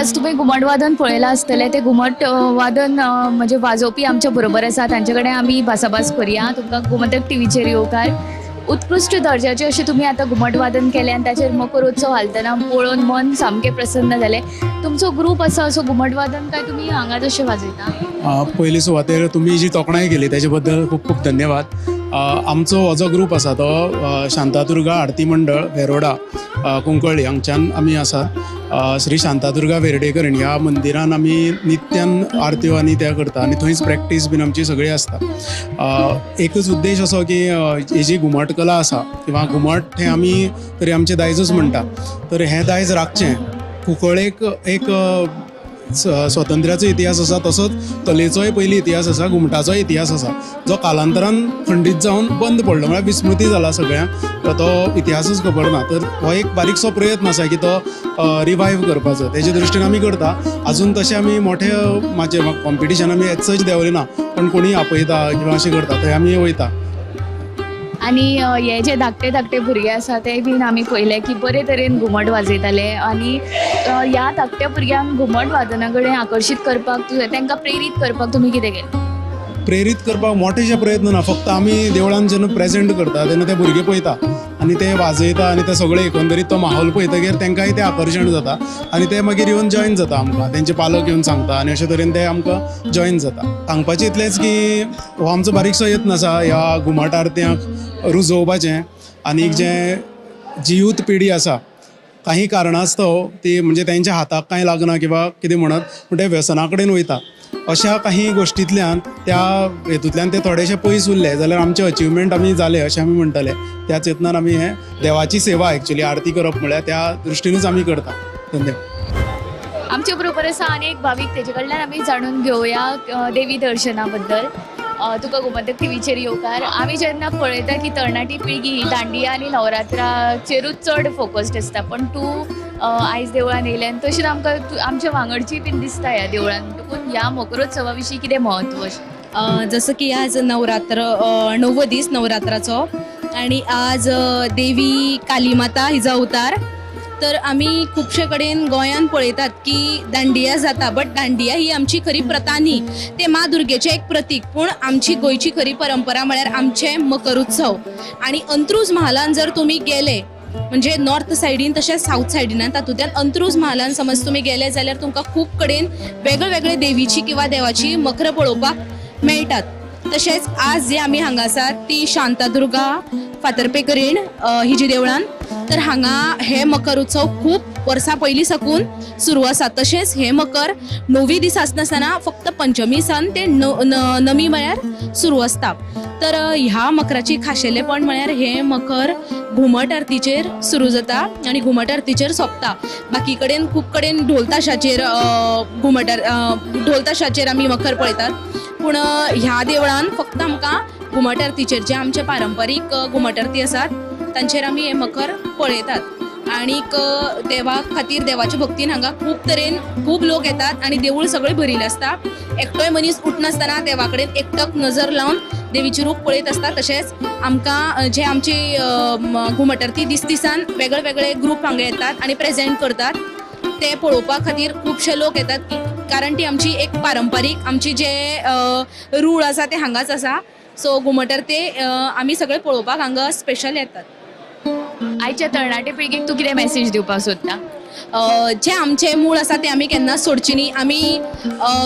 आतांच तुमी घुमट वादन पळयलां आसतलें. ते घुमट वादन म्हणजे वाजोवपी आमच्या बरोबर आसा, तांचे कडेन आमी भासाभास करुया. तुमकां गोमंतक टीव्हीचेर येवकार. उत्कृश्ट दर्जाचे अशें तुमी आतां घुमट वादन केलें आनी ताचेर मकरोत्सव घालतना पळोवन मन सामकें प्रसन्न जालें. तुमचो ग्रूप आसा असो घुमट वादन काय तुमी हांगाच अशें वाजयता? पयली सुवातेर तुमी जी तोखणाय केली ताजे बद्दल खूब खूब धन्यवाद. आमचो हो जो ग्रूप आसा तो शांतादुर्गा आरती मंडळ वेरोडा कुंकळ्ळी हांगच्यान आमी आसा. श्री शांतादुर्गा वेर्डेकर ह्या मंदिरान आमी नित्यान आरत्यो आनी त्या करता आनी थंयच प्रॅक्टीस बीन आमची सगळी आसता. एकच उद्देश असो की ही जी घुमट कला आसा किंवा घुमट हें आमी तरी आमचें दायजूच म्हणटा, तर हें दायज राखचें. कुंकळ्ळेक एक स्वातंत्र्याचो इतिहास आसा, तसोच कलेचोय पयलीं इतिहास आसा, घुमटाचोय इतिहास आसा, जो कालांतरान खंडीत जावन बंद पडलो, म्हळ्यार विस्मृती जाला सगळ्यांक, तो इतिहासूच खबर ना. तर हो एक बारीकसो प्रयत्न आसा की तो रिवायव करपाचो, तेजे दृश्टीन आमी करता. आजून तशें आमी मोठे मातशें कॉम्पिटिशन आमी एज देंवले ना, पण कोणी आपयता किंवा अशें करता थंय आमी वयता. आनी हे जे धाकटे धाकटे भुरगे आसा ते बीन आमी पळयले की बरे तरेन घुमट वाजयताले आनी ह्या धाकट्या भुरग्यांक घुमट वादना कडेन आकर्शीत करपाक, तांकां प्रेरीत करपाक तुमी कितें केलें? प्रेरीत करपाक मोठेशे प्रयत्न ना, फक्त आमी देवळान जेन्ना प्रेजेंट करता तेन्ना ते भुरगे पळयता आनी ते वाजयता आनी ते सगळे एकंदरीत तो माहोल पळयतगीर तांकांय तें आकर्शण जाता आनी ते मागीर येवन जॉयन जाता आमकां, तेंचे पालक येवन सांगता आनी अशे तरेन ते आमकां जॉयन जाता. सांगपाचें इतलेंच की हो आमचो बारीकसो यत्न आसा ह्या घुमट आरत्यांक रुजोवपाचें आनी जें जी यूथ पिढी आसा काही कारणास्तव ती म्हणजे तेंच्या हाताक कांय लागना किंवा कितें म्हणत पूण ते व्यसना कडेन वयता, अशा काही गोष्टींतल्यान त्या हेतूंतल्यान ते थोडेशे पयस उरले जाल्यार आमचे अचिवमेंट आमी जाले अशें आमी म्हणटले. त्याच यत्नान आमी हे देवाची सेवा एक्चुअली आरती करप म्हळ्यार त्या दृश्टीनूच आमी करता. धन्यवाद. आमचे बरोबर आसा आनी एक भावीक, तेजे कडल्यान आमी जाणून घेवया देवी दर्शना बद्दल. तुका गोमंतक टीव्हीचेर येवकार. आमी जेन्ना पळयता की तरणाटी पिळगी ही दांडिया आनी नवरात्राचेरूच चड फोकस्ड आसता, पण तूं आयज देवळान येयलें आनी तशेंच आमकां आमच्या वांगडची बीन दिसता ह्या देवळान, म्हणटकूच ह्या मकरोत्सवा विशीं कितें म्हत्व? जसं की आज नवरात्र 9 दीस नवरात्राचो आणि आज देवी कालीमाता हिजो अवतार. तर आमी खुबशे कडेन गोंयांत पळयतात की दांडिया जाता, बट दांडिया ही आमची खरी प्रथा न्ही, ते मा दुर्गेचें एक प्रतीक. पूण आमची गोंयची खरी परंपरा म्हळ्यार आमचे मकर उत्सव. आनी अंत्रुज महालान जर तुमी गेले म्हणजे नॉर्थ सायडीन तशेंच सावथ सायडीन, तातूंतल्यान अंत्रुज महालान समज तुमी गेले जाल्यार तुमकां खूब कडेन वेगळे वेगळे देवीची किंवा देवाची मखरां पळोवपाक मेळटात. तशेंच आज जे आमी हांगा आसात ती शांतादुर्गा फातर्पेकरीण हिजी देवळान, तर हांगा हे मकर उत्सव खूब वर्सां पयलीं साकून सुरू आसा. तशेंच हे मकर 9 दीस आसनासतना फक्त पंचमी सावन ते नमी म्हळ्यार सुरू आसता. तर ह्या मकराची खाशेलेपण म्हळ्यार हे मकर घुमट आरतीचेर सुरू जाता आनी घुमट आरतीचेर सोंपता. बाकी कडेन खूब कडेन ढोल ताशाचेर घुमट ढोल ताशाचेर आमी मकर पळयतात, पूण ह्या देवळान फक्त आमकां घुमट आरतीचेर जे आमचे पारंपारीक घुमट आरती आसात तांचेर आमी हे मकर पळयतात. आणीक देवा खातीर देवाच्या भक्तीन हांगा खूब तरेन खूब लोक येतात आनी देवूळ सगळें भरिल्लें आसता. एकटोय मनीस उठनासतना देवा कडेन एकटक नजर लावन देवीचें रूप पळयत आसता. तशेंच आमकां जे आमची घुमट आरती दीस दिसान वेगळे वेगळे ग्रूप हांगा येतात आनी प्रेजेंट करतात, ते पळोवपा खातीर खुबशे लोक येतात, कारण ती आमची एक पारंपारीक आमची जे रूळ आसा ते हांगाच आसा. सो घुमट आरती आमी सगळे पळोवपाक हांगा स्पेशल येतात. आयच्या तरणाटे पिळगेक तूं कितें मॅसेज दिवपाक सोदता? जे आमचे मूळ आसा ते आमी केन्नाच सोडची न्ही. आमी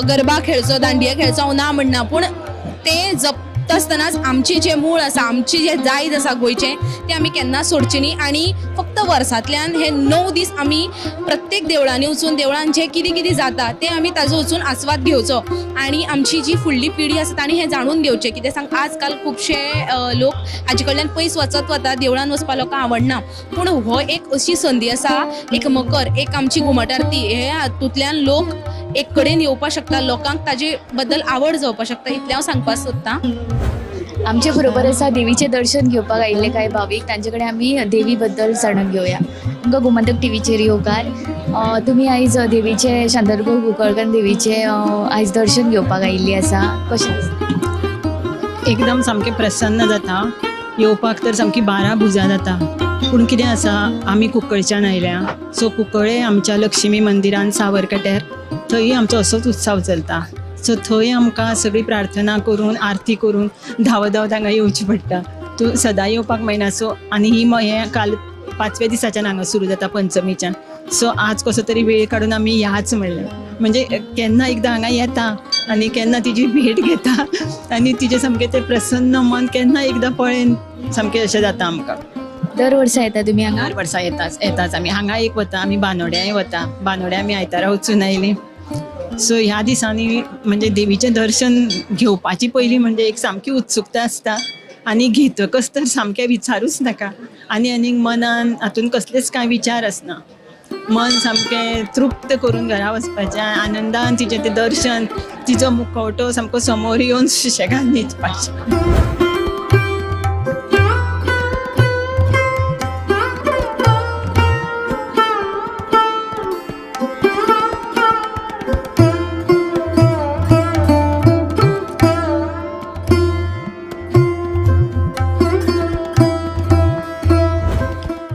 गरबा खेळचो, दांडिया खेळचो हांव ना म्हणना, पूण ते जपता आसतनाच आमचे जे मूळ आसा, आमचे जे दायज आसा गोंयचें, तें आमी केन्नाच सोडचें न्ही. आनी फक्त वर्सांतल्यान हे 9 दीस आमी प्रत्येक देवळांनी वचून देवळान जें कितें कितें जाता तें आमी ताजो वचून आस्वाद घेवचो आनी आमची जी फुडली पिढी आसा तांणी हें जाणून घेवचें. कितें सांग, आज काल खुबशे लोक हाजे कडल्यान पयस वचत वता, देवळान वचपाक लोकांक आवडना, पूण हो एक अशी संदी आसा, एक मकर, एक आमची घुमट आरती, हे हातूंतल्यान लोक एक कडेन येवपाक शकता, लोकांक ताजे बद्दल आवड जावपाक शकता, इतलें हांव सांगपाक सोदतां. आमचे बरोबर आसा देवीचें दर्शन घेवपाक आयिल्ले कांय भावीक, तांचे कडेन आमी देवी बद्दल जाणून घेवया. तुमकां गोमंतक टीव्हीचेर येवकार. तुमी आयज देवीचें शांतादुर्गा कुंकळकर देवीचें आयज दर्शन घेवपाक आयिल्ली आसा, कशें दिसता? एकदम सामकें प्रसन्न जाता. येवपाक तर सामकी 12 भुजां जाता. पूण कितें आसा, आमी कुंकळच्यान आयल्या, सो कुंकळे आमच्या लक्ष्मी मंदिरान सावरकट्यार थंय आमचो असोच उत्सव चलता. सो थंय आमकां सगळी प्रार्थना करून आरती करून धांवत धांवत हांगा येवचें पडटा. तूं सदां येवपाक मेळना. सो आनी ही हें काल 5व्या दिसाच्यान हांगा सुरू जाता, पंचमीच्यान. सो आज कसो तरी वेळ काडून आमी ह्याच म्हणलें, म्हणजे केन्ना एकदां हांगा येता आनी केन्ना तिजी भेट घेता आनी तिजें सामकें तें प्रसन्न मन केन्ना एकदां पळयन सामकें अशें जाता आमकां. दर वर्सा येता तुमी हांगा? दर वर्सा येताच आमी. हांगा एक वता, आमी बानोड्याय वता. बानोड्या आमी आयतारा वचून आयलीं. सो ह्या दिसांनी म्हणजे देवीचें दर्शन घेवपाची पयलीं म्हणजे एक सामकी उत्सुकता आसता आनी घेतकच तर सामकें विचारूच नाका. आनी आनीक मनान हातून कसलेच कांय विचार आसना, मन सामकें तृप्त करून घरा वचपाचें, आनंदान तिचें तें दर्शन, तिचो मुखवटो सामको समोर येवन सुशेगाद न्हिदपाचें.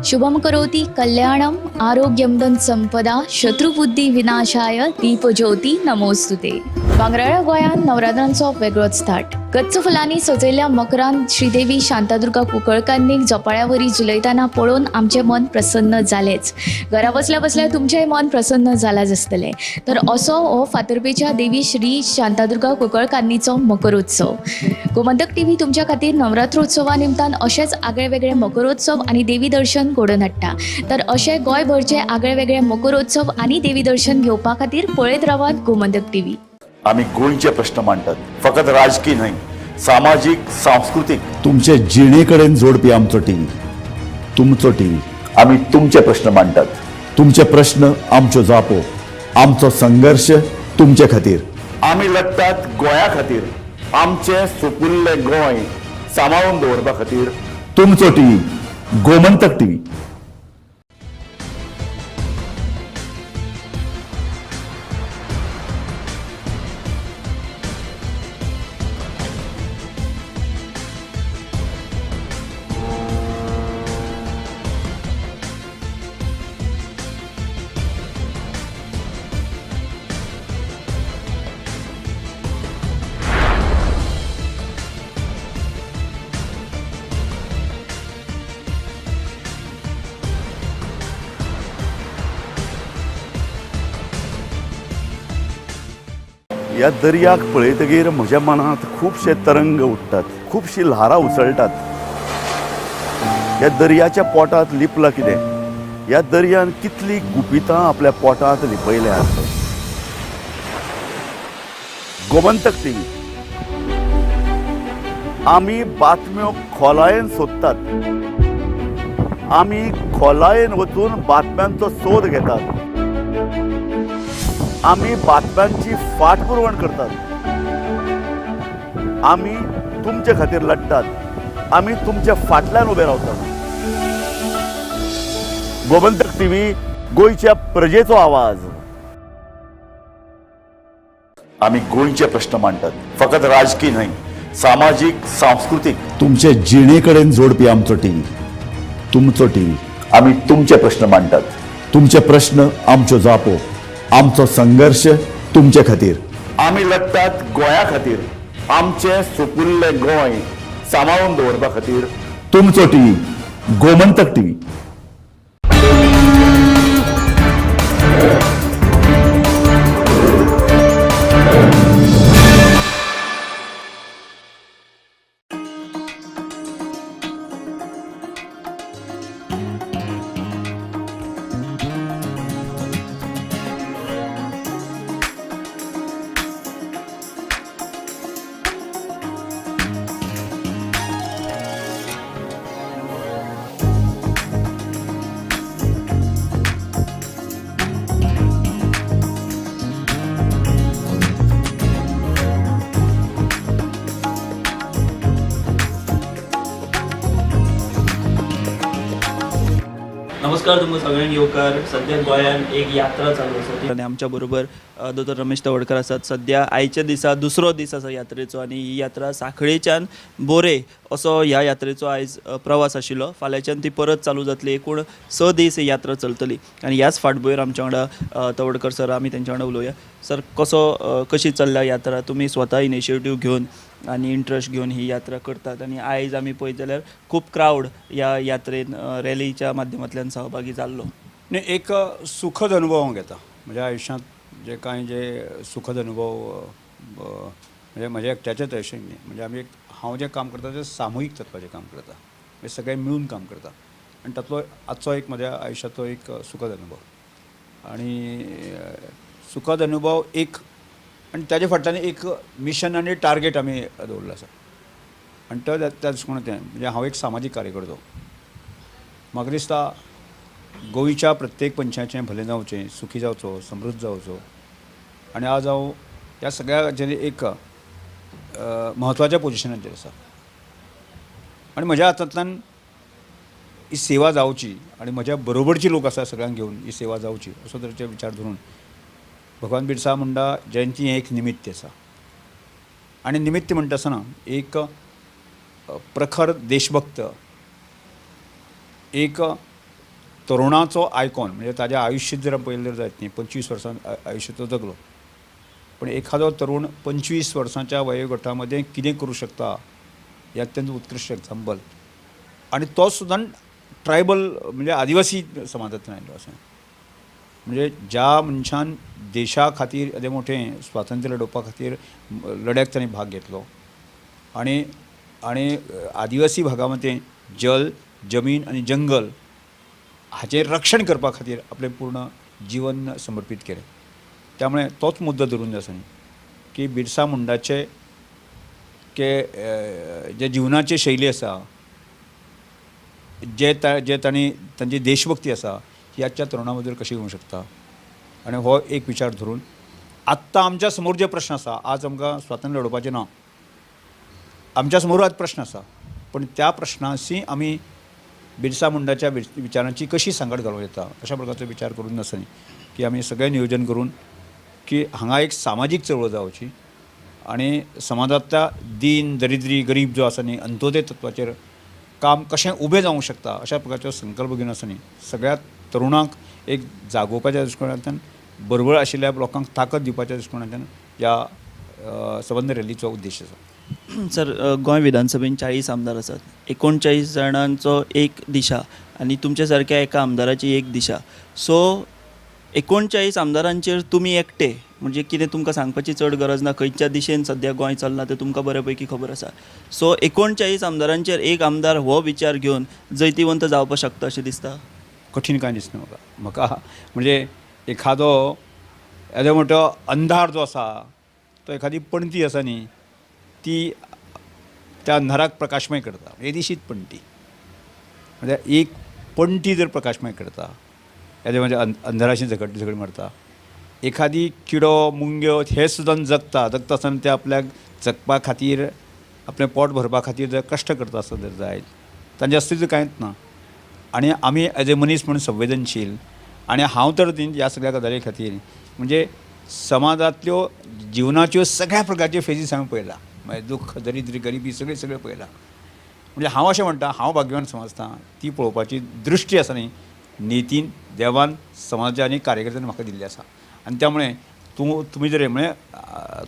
शुभम करोति कल्याणम आरोग्यम धन संपदा शत्रुबुद्धी विनाशाय दीपज्योती नमोस्तुते. भांगराळ्या गोंयांत नवरात्रांचो वेगळोच थाट. गच्च फुलांनी सजयल्ल्या मकरान श्रीदेवी शांतादुर्गा कुंकळकान्नीक झोपाळ्यावरी झुलयतना पळोवन आमचें मन प्रसन्न जालेंच. घरा बसल्या बसल्या तुमचेंय मन प्रसन्न जालां आसतलें. तर असो हो फातर्पेच्या देवी श्री शांतादुर्गा कुंकळकान्नीचो मकरोत्सव. गोमंतक टीव्ही तुमच्या खातीर नवरात्रोत्सवा निमतान अशेच आगळे वेगळे मकरोत्सव आनी देवी दर्शन घडोवन हाडटा. तर अशे गोंयभरचे आगळे वेगळे मकरोत्सव आनी देवी दर्शन घेवपा खातीर पळयत रावात गोमंतक टीव्ही. आमी गोंयचे प्रश्न मांडटात, फकत राजकीय न्हय, सामाजीक, सांस्कृतीक. तुमचे जिणे कडेन जोडपी आमचो टीव्ही, तुमचो टीव्ही. आमी तुमचे प्रश्न मांडटात, तुमचे प्रश्न आमच्यो जापो, आमचो संघर्श तुमचे खातीर. आमी लढटात गोंया खातीर, आमचें सुपुल्लें गोंय सांबाळून दवरपा खातीर. तुमचो टीव्ही, गोमंतक टीव्ही. ह्या दर्याक पळयतगीर म्हज्या मनांत खुबशे तरंग उठ्ठात, खुबशी ल्हारां उसळटात. ह्या दर्याच्या पोटांत लिपलां कितें? ह्या दर्यान कितलीं गुपितां आपल्या पोटांत लिपयल्यांत. गोमंतक टीव्ही, आमी बातम्यो खोलायेन सोदतात, आमी खोलायेन वचून बातम्यांचो सोद घेतात, आमी बातम्यांची फाटपुरवण करतात, आमी तुमचे खातीर लढटात, आमी तुमच्या फाटल्यान उबे रावतात. गोमंतक टीव्ही, गोंयच्या प्रजेचो आवाज. आमी गोंयचे प्रश्न मांडटात, फकत राजकीय न्हय, सामाजीक, सांस्कृतीक. तुमचे जिणे कडेन जोडपी आमचो टीव्ही, तुमचो टीव्ही. आमी तुमचे प्रश्न मांडटात, तुमचे प्रश्न आमच्यो जापो, आमचो संघर्श तुमचे खातीर. आमी लढटात गोंया खातीर, आमचें सुपुल्लें गोंय सांबाळून दवरपा खातीर. तुमचो टीव्ही, गोमंतक टीव्ही. नमस्कार तुमकां सगळ्यांक येवकार. सद्या गोंयांत एक यात्रा चालू आसा आनी आमच्या बरोबर दोतोर रमेश तवडकर आसात. सद्या आयच्या दिसा दुसरो दीस आसा यात्रेचो आनी ही यात्रा सांखळेच्यान बोरे असो ह्या यात्रेचो आयज प्रवास आशिल्लो. फाल्यांच्यान ती परत चालू जातली. एकूण 6 दीस ही यात्रा चलतली आनी ह्याच फाटभुंयेर आमच्या वांगडा तवडकर सर, आमी तेंच्या वांगडा उलोवया. सर, कसो कशी चल्ल्या यात्रा? तुमी स्वता इनिशिएटीव घेवन आनी इंट्रस्ट घेवन ही यात्रा करतात आनी आयज आमी पळयत जाल्यार खूब क्रावड ह्या यात्रेन रॅलीच्या माध्यमांतल्यान सहभागी जाल्लो. न्ही, एक सुखद अनुभव हांव घेता म्हज्या आयुश्यांत. जे कांय जे सुखद अनुभव म्हणजे म्हज्या एकट्याचेच अशें न्ही, म्हणजे आमी एक हांव जें काम करता तें सामुहीक तत्वाचें काम करता, म्हणजे सगळे मेळून काम करता आनी तातलो आजचो एक म्हज्या आयुश्याचो एक सुखद अनुभव. आनी सुखद अनुभव एक आनी ताजे फाटल्यान एक मिशन आनी टार्गेट आमी दवरलो आसा आनी तो त्या दृश्टिकोणांतल्यान म्हणजे हांव एक सामाजीक कार्यकर्तो. म्हाका दिसता गोंयच्या प्रत्येक मनशाचें भलें जावचें, सुखी जावचो, समृद्ध जावचो. आनी आज हांव ह्या सगळ्याचेर एक म्हत्वाच्या पोजिशनाचेर आसा आनी म्हज्या हातांतल्यान ही सेवा जावची आनी म्हज्या बरोबरची लोक आसा सगळ्यांक घेवन ही सेवा जावची असो तरेचे विचार धरून भगवान बिरसा मुंडा जयंती हें एक निमित्त आसा. आनी निमित्त म्हणटा आसतना एक प्रखर देशभक्त, एक तरुणाचो आयकॉन, म्हणजे ताज्या आयुश्य जर पळयलें जर जायत न्ही, 25 वर्सां आयुश्य तो जगलो, पण एखादो तरुण 25 वर्सांच्या वयोगटामध्ये कितें करूं शकता हें अत्यंत उत्कृश्ट एग्जाम्पल. आनी तो सुद्दां ट्रायबल म्हणजे आदिवासी समाजांतल्यान आयिल्लो आसा. म्हणजे ज्या मनशान देशा खातीर येदें मोठें स्वातंत्र्य लडोवपा खातीर लढ्याक ताणें भाग घेतलो आनी आनी आदिवासी भागा मदें जल, जमीन आनी जंगल हाचें रक्षण करपा खातीर आपलें पूर्ण जीवन समर्पीत केलें. त्यामुळे तोच मुद्दो धरून आसा न्ही की बिरसा मुंडाचे के जे जिवनाची शैली आसा, जे जे तांणी तांची देशभक्ती आसा ही आजच्या तरुणा बद्दल कशी येवंक शकता. आनी हो एक विचार धरून आत्तां आमच्या समोर जे प्रश्न आसा, आज आमकां स्वातंत्र्य लडोवपाचें ना, आमच्या समोर आज प्रश्न आसा, पण त्या प्रश्नाशी आमी बिरसा मुंडाच्या विचारांची कशी सांगड घालूं येता अशा प्रकारचो विचार करून आसा न्ही की आमी सगळें नियोजन करून की हांगा एक सामाजीक चळवळ जावची आनी समाजांतल्या दीन दरिद्री गरीब जो आसा न्ही अंत्योदय तत्वाचेर काम कशें उबें जावंक शकता अशा प्रकारचो संकल्प घेवन आसा न्ही सगळ्या तरुणांक एक जागोवपाच्या दृश्टिकोणांतल्यान, बरोबर आशिल्ल्या लोकांक ताकद दिवपाच्या दृश्टिकोणांतल्यान ह्या सबंद रॅलीचो उद्देश आसा. सर, गोंय विधानसभेन 40 आमदार आसात, 39 जाणांचो एक दिशा आनी तुमच्या सारक्या एका आमदाराची एक दिशा. सो 39 आमदारांचेर तुमी एकटे, म्हणजे कितें तुमकां सांगपाची चड गरज ना, खंयच्या दिशेन सद्या गोंय चल्लां तें तुमकां बरे पैकी खबर आसा. सो 39 आमदारांचेर एक आमदार हो विचार घेवन जैतिवंत जावपाक शकता अशें दिसता? कठीण कांय दिसना म्हाका. म्हाका म्हणजे एखादो येदो मोठो अंधार जो आसा तो एखादी पणती आसा न्ही ती त्या अंधाराक प्रकाशमय करता, येदीशीच पणटी. म्हणजे एक पणटी जर प्रकाशमय करता येदे म्हणजे अंधाराशी झगड झगड मारता. एखादी किडो मुंग्यो हे सुद्दां जगता, जगता आसतना ते आपल्याक जगपा खातीर आपलें पोट भरपा खातीर जर कश्ट करता आसत जर जायत तांचें अस्तित्व कांयच ना. आनी आमी एज ए मनीस म्हूण संवेदनशील आनी हांव तर ह्या सगळ्या गजाली खातीर म्हणजे समाजांतल्यो जिवनाच्यो सगळ्या प्रकारच्यो फेजीस हांवें पळयला, मागीर दुख्ख, दरिद्री, गरिबी सगळें सगळें पळयलां. म्हणजे हांव अशें म्हणटा, हांव भाग्यवान समजता ती पळोवपाची दृश्टी आसा न्ही नितीन देवान समाजा आनी कार्यकर्त्यांनी म्हाका दिल्ली आसा. आनी त्यामुळे तूं तुमी जर म्हणजे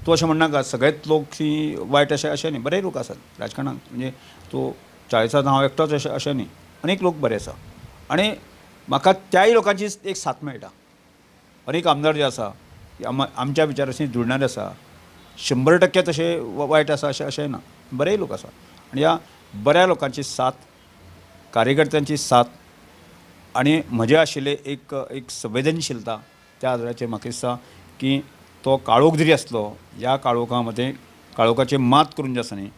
तूं अशें म्हणनाका सगळेच लोक ती वायट अशें अशें न्ही, बरे लोक आसात राजकारणांत. म्हणजे तूं 40 हांव एकटोच अशें अशें न्ही, अनेक लोक बरे आसा आनी म्हाका त्याय लोकांची एक साथ मेळटा. अनेक आमदार जे आसा आमच्या विचाराशी जुळणारे आसा, 100% तशें वायट आसा अशें अशें ना, बरेय लोक आसा. आनी ह्या बऱ्या लोकांची साथ, कार्यकर्त्यांची साथ आनी म्हजें आशिल्लें एक एक संवेदनशीलता त्या आदाराचेर म्हाका दिसता की तो काळोख जरी आसलो ह्या काळोखा मदें काळोखाचेर मात करून जें आसा न्ही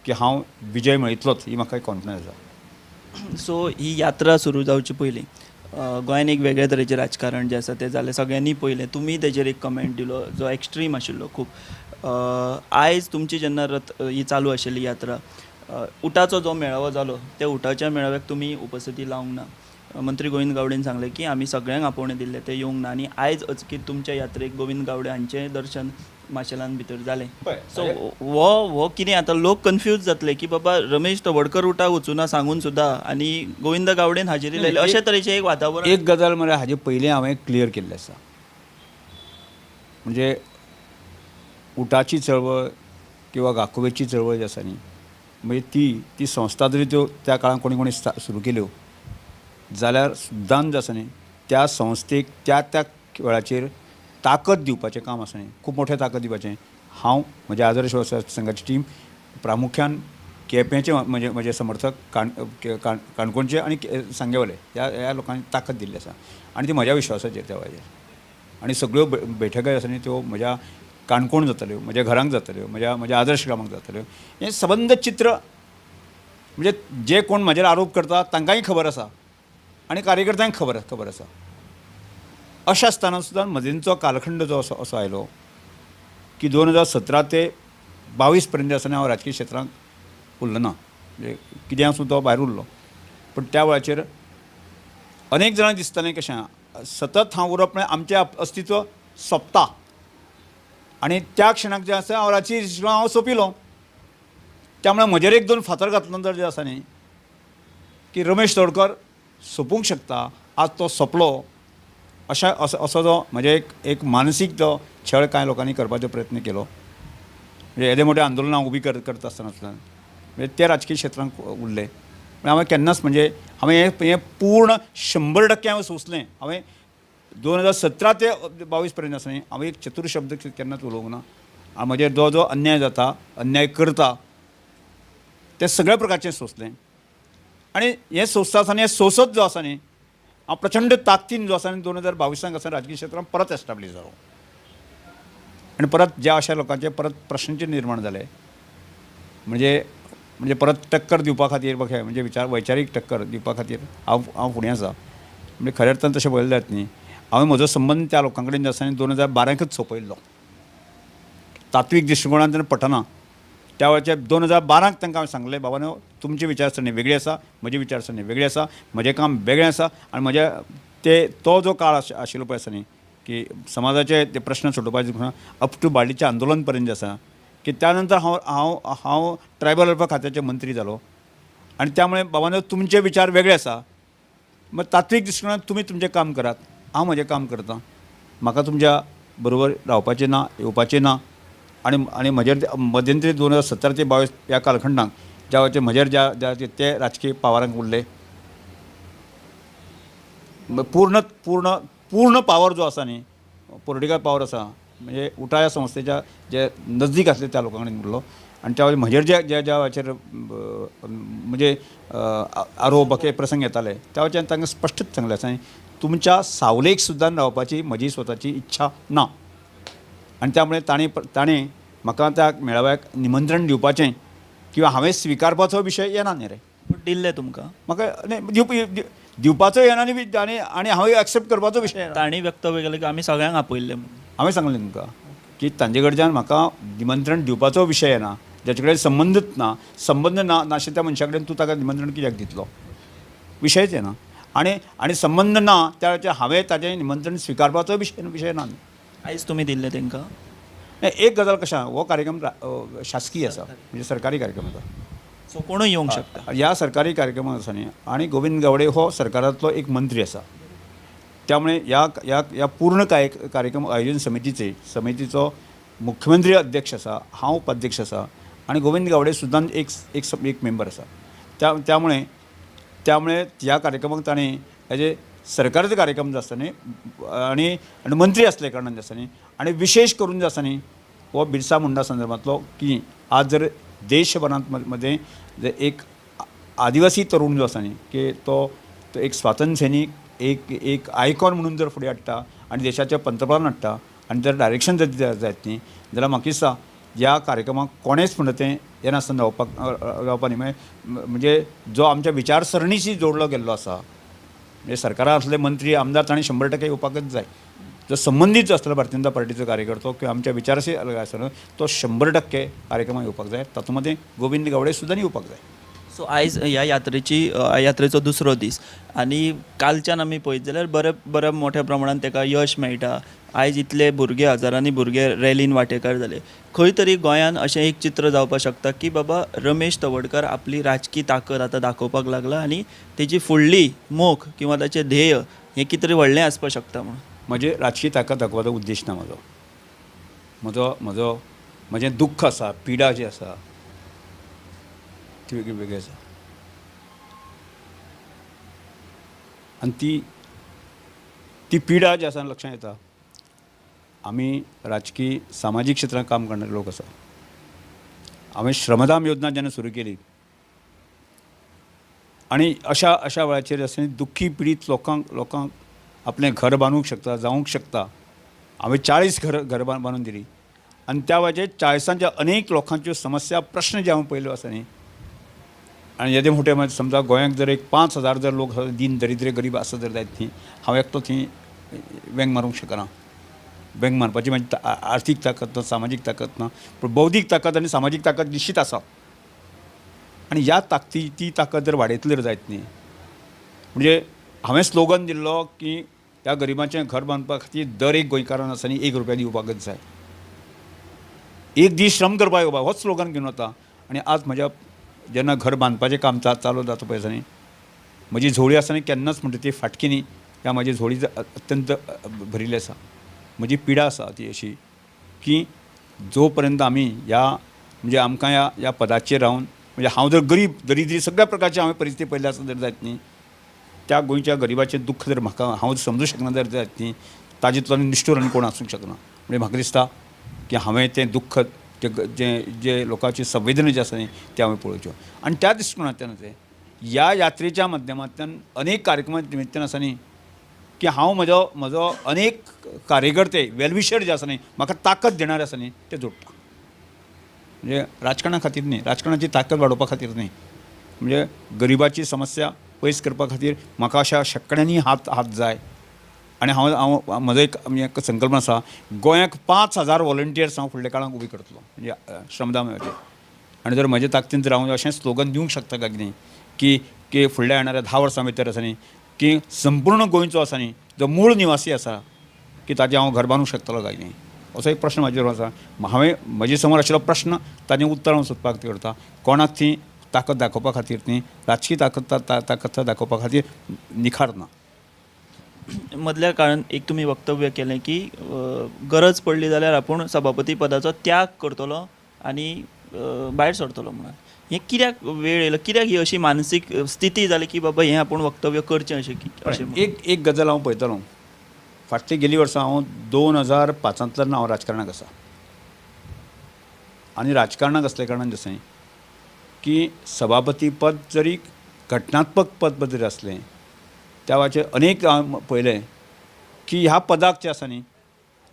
की हांव विजय मेळयतलोच ही म्हाका एक कॉन्फिडन्स आसा. सो ही यात्रा सुरू जावची पयलीं गोंयान एक वेगळे तरेचें राजकारण जें आसा तें जालें, सगळ्यांनी पळयलें, तुमी तेजेर एक कमेंट दिलो जो एक्स्ट्रीम आशिल्लो खूब. आयज तुमची जेन्ना रथ ही चालू आशिल्ली यात्रा, उटाचो जो मेळावो जालो त्या उटाच्या मेळाव्याक तुमी उपस्थिती लावंक ना. मंत्री गोविंद गावडेन सांगलें की आमी सगळ्यांक आपोवणें दिल्लें तें येवंक ना आनी आयज अचकीत तुमच्या यात्रेक गोविंद गावडे हांचें दर्शन माशेलान भितर जालें. सो हो कितें आतां लोक कन्फ्यूज जातले की बाबा रमेश तवडकर उटाक वचूना सांगून सुद्दां आनी गोविंद गावडेन हाजेरी लायली, अशे तरेचें एक वातावरण. एक गजाल म्हळ्यार हाजे पयलीं हांवें क्लियर केल्लें आसा, म्हणजे उटाची चळवळ किंवा गाकोवेची चळवळ जी आसा न्ही, म्हणजे ती ती संस्था जरी त्यो त्या काळान कोणी कोणी सुरू केल्यो जाल्यार सुद्दां जे आसा न्ही त्या संस्थेक त्या त्या वेळाचेर ताकद दिवपाचें काम आसा न्ही, खूब मोठें ताकद दिवपाचें. हांव म्हज्या आदर्श संघाची टीम प्रामुख्यान केपेंचे म्हजे म्हजे समर्थक काणकोणचे आनी सांगेवाले ह्या लोकांनी ताकद दिल्ली आसा आनी ती म्हज्या विश्वासाचेर त्या वेळाचेर. आनी सगळ्यो बैठका आसा न्ही त्यो म्हज्या काणकोण जाताल्यो, म्हज्या घरांक जाताल्यो, म्हज्या म्हज्या आदर्श ग्रामांक जाताल्यो. हें सबंद चित्र म्हणजे जे कोण म्हजेर आरोप करता तांकांय खबर आसा आनी कार्यकर्त्यांक खबर आसा. अशें आसतना सुद्दां मदींचो कालखंड जो असो असो आयलो की 2017 ते 22 पर्यंत आसतना हांव राजकीय क्षेत्रांत उरलो ना, म्हणजे कितें आसूं तो भायर उरलो. पूण त्या वेळाचेर अनेक जाणांक दिसतालें कशें सतत हांव उरप म्हळ्यार आमचें अस्तित्व सोंपता आनी त्या क्षणाक जें आसा हांव राजकीय हांव सोंपिलो. त्यामुळे म्हजेर एक दोन फातर घातलो नंतर जें आसा न्ही की रमेश तवडकर सोंपूंक शकता, आज तो सोंपलो, अशा असो असो जो म्हजे एक एक मानसीक जो छळ कांय लोकांनी करपाचो प्रयत्न केलो. म्हणजे येदे मोठे आंदोलनां उबी करता आसतना म्हणजे ते राजकीय क्षेत्रांत उरले. पूण हांवें केन्नाच म्हणजे हांवें हें पूर्ण 100% हांवें सोंसलें. हांवें 2017 ते 22 पर्यंत आसतना हांवें एक चतुर शब्द केन्नाच उलोवंक ना. आनी म्हजेर जो जो अन्याय जाता, अन्याय करता ते सगळ्या प्रकारचें सोंसलें. आनी हें सोंसता आसतना हें सोंसत जो आसा न्ही हांव प्रचंड ताकदीन जो आसा न्ही 2022 आसतना राजकीय क्षेत्रांत परत एस्टाब्लीश जालो आनी परत ज्या अशा लोकांचे परत प्रश्नचिन्ह निर्माण जाले, म्हणजे म्हणजे परत टक्कर दिवपा खातीर म्हणजे विचार वैचारीक टक्कर दिवपा खातीर हांव हांव फुडें आसा. म्हणजे खऱ्या अर्थान तशें पळयलें जायत न्ही, हांवें म्हजो संबंद त्या लोकां कडेन जो आसा न्ही 2012कच सोंपयल्लो. तात्वीक दृश्टिकोणान तेन्ना पटना. त्या वेळाचेर 2012 तांकां हांवें सांगलें, बाबा न्हू तुमची विचारसरणी वेगळी आसा, म्हजी विचारसरणी वेगळी आसा, म्हजें काम वेगळें आसा आनी म्हज्या ते तो जो काळ आशिल्लो पळय आसा न्ही की समाजाचे ते प्रश्न सोडोवपाचे अप टू बार्डीचें आंदोलन पर्यंत जें आसा की त्या नंतर हांव हांव हांव ट्रायबल वेलफेअर खात्याचे मंत्री जालो आनी त्यामुळे बाबा न्हू तुमचे विचार वेगळे आसा, मग तात्वीक दृश्टिकोणान तुमी तुमचें काम करात, हांव म्हजें काम करतां, म्हाका तुमच्या बरोबर रावपाचें ना, येवपाचें ना. आनी आनी म्हजेर मध्यंतरी 2017 ते 22 ह्या कालखंडाक ज्या वेळाचेर म्हजेर ज्या ज्या ते राजकीय पावरांक उरले, पूर्ण पूर्ण पूर्ण पावर जो आसा न्ही पॉलिटिकल पावर आसा म्हणजे उटा ह्या संस्थेच्या जे नजदीक आसले त्या लोकां कडेन उरलो. आनी त्या वेळार म्हजेर जे ज्या ज्या वेळाचेर म्हणजे आरोप के प्रसंग येताले त्या वेळाचेर तांकां स्पश्टच सांगलें आसा तुमच्या सावलेक सुद्दां रावपाची म्हजी स्वताची इच्छा ना. आनी त्यामुळे ताणें म्हाका त्या मेळाव्याक निमंत्रण दिवपाचें किंवा हांवें स्विकारपाचो विशय येना न्ही रे. दिल्लें तुमकां? म्हाका न्ही दिवपाचो येना न्ही आनी आनी हांवें एक्सेप्ट करपाचो विशय येना. तांणी वक्तव्य केलें की आमी सगळ्यांक आपयल्लें म्हणून. हांवें सांगलें तुमकां की तांचे कडच्यान म्हाका निमंत्रण दिवपाचो विशय येना, जाचे कडेन संबंदच ना, संबंद ना नाशिल्ल्या त्या मनशा कडेन तूं ताका निमंत्रण कित्याक दितलो, विशयच येना. आनी आनी संबंद ना त्या वेळाचेर हांवें ताचें निमंत्रण स्विकारपाचो विशय ना. आयज तुमी दिल्लें तांकां? एक गजाल कशें हो कार्यक्रम शासकीय आसा, म्हणजे सरकारी कार्यक्रम आसा, सो कोणूय येवंक शकता ह्या सरकारी कार्यक्रमाक आसा न्ही. आनी गोविंद गावडे हो सरकारांतलो एक मंत्री आसा, त्यामुळे ह्या ह्या ह्या पूर्ण कार्यक्रम आयोजन समितीचो मुख्यमंत्री अध्यक्ष आसा, हांव उपाध्यक्ष आसा आनी गोविंद गावडे सुद्दां एक एक एक मेंबर आसा. त्यामुळे त्यामुळे ह्या कार्यक्रमाक ताणें हेजे सरकाराचो कार्यक्रम जो आसता न्ही आनी आनी मंत्री आसले कारणान जे आसा न्ही आनी विशेश करून जे आसा न्ही हो बिरसा मुंडा संदर्भांतलो की आज जर देशभरांत मदें जे एक आदिवासी तरुण जो आसा न्ही की तो एक स्वातंत्र्य सैनीक एक एक आयकॉन म्हणून जर फुडें हाडटा आनी देशाचे पंतप्रधान हाडटा आनी जर डायरेक्शन जर जायत न्ही जाल्यार म्हाका दिसता ह्या कार्यक्रमाक कोणेंच म्हणटा तें येनासतना रावपा न्ही. म्हणजे जो आमच्या विचारसरणीशी जोडलो गेल्लो आसा म्हणजे सरकारान आसले मंत्री आमदार ताणें 100% येवपाकच जाय. जो संबंदीत जो आसतलो भारतीय जनता पार्टीचो कार्यकर्तो किंवा आमच्या विचाराशी अलग आसतलो तो 100% कार्यक्रमाक येवपाक जाय, तातूंत मदें गोविंद गावडे सुद्दां येवपाक जाय. सो आयज ह्या यात्रेचो दुसरो दीस आनी कालच्यान आमी पळयत जाल्यार बऱ्या मोठ्या प्रमाणान ताका यश मेळटा. आयज इतले भुरगे, हजारांनी भुरगे रॅलीन वांटेकार जाले. खंय तरी गोंयान अशें एक चित्र जावपाक शकता की बाबा रमेश तवडकर आपली राजकी ताकद आतां दाखोवपाक लागला आनी तेजी फुडली मोख किंवा ताचें ध्येय हें कितें तरी व्हडलें आसपाक शकता म्हणून. म्हजें राजकी ताकद दाखोवपाचो उद्देश ना म्हजो. म्हजो म्हजो म्हजें दुख्ख आसा, पिडा जी आसा ती वेगळी वेगळी आसा आनी ती ती पिडा जी आसा लक्षांत येता. आमी राजकी सामाजीक क्षेत्रांत काम करणारे लोक आसा. हांवें श्रमदान योजना जेन्ना सुरू केली आनी अशा अशा वेळाचेर आसा दुख्खी पिडीत लोकांक लोकांक आपलें घर बांदूंक शकता, जावंक शकता. हांवें 40 घर बांदून दिली आनी त्या वेळाचेर 40च्या अनेक लोकांच्यो समस्या, प्रश्न जे हांवें पळयल्यो आसा न्ही. आनी येदे मोठे म्हणजे समजा गोंयांत जर एक 5,000 जर लोक दीन दरिद्रे गरीब आसा जर जायत न्ही, हांव एकटो थंय वेंग मारूंक शकना. वेंग मारपाची म्हजी आर्थीक ताकद ना, सामाजीक ताकद ना, पूण बौद्धीक ताकद आनी सामाजीक ताकद निश्चीत आसा. आनी ह्या ताकदी ती ताकद जर वाडयतली जर जायत न्ही, म्हणजे हांवें स्लोगन दिल्लो की ह्या गरिबांचें घर बांदपा खातीर दर एक गोंयकारान आसा न्ही 1 रुपया दिवपाकच जाय, एक दीस श्रम करपाक येवपा, होच स्लोगन घेवन वता. आनी आज म्हज्या जेन्ना घर बांदपाचें काम चालू जाता पळय आसा न्ही, म्हजी झोळी आसा न्ही केन्नाच म्हणटा ती फाटकी न्ही, ह्या म्हजी झोळी अत्यंत भरिल्ली आसा. म्हजी पिडा आसा ती अशी की जो पर्यंत आमी ह्या म्हणजे आमकां ह्या ह्या पदाचेर रावन म्हणजे हांव जर गरीब दरिद्री सगळ्या प्रकारची हांवें परिस्थिती पळयल्ली आसा जर जायत न्ही, त्या गोंयच्या गरिबाचें दुख्ख जर म्हाका हांव समजूं शकना जर जायत न्ही, ताजेंतलो आनी निश्ठूर आनी कोण आसूंक शकना. म्हणजे म्हाका दिसता की हांवें तें दुख्ख जें जे लोकांची संवेदना जी आसा न्ही तें हांवें पळोवच्यो. आनी त्या दृश्टिकोणांतल्यान तें ह्या यात्रेच्या माध्यमांतल्यान अनेक कार्यक्रमा निमित्तान आसा न्ही की हांव म्हजो म्हजो अनेक कार्यकर्ते वेलविशर जे आसा न्ही म्हाका ताकद देणारे आसा न्ही ते जोडटा. म्हणजे राजकारणा खातीर न्ही, राजकारणाची ताकद वाडोवपा खातीर न्ही, म्हणजे गरिबाची समस्या पयस करपा खातीर म्हाका अशा शेंकड्यांनी हात हात जाय. आनी हांव हांव म्हजो एक म्हणजे संकल्पना आसा, गोंयाक 5,000 वॉलंटियर्स हांव फुडल्या काळांत उबी करतलो म्हणजे श्रमदानाचेर. आनी जर म्हजे ताकदीन जर हांव अशें स्लोगन दिवंक शकता काय कितें की की फुडल्या येणाऱ्या 10 वर्सां भितर आसा न्ही की संपूर्ण गोंयचो आसा न्ही जो मूळ निवासी आसा की ताजें हांव घर बांदूंक शकतलो काय न्ही, असो एक प्रश्न म्हाजेर आसा. हांवें म्हजे समोर आशिल्लो प्रश्न ताजें उत्तर हांव सोदपाक करता. कोणाक ती ताकद दाखोवपा खातीर न्ही, राजकी ताकद ताकद दाखोवपा खातीर निखार ना. मदल्या काळान एक तुमी वक्तव्य केलें की गरज पडली जाल्यार आपूण सभापती पदाचो त्याग करतलो आनी भायर सरतलो म्हणून. हें कित्याक वेळ येयलो, कित्याक ही अशी मानसीक स्थिती जाली की बाबा हें आपूण वक्तव्य करचें अशें? अशें एक एक गजाल हांव पळयतालो फाटली गेली वर्सां, हांव 2005 हांव राजकारणाक आसा. आनी राजकारणाक आसल्या कारणान जशें की सभापती पद जरी घटनात्मक पद जरी आसलें त्या वेळाचेर अनेक हांवें पळयलें की ह्या पदाक जें आसा न्ही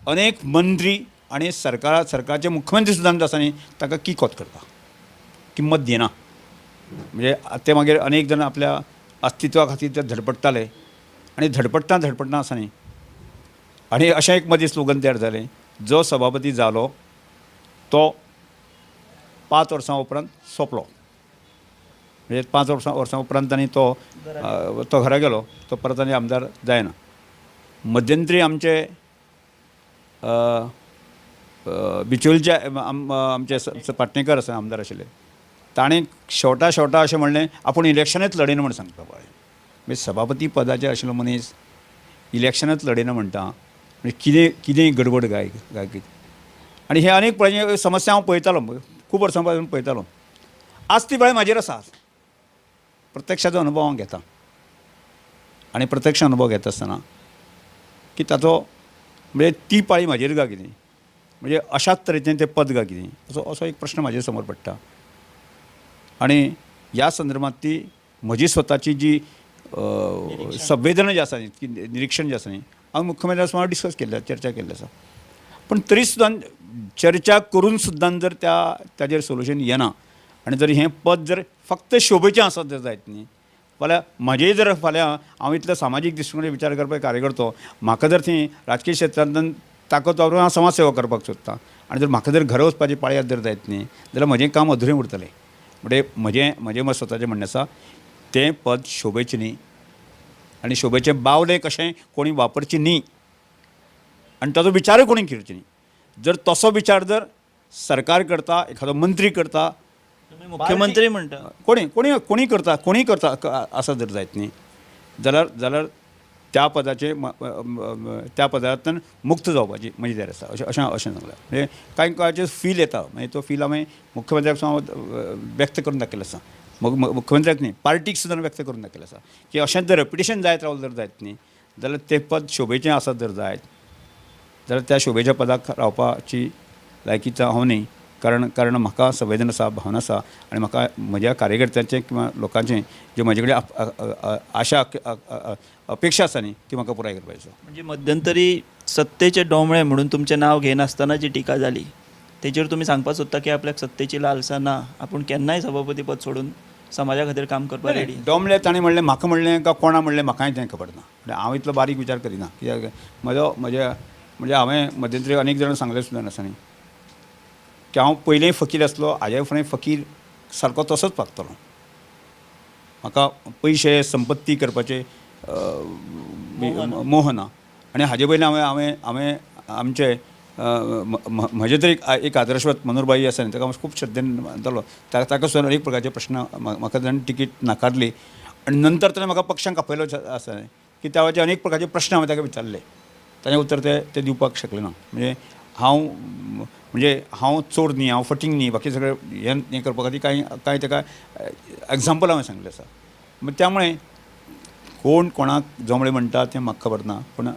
अनेक मंत्री आनी सरकाराचे मुख्यमंत्री सुद्दां आसा न्ही ताका किकोत करता, किंमत दिना. म्हणजे ते मागीर अनेक जाण आपल्या अस्तित्वा खातीर ते धडपडटाले आनी धडपडटा धडपडटा आसा न्ही. आनी अशें एक मदीं स्लोगन तयार जालें, जो सभापती जालो तो 5 वर्सां उपरांत सोंपलो. म्हणजे 5 वर्सां उपरांत आनी तो तो घरा गेलो, तो परत आनी आमदार जायना. मध्यंतरी आमचे बिचोलचे आमचे पाटणेकर आसा आमदार आशिल्ले, ताणें शेवटा शेवटा अशें म्हणलें आपूण इलेक्शनच लडयना म्हूण सांगता पळय. म्हणजे सभापती पदाचेर आशिल्लो मनीस इलेक्शनच लडयना म्हणटा, म्हणजे कितें कितें गडबड गाय गायकीत. आनी हे अनेक पळय समस्या हांव पळयतालो, खूब वर्सां पासून पळयतालो. आज ती पळय म्हाजेर आसा, प्रत्यक्षाचो अनुभव हांव घेता. आनी प्रत्यक्ष अनुभव घेता आसतना की ताचो म्हणजे ती पाळी म्हाजेर गा कितें, म्हणजे अशाच तरेचें तें पद गा कितें, असो असो एक प्रश्न म्हाजे समोर पडटा. आनी ह्या संदर्भात ती म्हजी स्वताची जी संवेदना जी आसा ती निरिक्षण जें आसा न्ही हांवें मुख्यमंत्र्या समोर डिस्कस केल्लें, चर्चा केल्ली आसा. पूण तरी सुद्दां चर्चा करून सुद्दां जर त्या ताजेर सोल्युशन येना आनी जर हें पद जर फक्त शोभेचें आसत जर जायत न्ही फाल्यां म्हजें जर फाल्यां हांव इतलो सामाजीक दृश्टिकोणाचेर विचार करपाक कार्यकर्तो, म्हाका जर थंय राजकीय क्षेत्रांतल्यान ताकद वापरून हांव समाज सेवा करपाक सोदतां आनी जर म्हाका जर घरा वचपाची पाळी जर जायत न्ही जाल्यार म्हजें काम अधुरें उरतलें. म्हणजे म्हजें म्हजें मत स्वताचें म्हणणें आसा तें पद शोभेचें न्ही आनी शोभेचें बावलें कशें कोणी वापरचें न्ही आनी ताजो विचारूय कोणी करचो न्ही. जर तसो विचार जर सरकार करता, एखादो मंत्री करता, मुख्यमंत्री म्हणटा, कोणी कोणी कोणी करता, कोणी करता आसा जर जायत न्ही जाल्यार जाल्यार त्या पदाचे त्या पदांतल्यान मुक्त जावपाची म्हजी तयारी आसा अशें अशें अशें सांगलां. म्हणजे कांय कांयचे फील येता, मागीर तो फील हांवें मुख्यमंत्र्याक सुद्दां व्यक्त करून दाखयलो आसा, मुख्यमंत्र्याक न्ही पार्टीक सुद्दां व्यक्त करून दाखयलें आसा की अशेंच जर रेपिटेशन जायत रावलें जर जायत न्ही जाल्यार तें पद शोभेचें आसत जर जायत जाल्यार त्या शोभेच्या पदाक रावपाची लायकीचो हांव न्ही. कारण कारण म्हाका संवेदना आसा, भावना आसा आनी म्हाका म्हज्या कार्यकर्त्यांचें किंवा लोकांचें जे म्हजे कडेन आशा अपेक्षा आसा न्ही ती म्हाका पुराय करपाची आसा. म्हणजे मध्यंतरी सत्तेचे डोमळे म्हणून तुमचें नांव घेनासतना जी टिका जाली तेजेर तुमी सांगपाक सोदता की आपल्याक सत्तेची लालसा ना, आपूण केन्नाय सभापती पद सोडून समाजा खातीर काम करपाक रेडी? डोमळे ताणें म्हणलें म्हाका म्हणलें काय कोणा म्हणलें म्हाकाय तें खबर ना. म्हणजे हांव इतलो बारीक विचार करिना कित्याक म्हजो म्हज्या म्हणजे हांवें मध्यंतरी अनेक जाणांक सांगलें सुद्दां आसा न्ही की हांव पयलीं फकीर आसलो, हाज्या फुडें फकीर सारको तसोच वागतलो. म्हाका पयशे संपत्ती करपाचे मोह ना आनी हाजे पयलीं हांवें हांवें हांवें आमचे म्हजे तरी एक आदर्शवत मनोहरबाई आसा न्ही ताका हांव खूब श्रद्धेन मानतालो. ताका सुद्दां अनेक प्रकारचे प्रश्न म्हाका ताणें तिकीट नाकारली आनी नंतर ताणें म्हाका पक्षांक आपयलो आसा न्ही की त्या वेळाचे अनेक प्रकारचे प्रश्न हांवें ताका विचारले, ताणें उत्तर ते दिवपाक शकले ना. म्हणजे हांव चोर न्ही, हांव फटींग न्ही, बाकी सगळें हें करपा खातीर कांय कांय ताका एग्जाम्पल हांवें सांगलें आसा. त्यामुळे कोण कोणाक जमळे म्हणटा तें म्हाका खबर ना, पूण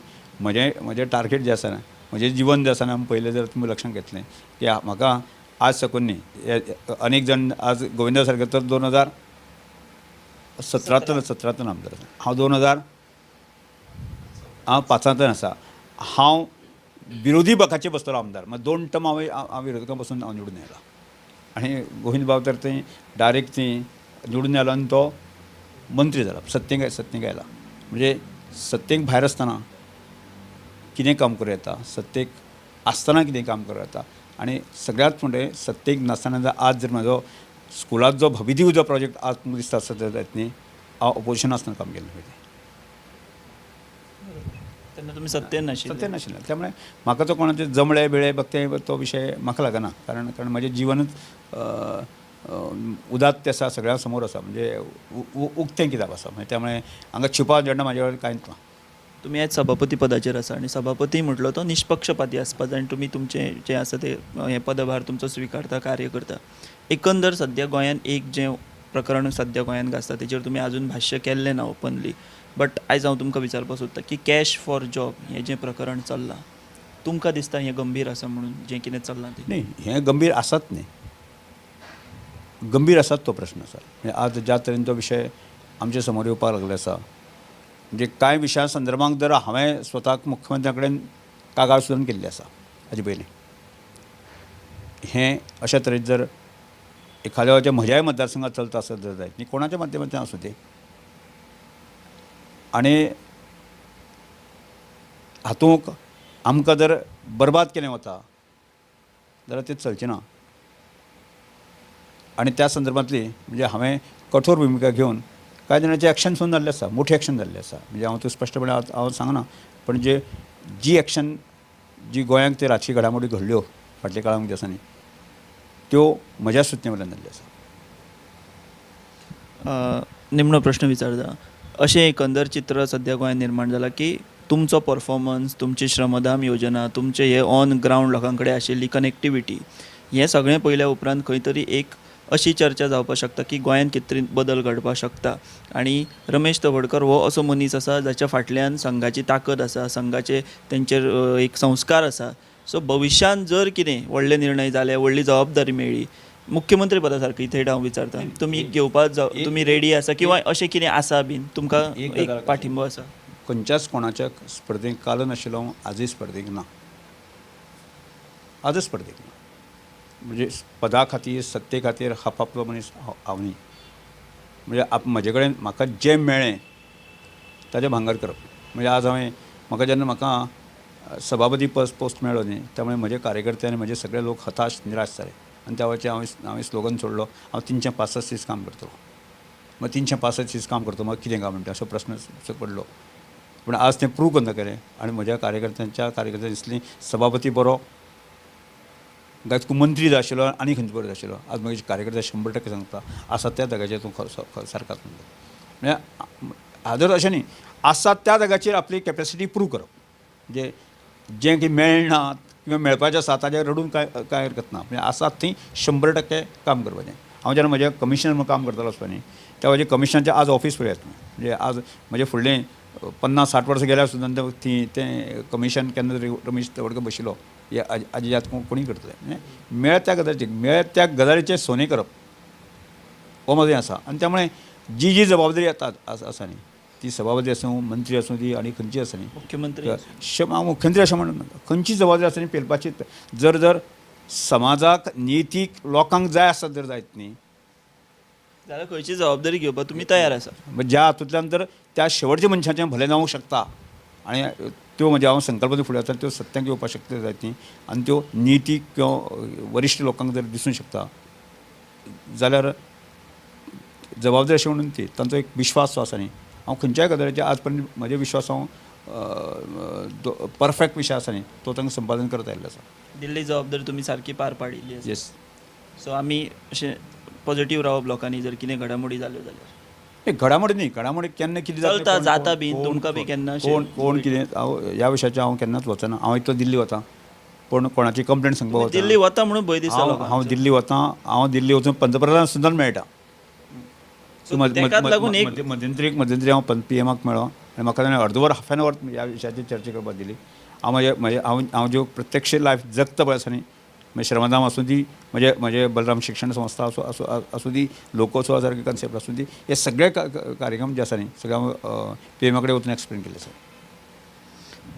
म्हजें म्हजें टार्गेट जें आसा ना, म्हजें जिवन जें आसा ना, पयलें जर तुमी लक्षांत घेतलें की म्हाका आज साकून न्ही अनेक जाण आज गोविंदा सारके तर 2017 आमदार आसा, हांव 2005 आसा, हांव विरोधी पक्षाचे बसतलो आमदार, मागीर 2 टर्म हांवें हांव विरोधकां बसून हांव निवडून आयला आनी गोविंद बाब तर थंय डायरेक्ट थंय निवडून आयलो आनी तो मंत्री जाला, सत्तेक सत्तेक आयला. म्हणजे सत्तेक भायर आसतना कितें काम करूं येता, सत्तेक आसतना कितें काम करूं येता आनी सगळ्यांत म्हणजे सत्तेक नासतना जर आज जर म्हजो स्कुलांत जो भविदीव जो प्रोजेक्ट आज तुमकां दिसता आसत जायत न्ही, हांव ओपोजिशन आसतना काम केल्लें पळय तेन्ना तुमी सत्तेन नाशिल्ले, सत्तेन नाशिल्ले. त्यामुळे म्हाका तो कोणाचे जमळे बिळे बघते तो विशय म्हाका लागना, कारण कारण म्हजें जिवनूच उदात्त आसा, सगळ्यां समोर आसा, म्हणजे उक्तें किताब आसा, म्हणजे त्यामुळे हांगा छिपा जेन्ना म्हाजे कडेन कांयच ना. तुमी आयज सभापती पदाचेर आसा आनी सभापती म्हटलो तो निष्पक्षपाती आसपाक जाय आनी तुमी तुमचें जें आसा तें हें पदभार तुमचो स्विकारता, कार्य करता. एकंदर सद्या गोंयांत एक जें प्रकरण सद्या गोंयांत गाजता तेजेर तुमी आजून भाश्य केल्लें ना ओपनली, बट आयज हांव तुमकां विचारपाक सोदतां की कॅश फॉर जॉब हें जें प्रकरण चल्लां तुमकां दिसता हें गंभीर आसा म्हणून जें कितें चल्लां तें? न्ही, हें गंभीर आसात न्ही, गंभीर आसात तो प्रश्न आसा. म्हणजे आज ज्या तरेन तो विशय आमचे समोर येवपाक लागले आसा, म्हणजे कांय विशया संदर्भांत जर हांवें स्वताक मुख्यमंत्र्या कडेन कागाळ सुद्दां केल्ली आसा हाजे पयलीं, हें अशा तरेन जर एखाद्या म्हज्याय मतदारसंघात चलता आसत जर जायत न्ही, कोणाच्या माध्यमांतल्यान आसूं तें, आनी हातूंत आमकां जर बरबाद केलें वता जाल्यार तें चलचें ना. आनी त्या संदर्भांतली म्हणजे हांवें कठोर भुमिका घेवन कांय जाणांचें एक्शन सुद्दां जाल्लें आसा, मोठें एक्शन जाल्लें आसा. म्हणजे हांव तें स्पश्टपणे हांव सांगना, पण जे जी एक्शन जी गोंयांत ते राजकी घडामोडी घडल्यो फाटल्या काळांत दिसांनी त्यो म्हज्या सुचणे वयल्यान जाल्ल्यो आसा. निमणो प्रश्न विचारता, अशें एकंदर चित्र सद्या गोंयांत निर्माण जालां की तुमचो परफॉर्मन्स, तुमची श्रमदान योजना, तुमचे हे ऑन ग्रावंड लोकां कडेन आशिल्ली कनेक्टिविटी, हें सगळें पळयल्या उपरांत खंय तरी एक अशी चर्चा जावपाक शकता की गोंयांत कितें तरी बदल घडपाक शकता आनी रमेश तवडकर हो असो मनीस आसा जाच्या फाटल्यान संघाची ताकद आसा, संघाचे तेंचेर एक संस्कार आसा. सो भविश्यांत जर कितें व्हडले निर्णय जाले, व्हडली जबाबदारी मेळ्ळी, मुख्यमंत्री पदा सारकी थेट हांव विचारता, तुमी घेवपाक तुमी रेडी आसा किंवा अशें कितें आसा बीन तुमकां एक पाठिंबो आसा? खंयच्याच कोणाच्या स्पर्धेक काल नाशिल्लो हांव, आजूय स्पर्धेक ना, आजच स्पर्धेक ना. म्हणजे पदा खातीर सत्ते खातीर हापापलो मनीस हांव न्ही. म्हणजे म्हजे कडेन म्हाका जें मेळ्ळें ताजें भांगर करप. म्हणजे आज हांवें म्हाका जेन्ना म्हाका सभापती पोस्ट मेळ्ळो न्ही, त्यामुळे म्हजे कार्यकर्ते आनी म्हजे सगळे लोक हताश निराश जाले आनी त्या वेळाचेर हांवें स्लोगन सोडलो, हांव 365 दीस काम करतलो. मागीर 365 दीस काम करतो मागीर कितें काय म्हणटा असो प्रस्न पडलो. पूण आज तें प्रूव करून दाखयलें आनी म्हज्या कार्यकर्त्यांनी दिसली सभापती बरो काय तुका मंत्री जाय आशिल्लो आनी खंयचो बरो जाय आशिल्लो. आज म्हजे कार्यकर्ते 100% सांगता आसा त्या जाग्याचेर तूं सारको आसा म्हणटा. म्हळ्यार हाजर अशें न्ही, आसा त्या जाग्याचेर आपली कॅपेसिटी प्रूव करप, म्हणजे जें की मेळना किंवा मेळपाचें आसा ताजेर रडून कांय हरकत ना. म्हणजे आसा थंय 100% काम करपाचें. हांव जेन्ना म्हज्या कमिशनर म्हणून काम करतालो आसता न्ही त्या म्हज्या कमिशनराचें आज ऑफिस पळयात तुमी, म्हणजे आज म्हजें फुडलें 50-60 वर्सां गेल्यार सुद्दां ती तें कमिशन केन्ना तरी रमेश तवडकर बशिल्लो हे आजी याद कोणीय करतले. म्हणजे मेळत त्या गजालीचेर मेळत त्या गजालीचें सोने करप हो म्हजें आसा. आनी त्यामुळे जी जी जबाबदारी येतात आसा न्ही ती सभापती आसूं, मंत्री आसूं, ती आनी खंयची आसा न्ही, मुख्यमंत्री हांव मुख्यमंत्री अशें म्हणना, खंयची जबाबदारी आसा न्ही पेलपाची. जर जर समाजाक नितीक लोकांक जाय आसत जर जायत न्ही जाल्यार खंयची जबाबदारी घेवपाक तुमी तयार आसा. ज्या हातूंतल्यान तर त्या शेवटच्या मनशाचें भलें जावंक शकता आनी त्यो म्हणजे हांव संकल्पना फुडें वता त्यो सत्यांक येवपाक शकता जायत न्ही आनी त्यो नितीक किंवा वरिश्ठ लोकांक जर दिसूंक शकता जाल्यार जबाबदारी अशें म्हणून ती तांचो एक विश्वास जो आसा न्ही, हांव खंयच्याय गजालीचेर आज पर्यंत म्हजे विश्वास हांव परफेक्ट विशय आसा न्ही तो तांकां संपादन करता आयिल्लो आसा. दिल्ली जबाबदारी तुमी सारकी पार पाडिल्ली आसा. येस. सो आमी अशें पॉझिटिव्ह रावप लोकांनी जर कितें घडामोडी जाल्यो जाल्यार. घडामोडी न्ही, घडामोडी केन्ना कितें चलता जाता बी तुमकां बी केन्ना कोण कोण कितें हांव ह्या विशयाचेर हांव केन्नाच वचना. हांव एक तर दिल्ली वता पूण कोणाची कंप्लेन सांगपाक वता. दिल्ली वता म्हणून भंय दिसता. हांव दिल्ली वता, हांव दिल्ली वचून पंतप्रधान सुद्दां मेळटा. मध्यंतरी हांव पीएमाक मेळ्ळो आनी म्हाका ताणें अर्दवर हाफ एन our ह्या विशयाचेर चर्चा करपाक दिली. हांव म्हजे म्हजे हांव हांव ज्यो प्रत्यक्ष लायफ जगता पळय आसा न्ही, मागीर श्रमधाम आसूं दी, म्हजे म्हजे बलराम शिक्षण संस्था आसूं आसूं आसूं दी, लोकोत्सवा सारके कन्सेप्ट आसूं दी, हे सगळे कार्यक्रम जे आसा न्ही सगळे हांव पीएमा कडेन वचून एक्सप्लेन केल्ले आसा.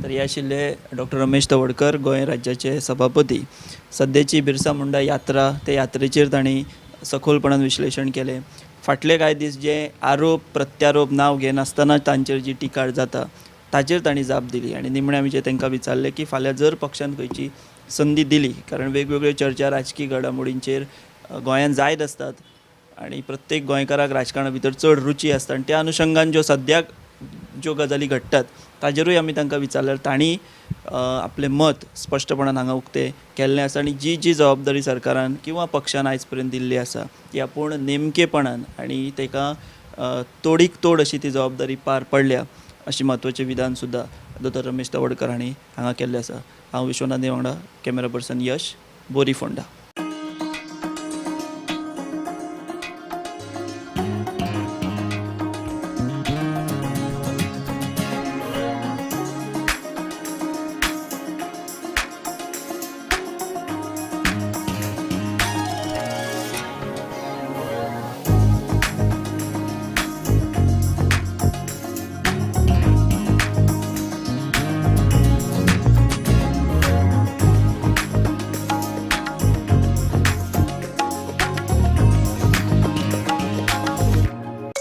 तर हे आशिल्ले डॉक्टर रमेश तवडकर, गोंय राज्याचे सभापती. सद्याची बिरसा मुंडा यात्रा, ते यात्रेचेर तांणी सखोलपणान विश्लेशण केलें. फाटले कांय दीस जे आरोप प्रत्यारोप नांव घेनासतना तांचेर जी टिका जाता ताचेर तांणी जाप दिली आनी निमणें आमी जे तांकां विचारलें की फाल्यां जर पक्षान खंयची संदी दिली, कारण वेगवेगळ्यो चर्चा राजकी घडामोडींचेर गोंयांत जायत आसतात आनी प्रत्येक गोंयकाराक राजकारणा भितर चड रुची आसता आनी त्या अनुशंगान ज्यो सद्याक ज्यो गजाली घडटात ताजेरूय आमी तांकां विचारल्यार तांणी आपलें मत स्पश्टपणान हांगा उक्तें केल्लें आसा आनी जी जी जबाबदारी सरकारान किंवा पक्षान आयज पर्यंत दिल्ली आसा ती आपूण नेमकेपणान आनी ताका तोडीक तोड अशी ती जबाबदारी पार पडल्या अशी म्हत्वाचें विधान सुद्दां दोतोर रमेश तवडकर हांणी हांगा केल्लें आसा. हांव विश्वनाथ वांगडा, कॅमेरा पर्सन यश, बोरी फोंडा.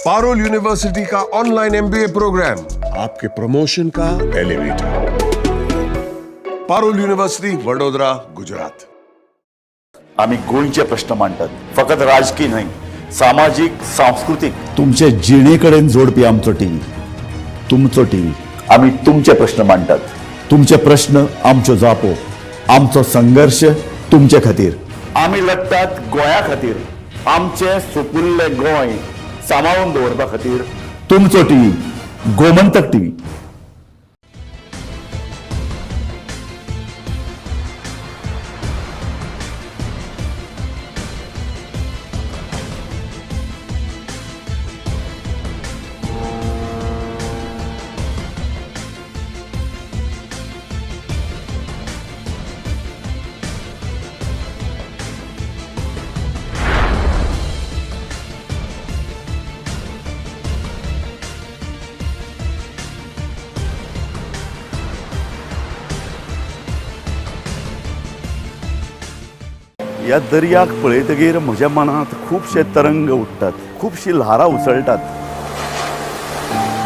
पारुल यूनिवर्सिटी का ऑनलाइन एमबीए प्रोग्राम आपके प्रमोशन का एलिवेटर। पारुल यूनिवर्सिटी, वडोदरा, गुजरात। आमी गोंयचे प्रश्न मांडटात, फकत राजकी न्हय, सामाजीक, सांस्कृतीक, तुमचे जिणे कडेन जोडपी आमचो टीव्ही, तुमचो टीव्ही। आमी तुमचे प्रश्न मांडटात, तुमचे प्रश्न आमच्यो जापो, आमचो संघर्श तुमचे खातीर। आमी लढटात गोंया खातीर, आमचें सुपुल्लें गोंय सांबाळून दवरपा खातीर। तुमचो टीव्ही, गोमंतक टीव्ही। ह्या दर्याक पळयतगीर म्हज्या मनांत खुबशे तरंग उठ्ठात, खुबशी ल्हारां उसळटात।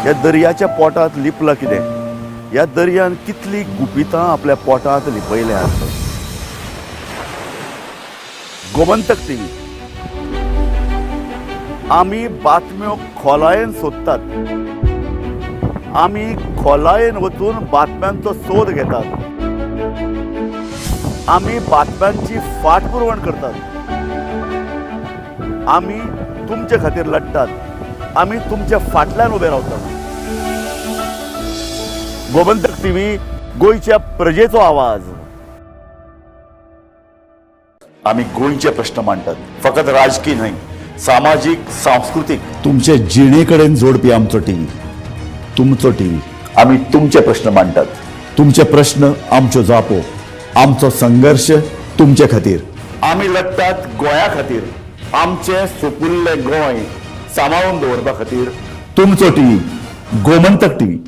ह्या दर्याच्या पोटांत लिपलां कितें? ह्या दर्यान कितली गुपितां आपल्या पोटांत लिपयल्यांत। गोमंतक टीव्ही. आमी बातम्यो खोलायेन सोदतात, आमी खोलायेन वचून बातम्यांचो सोद घेतात, आमी बातम्यांची फाटपुरवण करतात, आमी तुमचे खातीर लढतात, आमी तुमच्या फाटल्यान उबे रावतात. गोमंतक टीव्ही, गोंयच्या प्रजेचो आवाज. आमी गोंयचे प्रश्न मांडटात, फकत राजकी न्हय, सामाजीक, सांस्कृतीक. तुमचे जिणे कडेन जोडपी आमचो टीव्ही, तुमचो टीव्ही. आमी तुमचे प्रश्न मांडटात, तुमचे प्रश्न आमच्यो जापो, आमचो संघर्श तुमचे खातीर. आमी लढटात गोंया खातीर, आमचें सुपुल्लें गोंय सांबाळून दवरपा खातीर. तुमचो टीव्ही, गोमंतक टीव्ही.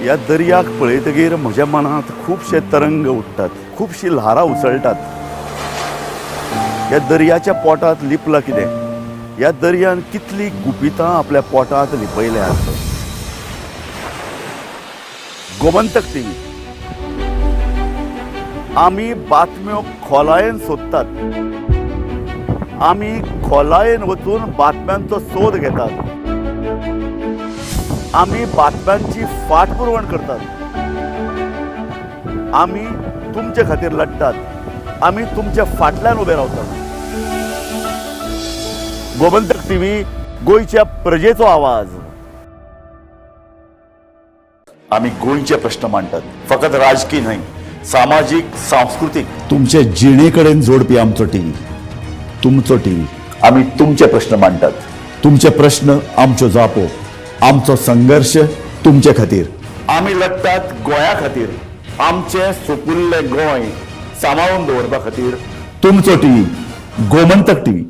ह्या दर्याक पळयतगीर म्हज्या मनांत खुबशे तरंग उठ्ठात, खुबशी ल्हारां उसळटात. ह्या दर्याच्या पोटांत लिपलां कितें? ह्या दर्यान कितलीं गुपितां आपल्या पोटांत लिपयल्यांत. गोमंतक टीव्ही. आमी बातम्यो खोलायेन सोदतात, आमी खोलायेन वचून बातम्यांचो सोद घेतात, आमी बातम्यांची फाटपुरवण करतात, आमी तुमचे खातीर लढटात, आमी तुमच्या फाटल्यान उबे रावतात. गोमंतक टीव्ही, गोंयच्या प्रजेचो आवाज. आमी गोंयचे प्रश्न मांडटात, फकत राजकी न्हय, सामाजीक, सांस्कृतीक. तुमचे जिणे कडेन जोडपी आमचो टीव्ही, तुमचो टीव्ही. आमी तुमचे प्रश्न मांडटात, तुमचे प्रश्न आमच्यो जापो, आमचो संघर्श तुमचे खातीर. आमी लढटात गोंया खातीर, आमचें सुपुल्लें गोंय सांबाळून दवरपा खातीर. तुमचो टीव्ही, गोमंतक टीव्ही.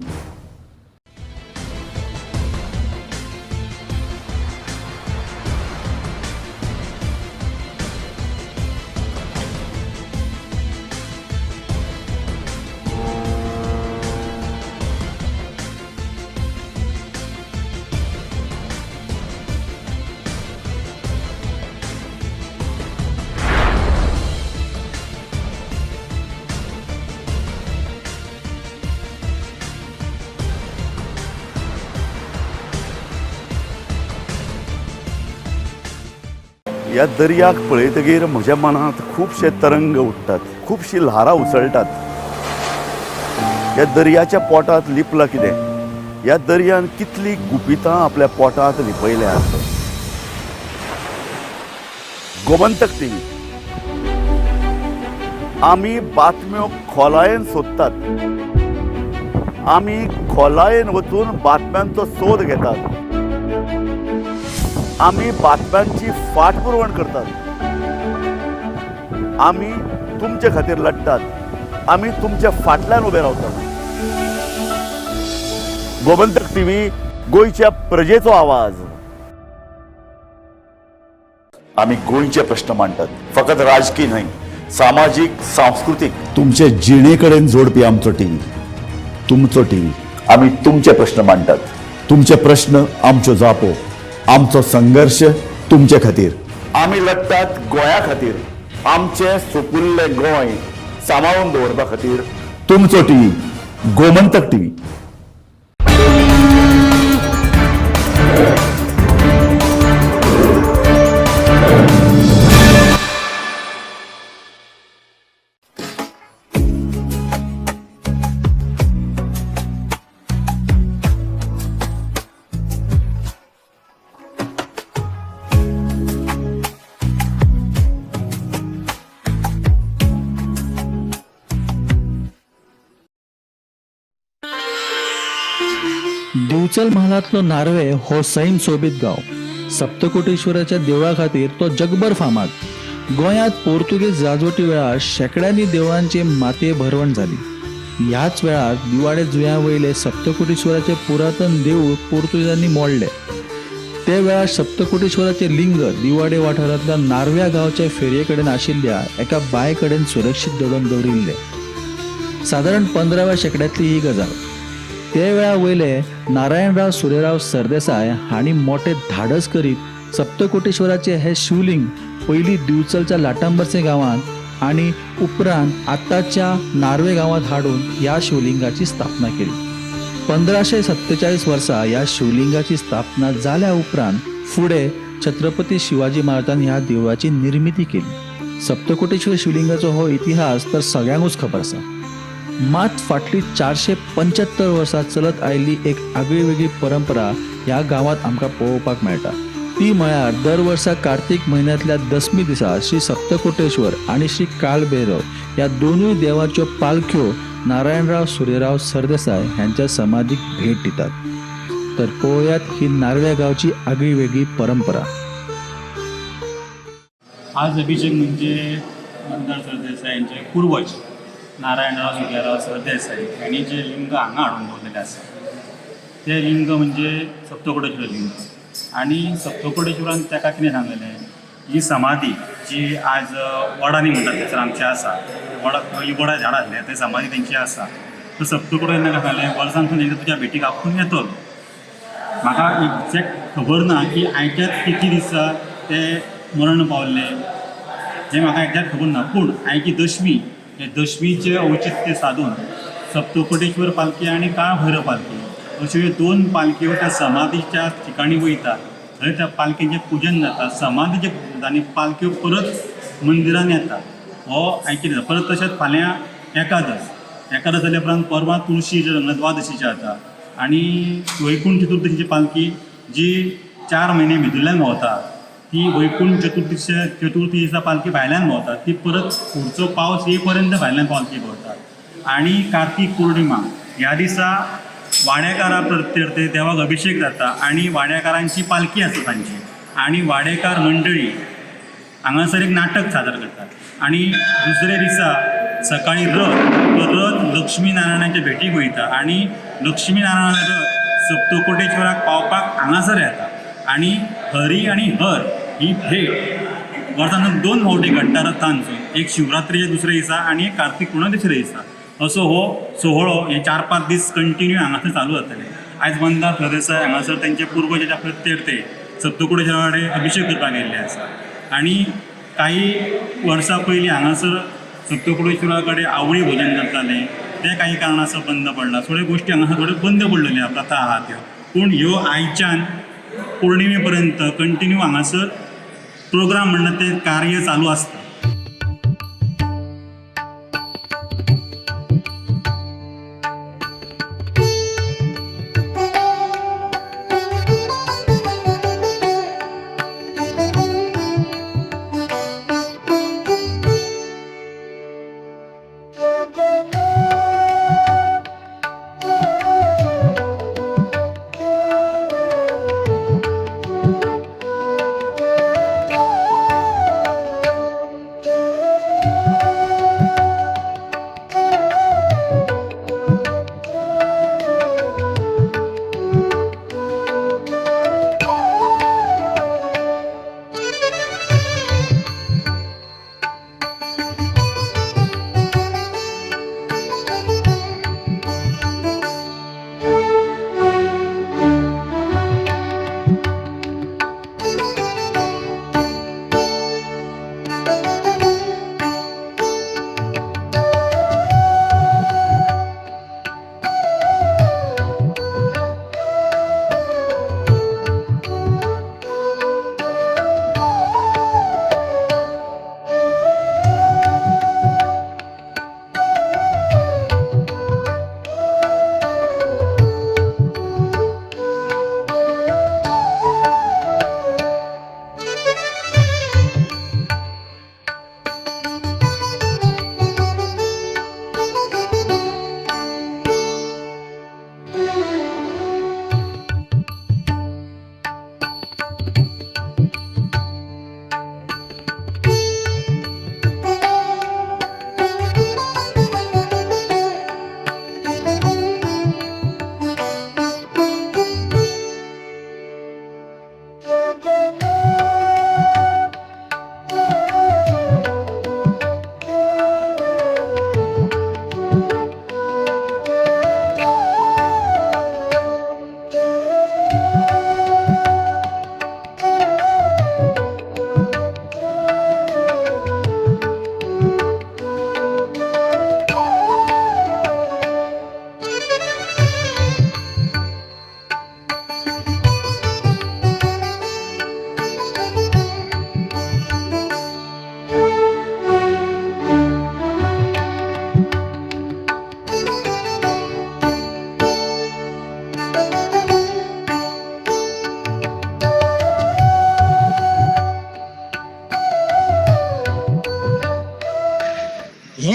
ह्या दर्याक पळयतगीर म्हज्या मनांत खुबशे तरंग उठ्ठात, खुबशी ल्हारां उसळटात. ह्या दर्याच्या पोटांत लिपलां कितें? ह्या दर्यान कितलीं गुपितां आपल्या पोटांत लिपयल्यांत. गोमंतक टीव्ही. आमी बातम्यो खोलायेन सोदतात, आमी खोलायेन वचून बातम्यांचो सोद घेतात, आमी बातम्यांची फाटपुरवण करतात, आमी तुमचे खातीर लढटात, आमी तुमच्या फाटल्यान उबे रावतात. गोमंतक टीव्ही, गोंयच्या प्रजेचो आवाज. आमी गोंयचे प्रश्न मांडटात, फकत राजकी न्हय, सामाजीक, सांस्कृतीक. तुमचे जिणे कडेन जोडपी आमचो टीव्ही, तुमचो टीव्ही. आमी तुमचे प्रश्न मांडटात, तुमचे प्रश्न आमच्यो जापो, आमचो संघर्श तुमचे खातीर. आमी लढटात गोंया खातीर, आमचें सुपुल्लें गोंय सांबाळून दवरपा खातीर. तुमचो टीव्ही, गोमंतक टीव्ही. दिवचल म्हालांतलो नार्वे हो सैम सोबीत गांव. सप्तकोटेश्वराच्या देवळा खातीर तो जगभर फामाद. गोंयांत पोर्तुगेज राजवटी वेळार शेंकड्यांनी देवळांची मातये भरवण जाली. ह्याच वेळार दिवाडे जुंव्या वयले सप्तकोटेश्वराचें पुरातन देवूळ पोर्तुगेजांनी मोडलें. ते वेळार सप्तकोटेश्वराचें लिंग दिवाडे वाठारांतल्या नार्व्या गांवच्या फेरये कडेन आशिल्ल्या एका बांय कडेन सुरक्षीत दडोवन दवरिल्लें. सादारण 15व्या शेंकड्यांतली ही गजाल. ते वेळा वयले नारायणराव सुरेराव सरदेसाय हांणी मोठे धाडस करीत सप्तकोटेश्वराचें हें शिवलिंग पयलीं दिवचलच्या लाटांबर्से गांवांत आनी उपरांत आतांच्या नार्वे गांवांत हाडून ह्या शिवलिंगाची स्थापना केली. 1547 वर्सा ह्या शिवलिंगाची स्थापना जाल्या उपरांत फुडें छत्रपती शिवाजी महाराजान ह्या देवळाची निर्मिती केली. सप्तकोटेश्वर शिवलिंगाचो हो इतिहास तर सगळ्यांकूच खबर आसा. मात फाटली 475 वर्सां चलत आयिल्ली एक आगळी वेगळी परंपरा ह्या गांवांत आमकां पळोवपाक मेळटा. ती म्हळ्यार दर वर्सा कार्तीक म्हयन्यांतल्या दसमी दिसा श्री सप्तकोटेश्वर आनी श्री कालभैरव ह्या दोनूय देवाच्यो पालख्यो नारायणराव सुरेराव सरदेसाय ह्यांच्या समाधीक भेट दितात. तर पळोवयात ही नार्व्या गांवची आगळी वेगळी परंपरा. आज अभिषेक म्हणजे मंदार सरदेसाय यांचे पूर्वज नारायणराव सुरेराव सरदेसाय यांनी जे लिंग हांगा हाडून दवरलेलें आसा तें लिंग म्हणजे सप्तकोटेश्वर लिंग. आनी सप्तकोटेश्वरान ताका कितें सांगलेलें, ही समाधी जी आज वडांनी म्हणटात थंयसर आमची आसा, वडा वडा झाडां आसलें थंय समाधी तेंची आसा. तर सप्तकोटेश्वरान ताका सांगलें वर्सांतून एकदां तुज्या भेटीक आपूण येतलो. म्हाका एक्झॅक्ट खबर ना की आयच्याच किती दिसा ते मरण पावल्ले हें म्हाका एक्झॅक्ट खबर ना, पूण आयची दशमी हे दशमीचें औचित्य साधून सप्तकोटेश्वर पालखी आनी काळभैरव पालखी अश्यो ह्यो दोन पालख्यो त्या समाधीच्या ठिकाणी वयता. थंय त्या पालखेचें पुजन जाता, समाधीचें पुजन जाता आनी पालख्यो परत मंदिरान येता. हो आयचे दिसा. परत तशेंच फाल्यां एकादस, एकादस जाल्या उपरांत परवां तुळशी द्वादशीचें जाता आनी वैकुंठ चतुर्दशीची पालखी जी 4 म्हयने भितरल्यान भोंवता ती वैकुंठ चतुर्थी दिसा पालखी भायल्यान भोंवता, ती परत फुडचो पावस ये पर्यंत भायल्यान पालखी भोंवता. आनी कार्तीक पौर्णिमा ह्या दिसा वाड्याकारा प्रत्यर्थे देवाक अभिषेक जाता आनी वाड्याकारांची पालखी आसता तांची आनी वाडेकार मंडळी हांगासर एक नाटक सादर करतात. आनी दुसरे दिसा सकाळी रथ, तो रथ लक्ष्मी नारायणाच्या भेटीक वयता आनी लक्ष्मी नारायण रथ सप्तकोटेश्वराक पावपाक हांगासर येता आनी हरी आनी हर ही भेट वर्सांतून 2 फावटी घडटा रथांचो, एक शिवरात्रीच्या दुसऱ्या दिसा आनी एक कार्तीक पुर्णिमा दुसऱ्या दिसा. असो हो सोहळो हे 4-5 दीस कंटिन्यू हांगासर चालू जातले. आयज मंदार सरदेसाय हांगासर तेंचे पुर्वजाच्या प्रत्यर्थे सप्तकोटेश्वरा कडेन अभिषेक करपाक गेल्ले आसा. आनी काही वर्सां पयलीं हांगासर सप्तकोटेश्वरा कडेन आवळी भोजन करताले, तें काही कारणास्तव बंद पडलां. थोड्यो गोश्टी हांगासर थोड्यो बंद पडलेल्यो प्रथा आहा त्यो, पूण ह्यो आयच्यान पौर्णिमे पर्यंत कंटिन्यू हांगासर प्रोग्राम म्हणटा तें कार्य चालू आसता.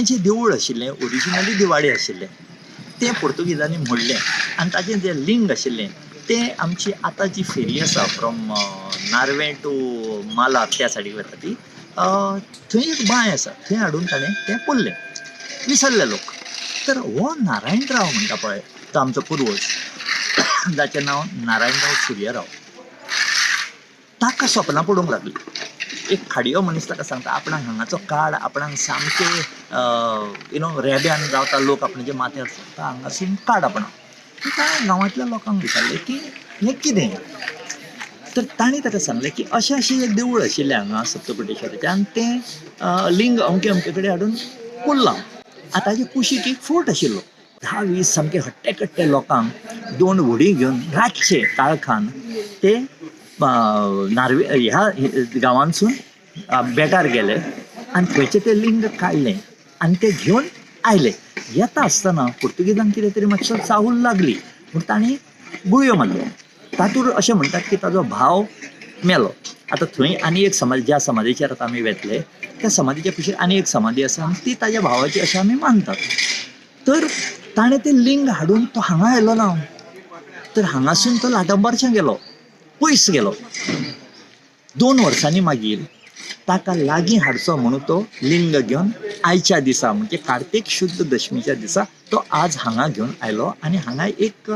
हें जें देवूळ आशिल्लें ओरिजिनली दिवाडे आशिल्लें, तें पोर्तुगीजांनी मोडलें आनी ताचें जें लिंग आशिल्लें तें आमची आतां जी फेरी आसा फ्रॉम नार्वे टू माला त्या सायडीक वता ती, थंय एक बांय आसा, थंय हाडून ताणें तें पुरलें. विसरले लोक. तर हो नारायणराव म्हणटा पळय तो आमचो पुर्वज, जाचें नांव नारायणराव सुर्यराव, ताका सपनां पडूंक लागलीं. एक खाडयो मनीस ताका सांगता आपणाक हांगाचो काड, आपणाक सामकें you know रेब्यान रावता लोक, आपणाच्या माथ्यार चडटा, हांगासून काड आपणाक. ताणें गांवांतल्या लोकांक विचारलें की हें कितें, तर तांणी ताका सांगलें की अशें अशें एक देवूळ आशिल्लें हांगा सप्तकोटेश्वराचें आनी तें लिंग अमके अमके कडेन हाडून पुरलां. आतां ताजे कुशीक एक फोर्ट आशिल्लो. 10-20 सामके हट्टे कट्टे लोकांक 2 व्हडीं घेवन रातचे काळखान ते नार्वे ह्या गांवांतसून बेटार गेले आनी थंयचें तें लिंग काडलें आनी तें घेवन आयले. येता आसतना पोर्तुगीजांक कितें तरी मातसो चाहूल लागली म्हूण तांणी गुळयो मारल्यो. तातूंत अशें म्हणटात की ताजो भाव मेलो. आतां थंय आनी एक समाधी, ज्या समाधीचेर आतां आमी वेतले त्या समाधीच्या कुशीक आनी एक समाधी आसा आनी ती ताज्या भावाची अशें आमी मानतात. तर ताणें तें लिंग हाडून तो हांगा आयलो ना, तर हांगासून तो लाटंबारच्यान गेलो, पयस गेलो. 2 वर्सांनी मागीर ताका लागीं हाडचो म्हणून तो लिंग घेवन आयच्या दिसा म्हणजे कार्तीक शुद्ध दशमीच्या दिसा तो आज हांगा घेवन आयलो आनी हांगा एक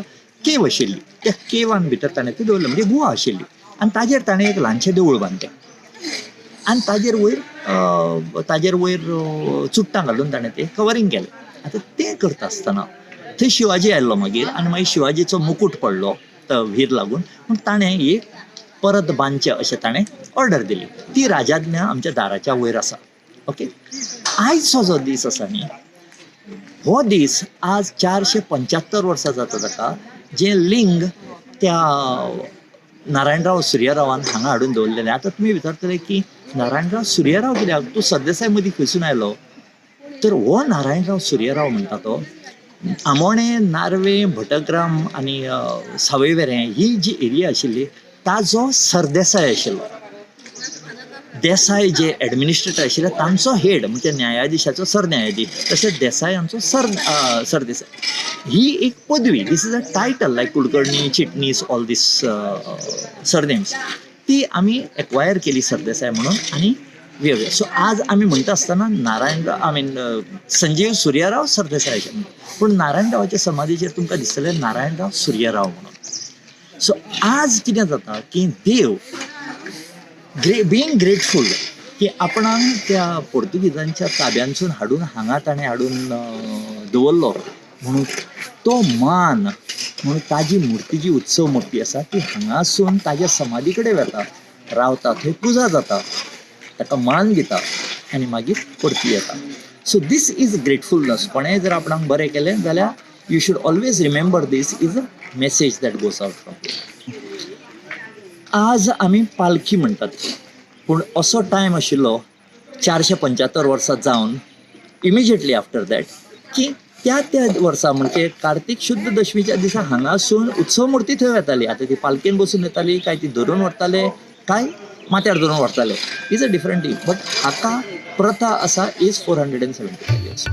केव आशिल्ली, त्या केवान भितर ताणें तें दवरलें, म्हणजे गुहा आशिल्ली आनी ताजेर ताणें एक ल्हानशें देवूळ बांदलें आनी ताजेर वयर चुट्टां घालून ताणें तें कवरींग केलें. आतां तें करता आसतना थंय शिवाजी आयलो मागीर आनी मागीर शिवाजीचो मुकूट पडलो व्हीर लागून, पूण ताणें एक परत बांदचें अशें ताणें ऑर्डर दिली. ती राजाज्ञा आमच्या दाराच्या वयर आसा. ओके, आयचो जो दीस आसा न्ही, हो दीस आज 475 वर्सां जाता ताका, जें लिंग त्या नारायणराव सुर्यरावान हांगा हाडून दवरलेलें. आतां तुमी विचारतले की नारायणराव सुर्यराव कित्याक, तूं सरदेसाय मदीं खंयसून आयलो? तर हो नारायणराव सुर्यराव म्हणटा तो आमोणें, नार्वे, भटग्राम आनी सावयवेरें ही जी एरिया आशिल्ली ताजो सरदेसाय आशिल्लो. देसाय जे एडमिनिस्ट्रेटर आशिल्ले तांचो हेड म्हणजे न्यायाधिशाचो सरन्यायाधीश, तशेंच देसायांचो सरदेसाय ही एक पदवी. This is a title like Kulkarni, Chitnis, all these surnames ती आमी एक्वायर केली सरदेसाय म्हणून आनी वेगळे. सो आज आमी म्हणटा आसतना Narayanrao, I mean Sanjeev Suryarao Sardesai अशें म्हणटा, पूण नारायणरावाच्या समाधीचेर तुमकां दिसतलें नारायणराव सुर्यराव म्हणून. सो आज कितें जाता की देव बीइंग ग्रेटफूल की आपणाक त्या पोर्तुगीजांच्या ताब्यांसून हाडून हांगा ताणें हाडून दवरलो म्हणून तो मान म्हणून ताजी मुर्ती जी उत्सव मुर्ती आसा ती हांगासून ताज्या समाधी कडेन वेता, रावता, थंय पुजा जाता, ताका मान दिता आनी मागीर परती येता. So these is ग्रेटफुलनस. कोणेंय जर आपणाक बरें केलें जाल्यार you should always remember this is a message that goes out from here. आज आमी पालखी म्हणटात, पूण असो टायम आशिल्लो 475 वर्सां जावन इमिजिएटली आफ्टर that की त्या त्या वर्सा म्हणजे कार्तीक शुद्ध दशमीच्या दिसा हांगासून उत्सव मुर्ती थंय वेताली. आतां ती पालखेन बसून येताली काय ती धरून व्हरताले काय माथ्यार धरून व्हरताले, is a different thing, but हाका प्रथा आसा is 475 years.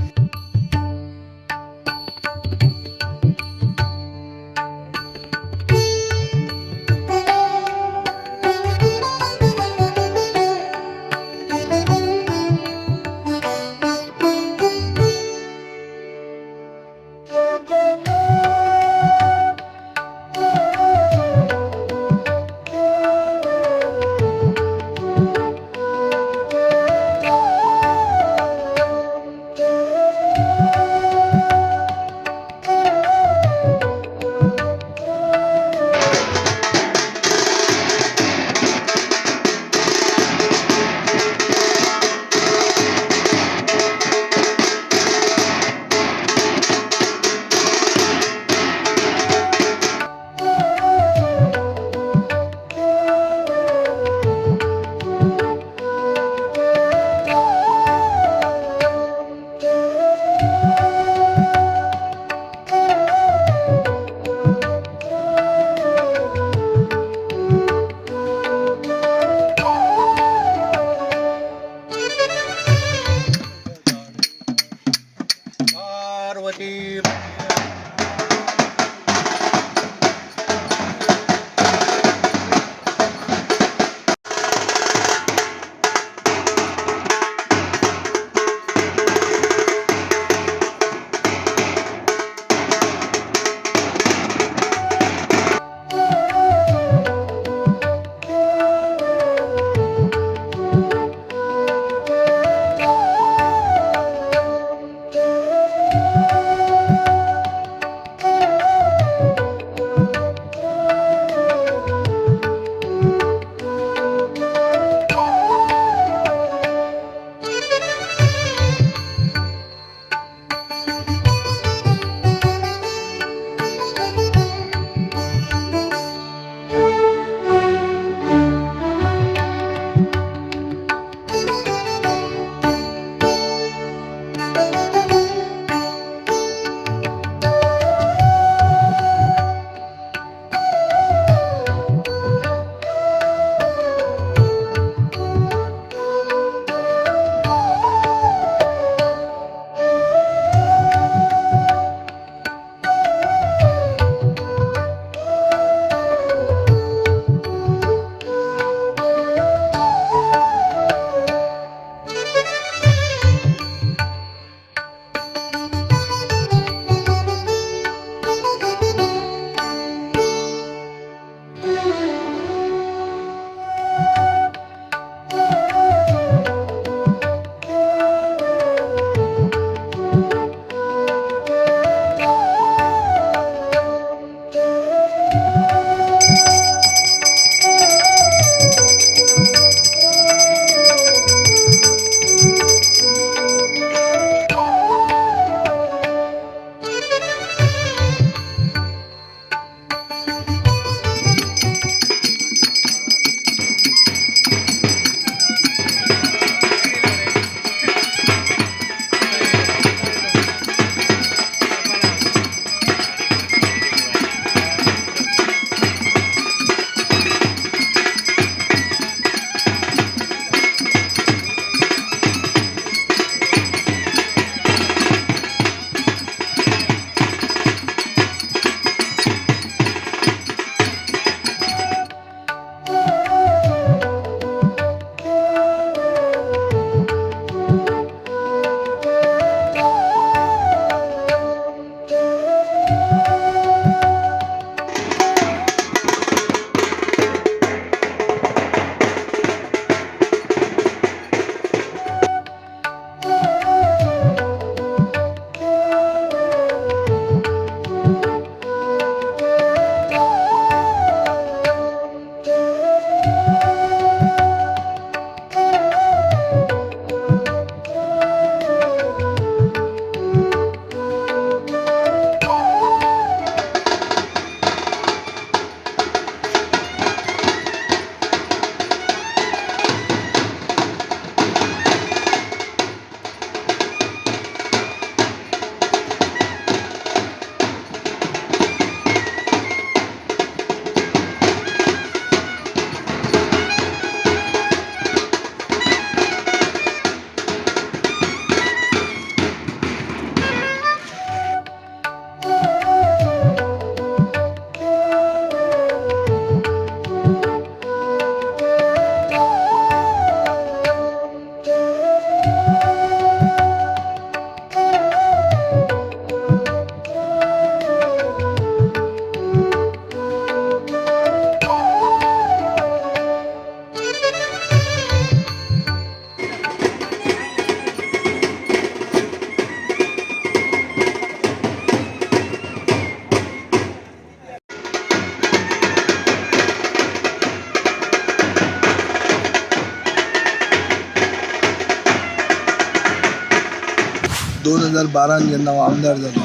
2012 जेन्ना हांव आमदार जालो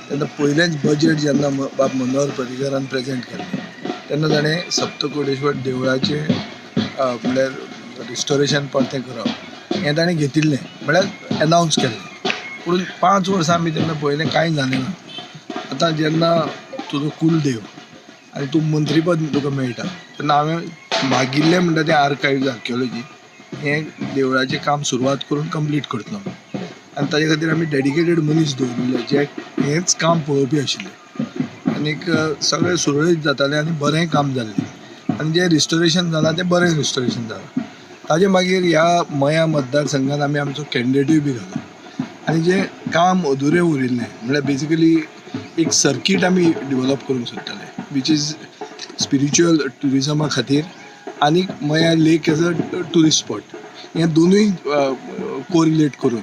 तेन्ना पयलेंच बजेट जेन्ना बाब मनोहर पर्रीकारान प्रेजेंट केल्लें तेन्ना ताणें सप्तकोटेश्वर देवळाचें म्हणल्यार रिस्टोरेशन परतें करप हें ताणें घेतिल्लें, म्हळ्यार एनावन्स केल्लें. पूण 5 वर्सां आमी तेन्ना पळयलें कांय जालें ना. आतां जेन्ना तुजो कुलदेव आनी तूं मंत्रीपद तुका मेळटा तेन्ना हांवें मागिल्लें म्हणटा तें आर्कायव्ज आर्कियोलॉजी हें देवळाचें काम सुरवात करून कंप्लीट करतलो आनी ताजे खातीर आमी डेडिकेटेड मनीस दवरिल्ले जे हेंच काम पळोवपी आशिल्ले आनीक सगळें सुरळीत जातालें आनी बरें काम जाल्लें आनी जें रिस्टोरेशन जालां तें बरें रिस्टोरेशन जालां. ताजे मागीर ह्या मया मतदारसंघात आमी आमचो कॅन्डिडेटूय बी घालो आनी जें काम अधुरें उरिल्लें म्हणल्यार बेजिकली एक सर्कीट आमी डिवॅलप करूंक सोदताले which is spiritual ट्युरिजमा खातीर आनी Maya lake as a tourist spot हें दोनूय कोरिलेट करून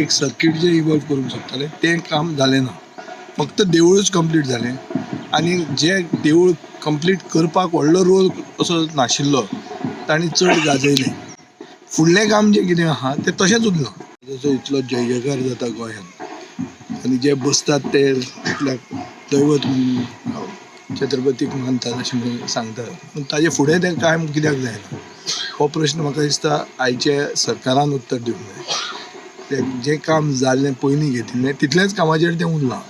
एक सर्कीट जें इवॉल्व करूंक सोदताले तें काम जालें ना. फक्त देवूळच कंप्लीट जालें आनी जें देवूळ कंप्लीट करपाक व्हडलो रोल असो नाशिल्लो तांणी चड गाजयलें. फुडलें काम जें कितें आहा तें तशेंच उरलां. जसो इतलो जय जयकार जाता गोंयांत आनी जे बसतात ते आपल्याक दैवत छत्रपतीक मानतात अशें म्हणून सांगतात, पूण ताजे फुडें तें कांय कित्याक जायना हो प्रश्न म्हाका दिसता आयच्या सरकारान उत्तर दिवंक जाय. तें जें काम जाल्लें पयलीं घेतिल्लें तितलेंच कामाचेर तें उरलां.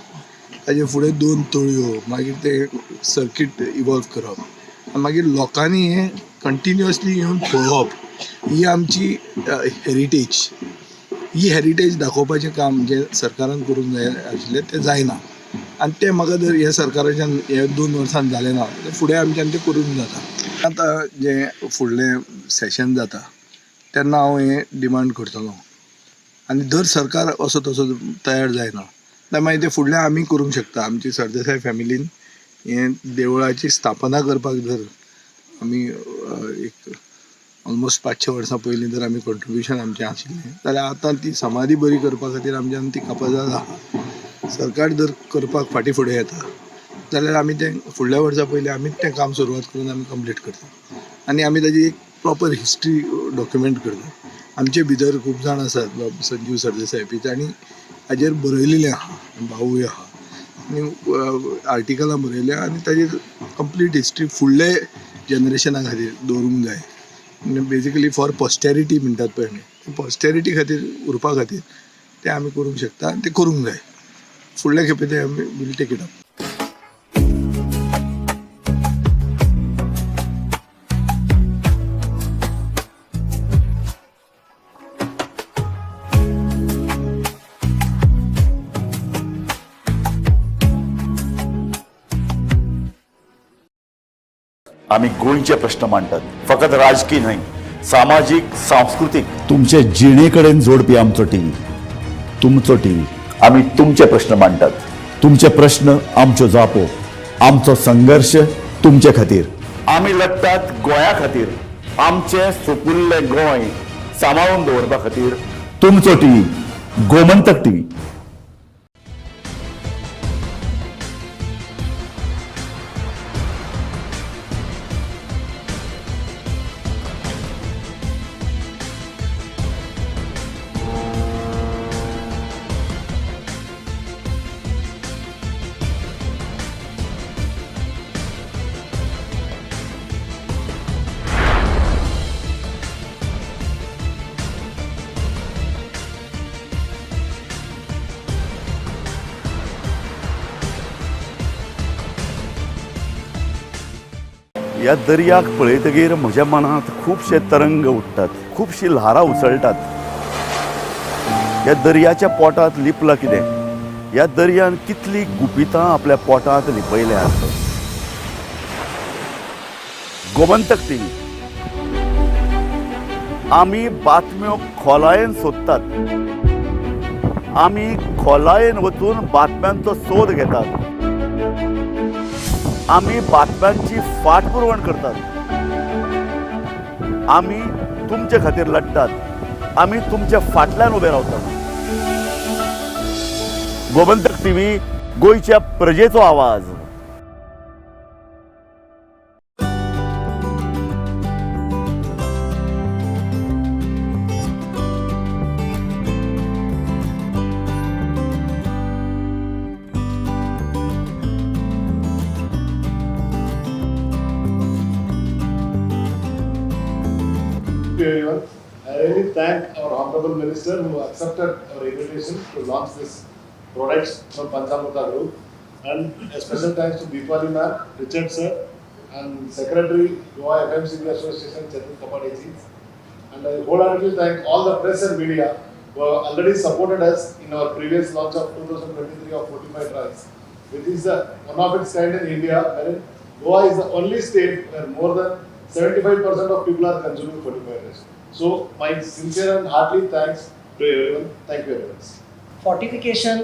ताजे फुडें 2 तळयो, मागीर तें सर्कीट इवॉल्व करप आनी मागीर लोकांनी हें कंटिन्युअसली येवन पळोवप ही आमची हेरिटेज. ही हेरिटेज दाखोवपाचें काम जें सरकारान करूंक जाय आशिल्लें तें जायना आनी तें म्हाका जर ह्या सरकाराच्यान ह्या 2 वर्सान जालें ना जाल्यार फुडें आमच्यान तें करूंक जाता. आतां जें फुडलें सेशन जाता तेन्ना हांव हें डिमांड करतलो आनी जर सरकार असो तसो तयार जायना जाल्यार मागीर तें फुडलें आमी करूंक शकता. आमची सरदेसाय फॅमिलीन हें देवळाची स्थापना करपाक जर आमी एक ऑलमोस्ट 500 वर्सां पयलीं जर आमी कॉन्ट्रिब्युशन आमचें आशिल्लें जाल्यार आतां ती समाधी बरी करपा खातीर आमच्यान ती कापाजाद आहा. सरकार जर करपाक फाटीं फुडें येता जाल्यार आमी तें फुडल्या वर्सा पयलीं आमीच तें काम सुरवात करून आमी कंप्लीट करता आनी आमी ताजी एक प्रॉपर हिस्ट्री डॉक्युमेंट करता. आमचे भितर खूब जाण आसात बाब संजीव सरदेसाय बी तांणी हाजेर बरयलेलें आहा, भावूय आहा आनी आर्टिकलां बरयल्या आनी ताजेर कंप्लीट हिस्ट्री फुडले जनरेशना खातीर दवरूंक जाय. बेजिकली फॉर पॉस्टेरिटी म्हणटात पळय न्ही, पॉस्टेरिटी खातीर उरपा खातीर तें आमी करूंक शकता आनी तें करूंक जाय. फुडले खेपे तें आमी वील टेक it up. आमी गोंयचे प्रश्न मांडटात, फकत राजकी न्हय, सामाजीक, सांस्कृतीक, तुमचे जिणे कडेन जोडपी आमचो टीव्ही, तुमचो टीव्ही. आमी तुमचे प्रश्न मांडटात, तुमचे प्रश्न आमच्यो जापो, आमचो संघर्श तुमचे खातीर. आमी लढटात गोंया खातीर, आमचें सुपुल्लें गोंय सांबाळून दवरपा खातीर. तुमचो टीव्ही, गोमंतक टीव्ही. ह्या दर्याक पळयतगीर म्हज्या मनांत खुबशे तरंग उठ्ठात, खुबशीं ल्हारां उसळटात. ह्या दर्याच्या पोटांत लिपलां कितें? ह्या दर्यान कितलीं गुपितां आपल्या पोटांत लिपयल्यांत. गोमंतक टीव्ही, आमी बातम्यो खोलायेन सोदतात, आमी खोलायेन वचून बातम्यांचो सोद घेतात, आमी बातम्यांची फाटपुरवण करतात, आमी तुमचे खातीर लढटात, आमी तुमच्या फाटल्यान उबे रावतात. गोमंतक टीव्ही, गोंयच्या प्रजेचो आवाज. thank our Honorable Minister who accepted our invitation to launch this products from Panchamruta Group, and a special thanks to Deepali ma'am, Richard sir, and Secretary Goa FMCG Association Chetan Kapadeji. And I wholeheartedly thank all the press and media who have already supported us in our previous launch of 2023 of Fortified Rice, which is one of its kind in India, wherein Goa is the only state where more than 75% of people are consuming fortified rice. So my sincere and heartily thanks to everyone. Thank you very much. Fortification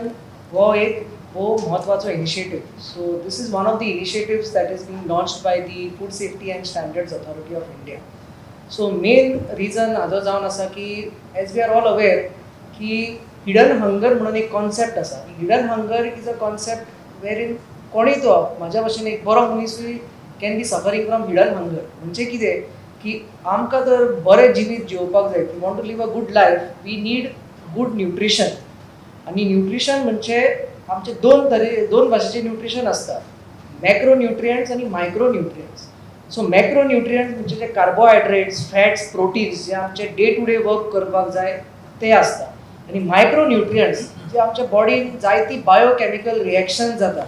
हो एक भोव म्हत्वाचो initiative. So this is one of the initiatives that is being launched by the Food Safety and Standards Authority of India. So main reason हाजो जावन आसा की as we are all aware की हिडन हंगर म्हणून एक कॉन्सेप्ट आसा. Hidden hunger is a concept wherein कोणूय तो म्हाज्या भशेन एक बरो मनीसूय can be suffering from hidden hunger. म्हणजे कितें की आमकां जर बरें जिवीत जिवपाक जाय, we want to live a good life, we need good nutrition. आनी न्यूट्रिशन म्हणजे आमचे दोन भाशेचे न्यूट्रिशन आसता, मॅक्रो न्यूट्रियंट्स आनी micro nutrients. So macro nutrients म्हणजे जे कार्बोहायड्रेट्स, फॅट्स, प्रोटीन्स जे आमचे डे टू डे वर्क करपाक जाय ते आसता, आनी मायक्रो न्यूट्रियंट्स जे आमच्या बॉडीन जायती बायोकॅमिकल रिएक्शन जाता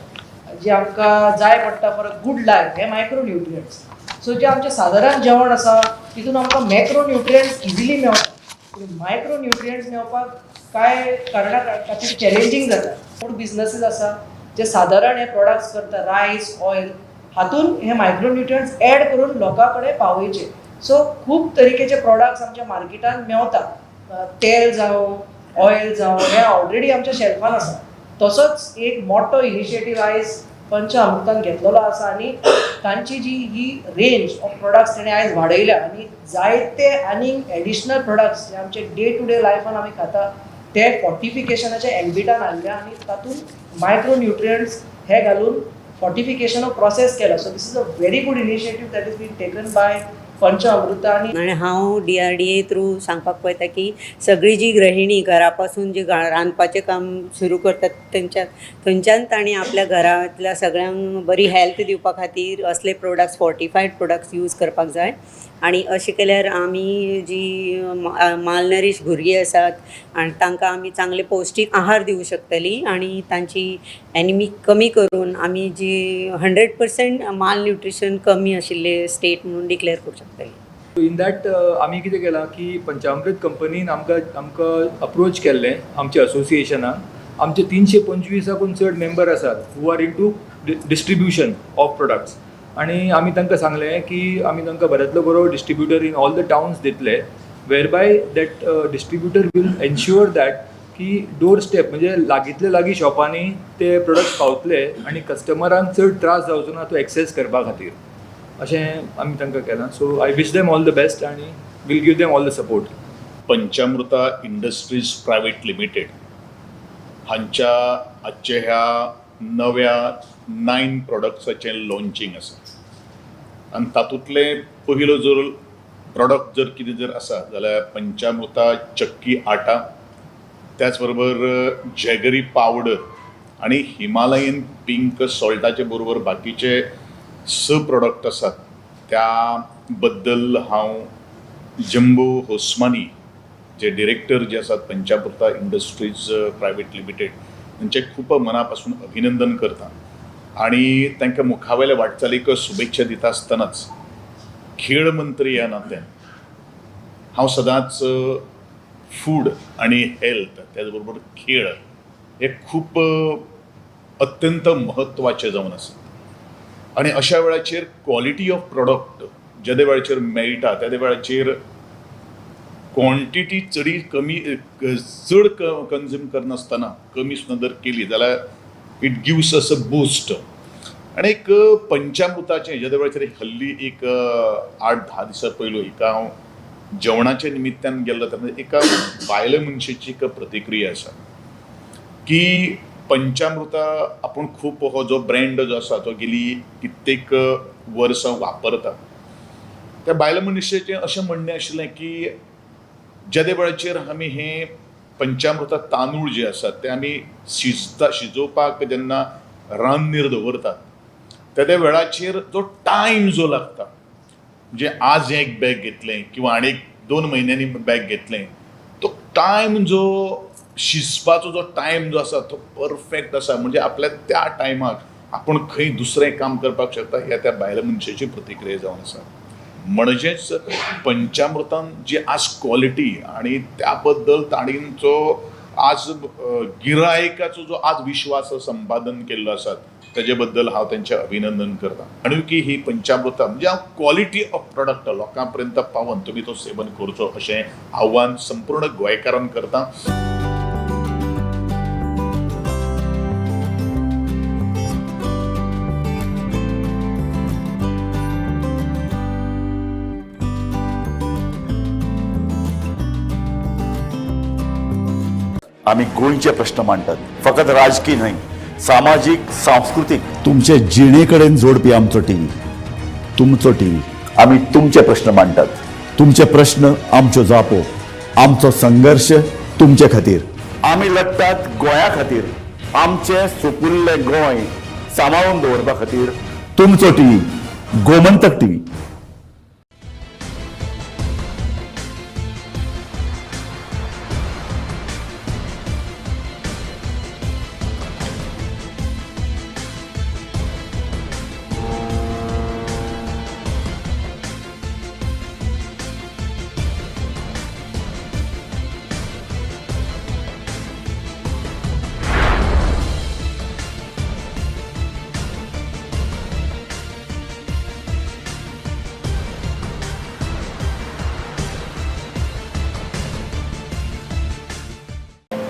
जे आमकां जाय पडटा फॉर अ गुड लायफ, हे मायक्रो न्यूट्रियंट्स. सो जे आमचें सादारण जेवण आसा तितून आमकां मॅक्रो न्यूट्रियंट्स इजिली मेवता, पूण मायक्रो न्यूट्रियंट्स मेवपाक कांय कारणां खातीर चॅलेंजींग जाता. फूड बिजनसीस आसा जे सादारण हे प्रोडक्ट्स करता, रायस, ऑयल, हातून हे मायक्रो न्यूट्रियंट्स एड करून लोकां कडेन पावयचे. सो खूब तरेकेचे प्रोडक्ट्स आमच्या मार्केटान मेवता, तेल जावं ऑयल जावं, हे ऑलरेडी आमच्या शेल्फान आसा. तसोच एक मोठो इनिशिएटीव आयज पंचामृतान घेतलेलो आसा आनी तांची जी ही रेंज ऑफ प्रोडक्ट्स तेणें आयज वाडयल्या आनी जायते आनीक एडिशनल प्रोडक्ट्स जे आमचे डे टू डे लायफान आमी खाता ते फॉर्टिफिकेशनाच्या एम्बिटान हाडल्या आनी तातूंत मायक्रो न्यूट्रियंट्स हे घालून फॉर्टिफिकेशन प्रोसेस केला. So this is a very good initiative that is been taken by Panchamruta. आनी हांव DRDA through सांगपाक पळयता की सगळी जी गृहिणी घरा पासून जी रांदपाचें काम सुरू करतात थंयच्यान तांणी आपल्या घरांतल्या सगळ्यांक बरी हेल्थ दिवपा खातीर असले प्रोडक्ट्स, फॉर्टिफायड प्रोडक्ट्स यूज करपाक जाय. आनी अशें केल्यार आमी जी मालनरीश भुरगीं आसात आनी तांकां आमी चांगले पौश्टीक आहार दिवं शकतलीं आनी तांची एनिमी कमी करून आमी जी 100% मालन्यूट्रिशन कमी आशिल्ले स्टेट म्हणून डिक्लेअर करूं शकतलीं. इन that आमी कितें केलां की पंचामृत कंपनीन आमकां अप्रोच केल्लें आमच्या असोसिएशनाक. आमचे 325 चड मेंबर आसात who are into distribution of products, आनी आमी तांकां सांगलें की आमी तांकां बऱ्यांतलो बरो distributor in all the towns दितले, whereby that distributor will ensure that की डोर स्टेप म्हणजे लागींतले लागीं शॉपांनी ते प्रोडक्ट्स पावतले आनी कस्टमरांक चड त्रास जावचो ना तो एक्सेस करपा खातीर, अशें आमी तांकां केलां. So I wish them all the best आनी will give them all the support. Panchamruta Industries Private Limited हांच्या आजच्या ह्या नव्या 9 प्रोडक्ट्साचें लॉन्चिंग आसा आनी तातूंतलें पयलो जर प्रोडक्ट जर कितें जर आसा जाल्यार पंचामृता चक्की आटा, त्याच बरोबर जॅगरी पावडर आनी हिमालयन पिंक सॉल्टाचे बरोबर बाकीचे 6 प्रोडक्ट आसात. त्या बद्दल हांव जम्बो होस्मानी जे डिरेक्टर जे आसात पंचामृता इंडस्ट्रीज प्रायवेट लिमिटेड तांचें खूब मना पासून अभिनंदन करता आनी तांकां मुखावेल्या वाटचालीक शुभेच्छा दिता आसतनाच खेळ मंत्री ह्या नात्यान हांव सदांच फूड आनी हेल्थ त्याच बरोबर खेळ हे खूब अत्यंत म्हत्वाचें जावन आसा आनी अशा वेळाचेर क्वॉलिटी ऑफ प्रोडक्ट जेदे वेळाचेर मेळटा तेदे वेळाचेर क्वॉन्टिटी चडी कमी चड कंज्यूम करनासतना कमी सुद्दां जर केली जाल्यार it gives us a boost. आनी एक पंचामृताचें जेदे वेळाचेर हल्ली एक 8-10 दिसां पयलू एका हांव जेवणाच्या निमित्तान गेल्लो तेन्ना एका बायल मनशेची एक प्रतिक्रिया आसा की पंचामृता आपूण खूब हो जो ब्रँड जो आसा तो गेली कित्येक वर्सां वापरता. त्या बायल मनशेचें अशें म्हणणें आशिल्लें की जेदे वेळाचेर आमी हें पंचामृता तांदूळ जे आसात ते आमी शिजोवपाक जेन्ना रान्नीर दवरतात तेदे वेळाचेर जो टायम जो लागता म्हणजे आज एक बॅग घेतलें किंवा आनी 2 म्हयन्यांनी बॅग घेतलें टायम जो शिजपाचो जो टायम जो आसा तो परफेक्ट आसा. म्हणजे आपल्या त्या टायमाक आपूण खंय दुसरें काम करपाक शकता ह्या त्या बायल मनशेची प्रतिक्रिया जावन आसा. म्हणजेच पंचामृतान जी आज क्वॉलिटी आनी त्या बद्दल ताणींचो आज गिरायकाचो जो आज विश्वास संपादन केल्लो आसा ताजे बद्दल हांव तेंचें अभिनंदन करता. आनी की ही पंचामृतां म्हणजे हांव क्वॉलिटी ऑफ प्रोडक्ट लोकां पर्यंत पावोवन तुमी तो सेवन करचो अशें आव्हान संपूर्ण गोंयकारांक करता. आमी गोंयचे प्रश्न मांडटात, फकत राजकी न्हय, सामाजीक, सांस्कृतीक, तुमचे जिणे कडेन जोडपी आमचो टीव्ही, तुमचो टीव्ही. आमी तुमचे प्रश्न मांडटात, तुमचे प्रश्न आमच्यो जापो, आमचो संघर्श तुमचे खातीर. आमी लढटात गोंया खातीर, आमचें सुपुल्लें गोंय सांबाळून दवरपा खातीर. तुमचो टीव्ही, गोमंतक टीव्ही.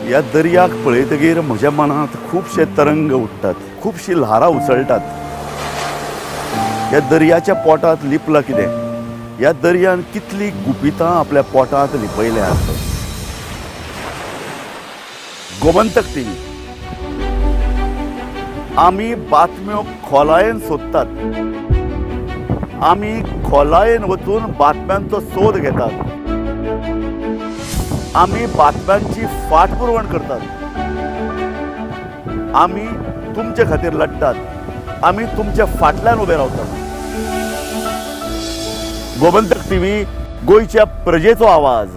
ह्या दर्याक पळयतगीर म्हज्या मनांत खुबशे तरंग उठ्ठात, खुबशीं ल्हारां उसळटात. ह्या दर्याच्या पोटांत लिपलां कितें? ह्या दर्यान कितलीं गुपितां आपल्या पोटांत लिपयल्यांत. गोमंतक टीव्ही, आमी बातम्यो खोलायेन सोदतात, आमी खोलायेन वचून बातम्यांचो सोद घेतात, आमी बातम्यांची फाटपुरवण करतात, आमी तुमचे खातीर लढटात, आमी तुमच्या फाटल्यान उबे रावतात. गोमंतक टीव्ही, गोंयच्या प्रजेचो आवाज.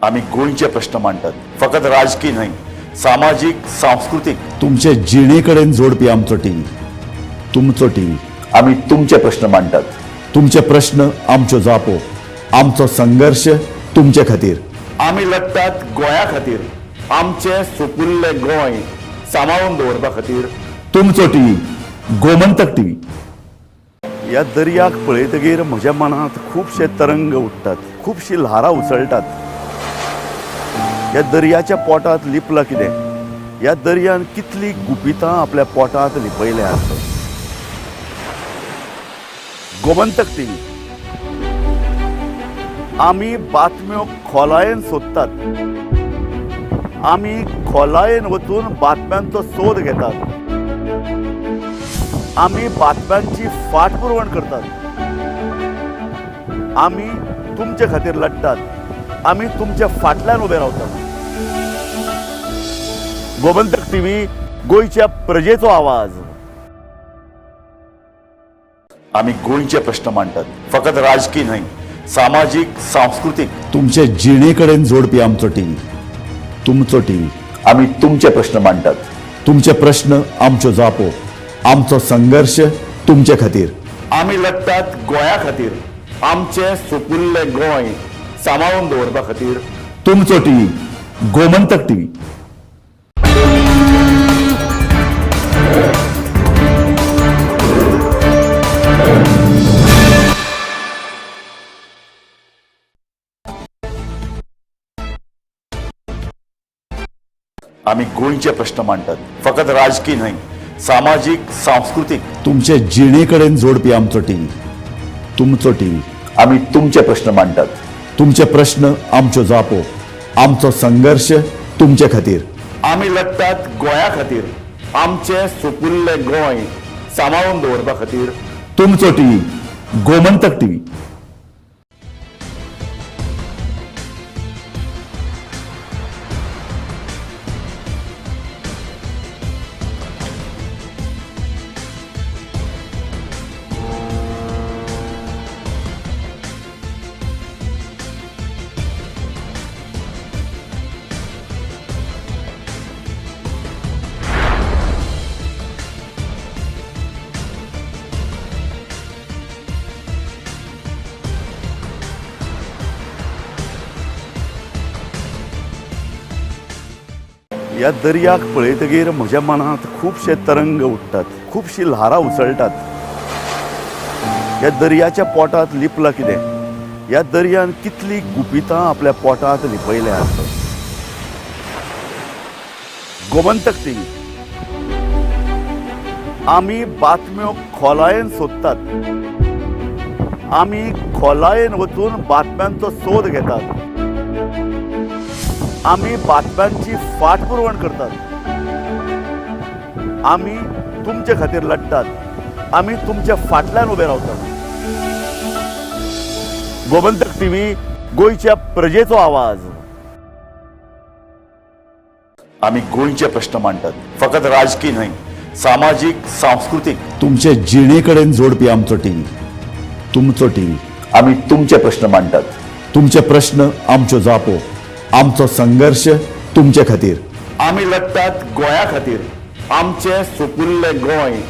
आमी गोंयचे प्रश्न मांडटात, फकत राजकी न्हय, सामाजीक, सांस्कृतीक, तुमचे जिणे कडेन जोडपी आमचो टीव्ही, तुमचो टीव्ही. आमी तुमचे प्रश्न मांडटात, तुमचे प्रश्न आमच्यो जापो, आमचो संघर्श तुमचे खातीर. आमी लढटात गोंया खातीर, आमचें सुपुल्लें गोंय सांबाळून दवरपा खातीर. तुमचो टीव्ही, गोमंतक टीव्ही. ह्या दर्याक पळयतगीर म्हज्या मनांत खुबशे तरंग उठ्ठात, खुबशीं ल्हारां उसळटात. ह्या दर्याच्या पोटांत लिपलां कितें? ह्या दर्यान कितलीं गुपितां आपल्या पोटांत लिपयल्यांत. गोमंतक टीव्ही, आमी बातम्यो खोलायेन सोदतात, आमी खोलायेन वचून बातम्यांचो सोद घेतात, आमी बातम्यांची फाटपुरवण करतात, आमी तुमचे खातीर लढटात, आमी तुमच्या फाटल्यान उबे रावतात. गोमंतक टीव्ही, गोंयच्या प्रजेचो आवाज. आमी गोंयचे प्रश्न मांडटात, फकत राजकी न्हय, सामाजीक, सांस्कृतीक, तुमचे जिणे कडेन जोडपी आमचो टीव्ही, तुमचो टीव्ही. आमी तुमचे प्रश्न मांडटात, तुमचे प्रश्न आमच्यो जापो, आमचो संघर्श तुमचे खातीर. आमी लढटात गोंया खातीर, आमचें सुपुल्लें गोंय सांबाळून दवरपा खातीर. तुमचो टीव्ही, गोमंतक टीव्ही. आमी गोंयचे प्रश्न मांडटात, फकत राजकी न्हय, सामाजीक, सांस्कृतीक, तुमचे जिणे कडेन जोडपी आमचो टीव्ही, तुमचो टीव्ही. आमी तुमचे प्रश्न मांडटात, तुमचे प्रश्न आमच्यो जापो, आमचो संघर्श तुमचे खातीर. आमी लढटात गोंया खातीर, आमचें सुपुल्लें गोंय सांबाळून दवरपा खातीर. तुमचो टीव्ही, गोमंतक टीव्ही. ह्या दर्याक पळयतगीर म्हज्या मनांत खुबशे तरंग उठ्ठात, खुबशी ल्हारां उसळटात. ह्या दर्याच्या पोटांत लिपलां कितें? ह्या दर्यान कितली गुपितां आपल्या पोटांत लिपयल्यात. गोमंतक टीव्ही, आमी बातम्यो खोलायेन सोदतात, आमी खोलायेन वचून बातम्यांचो सोद घेतात, आमी बातम्यांची फाटपुरवण करतात, आमी तुमचे खातीर लढटात, आमी तुमच्या फाटल्यान उबे रावतात. गोमंतक टीव्ही, गोंयच्या प्रजेचो आवाज. आमी गोंयचे प्रश्न मांडटात, फकत राजकी न्हय, सामाजीक, सांस्कृतीक, तुमचे जिणे कडेन जोडपी आमचो टीव्ही, तुमचो टीव्ही. आमी तुमचे प्रश्न मांडटात, तुमचे प्रश्न आमच्यो जापो, आमचो संघर्ष तुमचे खातीर. आमी लढटात गोंया खातीर, आमचें सुपुल्लें गोंय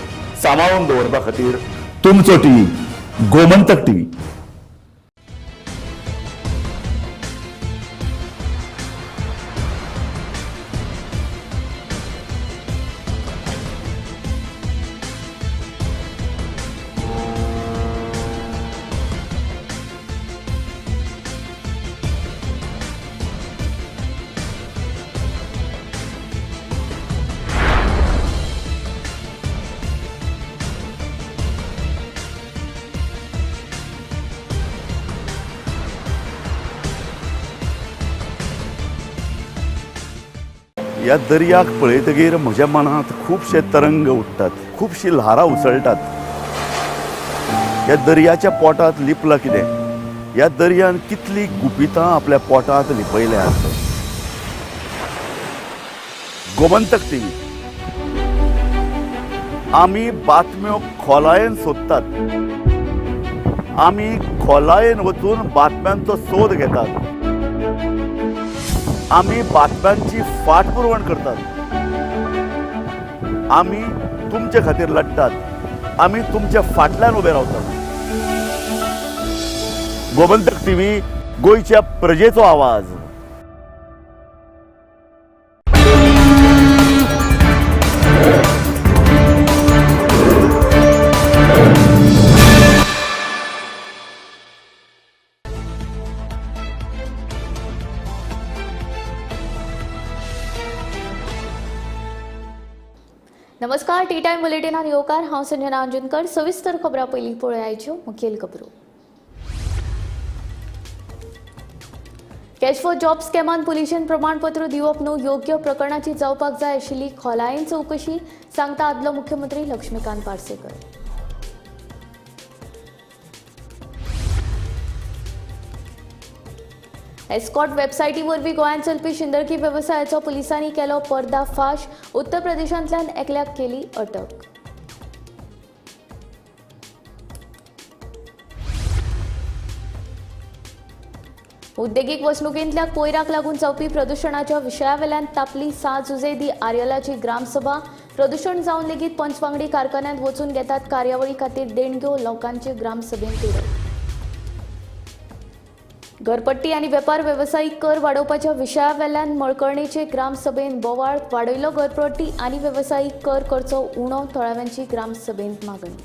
सांबाळून दवरपा खातीर. तुमचो टीव्ही, गोमंतक टीव्ही. ह्या दर्याक पळयतगीर म्हज्या मनांत खुबशे तरंग उठ्ठात, खुबशी ल्हारां उसळटात. ह्या दर्याच्या पोटांत लिपलां कितें? ह्या दर्यान कितली गुपितां आपल्या पोटांत लिपयल्यात. गोमंतक टीव्ही, आमी बातम्यो खोलायेन सोदतात, आमी खोलायेन वचून बातम्यांचो सोद घेतात, आमी बातम्यांची फाटपुरवण करतात, आमी तुमचे खातीर लढटात, आमी तुमच्या फाटल्यान उबे रावतात. गोमंतक टीव्ही, गोंयच्या प्रजेचो आवाज. नमस्कार, टी टायम बुलेटिनान येवकार. हांव संजना अंजुनकर. सविस्तर खबरां पयलीं पळयाच्यो मुखेल खबरो. कॅश फॉर जॉब स्कॅमान पुलिशेन प्रमाणपत्र दिवप न्हू योग्य प्रकरणाची जावपाक जाय आशिल्ली खोलायेन चवकशी, सांगता आदलो मुख्यमंत्री लक्ष्मीकांत पार्सेकर. एस्कॉर्ट वेबसायटी वरवीं गोंयांत चलपी शिंदळकी वेवसायाचो पुलिसांनी केलो पर्दाफाश. उत्तर प्रदेशांतल्यान एकल्याक केली अटक. उद्देगीक वसणुकेंतल्या कोयराक लागून जावपी प्रदुशणाच्या विशयावेल्यान तापली सां जुझे दी आर्यलाची ग्रामसभा. प्रदुशण जावन लेगीत पंचवांगडी कारखान्यांत वचून घेतात कार्यावळी खातीर देणग्यो, लोकांची ग्रामसभेंत तिडक. घरपट्टी आनी वेपार वेवसायीक कर वाडोवपाच्या विशयावेल्यान मळकर्णेचे ग्रामसभेन बोवाळ. वाडयलो घरपट्टी आनी वेवसायीक कर करचो उणो, थळाव्यांची ग्रामसभेंत मागणी.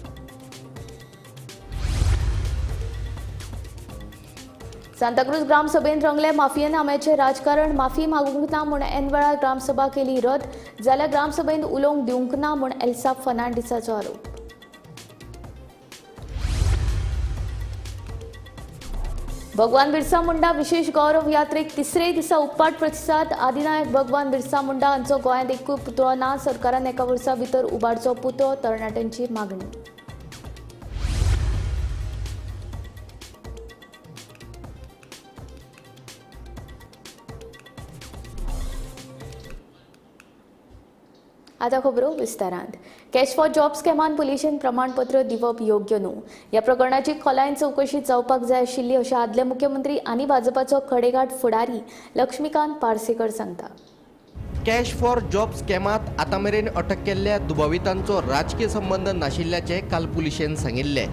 सांताक्रूज ग्रामसभेंत रंगले माफियेनाम्याचें राजकारण. माफी मागूंक ना म्हूण ऐन वेळार ग्रामसभा केली रद्द, जाल्यार ग्रामसभेंत उलोवंक दिवंक ना म्हूण एल्सा फर्नांडीसाचो आरोप. भगवान बिरसा मुंडा विशेष गौरव यात्रेक तिसरे दिसा उप्पाट प्रतिसाद. आदिनायक भगवान बिरसा मुंडा हांचो गोंयांत एकूय पुतळो ना, सरकारान एका वर्सा भितर उबारचो पुतळो, तरणाट्यांची मागणी. आतां खबरो विस्तारांत. कॅश फॉर जॉब स्कॅमान पुलिशेन प्रमाणपत्र दिवप योग्य न्हू, ह्या प्रकरणाची खोलायेन चवकशी जावपाक जाय आशिल्ली अशें आदले मुख्यमंत्री आनी भाजपाचो खडेगांठ फुडारी लक्ष्मीकांत पार्सेकर सांगता. कॅश फॉर जॉब स्कॅमात आतां मेरेन अटक केल्ल्या दुबावितांचो राजकीय संबंद नाशिल्ल्याचें काल पुलिशेन सांगिल्लें.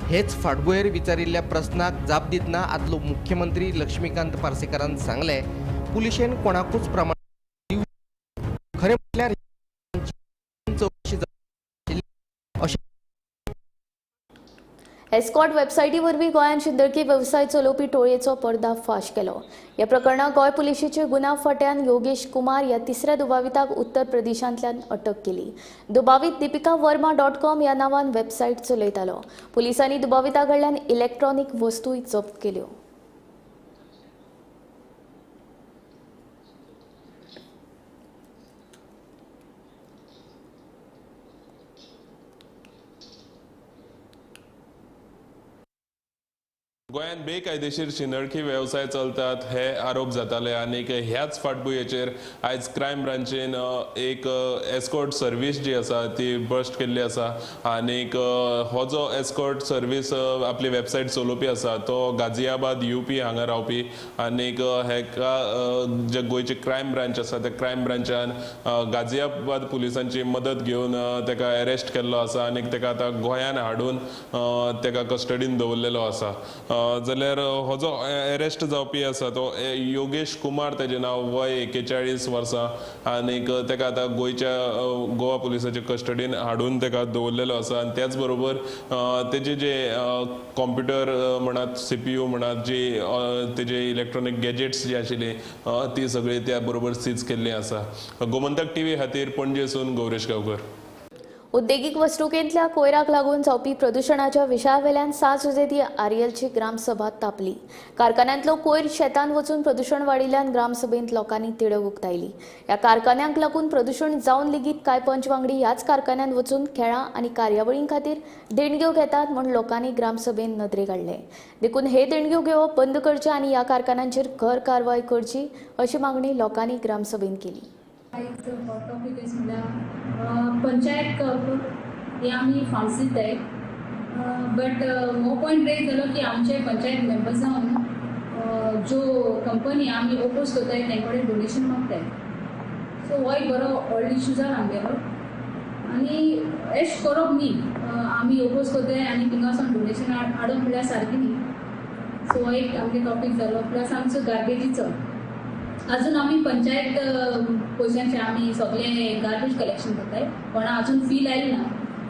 हेच फाटभुंयेर विचारिल्ल्या प्रस्नाक जाप दितना आदलो मुख्यमंत्री लक्ष्मीकांत पार्सेकारान सांगलें, पुलिशेन कोणाकूच प्रमाण खरें म्हटल्यार चवकशी अशें एस्कॉर्ट वेबसायटी वरवीं गोंयांत शिंदळकी वेवसाय चलोवपी टोळयेचो पर्दाफाश केलो. ह्या प्रकरणात गोंय पुलिशेचे गुन्यांव फांट्यान योगेश कुमार ह्या तिसऱ्या दुबाविताक उत्तर प्रदेशांतल्यान अटक केली. दुबावीत दीपिका वर्मा .com ह्या नांवान वेबसायट चलयतालो. पुलिसांनी दुबाविता कडल्यान इलेक्ट्रॉनीक वस्तूय जप्त केल्यो. गोंयांत बेकायदेशीर शिंदळकी वेवसाय चलतात हे आरोप जाताले आनी ह्याच फाटभुंयेचेर आयज क्रायम ब्रांचीन एक एस्कॉर्ट सर्वीस जी आसा ती बस्ट केल्ली आसा आनी हो जो एस्कॉर्ट सर्वीस आपली वेबसायट चलोवपी आसा तो गाजियाबाद यूपी हांगा रावपी आनी हेका जे गोंयची क्रायम ब्रांच आसा त्या क्रायम ब्रांचान गाजियाबाद पुलिसांची मदत घेवन ताका अरेस्ट केल्लो आसा आनी ताका आतां गोंयांत हाडून ताका कस्टडीन दवरलेलो आसा. जाल्यार हो जो अरेस्ट जावपी आसा तो योगेश कुमार ताजें नांव, वय 41 वर्सां आनी ताका आतां गोंयच्या गोवा पुलिसाच्या कस्टडीन हाडून ताका दवरलेलो आसा. आनी त्याच बरोबर तेजे जे कॉम्प्युटर म्हणात, CPU म्हणात, जी तेजे इलेक्ट्रॉनीक गॅजेट्स जी आशिल्ली ती सगळी त्या बरोबर सीज केल्ली आसा. गोमंतक टीव्ही खातीर पणजेसून गौरेश गांवकर. उद्देगीक वसणुकेंतल्या कोयराक लागून जावपी प्रदुशणाच्या विशयावेल्यान 7 जुजेदी आरियलची ग्रामसभा तापली. कारखान्यांतलो कोयर शेतांत वचून प्रदुशण वाडिल्ल्यान ग्रामसभेंत लोकांनी तिडक उक्तायली. ह्या कारखान्यांक लागून प्रदुशण जावन लेगीत कांय पंच वांगडी ह्याच कारखान्यांत वचून खेळां आनी कार्यावळीं खातीर देणग्यो घेतात म्हूण लोकांनी ग्रामसभेंत नदरेक हाडलें. देखून हे देणग्यो घेवप बंद करचें आनी ह्या कारखान्यांचेर खर कारवाय करची अशी मागणी लोकांनी ग्रामसभेंत केली. पंचायत कप हे आमी फंड्स दिताय, बट हो पॉयंट रेज जालो की आमचे पंचायत मेंबर्सान ज्यो कंपनी आमी ओपोज करताय तें कडेन डोनेशन मागताय. सो हो एक बरो व्हडलो इशू जाला आमगेलो आनी एश करप न्ही, आमी ओपोज करताय आनी थिंगासून डोनेशन हाडप म्हणल्यार सारकें न्ही. सो हो एक आमगे टॉपीक जालो. प्लस आमचो गार्बेजीचो, अजून आमी पंचायत पयशांचे आमी सगळे गार्बेज कलेक्शन करताय, पण अजून फी लायली ना.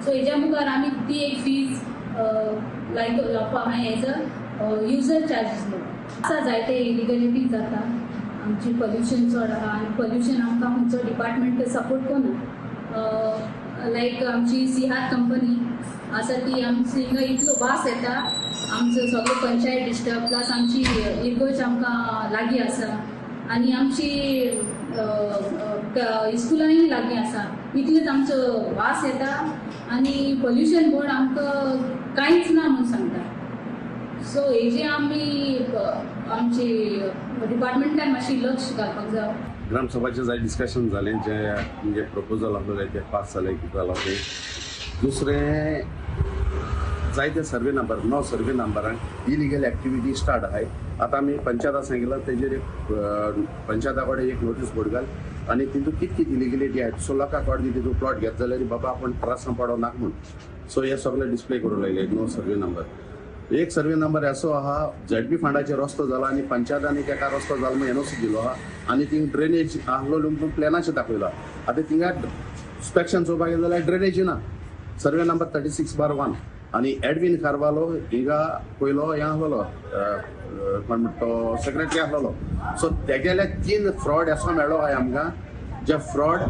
सो हेज्या मुखार आमी ती एक फीज लावपा आहाय एज अ युजर चार्जीस म्हणून. आसा जायते इलिगलिटी जाता, आमची पोल्युशन चड आहा आनी पोल्युशन आमकां खंयचो डिपार्टमेंट सपोर्ट करना. लायक आमची सिहार कंपनी आसा ती आमची हिंगा इतलो वास येता, आमचो सगळो पंचायत डिस्टर्ब, प्लस आमची इरगोज आमकां लागीं आसा आनी आमची इस्कुलांय लागीं आसा, इतलेच आमचो वास येता आनी पोल्युशन बोर्ड आमकां कांयच ना म्हूण सांगता. सो हेजे आमी आमची डिपार्टमेंटान मातशी लक्ष घालपाक जाय. ग्रामसभाचें जाय डिस्कशन जालें, जे म्हणजे प्रपोजल आसलें तें पास जालें, कितें जालां तें. दुसरें जायते सर्वे नंबर 9 सर्वे नंबरांक इलिगल एक्टिविटी स्टार्ट आहाय. आतां आमी पंचायता सांगिलां तेजेर एक पंचायता कडेन एक नोटीस बोर्ड घाल आनी तितून कित कित इलिगलिटी आहाय, सो लोकांक कळटा तितून प्लॉट घेत जाल्यार बाबा आपूण त्रासान पडो नाका म्हूण. सो हे सगळे डिस्प्ले करूंक लागले 9 सर्वे नंबर. एक सर्वे नंबर असो आहा झेडपी फंडाचेर रस्तो जाला आनी पंचायतांनी तेका रस्तो जाला म्हूण एनओसी दिलो आहा आनी थिंग ड्रेनेज आहलो म्हणून प्लॅनाचेर दाखयला. आतां थिंगा इन्स्पेक्शन चोवपाक गेले जाल्यार ड्रेनेज ना. सर्वे नंबर 36/1 आनी एडविन कार्वालो हिंगा पयलो हें आहलोलो कोण म्हणटा तो सेक्रेटरी आहलोलो. सो तेगेले 3 फ्रॉड असो मेळ्ळो आहाय आमकां, जे fraud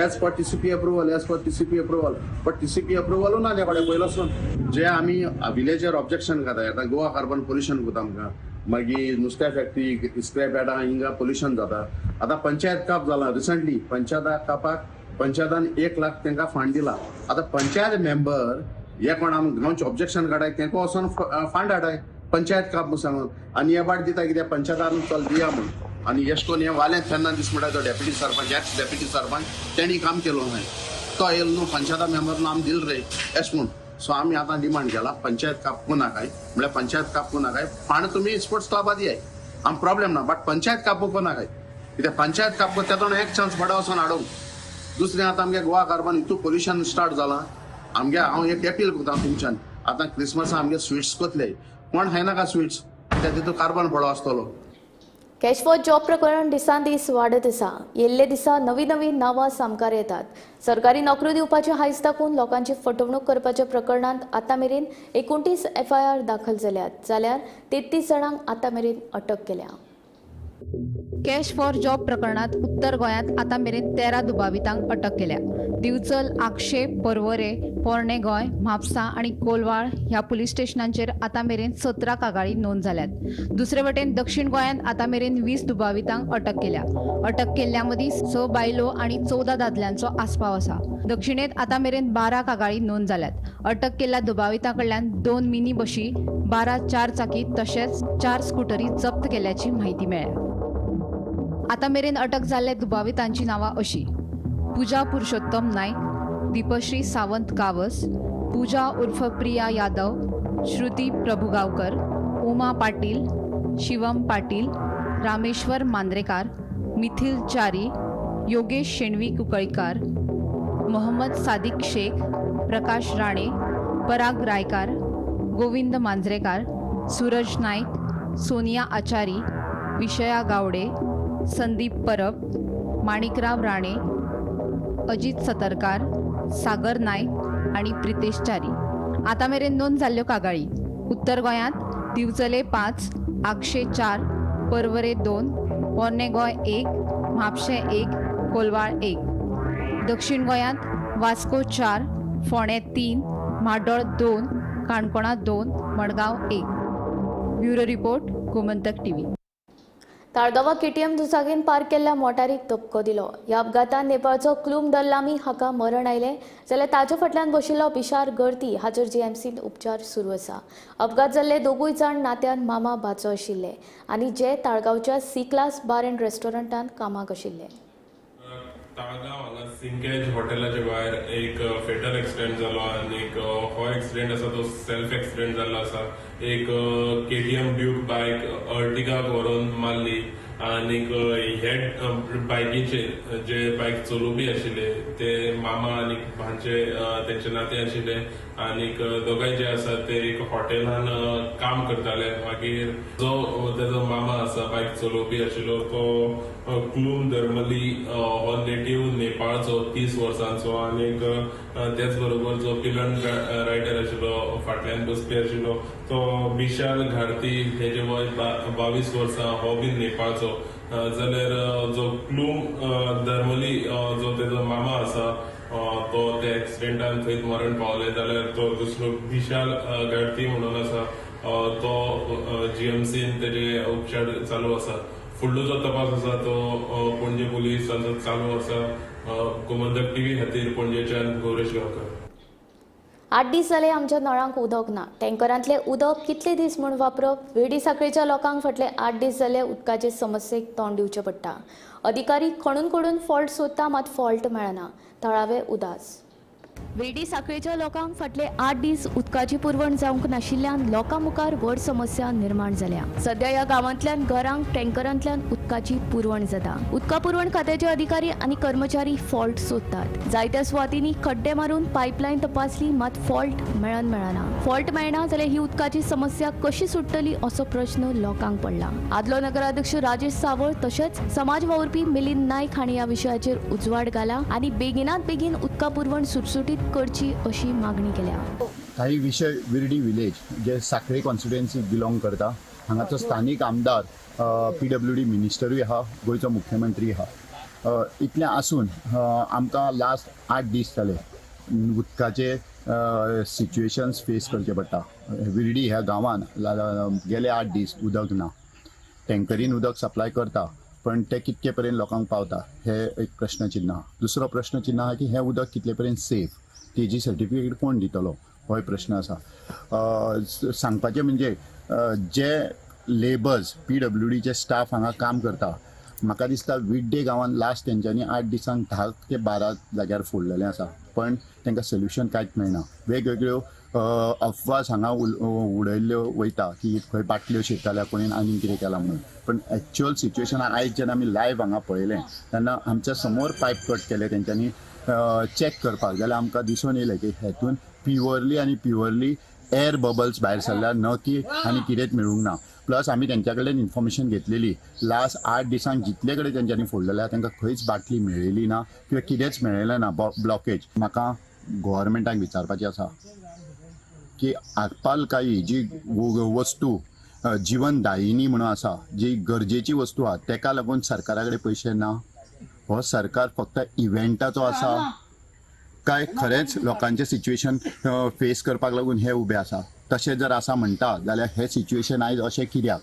as per TCP approval, as per TCP approval, but TCP अप्रुवलू ना ते कडेन पयलोसून. जे आमी विलेजर ऑब्जेक्शन करता, आतां गोवा कार्बन पोल्युशन करता आमकां, मागीर नुस्त्या फॅक्टरी स्क्रॅप यार्डां हिंगा पोल्युशन जाता. आतां पंचायत काप जाला रिसंटली, पंचायता कापाक पंचायतान 1 लाख तांकां फंड दिला. आतां पंचायत मेंबर हे कोण आम गांवचे ऑब्जेक्शन काडाय, तांकां वचोन फंड हाडाय पंचायत काप म्हूण सांगून, आनी हे बाट दिता कित्याक पंचायतान चल दिया म्हूण. आनी एश कोन्न हें वालें फेर्नांदीस म्हणटा तो deputy sarpanch, ex deputy sarpanch, तेणी काम केलो न्हय, तो येयलो न्हू पंचायता मेंबर आम दिल रे एश म्हूण. सो आमी आतां डिमांड केला पंचायत काप नाकाय, म्हळ्यार पंचायत काप नाकाय, फंड तुमी स्पोर्ट्स क्लबा दियाय, आम प्रॉब्लेम ना, बट पंचायत कापूंक नाकाय, कित्याक पंचायत काप तेतून एक चान्स बडा वचोन हाडूंक. दुसरें आतां आमगे गोवा कार्बन हितू पोल्युशन स्टार्ट जालां. आमगे हांव एक अपील करता तुमच्यान, आतां क्रिसमसा आमगे स्विट्स कोतले, कोण खायनाका स्विट्स, कित्याक तितून कार्बन पडो आसतलो. कॅश फॉर जॉब प्रकरण दिसान दीस वाडत आसा. येल्ले दिसा नवी नवी नांवां सामकार येतात. सरकारी नोकऱ्यो दिवपाचे हांयस दाखोवन लोकांची फटवणूक करपाच्या प्रकरणांत आतां मेरेन 29 एफआयआर दाखल जाल्यात, जाल्यार 33 जाणांक आतां मेरेन अटक केल्या. कॅश फॉर जॉब प्रकरणात उत्तर गोंयांत आतां मेरेन 13 दुबावितांक अटक केल्या. दिवचल, आगशे, पर्वरे, पोरणे गोंय, म्हापसा आनी कोलवाळ ह्या पुलीस स्टेशनांचेर आतां मेरेन 17 कागाळी नोंद जाल्यात. दुसरे वटेन दक्षिण गोंयांत आतां मेरेन 20 दुबावितांक अटक केल्या. अटक केल्ल्या मदीं 6 बायलो आनी 14 दादल्यांचो आस्पाव आसा. दक्षिणेंत आतां मेरेन 12 कागाळी नोंद जाल्यात. अटक केल्ल्या दुबावितां कडल्यान 2 मिनी बशी, 12 चार चाकी तशेंच 4 स्कुटरी जप्त केल्याची म्हायती मेळ्ळ्या. आतां मेरेन अटक जाल्ल्या दुबावितांची नांवां अशी: पूजा पुरुषोत्तम नाईक, दीपश्री सावंत गावस, पूजा उर्फ प्रिया यादव, श्रुती प्रभुगावकर, उमा पाटील, शिवम पाटील, रामेश्वर मांद्रेकार, मिथिल च्यारी, योगेश शेणवी कुंकळीकार, मोहम्मद सादिक शेख, प्रकाश राणे, पराग रायकार, गोविंद मांजरेकार, सूरज नाईक, सोनिया आचारी, विषया गावडे, संदीप परब, माणिकराव राणे, अजित सतरकार, सागर नाईक आनी प्रितेश च्यारी. आतां मेरेन नोंद जाल्ल्यो कागाळी: उत्तर गोंयांत दिवचले 5, आगशे 4, पर्वरे 2, पोरणे गोंय 1, म्हापशें 1, कोलवाळ 1. दक्षिण गोंयांत वास्को 4, फोंडें 3, म्हाड्डोळ 2, काणकोणा 2, Madgaon 1. Bureau report, Gomantak TV. ताळगांवां KTM दुचाकीन पार्क केल्ल्या मोटारीक धपको दिलो. ह्या अपघातान नेपाळचो क्लूम दल्लामी हाका मरण आयलें, जाल्यार ताचे फाटल्यान बशिल्लो बिशार गर्ती हाचेर जीएमसींत उपचार सुरू आसा. अपघात जाल्ले दोगूय जाण नात्यान मामा भाचो आशिल्ले आनी जे ताळगांवच्या सी क्लास बार अँड रेस्टॉरंटांत कामाक आशिल्ले. ताळगांव हांगा सिंकेज हॉटेलाच्या भायर एक फेटल एक्सिडेंट जालो आनी हो एक्सिडेंट आसा तो सेल्फ एक्सिडेंट जाल्लो आसा. एक केटीएम ड्यूक बायक अर्टिगाक व्हरून मारली आनी हे बायकीचेर जे बायक चलोवपी आशिल्ले ते मामा आनी भांचे तेंचे नाते आशिल्ले आनी दोगांय जे आसा ते एक हॉटेलान काम करताले. मागीर जो तेजो मामा आसा बायक चलोवपी आशिल्लो तो क्लूम धर्मली हो नेटीव नेपाळचो 30 वर्सांचो आनी तेच बरोबर जो पिलन रायडर आशिल्लो फाटल्यान बसपी आशिल्लो तो विशाल घारती हेजे वय 22 वर्सां हो बीन नेपाळचो. जाल्यार जो क्लूम धर्मली जो तेजो मामा आसा तो त्या एक्सिडेंटान थंयच मरण पावले. जाल्यार तो दुसरो विशाल घारती म्हणून आसा तो जीएमसीन तेजे उपचार चालू आसा. फुडलो जो तपास आसा तो पणजे पुलिसांचो चालू आसा. गोमंतक टीव्ही खातीर पणजेच्यान गौरेश गांवकर. 8 दीस जाले आमच्या नळांक उदक ना. टँकरांतलें उदक कितले दीस म्हूण वापरप? वेडी साखळेच्या लोकांक फाटले 8 दीस जाले उदकाचे समस्येक तोंड दिवचें पडटा. अधिकारी खणून खणून फॉल्ट सोदता, मात फॉल्ट मेळना. थळावे उदास. वेडी साखळेच्या लोकांक फाटले 8 दीस उदकाची पुरवण जावंक नाशिल्ल्यान लोकां मुखार व्हड समस्या निर्माण जाल्या. सध्या ह्या गांवांतल्यान घरांक टँकरांतल्यान उदकाची पुरवण जाता. उदका पुरवण खात्याचे अधिकारी आनी कर्मचारी फॉल्ट सोदतात. जायत्या सुवातींनी खड्डे मारून पायपलायन तपासली, मात फॉल्ट मेळना. फॉल्ट मेळना जाल्यार ही उदकाची समस्या कशी सुट्टली असो प्रश्न लोकांक पडला. आदलो नगराध्यक्ष राजेश सावळ तशेंच समाज वावुरपी मिलिंद नायक हांणी ह्या विशयाचेर उजवाड घाला आनी बेगिनात बेगीन उदका पुरवण सुटसुटीत करची अशी मागणी केल्या. काही विषय विर्डी विलेज जे साखळे कॉन्स्टिट्युएन्सी बिलोंग करता हांगाचो स्थानीक आमदार पीडब्ल्यूडी मिनिस्टरूय आहा, गोंयचो मुख्यमंत्री आहा. इतलें आसून आमकां लास्ट 8 दीस जाले उदकाचे सिच्युएशन्स फेस करचे पडटा. विर्डी ह्या गांवान गेले 8 दीस उदक ना. टँकरीन उदक सप्लाय करता पण ते कितके पर्यंत लोकांक पावता हे एक प्रश्नचिन्ह आहा. दुसरो प्रश्नचिन्ह आहा की हें उदक कितले पर्यंत सेफ, तेजी सर्टिफिकेट कोण दितलो होय प्रश्न आसा. सांगपाचें म्हणजे जे लेबर्स पीडब्ल्यूडीचे स्टाफ हांगा काम करता, म्हाका दिसता विड्डे गांवान लास्ट तेंच्यांनी 8 दिसांक 10 ते 12 जाग्यार फोडलेलें आसा, पण तांकां सोल्युशन कांयच मेळना. वेगवेगळ्यो अफवास हांगा उडयल्ल्यो वयता की खंय बाटल्यो शिरताल्या कोणेन आनी कितें केलां म्हणून, पण एक्चुअल सिच्युएशन आयज जेन्ना आमी लायव्ह हांगा पळयलें तेन्ना आमच्या समोर पायप कट केले तेंच्यांनी चॅक करपाक, जाल्यार आमकां दिसून येयलें की हेतून प्युअरली आनी प्युअरली एअर बबल्स भायर सरल्या, न की आनी कितेंच मेळूंक ना. प्लस आमी तेंच्या कडल्यान इन्फॉर्मेशन घेतलेली लास्ट 8 दिसांक जितले कडेन तेंच्यांनी फोडलेले आहा तांकां खंयच बाटली मेळिल्ली ना किंवा कितेंच मेळिल्लें ना ब्लॉकेज. म्हाका गव्हर्मेंटाक विचारपाचें आसा की आपालकाई जी वस्तू जीवनदायिनी म्हणून आसा, जी गरजेची वस्तू आहा, तेका लागून सरकारा कडेन पयशे ना. हो सरकार फक्त इव्हेंटाचो आसा काय खरेंच लोकांचें सिच्युएशन फेस करपाक लागून हे उबे आसा? तशें जर आसा म्हणटा जाल्यार हें सिच्युएशन आयज अशें कित्याक?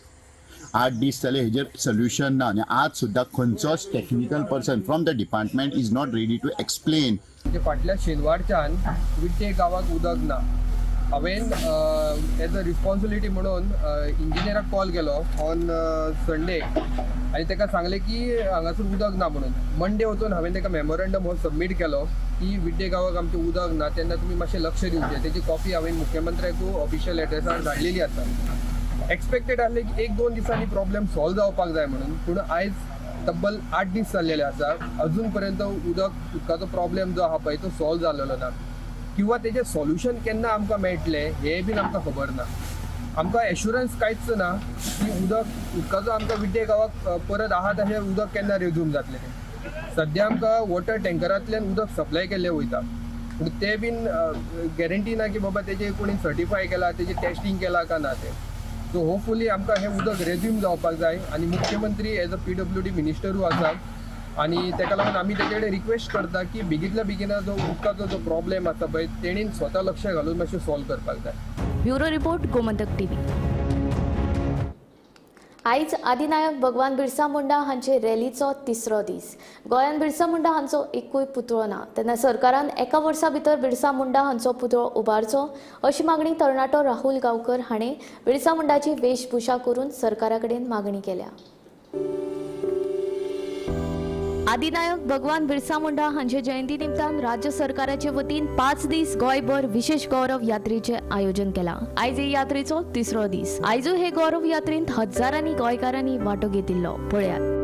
8 दीस जाले हेजेर सोल्युशन ना आनी आज सुद्दां खंयचोच technical person from the department is not ready to explain. फाटल्या शेनवारच्यान विट्टे गांवाक उदक ना. हांवें एज अ रिस्पॉन्सिबिलिटी म्हणून इंजिनियराक कॉल केलो ऑन संडे आनी ताका सांगलें की हांगासर उदक ना म्हणून. मंडे वचून हांवें ताका मेमोरंडम हो सबमीट केलो की विड्डे गांवाक आमचें उदक ना, तेन्ना तुमी मातशें लक्ष दिवचें. तेजी कॉपी हांवें मुख्यमंत्र्याकूय ऑफिशियल एड्रेसार धाडलेली आसा. एक्सपेक्टेड आहलें की 1-2 दिसांनी प्रॉब्लेम सॉल्व जावपाक जाय म्हणून, पूण आयज तब्बल 8 दीस जाल्लेले आसा, अजून पर्यंत उदकाचो प्रॉब्लेम जो आहा पळय तो सॉल्व जाल्लो ना किंवा तेजें सॉल्युशन केन्ना आमकां मेळटलें हें बीन आमकां खबर ना. आमकां एश्युरन्स कांयच ना की उदकाचो आमकां विड्डे गांवाक परत आहा तशें उदक केन्ना रेज्यूम जातलें तें. सद्या आमकां वॉटर टँकरांतल्यान उदक सप्लाय केल्लें वयता, पूण तें बीन गॅरंटी ना की बाबा तेजें कोणी सर्टिफाय केलां, तेजें टेस्टींग केलां काय ना तें. सो होपफुली आमकां हें उदक रेज्यूम जावपाक जाय आनी मुख्यमंत्री एज अ PWD मिनिस्टरूय आसा आनी ताका लागून आमी तेजे कडेन रिक्वेस्ट करता की बेगींतल्या बेगीन जो उदकाचो जो प्रॉब्लेम आसा पळय तेणीन स्वता लक्ष घालून मातशें सॉल्व करपाक जाय. Bureau report, Gomantak TV. आयज आदिनायक भगवान बिरसा मुंडा हांचे रॅलीचो तिसरो दीस. गोंयांत बिरसा मुंडा हांचो एकूय पुतळो ना, तेन्ना सरकारान एका वर्सा भितर बिरसा मुंडा हांचो पुतळो उबारचो अशी मागणी तरणाटो राहुल गांवकर हाणें बिरसा मुंडाची वेशभूषा करून सरकारा कडेन मागणी केल्या. आदिनायक भगवान बिरसा मुंडा हांचे जयंती निमतान राज्य सरकाराचे वतीन 5 दीस गोंयभर विशेष गौरव यात्रेचे आयोजन केलां. आयज हे यात्रेचो तिसरो दीस. आयजूय हे गौरव यात्रेंत हजारांनी गोंयकारांनी वांटो घेतिल्लो. पळयात.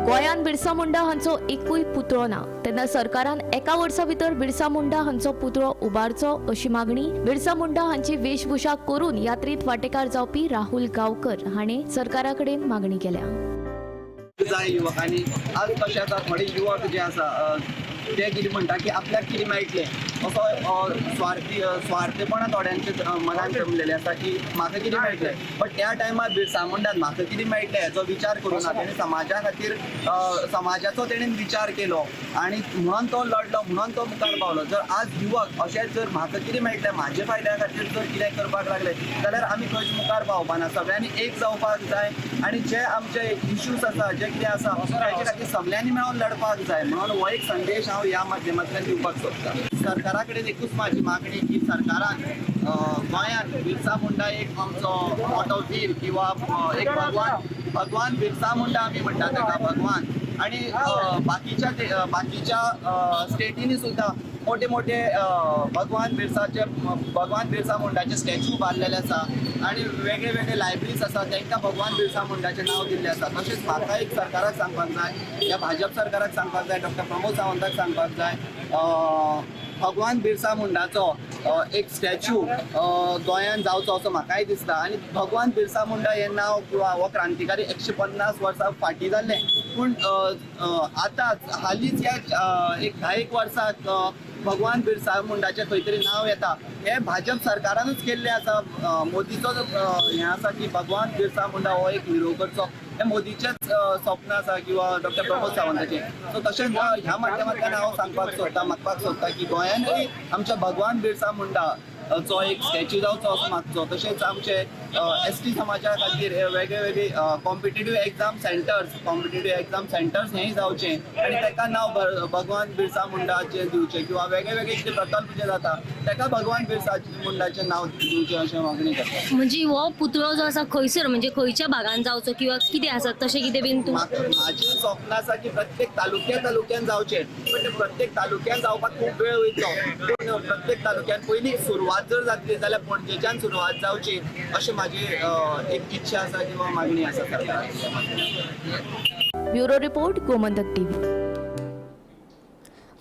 गोंयांत बिरसा मुंडा हांचो एकूय पुतळो ना, तेन्ना सरकारान एका वर्सा भितर बिरसा मुंडा हांचो पुतळो उबारचो अशी मागणी बिरसा मुंडा हांची वेशभूषा करून यात्रेंत वांटेकार जावपी राहुल गांवकर हाणें सरकारा कडेन मागणी केल्या. जाय युवकांनी आज कशें आसा, थोडे युवक जे आसा ते कितें म्हणटा की आपल्याक कितें मेळटलें असो स्वार्थीपणा थोड्यांचे मनान जमलेलें आसा की म्हाका कितें मेळटलें. बट त्या टायमार बिरसा मुंडान म्हाका कितें मेळटलें हेचो विचार करूं ना, तेणें समाजा खातीर समाजाचो तेणें विचार केलो आनी म्हणून तो लडलो, म्हणून तो मुखार पावलो. जर आज युवक अशेंच जर म्हाका कितें मेळटलें म्हाजे फायद्या खातीर जर कितें करपाक लागले जाल्यार आमी खंयच मुखार पावपाना. सगळ्यांनी एक जावपाक जाय आनी जे आमचे इश्यूज आसा, जे कितें आसा ताचे खातीर सगळ्यांनी मेळून लडपाक जाय म्हणून हो एक संदेश हांव ह्या माध्यमांतल्यान दिवपाक सोदता. सरकारा कडेन एकूच म्हाजी मागणी की सरकारान गोंयांत बिरसा मुंडा एक आमचो मोटो वीर किंवा एक भगवान बिरसा मुंडा आमी म्हणटा ताका भगवान, आनी बाकीच्या स्टेटींनी सुद्दां मोठे मोठे भगवान बिरसा मुंडाचे स्टॅच्यू बांदलेले आसा आनी वेगळे वेगळे लायब्ररीज आसा तांकां भगवान बिरसा मुंडाचें नांव दिल्लें आसा. तशेंच म्हाका एक सरकाराक सांगपाक जाय, ह्या भाजप सरकाराक सांगपाक जाय, डॉक्टर प्रमोद सावंताक सांगपाक जाय, भगवान बिरसा मुंडाचो एक स्टॅच्यू गोंयांत जावचो असो म्हाकाय दिसता. आनी भगवान बिरसा मुंडा हें नांव किंवा हो क्रांतिकारी 150 वर्सां फाटीं जाल्लें, पूण आतांच हालींच ह्या एक 10 वर्साक भगवान बिरसा मुंडाचें खंय तरी नांव येता हें भाजप सरकारानूच केल्लें आसा. मोदीचो हें आसा की भगवान बिरसा मुंडा हो एक हिरो करचो, हें मोदीचेंच स्वप्न आसा किंवा डॉक्टर प्रमोद सावंताचें. सो तशेंच ह्या माध्यमांतल्यान हांव सांगपाक सोदता, मागपाक सोदता की गोंयांतूय आमच्या भगवान बिरसा मुंडा चो एक स्टॅच्यू जावचो असो मागचो. तशेंच आमचे एस टी समाजा खातीर वेगळे वेगळे competitive exam centers हेंय जावचें आनी ताका नांव भगवान बिरसा मुंडाचें दिवचें किंवा वेगळे वेगळे कितें प्रकल्प जे जाता ताका भगवान बिरसा मुंडाचें नांव दिवचें अशें मागणी करता. म्हणजे हो पुतळो जो आसा खंयसर, म्हणजे खंयच्या भागान जावचो किंवा कितें आसा तशें कितें बीन तूं? म्हाजें स्वप्न आसा की प्रत्येक तालुक्या तालुक्यान जावचें, पण प्रत्येक तालुक्यान जावपाक खूब वेळ वयतलो. पूण प्रत्येक तालुक्यान पयलीं सुरवात जर जातली जाल्यार पणजेच्यान सुरवात जावची अशें म्हाजी एक इच्छा आसा किंवा मागणी आसा सरकारा. Bureau report, Gomantak TV.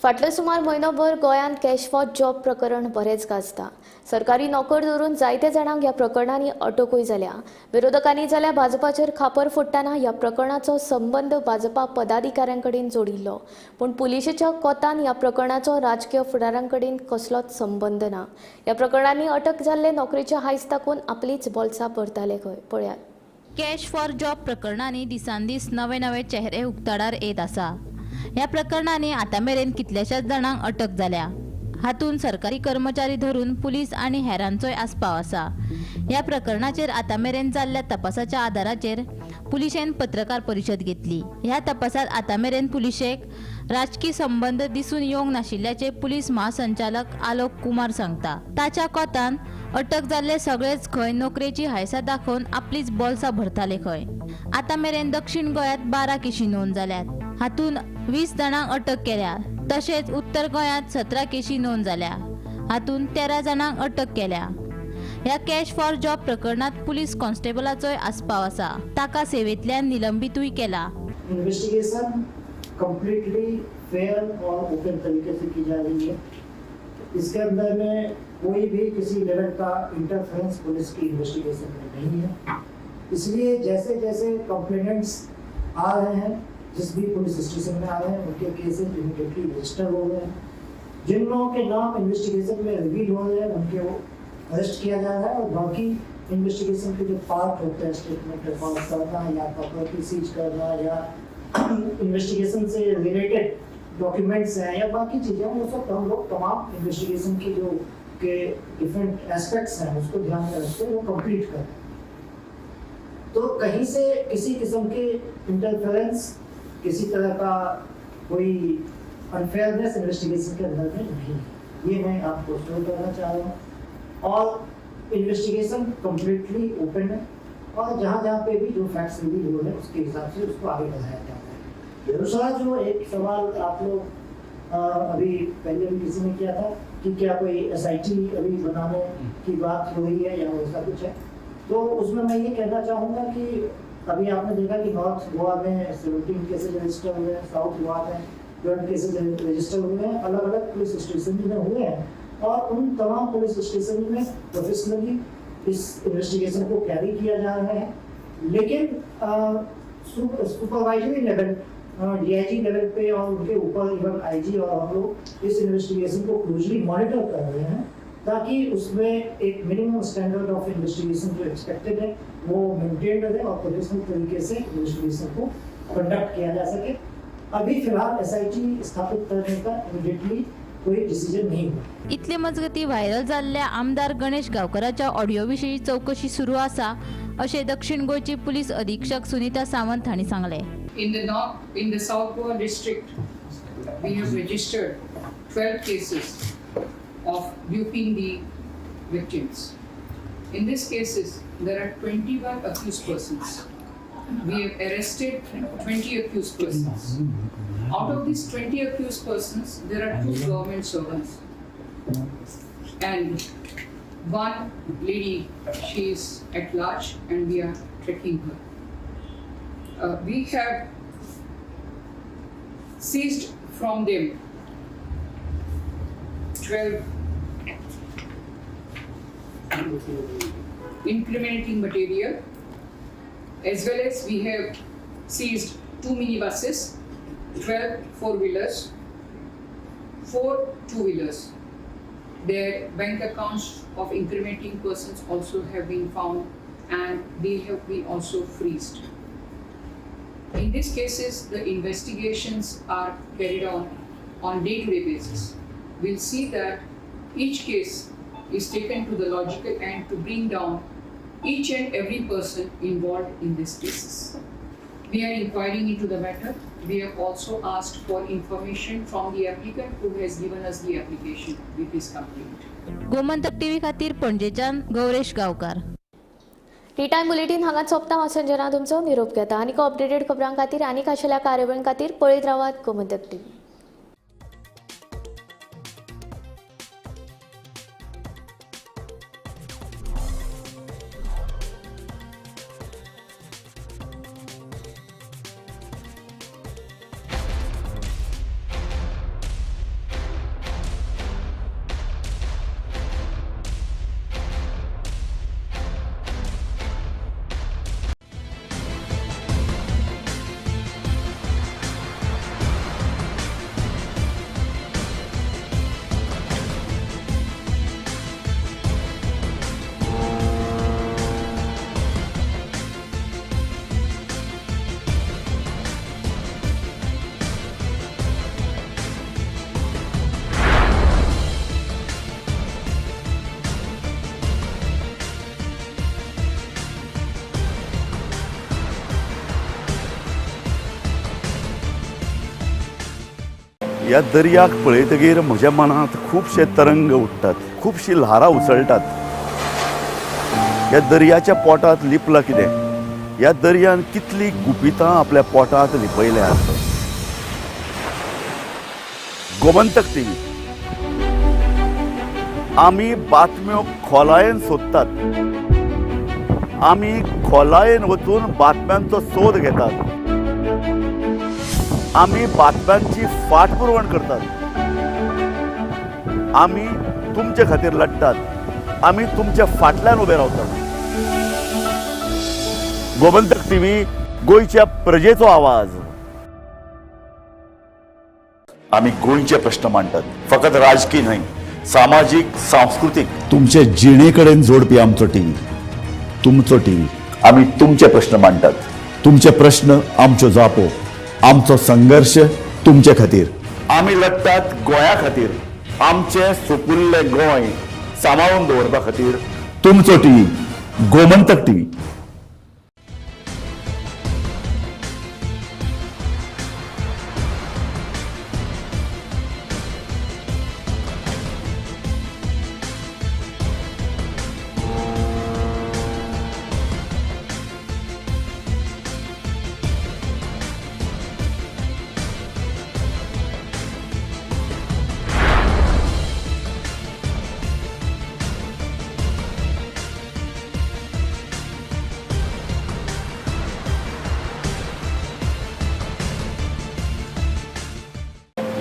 फाटले सुमार म्हयनोभर गोंयांत कॅश फॉर जॉब प्रकरण बरेंच गाजता. सरकारी नोकर धरून जायते जाणांक ह्या प्रकरणांनी अटकूय जाल्या. विरोधकांनी जाल्यार भाजपाचेर खापर फोडटना ह्या प्रकरणाचो संबंद भाजपा पदाधिकाऱ्यां कडेन जोडिल्लो, पूण पुलिशेच्या कोतान ह्या प्रकरणाचो राजकीय फुडाऱ्यां कडेन कसलोच संबंद ना. ह्या प्रकरणांनी अटक जाल्ले नोकरेचे हांयस दाखोवन आपलीच बोल्सां भरताले खंय. पळयात. कॅश फॉर जॉब प्रकरणांनी दिसान दीस नवे नवे चेहरे उक्ताडार येत आसा. ह्या प्रकरणांनी आतां मेरेन कितल्याशाच जाणांक अटक जाल्या. हातूंत सरकारी कर्मचारी धरून पुलीस आनी हेरांचोय आस्पाव आसा. ह्या प्रकरणाचेर आतां मेरेन जाल्ल्या तपासाच्या आदाराचेर पुलिशेन पत्रकार परिशद घेतली. ह्या तपासात आतां मेरेन पुलिशेक राजकी संबंद दिसून येवंक नाशिल्ल्याचें पुलीस महासंचालक आलोक कुमार सांगता. ताच्या कोतान अटक जाल्ले सगळेच खंय नोकरेची हायसां दाखोवन आपलीच बोल्सां भरताले खंय. आतां मेरेन दक्षिण गोंयांत 12 केशी नोंद जाल्यात. हातूंत 20 जाणांक अटक केल्या. तशेंच उत्तर गोंयांत 17 केशी नोंद जाल्या. हातूंत 13 जाणांक अटक केल्या. ह्या कॅश फॉर जॉब प्रकरणांत पुलीस कॉन्स्टेबलाचोय आस्पाव आसा. ताका सेवेंतल्यान निलंबितूय केला. इन्वेस्टिगेशन कम्प्लीटली फेयर और ओपन तरीके से की जा रही है. इसके अंदर में कोई भी किसी लेवल का इंटरफेरेंस पुलिस की इन्वेस्टिगेशन में नहीं है. इसलिए जैसे जैसे कंप्लेनेंट्स आ रहे हैं, जिस भी पुलिस स्टेशन में आ रहे हैं, उनके केसेस इमीडिएटली रजिस्टर हो गए हैं. जिन लोगों के नाम इन्वेस्टिगेशन में रिवील हो रहे हैं उनके वो अरेस्ट किया जा रहा है और बाकी इन्वेस्टिगेशन के जो पार्ट होते हैं, स्टेटमेंट रिकॉर्ड करना या प्रॉपर्टी सीज करना या इन्वेस्टिगेशन से रिलेटेड डॉक्यूमेंट्स हैं या बाकी चीज़ें, वो सब हम लोग तमाम इन्वेस्टिगेशन की जो के डिफरेंट एस्पेक्ट्स हैं उसको ध्यान में रखते वो कंप्लीट कर रहे हैं. तो कहीं से किसी किस्म के इंटरफेरेंस, किसी तरह का कोई अनफेयरनेस इन्वेस्टिगेशन के अंदर में नहीं है, ये मैं आपको श्योर करना चाह रहा हूँ. और इन्वेस्टिगेशन कम्प्लीटली ओपन है और जहाँ जहाँ पे भी जो फैक्ट्स रिवील हो रहे हैं उसके हिसाब से उसको आगे बढ़ाया जा रहा है. दूसरा जो एक सवाल आप लोग अभी पहले भी किसी ने किया था कि क्या कोई एसआईटी अभी बनाने की बात हो रही है या वैसा कुछ है, तो उसमें मैं ये कहना चाहूँगा कि अभी आपने देखा कि नॉर्थ गोवा में 17 केसेज रजिस्टर हुए हैं, साउथ गोवा में 12 केसेज रजिस्टर हुए हैं, अलग अलग पुलिस स्टेशन में हुए हैं और उन तमाम पुलिस स्टेशन में प्रोफेशनली इस इन्वेस्टिगेशन को कैरी किया जा रहा है. लेकिन सुपरवाइजरी लेवल, डीआईजी लेवल पे और उनके ऊपर इवन आईजी और हम लोग इस इन्वेस्टिगेशन को क्लोजली मॉनिटर कर रहे हैं ताकि उसमें एक मिनिमम स्टैंडर्ड ऑफ इन्वेस्टिगेशन जो एक्सपेक्टेड है वो मेंटेन रहे और प्रोफेशनल तरीके से इन्वेस्टिगेशन को कंडक्ट किया जा सके. अभी फिलहाल एसआईटी स्थापित करने का इमीडिएटली कोई डिसीजन नहीं हुआ. इतले मजगती व्हायरल जाल्ल्या आमदार गणेश गावकराच्या ऑडियो विशीं चवकशी सुरू आसा अशें दक्षिण गोंयची पुलीस अधीक्षक सुनीता सावंत हांणी सांगलें. In the South Goa district, we have registered 12 cases of duping the victims. In these cases, there are 21 accused persons. We have arrested 20 accused persons. Out of these 20 accused persons, there are 2 government servants and 1 lady, she is at large and we are tracking her. We have seized from them 12 incriminating material, as well as we have seized 2 minibuses, 12 four-wheelers, 4 two-wheelers. Their bank accounts of incriminating persons also have been found and they have been also freezed. In these cases, the investigations are carried on day-to-day basis. We'll see that each case is taken to the logical end to bring down each and every person involved in these cases. We are inquiring into the matter. We have also asked for information from the applicant who has given us the application with his complaint. Gomantak TV खातीर पणजेच्यान गौरेश गांवकार. टी टायम बुलेटीन हांगा सोंपता. हांव संजना तुमचो निरोप घेता. आनीक अपडेटेड खबरां खातीर आनी खाशेल्या कार्यावळीं खातीर पळयत रावात गोमंतक टीव्ही. ह्या दर्याक पळयतगीर म्हज्या मनांत खुबशे तरंग उठ्ठात, खुबशीं ल्हारां उसळटात. ह्या दर्याच्या पोटांत लिपलां कितें? ह्या दर्यान कितलीं गुपितां आपल्या पोटांत लिपयल्यांत. गोमंतक टीव्ही आमी बातम्यो खोलायेन सोदतात, आमी खोलायेन वचून बातम्यांचो सोद घेतात, आमी बातम्यांची फाटपुरवण करतात, आमी तुमचे खातीर लढटात, आमी तुमच्या फाटल्यान उबे रावतात. गोमंतक टीव्ही, गोंयच्या प्रजेचो आवाज. आमी गोंयचे प्रश्न मांडटात, फकत राजकी न्हय, सामाजीक, सांस्कृतीक. तुमचे जिणे कडेन जोडपी आमचो टीव्ही, तुमचो टीव्ही. आमी तुमचे प्रश्न मांडटात, तुमचे प्रश्न आमच्यो जापो, आमचो संघर्ष तुमचे खातीर. आमी लढटात गोंया खातीर, आमचें सुपुल्लें गोंय सांबाळून दवरपा खातीर. तुमचो टीव्ही, गोमंतक टीव्ही.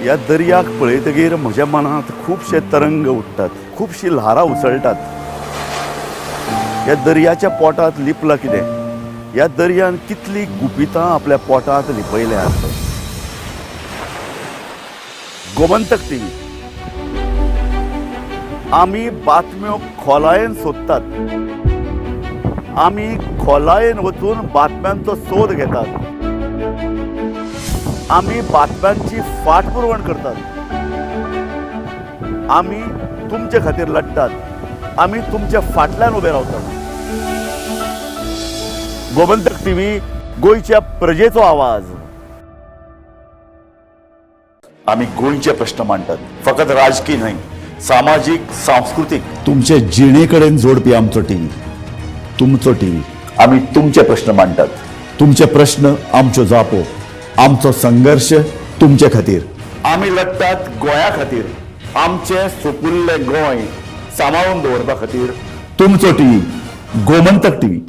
ह्या दर्याक पळयतगीर म्हज्या मनांत खुबशे तरंग उठ्ठात, खुबशीं ल्हारां उसळटात. ह्या दर्याच्या पोटांत लिपलां कितें? ह्या दर्यान कितलीं गुपितां आपल्या पोटांत लिपयल्यांत. गोमंतक टीव्ही आमी बातम्यो खोलायेन सोदतात, आमी खोलायेन वचून बातम्यांचो सोद घेतात, आमी बातम्यांची फाटपुरवण करतात, आमी तुमचे खातीर लढटात, आमी तुमच्या फाटल्यान उबे रावतात. गोमंतक टीव्ही, गोंयच्या प्रजेचो आवाज. आमी गोंयचे प्रश्न मांडटात, फकत राजकी न्हय, सामाजीक, सांस्कृतीक. तुमचे जिणे कडेन जोडपी आमचो टीव्ही, तुमचो टीव्ही. आमी तुमचे प्रश्न मांडटात, तुमचे प्रश्न आमच्यो जापो, आमचो संघर्ष तुमचे खातीर. आमी लढटात गोंया खातीर, आमचें सुपुल्लें गोंय सांबाळून दवरपा खातीर. तुमचो टीव्ही, गोमंतक टीव्ही.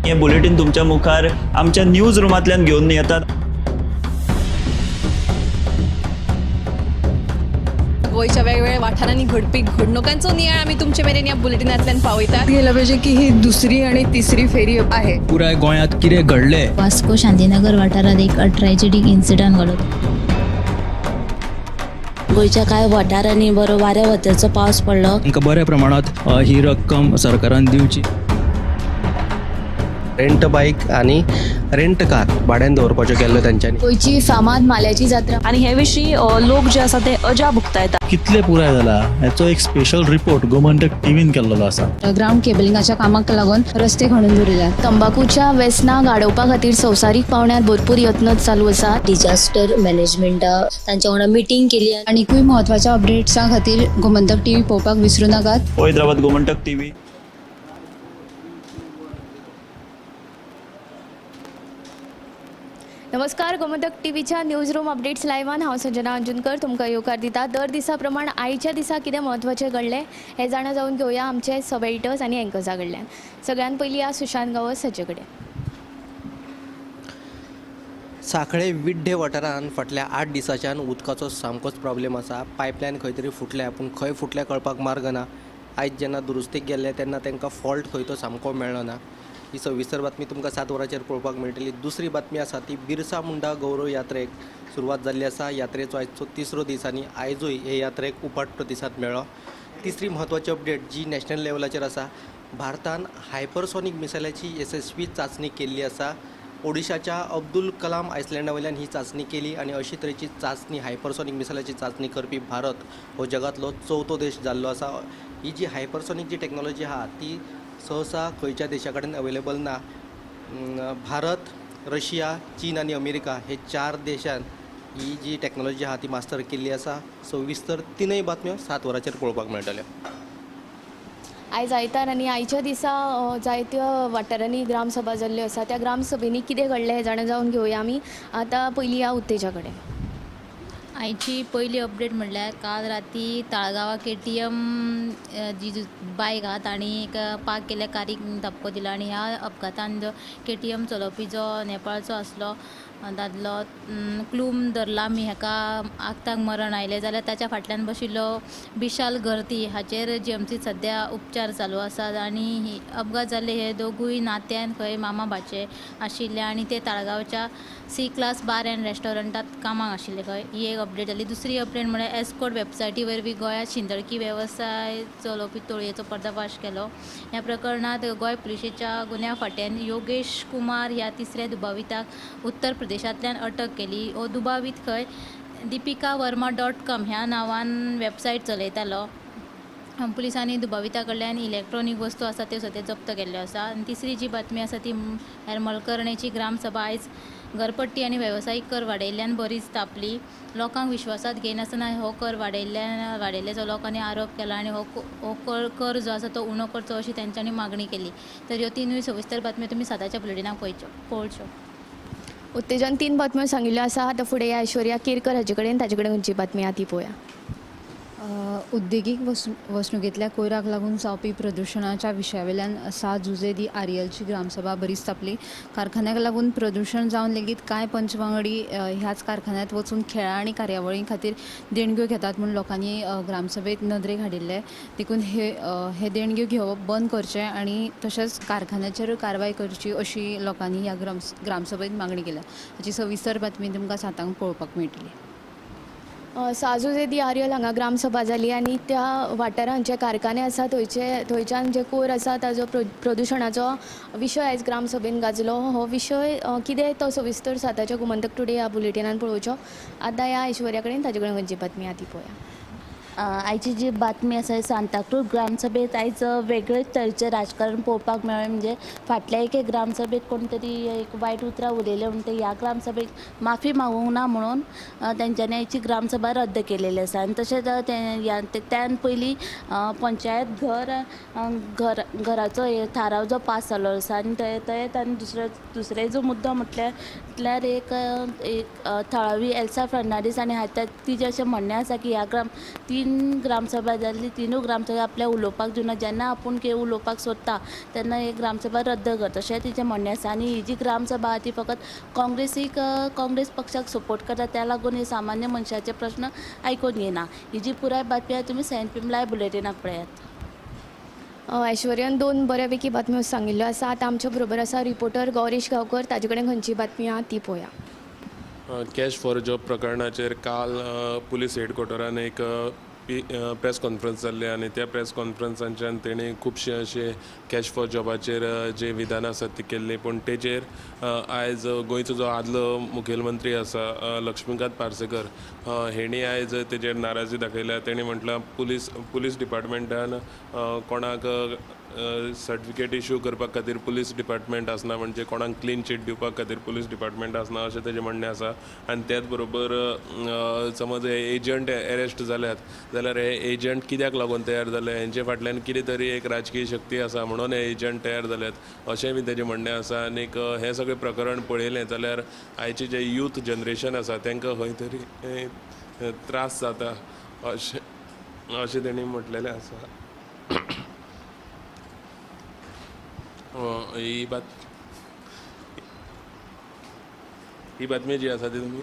हे बुलेटीन तुमच्या मुखार आमच्या न्यूज रुमांतल्यान घेवन येतात. गोंयच्या वेगवेगळ्या वाठारांनी घडपी घडणुकांचो नियाळ आमी तुमचे मेरेन ह्या बुलेटिनांतल्यान पावयतात. गेलं पाहिजे की ही दुसरी आणि तिसरी फेरी आहे. पुराय गोंयांत कितें घडलें. वास्को शांतीनगर वाठारांत एक ट्रेजेडीक इन्सिडंट घडलो. गोंयच्या कांय वाठारांनी बरो वाऱ्या वताचो पावस पडलो. तांकां बऱ्या प्रमाणांत ही रक्कम सरकारान दिवची. रेंट बायक आनी रेंट कार भाड्यान दवरपाच्यो केल्ल्यो तेंच्यांनी. गोंयची फामाद माल्याची जात्रा आनी हे विशीं लोक जे आसा ते अजाप उक्तायता. कितले पुराय जाला हेचो एक स्पेशल रिपोर्ट गोमंतक टीव्हीन केल्लो आसा. ग्रावंड केबलिंगाच्या कामाक लागून रस्ते खणून दवरिल्यात. तंबाखूच्या वेसनाक आडोवपा खातीर संवसारीक पावंड्यार भरपूर यत्न चालू आसात. डिजास्टर मॅनेजमेंटा तांच्या वांगडा मिटींग केली. आनीकूय म्हत्वाच्या अपडेट्सां खातीर गोमंतक टीव्ही पळोवपाक विसरूं नाकात. पळयत रावात गोमंतक टीव्ही. नमस्कार, गोमंतक टीव्हीच्या न्यूज रूम अपडेट्स लायव्हान हांव संजना अंजुनकर तुमकां येवकार दिता. दर दिसा प्रमाण आयच्या दिसा कितें म्हत्वाचें घडलें हें जाणा जावन घेवया आमचे सब एडिटर्स आनी एंकर्सां कडल्यान. सगळ्यान पयलीं या सुशांत गांवस हाचे कडेन. सांखळे विड्डे वाठारांत फाटल्या 8 दिसांच्यान उदकाचो सामकोच प्रॉब्लेम आसा. पायपलायन खंय तरी फुटल्या, पूण खंय फुटल्या कळपाक मार्ग ना. आयज जेन्ना दुरुस्तीक गेल्ले तेन्ना तांकां फॉल्ट खंय तो सामको मेळ्ळो ना. ही सविस्तर बातमी तुमकां 7 वरांचेर पळोवपाक मेळटली. दुसरी बातमी आसा ती बिरसा मुंडा गौरव यात्रेक सुरवात जाल्ली आसा. यात्रेचो आयचो तिसरो दीस आनी आयजूय हे यात्रेक उपाट प्रतिसाद मेळ्ळो. तिसरी म्हत्वाची अपडेट जी नॅशनल लेवलाचेर आसा, भारतान हायपरसॉनीक मिसायलाची येसस्वी चांचणी केल्ली आसा. ओडिशाच्या अब्दुल कलाम आयसलँडा वयल्यान ही चांचणी केली आनी अशी तरेची चांचणी, हायपरसॉनीक मिसायलाची चांचणी करपी भारत हो जगांतलो चवथो देश जाल्लो आसा. ही जी हायपरसॉनीक जी टॅक्नॉलॉजी आहा ती सहसा खंयच्या देशा कडेन अवेलेबल ना. भारत, रशिया, चीन आनी अमेरिका हे 4 देशान ही जी टॅक्नॉलॉजी आहा ती मास्टर केल्ली आसा. सविस्तर तिनूय बातम्यो 7 वरांचेर पळोवपाक मेळटल्यो. आयज आयतार आनी आयच्या दिसा जायत्या वाठारांनी ग्रामसभा जाल्ल्यो आसा. त्या ग्रामसभेंनी कितें घडलें हें जाणा जावन घेवया आमी. आतां पयलीं या उत्तेजा कडेन. आयची पयली अपडेट म्हणल्यार काल राती ताळगांवा KTM जी बायक आहा तांणी एक पार्क केल्ल्या कारीक धपको दिलो आनी ह्या अपघातान जो KTM चलोवपी जो नेपाळचो आसलो दादलो क्लूम दरलामी हाका आक्ताक मरण आयलें. जाल्यार ताच्या फाटल्यान बशिल्लो विशाल गर्ती हाचेर GMC सद्या उपचार चालू आसात आनी अपघात जाल्ले हे दोगूय नात्यान खंय मामा भाचे आशिल्ले आनी ते ताळगांवच्या C class bar and रेस्टॉरंटात कामाक आशिल्ले खंय. ही एक अपडेट जाली. दुसरी अपडेट म्हळ्यार एस्कोट वेबसायटी वरवीं गोंयांत शिंदळकी वेवसाय चलोवपी टोळयेचो पर्दाफाश केलो. ह्या प्रकरणांत गोंय पुलिशेच्या गुन्यांव फांट्यान योगेश कुमार ह्या तिसऱ्या दुबाविताक उत्तर प्रदेशांतल्यान अटक केली. हो दुबावीत खंय दीपिका वर्मा .com ह्या नांवान वेबसायट चलयतालो. पुलिसांनी दुबाविता कडल्यान इलेक्ट्रॉनीक वस्तू आसा त्यो सद्या जप्त केल्ल्यो आसा. आनी तिसरी जी बातमी आसा ती मलकर्णेची ग्रामसभा आयज घरपट्टी आनी वेवसायीक कर वाडयल्ल्यान बरीच तापली. लोकांक विश्वासांत घेयनासतना हो कर वाडयल्ल्याचो लोकांनी आरोप केला आनी हो कर जो आसा तो उणो करचो अशी तेंच्यांनी मागणी केली. तर ह्यो तिनूय सविस्तर बातम्यो तुमी 7च्या बुलेटिनाक पळोवच्यो. उत्तेजन 3 बातम्यो सांगिल्ल्यो आसा. आतां फुडें ऐश्वर्या केरकर हाचे कडेन, ताचे कडेन खंयची बातमी आहा ती पळोवया. उद्देगीक वसणुकेंतल्या कोयराक लागून जावपी प्रदुशणाच्या विशयावेल्यान 7 जुजे दी आरियलची ग्रामसभा बरीच तापली. कारखान्याक लागून प्रदुशण जावन लेगीत कांय पंच वांगडी ह्याच कारखान्यांत वचून खेळां आनी कार्यावळीं खातीर देणग्यो घेतात म्हूण लोकांनी ग्रामसभेंत नदरेक हाडिल्लें. देखून हे देणग्यो घेवप बंद करचें आनी तशेंच कारखान्याचेरूय कारवाय करची अशी लोकांनी ह्या ग्रामसभेंत मागणी केल्या. हाची सविस्तर बातमी तुमकां 7 पळोवपाक मेळटली. साजुजे दी आरियल हांगा ग्रामसभा जाली आनी त्या वाठारांत जे कारखाने आसा थंयच्यान जे कोयर आसा ताजो प्रदुशणाचो विशय आयज ग्रामसभेन गाजलो. हो विशय कितें तो सविस्तर 7च्या गोमंतक टुडे ह्या बुलेटिनान पळोवचो. आतां ह्या ऐश्वर्या कडेन, ताचे कडेन खंयची बातमी आहा ती पळोवया. आयची जी बातमी आसा सांताक्रूज ग्रामसभेत आयज वेगळेच तरेचें राजकारण पळोवपाक मेळ्ळें. म्हणजे फाटल्या एके ग्रामसभेत कोण तरी एक वायट उतरां उलयलें म्हणटा ह्या ग्रामसभेत माफी मागूंक ना म्हणून तेंच्यांनी आयची ग्रामसभा रद्द केलेली आसा. आनी तशेंच त्यान पयलीं पंचायत घर घर घराचो थाराव जो पास जालो आसा आनी ते आनी दुसरे जो मुद्दो म्हटल्यार एक एक थळावी एल्सा फर्नांडीस आनी तिजें अशें म्हणणें आसा की ह्या ग्राम ती 3 ग्रामसभा जाल्ली, 3 ग्रामसभा आपल्याक उलोवपाक दिवना. जेन्ना आपूण कितें उलोवपाक सोदता तेन्ना एक ग्रामसभा रद्द करता अशें तिचें म्हणणें आसा. आनी ही जी ग्रामसभा आहा ती फकत काँग्रेस पक्षाक सपोर्ट करता, त्या लागून हे सामान्य मनशाचे प्रश्न आयकून घेयना. ही जी पुराय बातमी आहा तुमी 7 PM live बुलेटिनाक पळयात. ऐश्वर्यान 2 बऱ्यापैकी बातम्यो सांगिल्ल्यो आसा. आतां आमच्या बरोबर आसा रिपोर्टर गौरीश गांवकर, ताजे कडेन खंयची बातमी आहा ती पळोवया. कॅश फॉर जॉब प्रकरणाचेर काल पुलीस हेडक्वॉर्टरान एक प्रेस कॉन्फरन्स जाल्ली आनी त्या प्रेस कॉन्फरन्सांच्यान तेणी खुबशे अशे कॅश फॉर जॉबाचेर जे विधानां आसात ती केल्ली. पूण तेचेर आयज गोंयचो जो आदलो मुखेलमंत्री आसा लक्ष्मीकांत पार्सेकर हेणी आयज तेजेर नाराजी दाखयल्या. तेणी म्हटलां पुलीस डिपार्टमेंटान कोणाक सर्टिफिकेट इशू करपा खातीर पुलीस डिपार्टमेंट आसना, म्हणजे कोणाक क्लीन चीट दिवपा खातीर पुलीस डिपार्टमेंट आसना अशें तेजें म्हणणें आसा. आनी त्याच बरोबर समज हे एजंट एरेस्ट जाल्यात जाल्यार हे एजंट कित्याक लागून तयार जाले, हेंचे फाटल्यान कितें तरी एक राजकीय शक्ती आसा म्हणून हे एजंट तयार जाल्यात अशें बी तेजें म्हणणें आसा. आनीक हें सगळें प्रकरण पळयलें जाल्यार आयचें जें यूथ जनरेशन आसा तांकां खंय तरी त्रास जाता अशें तेणी म्हटलेलें आसा. ही बातमी जी आसा ती तुमी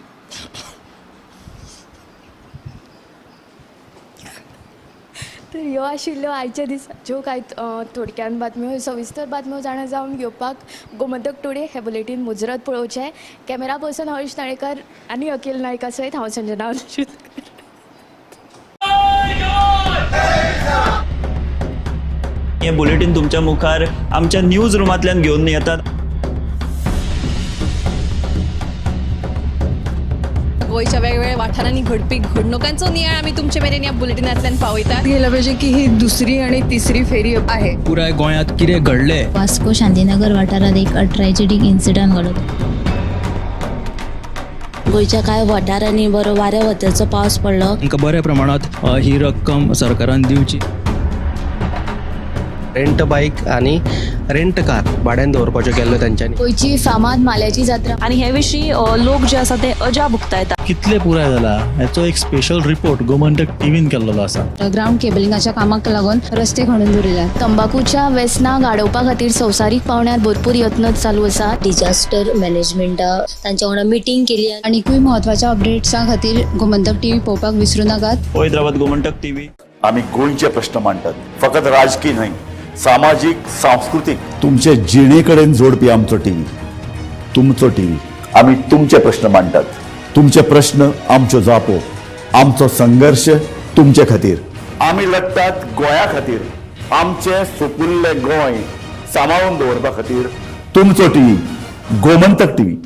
तर ह्यो आशिल्ल्यो आयच्या दिसाच्यो कांय थोडक्यान बातम्यो. सविस्तर बातम्यो जाणा जावन घेवपाक गोमंतक टुडे हे बुलेटीन मुजरत पळोवचें. कॅमेरा पर्सन हर्ष नाळेकर आनी अखिल नायका सयत हांव संजना. हे बुलेटीन तुमच्या मुखार आमच्या न्यूज रुमांतल्यान घेवन येतात. गोंयच्या वेगवेगळ्या वाठारांनी घडपी घडणुकांचो नियाळ आमी तुमचे मेरेन ह्या बुलेटिनांतल्यान पावयतात. गेला पाहिजे की ही दुसरी आणि तिसरी फेरी आहे. पुराय गोंयांत कितें घडलें, वास्को शांतीनगर वाठारांत एक ट्रॅजेडीक इन्सिडंट घडलो. गोंयच्या कांय वाठारांनी बरो वाऱ्या वताचो पावस पडलो. तांकां बऱ्या प्रमाणांत ही रक्कम सरकारान दिवची. रेंट बायक आनी रेंट कार भाड्यान दवरपाच्यो केल्ल्यो तेंच्यांनी. गोंयची फामाद माल्याची जात्रा आनी हे विशीं लोक जे आसा ते अजाप उक्तायता. कितले पुराय जाला हेचो एक स्पेशल रिपोर्ट गोमंतक टीव्हीन केल्लो आसा. ग्रावंड केबलिंगाच्या कामाक लागून रस्ते खणून दवरिल्यात. तंबाखूच्या वेसनाक आडोवपा खातीर संवसारीक पावंड्यार भरपूर यत्न चालू आसात. डिजास्टर मॅनेजमेंटा तांच्या वांगडा मिटींग केली. आनीकूय म्हत्वाच्या अपडेट्सां खातीर गोमंतक टीव्ही पळोवपाक विसरूं नाकात. पळयत रावात गोमंतक टीव्ही. आमी गोंयचे प्रश्न मांडटात, फकत राजकीय न्हय, सामाजीक, सांस्कृतीक, तुमचे जिणे कडेन जोडपी आमचो टीव्ही, तुमचो टीव्ही. आमी तुमचे प्रश्न मांडटात, तुमचे प्रश्न आमच्यो जापो, आमचो संघर्श तुमचे खातीर. आमी लढटात गोंया खातीर, आमचें सुपुल्लें गोंय सांबाळून दवरपा खातीर. तुमचो टीव्ही, गोमंतक टीव्ही.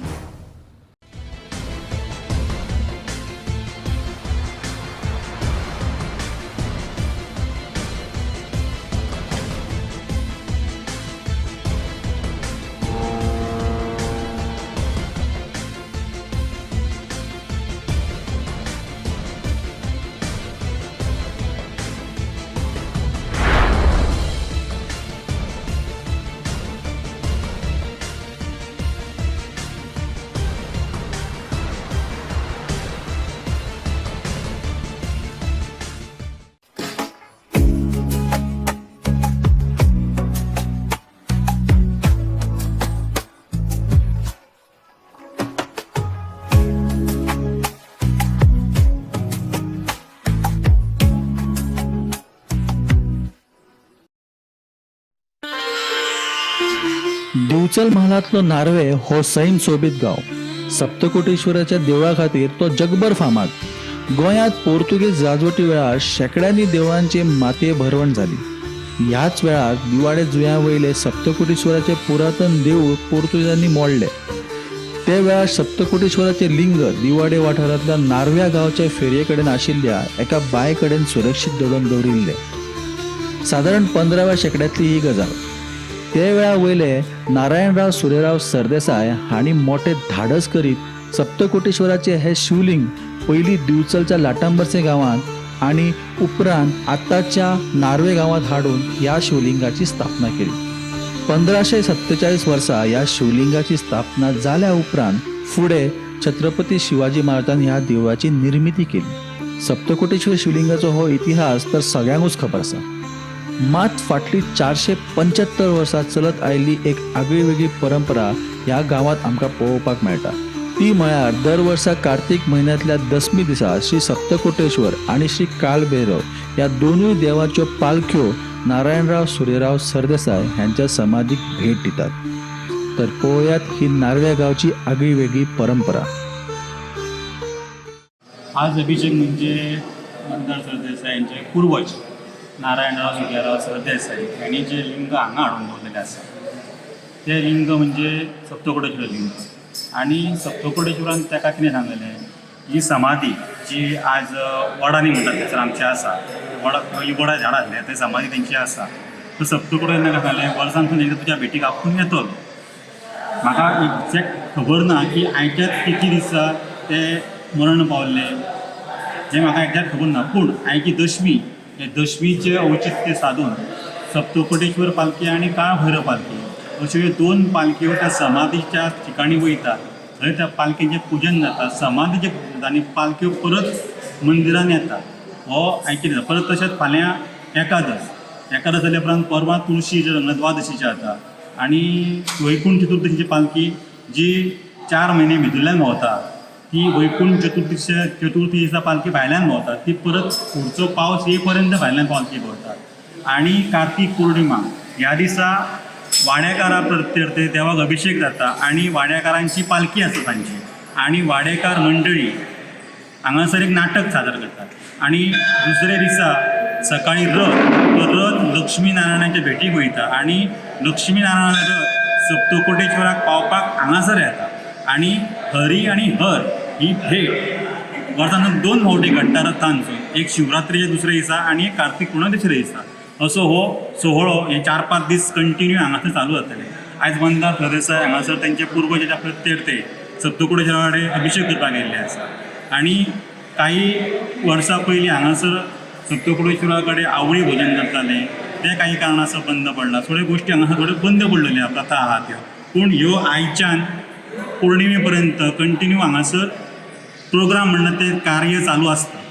दिवचल म्हालांतलो नार्वे हो सैम सोबीत गांव. सप्तकोटेश्वराच्या देवळा खातीर तो जगभर फामाद. गोंयांत पोर्तुगीज राजवटी वेळार शेंकड्यांनी देवळांची मातये भरवण जाली. ह्याच वेळार दिवाडे जुंव्या वयले सप्तकोटेश्वराचे पुरातन देवूळ पोर्तुगीजांनी मोडले. ते वेळार सप्तकोटेश्वराचे लिंग दिवाडे वाठारांतल्या नार्व्या गांवच्या फेरये कडेन आशिल्ल्या एका बांय कडेन सुरक्षीत दडोवन दवरिल्ले. सादारण 15व्या शेंकड्यांतली ही गजाल. ते वेळा वयले नारायणराव सुरेराव सरदेसाय हांणी मोठे धाडस करीत सप्तकोटेश्वराचे हे शिवलिंग पयलीं दिवचलच्या लाटांबर्से गांवांत आनी उपरांत आतांच्या नार्वे गांवांत हाडून ह्या शिवलिंगाची स्थापना केली. 1547 वर्सा ह्या शिवलिंगाची स्थापना जाल्या उपरांत फुडें छत्रपती शिवाजी महाराजान ह्या देवळाची निर्मिती केली. सप्तकोटेश्वर शिवलिंगाचो हो इतिहास तर सगळ्यांकूच खबर आसा. मात फाटली 475 वर्सां चलत आयिल्ली एक आगळी वेगळी परंपरा ह्या गांवांत आमकां पळोवपाक मेळटा. ती म्हळ्यार दर वर्सा कार्तीक म्हयन्यांतल्या दसमी दिसा श्री सप्तकोटेश्वर आनी श्री कालभैरव ह्या दोनूय देवाच्यो पालख्यो नारायणराव सूर्यराव सरदेसाय ह्यांच्या समाधीक भेट दितात. तर पळोवयात ही नार्व्या गांवची आगळी वेगळी परंपरा. आज अभिषेक म्हणजे मंदार सरदेसाय यांचे पूर्वज नारायणराव सूर्यराव सरदेसाय यांनी जे लिंग हांगा हाडून दवरलेलें आसा तें लिंग म्हणजे सप्तकोटेश्वर लिंग. आनी सप्तकोटेश्वरान ताका कितें सांगलेलें, ही समाधी जी आज वडांनी म्हणटात थंयसर आमची आसा, वडा ही वडा झाडां आसलें थंय समाधी तेंची आसा. सो सप्तकोटेश्वरान ताका सांगलें वर्सांतून एकदां तुज्या भेटीक आपूण येतलो. म्हाका एक्झॅक्ट खबर ना की आयच्याच कितली दिसा ते मरण पावल्ले हें म्हाका एक्झॅक्ट खबर ना, पूण आयची दशमी हे दशमीचें औचित्य सादून सप्तकोटेश्वर पालखी आनी काळभैरव पालखी अश्यो ह्यो दोन पालखयो त्या समाधीच्या ठिकाणी वयता. थंय त्या पालखेचें पुजन जाता, समाधीचें पुजन जाता आनी पालख्यो परत मंदिरान येता. हो आयचे दिसा. परत तशेंच फाल्यां एकादस, एकादस जाल्या उपरांत परवां तुळशी द्वादशीचें जाता आनी वैकुंठ चतुर्दशीची पालखी जी 4 म्हयने भितरल्यान भोंवता ती वैकुंठ चतुर्थी दिसा पालखी भायल्यान भोंवता, ती परत फुडचो पावस ये पर्यंत भायल्यान पालखी भोंवता. आनी कार्तीक पौर्णिमा ह्या दिसा वाड्याकारा प्रत्यर्थे देवाक अभिषेक जाता आनी वाड्याकारांची पालखी आसता तांची आनी वाडेकार मंडळी हांगासर एक नाटक सादर करतात. आनी दुसरे दिसा सकाळी रथ, तो रथ लक्ष्मी नारायणाच्या भेटीक वयता आनी लक्ष्मी नारायण रथ सप्तकोटेश्वराक पावपाक हांगासर येता आनी हरी आनी हर ही भेट वर्सांतून 2 फावटी घडटा रथांचो, एक शिवरात्रीच्या दुसऱ्या दिसा आनी एक कार्तीक पुर्णिमा दुसऱ्या दिसा. असो हो सोहळो हे 4-5 दीस कंटिन्यू हांगासर चालू जातले. आयज मंदार सरदेसाय हांगासर तेंचे पूर्वजाच्या प्रत्यर्थे सप्तकोटेश्वरा कडेन अभिषेक करपाक गेल्ले आसा. आनी काही वर्सां पयलीं हांगासर सप्तकोटेश्वरा कडेन आवळी भोजन करताले, तें काही कारणास्तव बंद पडलां. थोड्यो गोश्टी हांगासर थोड्यो बंद पडलेल्यो प्रथा आहा त्यो, पूण ह्यो आयच्यान पौर्णिमे पर्यंत कंटिन्यू हांगासर प्रोग्राम म्हणटा तें कार्य चालू आसता.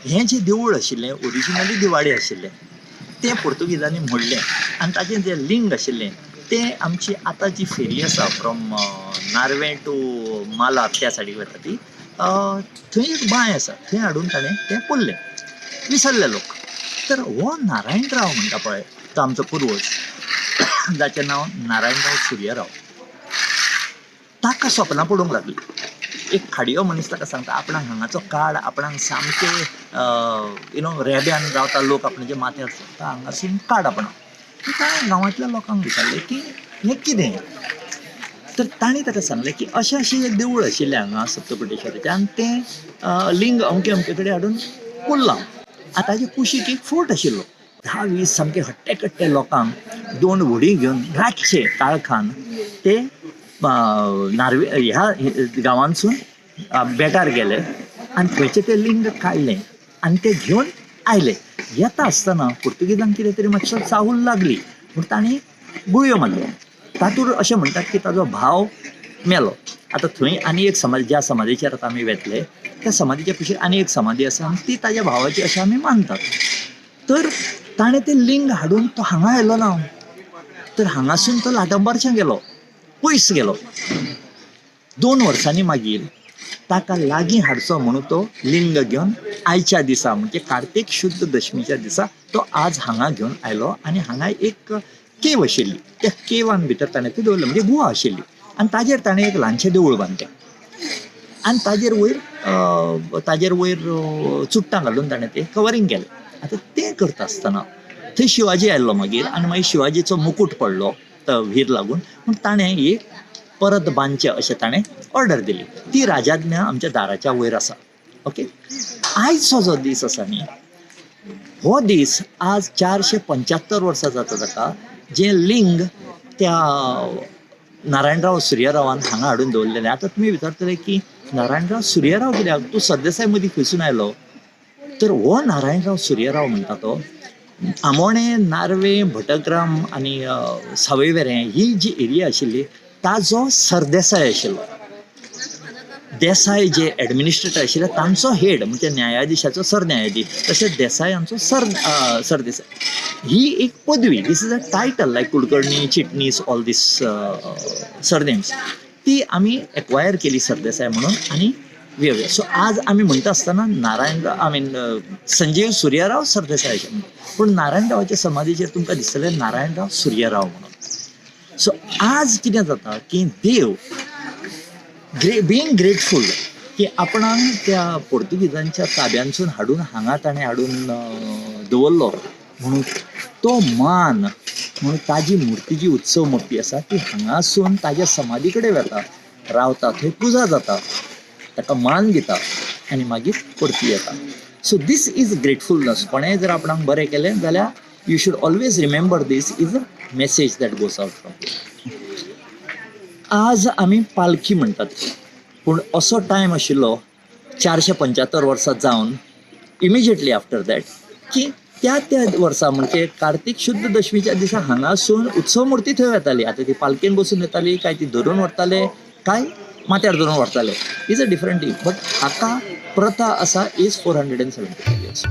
हें जें देवूळ आशिल्लें ओरिजिनली दिवाडे आशिल्लें, तें पोर्तुगीजांनी मोडलें आनी ताचें जें लिंग आशिल्लें तें आमची आतां जी फेरी आसा फ्रॉम नार्वे टू माला त्या सायडीक वता ती, थंय एक बांय आसा, थंय हाडून ताणें तें पुरलें, विसरले लोक. तर हो नारायणराव म्हणटा पळय तो आमचो पुर्वज, जाचें नांव नारायणराव सुर्यराव, ताका सपनां पडूंक लागलीं. एक खाडयो मनीस ताका सांगता आपणाक हांगाचो काड, आपणाक सामकें you know रेब्यान रावता लोक, आपणाच्या माथ्यार चलता, हांगासून काड आपणाक. ताणें गांवांतल्या लोकांक विचारलें की हें कितें, तर तांणी ताका सांगलें की अशें अशें एक देवूळ आशिल्लें हांगा सप्तकोटेश्वराचें आनी तें लिंग अमके अमके कडेन हाडून पुरलां. आतां ताजे कुशीक एक फोर्ट आशिल्लो. 10-20 सामके हट्टे कट्टे लोकांक 2 व्हडीं घेवन रातचे काळखान ते नार्वे ह्या गांवांतसून बेटार गेले आनी थंयचें तें लिंग काडलें आनी तें घेवन आयले. येता आसतना पुर्तुगेजांक कितें तरी मातसो चाहूल लागली म्हूण तांणी गुळयो मारल्यो. तातूंत अशें म्हणटात की ताजो भाव मेलो. आतां थंय आनी एक समाधी, ज्या समाधीचेर आतां आमी वेतले त्या समाधीच्या कुशीक आनी एक समाधी आसा आनी ती ताज्या भावाची अशें आमी मानतात. तर ताणें तें लिंग हाडून तो हांगा आयलो ना, तर हांगासून तो लाटंबारच्यां गेलो, पयस गेलो. 2 वर्सांनी मागीर ताका लागीं हाडचो म्हणून तो लिंग घेवन आयच्या दिसा म्हणजे कार्तीक शुद्ध दशमीच्या दिसा तो आज हांगा घेवन आयलो आनी हांगा एक केव आशिल्ली, त्या केवान भितर ताणें तें दवरलें, म्हणजे गुहा आशिल्ली आनी ताजेर ताणें एक ल्हानशें देवूळ बांदलें आनी ताजेर वयर चुट्टां घालून ताणें तें कवरींग केलें. आतां तें करता आसतना थंय शिवाजी आयलो मागीर आनी मागीर शिवाजीचो मुकूट पडलो व्हीर लागून, पूण ताणें एक परत बांदचें अशें ताणें ऑर्डर दिली. ती राजाज्ञा आमच्या दाराच्या वयर आसा. ओके, आयचो जो दीस आसा न्ही, हो दीस आज 475 वर्सां जाता ताका, जें लिंग त्या नारायणराव सुर्यरावान हांगा हाडून दवरलेलें. आतां तुमी विचारतले की नारायणराव सुर्यराव कित्याक, तूं सरदेसाय मदीं खंयसून आयलो? तर हो नारायणराव सुर्यराव म्हणटा तो आमोणें, नार्वे, भटग्राम आनी सावयवेरें ही जी एरिया आशिल्ली ताजो सरदेसाय आशिल्लो. देसाय जे एडमिनिस्ट्रेटर आशिल्ले तांचो हेड म्हणजे न्यायाधिशाचो सरन्यायाधीश, तशेंच देसायांचो सरदेसाय ही एक पदवी. This is a title like Kulkarni, Chitnis, all these surnames ती आमी एक्वायर केली सरदेसाय म्हणून आनी वेगळे. सो आज आमी म्हणटा आसतना Narayanrao, I mean Sanjeev Suryarao Sardesai अशें म्हणटा, पूण नारायणरावाच्या समाधीचेर तुमकां दिसतलें नारायणराव सुर्यराव म्हणून. सो आज कितें जाता की देव बिंग ग्रेटफूल की आपणाक त्या पोर्तुगीजांच्या ताब्यांतसून हाडून हांगा ताणें हाडून दवरलो म्हणून तो मान म्हणून ताजी मुर्ती जी उत्सव मूर्ती आसा ती हांगासून ताज्या समाधी कडेन वेता, रावता, थंय पुजा जाता, ताका मान दिता आनी मागीर परती येता. So these is ग्रेटफुलनस. कोणेंय जर आपणाक बरें केलें जाल्यार you should always remember this is a message that goes out from here. आज आमी पालखी म्हणटात, पूण असो टायम आशिल्लो 475 वर्सां जावन इमिजिएटली आफ्टर that की त्या त्या वर्सा म्हणजे कार्तीक शुद्ध दशमीच्या दिसा हांगासून उत्सव मुर्ती थंय वेताली. आतां ती पालखेन बसून येताली काय ती धरून व्हरताले काय माथ्यार धरून व्हरताले is a different thing, but हाका प्रथा आसा is 475 years.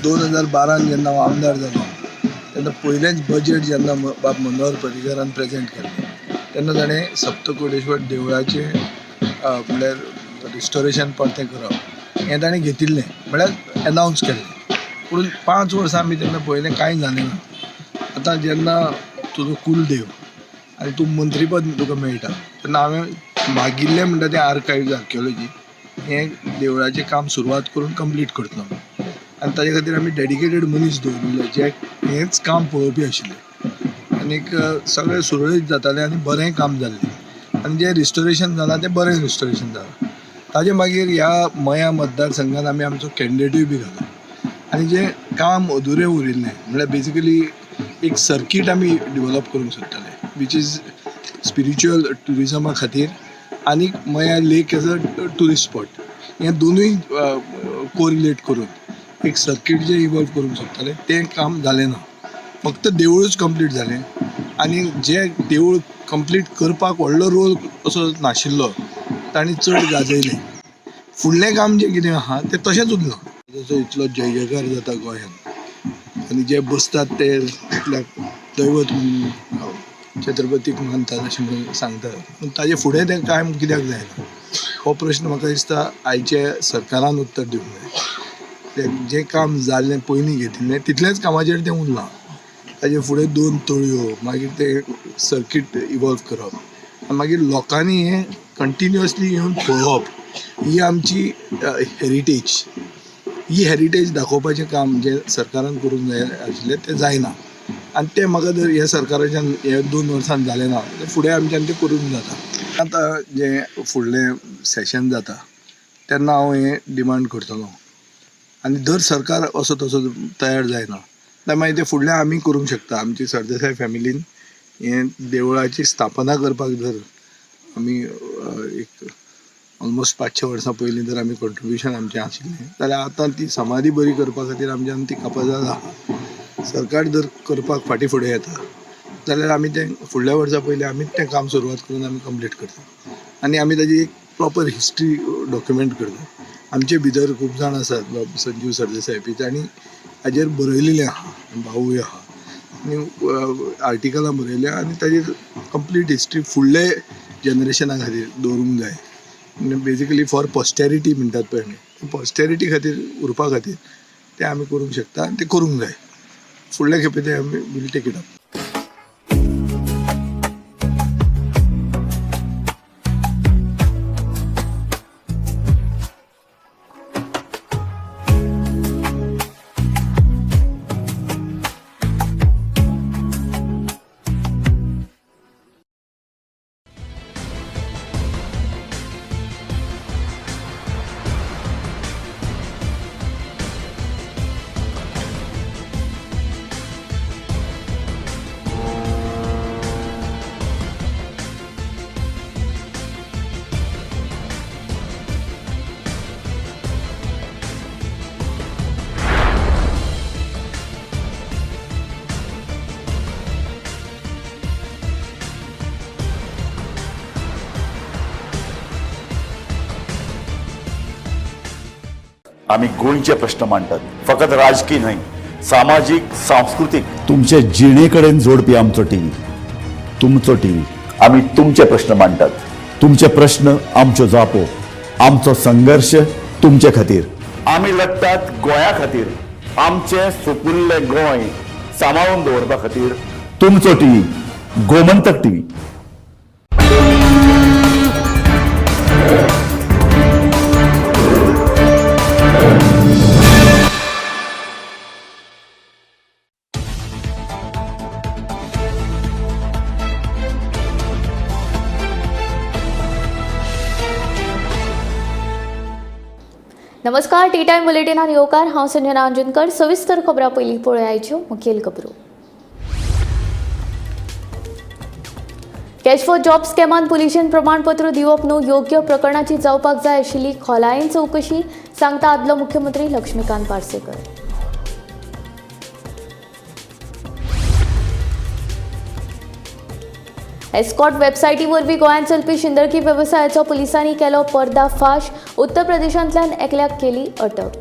2012 जेन्ना हांव आमदार जालो तेन्ना पयलेंच बजेट जेन्ना बाब मनोहर पर्रीकारान प्रेजेंट केल्लें तेन्ना ताणें सप्तकोटेश्वर देवळाचें म्हणल्यार रिस्टोरेशन परतें करप हें ताणें घेतिल्लें, म्हणल्यार एनावन्स केल्लें. पूण 5 वर्सां आमी तेन्ना पळयलें कांय जालें ना. आतां जेन्ना तुजो कुलदेव आनी तूं मंत्रीपद तुका मेळटा तेन्ना हांवें मागिल्लें म्हणटा तें आर्कायव्ज आर्कियोलॉजी हें देवळाचें काम सुरवात करून कंप्लीट करतलो आनी ताजे खातीर आमी डेडिकेटेड मनीस दवरिल्ले जे हेंच काम पळोवपी आशिल्ले आनीक सगळें सुरळीत जातालें आनी बरें काम जाल्लें आनी जें रिस्टोरेशन जालां तें बरें रिस्टोरेशन जालां. ताजे मागीर ह्या मया मतदारसंघान आमी आमचो कॅन्डिडेटूय बी घालो आनी जें काम अधुरें उरिल्लें म्हणल्यार बेजिकली एक सर्कीट आमी डिवॅलप करूंक सोदताले which is spiritual ट्युरिजमा खातीर आनीक Maya lake as a tourist spot हें दोनूय कोरिलेट करून एक सर्कीट जें इवॉल्व करूंक सोदताले तें काम जालें ना. फक्त देवूळच कंप्लीट जालें आनी जें देवूळ कंप्लीट करपाक व्हडलो रोल असो नाशिल्लो तांणी चड गाजयलें. फुडलें काम जें कितें आहा तें तशेंच उरलां. जसो इतलो जय जयकार जाता गोंयांत आनी जे बसतात ते आपल्याक दैवत म्हणून छत्रपतीक मानतात अशें म्हणून सांगतात, पूण ताजे फुडें तें कांय कित्याक जायना हो प्रश्न म्हाका दिसता आयच्या सरकारान उत्तर दिवंक जाय. तें जें काम जाल्लें पयलीं घेतिल्लें तितलेंच कामाचेर तें उरलां. ताजे फुडें 2 तळयो, मागीर तें सर्कीट इवॉल्व करप आनी मागीर लोकांनी हें कंटिन्युअसली येवन पळोवप ही आमची हेरिटेज. ही हेरिटेज दाखोवपाचें काम जें सरकारान करूंक जाय आशिल्लें तें जायना आनी तें म्हाका जर ह्या सरकाराच्यान ह्या 2 वर्सान जालें ना जाल्यार फुडें आमच्यान तें करूंक जाता. आतां जें फुडलें सेशन जाता तेन्ना हांव हें डिमांड करतलो आनी जर सरकार असो तसो तयार जायना जाल्यार मागीर तें फुडलें आमी करूंक शकता. आमची सरदेसाय फॅमिलीन हें देवळाची स्थापना करपाक जर आमी एक ऑलमोस्ट 5-6 वर्सां पयलीं जर आमी कॉन्ट्रिब्युशन आमचें आशिल्लें जाल्यार आतां ती समाधी बरी करपा खातीर आमच्यान ती कापाजाद आहा. सरकार जर करपाक फाटीं फुडें येता जाल्यार आमी तें फुडल्या वर्सा पयलीं आमीच तें काम सुरवात करून आमी कंप्लीट करता आनी आमी ताजी एक प्रॉपर हिस्ट्री डॉक्युमेंट करता. आमचे भितर खूब जाण आसात, संजीव सरदेसाय बी, तांणी हाजेर बरयलेलें आहा, भाऊय आहा, आनी आर्टिकलां बरयल्या आनी ताजेर कंप्लीट हिस्ट्री फुडले जनरेशना खातीर दवरूंक जाय. बेजिकली फॉर पॉस्टेरिटी म्हणटात पळय आमी, पॉस्टेरिटी खातीर उरपा खातीर तें आमी करूंक शकता आनी तें करूंक जाय. फुडल्या खेपे तें आमी वील टेक it up. आमी गोंयचे प्रश्न मांडटात, फकत राजकी न्हय, सामाजीक, सांस्कृतीक, तुमचे जिणे कडेन जोडपी आमचो टीव्ही, तुमचो टीव्ही. आमी तुमचे प्रश्न मांडटात, तुमचे प्रश्न आमच्यो जापो, आमचो संघर्श तुमचे खातीर. आमी लढटात गोंया खातीर, आमचें सुपुल्लें गोंय सांबाळून दवरपा खातीर. तुमचो टीव्ही, गोमंतक टीव्ही. नमस्कार, टी टायम बुलेटिनान येवकार. हांव संजना अंजनकर. सविस्तर खबरां पयलीं पळोवया मुखेल खबरो. कॅश फॉर जॉब स्कॅमान पुलिशेन प्रमाणपत्र दिवप न्हू, योग्य प्रकरणाची जावपाक जाय आशिल्ली खोलायेन चवकशी, सांगता आदलो मुख्यमंत्री लक्ष्मीकांत पार्सेकर. एस्कॉर्ट वेबसायटी वरवीं गोंयांत चलपी शिंदळकी वेवसायाचो पुलिसांनी केलो पर्दाफाश, उत्तर प्रदेशांतल्यान एकल्याक केली अटक.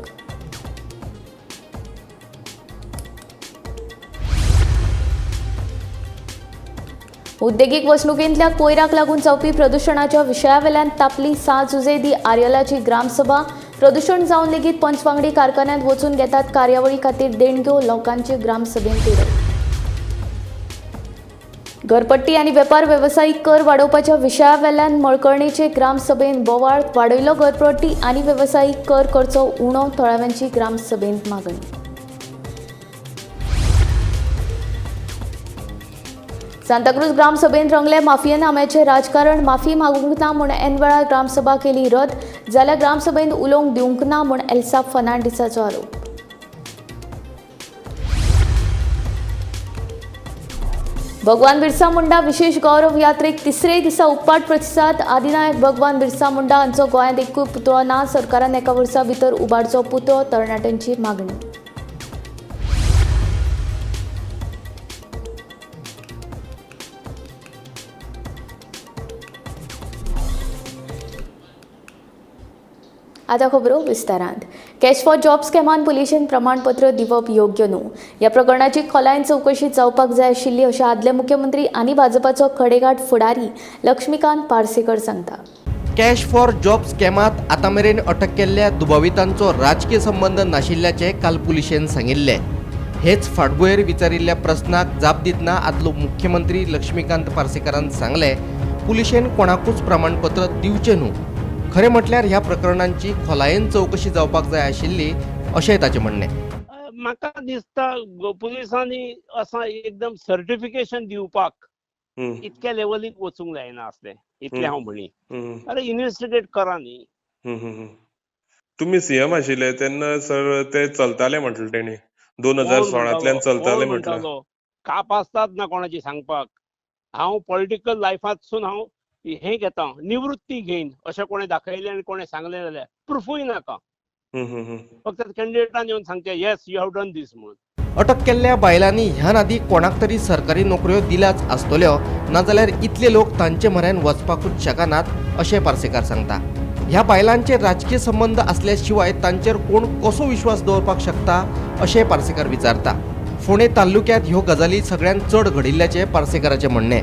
उद्देगीक वसणुकेंतल्या कोयराक लागून जावपी प्रदुशणाच्या विशयावेल्यान तापली सां जुझे दी आर्यलाची ग्रामसभा. प्रदुशण जावन लेगीत पंचवांगडी कारखान्यांत वचून घेतात कार्यावळी खातीर देणग्यो, लोकांची ग्रामसभेंत तिडक. घरपट्टी आनी वेपार वेवसायीक कर वाडोवपाच्या विशयावेल्यान मळकर्णेचे ग्रामसभेन बोवाळ, वाडयलो घरपट्टी आनी वेवसायीक कर करचो उणो, थळाव्यांची ग्रामसभेंत मागणी. सांताक्रूज ग्रामसभेन रंगले माफियानाम्याचें राजकारण, माफी मागूंक ना म्हूण एन वेळार ग्रामसभा केली रद्द, जाल्यार ग्रामसभेंत उलोवंक दिवंक ना म्हूण एल्सा फर्नांडीसाचो आरोप. भगवान बिरसा मुंडा विशेष गौरव यात्रेक तिसरे दिसा उपाट प्रतिसाद. आदिनायक भगवान बिरसा मुंडा हांचो गोंयांत एकूय पुतळो ना, सरकारान एका वर्सा भितर उबारचो पुतळो, तरणाट्यांची मागणी. आतां खबरो विस्तारांत. कॅश फॉर जॉब स्कॅमान पुलिशेन प्रमाणपत्र दिवप योग्य न्हू, ह्या प्रकरणाची खोलायेन चवकशी जावपाक जाय आशिल्ली अशें आदले मुख्यमंत्री आनी भाजपाचो खडेगांठ फुडारी लक्ष्मीकांत पार्सेकर सांगता. कॅश फॉर जॉब स्कॅमात आतां मेरेन अटक केल्ल्या दुबावितांचो राजकीय संबंद नाशिल्ल्याचें काल पुलिशेन सांगिल्लें. हेच फाटभुंयेर विचारिल्ल्या प्रस्नाक जाप दितना आदलो मुख्यमंत्री लक्ष्मीकांत पार्सेकारान सांगलें, पुलिशेन कोणाकूच प्रमाणपत्र दिवचें न्हू. खरें म्हटल्यार ह्या प्रकरणांची खोलायेन चवकशी जावपाक जाय आशिल्ली अशेंय ताचें म्हणणें. म्हाका दिसता पुलिसांनी असां एकदम सर्टिफिकेशन दिवपाक इतक्या लेवलीक वचूंक जायना आसलें, इतलें हांव म्हणी. अरे इन्व्हेस्टिगेट करा न्ही. तुमी सीएम आशिल्ले तेन्ना सर ते चलताले म्हटलें तेणी 2016 चलताले म्हटलें. काप आसतात ना कोणाची सांगपाक. हांव पॉलिटिकल लायफांतसून हांव हे घेता, निवृत्ती घेन अशें कोणें दाखयलें आनी कोणें सांगलें जाल्यार प्रुफूय नाका, फक्त कॅन्डिडेटान येवन सांगचें yes you have done this म्हणून. अटक केल्ल्या बायलांनी ह्यान आदीं कोणाक तरी सरकारी नोकऱ्यो दिल्याच आसतल्यो, नाजाल्यार इतले लोक तांचे म्हऱ्यान वचपाकूच शकनात अशें पार्सेकार सांगता। ह्या बायलांचे राजकीय संबंद आसल्या शिवाय तांचेर कोण कसो विश्वास दवरपाक शकता अशें पार्सेकार विचारता। फोंडें तालुक्यांत ह्यो गजाली सगळ्यांत चड घडिल्ल्याचें पार्सेकाराचें म्हणणें।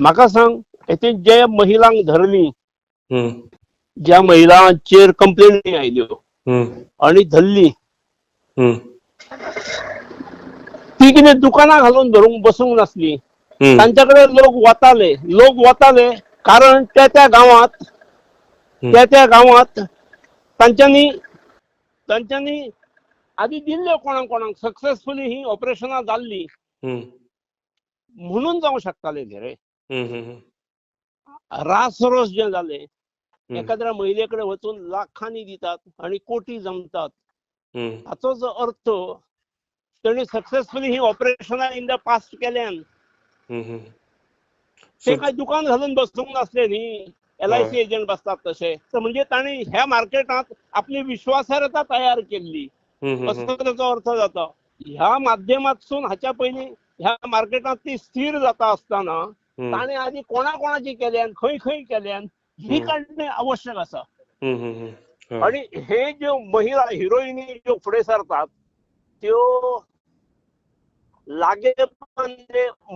म्हाका सांग, हेतून जे महिलांक धरली, ज्या महिलांचेर कंप्लेनी आयल्यो आनी धरली, ती कितें दुकानां घालून धरूंक बसूंक नासली। तांच्या कडेन लोक वताले, लोक वताले कारण त्या त्या गांवांत, त्या त्या गांवांत तांच्यांनी तांच्यांनी आदी दिल्ल्यो कोणाक कोणाक सक्सेसफुली ही ऑपरेशनां जाल्ली म्हणून जावंक शकताले न्ही रे। रासरोस जे जाले, एखाद्या महिले कडेन वचून लाखांनी दितात आनी कोटी जमतात, हाचो जो अर्थ तेणी सक्सेसफुली ही ऑपरेशनां इन the past केल्यान। ते काय दुकान घालून बसूंक नासले न्ही, LIC agent बसतात तशे। म्हणजे तांणी ह्या मार्केटांत आपली विश्वासार्हता तयार केल्ली असो ताचो अर्थ जाता। ह्या माध्यमांतसून हाच्या पयलीं ह्या मार्केटांत ती स्थिर जाता आसतना ताणें आदी कोणा कोणाची केल्यान, खंय खंय केल्यान ही काडणे आवश्यक आसा। आणि हे ज्यो महिला हिरोईनी ज्यो फुडें सरतात त्यो लागे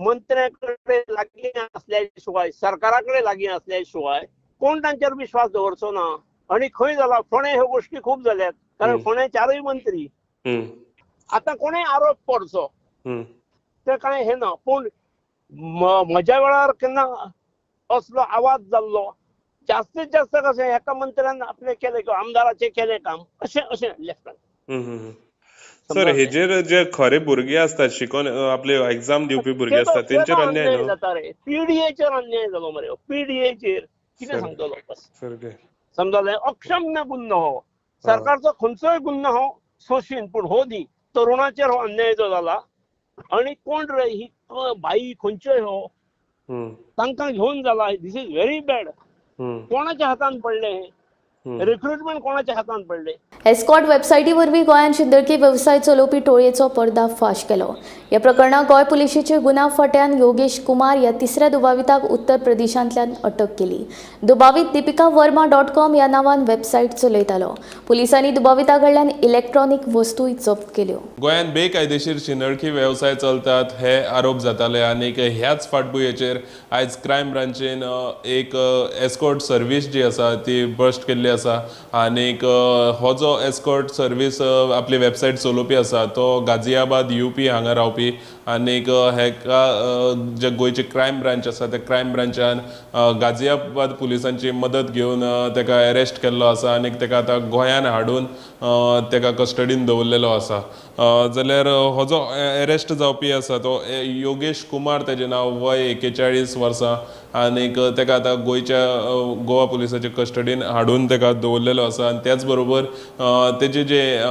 मंत्र्या कडेन लागीं आसल्या शिवाय, सरकारा कडेन लागीं आसल्या शिवाय कोण तांचेर विश्वास दवरचो ना। आनी खंय जाला, फोंडें ह्यो गोश्टी खूब जाल्यात, कारण फोंडें चारूय मंत्री। आतां कोणेय आरोप पडचो ते कांय हें ना, पूण म्हज्या वेळार केन्ना असलो आवाज जाल्लो जास्तीत जास्त कशें एका मंत्र्यान आपलें केलें किंवा आमदाराचें केलें काम अशें अशें लेफ्टान। सर, हेजेर जे खरे भुरगे आसतात शिकोन आपले एग्जाम दिवपी भुरगे आसतात तेंचेर अन्याय जाता रे, पीडीएचेर अन्याय जालो मरे, पीडीएचेर कितें सांगतलो समजलें। अक्षम्य गुन्हो हो, सरकारचो खंयचोय गुन्हो हो सोशीन, पूण हो न्ही, तरुणाचेर हो अन्याय जो जाला। आनी कोण रे ही बाई खंयच्योय हो तांकां घेवन जाला, this is very bad. कोणाच्या हातान पडलें रिक्रुटमेंट, कोणाच्या हातान पडलें? एस्कॉर्ट वेबसायटी वरवीं गोंयांत शिंदळकी वेवसाय चलोवपी टोळयेचो पर्दाफाश केलो। ह्या प्रकरणांत गोंय पुलिशेचे गुन्यांव फांट्यान योगेश कुमार ह्या तिसऱ्या दुबाविताक उत्तर प्रदेशांतल्यान अटक केली। दुबावीत दीपिका वर्मा .com ह्या नांवान वेबसायट चलयतालो। पुलिसांनी दुबाविता कडल्यान इलेक्ट्रॉनिक वस्तूय जप्त केल्यो। गोंयांत बेकायदेशीर शिंदळकी वेवसाय चलतात हे आरोप जाताले आनी ह्याच फाटभुंयेचेर आयज क्रायम ब्रांचीन एक एस्कॉर्ट सर्वीस जी आसा ती बस्ट केल्ली आसा आनीक हो जो एस्कॉर्ट सर्वीस आपली वेबसायट चलोवपी आसा तो गाजियाबाद UP हांगा रावपी आनीक हेका जे गोंयची क्रायम ब्रांच आसा त्या क्रायम ब्रांचान गाजियाबाद पुलिसांची मदत घेवन तेका अरेस्ट केल्लो आसा आनीक तेका आतां गोंयान हाडून तेका कस्टडीन दवरलेलो आसा। जाल्यार हो जो अरेस्ट जावपी आसा तो योगेश कुमार तेजें नांव, वय 41 वर्सां आनीक तेका आतां गोंयच्या गोवा पुलिसाच्या कस्टडीन हाडून तेका दवरलेलो आसा। आनी त्याच बरोबर तेजे जे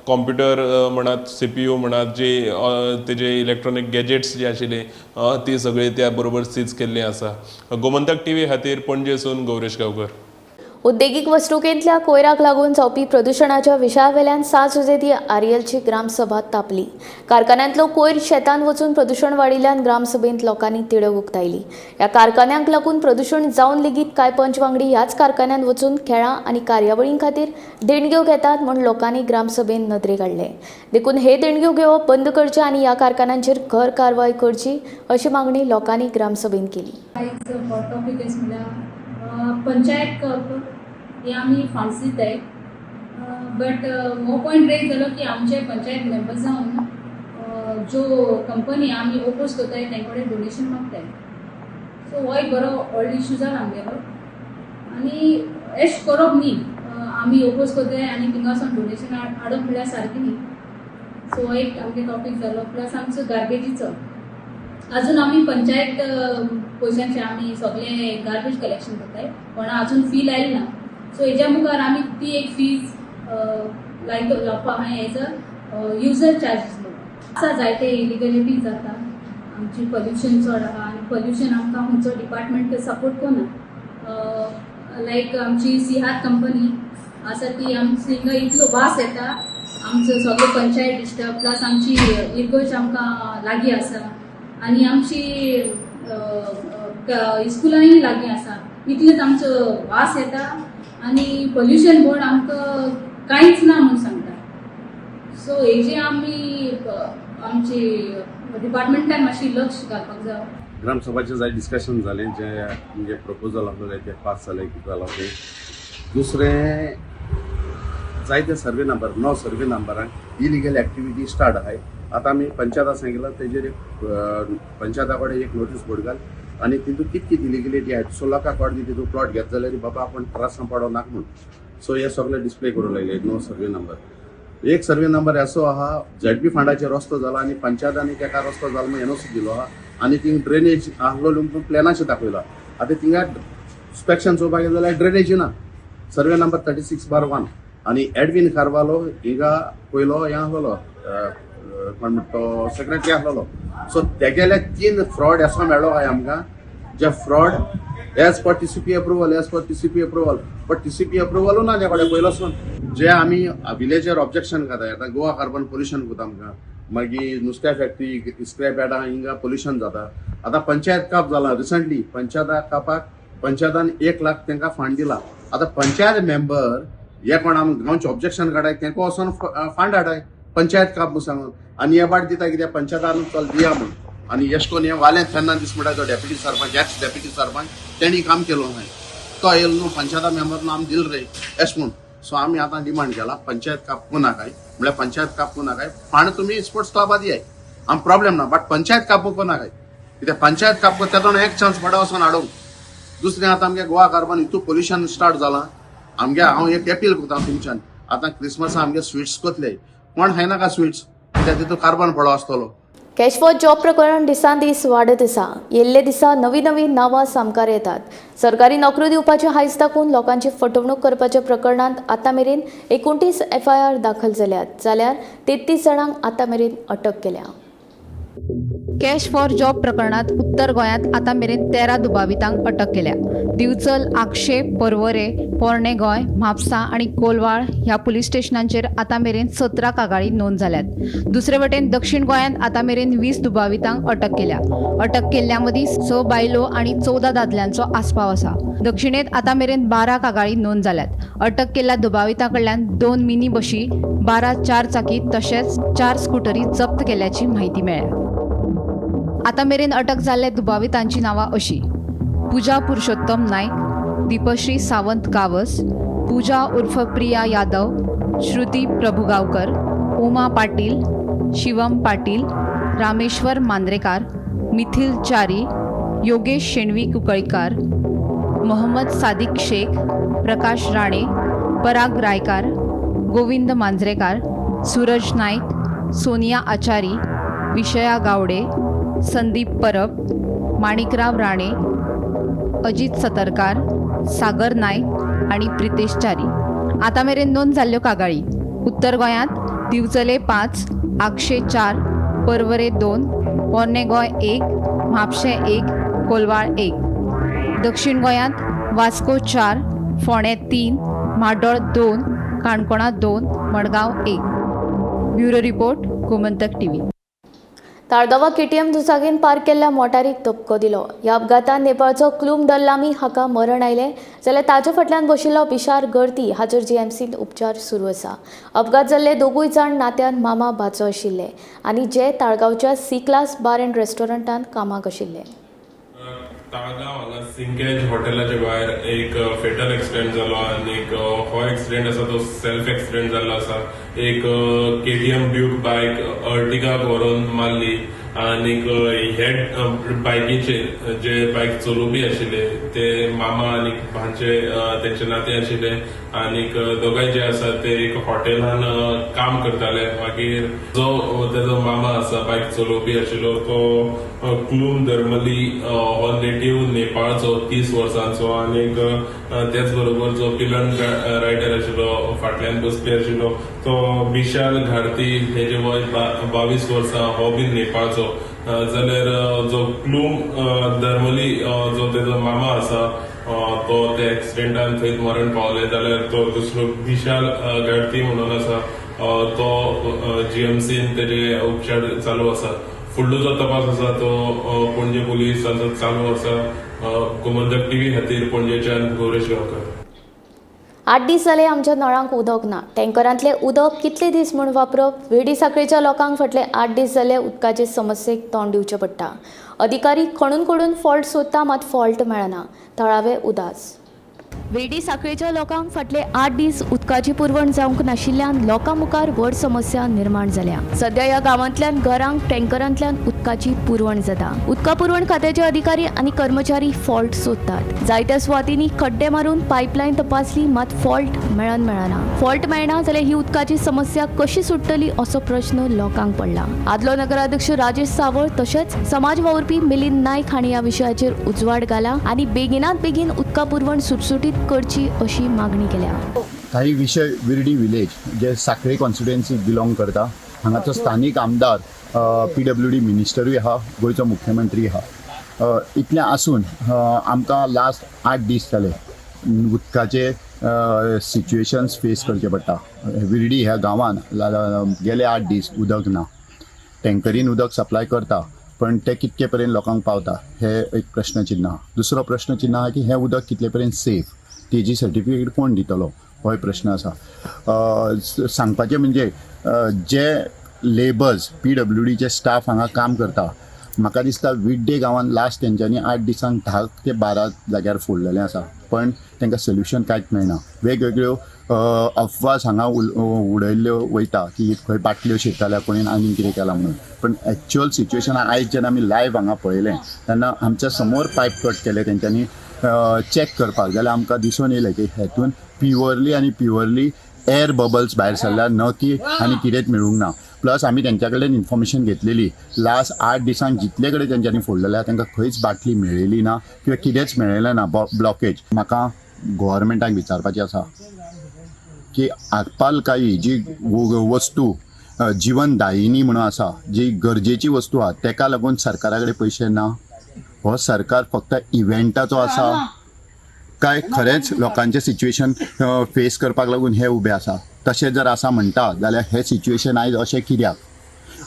कॉम्प्युटर म्हणात, CPU म्हणात, जी तेजे इलेक्ट्रॉनीक गॅजेट्स जी आशिल्ली ती सगळी त्या बरोबर सीज केल्ली आसा। गोमंतक TV खातीर पणजेसून गौरेश गांवकर। उद्देगीक वसणुकेंतल्या कोयराक लागून जावपी प्रदुशणाच्या विशयावेल्यान 7 जुजेदी आरियलची ग्रामसभा तापली। कारखान्यांतलो कोयर शेतांत वचून प्रदुशण वाडिल्ल्यान ग्रामसभेंत लोकांनी तिडक उक्तायली। ह्या कारखान्यांक लागून प्रदुशण जावन लेगीत कांय पंच वांगडी ह्याच कारखान्यांत वचून खेळां आनी कार्यावळीं खातीर देणग्यो घेतात म्हूण लोकांनी ग्रामसभेंत नदरेक हाडलें। देखून हे देणग्यो घेवप बंद करचें आनी ह्या कारखान्यांचेर खर कारवाय करची अशी मागणी लोकांनी ग्रामसभेंत केली। पंचायत हे आमी फंड्स दिताय, बट हो पॉयंट रेज जालो की आमचे पंचायत मेंबर्स जावन ज्यो कंपनी आमी ओपोज करताय तेंचे कडेन डोनेशन मागताय। सो हो एक बरो व्हडलो इशू जाला आमगेलो आनी एश करप न्ही, आमी ओपोज करताय आनी थिंगासून डोनेशन हाडप म्हणल्यार सारकें न्ही। सो हो एक आमगे टॉपीक जालो। प्लस आमचो गार्बेजीचो, अजून आमी पंचायत पयशांचे आमी सगळे गार्बेज कलेक्शन करताय, पण अजून फी लायली ना। सो हेज्या मुखार आमी ती एक फीज लायतो लावपा आहाय एज अ युजर चार्जीस म्हणून। आसा जायते इलिगलिटी जाता, आमची पोल्युशन चड आहा आनी पोल्युशन आमकां खंयचो डिपार्टमेंट सपोर्ट करना। लायक आमची सिहार कंपनी आसा ती आमची हिंगा इतलो वास येता आमचो सगळो पंचायत डिस्टर्ब, प्लस आमची इर्गोज आमकां लागीं आसा आनी आमची इस्कुलांय लागीं आसा. इतलेच आमचो वास येता आनी पोल्युशन बोर्ड आमकां कांयच ना म्हूण सांगता. सो हेजे आमी आमची डिपार्टमेंटान मातशी लक्ष घालपाक जाय. ग्रामसभाचें जाय डिस्कशन जालें, जे म्हणजे प्रपोजल आसलें तें पास जालें, कितें जालां तें. दुसरें जायते सर्वे नंबर 9 सर्वे नंबरांक इलिगल एक्टिविटी स्टार्ट आहाय. आतां आमी पंचायता सांगिलां तेजेर एक पंचायता कडेन एक नोटीस बोर्ड घाल आनी तितून कित कित इलिगलिटी आहाय सो लोकांक कळटा तितून प्लॉट घेत जाल्यार बाबा आपूण त्रासान पडो नाका म्हूण. सो हे सगळे डिस्प्ले करूंक लागले 9 सर्वे नंबर. एक सर्वे नंबर असो आहा झेडपी फंडाचेर रस्तो जाला आनी पंचायतांनी तेका रस्तो जाला म्हूण एनओसी दिलो आहा आनी थिंग ड्रेनेज आहलो म्हूण प्लॅनाचेर दाखयला. आतां थिंगा इन्स्पेक्शन चोवपाक गेले जाल्यार ड्रेनेज ना. सर्वे नंबर 36/1 आनी एडविन कार्वालो हिंगा पयलो हें आहलो कोण म्हणटा तो सेक्रेटरी आहलो. सो तेगेले 3 फ्रॉड असो मेळ्ळो आहाय आमकां, जे fraud as per TCP approval, as per TCP approval, but TCP अप्रुवलू ना त्या कडेन पयलोसून. जे आमी विलेजर ऑब्जेक्शन खाता आतां गोवा कार्बन पोल्युशन कोता आमकां, मागीर नुस्त्या फॅक्टरी स्क्रॅप यार्डां हिंगा पोल्युशन जाता. आतां पंचायत काप जाला रिसंटली, पंचायता कापाक पंचायतान 1 लाख तांकां फंड दिला. आतां पंचायत मेंबर हे कोण आम गांवचे ऑब्जेक्शन काडाय तांकां वचोन फंड हाडाय पंचायत काप म्हूण सांगून आनी हे बाट दिता कित्याक पंचायतान चल दिया म्हूण. आनी एश कोन्न हें वालें फेर्नांदीस म्हणटा तो deputy sarpanch, ex deputy sarpanch, तेणी काम केलो न्हय तो येयलो न्हू पंचायता मेंबर न्हू आमी दिल रे एश म्हूण. सो आमी आतां डिमांड केला पंचायत काप कोनाकाय, म्हळ्यार पंचायत काप कोनाकाय, फंड तुमी स्पोर्ट्स क्लबा दियाय आम प्रॉब्लेम ना, बट पंचायत काप कोनाकाय कित्याक पंचायत काप तेतून एक चान्स पडा वचोन हाडूंक. दुसरें आतां आमगे गोवा कार्बन हितू पोल्युशन स्टार्ट जालां आमगे. हांव एक अपील करता तुमच्यान, आतां क्रिसमसा आमगे स्विट्स कोतले कोण खायनाका स्विट्स कित्याक तितून कार्बन पडो आसतलो. कॅश फॉर जॉब प्रकरण दिसान दीस वाडत आसा. येल्ले दिसा नवी नवी नांवां सामकार येतात. सरकारी नोकऱ्यो दिवपाचे हायस दाखोवन लोकांची फटवणूक करपाच्या प्रकरणांत आतां मेरेन 29 FIR दाखल जाल्यात, जाल्यार 33 जाणांक आतां मेरेन अटक केल्या. कॅश फॉर जॉब प्रकरणात उत्तर गोंयांत आतां मेरेन 13 दुबावितांक अटक केल्या. दिवचल, आगशे, पर्वरे, पोरणे गोंय, म्हापसा आनी कोलवाळ ह्या पुलीस स्टेशनांचेर आतां मेरेन 17 कागाळी नोंद जाल्यात. दुसरे वटेन दक्षिण गोंयांत आतां मेरेन 20 दुबावितांक अटक केल्या. अटक केल्ल्या मदीं 6 बायलो आनी 14 दादल्यांचो आस्पाव आसा. दक्षिणेंत आतां मेरेन 12 कागाळी नोंद जाल्यात. अटक केल्ल्या दुबावितां कडल्यान 2 मिनी बशी, 12 चार चाकी तशेंच 4 स्कुटरी जप्त केल्याची म्हायती मेळ्ळ्या. आतां मेरेन अटक जाल्ल्या दुबावितांची नांवां अशी: पूजा पुरुषोत्तम नायक, दीपश्री सावंत गावस, पूजा उर्फ प्रिया यादव, श्रुती प्रभुगांवकर, उमा पाटील, शिवम पाटील, रामेश्वर मांद्रेकार, मिथिल च्यारी, योगेश शेणवी कुंकळीकार, मोहम्मद सादिक शेख, प्रकाश राणे, पराग रायकार, गोविंद मांजरेकार, सूरज नाईक, सोनिया आचारी, विषया गावडे, संदीप परब, माणिकराव राणे, अजित सतरकार, सागर नाईक आनी प्रितेश च्यारी. आतां मेरेन नोंद जाल्ल्यो कागाळी: उत्तर गोंयांत दिवचले 5, आगशे 4, पर्वरे 2, पोरणे गोंय 1, म्हापशें 1, कोलवाळ 1. दक्षिण गोंयांत वास्को 4, फोंडें 3, म्हाड्डोळ 2, काणकोणा 2, Madgaon 1. Bureau report, Gomantak TV. ताळगांवां KTM दुचाकीन पार्क केल्ल्या मोटारीक धपको दिलो. ह्या अपघातान नेपाळचो क्लूम दल्लामी हाका मरण आयलें, जाल्यार ताचे फाटल्यान बशिल्लो बिशार गर्ती हाचेर जीएमसींत उपचार सुरू आसा. अपघात जाल्ले दोगूय जाण नात्यान मामा भाचो आशिल्ले आनी जे ताळगांवच्या सी क्लास बार अँड रेस्टॉरंटांत कामाक आशिल्ले. ताळगांव हांगा सिंकेज हॉटेलाच्या भायर एक फेटल एक्सिडेंट जालो आनी एक हो एक्सिडेंट आसा तो सेल्फ एक्सिडेंट जाल्लो आसा. एक KTM Duke बायक अर्टिगाक व्हरून मारली आनीक हे बायकीचेर जे बायक चलोवपी आशिल्ले ते मामा आनी भाचे तेंचे नाते आशिल्ले आनीक दोगांय जे आसा ते एक हॉटेलान काम करताले. मागीर जो तेजो मामा आसा बायक चलोवपी आशिल्लो तो क्लूम धर्मली हो नेटीव नेपाळचो 30 वर्सांचो आनीक तेच बरोबर जो पिलन रायडर आशिल्लो फाटल्यान बसपी आशिल्लो तो विशाल घारती हेजे वय 22 वर्सां हो बीन नेपाळचो. जाल्यार जो क्लूम धर्मली जो तेजो मामा आसा तो त्या एक्सिडेंटान थंयच मरण पावले. जाल्यार तो दुसरो विशाल घारती म्हणून आसा तो जीएमसीन तेजे उपचार चालू आसा. फुडलो जो तपास आसा तो पणजे पुलीस चालू आसा. गोमंतक टीव्ही खातीर पणजेच्यान गौरेश गांवकर. 8 दीस जाले आमच्या नळांक उदक ना. टँकरांतलें उदक कितले दीस म्हूण वापरप? विर्डी साखळेच्या लोकांक फाटले 8 दीस जाले उदकाचे समस्येक तोंड दिवचें पडटा. अधिकारी खणून खणून फॉल्ट सोदता, मात फॉल्ट मेळना. थळावे उदास. विर्डी साखळेच्या लोकांक फाटले 8 दीस उदकाची पुरवण जावंक नाशिल्ल्यान लोकां मुखार व्हड समस्या निर्माण जाल्या. सध्या ह्या गांवांतल्यान घरांक टँकरांतल्यान उदकाची पुरवण जाता. उदका पुरवण खात्याचे अधिकारी आनी कर्मचारी फॉल्ट सोदतात. जायत्या सुवातींनी खड्डे मारून पायपलायन तपासली, मात फॉल्ट मेळना. फॉल्ट मेळना जाल्यार ही उदकाची समस्या कशी सुट्टली असो प्रश्न लोकांक पडला. आदलो नगराध्यक्ष राजेश सावळ तशेंच समाज वावुरपी मिलिंद नायक हांणी ह्या विशयाचेर उजवाड घाला आनी बेगिनात बेगीन उदका पुरवण सुटसुटीत करची अशी मागणी केल्या. काही विषय विर्डी विलेज जे साखळे कॉन्स्टिट्युएन्सी बिलोंग करता, हांगाचो स्थानीक आमदार PWD मिनिस्टरूय आहा, गोंयचो मुख्यमंत्री आहा. इतलें आसून आमकां लास्ट 8 दीस जाले उदकाचे सिच्युएशन्स फेस करचे पडटा. विर्डी ह्या गांवान गेले 8 दीस उदक ना. टँकरीन उदक सप्लाय करता, पण ते कितके पर्यंत लोकांक पावता हे एक प्रश्नचिन्ह आहा. दुसरो प्रश्नचिन्ह आहा की हें उदक कितले पर्यंत सेफ, तेजी सर्टिफिकेट कोण दितलो होय प्रश्न आसा. सांगपाचें म्हणजे जे लेबर्स PWDचे स्टाफ हांगा काम करता, म्हाका दिसता विड्डे गांवान लास्ट तेंच्यांनी 8 दिसांक 10 ते 12 जाग्यार फोडलेलें आसा, पण तांकां सोल्युशन कांयच मेळना. वेगवेगळ्यो अफवास हांगा उडयल्ल्यो वयता की खंय बाटल्यो शिरताल्या, कोणेन आनी कितें केलां म्हणून, पण एक्चुअल सिच्युएशन आयज जेन्ना आमी लायव्ह हांगा पळयलें तेन्ना आमच्या समोर पायप कट केले तेंच्यांनी चॅक करपाक, जाल्यार आमकां दिसून येयलें की हेतून प्युअरली आनी प्युअरली एअर बबल्स भायर सरल्या, न की आनी कितेंच मेळूंक ना. प्लस आमी तेंच्या कडेन इन्फॉर्मेशन घेतलेली, लास्ट 8 दिसांक जितले कडेन तेंच्यांनी फोडलेले आहा तांकां खंयच बाटली मेळ्ळेली ना किंवा कितेंच मेळ्ळेलें ना ब्लॉकेज. म्हाका गव्हर्मेंटाक विचारपाचें आसा की आपालकाई जी वस्तू जिवनदायिनी म्हणून आसा, जी गरजेची वस्तू आहा, तेका लागून सरकारा कडेन पयशे ना. हो सरकार फक्त इव्हेंटाचो आसा काय खरेंच लोकांचें सिच्युएशन फेस करपाक लागून हे उबे आसा? तशें जर आसा म्हणटा जाल्यार हें सिच्युएशन आयज अशें कित्याक?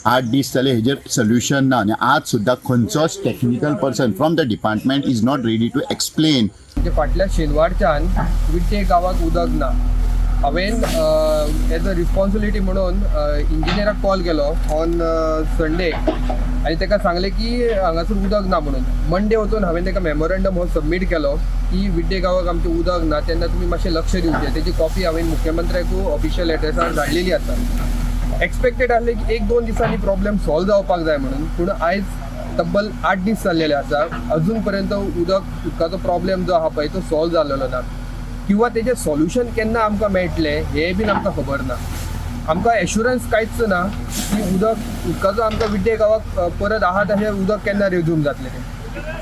8 दीस जाले हेजेर सोल्युशन ना आनी आज सुद्दां खंयचोच technical person from the department is not ready to explain. फाटल्या शेनवारच्यान विट्टे गांवाक उदक ना. हांवें एज अ रिस्पॉन्सिबिलिटी म्हणून इंजिनियराक कॉल केलो ऑन संडे आनी ताका सांगलें की हांगासर उदक ना म्हणून. मंडे वचून हांवें ताका मेमोरंडम हो सबमीट केलो की विड्डे गांवाक आमचें उदक ना, तेन्ना तुमी मातशें लक्ष दिवचें. तेजी कॉपी हांवें मुख्यमंत्र्याकूय ऑफिशियल एड्रेसार धाडलेली आसा. एक्सपेक्टेड आसलें की 1-2 दिसांनी प्रॉब्लेम सॉल्व जावपाक जाय म्हणून, पूण आयज तब्बल 8 दीस जाल्लेले आसा, अजून पर्यंत उदकाचो प्रॉब्लेम जो आहा पळय तो सॉल्व जाल्लेलो ना, किंवा तेजें सॉल्युशन केन्ना आमकां मेळटलें हें बीन आमकां खबर ना. आमकां एश्युरन्स कांयच ना की उदकाचो आमकां विड्डे गांवाक परत आहा तशें उदक केन्ना रेज्यूम जातलें तें.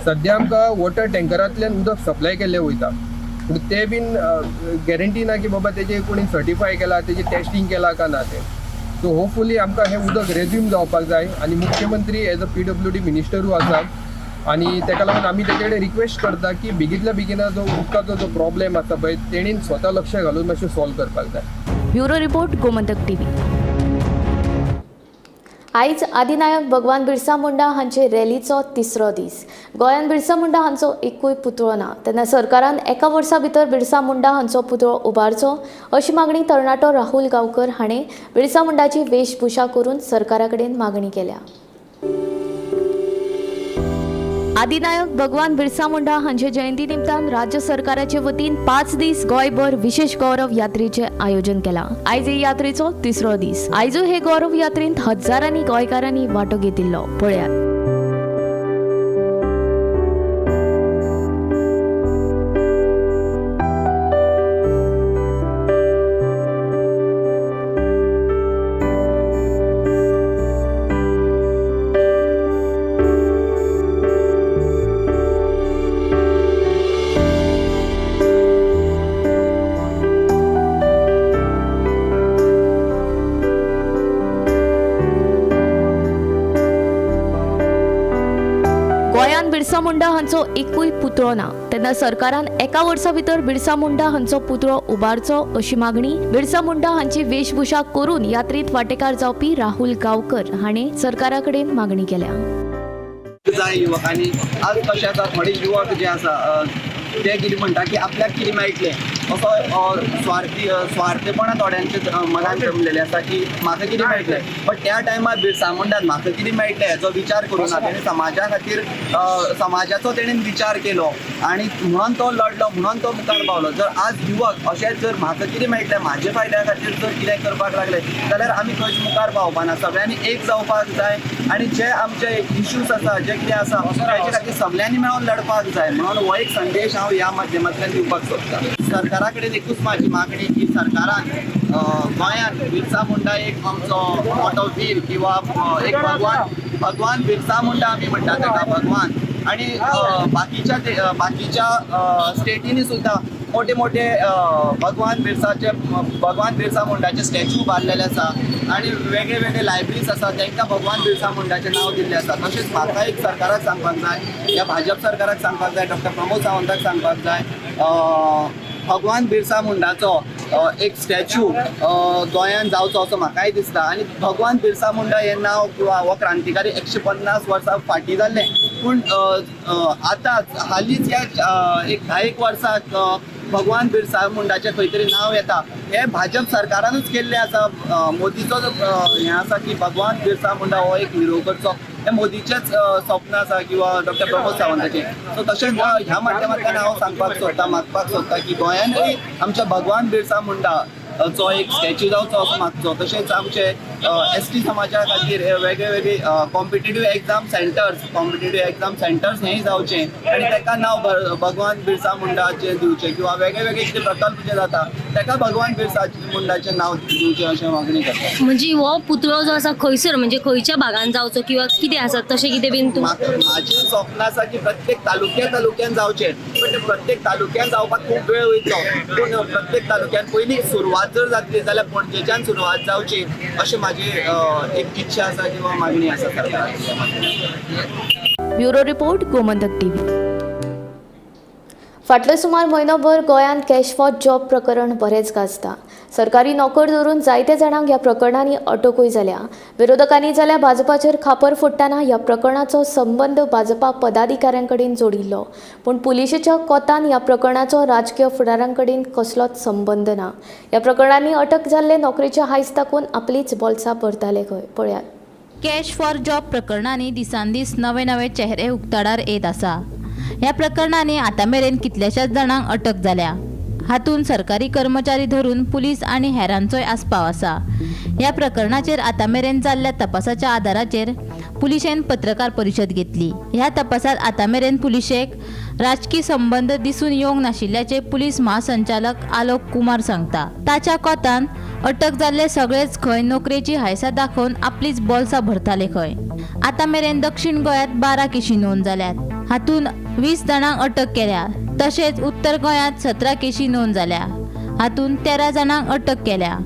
सद्या आमकां वॉटर टँकरांतल्यान उदक सप्लाय केल्लें वयता, पूण तें बीन गॅरंटी ना की बाबा तेजें कोणी सर्टिफाय केलां, तेजें टेस्टींग केलां काय ना तें. सो होपफुली आमकां हें उदक रेज्यूम जावपाक जाय आनी मुख्यमंत्री एज अ PWD मिनिस्टरूय आसा आनी ताका लागून आमी तेजे कडेन रिक्वेस्ट करता की बेगींतल्या बेगीन जो उदकाचो जो प्रॉब्लेम आसा पळय तेणीन स्वता लक्ष घालून मातशें सॉल्व करपाक जाय. Bureau report, Gomantak TV. आयज आदिनायक भगवान बिरसा मुंडा हांचे रॅलीचो 3रो दीस. गोंयांत बिरसा मुंडा हांचो एकूय पुतळो ना, तेन्ना सरकारान एका वर्सा भितर बिरसा मुंडा हांचो पुतळो उबारचो अशी मागणी तरणाटो राहुल गांवकर हाणें बिरसा मुंडाची वेशभूषा करून सरकारा कडेन मागणी केल्या. आदिनायक भगवान बिरसा मुंडा हांचे जयंती निमतान राज्य सरकाराचे वतीन 5 दीस गोंयभर विशेष गौरव यात्रेचे आयोजन केला. आयज हे यात्रेचो 3रो दीस. आयजूय हे गौरव यात्रेंत हजारांनी गोंयकारांनी वांटो घेतिल्लो. पळयात. मुंडा हांचो एकूय पुतळो ना. तेन्ना सरकारान एका वर्सा भितर बिरसा मुंडा हांचो पुतळो उबारचो अशी मागणी बिरसा मुंडा हांची वेशभूषा करून यात्रेत वांटेकार जावपी राहुल गावकर हाणें सरकारा कडेन मागणी केल्या. जाय युवकांनी आज कशें आसा, थोडे युवक जे आसा ते कितें म्हणटा की आपल्याक कितें मेळटलें असो स्वार्थी स्वार्थेपणा थोड्यांचे मनान जमलेलें आसा की म्हाका कितें मेळटलें. बट त्या टायमार बिरसा मुंडान म्हाका कितें मेळटलें हेचो विचार करूं ना, तेणें समाजा खातीर समाजाचो तेणें विचार केलो आनी म्हणून तो लडलो, म्हणून तो मुखार पावलो. जर आज युवक अशेंच जर म्हाका कितें मेळटलें म्हाजे फायद्या खातीर जर कितें करपाक लागले जाल्यार आमी खंयच मुखार पावपाना. सगळ्यांनी एक जावपाक जाय आनी जे आमचे इश्यूज आसा, जे कितें आसा ताचे खातीर सगळ्यांनी मेळून लडपाक जाय. म्हणून हो एक संदेश हांव ह्या माध्यमांतल्यान दिवपाक सोदतां. सरकारा कडेन एकूच म्हाजी मागणी की सरकारान गोंयांत बिरसा मुंडा एक आमचो मोटो वीर किंवा एक भगवान, भगवान बिरसा मुंडा आमी म्हणटा ताका भगवान, आनी बाकीच्या बाकीच्या स्टेटींनी सुद्दां मोठे मोठे भगवान बिरसाचे भगवान बिरसा मुंडाचे स्टॅच्यू बांदलेले आसा आनी वेगळे वेगळे लायब्ररीज आसा तांकां भगवान बिरसा मुंडाचें नांव दिल्लें आसा. तशेंच म्हाका एक सरकाराक सांगपाक जाय, ह्या भाजप सरकाराक सांगपाक जाय, डॉक्टर प्रमोद सावंताक सांगपाक जाय, भगवान बिरसा मुंडाचो एक स्टॅच्यू गोंयांत जावचो असो म्हाकाय दिसता. आनी भगवान बिरसा मुंडा हें नांव किंवा हो क्रांतिकारी 150 वर्सां फाटीं जाल्लें, पूण आतां हालींच ह्या एक 10 वर्साक भगवान बिरसा मुंडाचें खंय तरी नांव येता हें भाजप सरकारानूच केल्लें आसा. मोदीचो हें आसा की भगवान बिरसा मुंडा हो एक हिरो करचो, हें मोदीचेंच स्वप्न आसा किंवा डॉक्टर प्रमोद सावंताचें. सो तशेंच ह्या माध्यमांतल्यान हांव सांगपाक सोदतां, मागपाक सोदतां की गोंयांतूय आमच्या भगवान बिरसा मुंडा चो एक स्टॅच्यू जावचो असो मागचो. तशेंच आमचे एस टी समाजा खातीर वेगळे वेगळे competitive exam centers, competitive exam centers हेंय जावचें आनी ताका नांव भगवान बिरसा मुंडाचें दिवचें किंवा वेगळे वेगळे कितें प्रकल्प जे जाता ताका भगवान बिरसा मुंडाचें नांव दिवचें अशें मागणी करता. म्हणजे हो पुतळो जो आसा खंयसर म्हणजे खंयच्या भागान जावचो किंवा कितें आसा तशें कितें बीन? म्हाजें स्वप्न आसा की प्रत्येक तालुक्या तालुक्यान जावचें, पण प्रत्येक तालुक्यान जावपाक खूब वेळ वयतलो, पूण प्रत्येक तालुक्यान पयलीं सुरवात जर जातली जाल्यार पणजेच्यान सुरवात जावची अशी म्हाजी एक इच्छा आसा किंवा मागणी आसा सरकाराक. Bureau report, Gomantak TV. फाटलो सुमार म्हयनोभर गोंयांत कॅश फॉर जॉब प्रकरण बरेंच गाजता. सरकारी नोकर धरून जायते जाणांक ह्या प्रकरणांनी अटकूय जाल्या. विरोधकांनी जाल्यार भाजपाचेर खापर फोडटना ह्या प्रकरणाचो संबंद भाजपा पदाधिकाऱ्यां कडेन जोडिल्लो, पूण पुलिशेच्या कोतान ह्या प्रकरणाचो राजकीय फुडाऱ्यां कडेन कसलोच संबंद ना. ह्या प्रकरणांनी अटक जाल्ले नोकरेचे हायस दाखोवन आपलीच बोल्सां भरताले खंय. पळयात. कॅश फॉर जॉब प्रकरणांनी दिसान दीस नवे नवे चेहरे उक्ताडार येत आसा. ह्या प्रकरणांनी आतां मेरेन कितल्याशाच जाणांक अटक जाल्या. हातूंत सरकारी कर्मचारी धरून पुलीस आनी हेरांचोय आस्पाव आसा. ह्या प्रकरणाचेर आतां मेरेन जाल्ल्या तपासाच्या आदाराचेर पुलिशेन पत्रकार परिशद घेतली. ह्या तपासात आतां मेरेन पुलिशेक राजकी संबंद दिसून येवंक नाशिल्ल्याचे पुलीस महासंचालक आलोक कुमार सांगता. ताच्या कोतान अटक जाल्ले सगळेच खंय नोकरेची हायसा दाखोवन आपलीच बोल्सां भरताले खंय. आतां मेरेन दक्षिण गोंयांत 12 केशी नोंद जाल्यात. हातूंत 20 जाणांक अटक केल्या. तशेंच उत्तर गोंयांत 17 केशी नोंद जाल्या. हातूंत 13 जाणांक अटक केल्या.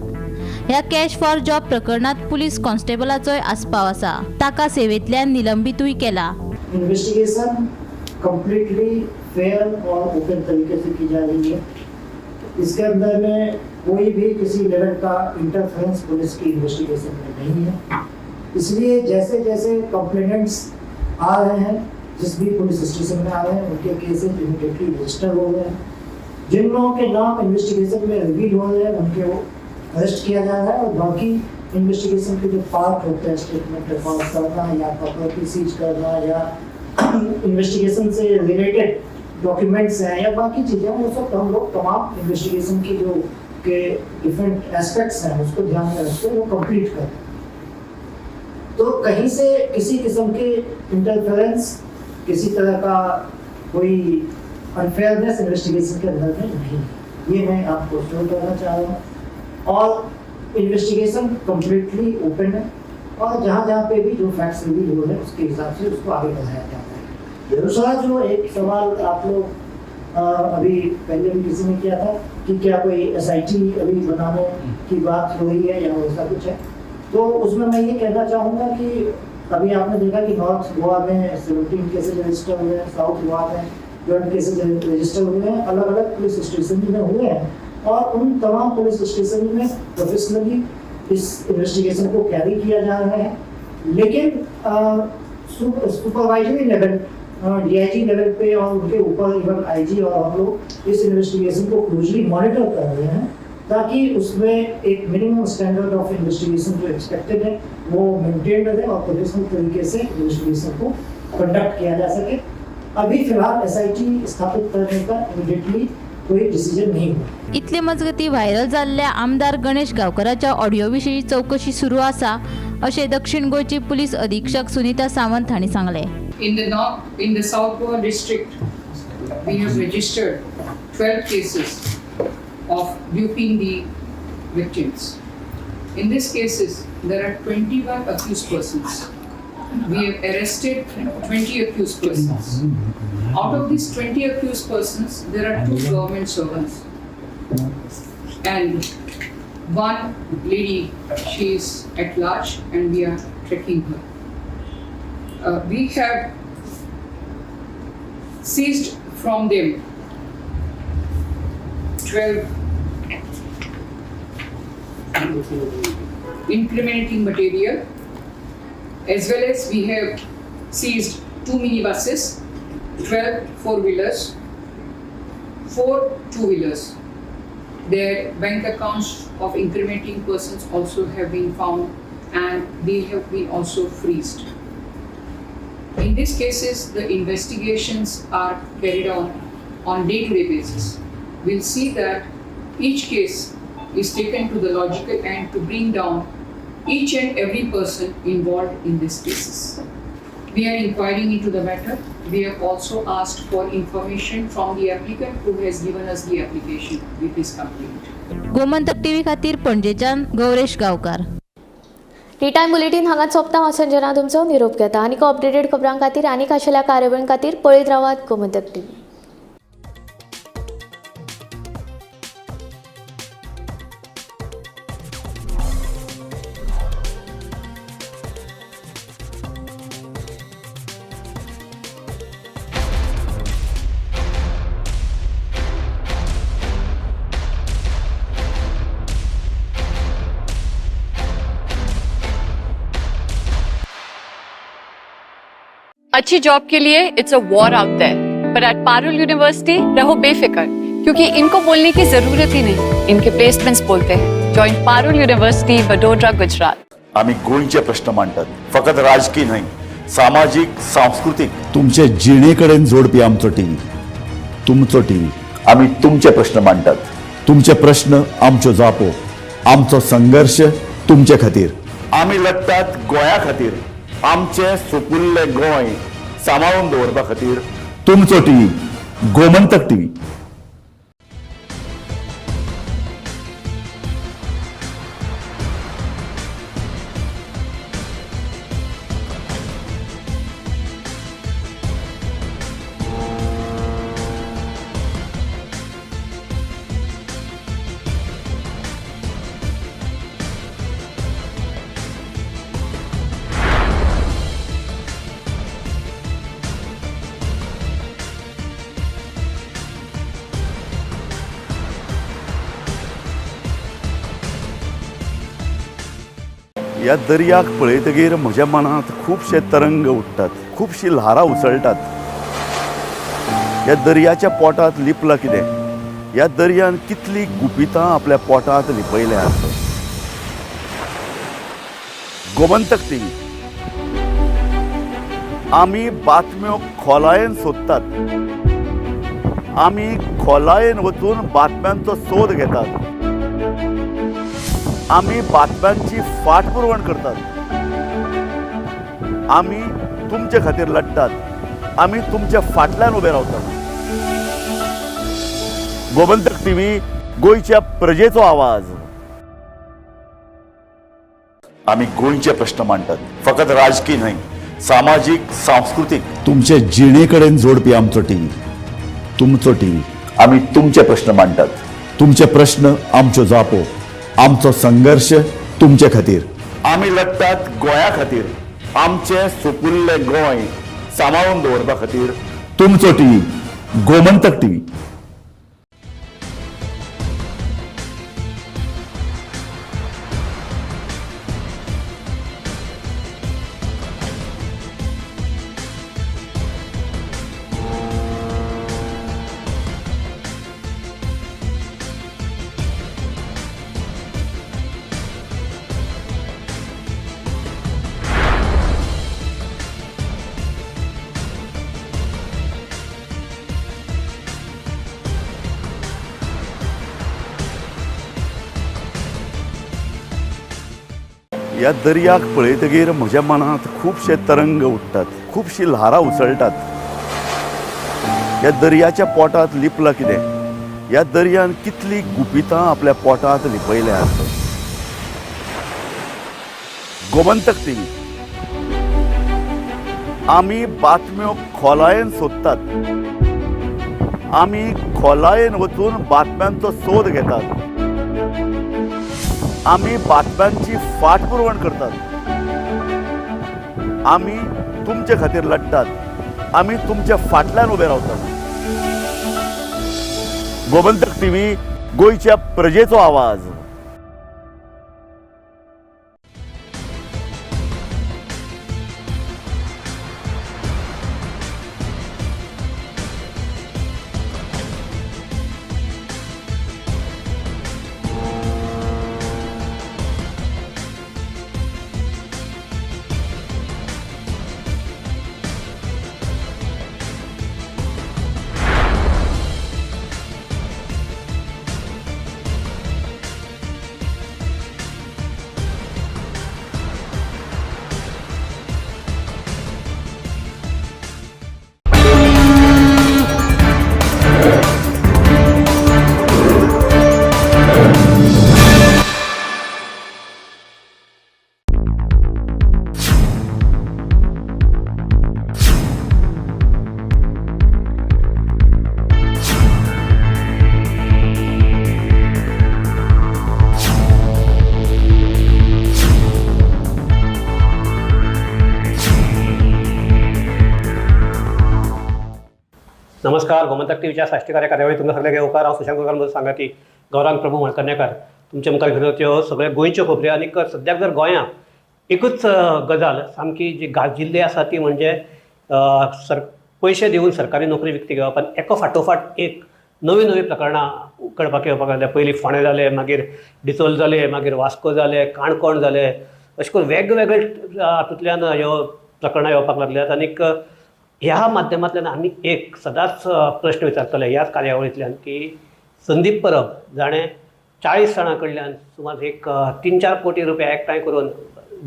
ह्या कॅश फॉर जॉब प्रकरणांत पुलीस कॉन्स्टेबलाचोय आस्पाव आसा. ताका सेवेंतल्यान निलंबितूय केला. इन्वेस्टिगेशन कम्प्लीटली फेयर और ओपन तरीके से की जा रही है. इसके अंदर में कोई भी किसी लेवल का इंटरफेरेंस पुलिस की इन्वेस्टिगेशन में नहीं है. इसलिए जैसे जैसे कंप्लेनेंट्स आ रहे हैं, जिस भी पुलिस स्टेशन में आ रहे हैं, उनके केसेज इमीडिएटली रजिस्टर हो गए हैं. जिन लोगों के नाम इन्वेस्टिगेशन में रिवील हो रहे हैं उनके वो अरेस्ट किया जा रहा है और बाकी इन्वेस्टिगेशन के जो पार्ट होते हैं, स्टेटमेंट रिकॉर्ड करना या प्रॉपर्टी सीज करना या इन्वेस्टिगेशन से रिलेटेड डॉक्यूमेंट्स हैं या बाकी चीज़ें, वो सब हम लोग तमाम इन्वेस्टिगेशन की जो के डिफरेंट एस्पेक्ट्स हैं उसको ध्यान में रखते वो कंप्लीट करते हैं. तो कहीं से किसी किस्म के इंटरफेरेंस, किसी तरह का कोई अनफेयरनेस इन्वेस्टिगेशन के अंदर में नहीं है, ये मैं आपको श्योर करना चाह रहा हूँ. और इन्वेस्टिगेशन कम्प्लीटली ओपन है और जहाँ जहाँ पे भी जो फैक्ट्स रिवील हो रहे हैं उसके हिसाब से उसको आगे बढ़ाया जा रहा है. दूसरा जो एक सवाल आप लोग अभी पहले भी किसी ने किया था कि क्या कोई SIT अभी बनाने की बात हो रही है या वैसा कुछ है, तो उसमें मैं ये कहना चाहूँगा कि अभी आपने देखा कि नॉर्थ गोवा में 17 केसेज रजिस्टर हुए हैं, साउथ गोवा में 12 केसेज रजिस्टर हुए हैं, अलग अलग पुलिस स्टेशन में हुए हैं और उन तमाम पुलिस स्टेशन में प्रोफेशनली इस इन्वेस्टिगेशन को कैरी किया जा रहा है। लेकिन सुपरवाइजरी लेवल, डीआईजी लेवल पे और उनके ऊपर इवन आईजी और हम लोग इस इन्वेस्टिगेशन को क्लोजली मॉनिटर कर रहे हैं ताकि उसमें एक मिनिमम स्टैंडर्ड ऑफ इन्वेस्टिगेशन जो एक्सपेक्टेड है वो मेंटेन रहे और प्रोफेशनल तरीके से इन्वेस्टिगेशन को कंडक्ट किया जा सके। अभी फिलहाल एसआईटी स्थापित करने का इमीडिएटली कोई डिसीजन नहीं हुआ। इतले मजगती व्हायरल जाल्ल्या आमदार गणेश गांवकराच्या ऑडियो विशीं चवकशी सुरू आसा अशें दक्षिण गोंयची पुलीस अधीक्षक सुनीता सावंत हांणी सांगलें। In the South Goa district, we have registered 12 cases of duping the victims. In these cases, there are 21 accused persons. We have arrested 20 accused persons. Out of these 20 accused persons, there are 2 government servants and 1 lady, she is at large and we are tracking her. We have seized from them 12 incriminating material, as well as we have seized 2 minibuses, 12 four-wheelers, 4 two-wheelers. Their bank accounts of incriminating persons also have been found and they have been also freezed. In these cases, the investigations are carried on day-to-day basis. We'll see that each case is taken to the logical end to bring down each and every person involved in these cases. We are inquiring into the matter. We have also asked for information from the applicant who has given us the application with his complaint. Gomantak TV खातीर पणजेच्यान गौरेश गांवकार। टी टायम बुलेटीन हांगाच सोंपता। हांव संजना तुमचो निरोप घेता। आनीक अपडेटेड खबरां खातीर आनीक आशिल्ल्या कार्यावळीं खातीर पळयत रावात गोमंतक टीव्ही। अच्छी जॉब के लिए it's a war out there, पर एट पारुल यूनिवर्सिटी रहो बेफिक्र, क्योंकि इनको बोलने की जरूरत ही नहीं, इनके प्लेसमेंट्स बोलते हैं। Join Parul university, Vadodara, Gujarat. आम्ही गोंयचे प्रश्न मांडतात, फकत राजकीय न्हय, सामाजीक, सांस्कृतीक, तुमचे जिणेकडेन जोडपी आमचो टीव्ही, तुमचो टीव्ही। आम्ही तुमचे प्रश्न मांडतात, तुमचे प्रश्न आमच्यो जापो, आमचो संघर्ष तुमचे खातीर। आम्ही लढतात गोंया खातीर, आमचे सुपुल्ले गोंय सांबाळून दवरपा खातीर। तुमचो टीव्ही, गोमंतक टीव्ही। ह्या दर्याक पळयतगीर म्हज्या मनांत खुबशे तरंग उठ्ठात, खुबशी ल्हारां उसळटात। ह्या दर्याच्या पोटांत लिपलां कितें, ह्या दर्यान कितली गुपितां आपल्या पोटांत लिपयल्यात। गोमंतक टीव्ही, आमी बातम्यो खोलायेन सोदतात, आमी खोलायेन वचून बातम्यांचो सोद घेतात, आमी बातम्यांची फाटपुरवण करतात, आमी तुमचे खातीर लढतात, आमी तुमच्या फाटल्यान उबे रावतात। गोमंतक टीव्ही, गोंयच्या प्रजेचो आवाज। आमी गोंयचे प्रश्न मांडटात, फकत राजकीय न्हय, सामाजीक, सांस्कृतीक, तुमचे जिणेकडेन जोडपी आमचो टीव्ही, तुमचो टीव्ही। आमी तुमचे प्रश्न मांडटात, तुमचे प्रश्न आमच्यो जापो, आमचो संघर्ष तुमचे खातीर। आमी लढतात गोंया खातीर, आमचें सुपुल्लें गोंय सांबाळून दवरपा खातीर तुमचो टीव्ही गोमंतक टीव्ही. ह्या दर्याक पळयतगीर म्हज्या मनांत खुबशे तरंग उठ्ठात, खुबशीं ल्हारां उसळटात. ह्या दर्याच्या पोटांत लिपलां कितें? ह्या दर्यान कितलीं गुपितां आपल्या पोटांत लिपयल्यांत. गोमंतक टीव्ही आमी बातम्यो खोलायेन सोदतात, आमी खोलायेन वचून बातम्यांचो सोद घेतात, आमी बातम्यांची फाटपुरवण करतात, आमी तुमचे खातीर लढतात, आमी तुमच्या फाटल्यान उबे रावतात. गोमंतक टीव्ही, गोंयच्या प्रजेचो आवाज. नमस्कार, गोमंतक टीव्हीच्या साश्टीकार्य कार्यावळी तुमकां सगळ्यांक येवकार. हांव सुशांत गोरकार सांगाती गौरांग प्रभू मळकर्णेकार तुमच्या मुखार घेवन त्यो सगळे गोंयच्यो खबऱ्यो. आनीक सद्याक जर गोंयांत एकूच गजाल सामकी जी गाजिल्ली आसा ती म्हणजे पयशे दिवन सरकारी नोकरी विकती घेवप आनी एका फाटोफाट एक नवीं नवीं प्रकरणां कळपाक येवपाक लागल्या. पयलीं फोंडें जालें, मागीर डिचोल जालें, मागीर वास्को जालें, काणकोण जालें, अशें करून वेगवेगळे हातूंतल्यान ह्यो प्रकरणां येवपाक लागल्यात. आनीक ह्या माध्यमांतल्यान आमी एक सदांच प्रश्न विचारतले ह्याच कार्यावळींतल्यान की संदीप परब जाणें 40 जाणां कडल्यान सुमार एक 3-4 कोटी रुपया एकठांय करून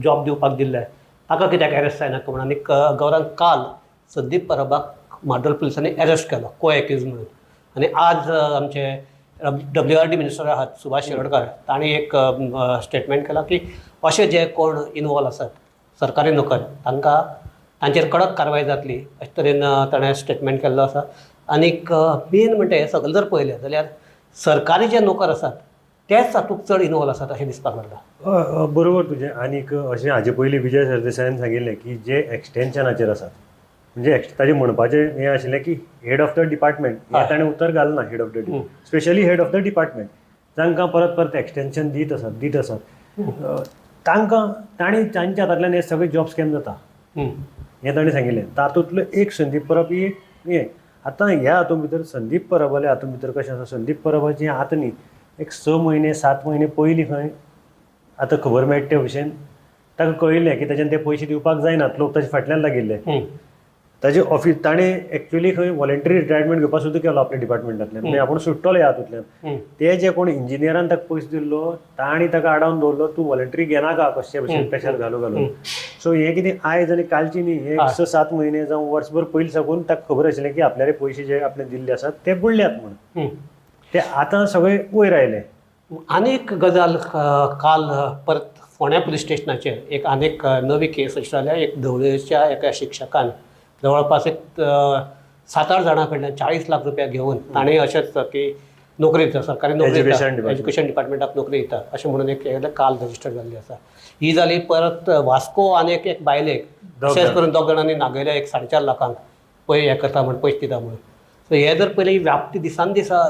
जॉब दिवपाक दिल्ले ताका कित्याक एरेस्ट जायना म्हणून. आनी गौरांग काल संदीप परबाक म्हाड्डोळ पुलिसांनी एरेस्ट केलो को एक्यूज म्हणून. आनी आज आमचे WRD minister आहात सुभाष शिरोडकर तांणी एक स्टेटमेंट केलां की अशे जे कोण इनवॉल्व आसात सरकारी नोकर तांकां तांचेर कडक कारवाय जातली अशे तरेन ताणें स्टेटमेंट केल्लो आसा. आनीक मेन म्हणटा हें सगळें जर पळयलें जाल्यार सरकारी जे नोकर आसात तेच तातूंत चड इनवॉल्व आसात अशें दिसपाक लागलां. बरोबर तुजें. आनीक अशें हाजे पयलीं विजय सरदेसायान सांगिल्लें की जे एक्सटेन्शनाचेर आसात म्हणजे ताजें म्हणपाचें हें आशिल्लें की हेड ऑफ the department हें ताणें उतर घालना. Head of the specially head of the department तांकां परत परत एक्सटेन्शन दीत आसात तांकां तांणी तांच्या हातांतल्यान हे सगळे जॉब स्कॅम जाता हें ताणें सांगिल्लें. तातूंतलो एक संदीप परब ही एक हें आतां ह्या हातूंत भितर संदीप परबाल्या हातूंत भितर कशें आसा, संदीप परबाची आतां न्ही एक 6 म्हयने 7 म्हयने पयलीं खंय आतां खबर मेळटा ते भशेन ताका कळिल्लें की ताच्यान ते पयशे दिवपाक जायनात, लोक ताचे फाटल्यान लागिल्ले. ताजे ऑफिस ताणें एक्चुअली खंय वॉलंटरी रिटायरमेंट घेवपाक सुद्दां केलो आपल्या डिपार्टमेंटांतल्यान, म्हणजे आपूण सुट्टलो ह्या हातूंतल्यान. ते जे कोण इंजिनियरान ताका पयशे दिल्लो तांणी ताका आडावन दवरलो, तूं वॉलंटरी घेनाका कशे भशेन प्रेशर घालू घालून. सो हें कितें आयज आनी कालची न्ही, हें 6-7 म्हयने जावं वर्सभर पयलीं साकून ताका खबर आशिल्लें की आपल्याले पयशे जे आपणे दिल्ले आसात ते बुडल्यात म्हणून, ते आतां सगळे वयर आयले. आनीक गजाल काल परत फोंड्या पुलीस स्टेशनाचेर एक आनीक नवी केस अशी जाल्या. एक धवळेच्या एका शिक्षकान जवळपास एक 7-8 जाणां कडल्यान 40 लाख रुपया घेवन ताणें अशेंच की नोकरी दिता, सरकारी नोकरी दिता, एज्युकेशन डिपार्टमेंटाक नोकरी दिता अशें म्हणून एक काल रजिस्टर जाल्ली आसा. ही जाली. परत वास्को आनी एक बायलेक तशेंच करून 2 जाणांनी नागयल्या एक 4.5 लाखांक पय हें करता म्हण पयशे दिता म्हणून. सो हे जर पयलीं व्याप्ती दिसान दिसा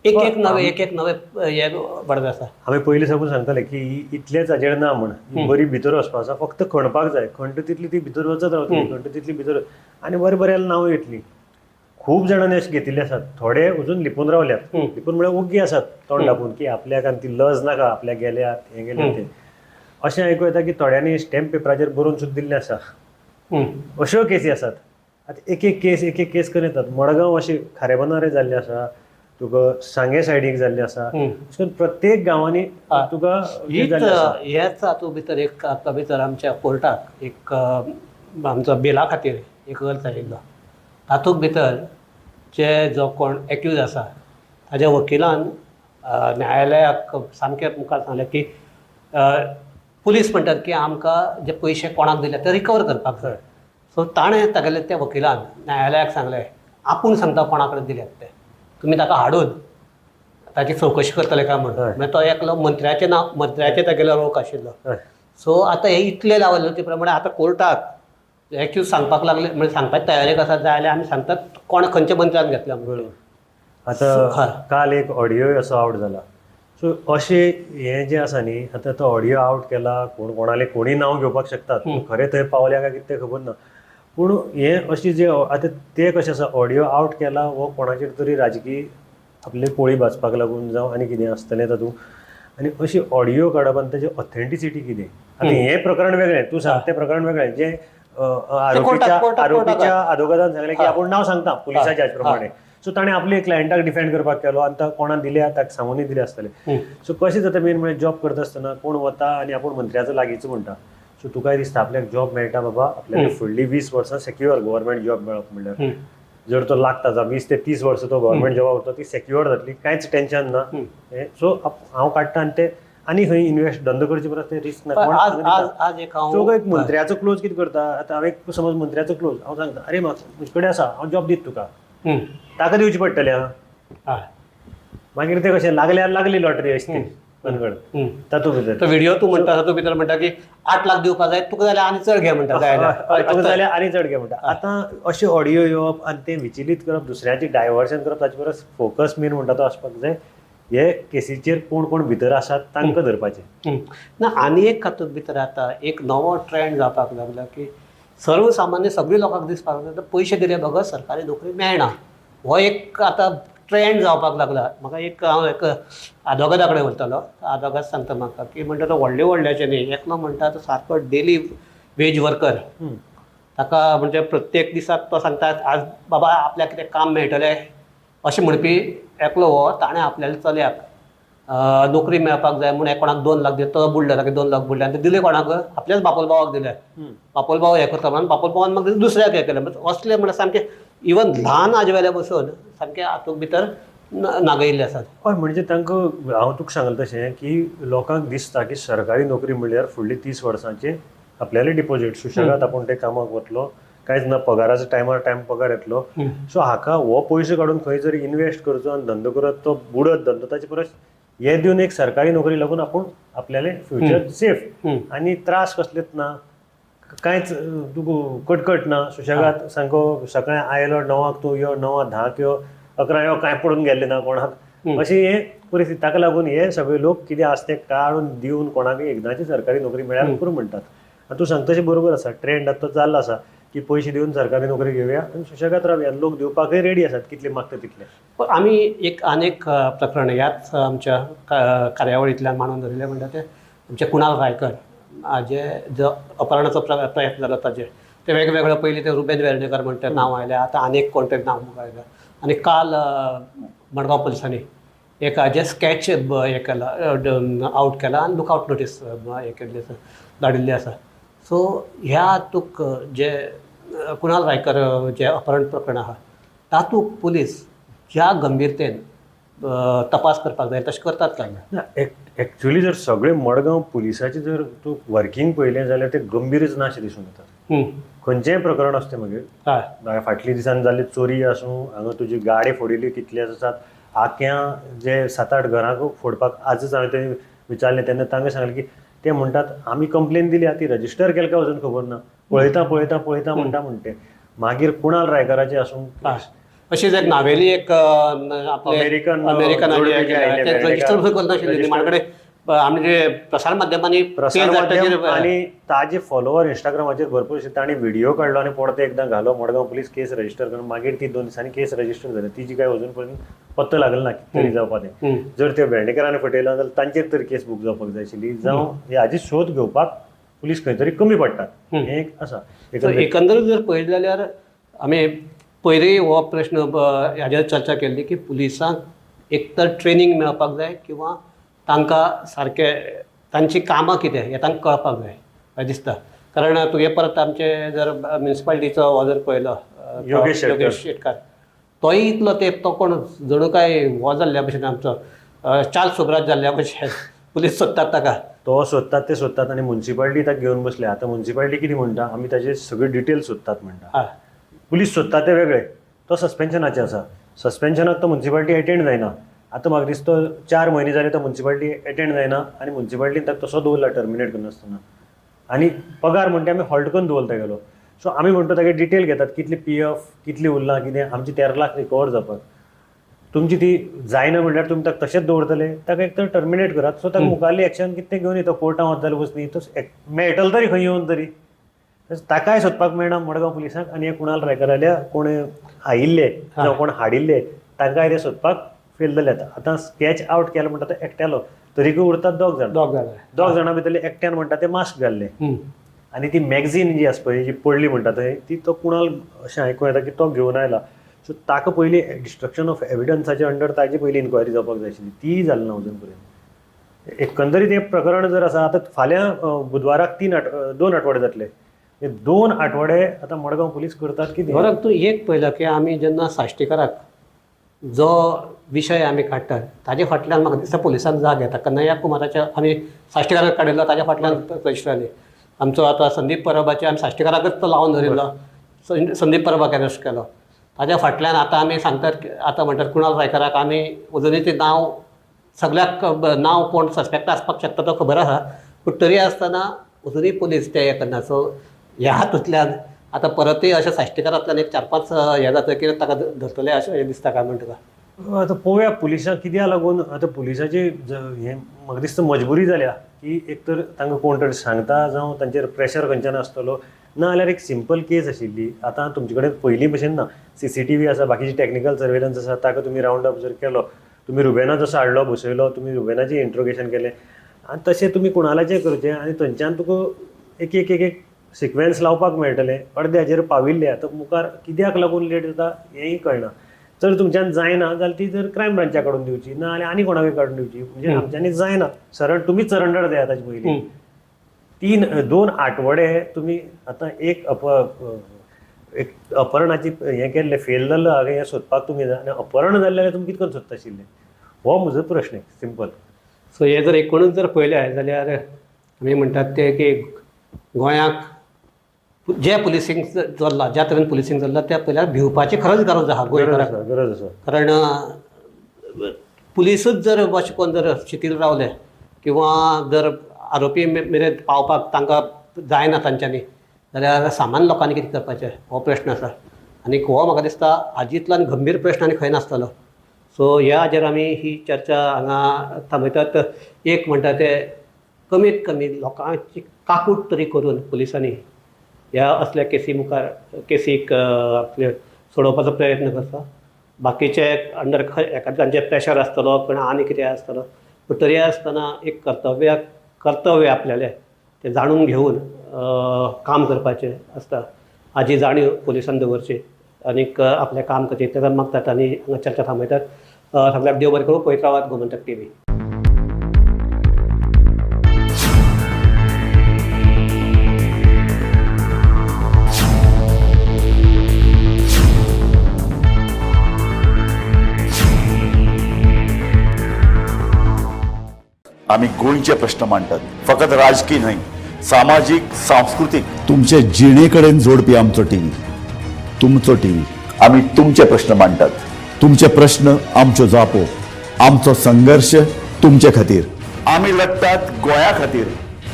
एक एक नवे एक एक नवे हे वाडत आसा. आमी पयलीं साकून सांगताले की इतलेच हाजेर ना म्हण, बरी भितर वचपा आसा, फक्त खणपाक जाय, खणटा तितली ती भितर वचत रावतली, खणटा तितली भितर आनी बरें बऱ्याला नांव येतली. खूब जाणांनी अशें घेतिल्ले आसात, थोडे अजून लिपून रावल्यात, लिपून म्हळ्यार ओग्गी आसात तोंड धापून की आपल्याक आनी ती लज नाका, आपल्याक गेल्यात हें गेल्यात तें. अशें आयकूं येता की थोड्यांनी स्टॅम्प पेपराचेर बरोवन सुद्दां दिल्लें आसा, अश्यो केसी आसात. आतां एक एक केस एक एक केस करून येतात. मडगांव अशें खारेबांदारे जाल्लें आसा, तुका सांगे सायडीक जाल्लें आसा, अशें करून प्रत्येक गांवांनी तुका हेच हातूंत भितर एक आतां भितर आमच्या कोर्टाक एक आमचो बेला खातीर एक अर्ज आयिल्लो, तातूंत भितर जे जो कोण एक्यूज आसा ताज्या वकिलान न्यायालयाक सामकें मुखार सांगलें की पुलीस म्हणटात की आमकां जे पयशे कोणाक दिले ते रिकवर करपाक जाय. सो ताणें तागेले त्या वकिलान न्यायालयाक सांगलें आपूण सांगता कोणा कडेन दिल्यात ते, तुमी ताका हाडून ताची चवकशी करतले काय म्हणून. मागीर तो एकलो मंत्र्याचें नांव, मंत्र्याचें तागेलो रोख आशिल्लो. सो आतां हे इतले लावले ते प्रमाणे आतां कोर्टाक एक्यूज सांगपाक लागले, म्हणजे सांगपाची तयारेक आसा जाल्यार आमी सांगतात कोण खंयच्या मंत्र्यान घेतल्या म्हणून. आतां काल एक ऑडियो असो आवट जाला. सो अशें हें जें आसा न्ही, आतां तो ऑडियो आवट केला, कोण कोणाले कोणी नांव घेवपाक शकतात, खरें थंय पावल्या काय कितें तें खबर ना. पूण हें अशें जें आतां तें कशें आसा, ऑडियो आवट केला हो कोणाचेर तरी राजकीय आपले पोळी भाजपाक लागून जावं आनी कितें आसतलें तातूंत. आनी अशी ऑडियो काडप आनी ताची ऑथेंटिसिटी कितें, आतां हें प्रकरण वेगळें, तूं सांग तें प्रकरण वेगळें, जें आरोपीच्या आदोगादान सांगलें की आपूण नांव सांगता पुलिसाच्या हाजे प्रमाणे, सो ताणें आपले क्लायंटाक डिफेंड करपाक केलो आनी कोणाक दिल्या ताका सांगूनय दिले आसतले. सो कशें जाता मेन म्हळ्यार जॉब करता आसतना कोण वता आनी आपूण मंत्र्याचो लागींचो म्हणटा, सो तुकाय दिसता आपल्याक जॉब मेळटा बाबा, आपल्याक फुडली 20 वर्सां सेक्युअर गव्हर्मेंट जॉब मेळप म्हणल्यार जर तो लागता जावं 20 ते 30 वर्सां तो गव्हर्मेंट जॉबा उरता, ती सेक्युअर जातली, कांयच टेंशन ना. सो हांव काडटा आनी ते आनी खंय इन्वेस्ट धंदो करचे परस ते रिस्क ना. सो एक मंत्र्याचो क्लोज कितें करता, आतां हांव एक समज मंत्र्याचो क्लोज हांव सांगता अरे म्हाका म्हजे कडेन आसा हांव जॉब दित तुका, ताका दिवची पडटलें. आं मागीर तें कशें लागल्यार लागली लॉटरी अशी ती कनगड तातूंत भितर तो व्हिडिओ तूं म्हणटा तातूंत भितर म्हणटा की 8 लाख दिवपाक जाय तुका जाल्यार आनी चड घे म्हणटा, तुका जाल्यार आनी चड घे म्हणटा. आतां अशे ऑडियो येवप आनी ते विचलित करप, दुसऱ्याचें डायवर्शन करप, ताचे परस फोकस मेन म्हणटा तो आसपाक जाय हे केसीचेर कोण कोण भितर आसात तांकां धरपाचें ना. आनी एक तातूंत भितर आतां एक नवो ट्रेंड जावपाक लागला की सर्वसामान्य सगळी लोकांक दिसपाक लागला पयशे दिले बगर सरकारी नोकरी मेळना, हो एक आतां ट्रेंड जावपाक लागला. म्हाका एक हांव एक आदोगादा कडेन उलयतालो, आदोगाद सांगता म्हाका की म्हणटा तो व्हडले व्हडल्याचे न्ही, एकलो म्हणटा तो सारको डेली वेज वर्कर, ताका म्हणजे प्रत्येक दिसाक तो सांगता आज बाबा आपल्याक कितें काम मेळटलें अशें म्हणपी एकलो हो, ताणें आपल्याल्या चल्याक नोकरी मेळपाक जाय म्हूण कोणाक 2 लाख दिले, तो बुडलो, ताका 2 लाख बुडले आनी ते दिले कोणाक, आपल्याच बापोल भावाक दिले. बापोल भाव हें करता म्हणून बापोल भावान मागीर दुसऱ्याक हें केलें. असले म्हणल्यार सामकें इवन ल्हान हाजे वेल्या बसून सामकें हातूंत भितर नागयिल्ले आसात. हय, म्हणजे तांकां हांव तुका सांगलें तशें की लोकांक दिसता की सरकारी नोकरी म्हणल्यार फुडली 30 वर्सांचे आपल्याले डिपोजीट, सुशेगाद आपूण ते कामाक वतलो, कांयच ना, पगाराचो टायमार टायम पगार येतलो. सो हाका हो पयसो काडून खंय जर इन्वेस्ट करचो आनी धंदो करत तो बुडत धंदो, ताचे परस हे दिवन एक सरकारी नोकरी लागून आपूण आपल्याले फ्युचर सेफ आनी त्रास कसलेच ना, कांयच तुका कटकट ना, सुशेगाद सामको सकाळीं आयलो 9 तूं यो, 9 10 यो, 11 यो, कांय पडून गेल्लें ना कोणाक, अशी हे परिस्थिती. ताका लागून हे सगळे लोक कितें आसा तें काडून दिवन कोणाक एकदांची सरकारी नोकरी मेळ्ळ्यार पुरो म्हणटात. आनी तूं सांगता तशें बरोबर आसा, ट्रेंड आतां तो जाल्लो आसा की पयशे दिवन सरकारी नोकरी घेवया आनी सुशेगाद रावया, लोक दिवपाकय रेडी आसात कितले मागता तितले. पण आमी एक आनेक प्रकरण ह्याच आमच्या कार्यावळींतल्यान मांडून धरिल्लें म्हणटा तें आमचे कुणाल रायकर हाजे जो अपहरणाचो प्रयत्न जालो ताजेर ते वेगवेगळे पयलीं ते रुबेन वेर्णेकर म्हणटा नांव आयलें, आतां आनेक कोण तरी नांव मुखार आयलें. आनी काल मडगांव पुलिसांनी एक हाजें स्कॅच हें केला, आवट केला आनी लुकआवट नोटीस हें केल्ली आसा, धाडिल्ली आसा. सो ह्या तुक जे कुणाल रायकर जे अपहरण प्रकरण आहा तातूंत पुलीस ज्या गंभीरतेन तपास करपाक जाय तशें करतात काय ना? एक्चुअली जर सगळे मडगांव पुलिसाचे जर तूं वर्किंग पळयलें जाल्यार ते गंभीरच ना अशें दिसून येता. खंयचेंय प्रकरण आसता मागीर, फाटल्या दिसान जाल्ली चोरी आसूं, हांगा तुजी गाडी फोडिल्ली कितले आसात, आख्या जे 7-8 घरांक फोडपाक आजच हांवें ते विचारलें तेन्ना तांकां सांगलें की ते म्हणटात आमी कंप्लेन दिल्या ती रजिस्टर केल्या काय अजून खबर ना, पळयता पळयता पळयता म्हणटा म्हणटे मागीर कुणाल रायकराचे आसूं अशीच एक नावेली एक अमेरिकन रजिस्टर करनाशिल्ली मागीर आमचे प्रसार माध्यमांनी आनी ताजे फॉलोवर इंस्टाग्रामाचेर भरपूर आशिल्ले, तांणी व्हिडिओ काडलो आनी परते एकदां घालो मडगांव पुलीस केस रजिस्टर करून मागीर ती 2 दिसांनी केस रजिस्टर जाली. तिजी काय अजून पर्यंत पत्तो लागलो ना कितें तरी जावपा तें. जर ते वेर्णेकरांनी फटयला जाल्यार तांचेर तरी केस बूक जावपाक जाय आशिल्ली, जावं हाजी शोध घेवपाक पुलीस खंय तरी कमी पडटात हें एक आसा. एकंदर जर पळयलें जाल्यार आमी पयरूय हो प्रश्न हाजेर चर्चा केल्ली की पुलिसांक एक तर ट्रेनींग मेळपाक जाय किंवा तांकां सारकें तांची कामां कितें हें तांकां कळपाक जाय अशें दिसता. कारण तुवें परत आमचे जर म्युनिसिपालिटीचो हो जर पळयलो योगेश शेटकार तोय इतलो तेंप तो कोण जणू काय हो जाल्ल्या भशेन आमचो चार्ल्स सोबराज जाल्ल्या भशेन पुलीस सोदतात ताका, तो सोदतात ते सोदतात आनी म्युनिसिपालिटी ताका घेवन बसले. आतां म्युनिसिपालिटी कितें म्हणटा आमी ताजे सगळे डिटेल्स सोदतात म्हणटा, पुलीस सोदतात ते वेगळे, तो सस्पेन्शनाचे आसा, सस्पेन्शनाक तो म्युनिसिपालिटी एटेंड जायना. आतां म्हाका दिसता 4 म्हयने जाले तो म्युनिसिपालिटी एटेंड जायना आनी म्युनिसिपालिटीन ताका तसो दवरला टर्मिनेट करनासतना आनी पगार म्हणटा आमी हॉल्ट करून दवरता गेलो. सो आमी म्हणटा तागे डिटेल घेतात कितली पी एफ कितली उरला कितें आमची 13 लाख रिकवर जावपाक तुमची ती जायना म्हणल्यार तुमी ताका तशेंच दवरतले, ताका एक तर टर्मिनेट करात. सो ताका मुखारली एक्शन कितें घेवन येता कोर्टान वता जाल्यार वचनी तो मेळटलो तरी खंय येवन तरी ताकाय सोदपाक मेळना मडगांव पुलिसांक. आनी हे कुणाल रायकराल्या कोण आयिल्ले जावं कोण हाडिल्ले तांकांय ते सोदपाक फेल जाले. आतां स्कॅच आवट केलो म्हणटा तो एकट्यालो तरीकूय उरतात 2 जाण, 2 जाणां भितरले एकट्यान म्हणटा ते मास्क घाल्ले आनी ती मॅगझीन जी आसा पळय जी पडली म्हणटा थंय ती तो कुणाल अशें आयकूं येता की तो घेवन आयला. सो ताका पयलीं डिस्ट्रक्शन ऑफ एविडन्साचे अंडर ताजी पयलीं इन्क्वायरी जावपाक जाय आशिल्ली, ती जाली ना अजून पर्यंत. एकंदरीत हें प्रकरण जर आसा आतां फाल्यां बुधवाराक 2 आठवडे जातले, 2 आठवडे आतां मडगांव पुलीस करतात कितें. बरं तूं एक पळयला की आमी जेन्ना साश्टीकाराक जो विशय आमी काडटात ताजे फाटल्यान म्हाका दिसता पुलिसांक जाग येता. कन्हैया कुमाराच्या आमी साश्टीकाराक काडिल्लो ताज्या फाटल्यान रजिस्टर जाली. आमचो आतां संदीप परबाचे आमी साश्टीकाराकच तो लावन धरिल्लो, संदीप परबाक अरेस्ट केलो ताज्या फाटल्यान. आतां आमी सांगतात आतां म्हणटात कुणाल रायकराक आमी अजुनूय तें नांव सगळ्याक नांव कोण सस्पेक्ट आसपाक शकता तो खबर आसा, पूण तरी आसतना अजुनूय पुलीस ते हें करना. सो ह्या हातूंतल्यान आतां परतूय अशें साश्टीकारांतल्यान एक 4-5 हें जाता की ताका धरतले अशें हें दिसता काय म्हणटा तुका. आतां पळोवया पुलिसांक कित्याक लागून आतां पुलिसाची हें म्हाका दिसता मजबुरी जाल्या की एक तर तांकां कोण तरी सांगता जावं तांचेर प्रेशर खंयच्यान आसतलो, ना जाल्यार एक सिंपल केस आशिल्ली. आतां तुमचे कडेन पयलीं भशेन ना, CCTV आसा, बाकीची टॅक्निकल सर्वेलन्स आसा, ताका तुमी रावंड अप जर केलो, तुमी रुबेना जसो हाडलो बसयलो, तुमी रुबेनाचें इंट्रोगेशन केलें आनी तशें तुमी कुणालाचें करचें आनी थंयच्यान तुका एक एक एक एक सिक्वेन्स लावपाक मेळटलें. अर्दे हाजेर पाविल्ले आतां मुखार कित्याक लागून लेट जाता हेंय कळना. जर तुमच्यान जायना जाल्यार ती जर क्रायम ब्रांचा काडून दिवची, ना जाल्यार आनी कोणाकूय काडून दिवची, म्हणजे आमच्यांनी जायना सरळ तुमीच सरंडर जायात. ताचे पयलीं 2 आठवडे तुमी आतां एक एक अपहरणाची हें केल्लें फेल जाल्लो हांवें हें सोदपाक तुमी जाय आनी अपहरण जाल्लें जाल्यार तुमी कितें करून सोदता आशिल्लें, हो म्हजो प्रश्न सिंपल. सो हे जर एकूणच जर पळयलें जाल्यार आमी म्हणटात ते की गोंयाक जे पुलिसींग चल्लां ज्या तरेन पुलिसींग चल्लां त्या पयल्यार भिवपाची खरंच गरज आसा गोंयकारांक, गरज आसा. कारण पुलिसूच जर अशें करून जर शिथील रावले किंवा जर आरोपी मेरेन पावपाक तांकां जायना तांच्यांनी जाल्यार सामान्य लोकांनी कितें करपाचें हो प्रश्न आसा. आनी हो म्हाका दिसता हाजी इतलो आनी गंभीर प्रश्न आनी खंय नासतलो. सो ह्या हाजेर आमी ही चर्चा हांगा थांबयतात. एक म्हणटा ते कमीत कमी लोकांची काकूट तरी करून पुलिसांनी ह्या असल्या केसी मुखार केसीक आपले सोडोवपाचो प्रयत्न करता. बाकीचे अंडर एका तांचे प्रेशर आसतलो कोण आनी कितें आसतलो, पूण तरी आसतना एक कर्तव्य आपल्यालें तें जाणून घेवन काम करपाचें आसता. हाजी जाणीव पुलिसान दवरची आनीक आपलें काम करचें इतलें मागतात आनी हांगा चर्चा थांबयतात. सगळ्याक देव बरें करूं. पळयत रावात गोमंतक TV. आमी गोंयचे प्रश्न मांडटात, फकत राजकी न्हय, सामाजीक, सांस्कृतीक, तुमचे जिणे कडेन जोडपी आमचो टीव्ही, तुमचो टीव्ही. आमी तुमचे प्रश्न मांडटात. तुमचे प्रश्न आमच्यो जापो, आमचो संघर्श तुमचे खातीर. आमी लढटात गोंया खातीर,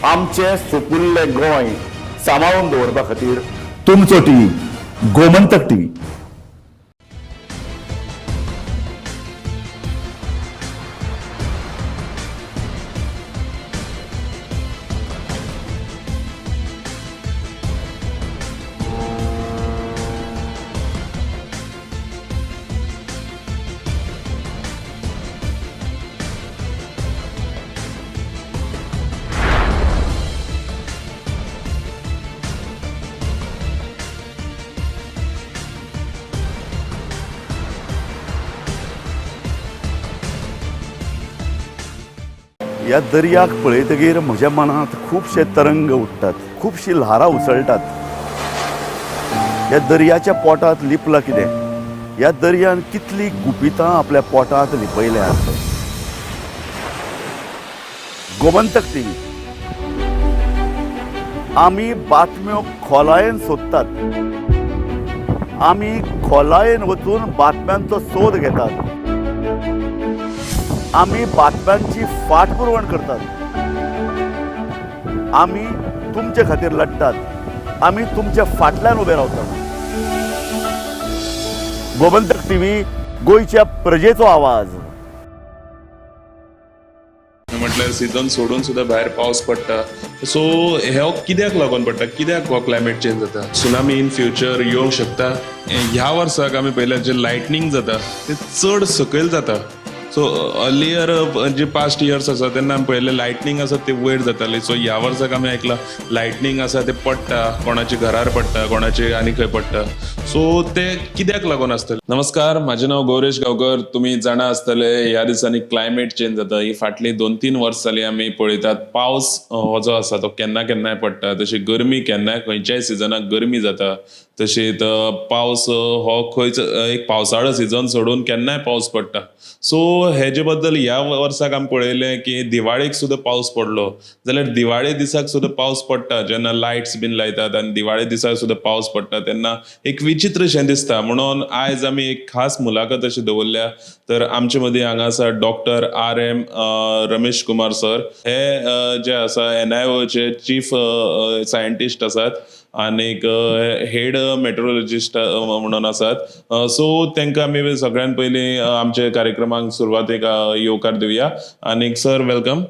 आमचें सुपुल्लें गोंय सांबाळून दवरपा खातीर. तुमचो टीव्ही, गोमंतक टीव्ही. ह्या दर्याक पळयतगीर म्हज्या मनांत खुबशे तरंग उठ्ठात, खुबशी ल्हारां उसळटात. ह्या दर्याच्या पोटांत लिपलां कितें? ह्या दर्यान कितलीं गुपितां आपल्या पोटांत लिपयल्यांत. गोमंतक टीव्ही, आमी बातम्यो खोलायेन सोदतात, आमी खोलायेन वचून बातम्यांचो सोद घेतात, आमी बातम्यांची फाटपुरवण करतात, आमी तुमचे खातीर लढटात, आमी तुमच्या फाटल्यान उबे रावतात. गोमंतक टीव्ही, गोंयच्या प्रजेचो आवाज. म्हटल्यार सिजन सोडून सुद्दां भायर पावस पडटा. सो हे कित्याक लागून पडटा, कित्याक हो क्लायमेट चेंज जाता? सुनामी इन फ्युचर येवंक शकता. ह्या वर्साक आमी पळयल्यार जे लायटनींग जाता ते चड सकयल जाता. सो अर्लियर जे पास्ट इयर्स आसा तेन्ना आमी पळयलें लायटनींग आसा ते वयर जाताले. सो ह्या वर्साक आमी आयकलां लायटनींग आसा ते पडटा, कोणाच्या घरार पडटा, कोणाचे आनी खंय पडटा. सो ते कित्याक लागून आसतले? नमस्कार, म्हाजें नांव गौरेश गांवकर. तुमी जाणा आसतले ह्या दिसांनी क्लायमेट चेंज जाता. ही फाटली 2-3 वर्सां जालीं आमी पळयतात पावस हो जो आसा तो केन्ना केन्नाय पडटा, तशी गरमी केन्नाय खंयच्याय सिजनाक गरमी जाता, तशीच पावस हो खंयच एक पावसाळो सिजन सोडून केन्नाय पावस पडटा. सो हेजे बद्दल ह्या वर्साक आमी पळयलें की दिवाळेक सुद्दां पावस पडलो जाल्यार दिवाळे दिसाक सुद्दां पावस पडटा, जेन्ना लायट्स बीन लायतात आनी दिवाळे दिसाक सुद्दां पावस पडटा तेन्ना एक विचित्रशें दिसता. म्हणून आयज आमी एक खास मुलाखत अशी दवरल्या. तर आमचे मदीं हांगा आसा doctor RM Ramesh Kumar sir. हे जे आसा NIOचे चीफ सायंटिस्ट आसात आनीक हेड मेट्रोलॉजिस्ट म्हणून आसात. सो तांकां आमी सगळ्यान पयलीं आमच्या कार्यक्रमाक सुरवातेक येवकार दिवया. आनीक सर welcome.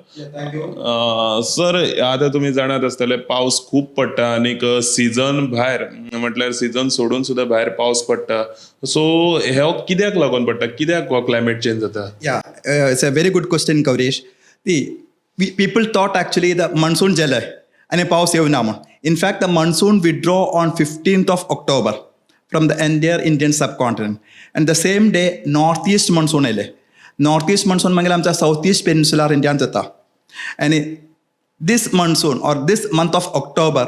Sir, आतां तुमी जाणात आसतले पावस खूब पडटा आनीक सिजन भायर म्हटल्यार सिजन सोडून सुद्दां भायर पावस पडटा. सो हे कित्याक लागून पडटा, कित्याक हो क्लायमेट चेंज जाता? Yeah, it's a very good question Gauresh. The people thought actually the monsoon जेले आनी पावस येवना म्हूण. In fact, the monsoon withdrew on 15th of October from the entire Indian subcontinent. And the same day, northeast monsoon आयले. Northeast monsoon मागीर आमच्या south east peninsular Indian जाता. And this monsoon or this month of October,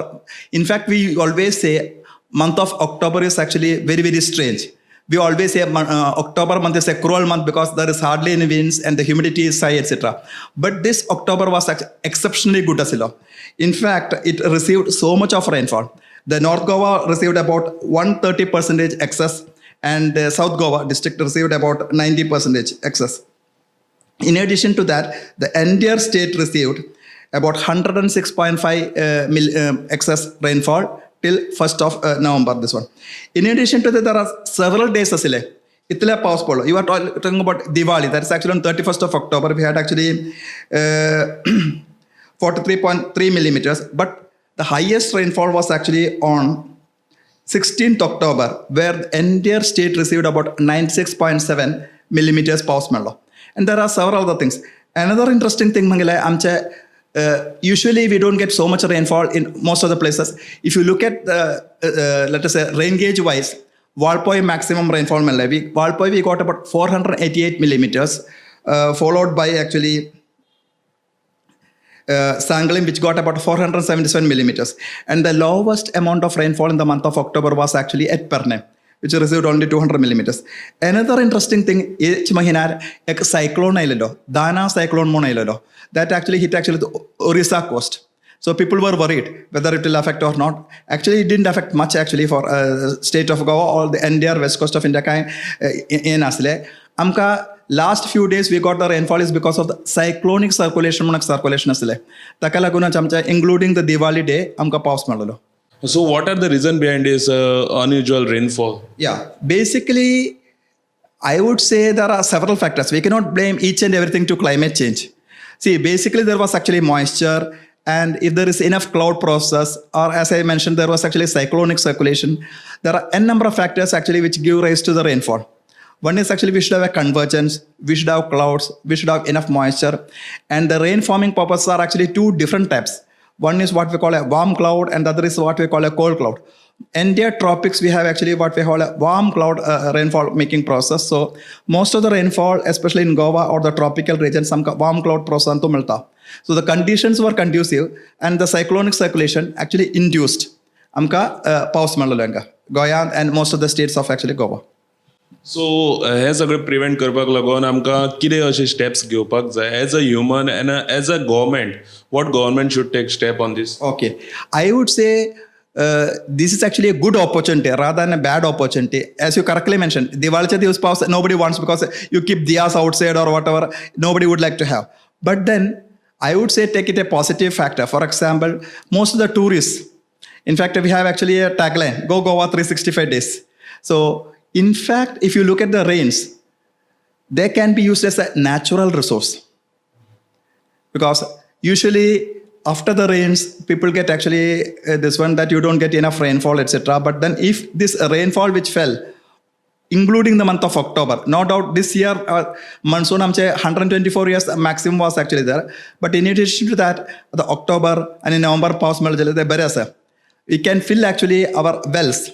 in fact, we always say month of October is actually very, very strange. We always say October month is a cruel month because there is hardly any winds and the humidity is high, etc. But this October was exceptionally good as well. In fact, it received so much of rainfall. The North Goa received about 130% excess and South Goa district received about 90% excess. In addition to that, the entire state received about 106.5 excess rainfall till 1st of November, this one. In addition to that, there are several days asile. Itle paus padlo. You are talking about Diwali. That is actually on 31st of October. We had actually 43.3 millimeters. But the highest rainfall was actually on 16th October, where the entire state received about 96.7 millimeters paus mello. And there are several other things. Another interesting thing, Mangala, amche usually we don't get so much rainfall in most of the places. If you look at the, let us say, rain gauge wise, Valpoi maximum rainfall, Valpoi we got about 488 millimeters, followed by actually Sangalim, which got about 477 millimeters. And the lowest amount of rainfall in the month of October was actually at Pernem, which received only 200 millimeters. Another interesting thing is ek cyclone aayillo, Dana cyclone mon aayillo, that actually hit actually the Orissa coast. So people were worried whether it will affect or not. Actually, it didn't affect much actually for state of Goa or the entire west coast of India. काय हें नासलें आमकां. Last few days we got the rainfall is because of the cyclonic circulation म्हणून सर्क्युलेशन आसलें, ताका लागूनच आमच्या इन्क्लुडींग the Diwali day आमकां पावस मेळ्ळो. So what are the reason behind this unusual rainfall? Yeah, basically I would say there are several factors. We cannot blame each and everything to climate change. See, basically there was actually moisture, and if there is enough cloud process, or as I mentioned, there was actually cyclonic circulation. There are n number of factors actually which give rise to the rainfall. One is actually we should have a convergence, we should have clouds, we should have enough moisture, and the rain forming purposes are actually two different types. One is what we call a warm cloud, and the other is what we call a cold cloud. Entire tropics, we have actually what we call a warm cloud rainfall making process. So most of the rainfall, especially in Goa or the tropical region, some warm cloud process to milta. So the conditions were conducive, and the cyclonic circulation actually induced amka पावस मेळ्ळो हांगा गोंयांत and most of the states of actually Goa. So हे सगळें प्रिवेंट करपाक लागून आमकां कितें अशे स्टेप्स घेवपाक जाय as a human and as a government? What government should take step on this? Okay, I would say this is actually a good opportunity rather than a bad opportunity. As you correctly mentioned, दिवाळीच्या दिवस पावस nobody wants because you keep diyas outside or whatever, nobody would like to have. But then I would say take it a positive factor. For example, most of the tourists, in fact, we have actually a tagline, Go Goa 365 days. So in fact, if you look at the rains, they can be used as a natural resource. Because usually after the rains, people get actually this one that you don't get enough rainfall, etc. But then if this rainfall which fell, including the month of October, no doubt this year monsoon आमचे 124 years maximum was actually there. But in addition to that, the October and in November पावस मेळ्ळो जाल्यार ते बरें आसा. We can fill actually our wells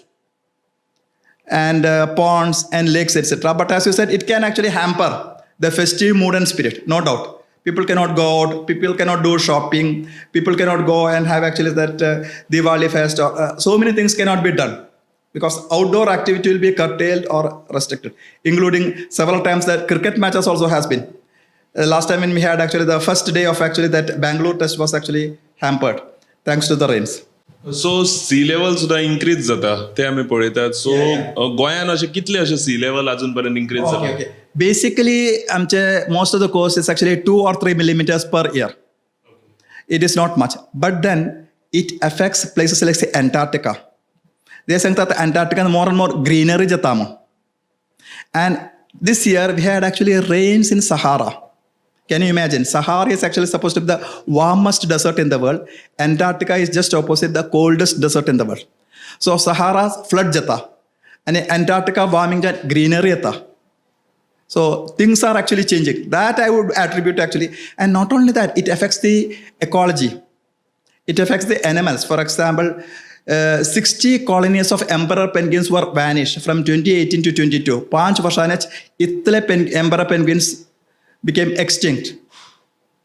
and ponds and lakes, etc. But as you said, it can actually hamper the festive mood and spirit, no doubt. People cannot go out, people cannot do shopping, people cannot go and have actually that Diwali fest. Or, so many things cannot be done because outdoor activity will be curtailed or restricted, including several times that cricket matches also has been. Last time when we had actually the first day of actually that Bangalore test was actually hampered thanks to the rains. So sea level सुद्दां इन्क्रीज जाता ते आमी पळयतात. सो गोंयान अशे कितले अशे सी लेवल अजून पर्यंत इन्क्रीज जाला? Basically आमचे most of the coast is actually 2 or 3 millimeters per year. It is not much, but then it affects places like Antarctica. They सांगतात Antarctica more and more greenery जाता म्हणून. And this year we had actually rains in Sahara. Can you imagine? Sahara is actually supposed to be the warmest desert in the world. Antarctica is just opposite, the coldest desert in the world. So Sahara flood jata and Antarctica warming jat greenery yata. So things are actually changing. That I would attribute actually. And not only that, it affects the ecology. It affects the animals. For example, 60 colonies of emperor penguins were vanished from 2018 to 22. 5 वर्षांच इतले emperor penguins became extinct.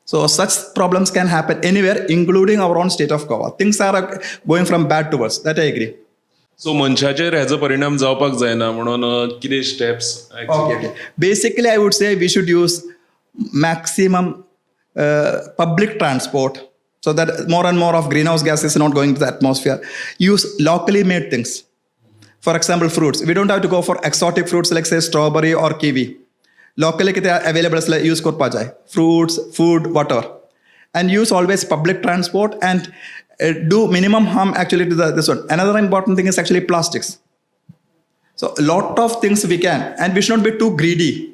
So such problems can happen anywhere, including our own state of Goa. Things are going from bad to worse. That I agree. So मनशाचेर हेजो परिणाम जावपाक जायना म्हणून कितें steps? Okay. Basically, I would say we should use maximum public transport so that more and more of greenhouse gas is not going to the atmosphere. Use locally made things. For example, fruits. We don't have to go for exotic fruits like say strawberry or kiwi. Locally कितें available आसल्यार use करपा जाय. Fruits, food, whatever. And use always public transport and do minimum harm actually to this one. Another important thing is actually plastics. So a lot of things we can, and we should not be too greedy.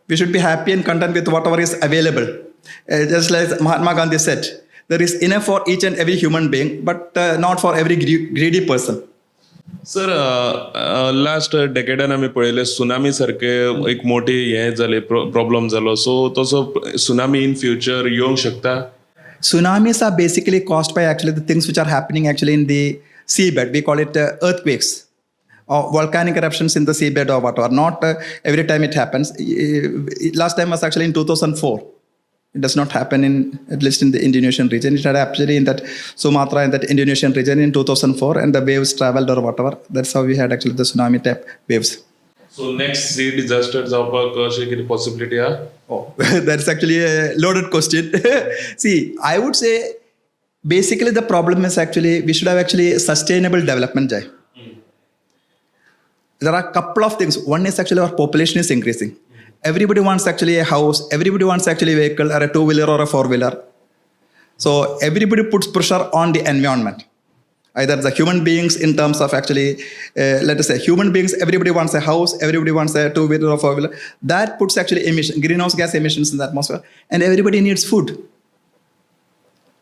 We should be happy and content with whatever is available. Just like Mahatma Gandhi said, there is enough for each and every human being, but not for every greedy person. Sir, last डेकेडान आमी पळयलें सुनामी सारके एक मोठी हें जालें, प्रॉब्लम जालो. सो तसो सुनामी इन फ्युचर येवंक शकता? Tsunamis are basically caused by actually the things which are happening actually in the seabed. We call it earthquakes or volcanic eruptions in the seabed or whatever. Not every time it happens. Last time was actually in 2004. It does not happen in, at least in the Indonesian region. It had actually in that Sumatra, in that Indonesian region in 2004, and the waves traveled or whatever. That's how we had actually the tsunami type waves. So next sea disaster जावपाक अशें कितें possibility आहा? Oh, that's actually a loaded question. See, I would say Basically the problem is actually we should have actually sustainable development जाय. There are couple of things. One is actually our population is increasing. Everybody wants actually a house, everybody wants actually a vehicle or a two wheeler or a four wheeler. So everybody puts pressure on the environment. Either the human beings in terms of actually, let us say human beings, everybody wants a house, everybody wants a two wheeler or four wheeler. That puts actually emission, greenhouse gas emissions in the atmosphere, and everybody needs food.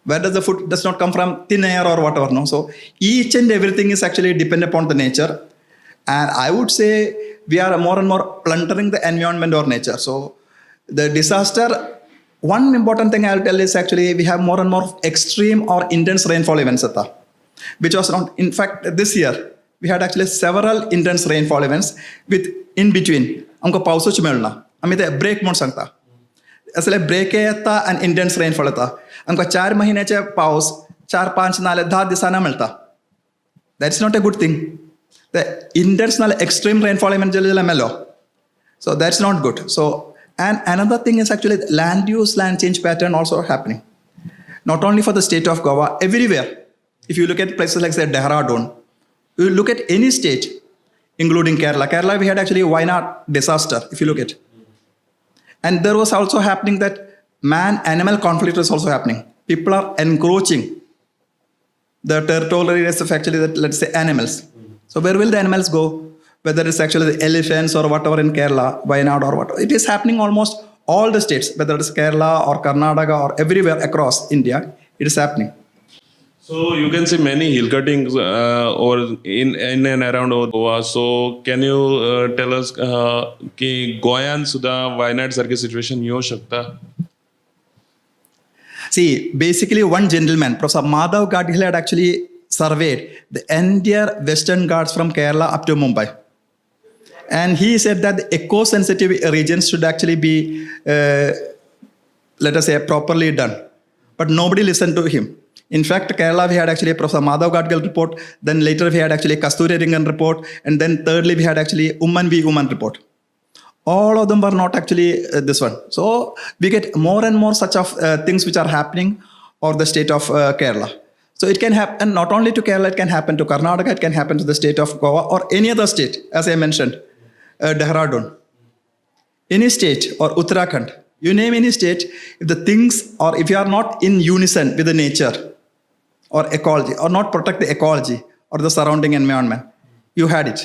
Where does the food does not come from? Thin air or whatever, no? So each and everything is actually dependent upon the nature. And I would say we are more and more plundering the environment or nature. So the disaster, one important thing I'll tell is actually we have more and more extreme or intense rainfall events, which was not, in fact, this year, we had actually several intense rainfall events with in between. आमकां पावसूच मेळना, आमी ते ब्रेक म्हूण सांगता. असले ब्रेक येता आनी इंटेन्स रेनफॉल येता. आमकां 4 महिन्याचे पावस 4-5 नाल्यार 10 दिसांनी मेळटा. That's not a good thing. The intense नाल्यार एक्स्ट्रीम रेनफॉल इव्हेंट जाल्यार मेलो. So that's not good. So and another thing is actually land use, land change pattern also happening. Not only for the state of Goa, everywhere. If you look at places like say Dehradun, you look at any state, including Kerala. Kerala, we had actually Wayanad disaster, if you look at. And there was also happening that man-animal conflict was also happening. People are encroaching the territorial areas of actually, that, let's say, animals. So where will the animals go? Whether it's actually the elephants or whatever in Kerala, Wayanad or whatever. It is happening almost all the states, whether it's Kerala or Karnataka or everywhere across India, it is happening. So you can see many hill cuttings or in and around Goa. So can you tell us ki Goyan sudha Wayanad sarke situation येऊ शकता? See, basically one gentleman, Professor Madhav Gadgil, had actually surveyed the entire Western Ghats from Kerala up to Mumbai. And he said that the eco-sensitive regions should actually be, let us say, properly done. But nobody listened to him. In fact, Kerala, we had actually a Professor Madhav Gadgil report. Then later we had actually Kasturi Rangan report. And then thirdly, we had actually Oommen V. Oommen report. All of them were not actually this one. So we get more and more such of things which are happening or the state of Kerala. So it can happen not only to Kerala, it can happen to Karnataka, it can happen to the state of Goa or any other state, as I mentioned, Dehradun. Any state or Uttarakhand, you name any state, if the things or if you are not in unison with the nature or ecology or not protect the ecology or the surrounding environment, you had it.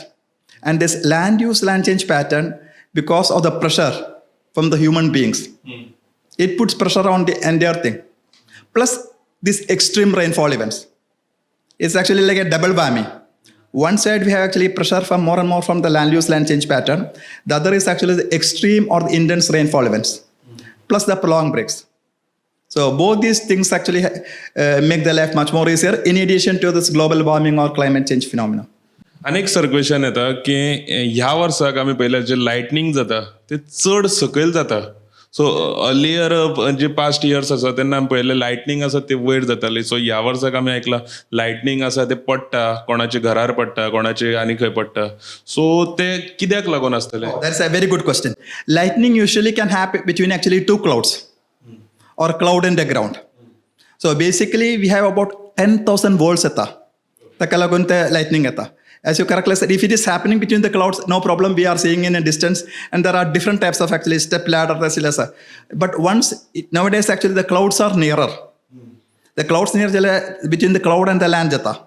And this land use, land change pattern, because of the pressure from the human beings, it puts pressure on the entire thing. Plus this extreme rainfall events. It's actually like a double whammy. One side we have actually pressure from more and more from the land use, land change pattern. The other is actually the extreme or the intense rainfall events, plus the prolonged breaks. So both these things actually make the life much more easier in addition to this global warming or climate change phenomena. अनेक सर क्वेश्चन येता की ह्या वर्साक आमी पळयल्यार जे लायटनींग जाता ते चड सकयल जाता. सो अर्लियर जे पास्ट इयर्स आसा तेन्ना आमी पळयलें लायटनींग आसा ते वयर जाताली. सो ह्या वर्साक आमी आयकलां लायटनींग आसा ते पडटा, कोणाच्या घरार पडटा, कोणाचे आनी खंय पडटा. सो ते कित्याक लागून आसतलें? That's a very good question. Lightning usually can happen between actually two clouds or cloud and the ground. So basically we have about 10,000 volts येता, ताका लागून ते लायटनींग येता. As you correctly said, if it is happening between the clouds, no problem, we are seeing in a distance, and there are different types of actually step ladder, but once, nowadays actually the clouds are nearer. The clouds near between the cloud and the land jata.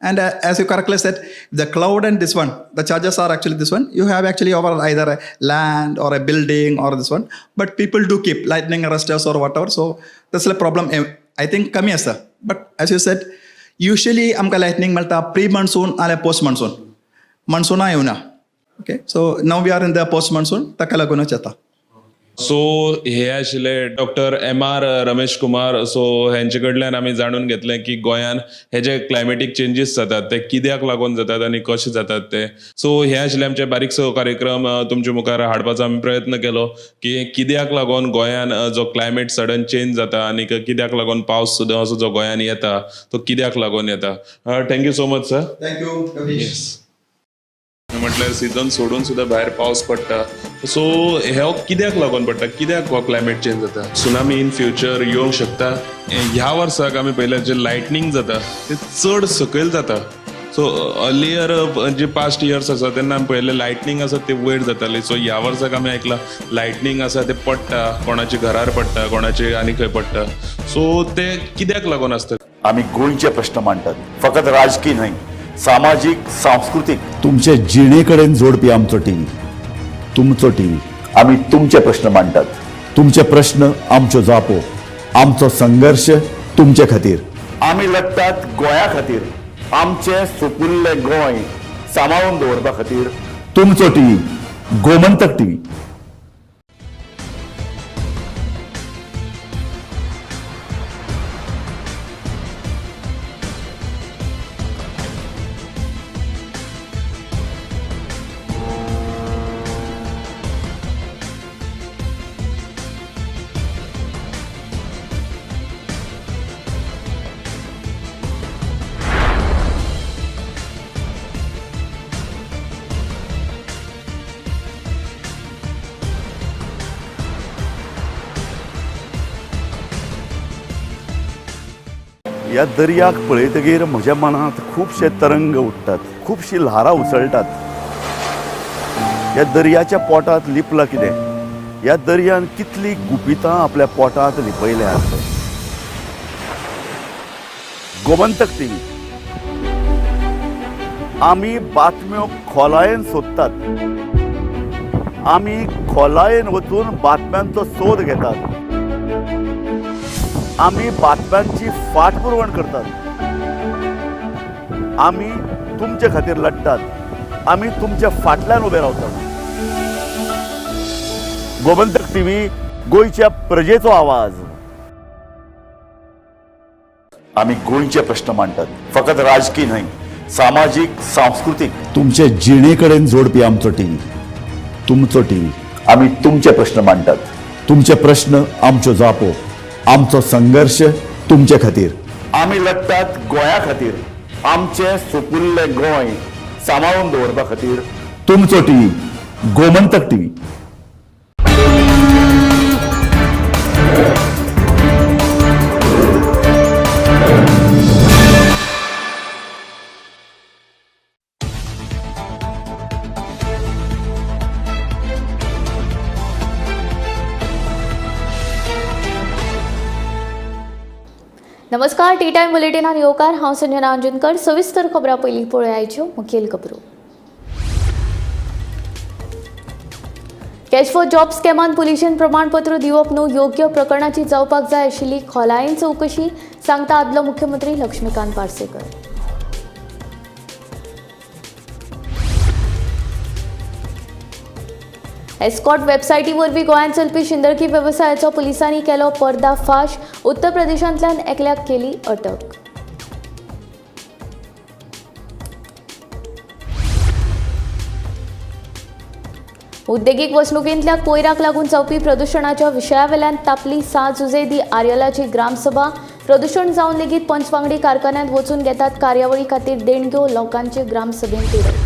And as you correctly said, the cloud and this one, the charges are actually this one, you have actually over either a land or a building or this one, but people do keep lightning arresters or whatever, so that's a problem, I think, kami asa. But as you said, usually amka lightning malta pre-monsoon and post-monsoon. Monsoon ayuna. Okay, so now we are in the post-monsoon, taka laguna chata. So हे आशिल्ले doctor M R Ramesh Kumar. So हेंचे कडल्यान आमी जाणून घेतलें की गोंयान हे जे क्लायमेटीक चेंजीस जातात ते कित्याक लागून जातात आनी कशे जातात ते. सो हे आशिल्ले आमचे बारीकसो कार्यक्रम तुमचे मुखार हाडपाचो आमी प्रयत्न केलो की कित्याक लागून गोंयान जो क्लायमेट सडन चेंज जाता आनी कित्याक लागून पावस सुद्दां असो जो गोंयान येता तो कित्याक लागून येता. Thank you so much sir. Thank you. म्हटल्यार सिजन सोडून सुद्दां भायर पावस पडटा. सो हे कित्याक लागून पडटा, कित्याक हो क्लायमेट चेंज जाता, सुनामी इन फ्युचर येवंक शकता. ह्या वर्साक आमी पळयल्यार जे लायटनींग जाता ते चड सकयल जाता. सो अर्लियर जे पास्ट इयर्स आसा तेन्ना आमी पळयलें लायटनींग आसा ते वयर जाताले. सो ह्या वर्साक आमी आयकलां लायटनींग आसा ते पडटा, कोणाच्या घरार पडटा, कोणाचे आनी खंय पडटा. सो ते कित्याक लागून आसता. आमी गोंयचे प्रश्न मांडटात, फकत राजकीय न्हय, सामाजीक, सांस्कृतीक. तुमचे जिणे कडेन जोडपी आमचो टीव्ही, तुमचो टीव्ही. आमी तुमचे प्रश्न मांडटात, तुमचे प्रश्न आमच्यो जापो, आमचो संघर्श तुमचे खातीर. आमी लढटात गोंया खातीर, आमचें सुपुल्लें गोंय सांबाळून दवरपा खातीर. तुमचो टीव्ही, गोमंतक टीव्ही. ह्या दर्याक पळयतगीर म्हज्या मनांत खुबशे तरंग उठ्ठात, खुबशीं ल्हारां उसळटात. ह्या दर्याच्या पोटांत लिपलां कितें, ह्या दर्यान कितलीं गुपितां आपल्या पोटांत लिपयल्यांत. गोमंतक टीव्ही, आमी बातम्यो खोलायेन सोदतात, आमी खोलायेन वचून बातम्यांचो सोद घेतात, आमी बातम्यांची फाटपुरवण करतात, आमी तुमचे खातीर लढटात, आमी तुमच्या फाटल्यान उबे रावतात. गोमंतक टीव्ही, गोंयच्या प्रजेचो आवाज. आमी गोंयचे प्रश्न मांडटात, फकत राजकीय न्हय, सामाजीक, सांस्कृतीक. तुमचे जिणे कडेन जोडपी आमचो टीव्ही, तुमचो टीव्ही. आमी तुमचे प्रश्न मांडटात, तुमचे प्रश्न आमच्यो जापो, आमचो संघर्श तुमचे खातीर. आमी लढटात गोंया खातीर, आमचें सुपुल्लें गोंय सांबाळून दवरपा खातीर. तुमचो टीव्ही, गोमंतक टीव्ही. नमस्कार, टी टायम बुलेटिनान येवकार. हांव संजना अंजनकर. सविस्तर खबरां पयलीं पळोवया मुखेल खबरो. कॅश फॉर जॉब स्कॅमान पुलिशेन प्रमाणपत्र दिवप न्हू योग्य प्रकरणाची जावपाक जाय आशिल्ली खोलायेन चवकशी, सांगता आदलो मुख्यमंत्री लक्ष्मीकांत पार्सेकर. एस्कॉर्ट वेबसायटी वरवीं गोंयांत चलपी शिंदळकी वेवसायाचो पुलिसांनी केलो पर्दाफाश, उत्तर प्रदेशांतल्यान एकल्याक केली अटक. उद्देगीक वसणुकेंतल्या कोयराक लागून जावपी प्रदुशणाच्या विशयावेल्यान तापली सां जुझे दी आर्यलाची ग्रामसभा. प्रदुशण जावन लेगीत पंचवांगडी कारखान्यांत वचून घेतात कार्यावळी खातीर देणग्यो, लोकांचे ग्रामसभेंत तिडक.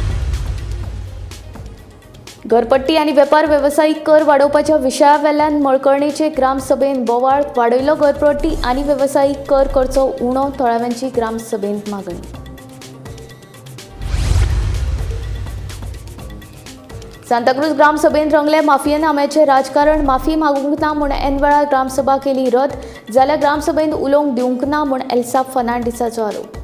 घरपट्टी आनी वेपार वेवसायीक कर वाडोवपाच्या विशयावेल्यान मळकर्णेचे ग्रामसभेन बोवाळ, वाडयलो घरपट्टी आनी वेवसायीक कर करचो उणो, थळाव्यांची ग्रामसभेंत मागणी. सांताक्रूज ग्रामसभेन रंगले माफियनाम्याचें राजकारण, माफी मागूंक ना म्हूण ऐन वेळार ग्रामसभा केली रद्द, जाल्यार ग्रामसभेंत उलोवंक दिवंक ना म्हूण एल्सा फर्नांडीसाचो आरोप.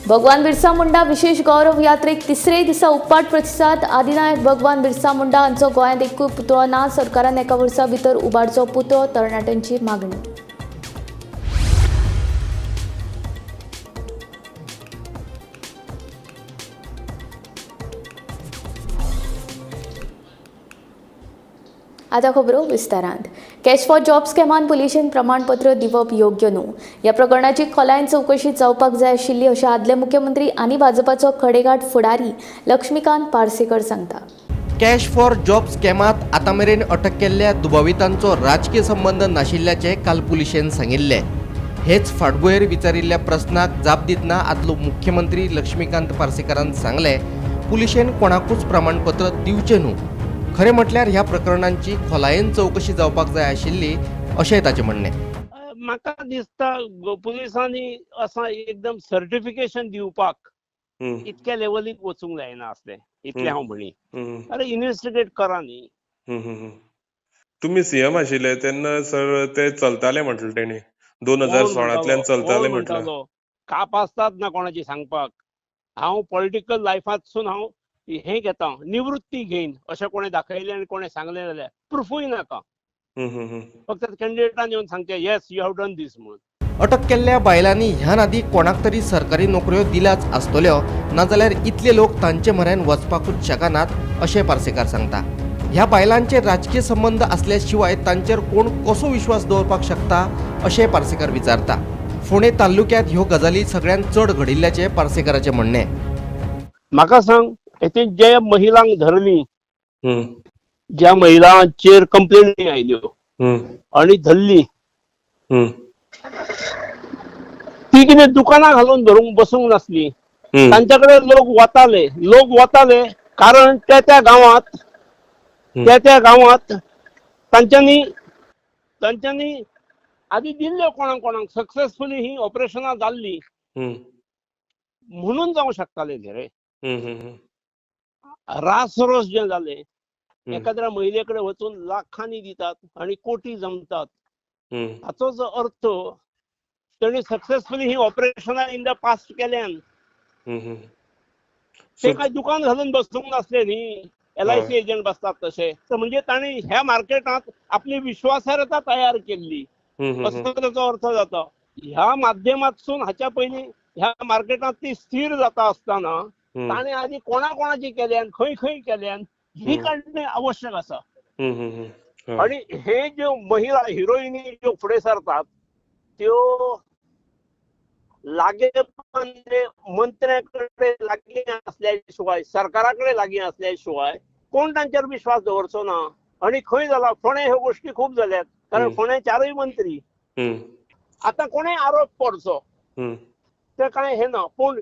भगवान बिरसा मुंडा विशेष गौरव यात्रेक तिसरे दिसा उपाट प्रतिसाद. आदिनायक भगवान बिरसा मुंडा हांचो गोंयांत एकूय पुतळो ना, सरकारान एका वर्सा भितर उबारचो पुतळो, तरणाट्यांची मागणी. आतां खबरो विस्तारांत. कॅश फॉर जॉब स्कॅमान पुलिशेन प्रमाणपत्र दिवप योग्य न्हू, ह्या प्रकरणाची खोलायेन चवकशी जावपाक जाय आशिल्ली अशें आदले मुख्यमंत्री आनी भाजपाचो खडेगांठ फुडारी लक्ष्मीकांत पार्सेकर सांगता. कॅश फॉर जॉब स्कॅमात आतां मेरेन अटक केल्ल्या दुबावितांचो राजकीय संबंद नाशिल्ल्याचें काल पुलिशेन सांगिल्लें. हेच फाटभुंयेर विचारिल्ल्या प्रस्नाक जाप दितना आदलो मुख्यमंत्री लक्ष्मीकांत पार्सेकारान सांगलें, पुलिशेन कोणाकूच प्रमाणपत्र दिवचें न्हू. खरें म्हटल्यार ह्या प्रकरणांची खोलायेन चवकशी जावपाक जाय आशिल्ली अशेंय ताचें म्हणणें. म्हाका दिसता पुलिसांनी असां एकदम सर्टिफिकेशन दिवपाक इतक्या लेवलीक वचूंक जायना आसलें, इतलें हांव म्हणी. अरे इन्व्हेस्टिगेट करा न्ही. तुमी सीएम आशिल्ले तेन्ना सर ते चलताले म्हटलें तेणी, 2016 चलताले म्हटलें. काप आसतात ना कोणाची सांगपाक. हांव पॉलिटिकल लायफांतसून हांव हें घेता, निवृत्ती घेन अशें कोणें दाखयलें आनी कोणें सांगलें जाल्यार प्रुफूय नाका, फक्त कॅन्डिडेटान येवन सांगचें yes you have done this म्हणून. अटक केल्ल्या बायलांनी ह्यान आदीं कोणाक तरी सरकारी नोकऱ्यो दिल्याच आसतल्यो, नाजाल्यार इतले लोक तांचे म्हऱ्यान वचपाकूच शकनात अशें पार्सेकार सांगता. ह्या बायलांचे राजकीय संबंद आसल्या शिवाय तांचेर कोण कसो विश्वास दवरपाक शकता अशें पार्सेकार विचारता. फोंडें तालुक्यांत ह्यो गजाली सगळ्यांत चड घडिल्ल्याचें पार्सेकाराचें म्हणणें. म्हाका सांग, हेतून जे महिलांक धरली, ज्या महिलांचेर कंप्लेनी आयल्यो आनी धरली, ती कितें दुकानां घालून धरूंक बसूंक नासली. तांच्या कडेन लोक वताले, लोक वताले कारण त्या त्या गांवांत, त्या त्या गांवांत तांच्यांनी तांच्यांनी आदी दिल्ल्यो कोणाक कोणाक सक्सेसफुली ही ऑपरेशनां जाल्ली म्हणून जावं शकताले न्ही रे. रासरोस जें जालें, एखाद्या महिले कडेन वचून लाखांनी दितात आनी कोटी जमतात, हाचो जो अर्थ तेणी सक्सेसफुली ही ऑपरेशनां इन the past केल्यान. ते काय दुकान घालून बसूंक नासले न्ही, LIC agent बसतात तशे. म्हणजे तांणी ह्या मार्केटांत आपली विश्वासार्हता तयार केल्ली असो ताचो अर्थ जाता. ह्या माध्यमांतसून हाच्या पयलीं ह्या मार्केटांत ती स्थिर जाता आसतना ताणें आदी कोणा कोणाची केल्यान, खंय खंय केल्यान ही काडणे आवश्यक आसा. आणि हे ज्यो महिला हिरोईनी ज्यो फुडें सरतात त्यो लागे मंत्र्या कडेन लागीं आसल्या शिवाय, सरकारा कडेन लागीं आसल्या शिवाय कोण तांचेर विश्वास दवरचो ना. आनी खंय जाला, फोंडें ह्यो गोश्टी खूब जाल्यात, कारण फोंडें चारूय मंत्री. आतां कोणें आरोप करचो ते कांय हें ना, पूण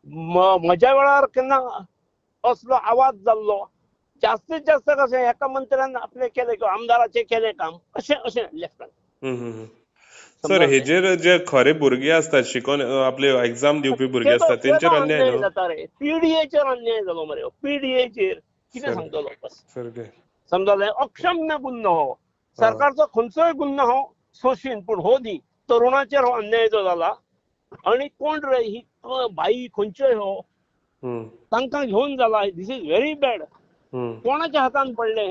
म्हज्या वेळार केन्ना असलो आवाज जाल्लो. जास्तीत जास्त कशें एका मंत्र्यान आपलें केलें किंवा आमदाराचें केलें काम अशें अशें लेफ्टान. सर, हेजेर जे खरे भुरगे आसतात शिकोन आपले एग्जाम दिवपी भुरगे आसतात तेंचेर अन्याय जाता रे. पीडीएचेर अन्याय जालो मरे, पीडीएचेर कितें सांगतलो बस समजलें. अक्षम्य गुन्हो हो, सरकारचो खंयचोय गुन्हो हो सोशीन, पूण हो न्ही, तरुणाचेर हो अन्याय जो जाला. आनी कोण रे ही बाई खंयच्योय हो तांकां घेवन जाला, this is very bad. कोणाच्या हातान पडले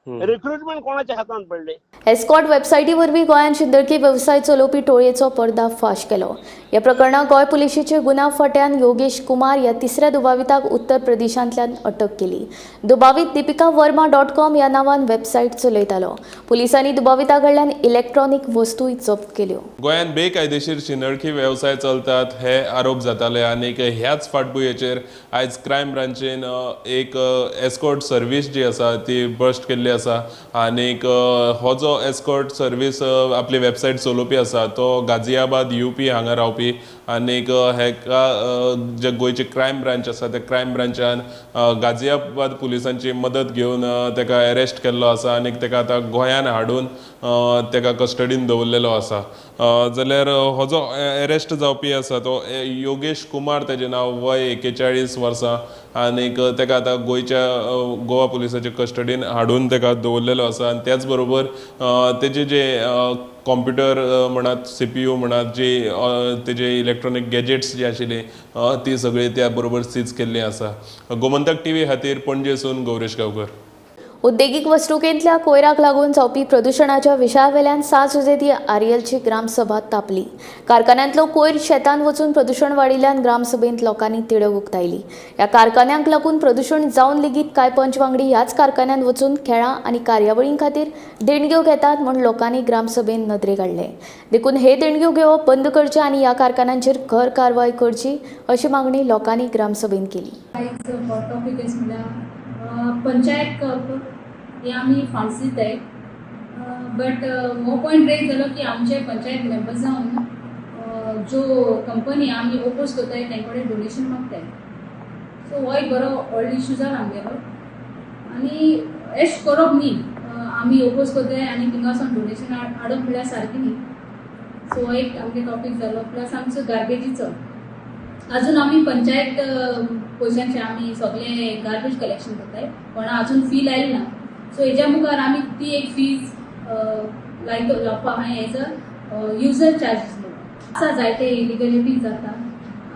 हे रिक्रुटमेंट, कोणाच्या हातान पडले. एस्कॉर्ट वेबसायटी वरवीं गोंयांत शिंदळकी वेवसाय चलोवपी टोळयेचो पर्दाफाश केलो. ह्या प्रकरणांत गोंय पुलिशेचे गुन्यांव फांट्यान योगेश कुमार ह्या तिसऱ्या दुबाविताक उत्तर प्रदेशांतल्यान अटक केली. दुबावीत दीपिका वर्मा .com ह्या नांवान वेबसायट चलयतालो. पुलिसांनी दुबाविता कडल्यान इलेक्ट्रॉनिक वस्तूय जप्त केल्यो. गोंयांत बेकायदेशीर शिंदळकी वेवसाय चलतात हे आरोप जाताले आनी ह्याच फाटभुंयेचेर आयज क्रायम ब्रांचीन एक एस्कॉर्ट सर्वीस जी आसा ती बस्ट केल्ली आसा. आनीक हो जो एस्कॉर्ट सर्वीस आपली वेबसायट चलोवपी आसा तो गाजियाबाद यूपी हांगा रावपी आनीक हेका जे गोंयची क्रायम ब्रांच आसा त्या क्रायम ब्रांचान गाजियाबाद पुलिसांची मदत घेवन तेका अरेस्ट केल्लो आसा आनीक तेका आतां गोंयान हाडून तेका कस्टडीन दवरलेलो आसा. जाल्यार हो जो अरेस्ट जावपी आसा तो योगेश कुमार तेजें नांव, वय 41 वर्सां आनीक तेका आतां गोंयच्या गोवा पुलिसाच्या कस्टडीन हाडून तेका दवरलेलो आसा. आनी त्याच बरोबर तेजे जे कॉम्प्युटर म्हणात, CPU म्हणात, जी तेजे इलेक्ट्रॉनीक गॅजेट्स जी आशिल्ली ती सगळी त्या बरोबर सीज केल्ली आसा. गोमंतक टीव्ही खातीर पणजेसून गौरेश गांवकर. उद्देगीक वसणुकेंतल्या कोयराक लागून जावपी प्रदुशणाच्या विशयावेल्यान 7 जुजेदी आरियलची ग्रामसभा तापली. कारखान्यांतलो कोयर शेतांत वचून प्रदुशण वाडिल्ल्यान ग्रामसभेंत लोकांनी तिडक उक्तायली. ह्या कारखान्यांक लागून प्रदुशण जावन लेगीत कांय पंच वांगडी ह्याच कारखान्यांत वचून खेळां आनी कार्यावळीं खातीर देणग्यो घेतात म्हूण लोकांनी ग्रामसभेंत नदरेक हाडलें. देखून हे देणग्यो घेवप बंद करचें आनी ह्या कारखान्यांचेर खर कारवाय करची अशी मागणी लोकांनी ग्रामसभेंत केली. पंचायत कप हे आमी फंड्स दिताय, बट हो पॉयंट रेज जालो की आमचे पंचायत मेंबर्स जावन ज्यो कंपनी आमी ओपोज करताय तेंचे कडेन डोनेशन मागताय. सो हो एक बरो व्हडलो इशू जाला आमगेलो आनी एश करप न्ही, आमी ओपोज करताय आनी थिंगा वचोन डोनेशन हाडप म्हणल्यार सारकें न्ही. सो हो एक आमगे टॉपीक जालो. प्लस आमचो गार्बेजीचो, अजून आमी पंचायत पयशांचे आमी सगळे गार्बेज कलेक्शन करताय, पण अजून फी लायली ना. सो हेज्या मुखार आमी ती एक फीज लायतो लावपा आहाय एज अ युजर चार्जीस म्हणून. आसा जायते इलिगलिटी जाता,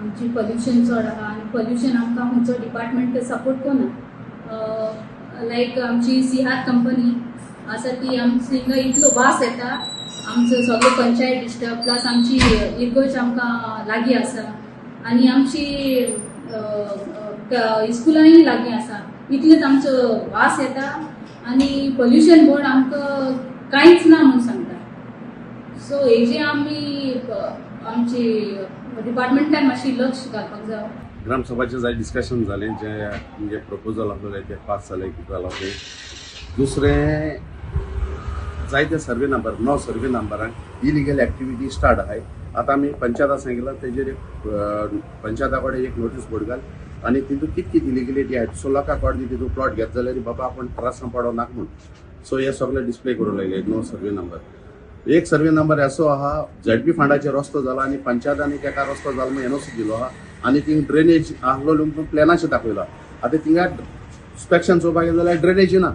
आमची पोल्युशन चड आहा आनी पोल्युशन आमकां खंयचो डिपार्टमेंट सपोर्ट करना. लायक आमची सिहार कंपनी आसा ती आमची हिंगा इतलो वास येता, आमचो सगळे पंचायत डिस्टर्ब, प्लस आमची इर्गोज आमकां लागीं आसा आनी आमची इस्कुलांय लागीं आसा, इतलेच आमचो वास येता आनी पोल्युशन बोर्ड आमकां कांयच ना म्हूण सांगता. सो हेजे आमी आमची डिपार्टमेंटान मातशी लक्ष घालपाक जाय. ग्रामसभाचे जाय डिस्कशन जालें, जे म्हणजे प्रपोजल आसलेले ते पास जाले कितें जालां तें. दुसरें जायते सर्वे नंबर 9 सर्वे नंबरांक इलिगल एक्टिविटी स्टार्ट आहाय. आतां आमी पंचायता सांगितलां तेजेर एक पंचायता कडेन एक नोटीस बोर्ड घाल आनी तितून कित कित इलिगलिटी आहाय, सो लोकां कडेन तितून प्लॉट घेत जाल्यार बाबा आपूण त्रासां पडो नाका म्हूण. सो हे सगळे डिस्प्ले करूंक लागले 9 सर्वे नंबर. एक सर्वे नंबर असो आहा झेडपी फंडाचेर रस्तो जाला आनी पंचायतांनी तेका रस्तो जाला म्हूण एनओसी दिलो आहा आनी थिंग ड्रेनेज आहलो म्हणून प्लॅनाचेर दाखयला. आतां थिंगा इन्स्पेक्शन चोवपाक गेले जाल्यार ड्रेनेज ना.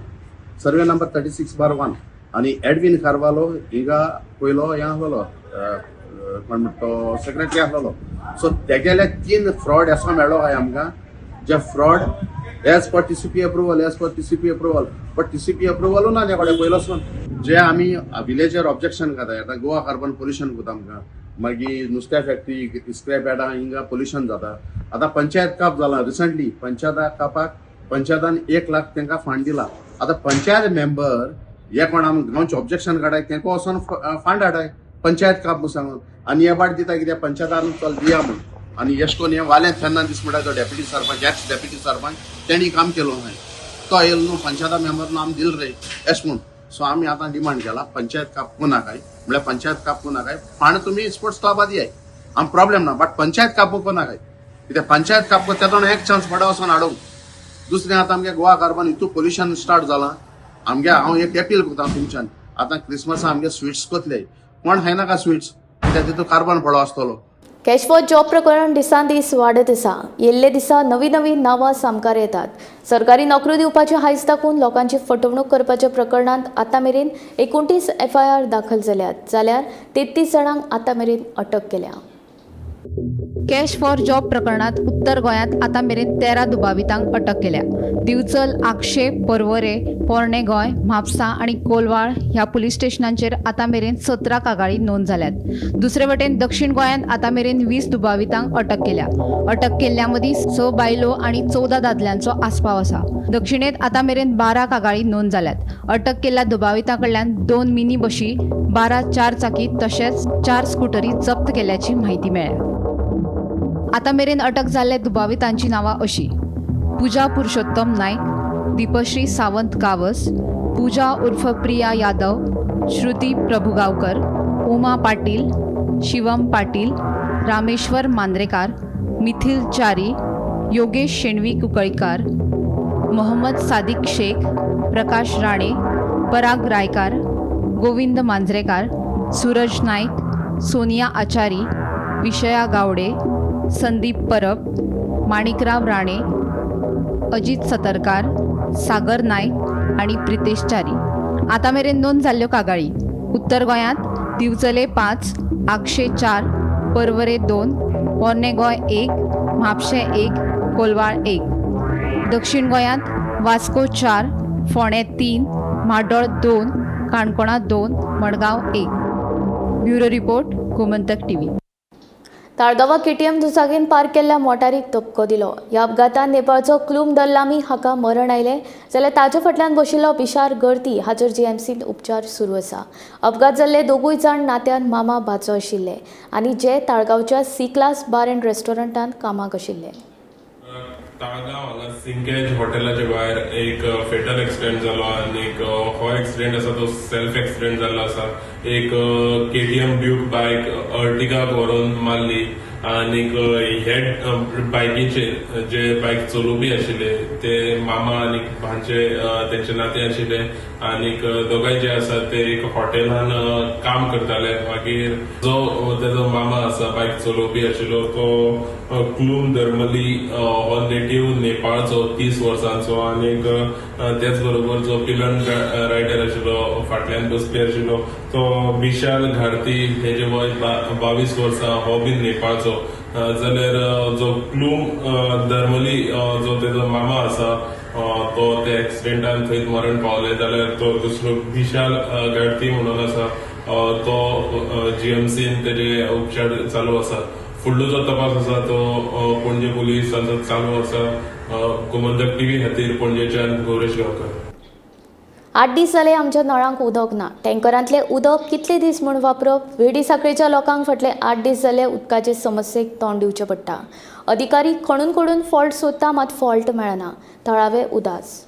सर्वे नंबर 36/1 आनी एडविन कार्वालो हिंगा पयलो हें आहलो कोण म्हणटा तो सेक्रेटरी आहलो. सो तेगेले 3 फ्रॉड असो मेळ्ळो आहाय आमकां, जे fraud as per TCP approval, as per TCP approval, but TCP अप्रुवलू ना त्या कडेन पयलोसून. जे आमी विलेजर ऑब्जेक्शन करता, आतां गोवा कार्बन पोल्युशन करता आमकां, मागीर नुस्त्या फॅक्टरी स्क्रॅप यार्डां हिंगा पोल्युशन जाता. आतां पंचायत काप जाला रिसंटली, पंचायता कापाक पंचायतान 1 लाख तांकां फंड दिला. आतां पंचायत मेंबर हे कोण आमी गांवचे ऑब्जेक्शन काडाय तांकां वचोन फंड हाडाय पंचायत काप म्हूण सांगून, आनी हे बाट दिता कित्याक पंचायतान चल दिया म्हूण. आनी एश कोन्न हें वालें फेर्नांदीस म्हणटा तो deputy sarpanch, ex deputy sarpanch, तेणी काम केलो आहाय, तो येयलो न्हू पंचायता मेंबर न्हू आमी दिल रे एश म्हूण. सो आमी आतां डिमांड केला पंचायत काप कोणाकाय म्हळ्यार पंचायत काप कोणाकाय फंड तुमी स्पोर्ट्स क्लबा दियाय, आम प्रॉब्लेम ना, बट पंचायत काप कोणाकाय कित्याक पंचायत काप तेतोन एक चान्स पडा वचोन हाडूंक. दुसरें आतां आमगे गोवा कार्बन हितू पोल्युशन स्टार्ट जालां आमगे. हांव एक अपील करता तुमच्यान, आतां क्रिसमसा आमगे स्विट्स कोतले कोण खायनाका स्विट्स कित्याक तितून कार्बन पडो आसतलो. कॅश फॉर जॉब प्रकरण दिसान दीस वाडत आसा. येल्ले दिसा नवी नवी नांवां सामकार येतात. सरकारी नोकऱ्यो दिवपाचे हायस दाखोवन लोकांची फटवणूक करपाच्या प्रकरणांत आतां मेरेन 29 FIR दाखल जाल्यात, जाल्यार 33 जाणांक आतां मेरेन अटक केल्या. कॅश फॉर जॉब प्रकरणात उत्तर गोंयांत आतां मेरेन 13 दुबावितांक अटक केल्या. दिवचल, आगशे, पर्वरे, पोरणे गोंय, म्हापसा आनी कोलवाळ ह्या पुलीस स्टेशनांचेर आतां मेरेन 17 कागाळी नोंद जाल्यात. दुसरे वटेन दक्षिण गोंयांत आतां मेरेन 20 दुबावितांक अटक केल्या. अटक केल्ल्या मदीं 6 बायलो आनी 14 दादल्यांचो आस्पाव आसा. दक्षिणेंत आतां मेरेन 12 कागाळी नोंद जाल्यात. अटक केल्ल्या दुबावितां कडल्यान 2 मिनी बशी, 12 चार चाकी तशेंच 4 स्कुटरी जप्त केल्याची म्हायती मेळ्ळ्या. आतां मेरेन अटक जाल्ल्या दुबावितांची नांवां अशी: पूजा पुरुषोत्तम नायक, दीपश्री सावंत गावस, पूजा उर्फ प्रिया यादव, श्रुती प्रभुगांवकर, उमा पाटील, शिवम पाटील, रामेश्वर मांद्रेकार, मिथिल च्यारी, योगेश शेणवी कुंकळीकार, मोहम्मद सादिक शेख, प्रकाश राणे, पराग रायकार, गोविंद मांजरेकार, सूरज नाईक, सोनिया आचारी, विषया गावडे, संदीप परब, माणिकराव राणे, अजित सतरकार, सागर नाईक आनी प्रितेश च्यारी. आतां मेरेन नोंद जाल्ल्यो कागाळी: उत्तर गोंयांत दिवचले 5, आगशे 4, पर्वरे 2, पोरणे गोंय 1, म्हापशें 1, कोलवाळ 1. दक्षिण गोंयांत वास्को 4, फोंडें 3, म्हाड्डोळ 2, काणकोणा 2, Madgaon 1. Bureau report, Gomantak TV. ताळगांवां KTM दुचाकीन पार्क केल्ल्या मोटारीक धपको दिलो. ह्या अपघातान नेपाळचो क्लूम दल्लामी हाका मरण आयलें, जाल्यार ताचे फाटल्यान बशिल्लो बिशार गर्ती हाचेर जीएमसींत उपचार सुरू आसा. अपघात जाल्ले दोगूय जाण नात्यान मामा भाचो आशिल्ले आनी जे ताळगांवच्या सी क्लास बार अँड रेस्टॉरंटांत कामाक आशिल्ले. ताळगांव हांगा सिंकेज हॉटेलाच्या भायर एक फेटल एक्सिडेंट जालो आनी हो एक्सिडेंट आसा तो सेल्फ एक्सिडेंट जाल्लो आसा. एक KTM Duke बायक अर्टिगाक व्हरून मारली आनी हे बायकीचेर जे बायक चलोवपी आशिल्ले ते मामा आनी भांचे तेंचे नाते आशिल्ले आनी दोगांय जे आसा ते एक हॉटेलान काम करताले. मागीर जो तेजो मामा आसा बायक चलोवपी आशिल्लो तो क्लूम धर्मली हो नेटीव नेपाळचो 30 वर्सांचो आनी तेच बरोबर जो पिलन रायडर आशिल्लो फाटल्यान बसपी आशिल्लो तो विशाल घारती हेजे वय 22 वर्सां हो बीन नेपाळचो. जाल्यार जो क्लूम धर्मली जो तेजो मामा आसा तो त्या एक्सिडेंटान थंयच मरण पावले. जाल्यार तो दुसरो विशाल घारती म्हणून आसा तो जीएमसीन तेजे उपचार चालू आसा. फुडलो जो तपास आसा तो पणजे पुलिसांचो चालू आसा. गोमंतक टीव्ही खातीर पणजेच्यान गौरेश गांवकर. 8 दीस जाले आमच्या नळांक उदक ना. टँकरांतलें उदक कितले दीस म्हूण वापरप? विर्डी साखळेच्या लोकांक फाटले 8 दीस जाले उदकाचे समस्येक तोंड दिवचें पडटा. अधिकारी खणून खणून फॉल्ट सोदता, मात फॉल्ट मेळना. थळावे उदास.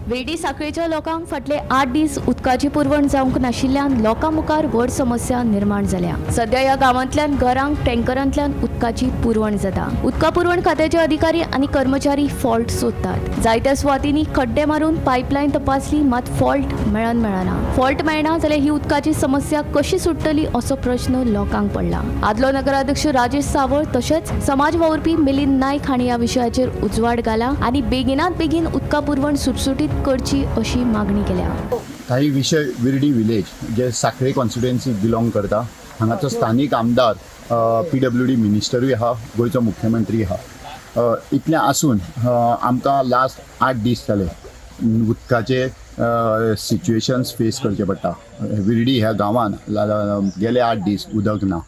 विर्डी साखळेच्या लोकांक फाटले 8 दीस उदकाची पुरवण जावंक नाशिल्ल्यान लोकां मुखार व्हड समस्या निर्माण जाल्या. सध्या ह्या गांवांतल्यान घरांक टँकरांतल्यान उदकाची पुरवण जाता. उदका पुरवण खात्याचे अधिकारी आनी कर्मचारी फॉल्ट सोदतात. जायत्या सुवातींनी खड्डे मारून पायपलायन तपासली, मात फॉल्ट मेळना. फॉल्ट मेळना जाल्यार ही उदकाची समस्या कशी सुट्टली असो प्रश्न लोकांक पडला. आदलो नगराध्यक्ष राजेश सावळ तशेंच समाज वावुरपी मिलिंद नायक हांणी ह्या विशयाचेर उजवाड घाला आनी बेगिनात बेगीन उदका पुरवण सुटसुटीत करची अशी मागणी केल्या. काही विषय विर्डी विलेज जे साखळे कॉन्स्टिट्युएन्सी बिलॉंग करता हांगाचो स्थानीक आमदार PWD मिनिस्टरूय आहा, गोंयचो मुख्यमंत्री आहा. इतलें आसून आमकां लास्ट 8 दीस जाले उदकाचे सिच्युएशन्स फेस करचे पडटा. विर्डी ह्या गांवान गेले 8 दीस उदक ना.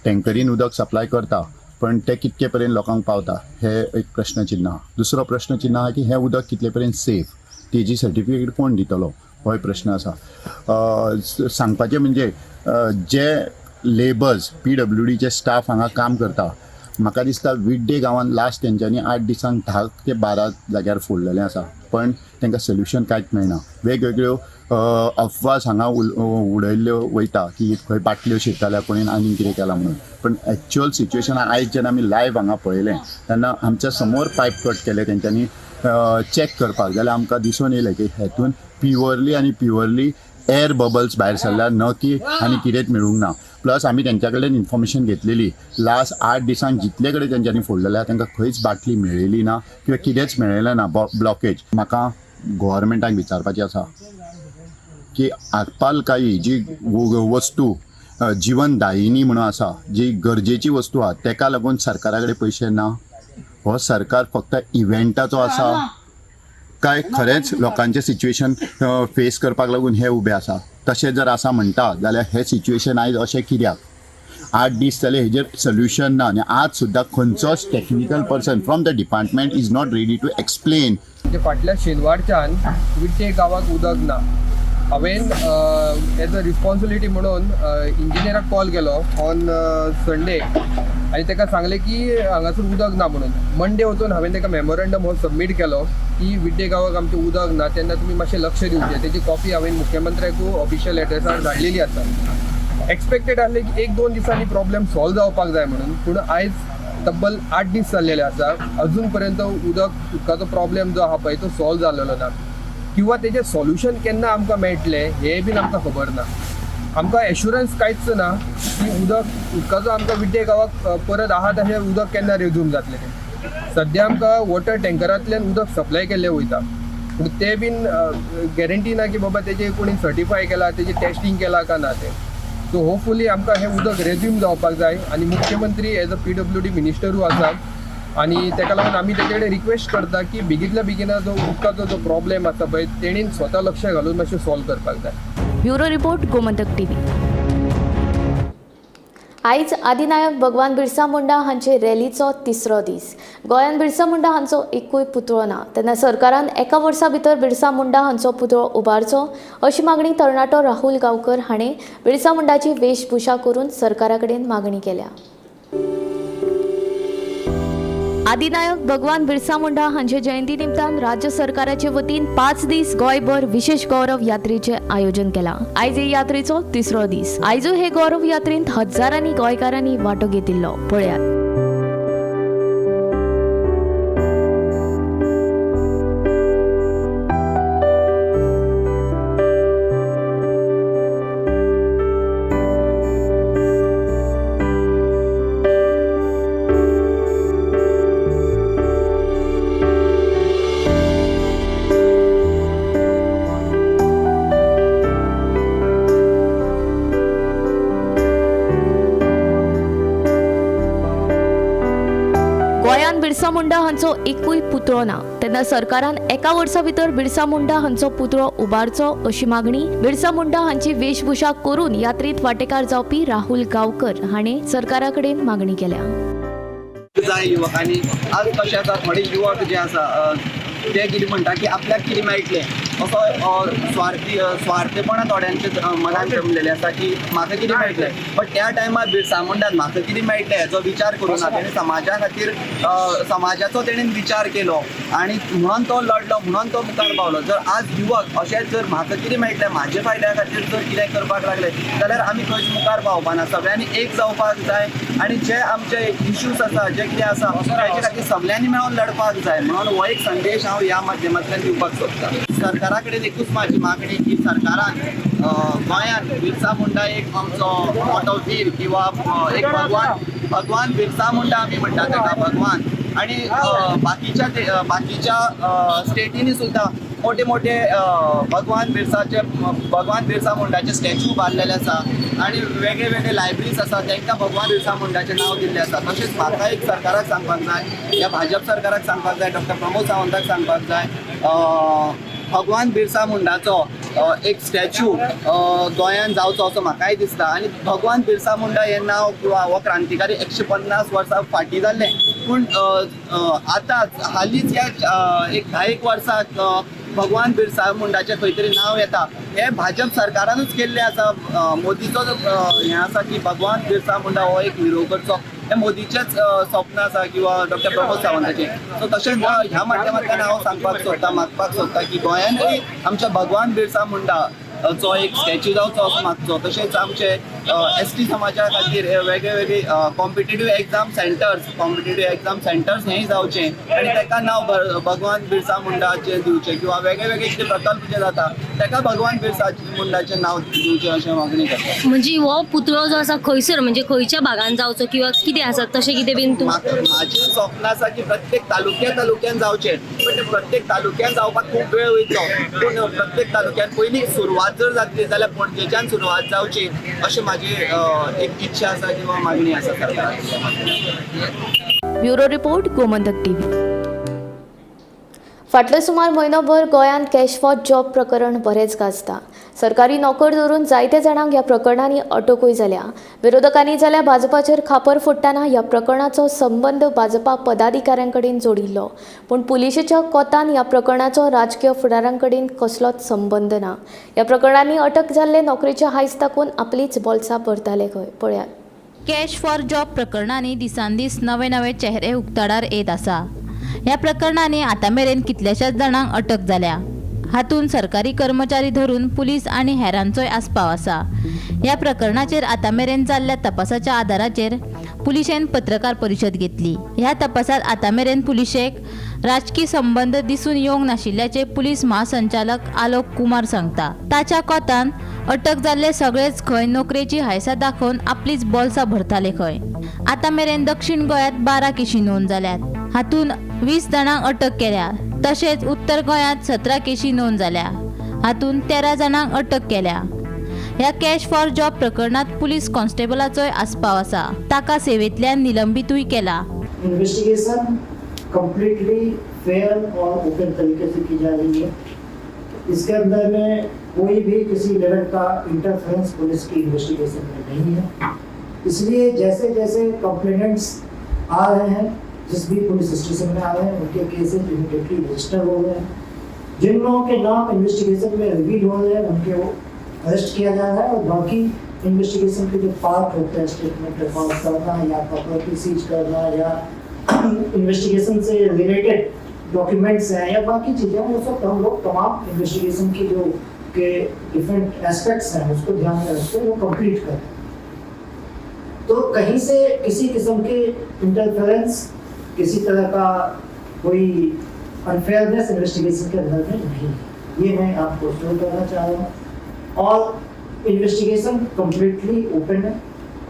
टँकरीन उदक सप्लाय करता पण ते कितके पर्यंत लोकांक पावता हे एक प्रश्नचिन्ह आहा. दुसरो प्रश्नचिन्ह आहा की हें उदक कितले पर्यंत सेफ, तेजी सर्टिफिकेट कोण दितलो होय प्रश्न आसा. सांगपाचें म्हणजे जे लेबर्स PWDचे स्टाफ हांगा काम करता, म्हाका दिसता विड्डे गांवान लास्ट तेंच्यांनी 8 दिसांक 10 ते 12 जाग्यार फोडलेलें आसा, पण तांकां सोल्युशन कांयच मेळना. वेगवेगळ्यो अफवास हांगा उडयल्ल्यो वयता की खंय बाटल्यो शिरताल्या कोणेन आनी कितें केलां म्हणून, पण एक्चुअल सिच्युएशन आयज जेन्ना आमी लायव्ह हांगा पळयलें तेन्ना आमच्या समोर पायप कट केले तेंच्यांनी चॅक करपाक, जाल्यार आमकां दिसून येयलें की हेतून प्युअरली आनी प्युअरली एअर बबल्स भायर सरल्या, न की आनी कितेंच मेळूंक ना. प्लस आमी तेंच्या कडल्यान इन्फॉर्मेशन घेतलेली लास्ट 8 दिसांक जितले कडेन तेंच्यांनी फोडलेले आहा तांकां खंयच बाटली मेळ्ळेली ना किंवा कितेंच मेळ्ळेलें ना ब्लॉकेज. म्हाका गोवोरमेंटाक विचारपाचें आसा की आपालकाई जी वस्तू जिवनदायिनी म्हणून आसा, जी गरजेची वस्तू आहा, तेका लागून सरकारा कडेन पयशे ना. हो सरकार फक्त इव्हेंटाचो आसा काय खरेंच लोकांचें सिच्युएशन फेस करपाक लागून हे उबे आसा? तशें जर आसा म्हणटा जाल्यार हें सिच्युएशन आयज अशें कित्याक? 8 दीस जाले हेजेर सोल्युशन ना आनी आज सुद्दां खंयचोच technical person from the department is not ready to explain. फाटल्या शेनवारच्यान विट्टे गांवाक उदक ना. हांवें एज अ रिस्पॉन्सिबिलिटी म्हणून इंजिनियराक कॉल केलो ऑन संडे आनी ताका सांगलें की हांगासर उदक ना म्हणून. मंडे वचून हांवें ताका मेमोरंडम हो सबमीट केलो की विड्डे गांवाक आमचें उदक ना, तेन्ना तुमी मातशें लक्ष दिवचें. तेजी कॉपी हांवें मुख्यमंत्र्याकूय ऑफिशियल एड्रेसार धाडलेली आसा. एक्सपेक्टेड आसलें की 1-2 दिसांनी प्रॉब्लेम सॉल्व जावपाक जाय म्हणून, पूण आयज तब्बल 8 दीस जाल्लेले आसा, अजून पर्यंत उदकाचो प्रॉब्लेम जो आहा पळय तो सॉल्व जाल्लो ना किंवा तेजें सॉल्युशन केन्ना आमकां मेळटलें हें बीन आमकां खबर ना. आमकां एश्युरन्स कांयच ना की उदकाचो आमकां विड्डे गांवाक परत आहा तशें उदक केन्ना रेज्यूम जातलें तें. सद्या आमकां वॉटर टँकरांतल्यान उदक सप्लाय केल्लें वयता, पूण तें बीन गॅरंटी ना की बाबा तेजें कोणी सर्टिफाय केलां, तेजें टेस्टींग केलां काय ना तें. सो होपफुली आमकां हें उदक रेज्यूम जावपाक जाय आनी मुख्यमंत्री एज अ PWD मिनिस्टरूय आसा आनी ताका लागून आमी तेजे कडेन रिक्वेस्ट करता की बेगींतल्या बेगीन जो उदकाचो जो प्रॉब्लेम आसा पळय तेणीन स्वता लक्ष घालून मातशें सॉल्व करपाक जाय. Bureau report, Gomantak TV. आयज आदिनायक भगवान बिरसा मुंडा हांचे रॅलीचो 3रो दीस. गोंयांत बिरसा मुंडा हांचो एकूय पुतळो ना, तेन्ना सरकारान एका वर्सा भितर बिरसा मुंडा हांचो पुतळो उबारचो अशी मागणी तरणाटो राहुल गांवकर हाणें बिरसा मुंडाची वेशभूषा करून सरकारा कडेन मागणी केल्या. आदिनायक भगवान बिरसा मुंडा हांचे जयंती निमतान राज्य सरकाराचे वतीन 5 दीस गोंयभर विशेष गौरव यात्रेचे आयोजन केला. आयज हे यात्रेचो तिसरो दीस. आयजूय हे गौरव यात्रेंत हजारांनी गोंयकारांनी वांटो घेतिल्लो. पळयात. गोंयांत बिरसा मुंडा हांचो एकूय पुतळो ना. तेन्ना सरकारान एका वर्सा भितर बिरसा मुंडा हांचो पुतळो उबारचो अशी मागणी बिरसा मुंडा हांची वेशभूषा करून यात्रेत वांटेकार जावपी राहुल गांवकर हाणें सरकारा कडेन मागणी केल्या. जाय युवकांनी आज कशें आसा, थोडे युवक जे आसा ते कितें म्हणटा की आपल्याक कितें मेळटलें असो स्वार्थी स्वार्थेपणा थोड्यांचे मनान जमलेलें आसा की म्हाका कितें मेळटलें. बट त्या टायमार बिरसा मुंडान म्हाका कितें मेळटलें हेचो विचार करूं ना, तेणें समाजा खातीर समाजाचो तेणें विचार केलो आनी म्हणून तो लडलो, म्हणून तो मुखार पावलो. जर आज युवक अशेंच जर म्हाका कितें मेळटलें म्हाजे फायद्या खातीर जर कितें करपाक लागले जाल्यार आमी खंयच मुखार पावपा ना. सगळ्यांनी एक जावपाक जाय आनी जे आमचे इश्यूज आसा, जे कितें आसा ताचे खातीर सगळ्यांनी मेळून लडपाक जाय. म्हणून हो एक संदेश हांव ह्या माध्यमांतल्यान दिवपाक सोदतां. सरकारा कडेन एकूच म्हाजी मागणी की सरकारान गोंयांत बिरसा मुंडा एक आमचो मोटो वीर किंवा एक भगवान, भगवान बिरसा मुंडा आमी म्हणटा ताका भगवान, आनी बाकीच्या बाकीच्या स्टेटींनी सुद्दां मोठे मोठे भगवान बिरसाचे भगवान बिरसा मुंडाचे स्टॅच्यू उबारलेले आसा आनी वेगळे वेगळे लायब्ररीज आसा तांकां भगवान बिरसा मुंडाचें नांव दिल्लें आसा. तशेंच म्हाका एक सरकाराक सांगपाक जाय, ह्या भाजप सरकाराक सांगपाक जाय, डॉक्टर प्रमोद सावंताक सांगपाक जाय, भगवान बिरसा मुंडाचो एक स्टॅच्यू गोंयांत जावचो असो म्हाकाय दिसता. आनी भगवान बिरसा मुंडा हें नांव किंवा हो क्रांतिकारी 150 वर्सां फाटीं जाल्लें, पूण आतांच हालींच ह्या एक 10 वर्साक भगवान बिरसा मुंडाचें खंय तरी नांव येता. हें भाजप सरकारानूच केल्लें आसा. मोदीचो हें आसा की भगवान बिरसा मुंडा हो एक हिरो करचो, हें मोदीचेंच स्वप्न आसा किंवा डॉक्टर प्रमोद सावंताचें. सो तशेंच ह्या माध्यमांतल्यान हांव सांगपाक सोदतां, मागपाक सोदतां की गोंयांतूय आमच्या भगवान बिरसा मुंडा चो एक स्टॅच्यू जावचो असो मागचो. तशेंच आमचे एस टी समाजा खातीर वेगळे वेगळे competitive exam centres, competitive exam centres हेंय जावचें आनी ताका नांव भगवान बिरसा मुंडाचें दिवचें किंवा वेगळे वेगळे कितें प्रकल्प जे जाता ताका भगवान बिरसा मुंडाचें नांव दिवचें अशें मागणी करता. म्हणजे हो पुतळो जो आसा खंयसर, म्हणजे खंयच्या भागान जावचो किंवा कितें आसा तशें कितें बीन? म्हाजें स्वप्न आसा की प्रत्येक तालुक्या तालुक्यान जावचें, पण प्रत्येक तालुक्यान जावपाक खूब वेळ वयतलो, पूण प्रत्येक तालुक्यान पयलीं सुरवात जर जातली जाल्यार पणजेच्यान सुरवात जावची अशें म्हाजी एक इच्छा आसा किंवा मागणी आसा सरकाराक. Bureau report, Gomantak TV. फाटलो सुमार म्हयनोभर गोंयांत कॅश फॉर जॉब प्रकरण बरेंच गाजता. सरकारी नोकर धरून जायते जाणांक ह्या प्रकरणांनी अटकूय जाल्या. विरोधकांनी जाल्यार भाजपाचेर खापर फोडटना ह्या प्रकरणाचो संबंद भाजपा पदाधिकाऱ्यां कडेन जोडिल्लो, पूण पुलिशेच्या कोतान ह्या प्रकरणाचो राजकीय फुडाऱ्यां कडेन कसलोच संबंद ना. ह्या प्रकरणांनी अटक जाल्ले नोकरेचे हायस दाखोवन आपलीच बोल्सां भरताले खंय. पळयात. कॅश फॉर जॉब प्रकरणांनी दिसान दीस नवे नवे चेहरे उक्ताडार येत आसा. ह्या प्रकरणांनी आतां मेरेन कितल्याशाच जाणांक अटक जाल्या. हातूंत सरकारी कर्मचारी धरून पुलीस आनी हेरांचोय आस्पाव आसा. ह्या प्रकरणाचेर आतां मेरेन जाल्ल्या तपासाच्या आदाराचेर पुलिशेन पत्रकार परिशद घेतली. ह्या तपासात आतां मेरेन पुलिशेक राजकी संबंद दिसून येवंक नाशिल्ल्याचें पुलीस महासंचालक आलोक कुमार सांगता. ताच्या कोतान अटक जाल्ले सगळेच खंय नोकरेची हायसां दाखोवन आपलीच बोल्सां भरताले खंय. आतां मेरेन दक्षिण गोंयांत 12 केशी नोंद जाल्यात. हातूंत 20 जाणांक अटक केल्या. तशेंच उत्तर गोंयांत 17 केशी नोंद जाल्या. हातूंत 13 जाणांक अटक केल्या. ह्या कॅश फॉर जॉब प्रकरणांत पुलीस कॉन्स्टेबलाचोय आस्पाव आसा. ताका सेवेंतल्यान निलंबितूय केला. इन्वेस्टिगेशन कम्प्लीटली फेयर और ओपन तरीके से की जा रही है. इसके अंदर में कोई भी किसी लेवल का इंटरफेरेंस पुलिस की इन्वेस्टिगेशन में नहीं है. इसलिए जैसे जैसे कंप्लेनेंट्स आ रहे हैं, जिस भी पुलिस स्टेशन में आ रहे हैं, उनके केसेस इमीडिएटली रजिस्टर हो गए हैं. जिन लोगों के नाम इन्वेस्टिगेशन में रिवील हो रहे हैं उनके वो अरेस्ट किया जा रहा है और बाकी इन्वेस्टिगेशन के जो पार्ट होते हैं, स्टेटमेंट रिकॉर्ड करना या प्रॉपर्टी सीज करना या इन्वेस्टिगेशन से रिलेटेड डॉक्यूमेंट्स हैं या बाकी चीज़ें, वो सब हम लोग तमाम इन्वेस्टिगेशन की जो के डिफरेंट एस्पेक्ट्स हैं उसको ध्यान में रखते वो कंप्लीट करें। तो कहीं से किसी किस्म के इंटरफेरेंस, किसी तरह का कोई अनफेयरनेस इन्वेस्टिगेशन के अंदर में नहीं है, ये मैं आपको श्योर करना चाह रहा हूँ। और इन्वेस्टिगेशन कम्प्लीटली ओपन है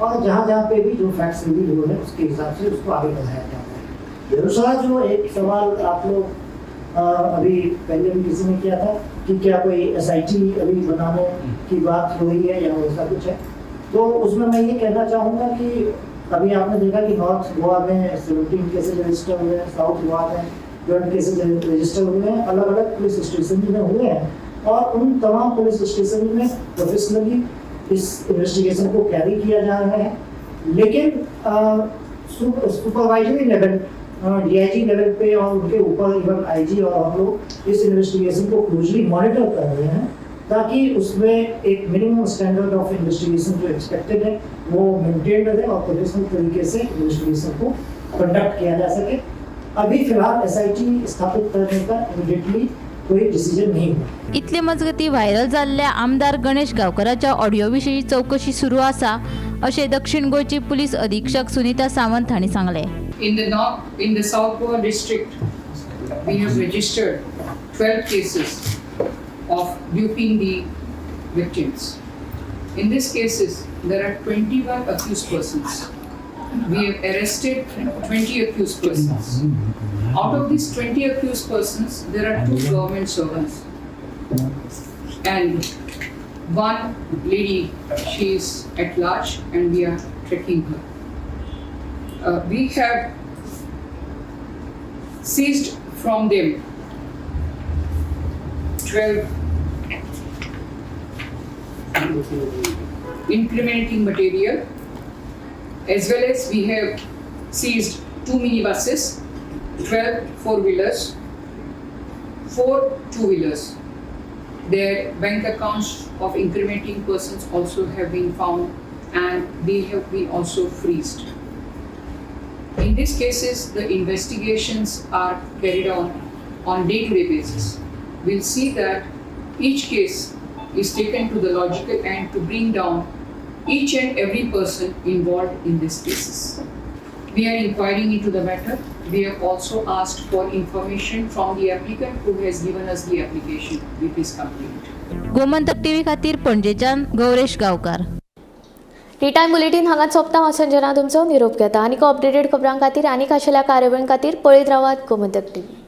और जहाँ जहाँ पे भी जो फैक्ट्स रिवील हो रहे हैं उसके हिसाब से उसको आगे बढ़ाया जा रहा है। दूसरा जो एक सवाल आप लोग अभी पहले भी किसी ने किया था कि क्या कोई SIT अभी बनाने की बात हो रही है या वैसा कुछ है, तो उसमें मैं ये कहना चाहूँगा कि अभी आपने देखा कि नॉर्थ गोवा में 17 केसेज रजिस्टर हुए हैं, साउथ गोवा में 12 केसेज रजिस्टर हुए हैं, अलग अलग पुलिस स्टेशन में हुए हैं और उन तमाम पुलिस स्टेशन में प्रोफेशनली इस इन्वेस्टिगेशन को कैरी किया जा रहा है। लेकिन सुपरवाइजरी लेवल, DIG level पे और उनके ऊपर इवन IG और हम लोग इस इन्वेस्टिगेशन को क्लोजली मॉनिटर कर रहे हैं ताकि उसमें एक मिनिमम स्टैंडर्ड ऑफ इन्वेस्टिगेशन जो एक्सपेक्टेड है वो मेंटेन रहे और प्रोफेशनल तरीके से इन्वेस्टिगेशन को कंडक्ट किया जा सके। अभी फिलहाल SIT स्थापित करने का इमीडिएटली कोई डिसीजन नहीं हुआ। इतले मजगती व्हायरल जाल्ल्या आमदार गणेश गांवकराच्या ऑडियो विशीं चवकशी सुरू आसा अशें दक्षिण गोंयची पुलीस अधीक्षक सुनीता सावंत हांणी सांगलें. In the South Goa district, we have registered 12 cases of duping the victims. In these cases, there are 21 accused persons. We have arrested 20 accused persons. Out of these 20 accused persons, there are 2 government servants and 1 lady, she is at large and we are tracking her. We have seized from them 12 incriminating material, as well as we have seized 2 minibuses, 12 four-wheelers, 4 two-wheelers. Their bank accounts of incriminating persons also have been found and they have been also freezed. In these cases, the investigations are carried on day-to-day basis. We'll see that each case is taken to the logical end to bring down each and every person involved in these cases. We are inquiring into the matter. We have also asked for information from the applicant who has given us the application with his complaint. Gomantak TV खातीर पणजेच्यान गौरेश गांवकार. टी टायम बुलेटीन हांगाच सोंपता. हांव संजना तुमचो निरोप घेता. आनीक अपडेटेड खबरां खातीर आनीक आशिल्ल्या कार्यावळीं खातीर पळयत रावात गोमंतक टीव्ही.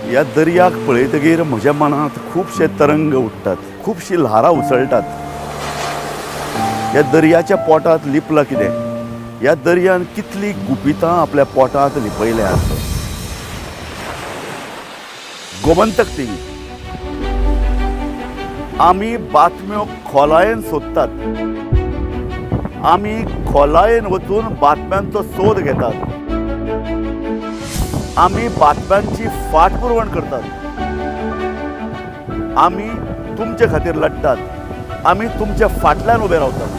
ह्या दर्याक पळयतगीर म्हज्या मनांत खुबशे तरंग उठ्ठात, खुबशीं ल्हारां उसळटात. ह्या दर्याच्या पोटांत लिपलां कितें? ह्या दर्यान कितलीं गुपितां आपल्या पोटांत लिपयल्यांत. गोमंतक टीव्ही आमी बातम्यो खोलायेन सोदतात, आमी खोलायेन वचून बातम्यांचो सोद घेतात, आमी बातम्यांची फाटपुरवण करतात, आमी तुमचे खातीर लढतात, आमी तुमच्या फाटल्यान उबे रावतात.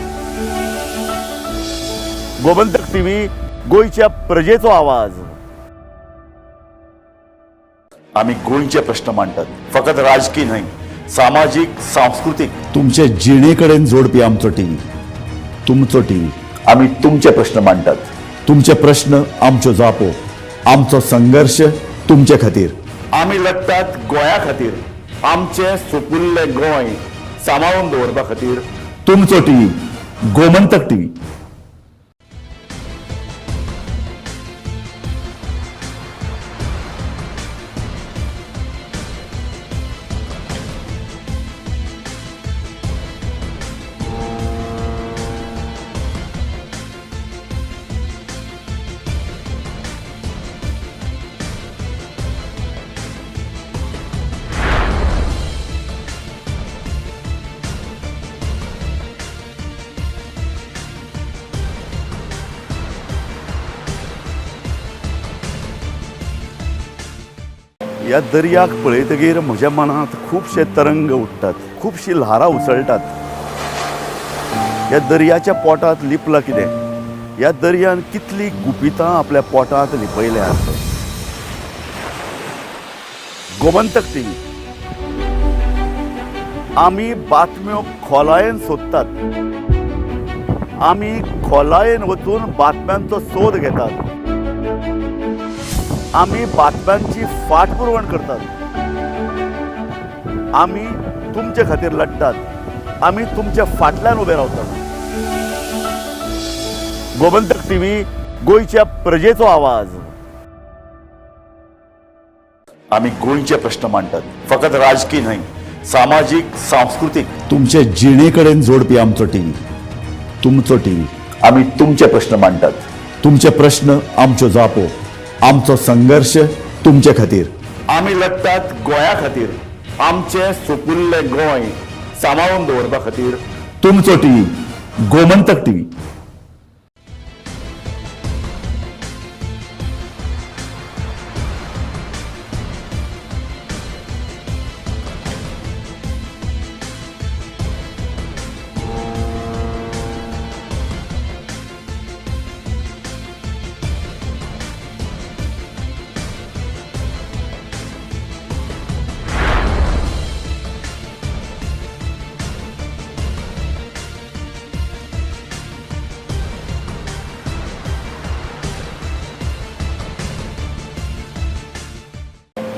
गोमंतक टीव्ही, गोंयच्या प्रजेचो आवाज. आमी गोंयचे प्रश्न मांडटात, फकत राजकी न्हय, सामाजीक, सांस्कृतीक, तुमचे जिणे कडेन जोडपी आमचो टीव्ही, तुमचो टीव्ही. आमी तुमचे प्रश्न मांडटात, तुमचे प्रश्न आमच्यो जापो, आमचो संघर्ष तुमचे खातीर. आमी लढतात गोंया खातीर, आमचें सुपुल्लें गोंय सांबाळून दवरपा खातीर. तुमचो टीव्ही, गोमंतक टीव्ही. ह्या दर्याक पळयतगीर म्हज्या मनांत खुबशे तरंग उठ्ठात, खुबशीं ल्हारां उसळटात. ह्या दर्याच्या पोटांत लिपलां कितें? ह्या दर्यान कितलीं गुपितां आपल्या पोटांत लिपयल्यांत. गोमंतक टीव्ही, आमी बातम्यो खोलायेन सोदतात, आमी खोलायेन वचून बातम्यांचो सोद घेतात, आमी बातम्यांची फाटपुरवण करतात, आमी तुमचे खातीर लढटात, आमी तुमच्या फाटल्यान उबे रावतात. गोमंतक टीव्ही, गोंयच्या प्रजेचो आवाज. आमी गोंयचे प्रश्न मांडटात, फकत राजकी न्हय, सामाजीक, सांस्कृतीक. तुमचे जिणे कडेन जोडपी आमचो टीव्ही, तुमचो टीव्ही. आमी तुमचे प्रश्न मांडटात, तुमचे प्रश्न आमच्यो जापो, आमचो संघर्श तुमचे खातीर. आमी लढटात गोंया खातीर, आमचें सुपुल्लें गोंय सांबाळून दवरपा खातीर. तुमचो टीव्ही, गोमंतक टीव्ही.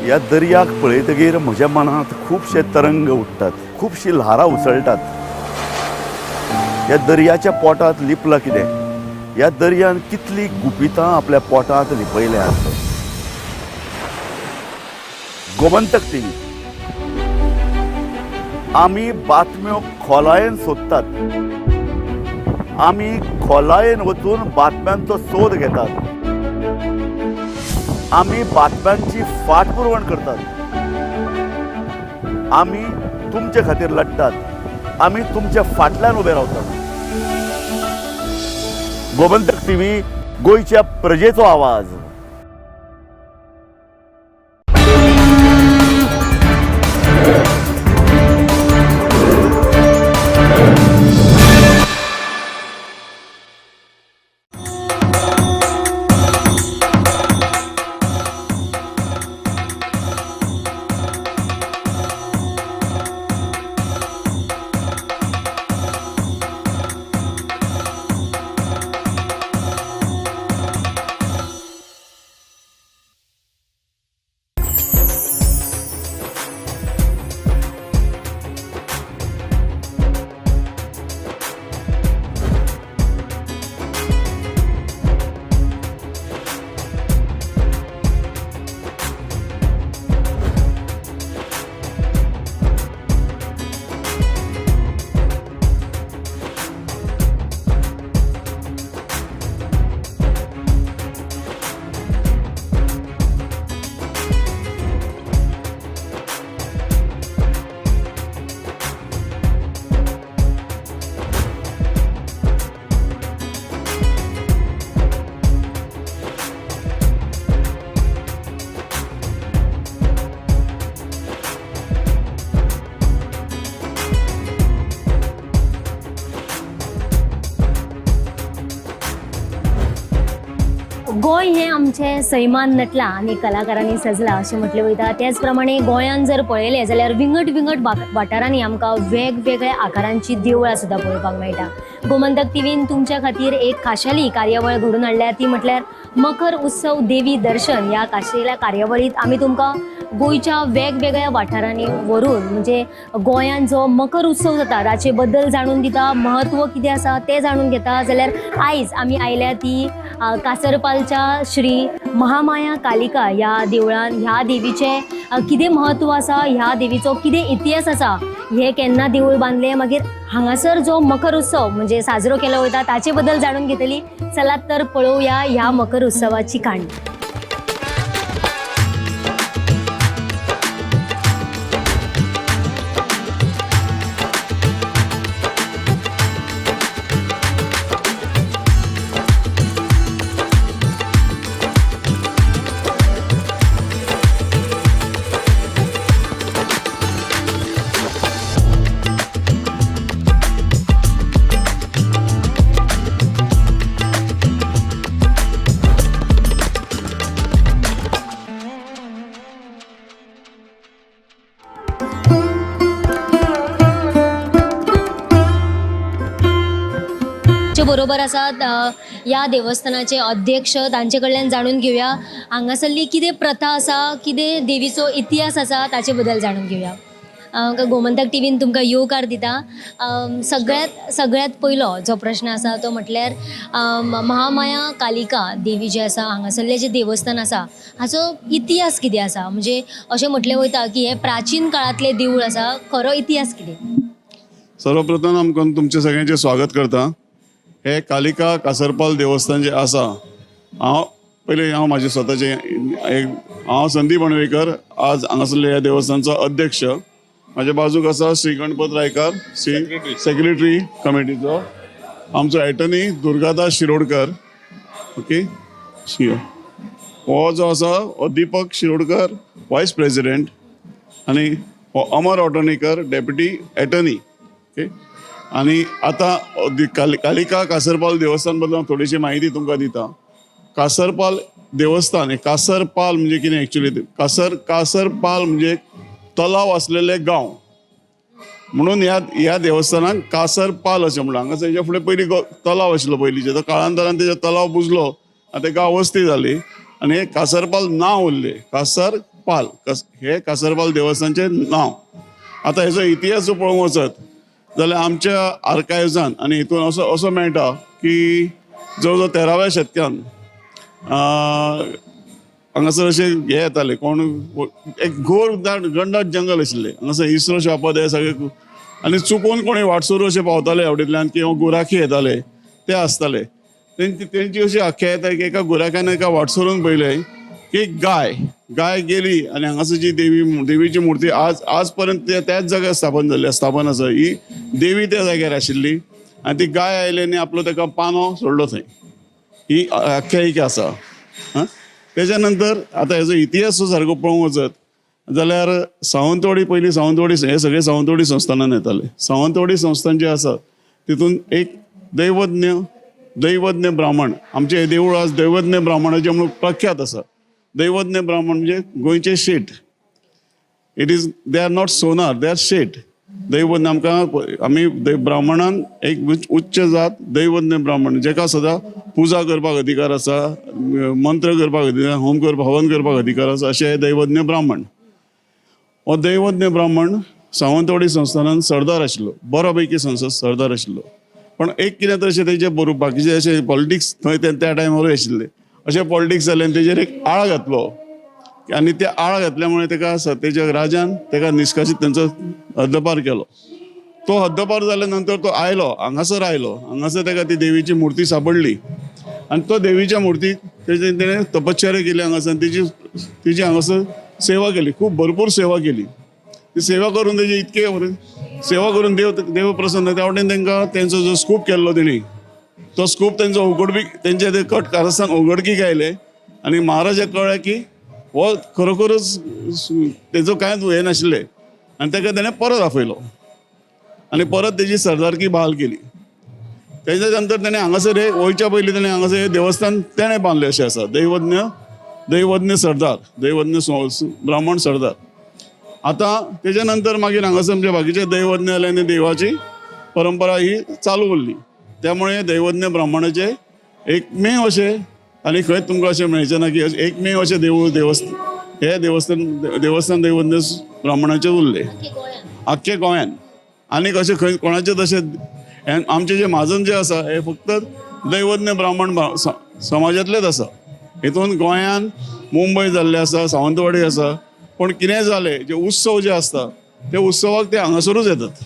ह्या दर्याक पळयतगीर म्हज्या मनांत खुबशे तरंग उठ्ठात, खुबशीं ल्हारां उसळटात. ह्या दर्याच्या पोटांत लिपलां कितें? ह्या दर्यान कितलीं गुपितां आपल्या पोटांत लिपयल्यांत. गोमंतक टीव्ही, आमी बातम्यो खोलायेन सोदतात, आमी खोलायेन वचून बातम्यांचो सोद घेतात, आमी बातम्यांची फाटपुरवण करतात, आमी तुमचे खातीर लढटात, आमी तुमच्या फाटल्यान उबे रावतात. गोमंतक टीव्ही, गोंयच्या प्रजेचो आवाज. गोंय हें आमचें सैमान नटलां आनी कलाकारांनी सजलां अशें म्हटलें वयता. त्याच प्रमाणे गोंयान जर पळयलें जाल्यार विंगड विंगड वाठारांनी आमकां वेगवेगळ्या आकारांची देवळां सुद्दां पळोवपाक मेळटा. गोमंतक टीव्हीन तुमच्या खातीर एक खाशेली कार्यावळ घडोवन हाडल्या, ती म्हटल्यार मकर उत्सव देवी दर्शन. ह्या खाशेल्या कार्यावळींत आमी तुमकां गोंयच्या वेगवेगळ्या वाठारांनी व्हरून म्हणजे गोंयांत जो मकर उत्सव जाता ताचे बद्दल जाणून दिता, म्हत्व कितें आसा तें जाणून घेता. जाल्यार आयज आमी आयल्या ती कासरपालच्या श्री महामाया कालिका ह्या देवळान. ह्या देवीचें कितें म्हत्व आसा, ह्या देवीचो कितें इतिहास आसा, हें केन्ना देवूळ बांदलें, मागीर हांगासर जो मकर उत्सव म्हणजे साजरो केलो वता ताचे बद्दल जाणून घेतली. चलात तर पळोवया ह्या मकर उत्सवाची काणी. आमचे बरोबर आसात ह्या देवस्थानाचे अध्यक्ष, तांचे कडल्यान जाणून घेवया हांगासरली कितें प्रथा आसा, कितें देवीचो इतिहास आसा ताचे बद्दल जाणून घेवया। गोमंतक टीव्हीन तुमकां येवकार दिता। सगळ्यात पयलो जो प्रश्न आसा तो म्हटल्यार महामाया कालिका देवी जी आसा हांगासरलें जें देवस्थान आसा हाचो इतिहास कितें आसा? म्हणजे अशें म्हटलें वयता की हें प्राचीन काळांतलें देवूळ आसा, खरो इतिहास कितें? सर्वप्रथम आमकां तुमचें सगळ्यांचें स्वागत करता। हे कालिका कासरपाल देवस्थान जें आसा, हांव पयलीं हांव म्हाजें स्वताचें एक, हांव संदीप अणवेकर, आज हांगासरल्या ह्या देवस्थानचो अध्यक्ष। म्हाज्या बाजूक आसा श्री गणपत रायकार, श्री सेक्रेटरी कमिटीचो, आमचो एटर्नी दुर्गादास शिरोडकर, ओके, हो जो आसा हो दीपक शिरोडकर वायस प्रेजिडेंट, आनी हो अमर ऑटोनीकर डेप्युटी एटर्नी, ओके। आनी आतां कालिका कासरपाल देवस्थान बद्दल हांव थोडीशी म्हायती तुमकां दिता। कासरपाल देवस्थान, हे कासरपाल म्हणजे कितें एक्चुअली, कासरपाल म्हणजे तलाव आसलेले गांव, म्हणून ह्या देवस्थानाक कासरपाल अशें म्हणलां। हांगासर हेच्या फुडें पयलीं तलाव आशिल्लो पयलींचे, तो काळांतरान तेजो तलाव बुजलो आनी तेका वस्ती जाली आनी हे कासरपाल नांव उरलें, कासरपाल हे कासरपाल देवस्थानचें नांव। आतां हेजो इतिहास जर पळोवंक वचत जाल्यार आमच्या आर्कायव्सान आनी हितून असो असो मेळटा की जवळ जवळ 13व्या शतकान हांगासर अशें हे येताले, कोण एक घोर गंडाट जंगल आशिल्लें हांगासर, इस्रो शापद हे सगळे, आनी चुकून कोणी वाटसरू अशें पावताले आवडींतल्यान किंवा गुराखी येताले ते आसताले। तेंची अशी आख्यायिका की एका गुराख्यान एका वाटसरून पळयलें की गाय गेली आनी हांगासर जी देवीची मुर्ती आज पर्यंत त्याच जाग्यार स्थापन जाल्ली स्थापन आसा, ही देवी त्या जाग्यार आशिल्ली आनी ती गाय आयली आनी आपलो ताका पानो सोडलो थंय, ही आख्यायिका आसा। हां, तेच्या नंतर आतां हेजो इतिहास सारको पळोवंक वचत जाल्यार सावंतवाडी, पयलीं सावंतवाडी हे सगळे सावंतवाडी संस्थानान येताले। सावंतवाडी संस्थान जे आसा तितून एक दैवज्ञ ब्राह्मण, आमचें हें देवूळ आज दैवज्ञ ब्राह्मणाचें म्हणून प्रख्यात आसा। दैवज्ञ ब्राह्मण म्हणजे गोंयचे शेट, it is they are not sonar, they are Shet. दैवज्ञ आमकां आमी ब्राह्मणान एक उच्च जात दैवज्ञ ब्राह्मण, जेका सदां पुजा करपाक अधिकार आसा, मंत्र करपाक अधिकार, होम करपाक, हवन करपाक अधिकार आसा, अशे हे दैवज्ञ ब्राह्मण। हो दैवज्ञ ब्राह्मण सावंतवाडी संस्थानान सरदार आशिल्लो, बरो पैकी सरदार आशिल्लो। पण एक कितें तर अशें तेजे बरोबर बाकीचे अशें पॉलिटिक्स थंय त्या टायमारूय आशिल्ले, अशें पॉलिटिक्स जालें आनी तेजेर एक आळ घातलो आनी त्या आळ घातल्या मुळे तेका तेच्या राजान तेका निष्कासीत तेंचो हद्दपार केलो। तो हद्दपार जाल्या नंतर तो आयलो हांगासर, आयलो हांगासर तेका ती देवीची मुर्ती सापडली आनी तो देवीच्या मुर्तीक तेजे तेणें तपश्चर्या केली हांगासर, तेजी हांगासर सेवा केली, खूब भरपूर सेवा केली। ती सेवा करून तेजी इतके सेवा करून देव प्रसन्न, त्या वटेन तेंकां तेंचो जो स्कूप केल्लो तेणी तो स्कूप तेंचो उगडपी तेंचे ते कट कारस्थान उगडकीक आयलें आनी महाराजाक कळ्ळें की हो खरोखरच तेजो कांयच हें नाशिल्लें आनी ताका तेणें परत आपयलो आनी परत तेजी सरदारकी बहाल केली। तेच्या नंतर तेणें हांगासर हे वयच्या पयलीं तेणें हांगासर हें देवस्थान तेणें बांदलें अशें आसा, दैवज्ञ सरदार, दैवज्ञ ब्राह्मण सरदार। आतां तेच्या नंतर मागीर हांगासर आमचे बाकीचे दैवज्ञ आले आनी देवाची परंपरा ही चालू उरली। त्यामुळे दैवज्ञ ब्राह्मणाचे एकमेव अशें आनी खंय तुमकां अशें मेळचें ना की एकमेव अशें देवूळ देवस्थान हे देवस्थान दैवज्ञ ब्राह्मणाचें उरलें आख्खे गोंयान। आनीक अशें खंय कोणाचें तशें आमचे जे म्हाजन जे आसा हे फक्त दैवज्ञ ब्राह्मण समाजांतलेच आसा। हितून गोंयान मुंबय जाल्ले आसा, सावंतवाडी आसा, पूण कितें जालें जे उत्सव जे आसता ते उत्सवाक ते हांगासरूच येतात।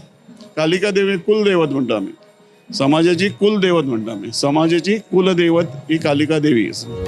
कालिका देवी कुलदैवत म्हणटा आमी, समाजाची कुलदैवत म्हणटा आमी, समाजाची कुलदैवत ही कालिका देवी आसा।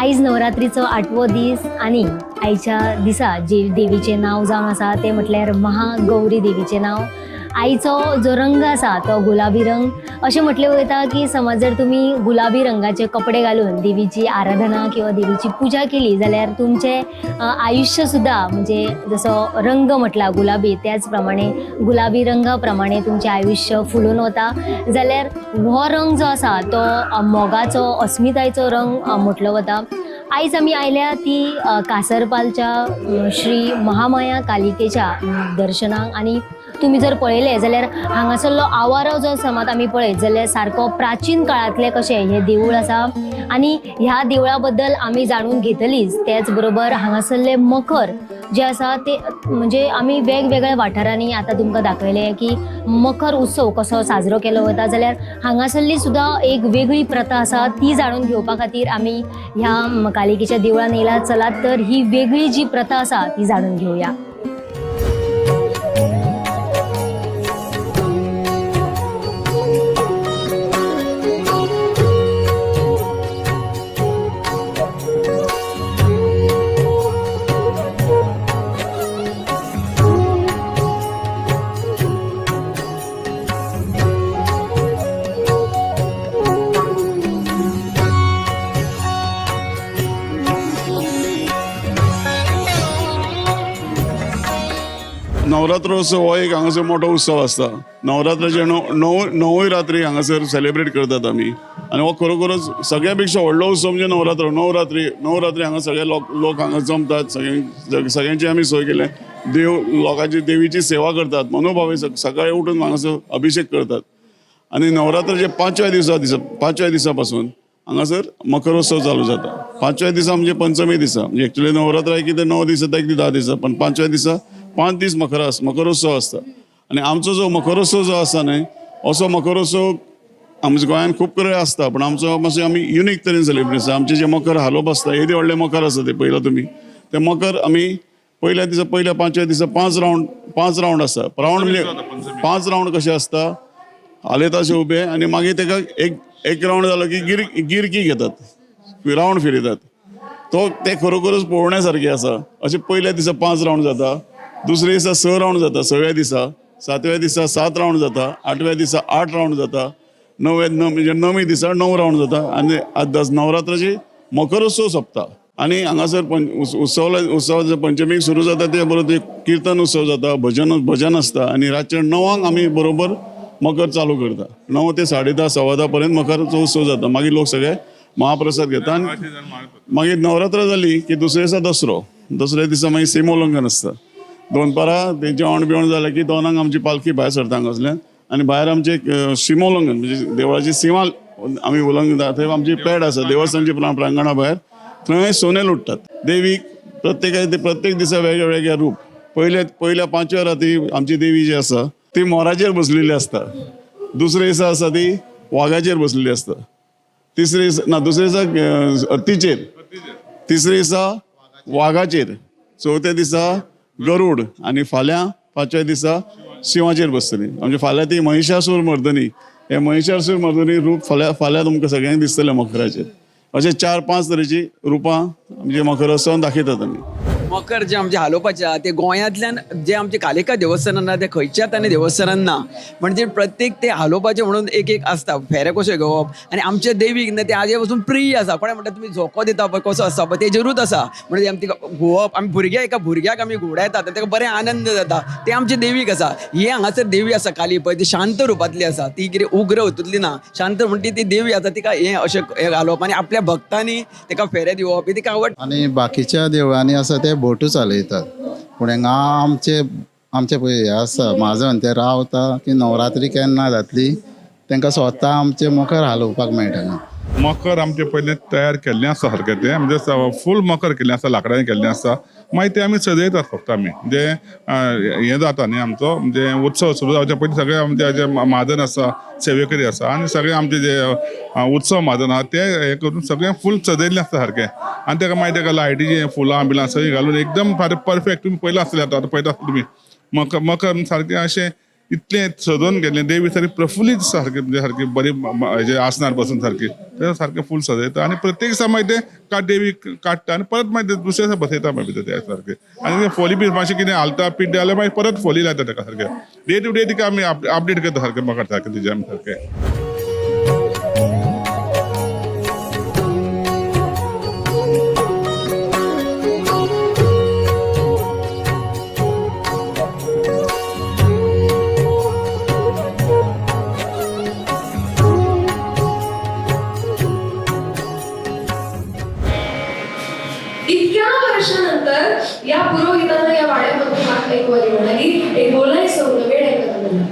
आयज नवरात्रीचो आठवो दीस आनी आयच्या दिसा जे देवीचें नांव जावन आसा तें म्हटल्यार महागौरी देवीचें नांव। आईचो जो रंग आसा तो गुलाबी रंग. अशें म्हटलें वयता की समज जर तुमी गुलाबी रंगाचे कपडे घालून देवीची आराधना किंवा देवीची पूजा केली जाल्यार तुमचें आयुष्य सुद्दां म्हणजे जसो रंग म्हटला गुलाबी त्याच प्रमाणे गुलाबी रंगा प्रमाणे तुमचें आयुष्य फुलून वता. जाल्यार हो रंग जो आसा तो मोगाचो अस्मितायेचो रंग म्हटलो वता. आयज आमी आयल्या ती कासरपालच्या श्री महामाया कालिकेच्या दर्शनाक आनी तुमी जर पळयलें जाल्यार हांगासरलो आवारो जो समज आमी पळयत जाल्यार सारको प्राचीन काळांतलें कशें हें देवूळ आसा आनी ह्या देवळा बद्दल आमी जाणून घेतलीच. त्याच बरोबर हांगासरलें मखर जे आसा ते म्हणजे आमी वेगवेगळ्या वाठारांनी आतां तुमकां दाखयलें की मखर उत्सव कसो साजरो केलो वता. जाल्यार हांगासरली सुद्दां एक वेगळी प्रथा आसा ती जाणून घेवपा खातीर आमी ह्या कालिकेच्या देवळान येयला. चलात तर ही वेगळी जी प्रथा आसा ती जाणून घेवया. नवरात्रोत्सव हो एक हांगासर मोठो उत्सव आसता. नवरात्राचे णवूय रात्री हांगासर सेलिब्रेट करतात आमी आनी हो खरोखरच सगळ्या पेक्षा व्हडलो उत्सव म्हणजे नवरात्र. णव रात्री हांगा सगळे लोक हांगा जमतात, सगळ्यांची आमी सोय केल्या. देव लोकांची देवीची सेवा करतात मनोभावे, सकाळी उठून हांगासर अभिषेक करतात. आनी नवरात्राचे पांचव्या दिसा पासून हांगासर मखरोत्सव चालू जाता. पांचव्या दिसा म्हणजे पंचमी दिसा, म्हणजे एक्चुअली नवरात्र एक कितें 9 दीस जाता, एक 10 दीस, पण पांचव्या दिसा 5 दीस मखरोत्सव आसता. आनी आमचो जो मखरोत्सव जो आसा न्हय, असो मखरोत्सव आमच्या गोंयांत खूब कडेन आसता, पण आमचो मातसो आमी युनीक तरेन सेलिब्रेट आसता. आमचे जे मखर हालोवप आसता, येदे व्हडले मखर आसता ते पळयला तुमी, ते मखर आमी पयल्या दिसा पयल्या पांचव्या दिसा 5 रावंड आसता. रावंड म्हणजे 5 रावंड कशे आसता, हालयता अशे उबे आनी मागीर तेका एक रावंड जालो की गिरकी घेतात, रावंड फिरयतात. तो ते खरोखरच पळोवण्या सारके आसा. अशें पयल्या दिसा 5 रावंड जाता, दुसऱ्या दिसा 6 रावंड जाता, सव्या दिसा, सातव्या दिसा 7 रावंड जाता, आठव्या दिसा 8 रावंड जाता, म्हणजे णवी दिसा 9 रावंड जाता. आनी नवरात्राची मखरोत्सव सोंपता. आनी हांगासर उत्सवाच्या पंचमीक सुरू जाता, ते बरोबर किर्तन उत्सव जाता, भजन आसता. आनी रातच्या 9 आमी बरोबर मकर चालू करता. 9 ते 10:30 10:15 पर्यंत मकराचो उत्सव जाता. मागीर लोक सगळे महाप्रसाद घेता. आनी मागीर नवरात्र जाली की दुसऱ्या दिसा दसरो, दुसऱ्या दिसा मागीर सीमोल्लंघन आसता. दनपारां तें जेवण बिवण जालें की 2 आमची पालखी भायर सरता हांगासल्यान आनी भायर आमचें एक सीमोल्लंघन म्हणजे देवळाची सीमा आमी उल्लंघन, थंय आमची पेड आसा देवस्थानची प्रांगणा भायर, थंय सोने लुट्टात देवीक. प्रत्येक दिसा वेगळे वेगळे रूप. पयल्या पांचव्या राती आमची देवी जी आसा ती मोराचेर बसलेली आसता, दुसरे दिसा आसा ती वागाचेर बसलेली आसता, तिसरे दिसा हत्तीचेर, तिसरे दिसा वागाचेर, चवथ्या दिसा गरुड आनी फाल्यां पांचव्या दिसा शिंवाचेर बसतली. म्हणजे फाल्यां ती महिषासूर मर्दनी, हे महिषासूर मर्दनी रूप फाल्यां तुमकां सगळ्यांक दिसतलें मखराचेर. अशे 4-5 तरेची रुपां आमचे मखरोत्सवान दाखयतात आमी. मकर जे आमचे हालोवपाचे आहा ते गोंयांतल्यान जे आमचे कालिका देवस्थानान ना ते खंयच्याच आनी देवस्थानान ना, म्हणजे प्रत्येक ते हालोवपाचे म्हणून एक एक आसता फेरे कशें घेवप. आनी आमच्या देवीक न्ही ते आजे पासून प्रिय आसा. कोणा म्हणटा तुमी झोको दिता पळय कसो आसता पळय तेजेरूच आसा, म्हणजे आमी तिका घुंवप, आमी भुरग्या एका भुरग्याक आमी घुंवडायतात आनी ताका बरें आनंद जाता, ते आमची देवीक आसा. ही हांगासर देवी आसा काली पळय ती शांत रुपांतली आसा, ती कितें उग्र हितूंतली ना, शांत म्हणटी ती देवी आसा. तिका हें अशें हें घालप आनी आपल्या भक्तांनी ताका फेरे दिवप ही तिका आवड. आनी बाकीच्या देवळांनी आसा ते बोटू चालयतात, पूण हांगा आमचे पळय हे आसा म्हाजन ते रावता की नवरात्री केन्ना जातली तांकां स्वता आमचे मखर हालोवपाक मेळटलें. मखर आमचे पयलें तयार केल्लें आसा सारकें, तें म्हणजे फूल मखर केल्लें आसा, लांकडांनी केल्लें आसा. मागीर तें आमी सजयतात फक्त आमी म्हणजे हें जाता न्ही आमचो म्हणजे उत्सव सुरू जावच्या पयलीं सगळे आमचे जे म्हाजन आसा, सेवेकरी आसा आनी सगळे आमचे जे उत्सव म्हाजन आसा ते हें करून सगळें फूल सजयल्लें आसता सारकें. आनी ताका मागीर ताका लायटीचें फुलां बिलां सगळीं घालून एकदम सारकें परफेक्ट. तुमी पयलां आसतलें आतां पळयता आसतलें तुमी मखर सारकें अशें इतलें सजोवन गेल्लें देवी सारकी प्रफुल्लीत सारकी, म्हणजे सारकी बरी हेजे आसनार बसून सारकी ते सारकें फूल सजयता आनी प्रत्येक दिसा मागीर ते देवी काडटा आनी परत मागीर दुसऱ्या दिसा बसयता मागीर भितर त्या सारकें. आनी फोली बी मातशें कितें हालता पीठ जाल्यार मागीर परत फोली लायता ताका सारकें. डे टू डे तिका आमी अपडेट करता सारकें मकर सारकें तिजें आमी सारकें. इतक्या वर्षानंतर या पुरोहितांना या वाड्यामधून मात ऐकवाली म्हणाली, एक बोलायचं होतं, वेळ आहे का तुम्हाला?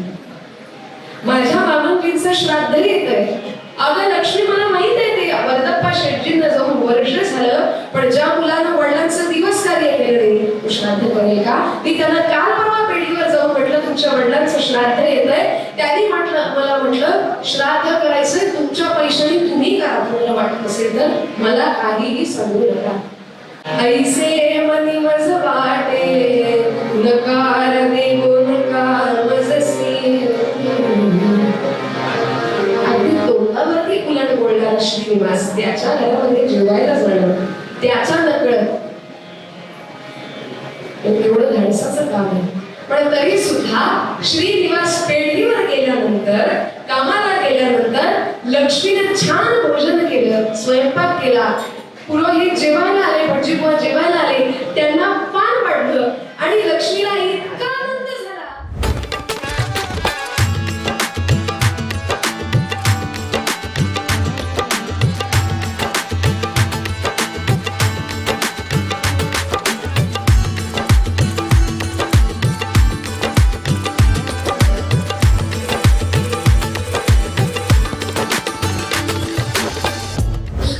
माझ्या मामंकींचं श्राद्ध येतंय. अगं लक्ष्मी, मला माहित आहे ते वरदप्पा शेटजींना जाऊन वर्ष झालं, पण ज्या मुलांना वडिलांचं दिवस कार्य केलं नाही तो श्राद्ध करेल का? मी त्यांना काल परवा पेढीवर जाऊन म्हटलं तुमच्या वडिलांचं श्राद्ध येतंय. त्यांनी म्हटलं, मला म्हटलं श्राद्ध करायचंय तुमच्या पैशाने तुम्ही करा, तुम्हाला वाटत असेल तर मला काहीही सांगू नका. ऐसे मनी मज वाटे नकार देवो नकार मजसी. अगदी तोंडावरती उलट बोलणारा श्रीनिवास त्याच्या घरामध्ये जेवायला जाणं त्याच्या नकळत एवढं धाडसाचं काम आहे. पण तरी सुद्धा श्रीनिवास पेढीवर गेल्यानंतर, कामाला गेल्यानंतर लक्ष्मीने छान भोजन केलं, स्वयंपाक केला, पुरोहित जेवायला आले, भटजीबुवा जेवायला आले, त्यांना पान वाढलं आणि लक्ष्मीला इतका आनंद झाला.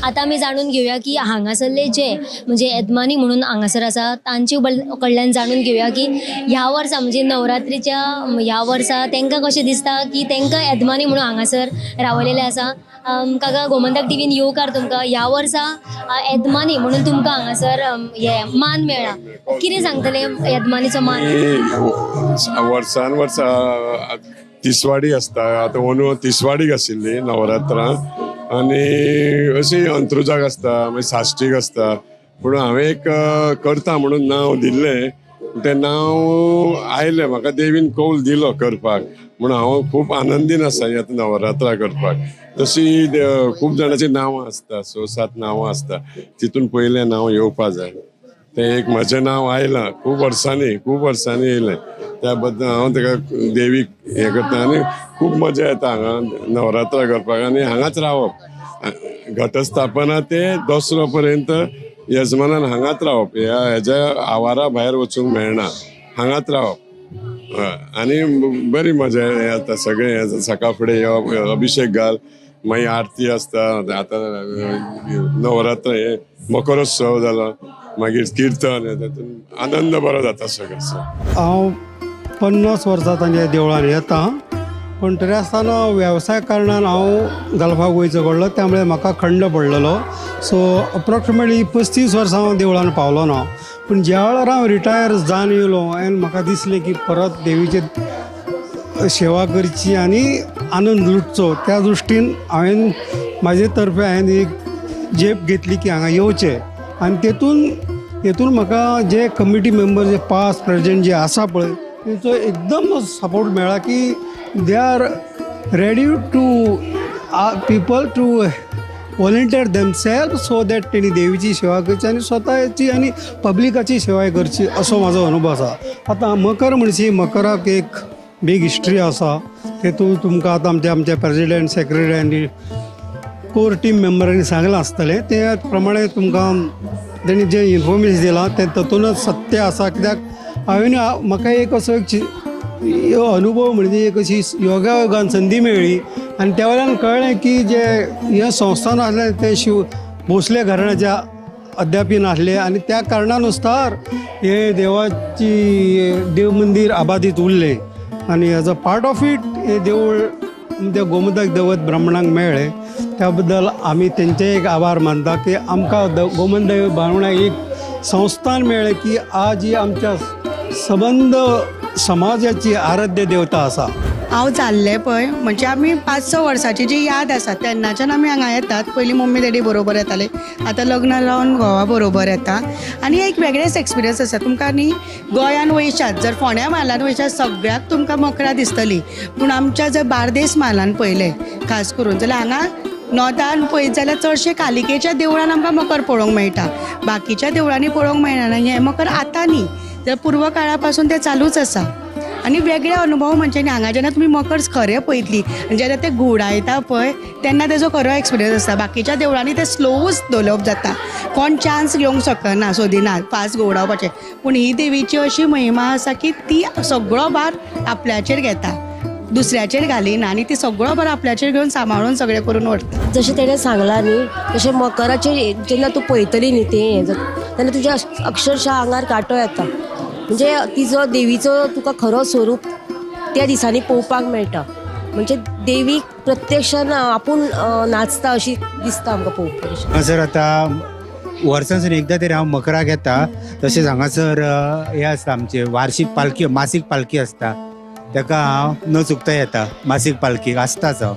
आतां आमी जाणून घेवया की हांगासरले जे म्हणजे येजमानी म्हणून हांगासर आसा तांचे कडल्यान जाणून घेवया की ह्या वर्सा म्हणजे नवरात्रीच्या ह्या वर्सा तांकां कशें दिसता की तांकां येजमानी म्हणून हांगासर रावलेले आसा. काका, गोमंतक टीव्हीन येवकार तुमकां. ह्या वर्सा येजमानी म्हणून तुमकां हांगासर हे मान मेळ्ळा, कितें सांगतले येजमानीचो मान? वर्सान वर्सा तिसवाडी आसता, आतां अंदू तिसवाडीक आशिल्ली नवरात्रां आनी अशी अंत्रुजाक आसता, मागीर साश्टीक आसता. पूण हांवें एक करता म्हणून नांव दिल्लें, तें नांव आयलें म्हाका, देवीन कौल दिलो करपाक, म्हणून हांव खूब आनंदीन आसा ही आतां नवरात्रां करपाक. तशी खूब जाणांची नांवां आसता, 6-7 नांवां आसता, तितून पयलें नांव येवपा जाय. तें एक म्हजें नांव आयलां खूब वर्सांनी, खूब वर्सांनी येयलें, त्या बद्दल हांव ताका देवीक हें करता आनी खूब मजा येता हांगा नवरात्रां करपाक आनी हांगाच रावप. घटस्थापना ते दसरो पर्यंत यजमानान हांगाच रावप, ह्या हेज्या आवारा भायर वचूंक मेळना, हांगाच रावप आनी बरी मजा येता. सगळें सकाळ फुडें येवप, अभिशेक घाल, मागीर आरती आसता. आतां नवरात्र हे मकरोत्सव जालो, मागीर किर्तन, तातूंत आनंद बरो जाता सगळो. हांव 50 वर्सां तांच्या देवळान येता, पूण तरी आसतना वेवसाय कारणान हांव गल्फाक वयचो पडलो, त्यामुळे म्हाका खंड पडलेलो. सो अप्रॉक्सिमेटली 35 वर्सां हांव देवळान पावलो ना. पूण ज्या वेळार हांव रिटायर जावन येयलो आनी म्हाका दिसलें की परत देवीची सेवा करची आनी आनंद लुटचो, त्या दृश्टीन हांवें म्हाजे तर्फे हांवें एक झेप घेतली की हांगा येवचें. आनी तेतून म्हाका जे कमिटी मेंबर जे पास्ट प्रेजेंट जे आसा पळय तेंचो एकदम सपोर्ट मेळ्ळा की they are ready to people to volunteer themselves so that तेणी देवीची सेवा करची आनी स्वताची आनी पब्लिकाची सेवा करची, असो म्हाजो अनुभव आसा. आतां मकर म्हणशी मकराक एक बीग हिस्ट्री आसा, तेतून तुमकां आतां आमचे आमचे प्रेजिडेंट सेक्रेटरी आनी कोर टीम मेंबरांनी सांगलां आसतलें, ते प्रमाणे तुमकां तेणी जें इन्फॉर्मेशन दिलां तें तातूंतच सत्य आसा. कित्याक हांवें म्हाका एक असो एक अनुभव म्हणजे एक अशी योगायोगान संदी मेळ्ळी आनी त्या वेळान कळ्ळें की जे हें संस्थान आसलें तें शिव भोसले घराण्याच्या अद्यापी नासले आनी त्या कारणानुसार हे देवाची देव मंदीर आबादीत उरलें आनी as a part of it हें देवूळ त्या गोमंतक दैवत ब्राह्मणांक मेळ्ळें. त्या बद्दल आमी तेंचे एक आभार मानता की आमकां गोमंतक ब्राह्मणाक एक संस्थान मेळ्ळें की आज ही आमच्या संबंद समाजाची आराध्य देवता आसा. हांव जाल्लें पळय म्हणजे आमी 5-6 वर्सांची जी याद आसा तेन्नाच्यान आमी हांगा येतात. पयलीं मम्मी डॅडी बरोबर येताले, आतां लग्न जावन घोवा बरोबर येता आनी एक वेगळेच एक्सपिरियन्स आसा. तुमकां न्ही गोंयान वयशात जर फोंड्या म्हालान वयशात सगळ्याक तुमकां मकरां दिसतलीं, पूण आमच्या जर बार्देस म्हालान पळयलें खास करून जाल्यार हांगा नॉर्थान पळयत जाल्यार चडशे कालिकेच्या देवळान आमकां मकर पळोवंक मेळटा, बाकीच्या देवळांनी पळोवंक मेळना. हें मकर आतां न्ही तर पूर्व काळा पासून तें चालूच आसा. आनी वेगळे अनुभव म्हणजे न्ही हांगा जेन्ना तुमी मकर खरें पळयतली आनी जेन्ना ते घुंवडायता पळय तेन्ना तेजो खरो एक्सपिरियन्स आसता. बाकीच्या देवळांनी ते स्लोच धोलप जाता, कोण चान्स घेवंक शकना, सोदिना फास्ट घुंवडावपाचें. पूण ही देवीची अशी महिमा आसा की ती सगळो भार आपल्याचेर घेता, दुसऱ्याचेर घालिना आनी ती सगळो भार आपल्याचेर घेवन सांबाळून सगळें करून व्हरता. जशें तेणें सांगलां न्ही तशें मकराचेर जेन्ना तूं पळयतली न्ही तें तेन्ना तुज्या अक्षरशः आंगार कांटो येता. म्हणजे तिजो देवीचो तुका खरो स्वरूप त्या दिसांनी पळोवपाक मेळटा. म्हणजे देवीक प्रत्यक्षान आपूण नाचता अशी दिसता आमकां पळोवपाक. हांगासर आतां वर्सांसून एकदां तरी हांव मकराक येता. तशेंच हांगासर हें आसता आमचें वार्षीक पालखी, मासीक पालखी आसता, ताका हांव न चुकता येता. मासीक पालखी आसताच हांव.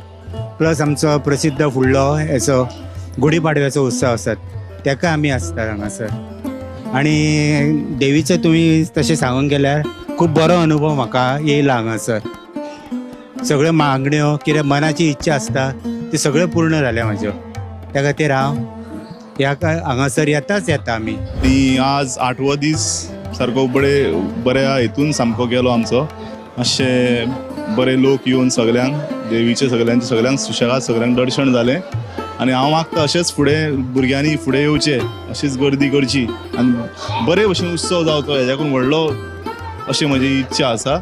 प्लस आमचो प्रसिद्ध फुडलो हेचो गुढीपाडव्याचो उत्सव आसता ताका आमी आसता हांगासर. आनी देवीचो तुमी तशें सांगूंक गेल्यार खूब बरो अनुभव म्हाका येयला हांगासर. सगळ्यो मागण्यो कितें मनाची इच्छा आसता त्यो सगळ्यो पूर्ण जाल्या म्हाज्यो. त्या खातीर हांव ह्या हांगासर येताच येता आमी. आनी आज 8वो दीस सारको बऱ्या हेतून सामको गेलो आमचो. मातशे बरे लोक येवन सगल्यांक देवीचे सगल्यांचे सगल्यांक सुशेगाद सगल्यांक दर्शन जालें. आनी हांव मागता अशेंच फुडें भुरग्यांनी फुडें येवचें, अशीच गर्दी करची आनी बरे भशेन उत्सव जावचो हेज्याकून व्हडलो अशी म्हजी इच्छा आसा.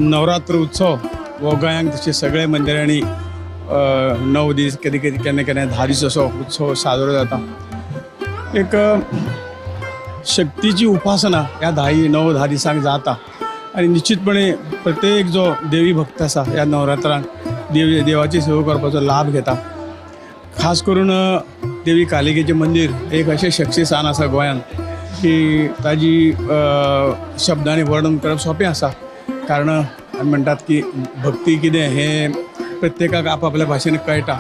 नवरात्र उत्सव हो गोंयांत तशें सगळे मंदिरांनी 9 दीस, केन्ना केन्ना केन्ना केन्ना 10 दीस असो उत्सव साजरो जाता. एक शक्तीची उपासना ह्या 9-10 दिसांक जाता आनी निश्चितपणे प्रत्येक जो देवी भक्त आसा ह्या नवरात्रांत देवाची सेवा करपाचो लाभ घेता. खास करून देवी कालिकेचें मंदीर एक अशें शक्तीस्थान आसा गोंयांत की ताजी शब्दांनी वर्णन करप सोंपें आसा. कारण आमी म्हणटात की भक्ती कितें हें प्रत्येकाक आपआपल्या भाशेन कळटा.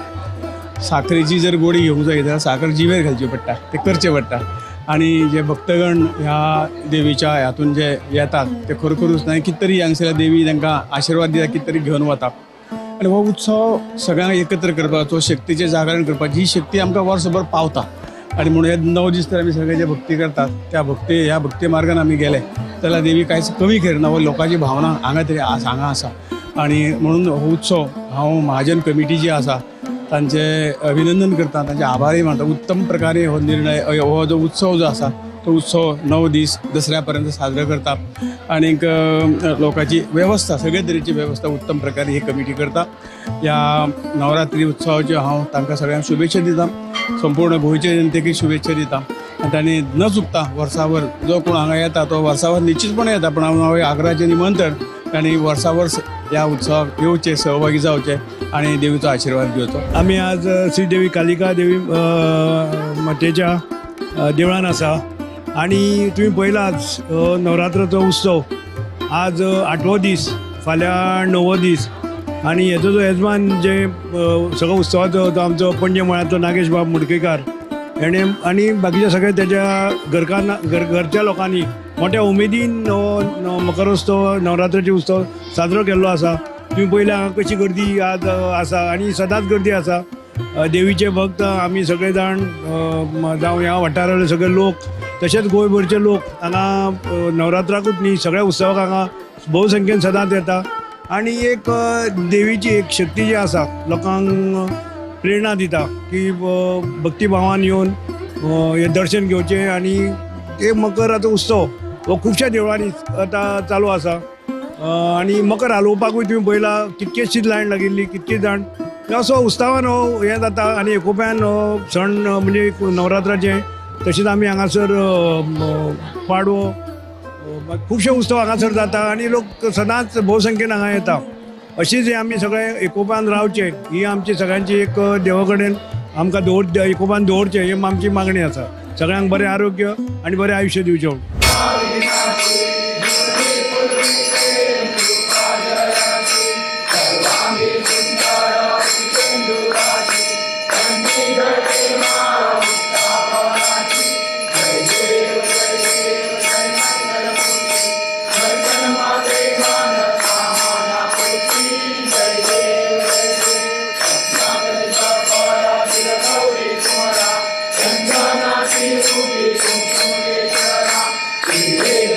साखरेची जर गोडी घेवंक जाय जाल्यार साखर जिवेर घालची पडटा, तें करचें पडटा. आनी जे भक्तगण ह्या देवीच्या हातून जे येतात ते खरोखरूच न्हय कितें तरी हांगसरल्या देवी तांकां आशिर्वाद दिता, कितें तरी घेवन वता. आनी हो उत्सव सगळ्यांक एकत्र करपाचो, शक्तीचें जागरण करपाची ही शक्ती आमकां वर्सभर पावता. आनी म्हणून हे 9 दीस तर आमी सगळे जे भक्ती करतात त्या भक्ती ह्या भक्ती मार्गान आमी गेले जाल्यार देवी कांयच कमी करिना हो लोकांची भावना हांगा तरी हांगा आसा. आनी म्हणून हो उत्सव हांव महाजन कमिटी जी आसा तांचें अभिनंदन करता, तांचे आभारी मानता. उत्तम प्रकारे हो निर्णय हो जो उत्सव जो आसा तो उत्सव 9 दीस दसऱ्या पर्यंत साजरो करता आनीक लोकांची वेवस्था सगळे तरेची वेवस्था उत्तम प्रकारे ही कमिटी करता. ह्या नवरात्री उत्सवाच्यो हांव तांकां सगळ्यांक शुभेच्छा दिता, संपूर्ण गोंयचे जनतेकूय शुभेच्छा दिता. आनी तांणी न चुकता वर्साभर जो कोण हांगा येता तो वर्साभर निश्चितपणे येता, पूण हांव आग्रहाचें निमंत्रण तांणी वर्सावर्स ह्या उत्सवाक येवचे, सहभागी जावचे आनी देवीचो आशिर्वाद घेवचो. आमी आज श्री देवी कालिका देवी मातेच्या देवळान आसा आनी तुमी पळयलाच नवरात्राचो उत्सव आज 8वो दीस, फाल्यां 9वो दीस. आनी हेजो जो येजमान जे सगळो उत्सवाचो तो आमचो पणजे मळ्याचो नागेश बाब मुडकेकार हेणें आनी बाकीच्या सगळे तेज्या घरकान्ना घरच्या लोकांनी मोठ्या उमेदीन हो मकरोत्सव नवरात्राचे उत्सव साजरो केल्लो आसा. तुमी पळयल्या हांगा कशी गर्दी आज आसा आनी सदांच गर्दी आसा. देवीचे भक्त आमी सगळे जाण जावं ह्या वाठारांतले सगळे लोक तशेंच गोंयभरचे लोक हांगा नवरात्राकूच न्ही सगळ्या उत्सवाक हांगा भोवसंख्येन सदांच येता. आनी एक देवीची एक शक्ती जी आसा लोकांक प्रेरणा दिता की भक्तिभावान येवन हें दर्शन घेवचें. आनी एक मकराचो उत्सव हो खुबश्या देवळांनी आतां चालू आसा. आनी मकर हालोवपाकूय तुमी पळयला कितकेशीच लायन लागिल्ली, कितके जाण असो उत्सवान हो हें जाता आनी एकोप्यान हो सण म्हणजे नवरात्राचें. तशेंच आमी हांगासर पाडवो, खुबशे उत्सव हांगासर जाता आनी लोक सदांच भोवसंख्येन हांगा येता. अशीच हे आमी सगळे एकोपान रावचे ही आमची सगळ्यांची एक देवा कडेन आमकां दवर एकोपान दवरचें ही आमची मागणी आसा. सगळ्यांक बरें आरोग्य आनी बरें आयुश्य दिवचें म्हूण. Thank you.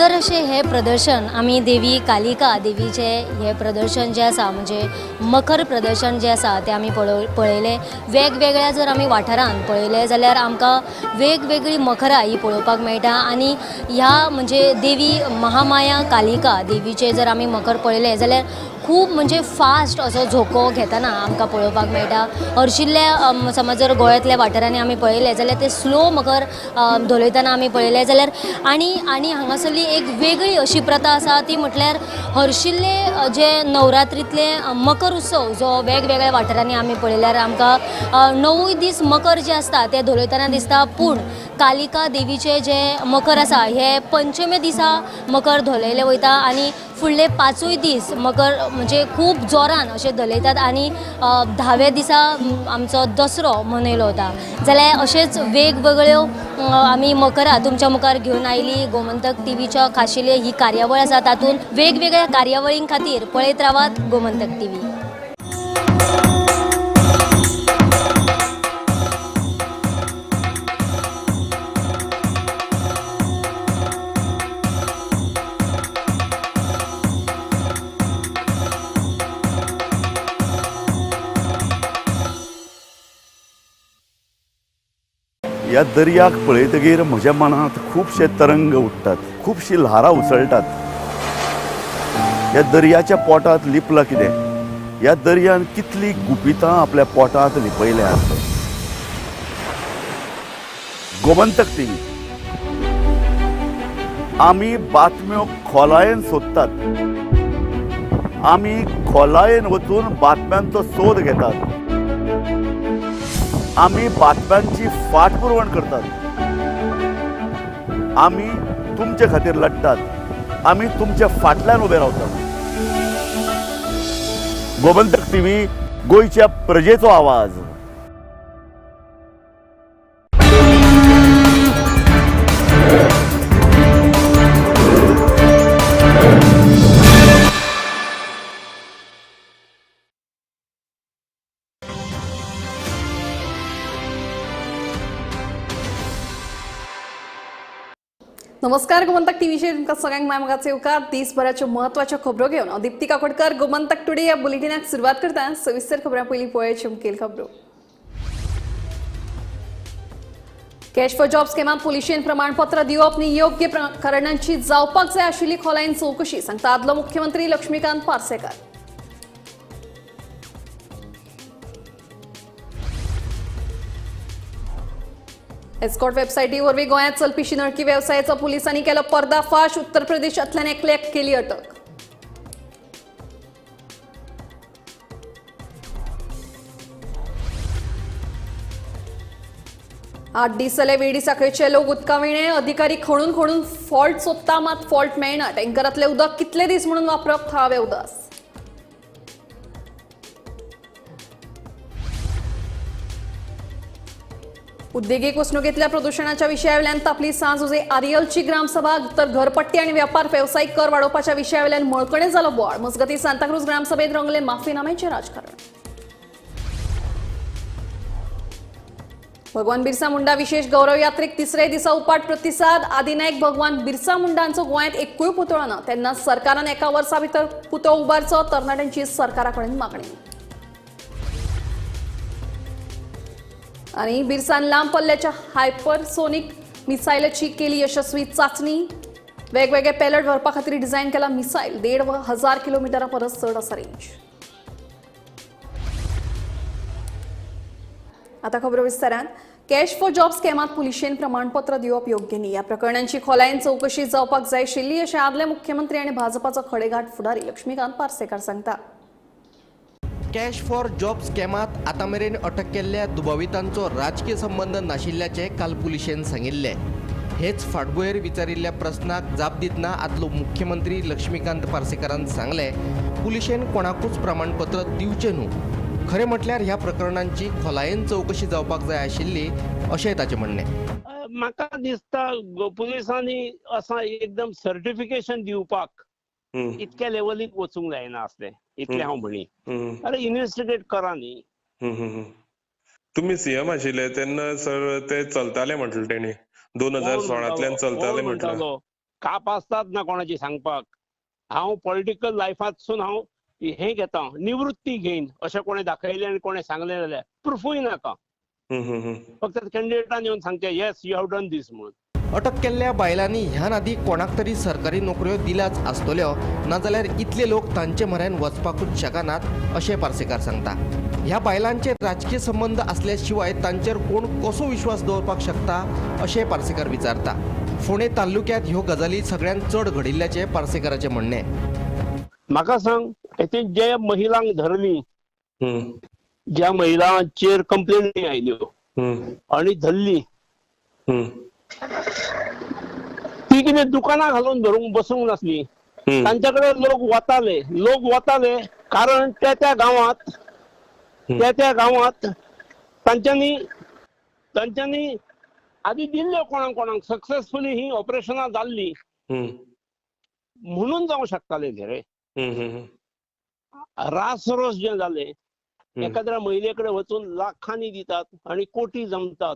सुंदर अशें हें प्रदर्शन आमी देवी कालिका देवीचें हें प्रदर्शन जें आसा म्हणजे मखर प्रदर्शन जें आसा तें आमी पळयलें। वेगवेगळ्या जर आमी वाठारांत पळयलें जाल्यार आमकां वेगवेगळीं मखरां ही पळोवपाक मेळटा आनी ह्या म्हणजे देवी महामाया कालिका देवीचें जर आमी मखर पळयलें जाल्यार खूब म्हणजे फास्ट असो झोको घेतना आमकां पळोवपाक मेळटा। हरशिल्ल्या समज जर गोंयांतल्या वाठारांनी आमी पळयलें जाल्यार ते स्लो मखर धोलयतना आमी पळयलें जाल्यार आनी आनी हांगासरली एक वेगळी अशी प्रथा आसा ती म्हटल्यार हरशिल्ले जे नवरात्रींतले मकर उत्सव जो वेगवेगळ्या वाठारांनी आमी पळयल्यार आमकां 9 दीस मकर जे आसता ते धोलयतना दिसता, पूण कालिका देवीचे जे मकर आसा हे पंचमे दिसा मकर धोलयले वयता आनी फुडले 5 दीस मकर म्हणजे खूब जोरान अशें धोलयतात आनी 10व्या दिसा आमचो दसरो मनयलो वता। जाल्यार अशेंच वेगवेगळ्यो आमी मकरां तुमच्या मुखार घेवन आयली। गोमंतक टीव्हीच्या खाशेली ही कार्यावळ आसा, तातूंत वेगवेगळ्या कार्यावळीं खातीर पळयत रावात गोमंतक टीव्ही। ह्या दर्याक पळयतगीर म्हज्या मनांत खुबशे तरंग उठ्ठात, खुबशी ल्हारां उसळटात। ह्या दर्याच्या पोटांत लिपलां कितें, ह्या दर्यान कितली गुपितां आपल्या पोटांत लिपयल्यात। गोमंतक टीव्ही आमी बातम्यो खोलायेन सोदतात, आमी खोलायेन वचून बातम्यांचो सोद घेतात, आमी बातम्यांची फाटपुरवण करतात, आमी तुमचे खातीर लढतात, आमी तुमच्या फाटल्यान उबे रावतात। गोमंतक टीव्ही, गोंयच्या प्रजेचो आवाज। नमस्कार, गोमंतक टीव्हीचेर तुमकां सगळ्यांक माय मोगाचो येवकार। दिसभराच्यो म्हत्वाच्यो खबरो घेवन हांव दीप्ती काकोडकर गोमंतक टुडे ह्या बुलेटिनाक सुरवात करता। सविस्तर खबरां पयलीं पळोवया मुखेल खबरो। कॅश फॉर जॉब स्कॅमांत पुलिशेन प्रमाणपत्र दिवप न्ही योग्य कारणांची जावपाक जाय आशिल्ली खोलायेन चवकशी, सांगता आदलो मुख्यमंत्री लक्ष्मीकांत पार्सेकर। एस्कॉर्ट वेबसायटी वरवीं गोंयांत चलपी शिंदळकी वेवसायाचो पुलिसांनी केलो पर्दाफाश, उत्तर प्रदेशांतल्यान एकल्याक केली अटक। आठ दीस जाले वेडी साखळेचे लोक उदका विणे, अधिकारी खणून खणून फॉल्ट सोदता मात फॉल्ट मेळना। टँकरांतलें उदक कितले दीस म्हणून वापरप, थळावे उदास। उद्देगीक वसणुकेंतल्या प्रदूषणाच्या विशयावेल्यान तापली सांज उजे आरियलची ग्रामसभा, तर घरपट्टी आनी व्यापार वेवसायीक कर वाडोवपाच्या विशयावेल्यान मळकणे जालो बोवाळ। मजगतीं सांताक्रूज ग्रामसभेत रंगले माफीनाम्याचें राजकारण। भगवान बिरसा मुंडा विशेष गौरव यात्रेक तिसऱ्या दिसा उपाट प्रतिसाद। आदिनायक भगवान बिरसा मुंडांचो गोंयांत एकूय पुतळो ना, तेन्ना सरकारान एका वर्सा भितर पुतळो उबारचो, तरणाट्यांची सरकारा कडेन मागणी। आनी बिरसान लांब पल्ल्याच्या हायपरसोनिक मिसायलाची केली यशस्वी चाचणी। वेगवेगळे पेलट व्हरपा खातीर डिझायन केला मिसायल, 1500 किलोमिटरा परस चड आसा रेंज। आता खबरो विस्तारान। कॅश फॉर जॉब स्कॅमांत पुलिशेन प्रमाणपत्र दिवप योग्य न्ही, ह्या प्रकरणांची खोलायेन चवकशी जावपाक जाय आशिल्ली, अशें आदले मुख्यमंत्री आनी भाजपाचो खडेगांठ फुडारी लक्ष्मीकांत पार्सेकार सांगता। कॅश फॉर जॉब स्कॅमात आतां मेरेन अटक केल्ल्या दुबावितांचो राजकीय संबंद नाशिल्ल्याचें काल पुलिशेन सांगिल्लें। हेच फाटभुंयेर विचारिल्ल्या प्रस्नाक जाप दितना आदलो मुख्यमंत्री लक्ष्मीकांत पार्सेकारान सांगलें, पुलिशेन कोणाकूच प्रमाणपत्र दिवचें न्हू। खरें म्हटल्यार ह्या प्रकरणांची खोलायेन चवकशी जावपाक जाय आशिल्ली अशें ताचें म्हणणें। म्हाका दिसता पुलिसांनी असां एकदम सर्टिफिकेशन दिवपाक इतक्या लेवलीक वचूंक जायना आसलें, इतलें हांव म्हणी। अरे इन्व्हेस्टिगेट करा न्ही। तुमी सीएम आशिल्ले तेन्ना सर ते चलताले म्हटलें तेणी 2016 चलताले म्हटलें। कापास्ताद ना कोणाची सांगपाक. हांव पॉलिटिकल लायफांतसून हांव हें घेता, निवृत्ती घेन अशें कोणें दाखयलें आनी कोणें सांगलें जाल्यार प्रुफूय नाका, फक्त कॅन्डिडेटान येवन सांगचें yes you have done this म्हणून. अटक केल्ल्या बायलांनी ह्यान आदीं कोणाक तरी सरकारी नोकऱ्यो दिल्याच आसतल्यो, नाजाल्यार इतले लोक तांचे म्हऱ्यान वचपाकूच शकनात अशें पार्सेकार सांगता. ह्या बायलांचे राजकीय संबंद आसल्या शिवाय तांचेर कोण कसो विश्वास दवरपाक शकता अशें पार्सेकार विचारता. फोंडें तालुक्यांत ह्यो गजाली सगळ्यांत चड घडिल्ल्याचें पार्सेकाराचें म्हणणें. म्हाका सांग, हेतून जे महिलांक धरली, ज्या महिलांचेर कंप्लेनी आयल्यो आनी धरली, ती कितें दुकानां घालून धरूंक बसूंक नासली. तांच्या कडेन लोक वताले, लोक वताले कारण त्या त्या गांवांत, त्या त्या गांवांत तांच्यांनी तांच्यांनी आदी दिल्ल्यो कोणाक कोणाक सक्सेसफुली ही ऑपरेशनां जाल्ली म्हणून जावं शकताले न्ही रे. रासरोस जें जालें, एखाद्या महिले कडेन वचून लाखांनी दितात आनी कोटी जमतात,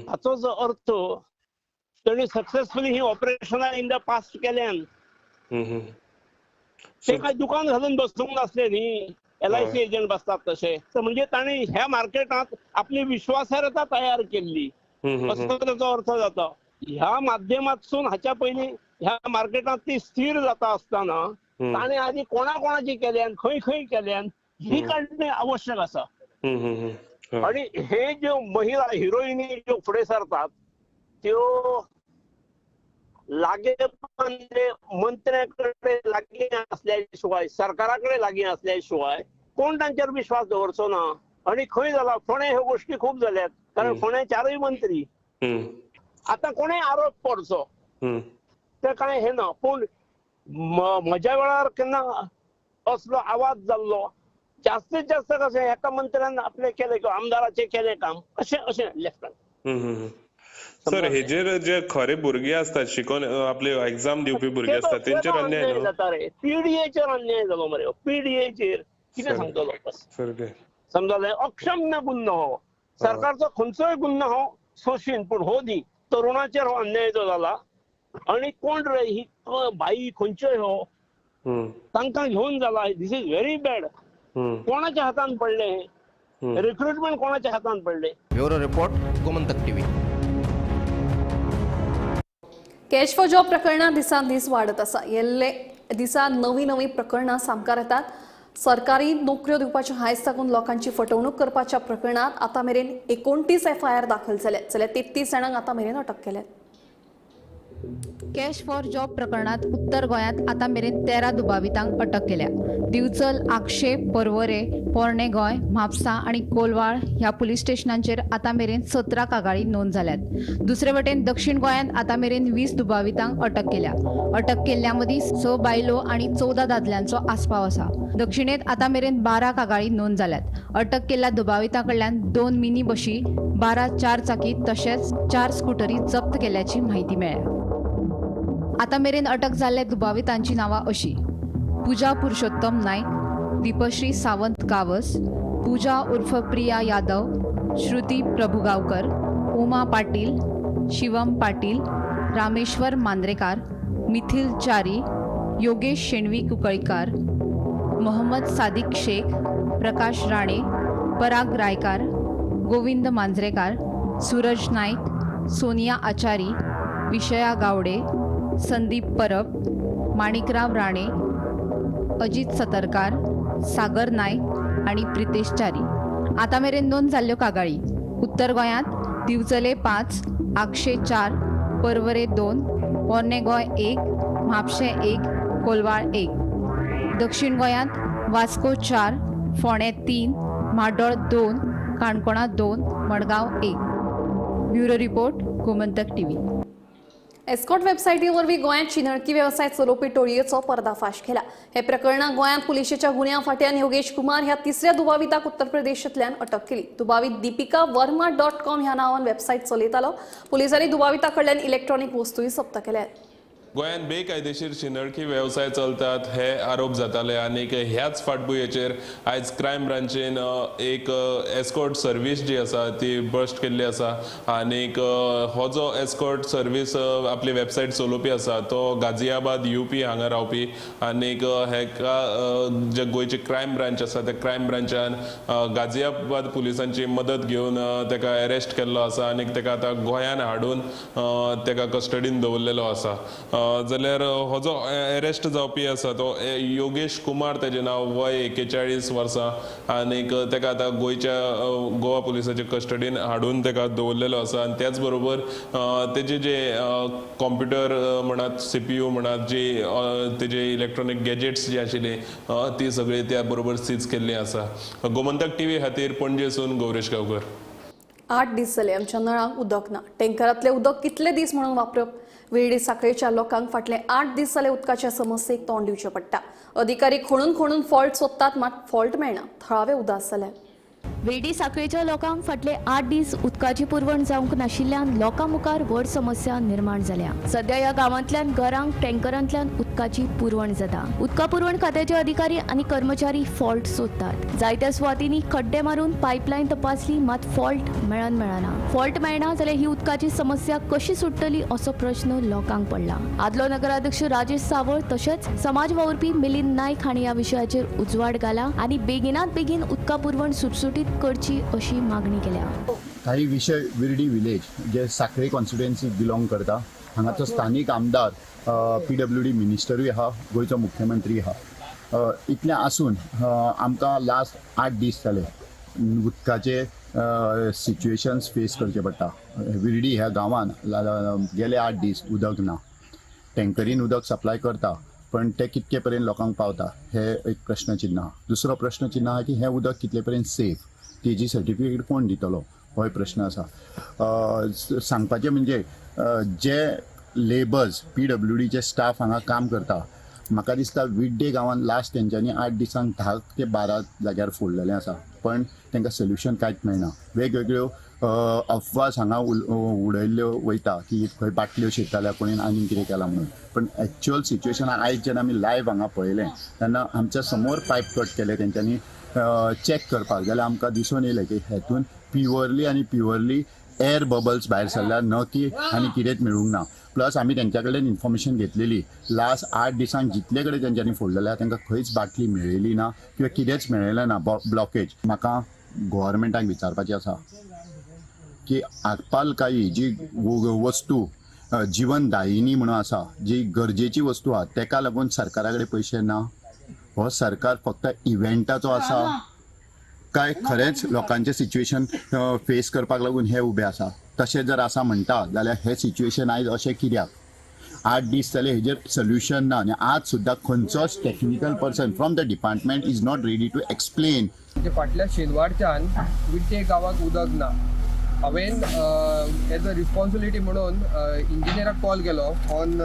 हाचो जो अर्थ तांणी सक्सेसफुली ही ऑपरेशनां इन the past केल्यान. ते काय दुकान घालून बसूंक नासले न्ही, LIC agent बसतात तशे. म्हणजे तांणी ह्या मार्केटांत आपली विश्वासार्हता तयार केल्ली असो ताचो अर्थ जाता. ह्या माध्यमांतसून हाच्या पयलीं ह्या मार्केटांत ती स्थिर जाता आसतना ताणें आदी कोणा कोणाची केल्यान, खंय खंय केल्यान ही काडणे आवश्यक आसा. आणि हे ज्यो महिला हिरोईनी ज्यो फुडें सरतात त्यो लागे मंत्र्या कडेन लागीं आसल्या शिवाय, सरकारा कडेन लागीं आसल्या शिवाय कोण तांचेर विश्वास दवरचो ना. आनी खंय जाला, फोंडें ह्यो गोश्टी खूब जाल्यात, कारण फोंडें चारूय मंत्री. आतां कोणें आरोप करचो ते कांय हें ना, पूण म्हज्या वेळार केन्ना असलो आवाज जाल्लो. जास्तीत जास्त कशें एका मंत्र्यान आपलें केलें किंवा आमदाराचें केलें काम अशें अशें लेफ्टान. सर, हेजेर जे खरे भुरगे आसतात शिकोन आपले एग्जाम दिवपी भुरगे आसतात तेंचेर अन्याय जाता रे. पीडीएचेर अन्याय जालो मरे, पीडीएचेर कितें सांगतलो समजलें. अक्षम्य गुन्हो हो, सरकारचो खंयचोय गुन्हो हो सोशीन, पूण हो न्ही, तरुणाचेर हो अन्याय जो जाला. आनी कोण रे ही बाई खंयच्योय हो तांकां घेवन जाला, this is very bad. कोणाच्या हातान पडले हे रिक्रुटमेंट, कोणाच्या हातान पडले. Bureau report, Gomantak TV. Cash for job प्रकरणां दिसान दीस वाडत आसा. येल्ले दिसा नवी नवी प्रकरणां सामकार येतात. सरकारी नोकऱ्यो दिवपाच्या हांयस साकून लोकांची फटवणूक करपाच्या प्रकरणांत आतां मेरेन 29 FIR दाखल जाल्यात, जाल्यार 33 जाणांक आतां मेरेन अटक केल्यात. कॅश फॉर जॉब प्रकरणात उत्तर गोंयांत आतां मेरेन 13 दुबावितांक अटक केल्या. दिवचल, आक्षे, पर्वरे, पोरणे गोंय, म्हापसा आनी कोलवाळ ह्या पुलीस स्टेशनांचेर आतां मेरेन 17 कागाळी नोंद जाल्यात. दुसरे वटेन दक्षिण गोंयांत आतां मेरेन 20 दुबावितांक अटक केल्या. अटक केल्ल्या मदीं 6 बायलो आनी 14 दादल्यांचो आस्पाव आसा. दक्षिणेंत आतां मेरेन 12 कागाळी नोंद जाल्यात. अटक केल्ल्या दुबावितां कडल्यान 2 मिनी बशी, 12 चार चाकी तशेंच 4 स्कुटरी जप्त केल्याची म्हायती मेळ्ळ्या. आतां मेरेन अटक जाल्ल्या दुबावितांची नांवां अशी: पूजा पुरुषोत्तम नायक, दीपश्री सावंत गावस, पूजा उर्फ प्रिया यादव, श्रुती प्रभुगांवकर, उमा पाटील, शिवम पाटील, रामेश्वर मांद्रेकार, मिथिल च्यारी, योगेश शेणवी कुंकळीकार, मोहम्मद सादिक शेख, प्रकाश राणे, पराग रायकार, गोविंद मांजरेकार, सूरज नाईक, सोनिया आचारी, विषया गावडे, संदीप परब, माणिकराव राणे, अजित सतरकार, सागर नाईक आनी प्रितेश च्यारी. आतां मेरेन नोंद जाल्ल्यो कागाळी: उत्तर गोंयांत दिवचले 5, आक्षे 4, पर्वरे 2, पोरणे गोंय 1, म्हापशें 1, कोलवाळ 1. दक्षिण गोंयांत वास्को 4, फोंडें 3, म्हाड्डोळ 2, काणकोणा 2, Madgaon 1. Bureau report, Gomantak TV. Escort वेबसायटी वरवीं गोंयांत शिंदळकी वेवसाय चलोवपी टोळयेचो पर्दाफाश केला. हे प्रकरणात गोंयांत पुलिशेच्या गुन्यांव फांट्यान योगेश कुमार ह्या तिसऱ्या दुबाविताक उत्तर प्रदेशांतल्यान अटक केली. दुबावीत दीपिका वर्मा .com ह्या नांवान वेबसायट चलयतालो. पुलिसांनी दुबाविता कडल्यान इलेक्ट्रॉनिक वस्तूय जप्त केल्यात. गोंयांत बेकायदेशीर शिंदळकी वेवसाय चलतात हे आरोप जाताले आनी ह्याच फाटभुंयेचेर आयज क्रायम ब्रांचीन एक एस्कॉर्ट सर्वीस जी आसा ती बस्ट केल्ली आसा आनी हो जो एस्कॉर्ट सर्वीस आपली वेबसायट चलोवपी आसा तो गाजियाबाद यूपी हांगा रावपी आनी हेका जे गोंयची क्रायम ब्रांच आसा त्या क्रायम ब्रांचान गाजियाबाद पुलिसांची मदत घेवन ताका अरेस्ट केल्लो आसा आनी ताका आतां गोंयान हाडून ताका कस्टडीन दवरलेलो आसा. जाल्यार हो जो अरेस्ट जावपी आसा तो योगेश कुमार ताजें नांव, वय 41 वर्सां आनी ताका आतां गोंयच्या गोवा पुलिसाच्या कस्टडीन हाडून ताका दवरलेलो आसा. आनी त्याच बरोबर तेजे जे कॉम्प्युटर म्हणात, CPU म्हणात, जी तेजे इलेक्ट्रॉनीक गॅजेट्स जी आशिल्ली ती सगळी त्या बरोबर सीज केल्ली आसा. गोमंतक टीव्ही खातीर पणजेसून गौरेश गांवकर. 8 दीस जाले आमच्या नळांक उदक ना. टँकरांतलें उदक कितले दीस म्हणून वापरप? विर्डी साखळेच्या लोकांक फाटले 8 दीस जाले उदकाच्या समस्येक तोंड दिवचें पडटा. अधिकारी खणून खणून फॉल्ट सोदतात, मात फॉल्ट मेळना. थळावे उदास जाले. विर्डी साखळेच्या लोकांक फाटले 8 दीस उदकाची पुरवण जावंक नाशिल्ल्यान लोकां मुखार व्हड समस्या निर्माण जाल्या. सध्या ह्या गांवांतल्यान घरांक टँकरांतल्यान उदकाची पुरवण जाता. उदका पुरवण खात्याचे अधिकारी आनी कर्मचारी फॉल्ट सोदतात. जायत्या सुवातींनी खड्डे मारून पायपलायन तपासली, मात फॉल्ट मेळना. फॉल्ट मेळना जाल्यार ही उदकाची समस्या कशी सुट्टली असो प्रश्न लोकांक पडला. आदलो नगराध्यक्ष राजेश सावळ तशेंच समाज वावुरपी मिलिंद नायक हांणी ह्या विशयाचेर उजवाड घाला आनी बेगिनात बेगीन उदका पुरवण सुटसुटीत करची अशी मागणी केल्या. काही विषय विर्डी विलेज जे साखळी कॉन्स्टिट्युएन्सी बिलोंग करता, हांगाचो स्थानीक आमदार PWD मिनिस्टरूय आहा, गोंयचो मुख्यमंत्री आहा. इतलें आसून आमकां लास्ट 8 दीस जाले उदकाचे सिच्युएशन्स फेस करचे पडटा. विर्डी ह्या गांवान गेले 8 दीस उदक ना. टँकरीन उदक सप्लाय करता पण ते कितके पर्यंत लोकांक पावता हे एक प्रश्नचिन्ह आहा. दुसरो प्रश्नचिन्ह आहा की हें उदक कितले पर्यंत सेफ, तेजी सर्टिफिकेट कोण दितलो होय प्रश्न आसा. सांगपाचें म्हणजे जे लेबर्स PWDचे स्टाफ हांगा काम करता, म्हाका दिसता विड्डे गांवान लास्ट तेंच्यांनी 8 दिसांक 10 ते 12 जाग्यार फोडलेलें आसा, पण तांकां सोल्युशन कांयच मेळना. वेगवेगळ्यो अफवास हांगा उडयल्ल्यो वयता की खंय बाटल्यो शिरताल्या कोणीन आनी कितें केलां म्हणून, पण एक्चुअल सिच्युएशन आयज जेन्ना आमी लायव्ह हांगा पळयलें तेन्ना आमच्या समोर पायप कट केले तेंच्यांनी चॅक करपाक, जाल्यार आमकां दिसून येयलें की हेतून प्युअरली आनी प्युअरली एअर बबल्स भायर सरल्या, न की आनी कितेंच मेळूंक ना. प्लस आमी तेंच्या कडेन इन्फॉर्मेशन घेतलेली लास्ट 8 दिसांक जितले कडेन तेंच्यांनी फोडलेले तांकां खंयच बाटली मेळ्ळी ना किंवा कितेंच मेळ्ळेलें ना ब्लॉकेज. म्हाका गव्हर्मेंटाक विचारपाचें आसा की आपालकाई जी वस्तू जीवनदायिनी म्हणून आसा, जी गरजेची वस्तू आहा, तेका लागून सरकारा कडेन पयशे ना. हो सरकार फक्त इव्हेंटाचो आसा काय खरेंच लोकांचें सिच्युएशन फेस करपाक लागून हे उबे आसा? तशें जर आसा म्हणटा जाल्यार हें सिच्युएशन आयज अशें कित्याक? 8 दीस जाले हेजेर सोल्युशन ना आनी आज सुद्दां खंयचोच technical person from the department is not ready to explain. म्हणजे फाटल्या शेनवारच्यान विड्डे गांवाक उदक ना. हांवें एज अ रिस्पॉन्सिबिलिटी म्हणून इंजिनियराक कॉल केलो ऑन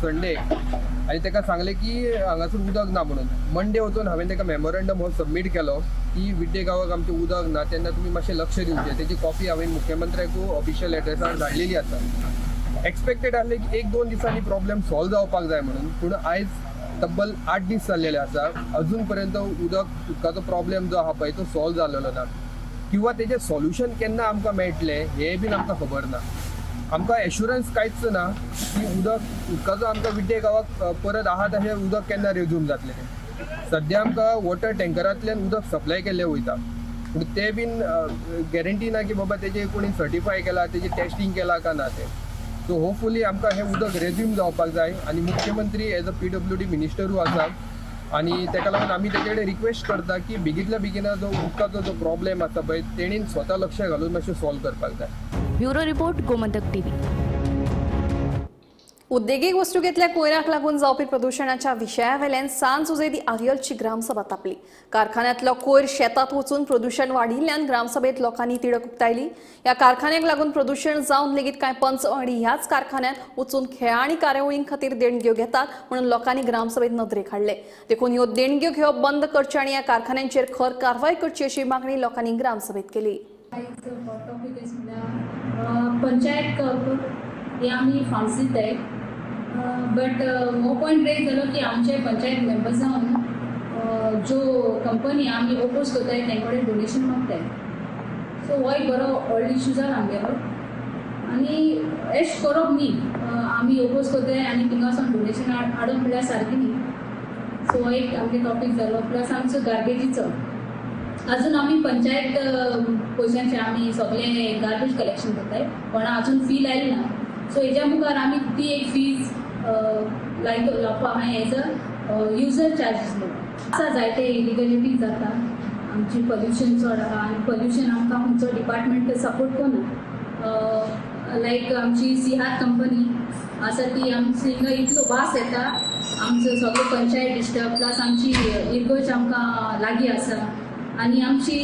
संडे आनी ताका सांगलें की हांगासर उदक ना म्हणून. मंडे वचून हांवें ताका मेमोरंडम हो सबमीट केलो की विड्डे गांवाक आमचें उदक ना, तेन्ना तुमी मातशें लक्ष दिवचें. तेजी कॉपी हांवें मुख्यमंत्र्याकूय ऑफिशियल एड्रेसार धाडलेली आसा. एक्सपेक्टेड आसलें की 1-2 दिसांनी प्रॉब्लेम सॉल्व जावपाक जाय म्हणून, पूण आयज तब्बल 8 दीस जाल्लेले आसा, अजून पर्यंत उदकाचो प्रॉब्लेम जो आहा पळय तो सॉल्व जाल्लो ना किंवा तेजें सॉल्युशन केन्ना आमकां मेळटलें हें बीन आमकां खबर ना. आमकां एश्युरन्स कांयच ना की उदकाचो आमकां विड्डे गांवाक परत आहा तशें उदक केन्ना रेज्यूम जातलें. सद्या आमकां वॉटर टँकरांतल्यान उदक सप्लाय केल्लें वयता, पूण तें बीन गॅरंटी ना की बाबा तेजें कोणी सर्टिफाय केलां, तेजें टेस्टींग केलां काय ना तें. सो होपफुली आमकां हें उदक रेज्यूम जावपाक जाय आनी मुख्यमंत्री एज अ PWD मिनिस्टरूय आसा आनी ताका लागून आमी तेजे कडेन रिक्वेस्ट करता की बेगींतल्या बेगिना जो उदकाचो जो प्रॉब्लेम आसा पळय तेणीन स्वता लक्ष घालून मातशें सॉल्व करपाक जाय. Bureau report, Gomantak TV. उद्देगीक वस्तुकेंतल्या कोयराक लागून जावपी प्रदूषणाच्या विशयावेल्यान सांज उजयदी आर्यलची ग्रामसभा तापली. कारखान्यांतलो कोयर शेतात वचून प्रदूषण वाडिल्ल्यान ग्रामसभेत लोकांनी तिडक उक्तायली. ह्या कारखान्याक लागून प्रदूषण जावन लेगीत कांय पंच वांगडी ह्याच कारखान्यांत वचून खेळां आनी कार्यावळीं खातीर देणग्यो घेतात म्हणून लोकांनी ग्रामसभेत नदरेक हाडले. देखून ह्यो देणग्यो घेवप बंद करच्यो आनी ह्या कारखान्यांचेर खर कारवाय करची अशी मागणी लोकांनी ग्रामसभेत केली. पंचायत कप हे आमी फंड्स दिताय. बट हो पॉयंट रेज जालो की आमचे पंचायत मेंबर्सान ज्यो कंपनी आमी ओपोज करताय तेंचे कडेन डोनेशन मागताय. सो हो एक बरो व्हडलो इशू जाला आमगेलो आनी एश करप न्ही, आमी ओपोज करताय आनी थिंगा वचोन डोनेशन हाडप म्हणल्यार सारकें न्ही. सो हो एक आमगे टॉपीक जालो. प्लस आमचो गार्बेजीचो, अजून आमी पंचायत पयशांचे आमी सगळे गार्बेज कलेक्शन करताय, पण अजून फी लायली ना. सो हेज्या मुखार आमी ती एक फीज लायतो लावपा आहाय एज अ युजर चार्जीस म्हणून. आसा जायते इलिगलिटी जाता, आमची पोल्युशन चड आहा आनी पोल्युशन आमकां खंयचो डिपार्टमेंट सपोर्ट करना. लायक आमची सिहार कंपनी आसा ती आमची हिंगा इतलो वास येता, आमचो सगळो पंचायत डिस्टर्ब, प्लस आमची इर्गोज आमकां लागीं आसा आनी आमची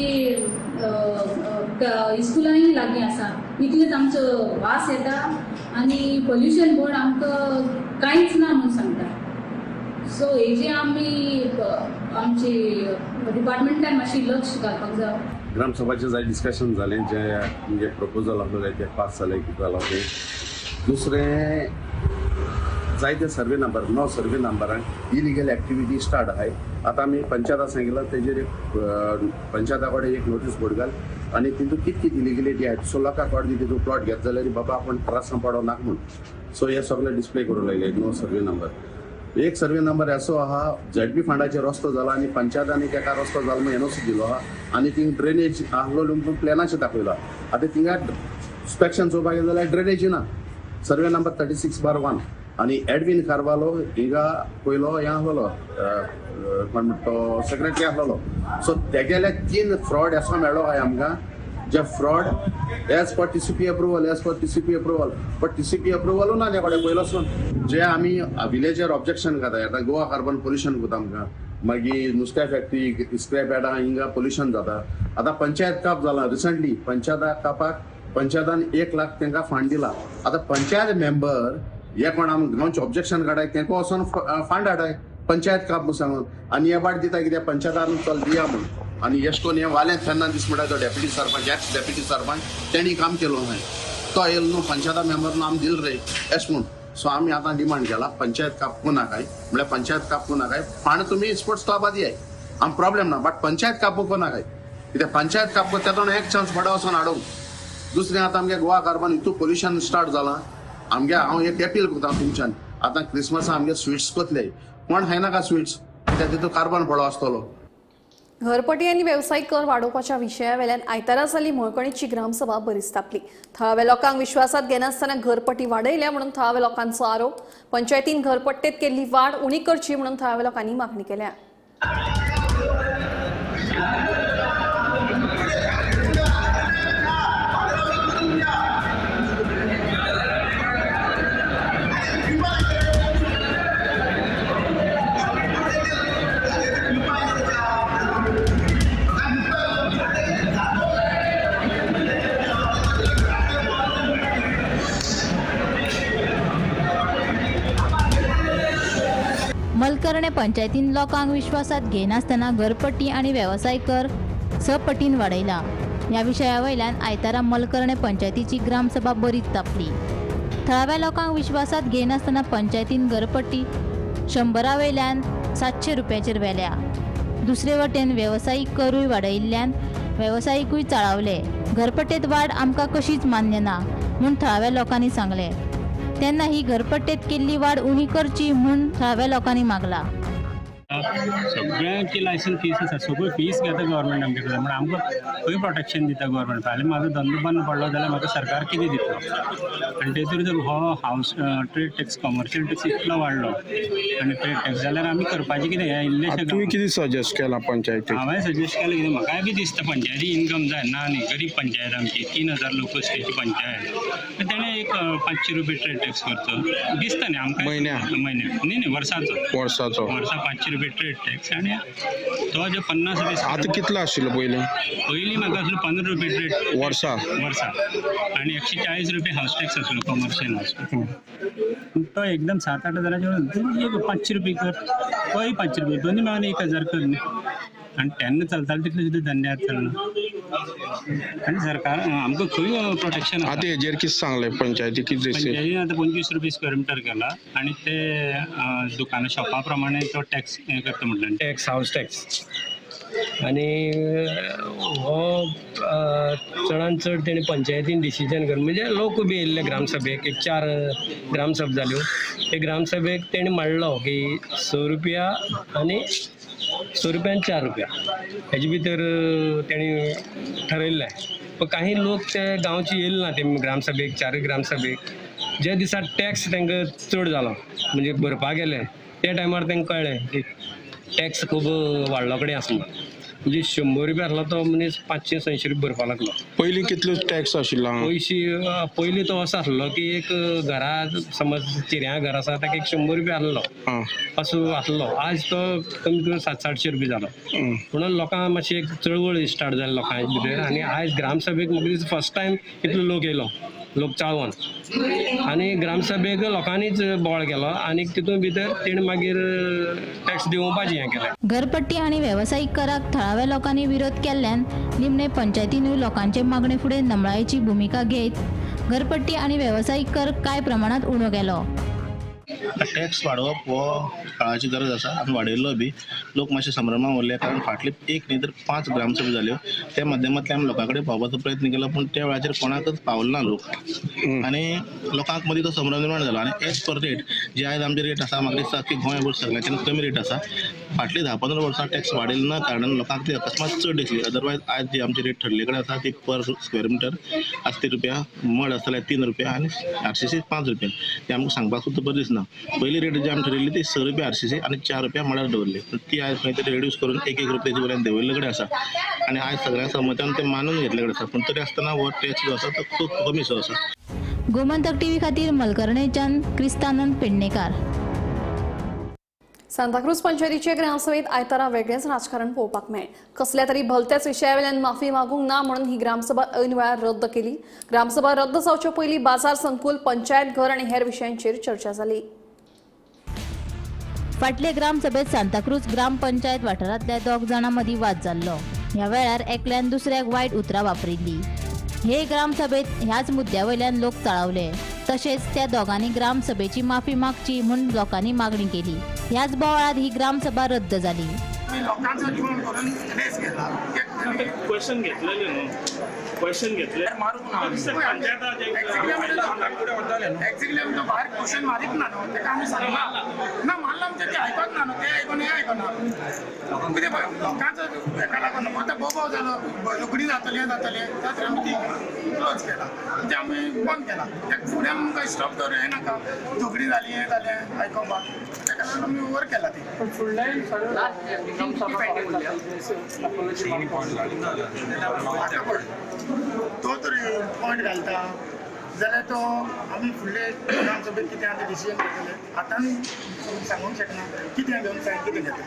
इस्कुलांय लागीं आसा, इतलेच आमचो वास येता आनी पोल्युशन बोर्ड आमकां कांयच ना म्हूण सांगता. सो हेजे आमी आमची डिपार्टमेंटान मातशी लक्ष घालपाक जाय. ग्रामसभाचें जाय डिस्कशन जालें, जे म्हणजे प्रपोजल आसलें तें पास जालें, कितें जालां तें. दुसरें जायते सर्वे नंबर 9 सर्वे नंबरांक इलिगल एक्टिविटी स्टार्ट आहाय. आतां आमी पंचायता सांगिलां तेजेर एक पंचायता कडेन एक नोटीस बोर्ड घाल आनी तितून कित कित इलिगलिटी आहाय, सो लोकांक कळटा तितून प्लॉट घेत जाल्यार बाबा आपूण त्रासान पडो नाका म्हूण. सो हे सगळे डिस्प्ले करूंक लागले 9 सर्वे नंबर. एक सर्वे नंबर असो आहा झेडपी फंडाचेर रस्तो जाला आनी पंचायतांनी तेका रस्तो जाला म्हूण एनओसी दिलो आहा आनी थिंग ड्रेनेज आहलो म्हणून प्लॅनाचेर दाखयला. आतां थिंगा इन्स्पेक्शन चोवपाक गेले जाल्यार ड्रेनेज ना. सर्वे नंबर 36/1 आनी एडविन कार्वालो हिंगा पयलो हें आहलो कोण म्हणटा तो सेक्रेटरी आहलो. सो तेगेले 3 फ्रॉड असो मेळ्ळो आहाय आमकां, जे fraud as per TCP approval, as per TCP approval, but TCP अप्रुवलू ना त्या कडेन पयलो सून. जे आमी विलेजर ऑब्जेक्शन घाताय आतां गोवा कार्बन पोल्युशन कोता आमकां, मागीर नुस्त्या फॅक्टरी स्क्रॅप यार्डां हिंगा पोल्युशन जाता. आतां पंचायत काप जाला रिसंटली, पंचायता कापाक पंचायतान 1 लाख तांकां फंड दिला. आतां पंचायत मेंबर हे कोण आम गांवचे ऑब्जेक्शन काडाय तांकां वचोन फंड हाडाय पंचायत काप म्हूण सांगून, आनी हे बाट दिता कित्याक पंचायतान चल दिया म्हूण. आनी एश कोन्न हें वालें फेर्नांदीस म्हणटा तो deputy sarpanch, ex deputy sarpanch, तेणी काम केलो न्हय, तो येयलो न्हू पंचायता मेंबर आम दिल रे एश म्हूण. सो आमी आतां डिमांड केला पंचायत कापूं नाकाय, म्हणल्यार पंचायत कापूं नाकाय, फंड तुमी स्पोर्ट्स क्लबा दियाय, आम प्रॉब्लेम ना, बट पंचायत कापूं नाकाय कित्याक पंचायत कापूं तेतून एक चान्स फटा वचोन हाडूंक. दुसरें आतां आमगे गोवा कार्बन हितू पोल्युशन स्टार्ट जालां आमगे. हांव एक अपील करता तुमच्यान, आतां क्रिसमसा आमगे स्विट्स कोतले कोण खायनाका स्विट्स, कित्याक तितून कार्बन पडो आसतलो. घरपटी आनी वेवसायीक कर वाडोवपाच्या विशयावेल्यान आयतारा जाल्ली मळकणीची ग्रामसभा बरीच तापली. थळाव्या लोकांक विश्वासात घेनासतना घरपटी वाडयल्या म्हणून थळाव्या लोकांचो आरोप. पंचायतीन घरपट्टेत केल्ली वाड उणी करची म्हणून थळाव्या लोकांनी मागणी केल्या. मलकर्णे पंचायतीन लोकांक विश्वासात घेनासतना घरपट्टी आनी वेवसाय कर 6 पटीन वाडयला. ह्या विशया वयल्यान आयतारा मलकर्णे पंचायतीची ग्रामसभा बरीच तापली. थळाव्या लोकांक विश्वासात घेनासतना पंचायतीन घरपट्टी 100 वयल्यान 700 रुपयाचेर व्हेल्या. दुसरे वटेन वेवसायीक करूय वाडयिल्ल्यान वेवसायिकूय चाळावले. घरपट्टेत वाड आमकां कशीच मान्य ना म्हूण थळाव्या लोकांनी सांगलें. तेन्ना ही घरपट्टेत केल्ली वाड उणी करची म्हूण थळाव्या लोकांनी मागला. सगळ्यांची लायसन्स फीस आसा, सगळ्यो फीस घेता गव्हर्मेंट आमचे कडेन, म्हण आमकां खंय प्रोटेक्शन दिता गव्हर्मेंट. फाल्यां म्हाजो धंदो बंद पडलो जाल्यार म्हाका सरकार कितें दितलो. आनी तेतूर जर हो house trade tax, commercial tax इतलो वाडलो आनी ट्रेड टॅक्स जाल्यार आमी करपाचें कितें? हें इल्लेशें तुवें कितें सजेस्ट केलां पंचायतीक? हांवें सजेस्ट केलें कितें, म्हाकाय बी दिसता पंचायती इनकम जाय ना न्ही, गरीब पंचायत आमची, 3000 लोकवस्तीची पंचायत, तेणें एक 500 रुपया ट्रेड टॅक्स करचो दिसता न्ही आमकां म्हयन्याक? म्हयन्याक न्ही न्ही वर्साचो, वर्साचो वर्सा 500 रुपया ट्रेड टॅक्स. आनी तो जो 50 रुपया आतां कितलो आशिल्लो पयलीं? पयलीं म्हाका आसलो 15 रुपया ट्रेड वर्सा, वर्सा, आनी 140 रुपया हावस टॅक्स आसलो कमर्शियल हावस टॅक्स. तो एकदम 7-8 हजाराचे एक 500 रुपया कर, तोय 500 रुपया, दोन्ही मेळून 1000 कर न्ही. आनी तेन्ना चलताले तितले सुद्दां धंदे आतां चलना. आनी सरकार आमकां खंय प्रोटेक्शन. आतां हेजेर कितें सांगलें पंचायती कितें? पंचायतीन आतां 25 रुपया स्क्वेअर मिटर केला आनी ते दुकानां शॉपा प्रमाणे तो टॅक्स हें करता म्हटलें. टॅक्स, हावस टॅक्स आनी हो चडान चड तेणी पंचायतीन डिसिजन करून, म्हणजे लोक बी येयल्ले ग्रामसभेक, एक 4 ग्रामसभा जाल्यो. ते ग्रामसभेक तेणी मांडलो की 6 रुपया आनी 6 रुपया आनी 4 रुपया हेजे भितर तेणी ठरयल्लें. पण काही लोक ते गांवचे येयले ना ते ग्रामसभेक, 4 ग्रामसभेक. जे दिसा टॅक्स तांकां चड जालो म्हणजे भरपाक गेले त्या टायमार तांकां कळ्ळें की टॅक्स खूब वाडलो कडेन आसा म्हणून. म्हणजे 100 रुपया आसलो तो मनीस 500-600 रुपया भरपाक लागलो. पयलीं कितलो टॅक्स आशिल्लो? पयशे पयलीं तो असो आसलो की एक घरा समज चिऱ्यां घर आसा ताका एक 100 रुपया आसलो असो आसलो. आज तो कमीत कमी 700-800 रुपया जालो. म्हणून लोकांक मातशी एक चळवळ स्टार्ट जाली लोकांचे भितर. आनी आयज ग्रामसभेक म्हाका दिसता फर्स्ट टायम इतलो लोक येयलो, लोक चाळवोन, आनी ग्रामसभेक लोकांनीच बोवाळ केलो आनी तितून भितर तेणी मागीर टॅक्स दिवपाचें हें केलें. घरपट्टी आनी वेवसायीक कराक थळाव्या लोकांनी विरोध केल्ल्यान निमणे पंचायतीनूय लोकांचे मागणे फुडें नमळायेची भुमिका घेत घरपट्टी आनी वेवसायीक कर कांय प्रमाणांत उणो केलो. टॅक्स वाडोवप हो काळाची गरज आसा आनी वाडयल्लो बी. लोक मातशे संभ्रमान उरले कारण फाटले 1 न्ही तर 5 ग्रामसभा जाल्यो त्या माध्यमांतल्यान आमी लोकां कडेन पावपाचो प्रयत्न केलो, पूण त्या वेळाचेर कोणाकच पावलो ना लोक आनी लोकांक मदीं तो संभ्रम निर्माण जालो. आनी एज पर रेट जी आयज आमची रेट आसा, म्हाका दिसता की गोंयभर सगळ्यांच्यान कमी रेट आसा. फाटली 10-15 वर्सां टॅक्स वाडयलो ना कारणान लोकांक ती अकस्मात चड दिसली. अदरवायज आयज जी आमची रेट ठरले कडेन आसा ती पर स्क्वेअर मिटर आसा 3 रुपया, मड आसा जाल्यार 3 रुपया आनी RCC 5 रुपया. ते आमकां सांगपाक सुद्दां बरें दिसना. पयली रेट जी आमी ठरयल्ली ती 6 रुपया RCC आनी 4 रुपया मडार दवरली, ती आयज खंय तरी रिड्यूस करून 1-1 रुपयाची वयल्यान देंवयल्ले कडेन आसा आनी आयज सगळ्या सहमतान ते मानून घेतले कडेन आसा. पूण तरी आसतना हो टॅक्स जो आसा तो खूब कमीसो आसा. गोमंतक टीव्ही खातीर मलकर्णेच्यान क्रिस्तानंद पेडणेकार. सांताक्रूज पंचायतीचे ग्रामसभेत आयतारा वेगळेंच राजकारण पळोवपाक मेळ्ळें. कसल्या तरी भलत्याच विशयावेल्यान माफी मागूंक ना म्हणून ही ग्रामसभा ऐन वेळार रद्द केली. ग्रामसभा रद्द जावचे पयलीं बाजार संकुल, पंचायत घर आनी हेर विशयांचेर चर्चा जाली. फाटले ग्रामसभेत सांताक्रूज ग्रामपंचायत वाठारांतल्या 2 जाणां मदीं वाद जाल्लो. ह्या वेळार एकल्यान दुसऱ्याक वायट उतरां वापरिल्ली. हे ग्रामसभेत ह्याच मुद्द्या वयल्यान लोक चाळवले. तशेंच त्या दोगांनी ग्रामसभेची माफी मागची म्हूण लोकांनी मागणी केली. ह्याच बोवाळांत ही ग्रामसभा रद्द जाली. क्वेश्चन घेतलेले न्हू, क्वेश्चन घेतले एक्झॅक्टली आमकां भायर क्वेश्चन मारीत ना न्हू, तेका आमी सांगला ना, मारला आमचें तें आयकत ना न्हू, तें आयकून हें आयकना कितें लोकांचो हेका लागून आतां बोबाव जालो, रोखडी जातली हें जातलें, त्या आमी ती क्लोज केला, म्हणजे आमी बंद केला. तेका फुडें आमकां स्टॉप दवरूं हें नाका, झगडी जाली हें जालें आयकोपाक, तेका लागून आमी ओवर केला ती. तो तर पॉयंट घालता जाल्यार तो आमी फुडले ग्रामसभेत कितें आतां डिसिजन घेतले आतां सांगूंक शकना कितें घेवन सायन कितें घेतले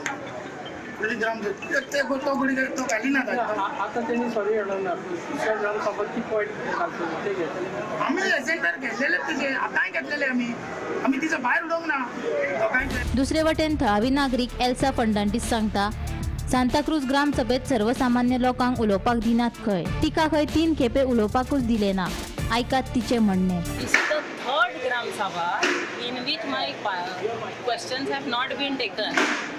फुडली ग्रामसभा ते तो घडी तो घालिना. आतां तेणी सॉरी म्हणूंक ना, दुसऱ्या ग्रामसभा ती पॉयंट घालतले ते घेतले आमी एजेंडार घेतलेले तिचे, आतांय घेतलेले आमी, आमी तिचो भायर उडोवंक ना लोकांचे. दुसरे वटेन थळावी नागरीक एल्सा फर्नांडीस सांगता, सांताक्रूज ग्रामसभेत सर्वसामान्य लोकांक उलोवपाक दिनात खंय, तिका खंय 3 खेपे उलोवपाकूच दिले ना. आयकात तिचें म्हणणें. This is the third Gram Sabha in which my questions have not been taken.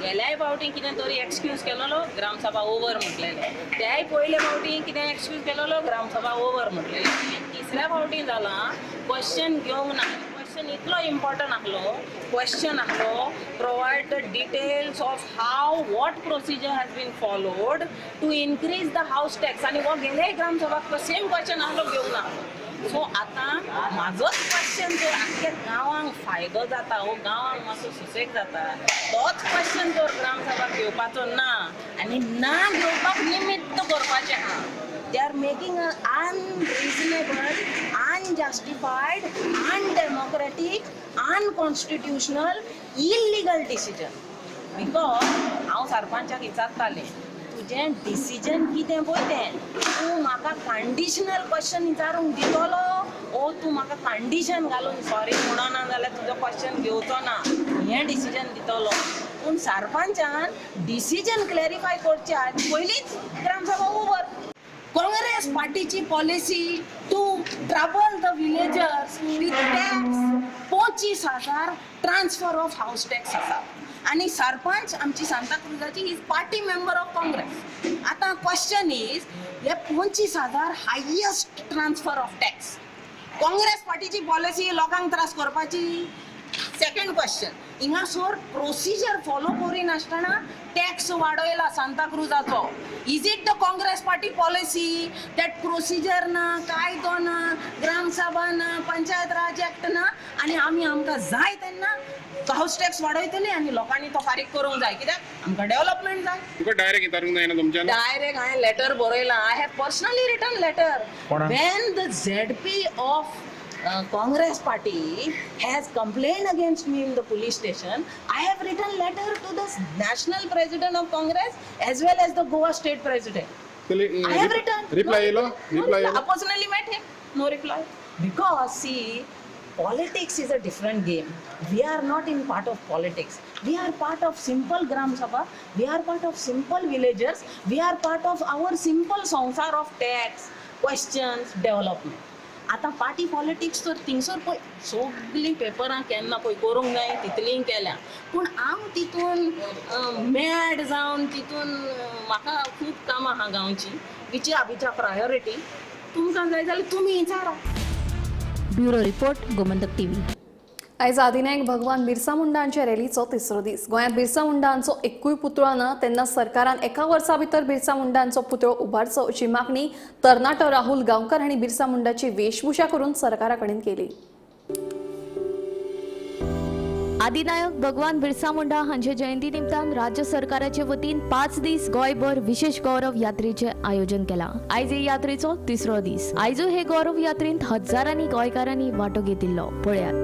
गेल्याय फावटी कितें तरी एक्सक्यूज केलेलो, ग्रामसभा ओवर म्हटलेलें. त्याय पयले फावटी कितें एक्सक्यूज केलेलो, ग्रामसभा ओवर म्हटलेलें. तिसऱ्या फावटी जालां क्वेश्चन घेवंक ना. क्वेश्चन इतलो इम्पॉर्टंट आसलो, क्वेश्चन आसलो provide the details of how what procedure has been followed to increase the house tax. आनी हो गेल्याय ग्रामसभाक सेम क्वेश्चन आसलो, घेवंक ना. सो आतां म्हाजोच क्वेश्चन जर आख्ख्या गांवांक फायदो जाता वो गांवांक मातसो सुसेग जाता, तोच क्वेश्चन जर ग्रामसभाक घेवपाचो ना आनी ना घेवपाक निमित्त करपाचें आहा. They are making an unreasonable, unjustified, undemocratic, unconstitutional, illegal decision. Because हांव सरपंचाक विचारतालें, तुजें डिसिजन कितें पळय तें, तूं म्हाका कंडिशनल क्वेश्चन विचारूंक दितलो ओ तूं म्हाका कंडिशन घालून सॉरी म्हणना जाल्यार तुजो क्वेश्चन घेवचो ना हें डिसिजन दितलो. पूण सरपंचान डिसिजन क्लॅरिफाय करचे पयलींच ग्रामसभा ओवर. काँग्रेस पार्टीची policy to trouble the villagers with tax 25,000 transfer of house tax आसा आनी सरपंच आमची सांताक्रुजाची is party member of Congress. आतां क्वेश्चन is हे 25,000 highest transfer of tax Congress पार्टीची पॉलिसी लोकांक त्रास करपाची. सेकंड क्वेश्चन, हिंगासर प्रोसिजर फॉलो करिनासतना टॅक्स वाडयला सांताक्रुजाचो. Is it the Congress party policy that procedure ना, कायदो ना, ग्रामसभा ना, पंचायत राज एक्ट ना आनी आमी आमकां जाय तेन्ना हावस टॅक्स वाडयतले आनी लोकांनी तो फारीक करूंक जाय कित्याक आमकां डेव्हलपमेंट जाय. तुका डायरेक्ट विचारूंक जायना तुमच्यान? डायरेक्ट हांवें लेटर बरयलां. I have personally written letter. When the ZP of Congress party has complained against me in the police station, I have written letter to the national president of Congress as well as the Goa state president. I have written. Reply no, reply. I personally met him. No reply. Because see, politics is a different game. We are not in part of politics. We are part of simple Gram Sabha. We are part of simple villagers. We are part of our simple sansar of tax, questions, development. आतां पार्टी पॉलिटिक्स तर थिंगसर पळय सगळीं पेपरां केन्ना पळय करूंक जाय तितलीं केल्या, पूण हांव तितून मॅड जावन तितून म्हाका खूब कामां आहा गांवची which are priority. तुमकां जाय जाल्यार तुमी विचारा. Bureau report, Gomantak TV. आयज आदिनायक भगवान बिरसा मुंडा हांच्या रॅलीचो तिसरो दीस. गोंयांत बिरसा मुंडा हांचो एकूय पुतळो ना तेन्ना सरकारान एका वर्सा भितर बिरसा मुंडा हांचो पुतळो उबारचो अशी मागणी तरणाटो राहुल गांवकर हांणी बिरसा मुंडाची वेशभूषा करून सरकारा कडेन केली. आदिनायक भगवान बिरसा मुंडा हांचे जयंती निमतान राज्य सरकाराचे वतीन 5 दीस गोंयभर विशेष गौरव यात्रेचे आयोजन केला. आयज हे यात्रेचो तिसरो दीस. आयजूय हे गौरव यात्रेंत हजारांनी गोंयकारांनी वांटो घेतिल्लो. पळयात.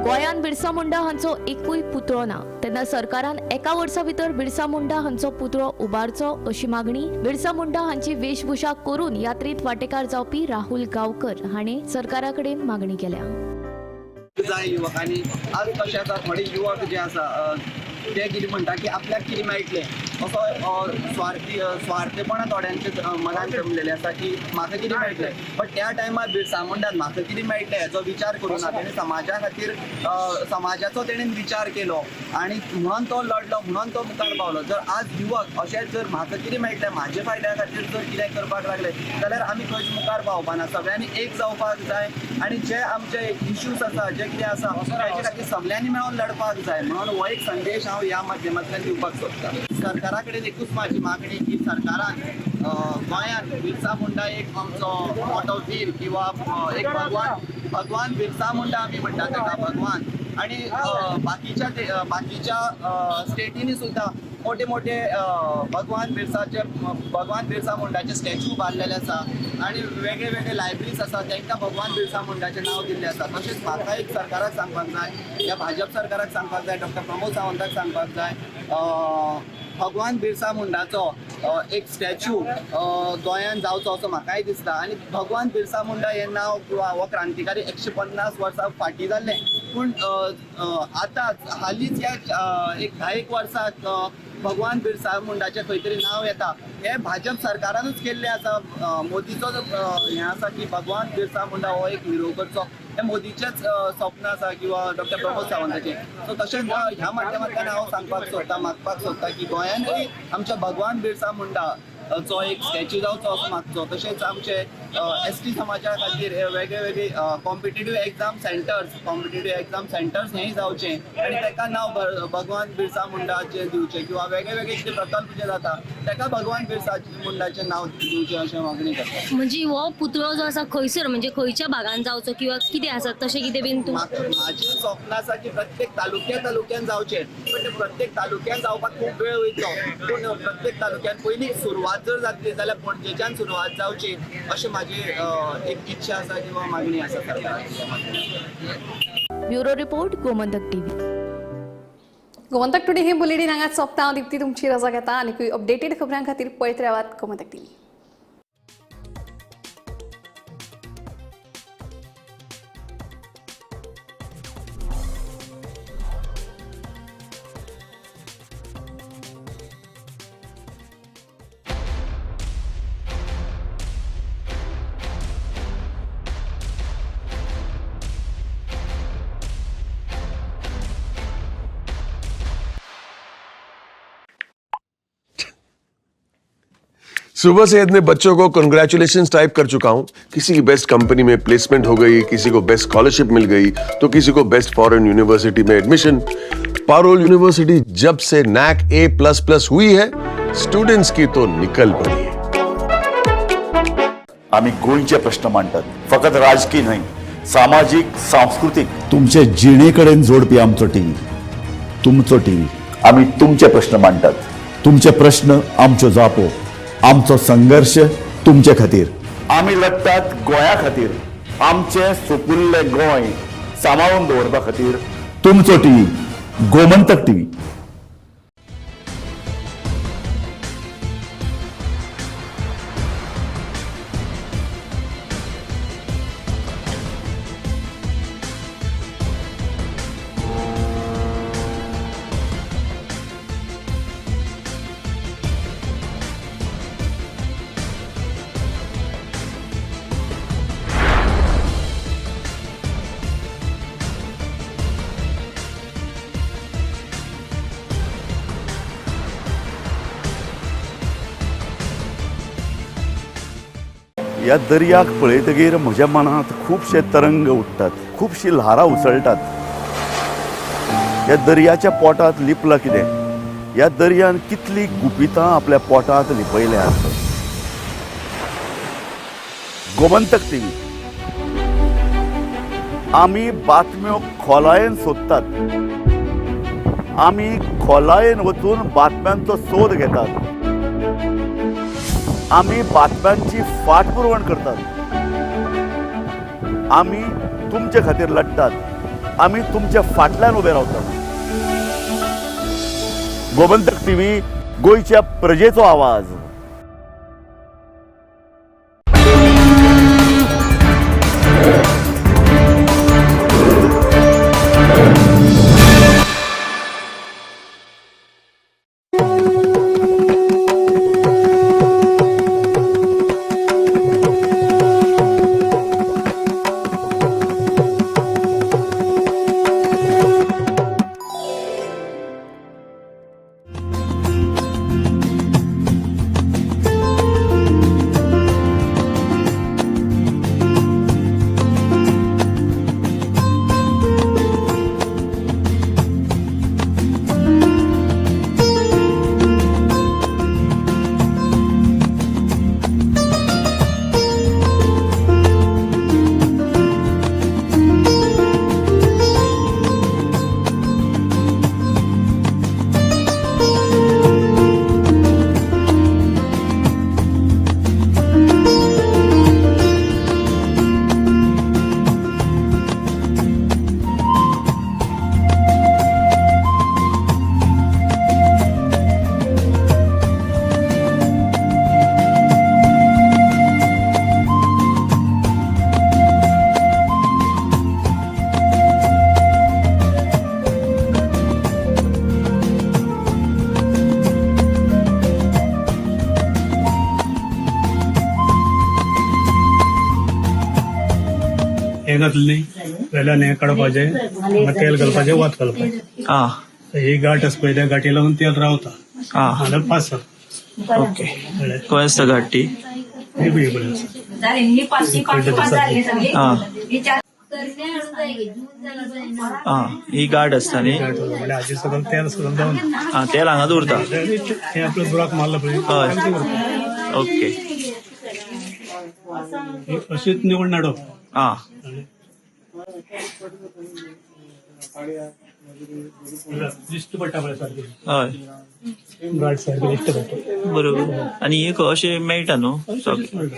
गोंयांत बिरसा मुंडा हांचो एकूय पुतळो ना तेन्ना सरकारान एका वर्सा भितर बिरसा मुंडा हांचो पुतळो उबारचो अशी मागणी बिरसा मुंडा हांची वेशभूषा करून यात्रेत वांटेकार जावपी राहुल गांवकर हांणी सरकारा कडेन मागणी केल्या. जाय युवकांनी आज कशें आसा, थोडे युवक जे आसा ते कितें म्हणटा की आपल्याक कितें मेळटलें असो स्वार्थी स्वार्थेपणा थोड्यांचे मनान जमलेलें आसा की म्हाका कितें मेळटलें. बट त्या टायमार बिरसा मुंडान म्हाका कितें मेळटलें हेचो विचार करूं ना, तेणें समाजा खातीर समाजाचो तेणें विचार केलो आनी म्हणून तो लडलो, म्हणून तो मुखार पावलो. जर आज युवक अशेंच जर म्हाका कितें मेळटलें म्हाजे फायद्या खातीर जर कितें करपाक लागले जाल्यार आमी खंयच मुखार पावपा ना. सगळ्यांनी एक जावपाक जाय आनी जे आमचे इश्यूज आसा जे कितें आसा ताचे खातीर सगळ्यांनी मेळून लडपाक जाय म्हणून हो एक संदेश हांव ह्या माध्यमांतल्यान दिवपाक सोदता. सरकारा कडेन एकूच म्हाजी मागणी की सरकारान गोंयांत बिरसा मुंडा एक आमचो मोठो वीर किंवा एक भगवान भगवान बिरसा मुंडा आमी म्हणटा ताका भगवान, आनी बाकीच्या बाकीच्या स्टेटींनी सुद्दां मोठे मोठे भगवान बिरसाचे भगवान बिरसा मुंडाचे स्टॅच्यू बांदलेले आसा आनी वेगळे वेगळे लायब्ररीज आसा तांकां भगवान बिरसा मुंडाचें नांव दिल्लें आसा. तशेंच म्हाका एक सरकाराक सांगपाक जाय, ह्या भाजप सरकाराक सांगपाक जाय, डॉक्टर प्रमोद सावंताक सांगपाक जाय, भगवान बिरसा मुंडाचो एक स्टॅच्यू गोंयांत जावचो असो म्हाकाय दिसता. आनी भगवान बिरसा मुंडा हें नांव किंवा हो क्रांतिकारी 150 वर्सां फाटीं जाल्लें, पूण आतांच हालींच ह्या एक 10 वर्साक भगवान बिरसा मुंडाचें खंय तरी नांव येता हें भाजप सरकारानूच केल्लें आसा. मोदीचो हें आसा की भगवान बिरसा मुंडा हो एक हिरो करचो हें मोदीचेंच स्वप्न आसा किंवा डॉक्टर प्रमोद सावंताचें. सो तशेंच ह्या माध्यमांतल्यान हांव सांगपाक सोदता, मागपाक सोदता की गोंयांतूय आमच्या भगवान बिरसा मुंडा चो एक स्टॅच्यू जावचो असो मागचो. तशेंच आमचे एस टी समाजा खातीर वेगळे वेगळे competitive exam centres, competitive exam centres हेंय जावचें आनी ताका नांव भगवान बिरसा मुंडाचें दिवचें किंवा वेगळे वेगळे कितें प्रकल्प जे जाता ताका भगवान बिरसा मुंडाचें नांव दिवचें अशें मागणी करता. म्हणजे हो पुतळो जो आसा खंयसर म्हणजे खंयच्या भागान जावचो किंवा कितें आसा तशें कितें बीन म्हाजें स्वप्न आसा की प्रत्येक तालुक्या तालुक्यान जावचें, पण प्रत्येक तालुक्यान जावपाक खूब वेळ वयतलो, पूण प्रत्येक तालुक्यान पयलीं सुरवात सुरवात जर जातली जाल्यार पणजेच्यान सुरवात जावची अशी म्हाजी एक इच्छा आसा किंवा मागणी आसा सरकाराच्या. Bureau report, Gomantak TV. Gomantak today हे बुलेटिन हांगा सोंपता. हांव दीप्ती तुमची रजा घेता आनीकूय अपडेटेड खबरां खातीर पळयत रावात गोमंतक टीव्ही. सुबह से इतने बच्चों को कंग्रेचुलेशंस टाइप कर चुका हूं। किसी की बेस्ट कंपनी में प्लेसमेंट हो गई, किसी को बेस्ट स्कॉलरशिप मिल गई, तो किसी को बेस्ट फॉरेन यूनिवर्सिटी में एडमिशन। पारोल यूनिवर्सिटी जब से नैक A++ हुई है, स्टूडेंट्स की तो निकल पड़ी है। आम्ही गोंयचे प्रश्न मांडतात, फकत राजकीय न्हय, सामाजीक, सांस्कृतीक, तुमचे जिणेकडेन जोडपी आमचो टीव्ही, तुमचो टीव्ही। आम्ही तुमचे प्रश्न मांडतात, तुमचे प्रश्न आमच्यो जापो, आमचो संघर्ष तुमचे खातीर। आमी लढतात गोंया खातीर, आमचे सुपुल्ले गोंय सांबाळून दवरपा खातीर। तुमचो टीव्ही, गोमंतक टीव्ही। ह्या दर्याक पळयतगीर म्हज्या मनांत खुबशे तरंग उठ्ठात, खुबशी ल्हारां उसळटात। ह्या दर्याच्या पोटांत लिपलां कितें, ह्या दर्यान कितली गुपितां आपल्या पोटांत लिपयल्यात। गोमंतक टीव्ही, आमी बातम्यो खोलायेन सोदतात, आमी खोलायेन वचून बातम्यांचो सोद घेतात, आमी बातम्यांची फाटपुरवण करतात, आमी तुमचे खातीर लढतात, आमी तुमच्या फाटल्यान उबे रावतात। गोमंतक टीव्ही, गोंयच्या प्रजेचो आवाज। हें घातलें वेल्यान हें काडपाचें, तेल घालपाचें, वत घालपाचें। ही गांठ आसा पळय, त्या गांठी लागून तेल रावता जाल्यार पास जाता। ओके, खंय आसता गांठ ती? ही गांठ आसता न्ही, म्हणल्यार हाजे सकयल तेल सकयल जावन तेल हांगा दवरता, हें आपलो बुराक मारला पळय। ओके, अशीच निवड नाडप। दिश्टी पडटा पळय सारकें. हय. गाठ सारकें दिश्टी पडटा. बरोबर. आनी एक अशें मेळटा न्हू सगळें.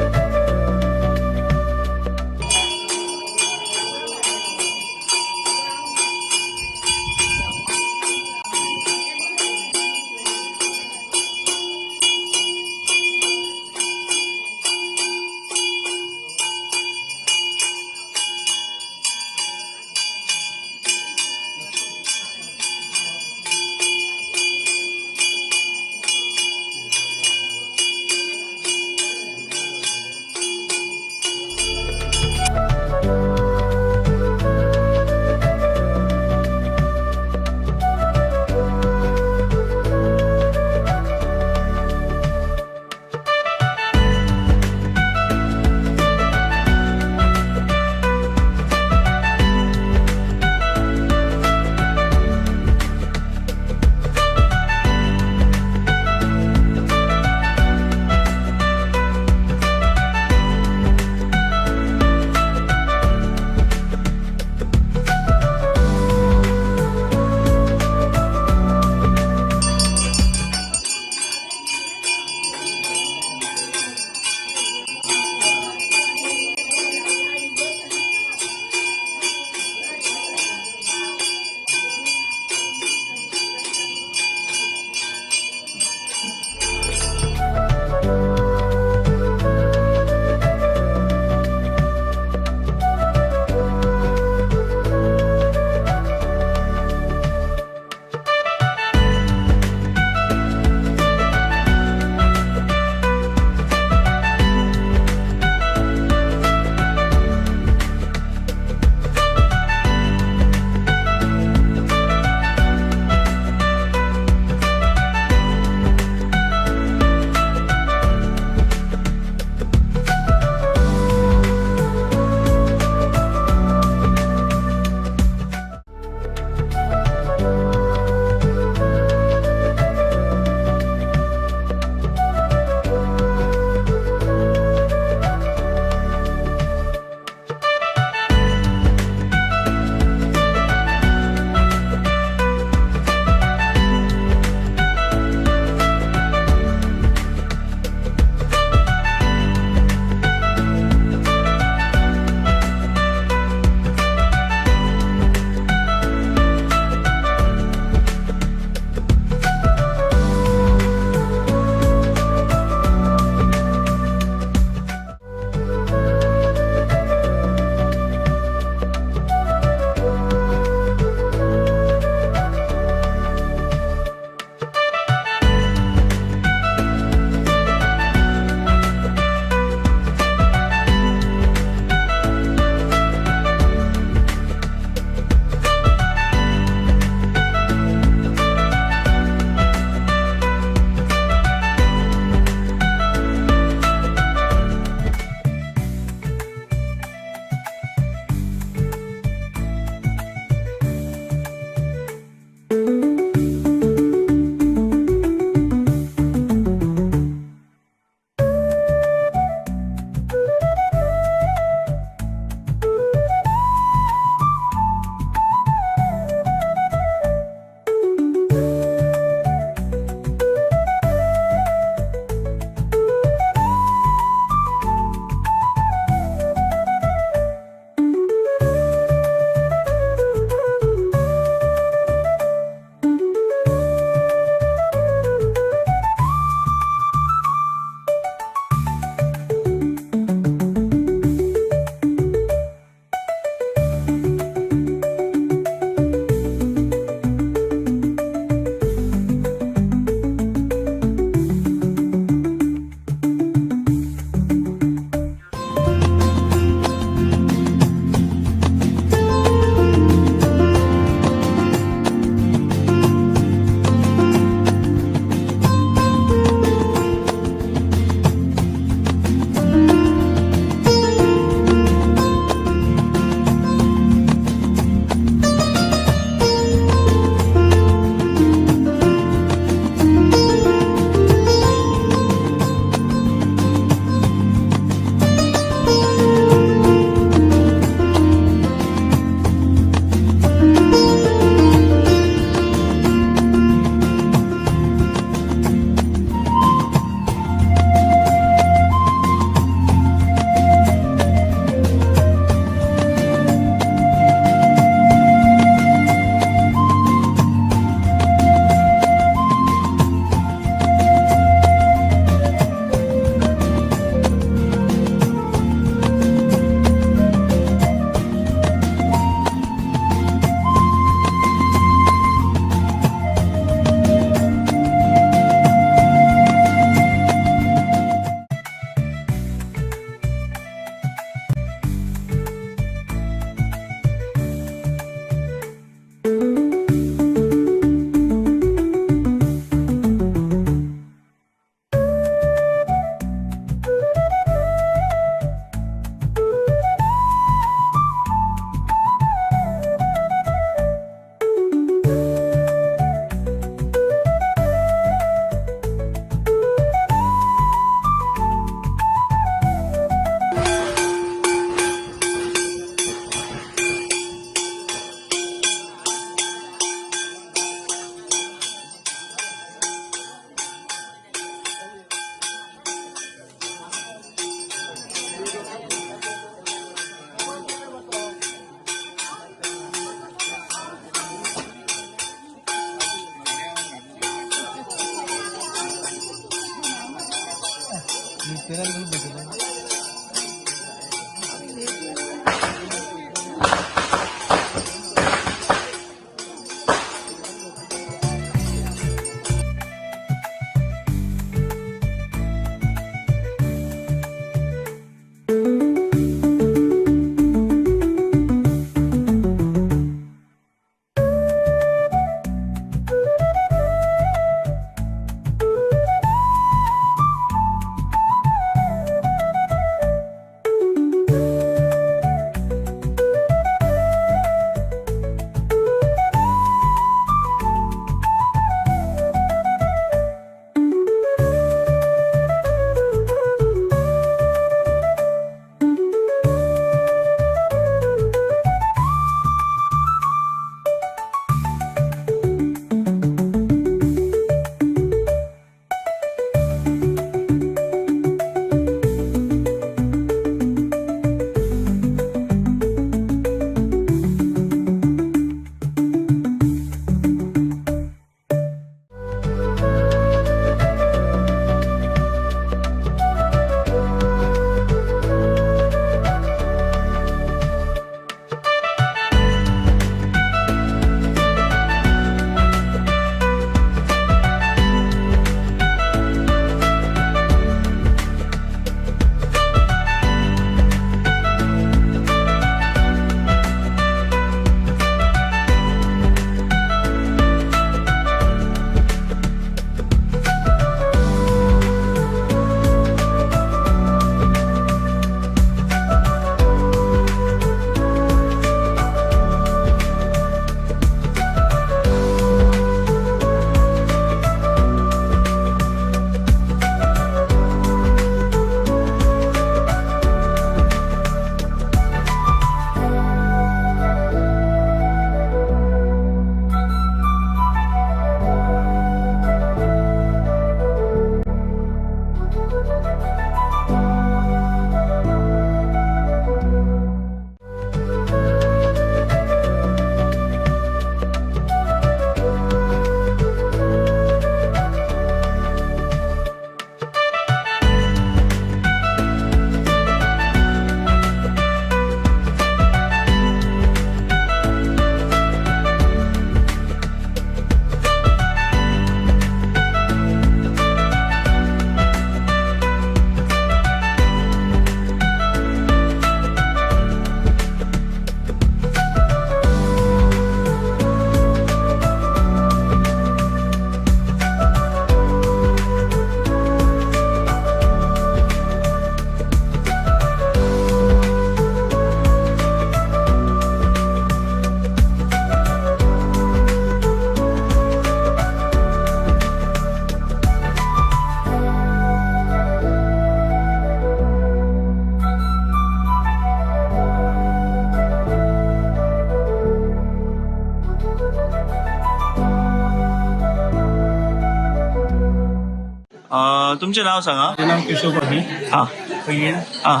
तुमचें नाव सांगा. म्हजें नाव केशव पागी. हां पैंगीण. हां,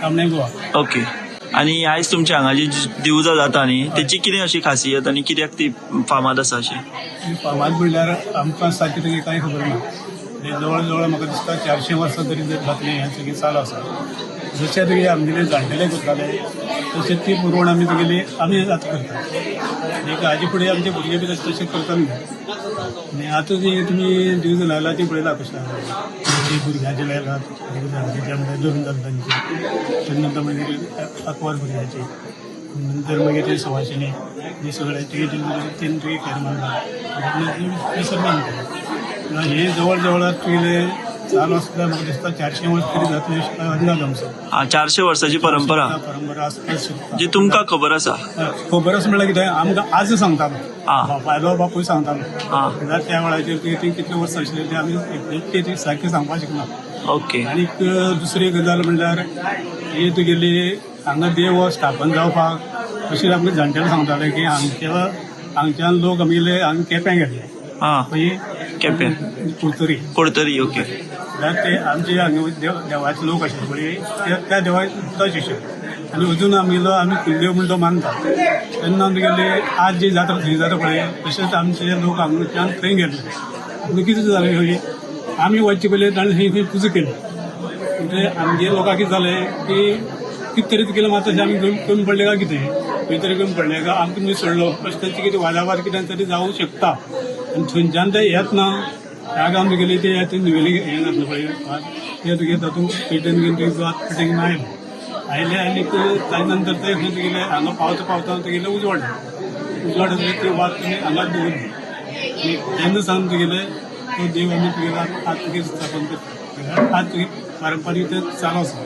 तामणे गोवा. ओके. आनी आयज तुमच्या हांगा जी दिवजां जाता न्ही, तेची कितें अशी खासियत आनी कित्याक ती फामाद आसा अशी? फामाद म्हणल्यार आमकां सारकें तुगे कांय खबर ना. जवळ जवळ म्हाका दिसता 400 वर्सां तरी जातलीं हें सगळें चालू आसा. जशें तुगे आमगेले जाणटेले करताले तशें ती पुरवण आमी तुगेली आमी आतां करता. आनी हाजे फुडें आमचे भुरगे बी तशें करता न्ही. आनी आतां जी तुमी दिवजां लायला ती पळयला कशें आसा, भुरग्यांचे लायला दिवजां म्हणल्यार लग्न जाता तांचें, तेन्ना नंतर मागीर आंकवार भुरग्याची, नंतर मागीर ते सवाशिणी हे सगळे तुगे तीन तुगे खेर मारला विसर्जन केलें. हे जवळ जवळ तुगेले चालू आसता म्हाका दिसता 400 वर्स तरी जातले अंदाज आमचो. 400 वर्साची परंपरा परंपरा आसपाक शकता जी तुमकां खबर आसा. खबर आसा म्हणल्यार कितें आमकां आज सांगतालो बापायलो बापूय सांगतालो म्हणल्यार त्या वेळाचेर तुगे कितले वर्सां आशिल्ले ते आमी एक्जेक्टली सारकें सांगपाक शकना. ओके. आनी दुसरी गजाल म्हणल्यार ही तुगेली हांगा देव स्थापन जावपाक अशें आमकां जाणटेले सांगताले की हांगच्या हांगच्यान लोक आमगेले हांगा केप्यां गेल्ले. केपें कुडतरी. कुडतरी. ओके. म्हणल्यार ते आमचे हांगा देवाचे लोक आशिल्ले पळय त्या देवाक टच आशिल्ले आनी अजून आमगेलो आमी कुलदेव म्हण तो मानता. तेन्ना आमगेले आज जी जात्रा थंय जाता पळय तशेंच आमचे लोक हांगाच्यान थंय गेल्ले. पूण कितें जालें आमी वचचे पयलीं ताणें थंय खंय पुजा केली. म्हणजे आमगे लोकांक कितें जालें की कितें तरी केलें मात तशें आमी कमी पडलें काय कितें खंय तरी कमी पडलें काय आमकां तुमी सोडलो अशें तांचे कितें वादावाद कितें तरी जावंक शकता. आनी थंयच्यान ते येतना ह्या गांवान तुगेली ते नुवेली हें जातलें पळय ते तुगे तातूंत पेटेन घेवन तुगे वात पेटेन आयले आयले आनी ताजे नंतर ते खंय तुगेले हांगा पावता पावता तुगेले उजवाड उजवाड ते वात तुमी हांगाच दवरली आनी तेन्ना सावन तुगेले तो देव आमी तुगेले आज तुगे स्थापन करता. आज तुगे पारंपारीक ते चालू आसा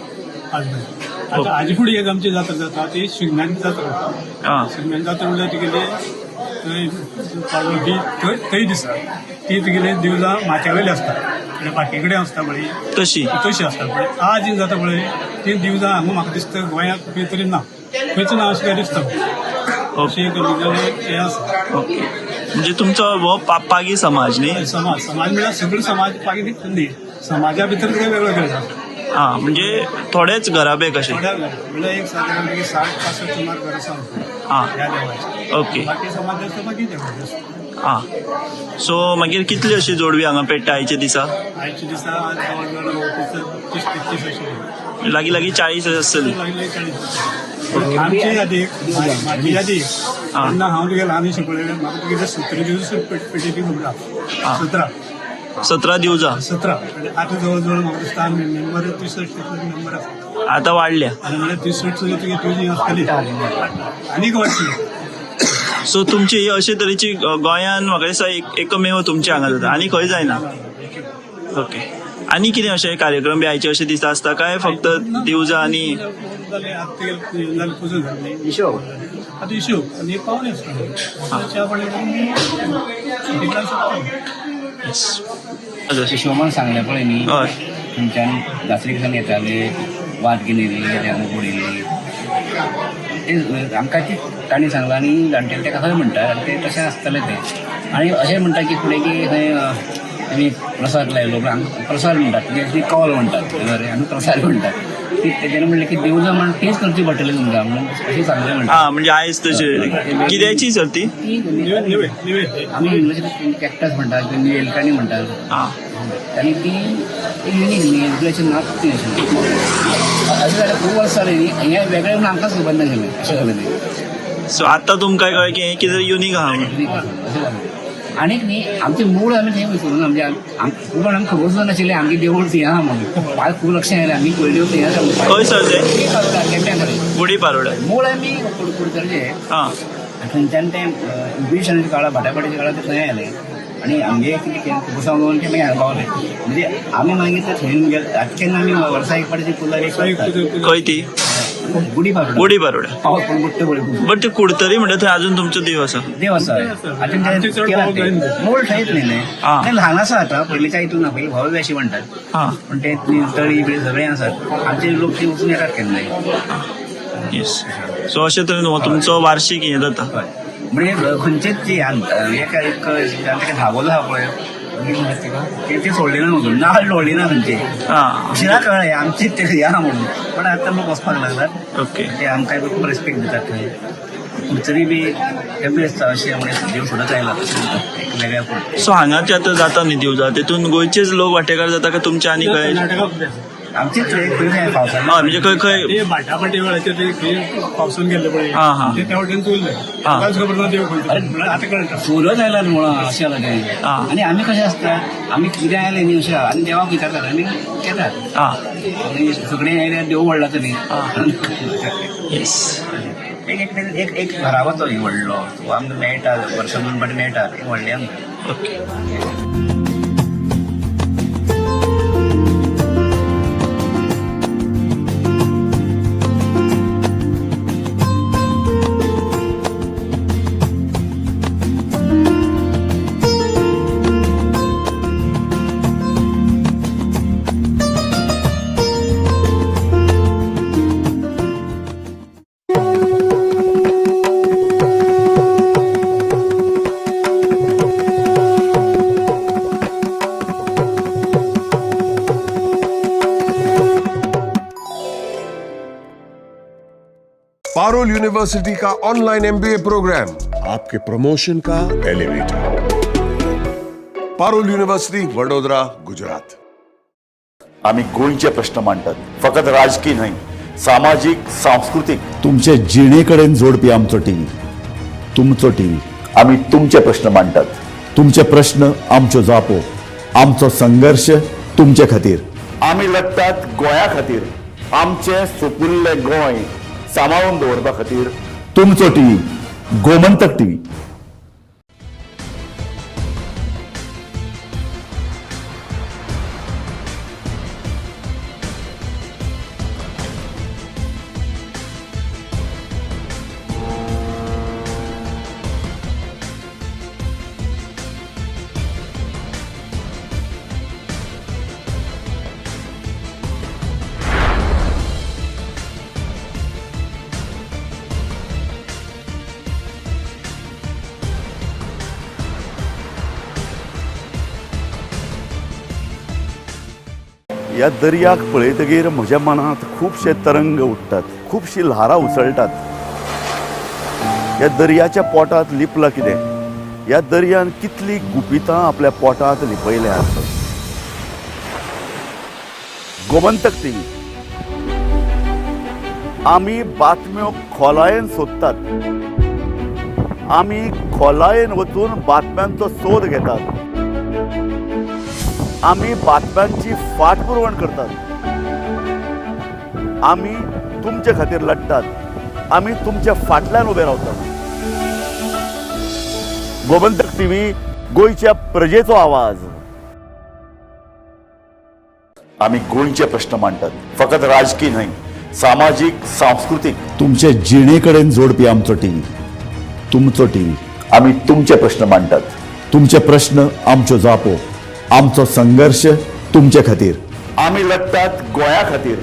आज पर्यंत. आतां हाजे फुडें एक आमची जात्रा जाता ती शिगम्याची जात्रा. शिगम्याची जात्रा म्हणल्यार तुगेले थंय पावली थंय दिसता ती तुगेले दिवजां माथ्या वयली आसता आनी बाकी कडेन आसता पळय तशी तशी आसता पळय. आज जी जाता पळय ती दिवजां हांगा म्हाका दिसता गोंयांत खंय तरी ना, खंयच ना अशें काय दिसता. अशें एक हें आसा. ओके, म्हणजे तुमचो हो पागी समाज न्ही? समाज समाज म्हणल्यार सगळो समाज पागी न्ही, समाजा भितर तुका वेगळो वेगळो. आं, म्हणजे थोडेच घराबे कशे? म्हणल्यार एक सादारण 60-65 सुमार घर आसा. आं, ह्या देवाचे. ओके. बाकी समाज आसता बाकी देवाचे आसता. आं, सो मागीर कितली अशी जोडवी हांगा पेट्टा आयच्या दिसा? आयच्या दिसा जवळ जवळ 30-33 अशी लागीं लागीं 40 आसतली. लागीं लागीं 40. आमची यादी म्हाजी यादी तेन्ना हांव तुगे ल्हान आशिल्लो पळय म्हाका तुगे 17 दिवस पेटेची खबर आसा. 17 दिवजां 17. आतां जवळ जवळ म्हाका दिसता आमी मेंबर 63 मेंबर आसा आतां वाडल्या. आनी म्हणल्यार 63 तुगे तुजी आसतली आनीक वाडटली. सो तुमची ही अशे तरेची गोंयान म्हाका दिसता एकमेव तुमच्या हांगा जाता आनी खंय जायना. ओके, आनी कितें अशे कार्यक्रम बी आयचे अशे दिसा आसता काय फक्त दिवजां आनी हिशोबान सांगलें पळय न्ही थंयच्यान जात्रेक सान येताले वात घेवन येयली हांगा उडयली ते आमकां ती तांणी सांगलां आनी जाणटेले तेका खंय म्हणटा आनी तें तशें आसतलें तें. आनी अशें म्हणटा की फुडें की खंय आमी प्रसाद लायलो प्रसाद म्हणटात म्हणजे कौल म्हणटात बरें आमी प्रसाद म्हणटात ती तेजें म्हणलें की देवजां म्हण तेच करची पडटलें तुमकां म्हणून अशें सांगलें म्हणटा. आं, म्हणजे आयज तशें कित्याची सर ती? आमी इंग्लिश कॅक्टस म्हणटात निवेलकाणी म्हणटात आनी ती युनीक न्ही अशें नाच ती अशें अशें जाल्यार खूब वर्सां जालीं न्ही हें वेगळें म्हणून आमकांच खबर नाशिल्लें अशें जालें तें. सो आतां तुमकां कळ्ळें की हें कितें युनीक आहा म्हणून. अशें जालें. आनीक न्ही आमचें मूळ आमी थंय विसरून आमचें खूब जाणांक खबर सुद्दां नाशिल्लें आमगे देवूळ थंय आहा म्हणून. आज खूब लक्षां आयलें आमी पयलीं देवूळ थंय आसा. खंय सर तें? केप्यां कडेन गुडी पारोडा. मूळ आमी कुडतरचे. थंयच्यान तें ब्रिटिशांच्या काळार भाटाभाटीच्या काळार ते थंय आयले आनी आमगे कितें केलें पुरसांव घेवन ते मागीर हांगा पावले. म्हणजे आमी मागीर ते थंय गेले आतां केन्ना आमी वर्सा एक फावटी पुलार एक खंय ती? गुडी पारोडा. गुडी पारोडा पावस पडून बुडटा पळय. बट ते कुडतरी म्हणटा थंय अजून तुमचो देव आसा? देव आसा आतां मूळ थंयच न्ही तें ल्हान आसा आतां पयलींच्या हितून ना पयलीं भव्य अशें म्हणटात पूण ते तळी बिळी सगळें आसात आमचे लोक थंय वचून येतात केन्नाय. येस, सो अशें तरेन हो तुमचो वार्षीक हें जाता. म्हणजे खंयचेच एका एक ताका धांवलो आहा पळय ते सोडले ना म्हणून नाल सोडली ना खंयचे उशिरा कळ्ळें आमचे ते या म्हणून. पण आतां लोक वचपाक लागलात. ओके, ते आमकां खूब रेस्पेक्ट दितात थंय. कुडतरी बी ते आसता अशें म्हणजे देव सोडत आयला एक वेगळ्या. सो हांगा जे आतां जाता न्ही देवजां तेतून गोंयचेच लोक वांटेकार जाता काय तुमचे आनी खंय? आमचेच खंय पावसान म्हणजे खंय खंय भाटाभाटी वेळाचेर ते पावसान गेल्ले पळय ते त्या वटेन चुरले कांयच खबर ना देव खंयचो आतां कळटा. सोदत आयला मुळां अशें जालां तें. आनी आमी कशें आसता आमी कितें आयलें न्ही अशें आनी देवाक विचारतात आमी येतात आनी सगळें आयल्यार देव व्हडला तरी. येस, एक एक एक घराबो व्हडलो तो आमकां मेळटा वर्सा दोन फावटी मेळटा एक व्हडलें आमकां. ओके. पारुल यूनिवर्सिटी का ऑनलाइन एमबीए प्रोग्राम आपके प्रमोशन का elevator. Parul university, Vadodara, Gujarat. आमी गोंयचे प्रश्न मांडटात, फकत राजकी न्हय, सामाजीक, सांस्कृतीक. तुमचे जिणे कडेन जोडपी आमचो टीव्ही, तुमचो टीव्ही. आमी तुमचे प्रश्न मांडटात, तुमचे प्रश्न आमच्यो जापो, आमचो संघर्श तुमचे खातीर. आमी लढतात गोंया खातीर, आमचें सुपुल्लें गोंय सांबाळून दवरपा खातीर. तुमचो टीव्ही, गोमंतक टीव्ही. ह्या दर्याक पळयतगीर म्हज्या मनांत खुबशे तरंग उठ्ठात, खुबशीं ल्हारां उसळटात. ह्या दर्याच्या पोटांत लिपलां कितें? ह्या दर्यान कितलीं गुपितां आपल्या पोटांत लिपयल्यांत. गोमंतक टीव्ही, आमी बातम्यो खोलायेन सोदतात, आमी खोलायेन वचून बातम्यांचो सोद घेतात, आमी बातम्यांची फाटपुरवण करतात, आमी तुमचे खातीर लढटात, आमी तुमच्या फाटल्यान उबे रावतात. गोमंतक टीव्ही, गोंयच्या प्रजेचो आवाज. आमी गोंयचे प्रश्न मांडटात, फकत राजकी न्हय, सामाजीक, सांस्कृतीक. तुमचे जिणे कडेन जोडपी आमचो टीव्ही, तुमचो टीव्ही. आमी तुमचे प्रश्न मांडटात, तुमचे प्रश्न आमच्यो जापो, आमचो संघर्श तुमचे खातीर. आमी लढटात गोंया खातीर,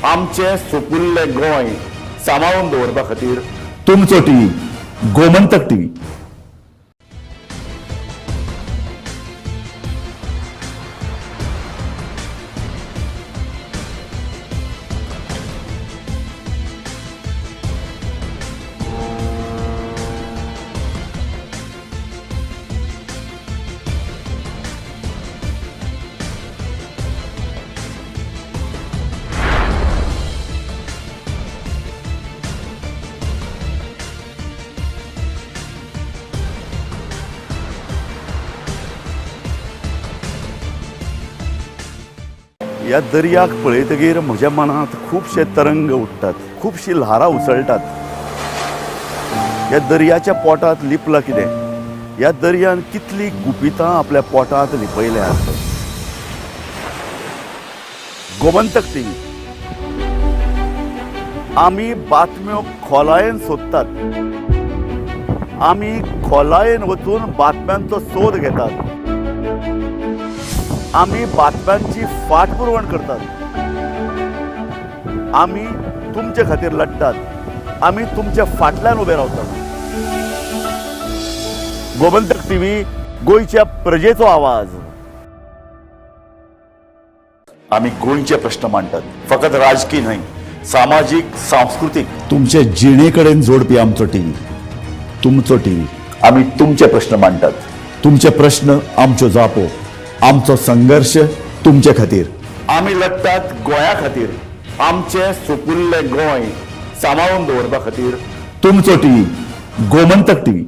आमचें सुपुल्लें गोंय सांबाळून दवरपा खातीर. तुमचो टीव्ही, गोमंतक टीव्ही. ह्या दर्याक पळयतगीर म्हज्या मनांत खुबशे तरंग उठ्ठात, खुबशीं ल्हारां उसळटात. ह्या दर्याच्या पोटांत लिपलां कितें? ह्या दर्यान कितलीं गुपितां आपल्या पोटांत लिपयल्यांत. गोमंतक टीव्ही, आमी बातम्यो खोलायेन सोदतात, आमी खोलायेन वचून बातम्यांचो सोद घेतात, आमी बातम्यांची फाटपुरवण करतात, आमी तुमचे खातीर लढटात, आमी तुमच्या फाटल्यान उबे रावतात. गोमंतक टीव्ही, गोंयच्या प्रजेचो आवाज. आमी गोंयचे प्रश्न मांडटात, फकत राजकी न्हय, सामाजीक, सांस्कृतीक. तुमचे जिणे कडेन जोडपी आमचो टीव्ही, तुमचो टीव्ही. आमी तुमचे प्रश्न मांडटात, तुमचे प्रश्न आमच्यो जापो, आमचो संघर्श तुमचे खातीर. आमी लढटात गोंया खातीर, आमचें सुपुल्लें गोंय सांबाळून दवरपा खातीर. तुमचो टीव्ही, गोमंतक टीव्ही.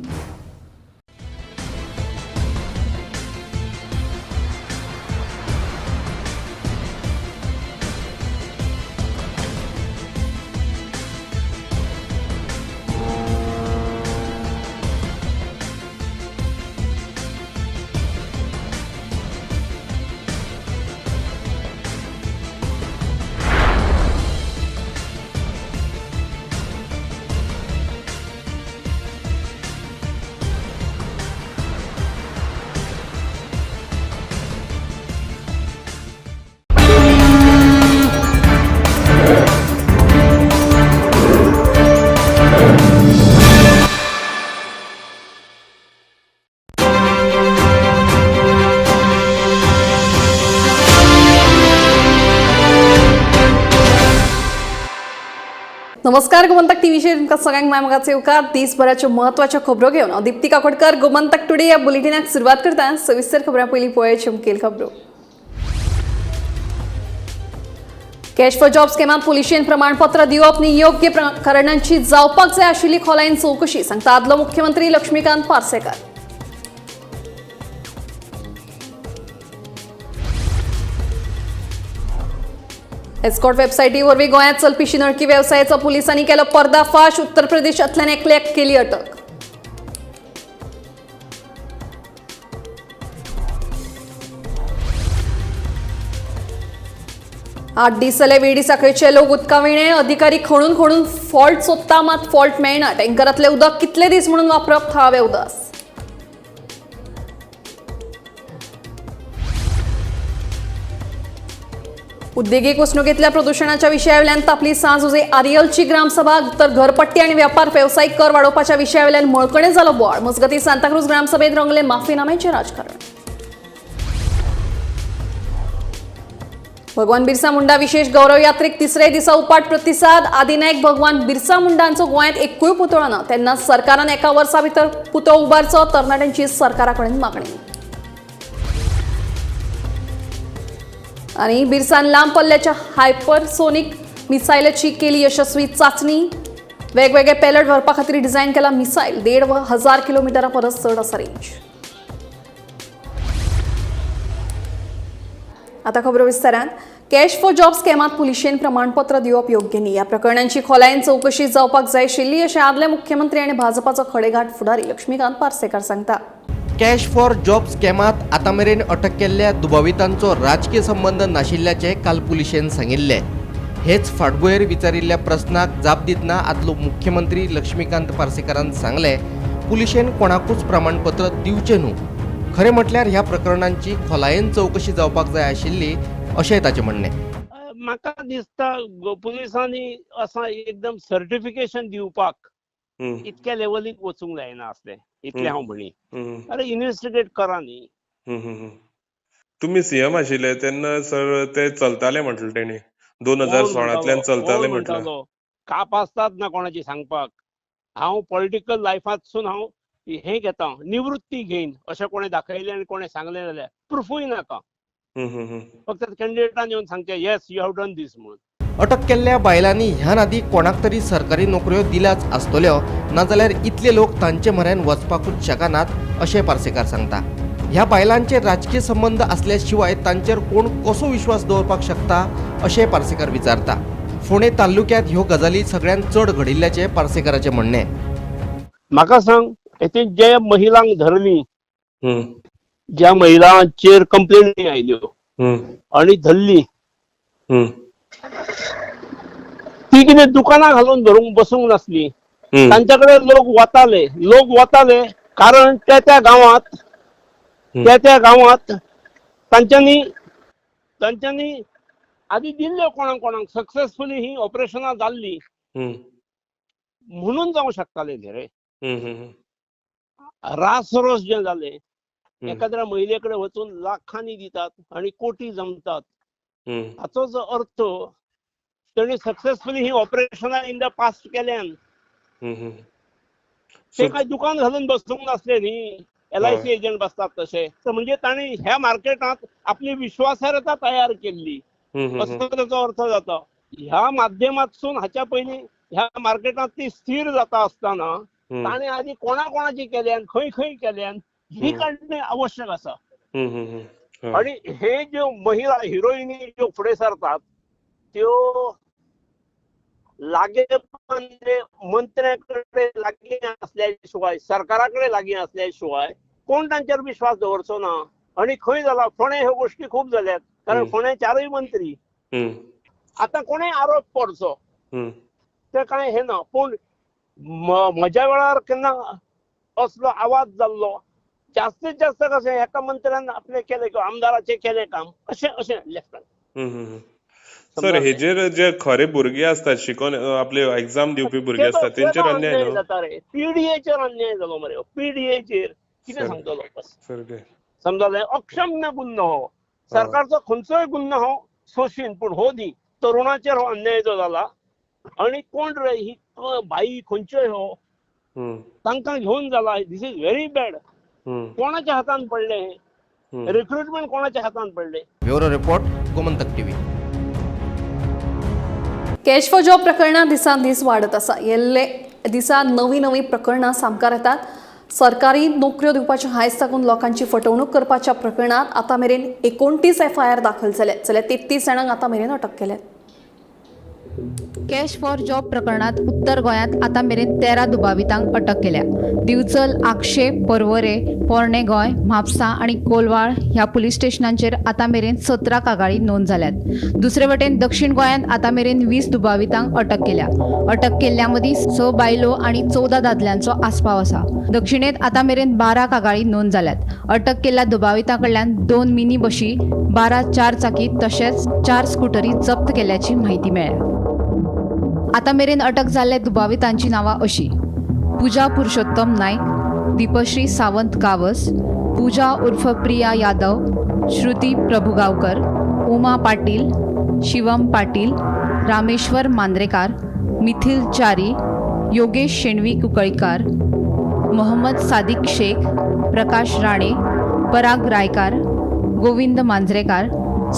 नमस्कार, गोमंतक टीव्हीचेर तुमकां सगळ्यांक माय मोगाचे येवकार. दिसभराच्यो म्हत्वाच्यो खबरो घेवन हांव दीप्ती काकोडकर गोमंतक टुडे ह्या बुलेटिनाक सुरवात करता. सविस्तर खबरां पयलीं पळोवया मुखेल खबरो. कॅश फॉर जॉब स्कॅमांत पुलिशेन प्रमाणपत्र दिवप न्ही योग्य कारणांची जावपाक जाय आशिल्ली खोलायेन चवकशी, सांगता आदलो मुख्यमंत्री लक्ष्मीकांत पार्सेकर. एस्कॉर्ट वेबसायटी वरवीं गोंयांत चलपी शिंदळकी वेवसायाचो पुलिसांनी केलो पर्दाफाश. उत्तर प्रदेशांतल्यान एकल्याक केली अटक. आठ दीस जाले वेडी साखळेचे लोक उदका विणे. अधिकारी खणून खणून फॉल्ट सोदता, मात फॉल्ट मेळना. टँकरांतलें उदक कितले दीस म्हणून वापरप, थळावे उदास. उद्देगीक वसणुकेंतल्या प्रदूषणाच्या विशयावेल्यान तापली सांजुजे आरियलची ग्रामसभा. तर घरपट्टी आणि व्यापार वेवसायिक कर वाडोवपाच्या विशयावेल्यान मळकणे जालो बोवाळ. मजगतीं सांताक्रूज ग्रामसभेत रंगले माफीनाम्याचें राजकारण. भगवान बिरसा मुंडा विशेष गौरव यात्रेक तिसऱ्या दिसा उपाट प्रतिसाद. आदिनायक भगवान बिरसा मुंडांचो गोंयांत एकूय पुतळो ना, तेन्ना सरकारान एका वर्सा भितर पुतळो उबारचो, तरणाट्यांची सरकारा कडेन मागणी. आणि बिरसान लांब पल्ल्याच्या हायपरसोनिक मिसायलाची केली यशस्वी चाचणी. वेगवेगळे पेलट व्हरपा खातीर डिझायन केला मिसायल. 1500 किलोमिटरा परस चड आसा रेंज. आता खबरो विस्तारान. कॅश फॉर जॉब स्कॅमांत पुलिशेन प्रमाणपत्र दिवप योग्य न्ही, ह्या प्रकरणांची खोलायेन चवकशी जावपाक जाय आशिल्ली, अशें आदले मुख्यमंत्री आनी भाजपाचो खडेगांठ फुडारी लक्ष्मीकांत पार्सेकर सांगता. कॅश फॉर जॉब स्कॅमात आतां मेरेन अटक केल्ल्या दुबावितांचो राजकीय संबंद नाशिल्ल्याचें काल पुलिशेन सांगिल्लें. हेच फाटभुंयेर विचारिल्ल्या प्रस्नाक जाप दितना आदलो मुख्यमंत्री लक्ष्मीकांत पार्सेकारान सांगलें, पुलिशेन कोणाकूच प्रमाणपत्र दिवचें न्हू. खरें म्हटल्यार ह्या प्रकरणांची खोलायेन चवकशी जावपाक जाय आशिल्ली, अशेंय ताचें म्हणणें. म्हाका दिसता पुलिसांनी असां एकदम सर्टिफिकेशन दिवपाक इतक्या लेवलीक वचूंक जायना आसलें, इतलें हांव म्हणी. अरे इन्व्हेस्टिगेट करा न्ही. तुमी सीएम आशिल्ले तेन्ना सर ते चलताले म्हटलें तेणी, 2016 चलताले म्हटलें. काप आसतात ना कोणाची सांगपाक. हांव पॉलिटिकल लायफांतसून हांव हें घेता, निवृत्ती घेन अशें कोणें दाखयलें आनी कोणें सांगलें जाल्यार प्रुफूय नाका, फक्त कॅन्डिडेटान येवन सांगचें yes you have done this म्हणून. अटक केल्ल्या बायलांनी ह्यान आदीं कोणाक तरी सरकारी नोकऱ्यो दिल्याच आसतल्यो, नाजाल्यार इतले लोक तांचे म्हऱ्यान वचपाकूच शकनात, अशें पार्सेकार सांगता. ह्या बायलांचे राजकीय संबंद आसल्या शिवाय तांचेर कोण कसो विश्वास दवरपाक शकता, अशें पार्सेकार विचारता. फोंडें तालुक्यांत ह्यो गजाली सगळ्यांत चड घडिल्ल्याचें पार्सेकाराचें म्हणणें. म्हाका सांग, हेतून जे महिलांक धरली, ज्या महिलांचेर कंप्लेनी आयल्यो आनी धरली, ती कितें दुकानां घालून धरूंक बसूंक नासली. तांच्या कडेन लोक वताले, लोक वताले कारण त्या त्या गांवांत, त्या त्या गांवांत तांच्यांनी तांच्यांनी आदी दिल्ल्यो कोणाक कोणाक सक्सेसफुली ही ऑपरेशनां जाल्ली म्हणून जावंक शकताले न्ही रे. रासरोस जे जाले, एखाद्या महिले कडेन वचून लाखांनी दितात आनी कोटी जमतात, हाचो जो अर्थ तेणी सक्सेसफुली ही ऑपरेशनां इन the past केल्यान. ते काय दुकान घालून बसूंक नासले न्ही, LIC agent बसतात तशे. म्हणजे ताणी ह्या मार्केटांत आपली विश्वासार्हता तयार केल्ली असो ताचो अर्थ जाता. ह्या माध्यमांतसून हाच्या पयलीं ह्या मार्केटांत ती स्थिर जाता आसतना ताणें आदी कोणा कोणाची केल्यान, खंय खंय केल्यान, ही काडणे आवश्यक आसा. आणि हे ज्यो महिला हिरोईनी ज्यो फुडें सरतात त्यो लागीं मंत्र्या कडेन लागीं आसल्या शिवाय, सरकारा कडेन लागीं आसल्या शिवाय कोण तांचेर विश्वास दवरचो ना. आनी खंय जाला, फोंडें ह्यो गोश्टी खूब जाल्यात, कारण फोंडें चारूय मंत्री. आतां कोणें आरोप करचो ते कांय हें ना, पूण म्हज्या वेळार केन्ना असलो आवाज जाल्लो. जास्तीत जास्त कशें एका मंत्र्यान आपलें केलें किंवा आमदाराचें केलें काम, अशें अशें लेफ्टान. सर, हेजेर जे खरे भुरगे आसतात शिकोन आपले एग्जाम दिवपी भुरगे आसतात तेंचेर अन्याय जाता रे. पीडीएचेर अन्याय जालो मरे, पीडीएचेर कितें सांगतलो बस. समजलें, अक्षम्य गुन्हो हो, सरकारचो खंयचोय गुन्हो हो सोशीन, पूण हो न्ही, तरुणाचेर हो अन्याय जो जाला आनी कोण रे ही बाई खंयच्यो ह्यो तांकां घेवन जाला. This is very bad. कोणाच्या हातान पडले हे रिक्रुटमेंट, कोणाच्या हातान पडले? Bureau report, Gomantak TV. Cash for job प्रकरणां दिसान दीस वाडत आसा. येल्ले दिसा नवी नवी प्रकरणां सामकार येतात. सरकारी नोकऱ्यो दिवपाचे हांयस दाखोवन लोकांची फटवणूक करपाच्या प्रकरणांत आतां मेरेन 29 FIR दाखल जाले, जाल्यार 33 जाणांक आतां मेरेन अटक केल्या. कॅश फॉर जॉब प्रकरणात उत्तर गोंयांत आतां मेरेन 13 दुबावितांक अटक केल्या. दिवचल, आगशे, पर्वरे, पोरणे गोंय, म्हापसा आनी कोलवाळ ह्या पुलीस स्टेशनांचेर आतां मेरेन 17 कागाळी नोंद जाल्यात. दुसरे वटेन दक्षिण गोंयांत आतां मेरेन 20 दुबावितांक अटक केल्या. अटक केल्ल्या मदीं 6 बायलो आनी 14 दादल्यांचो आस्पाव आसा. दक्षिणेंत आतां मेरेन 12 कागाळी नोंद जाल्यात. अटक केल्ल्या दुबावितां कडल्यान 2 मिनी बशी, 12 चार चाकी तशेंच 4 स्कुटरी जप्त केल्ल्याची म्हायती मेळ्ळ्या. आतां मेरेन अटक जाल्ल्या दुबावितांची नांवां अशी: पूजा पुरुषोत्तम नायक, दीपश्री सावंत गावस, पूजा उर्फ प्रिया यादव, श्रुती प्रभुगांवकर, उमा पाटील, शिवम पाटील, रामेश्वर मांद्रेकार, मिथिल च्यारी, योगेश शेणवी कुंकळीकार, मोहम्मद सादिक शेख, प्रकाश राणे, पराग रायकार, गोविंद मांजरेकार,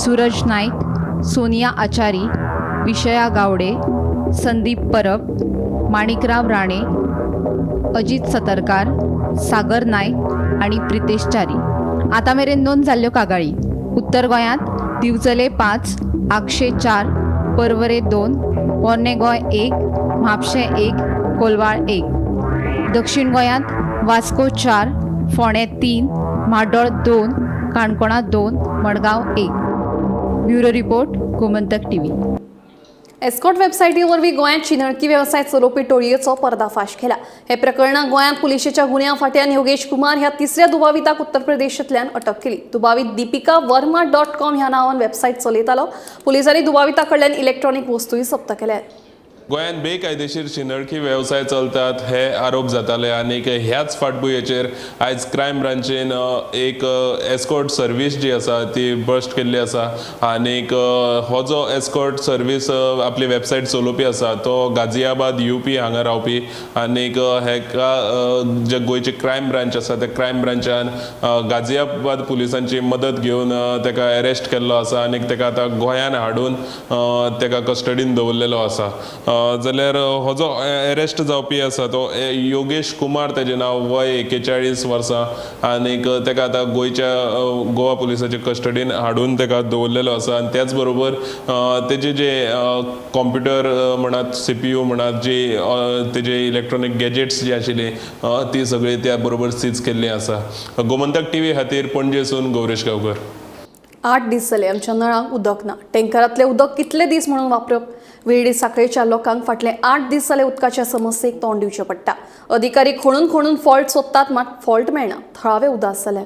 सूरज नाईक, सोनिया आचारी, विषया गावडे, संदीप परब, माणिकराव राणे, अजित सतरकार, सागर नाईक आनी प्रितेश च्यारी. आतां मेरेन नोंद जाल्ल्यो कागाळी: उत्तर गोंयांत दिवचले 5, आगशे 4, पर्वरे 2, पोरणे गोंय 1, म्हापशें 1, कोलवाळ 1. दक्षिण गोंयांत वास्को 4, फोंडें 3, म्हाड्डोळ 2, काणकोणा 2, Madgaon 1. Bureau report, Gomantak TV. Escort वेबसायटी वरवीं गोंयांत शिंदळकी वेवसाय चलोवपी टोळयेचो पर्दाफाश केला. हे प्रकरणात गोंयांत पुलिशेच्या गुन्यांव फांट्यान योगेश कुमार ह्या तिसऱ्या दुबाविताक उत्तर प्रदेशांतल्यान अटक केली. दुबावीत दीपिका वर्मा .com ह्या नांवान वेबसायट चलयतालो. पुलिसांनी दुबाविता कडल्यान इलेक्ट्रॉनिक वस्तूय जप्त केल्यात. गोंयांत बेकायदेशीर शिंदळकी वेवसाय चलतात हे आरोप जाताले आनी ह्याच फाटभुंयेचेर आयज क्रायम ब्रांचीन एक एस्कॉर्ट सर्वीस जी आसा ती बस्ट केल्ली आसा आनीक हो जो एस्कॉर्ट सर्वीस आपली वेबसायट चलोवपी आसा तो गाजियाबाद UP हांगा रावपी आनीक हेका जे गोंयची क्रायम ब्रांच आसा त्या क्रायम ब्रांचान गाजियाबाद पुलिसांची मदत घेवन तेका अरेस्ट केल्लो आसा आनीक तेका आतां गोंयान हाडून तेका कस्टडीन दवरलेलो आसा. जाल्यार हो जो अरेस्ट जावपी आसा तो योगेश कुमार तेजें नांव, वय 41 वर्सां आनीक तेका आतां गोंयच्या गोवा पुलिसाच्या कस्टडीन हाडून तेका दवरलेलो आसा. आनी त्याच बरोबर तेजे जे कॉम्प्युटर म्हणात, CPU म्हणात, जी तेजे इलेक्ट्रॉनीक गॅजेट्स जी आशिल्ली ती सगळी त्या बरोबर सीज केल्ली आसा. गोमंतक TV खातीर पणजेसून गौरेश गांवकर. 8 दीस जाले आमच्या नळांक उदक ना. टँकरांतलें उदक कितले दीस म्हणून वापरप? विर्डी साखळेच्या लोकांक फाटले 8 दीस जाले उदकाच्या समस्येक तोंड दिवचें पडटा. अधिकारी खणून खणून फॉल्ट सोदतात, मात फॉल्ट मेळना. थळावे उदास जाले.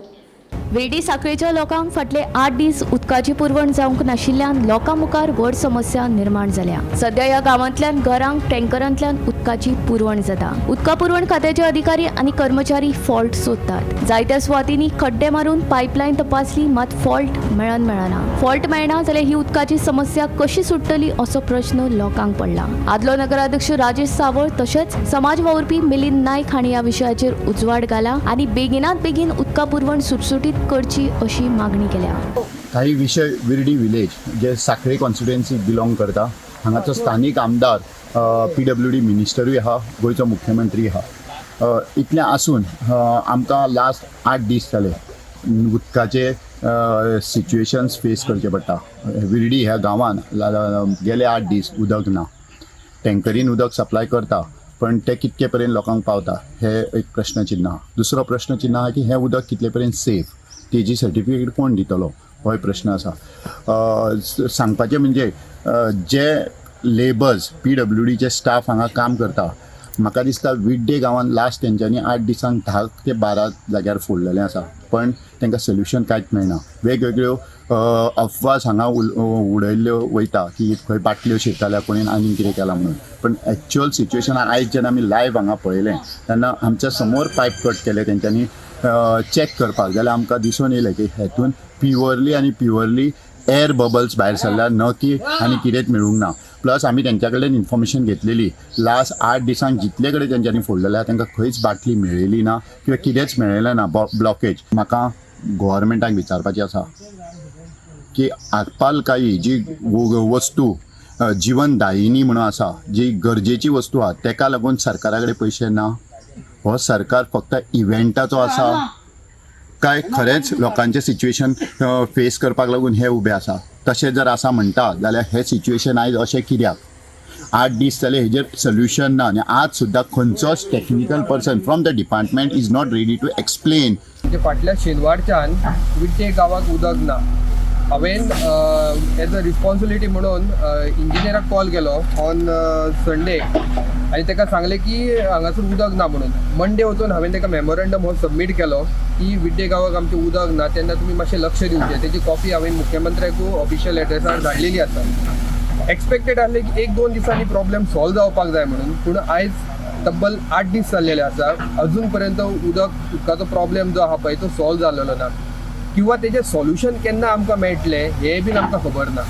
विर्डी साखळेच्या लोकांक फाटले 8 दीस उदकाची पुरवण जावंक नाशिल्ल्यान लोकां मुखार व्हड समस्या निर्माण जाल्या. सध्या ह्या गांवांतल्यान घरांक टँकरांतल्यान उदकाची पुरवण जाता. उदका पुरवण खात्याचे अधिकारी आनी कर्मचारी फॉल्ट सोदतात. जायत्या सुवातींनी खड्डे मारून पायपलायन तपासली, मात फॉल्ट मेळना. फॉल्ट मेळना जाल्यार ही उदकाची समस्या कशी सुट्टली असो प्रश्न लोकांक पडला. आदलो नगराध्यक्ष राजेश सावळ तशेंच समाज वावुरपी मिलिंद नायक हांणी ह्या विशयाचेर उजवाड घाला आनी बेगिनात बेगीन उदका पुरवण सुटसुटीत करची अशी मागणी केल्या. काही विषय विर्डी विलेज जे साखळे कॉन्स्टिट्युएन्सी बिलोंग करता, हांगाचो स्थानीक आमदार PWD मिनिस्टरूय आहा, गोंयचो मुख्यमंत्री आहा. इतलें आसून आमकां लास्ट 8 दीस जाले उदकाचे सिच्युएशन्स फेस करचे पडटा. विर्डी ह्या गांवान गेले 8 दीस उदक ना. टँकरीन उदक सप्लाय करता पण ते कितके पर्यंत लोकांक पावता हे एक प्रश्नचिन्ह आहा. दुसरो प्रश्नचिन्ह आहा की हें उदक कितले पर्यंत सेफ, तेजी सर्टिफिकेट कोण दितलो होय प्रश्न आसा. सांगपाचें म्हणजे जे लेबर्स PWDचे स्टाफ हांगा काम करता, म्हाका दिसता विड्डे गांवान लास्ट तेंच्यांनी 8 दिसांक 10 ते 12 जाग्यार फोडलेलें आसा, पण तांकां सोल्युशन कांयच मेळना. वेगवेगळ्यो अफवास हांगा उडयल्ल्यो वयता की खंय बाटल्यो शिरताल्या, कोणेन आनी कितें केलां म्हणून, पण एक्चुअल सिच्युएशन आयज जेन्ना आमी लायव्ह हांगा पळयलें तेन्ना आमच्या समोर पायप कट केले तेंच्यांनी चॅक करपाक, जाल्यार आमकां दिसून येयलें की हेतून प्युअरली आनी प्युअरली एअर बबल्स भायर सरल्या, न की आनी कितेंच मेळूंक ना. प्लस आमी तेंच्या कडल्यान इन्फॉर्मेशन घेतलेली, लास्ट 8 दिसांक जितले कडेन तेंच्यांनी फोडलेले आहा तांकां खंयच बाटली मेळ्ळेली ना किंवा कितेंच मेळ्ळेलें ना ब्लॉकेज. म्हाका गोवोरमेंटाक विचारपाचें आसा की आकपालकाई जी वस्तू जिवनदायिनी म्हणून आसा, जी गरजेची वस्तू आहा, तेका लागून सरकारा कडेन पयशे ना. हो सरकार फक्त इव्हेंटाचो आसा काय खरेंच लोकांचें सिच्युएशन फेस करपाक लागून हे उबे आसा? तशें जर आसा म्हणटा जाल्यार हें सिच्युएशन आयज अशें कित्याक? 8 दीस जाले हेजेर सोल्युशन ना आनी आज सुद्दां खंयचोच technical person from the department is not ready to explain. फाटल्या शेनवारच्यान विट्टे गांवाक उदक ना. हांवें एज अ रिस्पॉन्सिबिलिटी म्हणून इंजिनियराक कॉल केलो ऑन संडे आनी ताका सांगलें की हांगासर उदक ना म्हणून. मंडे वचून हांवें ताका मेमोरंडम हो सबमीट केलो की विड्डे गांवाक आमचें उदक ना, तेन्ना तुमी मातशें लक्ष दिवचें. तेजी कॉपी हांवें मुख्यमंत्र्याकूय ऑफिशियल एड्रेसार धाडलेली आसा. एक्सपेक्टेड आसलें की 1-2 दिसांनी प्रॉब्लेम सॉल्व जावपाक जाय म्हणून, पूण आयज तब्बल 8 दीस जाल्लेले आसा, अजून पर्यंत उदकाचो प्रॉब्लेम जो आहा पळय तो सॉल्व जाल्लो ना किंवा तेजें सॉल्युशन केन्ना आमकां मेळटलें हें बीन आमकां खबर ना.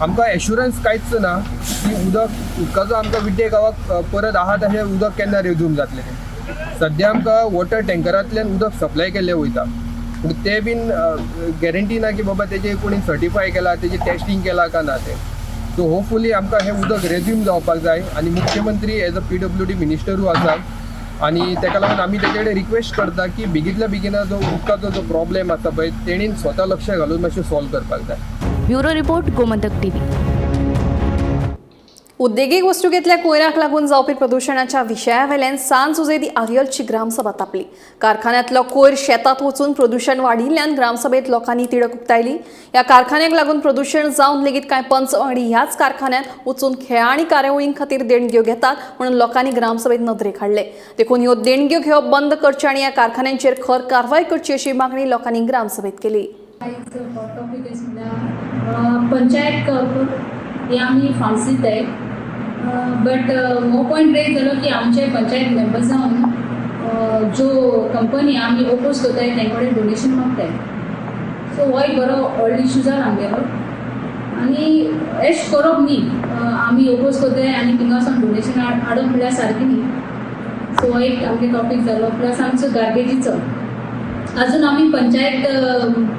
आमकां एश्युरन्स कांयच ना की उदकाचो आमकां विड्डे गांवाक परत आहा तशें उदक केन्ना रेज्यूम जातलें. सद्या आमकां वॉटर टँकरांतल्यान उदक सप्लाय केल्लें वयता, पूण तें बीन गॅरंटी ना की बाबा तेजें कोणी सर्टिफाय केलां, तेजें टेस्टींग केलां काय ना तें. सो होपफुली आमकां हें उदक रेज्यूम जावपाक जाय आनी मुख्यमंत्री एज अ PWD मिनिस्टरूय आसा आनी ताका लागून आमी तेजे कडेन रिक्वेस्ट करता की बेगींतल्या बेगीन जो उदकाचो जो प्रॉब्लेम आसा पळय तेणीन स्वता लक्ष घालून मातशें सॉल्व करपाक जाय. Bureau report, Gomantak TV. उद्देगीक वस्तुकेंतल्या कोयराक लागून जावपी प्रदुशणाच्या विशयावेल्यान सांज जुजे आर्यलची ग्रामसभा तापली. कारखान्यांतलो कोयर शेतात वचून प्रदुशण वाडिल्ल्यान ग्रामसभेत लोकांनी तिडक उक्तायली. ह्या कारखान्याक लागून प्रदुशण जावन लेगीत कांय पंच वांगडी ह्याच कारखान्यांत वचून खेळां आनी कार्यावळीं खातीर देणग्यो घेतात म्हणून लोकांनी ग्रामसभेत नदरेक हाडले. देखून ह्यो देणग्यो घेवप बंद करच्यो आनी ह्या कारखान्यांचेर खर कारवाय करची अशी मागणी लोकांनी ग्रामसभेत केली. पंचायत हे आमी फंड्स दिताय, बट हो पॉयंट रेज जालो की आमचे पंचायत मेंबर्सान ज्यो कंपनी आमी ओपोज करताय तेंचे कडेन डोनेशन मागताय. सो हो एक बरो व्हडलो इशू जाला आमगेलो आनी एश करप न्ही, आमी ओपोज करताय आनी थिंगा वचून डोनेशन हाडप म्हणल्यार सारकें न्ही. सो हो एक आमगे टॉपीक जालो. प्लस आमचो गार्बेजीचो, अजून आमी पंचायत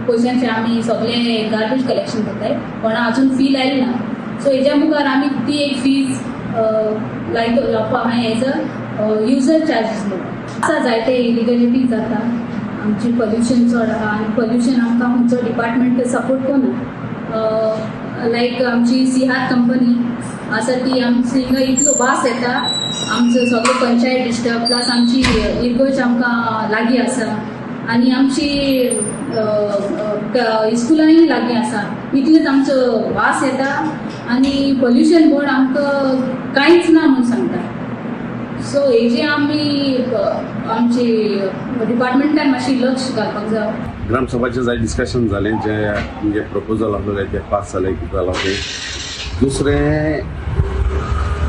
पयशांचे आमी सगळे गार्बेज कलेक्शन करताय, पण अजून फी लायली ना. सो हेज्या मुखार आमी ती एक फीज लायतो लावपा आहाय एज अ युजर चार्जीस म्हणून. आसा जायते इलिगलिटी जाता, आमची पोल्युशन चड आहा आनी पोल्युशन आमकां खंयचो डिपार्टमेंट सपोर्ट करना. लायक आमची सिहार कंपनी आसा ती आमची हिंगा इतलो वास येता, आमचो सगळो पंचायत डिस्टर्ब, प्लस आमची इर्गोज आमकां लागीं आसा आनी आमची इस्कुलांय लागीं आसा. इतलेच आमचो वास येता आनी पोल्युशन बोर्ड आमकां कांयच ना म्हूण सांगता. सो हेजे आमी आमची डिपार्टमेंटान मातशी लक्ष घालपाक जाय. ग्रामसभाचें जाय डिस्कशन जालें, जे म्हणजे प्रपोजल आसलें तें पास जालें, कितें जालां तें. दुसरें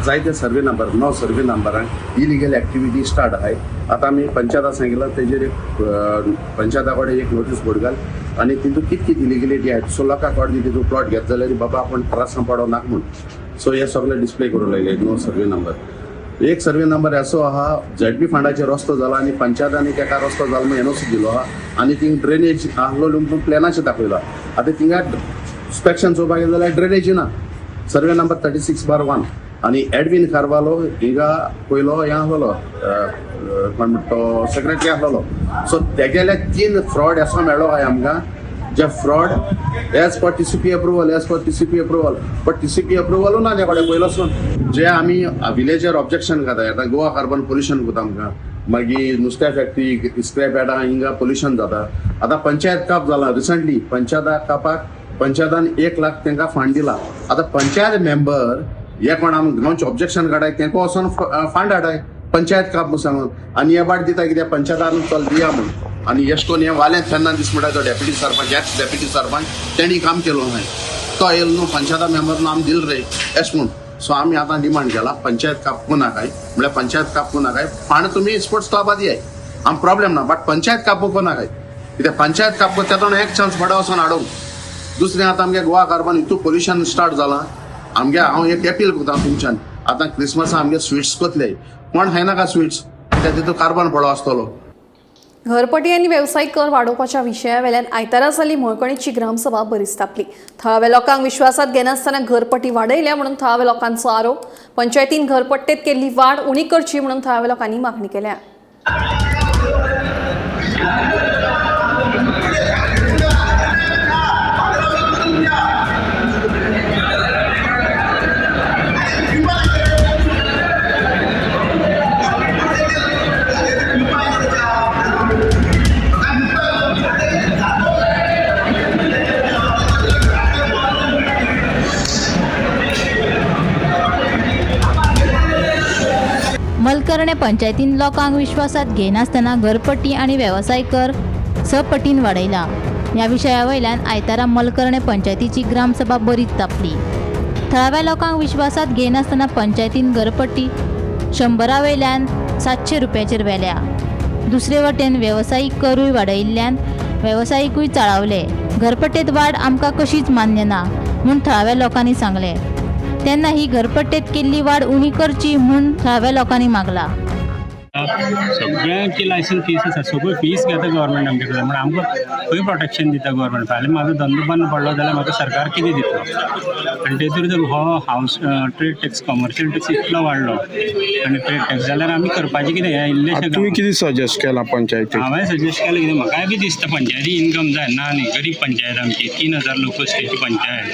जायते सर्वे नंबर 9 सर्वे नंबरांक इलिगल एक्टिविटी स्टार्ट आहाय. आतां आमी पंचायता सांगिलां तेजेर एक पंचायता कडेन एक नोटीस बोर्ड घाल आनी तितून कित कित इलिगलिटी आहाय, सो लोकां कडेन तितून प्लॉट घेत जाल्यार बाबा आपूण त्रासां पडो नाका म्हूण. सो हे सगळे डिस्प्ले करूंक लायले 9 सर्वे नंबर. एक सर्वे नंबर असो आहा झेडपी फंडाचेर रस्तो जाला आनी पंचायतांनी तेका रस्तो जाला म्हूण एनओसी दिलो आहा आनी थिंग ड्रेनेज आहलो म्हणून प्लॅनाचेर दाखयला. आतां थिंगा इन्स्पेक्शन चोवपाक गेले जाल्यार ड्रेनेज ना. सर्वे नंबर 36/1 आनी एडविन कार्वालो हिंगा पयलो हें आहलो कोण म्हणटा तो सेक्रेटरी आहलो. सो तेगेले 3 फ्रॉड असो मेळ्ळो आहाय आमकां, जे fraud as per TCP approval, as per TCP approval, but TCP अप्रुवलू ना त्या कडेन पयलो सून. जे आमी विलेजर ऑब्जेक्शन घाताय आतां गोवा कार्बन पोल्युशन कोता आमकां, मागीर नुस्त्या फॅक्टरी स्क्रॅप यार्डां हिंगा पोल्युशन जाता. आतां पंचायत काप जाला रिसंटली, पंचायता कापाक पंचायतान 1 लाख तांकां फंड दिला. आतां पंचायत मेंबर हे कोण आम गांवचे ऑब्जेक्शन काडाय तांकां वचोन फंड हाडाय पंचायत काप म्हूण सांगून, आनी हे बाट दिता कित्याक पंचायतान चल दिया म्हूण. आनी एश कोन्न हें वालें फेर्नांदीस म्हणटा तो deputy sarpanch, ex deputy sarpanch, तेणी काम केलो न्हय, तो येयलो न्हू पंचायता मेंबर आम दिल रे एश म्हूण. सो आमी आतां डिमांड केला पंचायत कापूं नाकाय, म्हणल्यार पंचायत कापूं नाकाय, फंड तुमी स्पोर्ट्स क्लबा दियाय, आम प्रॉब्लेम ना, बट पंचायत कापूं नाकाय कित्याक पंचायत कापूं तेतून एक चान्स बडा वचोन हाडूंक. दुसरें आतां आमगे गोवा कार्बन हितू पोल्युशन स्टार्ट जालां आमगे. हांव एक अपील करता तुमच्यान, आतां क्रिसमसा आमगे स्विट्स कोतले, कोण खायनाका स्विट्स, कित्याक तितून कार्बन पडो आसतलो. घरपट्टी आनी वेवसायीक कर वाडोवपाच्या विशया वेल्यान आयतारा जाल्ली मळकणीची ग्रामसभा बरीच तापली. थळाव्या लोकांक विश्वासात घेनासतना घरपट्टी वाडयल्या म्हणून थळाव्या लोकांचो आरोप. पंचायतीन घरपट्टेत केल्ली वाड उणी करची म्हणून थळाव्या लोकांनी मागणी केल्या. मलकर्णे पंचायतीन लोकांक विश्वासात घेनासतना घरपट्टी आनी वेवसाय कर 6 पटीन वाडयला. ह्या विशया वयल्यान आयतारा मलकर्णे पंचायतीची ग्रामसभा बरीच तापली. थळाव्या लोकांक विश्वासात घेनासतना पंचायतीन घरपट्टी 100 वयल्यान 700 रुपयाचेर व्हेल्या. दुसरे वटेन वेवसायीक करूय वाडयिल्ल्यान वेवसायिकूय चाळावले. घरपट्टेत वाड आमकां कशीच मान्य ना म्हूण थळाव्या लोकांनी सांगलें. तेन्ना ही घरपट्टेत केल्ली वाड उणी करची म्हूण थळाव्या लोकांनी मागला. सगळ्यांची लायसन्स फीस आसा, सगळ्यो फीस घेता गव्हर्मेंट आमचे कडेन, म्हण आमकां खंय प्रोटेक्शन दिता गव्हर्मेंट? फाल्यां म्हाजो धंदो बंद पडलो जाल्यार म्हाका सरकार कितें दितलो? आनी तेतूर जर हो house trade tax, commercial tax इतलो वाडलो आनी ट्रेड टॅक्स जाल्यार आमी करपाचें कितें? हें इल्लेशें तुवें कितें सजेस्ट केलां पंचायतीक? हांवें सजेस्ट केलें कितें, म्हाकाय बी दिसता पंचायती इनकम जाय ना न्ही, गरीब पंचायत आमची, 3000 लोकवस्तीची पंचायत,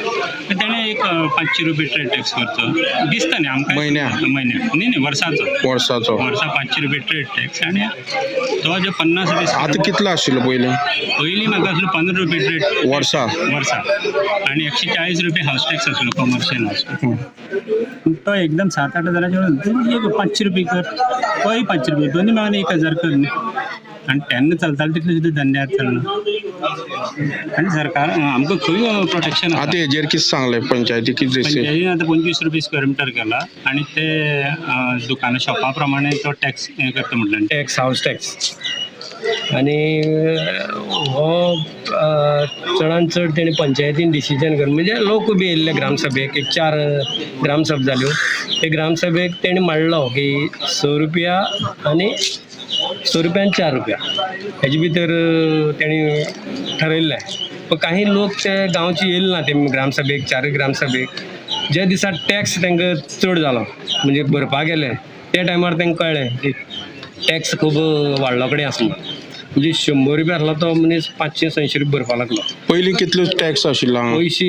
तेणें एक 500 रुपया ट्रेड टॅक्स करचो दिसता न्ही आमकां. म्हयन्याक? म्हयन्याक न्ही न्ही, वर्साचो. वर्साचो. वर्सा 500 रुपया ट्रेड टॅक्स आनी तो जे 50 रुपया. आतां कितलो आशिल्लो पयलीं? पयलीं म्हाका आसलो 15 रुपया ट्रेड वर्सा. वर्सा आनी 140 रुपया हावस टॅक्स आसलो, कमर्शियल हावस टॅक्स. तो एकदम 7-8 हजाराचे एक 500 रुपया कर, तोय 500 रुपया, दोन्ही मेळून 1000 कर न्ही. आनी तेन्ना चलताले तितले सुद्दां धंद्यात चलना आनी सरकार आमकां खंय प्रोटेक्शन. आतां हेजेर कितें सांगलें पंचायती? कितें पंचायतीन आतां 25 रुपया स्क्वेअर मिटर केला आनी ते दुकानां शॉपा प्रमाणे तो टॅक्स हें करता म्हटलें. टॅक्स, हावस टॅक्स आनी हो चडान चड तेणी पंचायतीन डिसिजन कर, म्हणजे लोक बी येयल्ले ग्रामसभेक, एक 4 ग्रामसभा जाल्यो. ते ग्रामसभेक तेणी मांडलो की 6 रुपया आनी 6 रुपया आनी 4 रुपया हेजे भितर तेणी ठरयल्लें. पण काही लोक ते गांवचे येयले ना ते ग्रामसभेक, 4 ग्रामसभेक. ज्या दिसा टॅक्स तांकां चड जालो म्हणजे भरपाक गेले त्या टायमार तांकां कळ्ळें की टॅक्स खूब वाडलो कडेन आसा म्हणून. म्हणजे 100 रुपया आसलो तो मनीस 500-600 रुपया भरपाक लागलो. पयलीं कितलो टॅक्स आशिल्लो? पयशे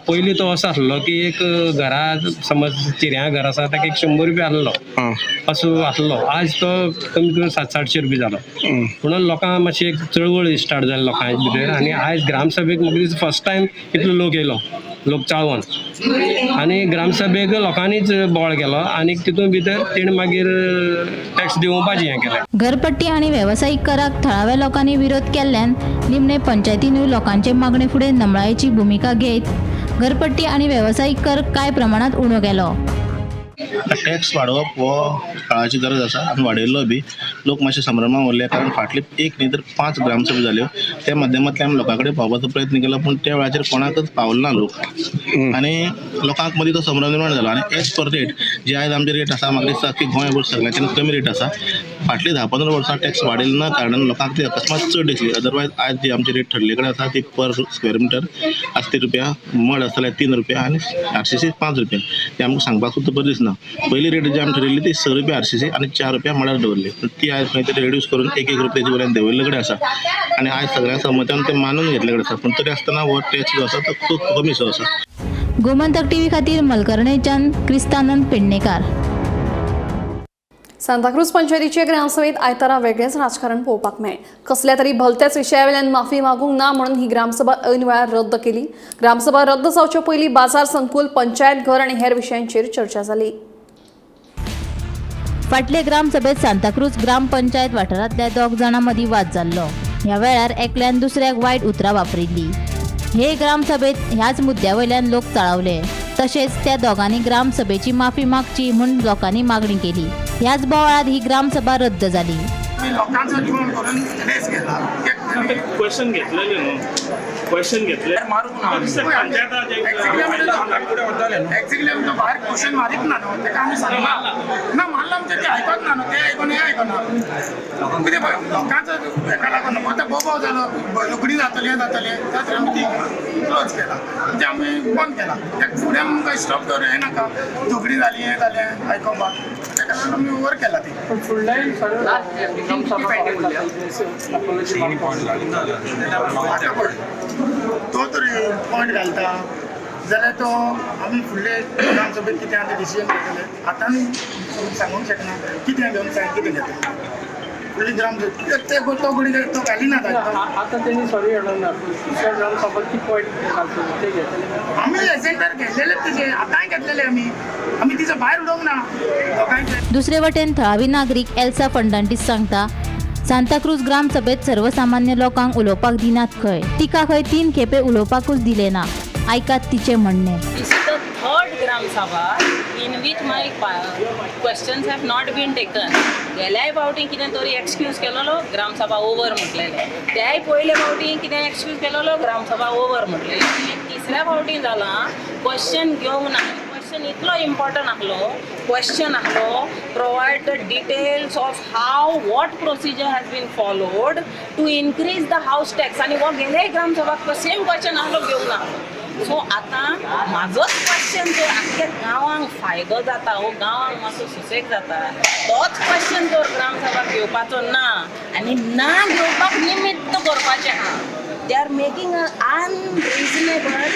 पयलीं तो असो आसलो की एक घरा समज चिऱ्यां घर आसा ताका एक 100 रुपया आसलो असो आसलो. आज तो कमी कमी 700-800 रुपया जालो. म्हणून लोकांक मातशी एक चळवळ स्टार्ट जाली लोकांच्या भितर. आनी आयज ग्रामसभेक म्हाका दिसता फर्स्ट टायम इतलो लोक येयलो, लोक चाळवोन, आनी ग्रामसभेक लोकांनीच बोवाळ केलो आनी तितून भितर तेणी मागीर टॅक्स दिवपाचें हें केलें. घरपट्टी आनी वेवसायीक कराक थळाव्या लोकांनी विरोध केल्ल्यान निमणे पंचायतीनूय लोकांचे मागणे फुडें नमळायेची भुमिका घेत घरपट्टी आनी वेवसायीक कर कांय प्रमाणांत उणो केलो. टॅक्स वाडोवप हो काळाची गरज आसा आनी वाडयल्लो बी. लोक मातशे संभ्रमान उरले कारण फाटली 1 न्ही तर 5 ग्रामसभा जाल्यो, त्या माध्यमांतल्यान आमी लोकां कडेन पावपाचो प्रयत्न केलो पूण त्या वेळाचेर कोणाकच पावलो ना लोक आनी लोकांक मदीं तो संभ्रम निर्माण जालो. आनी एज पर रेट जी आयज आमची रेट आसा, म्हाका दिसता की गोंयभर सगळ्यांच्यान कमी रेट आसा. फाटली 10-15 वर्सां टॅक्स वाडयलो ना कारणान लोकांक ती अकस्मात चड दिसली. अदरवायज आयज जी आमची रेट ठरले कडेन आसा ती पर स्क्वेअर मिटर आसा 3 रुपया, मड आसा जाल्यार 3 रुपया आनी RCC 5 रुपया. ते आमकां सांगपाक सुद्दां बरें दिसना. पयली रेट जी आमी ठरयल्ली ती 6 रुपया RCC आनी 4 रुपया मडार दवरली, ती आयज खंय तरी रिड्यूस करून 1-1 रुपयाची वयल्यान देंवयल्ले कडेन आसा आनी आयज सगळ्या सहमतान ते मानून घेतले कडेन आसा. पूण तरी आसतना हो टॅक्स जो आसा तो खूब कमीसो आसा. गोमंतक टीव्ही खातीर मलकर्णेच्यान क्रिस्तानंद पेडणेकार. सांताक्रूज पंचायतीचे ग्रामसभेत आयतारा वेगळेंच राजकारण पळोवपाक मेळ्ळें. कसल्या तरी भलत्याच विशया वयल्यान माफी मागूंक ना म्हणून ही ग्रामसभा ऐन वेळार रद्द केली. ग्रामसभा रद्द जावचे पयलीं बाजार संकुल, पंचायत घर आनी हेर विशयांचेर चर्चा जाली. फाटले ग्रामसभेत सांताक्रूज ग्रामपंचायत वाठारांतल्या 2 जाणां मदीं वाद जाल्लो. ह्या वेळार एकल्यान दुसऱ्याक वायट उतरां वापरिल्लीं. हे ग्रामसभेत ह्याच मुद्द्या वयल्यान लोक चाळवले. तशेंच त्या दोगांनी ग्रामसभेची माफी मागची म्हूण लोकांनी मागणी केली. ह्याच बोवाळांत ही ग्रामसभा रद्द जाली. आमी लोकांचो डिमांड करून रेस केला. क्वेश्चन घेतलेले न्हू, क्वेश्चन घेतले मारूंक ना. एक्झॅक्टली आमी तो भायर क्वेश्चन मारीत ना न्हू, तेका आमी सांगला ना, मारला म्हणजे ते आयकत ना न्हू, ते आयकून हे आयकना कितें लोकांचो हेका लागून आतां बोबो जालो, रोखडी जातली हें जातलें, त्या आमी ती क्लोज केला, म्हणजे आमी बंद केला. फुडें आमकां स्टॉप दवर हें नाका, झगडी जाली हें जालें आयकोपाक, तेका लागून आमी ओवर केला ती. तो तर पॉयंट घालता जाल्यार तो आमी फुडले ग्रामसभेत कितें आतां डिसिजन घेतले आतां सांगूंक शकना कितें घेवन सांग कितें घेतले फुडली ग्रामसभा ते तो घडी तो घालिना. आतां तेणी सॉरी म्हणूंक ना, दुसऱ्या ग्रामसभा कितें पॉयंट घालतले ते घेतले आमी एजेंडार घेतलेले तिचे, आतांय घेतलेले आमी, आमी तिचो भायर उडोवंक ना लोकांचे. दुसरे वटेन थळावी नागरीक एल्सा फर्नांडीस सांगता, सांताक्रूज ग्रामसभेत सर्वसामान्य लोकांक उलोवपाक दिनात खंय, तिका खंय 3 खेपे उलोवपाकूच दिले ना. आयकात तिचें म्हणणें. This is the third Gram Sabha in which my questions have not been taken. गेल्याय फावटी कितें तरी एक्सक्यूज केलेलो ग्रामसभा ओवर म्हटलेलें, त्याय पयले फावटी कितें एक्सक्यूज केलेलो ग्रामसभा ओवर म्हटलेलें, तिसऱ्या फावटी जालां क्वेश्चन घेवंक ना. क्वेश्चन इतलो इम्पॉर्टंट आहलो, क्वेश्चन आहलो provide the details of how what procedure has been followed to increase the house tax. आनी हो गेल्याय ग्रामसभाक सेम क्वेश्चन आहलो घेवंक ना. सो आतां म्हाजोच क्वेश्चन जर आख्ख्या गांवांक फायदो जाता वो गांवांक मातसो सुसेग जाता, तोच क्वेश्चन जर ग्रामसभा घेवपाचो ना आनी ना घेवपाक निमित्त करपाचें आहा. They are making a unreasonable,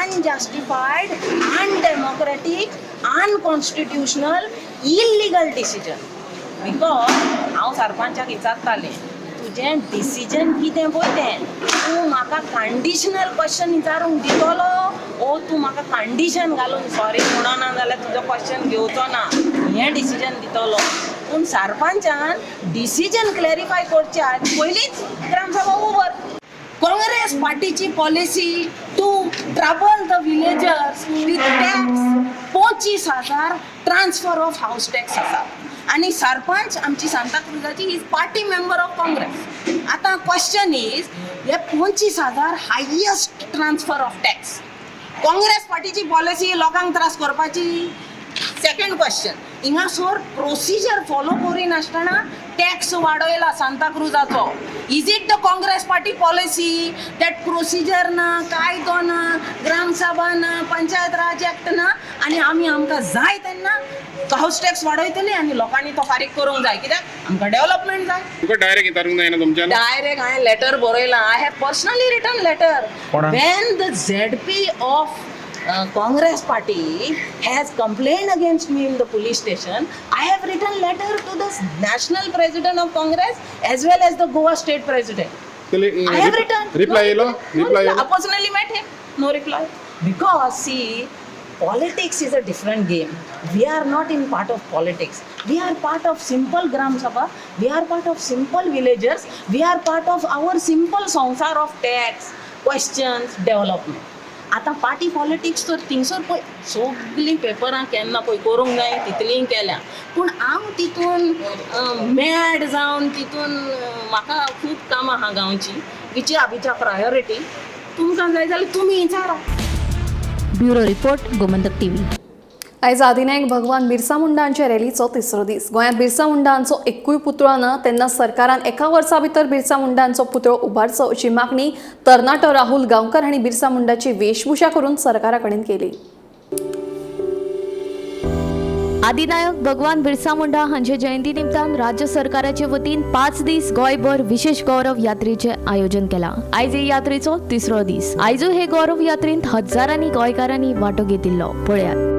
unjustified, undemocratic, unconstitutional, illegal decision. Because हांव सरपंचाक विचारतालें, तुजें डिसिजन कितें पळय तें, तूं म्हाका कंडिशनल क्वेश्चन विचारूंक दितलो ओ तूं म्हाका कंडिशन घालून सॉरी म्हणना जाल्यार तुजो क्वेश्चन घेवचो ना हें डिसिजन दितलो. पूण सरपंचान डिसिजन क्लॅरिफाय करच्या पयलींच ग्रामसभा ओवर. काँग्रेस पार्टीची policy to trouble the villagers with tax 25,000 transfer of house tax आसा आनी सरपंच आमची सांताक्रुजाची is party member of Congress. आतां क्वेश्चन is हे 25,000 highest transfer of tax Congress पार्टीची पॉलिसी लोकांक त्रास करपाची. सेकंड क्वेश्चन, हिंगासर प्रोसिजर फॉलो करिनासतना टॅक्स वाडयला सांताक्रुजाचो. Is it the Congress party policy that procedure ना, कायदो ना, ग्रामसभा ना, पंचायत राज एक्ट ना, आनी आमी आमकां जाय तेन्ना हावस टॅक्स वाडयतले आनी लोकांनी तो फारीक करूंक जाय कित्याक आमकां डेव्हलपमेंट जाय. तुका डायरेक्ट विचारूंक जायना तुमच्यान? डायरेक्ट हांवें लेटर बरयलां. I have personally written letter when the ZP of Congress party has complained against me in the police station. I have written letter to the national president of Congress as well as the Goa state president. I have written. Reply no, yelo? No reply. I personally met him. No reply. Because see, politics is a different game. We are not in part of politics. We are part of simple Gram Sabha. We are part of simple villagers. We are part of our simple sansar of tax, questions, development. आतां पार्टी पॉलिटिक्स तर थिंगसर पळय सगळीं पेपरां केन्ना पळय करूंक जाय तितलीं केल्या, पूण हांव तितून मॅड जावन तितून म्हाका खूब कामां आहा गांवची which are priority. तुमकां जाय जाल्यार तुमी विचारा. Bureau report, Gomantak TV. आयज आदिनायक भगवान बिरसा मुंडा हांच्या रॅलीचो तिसरो दीस. गोंयांत बिरसा मुंडा हांचो एकूय पुतळो ना तेन्ना सरकारान एका वर्सा भितर बिरसा मुंडा हांचो पुतळो उबारचो अशी मागणी तरणाटो राहुल गांवकर हांणी बिरसा मुंडाची वेशभूषा करून सरकारा कडेन केली. आदिनायक भगवान बिरसा मुंडा हांचे जयंती निमतान राज्य सरकाराचे वतीन 5 दीस गोंयभर विशेष गौरव यात्रेचें आयोजन केलां. आयज हे यात्रेचो तिसरो दीस. आयजूय हे गौरव यात्रेंत हजारांनी गोंयकारांनी वांटो घेतिल्लो. पळयात.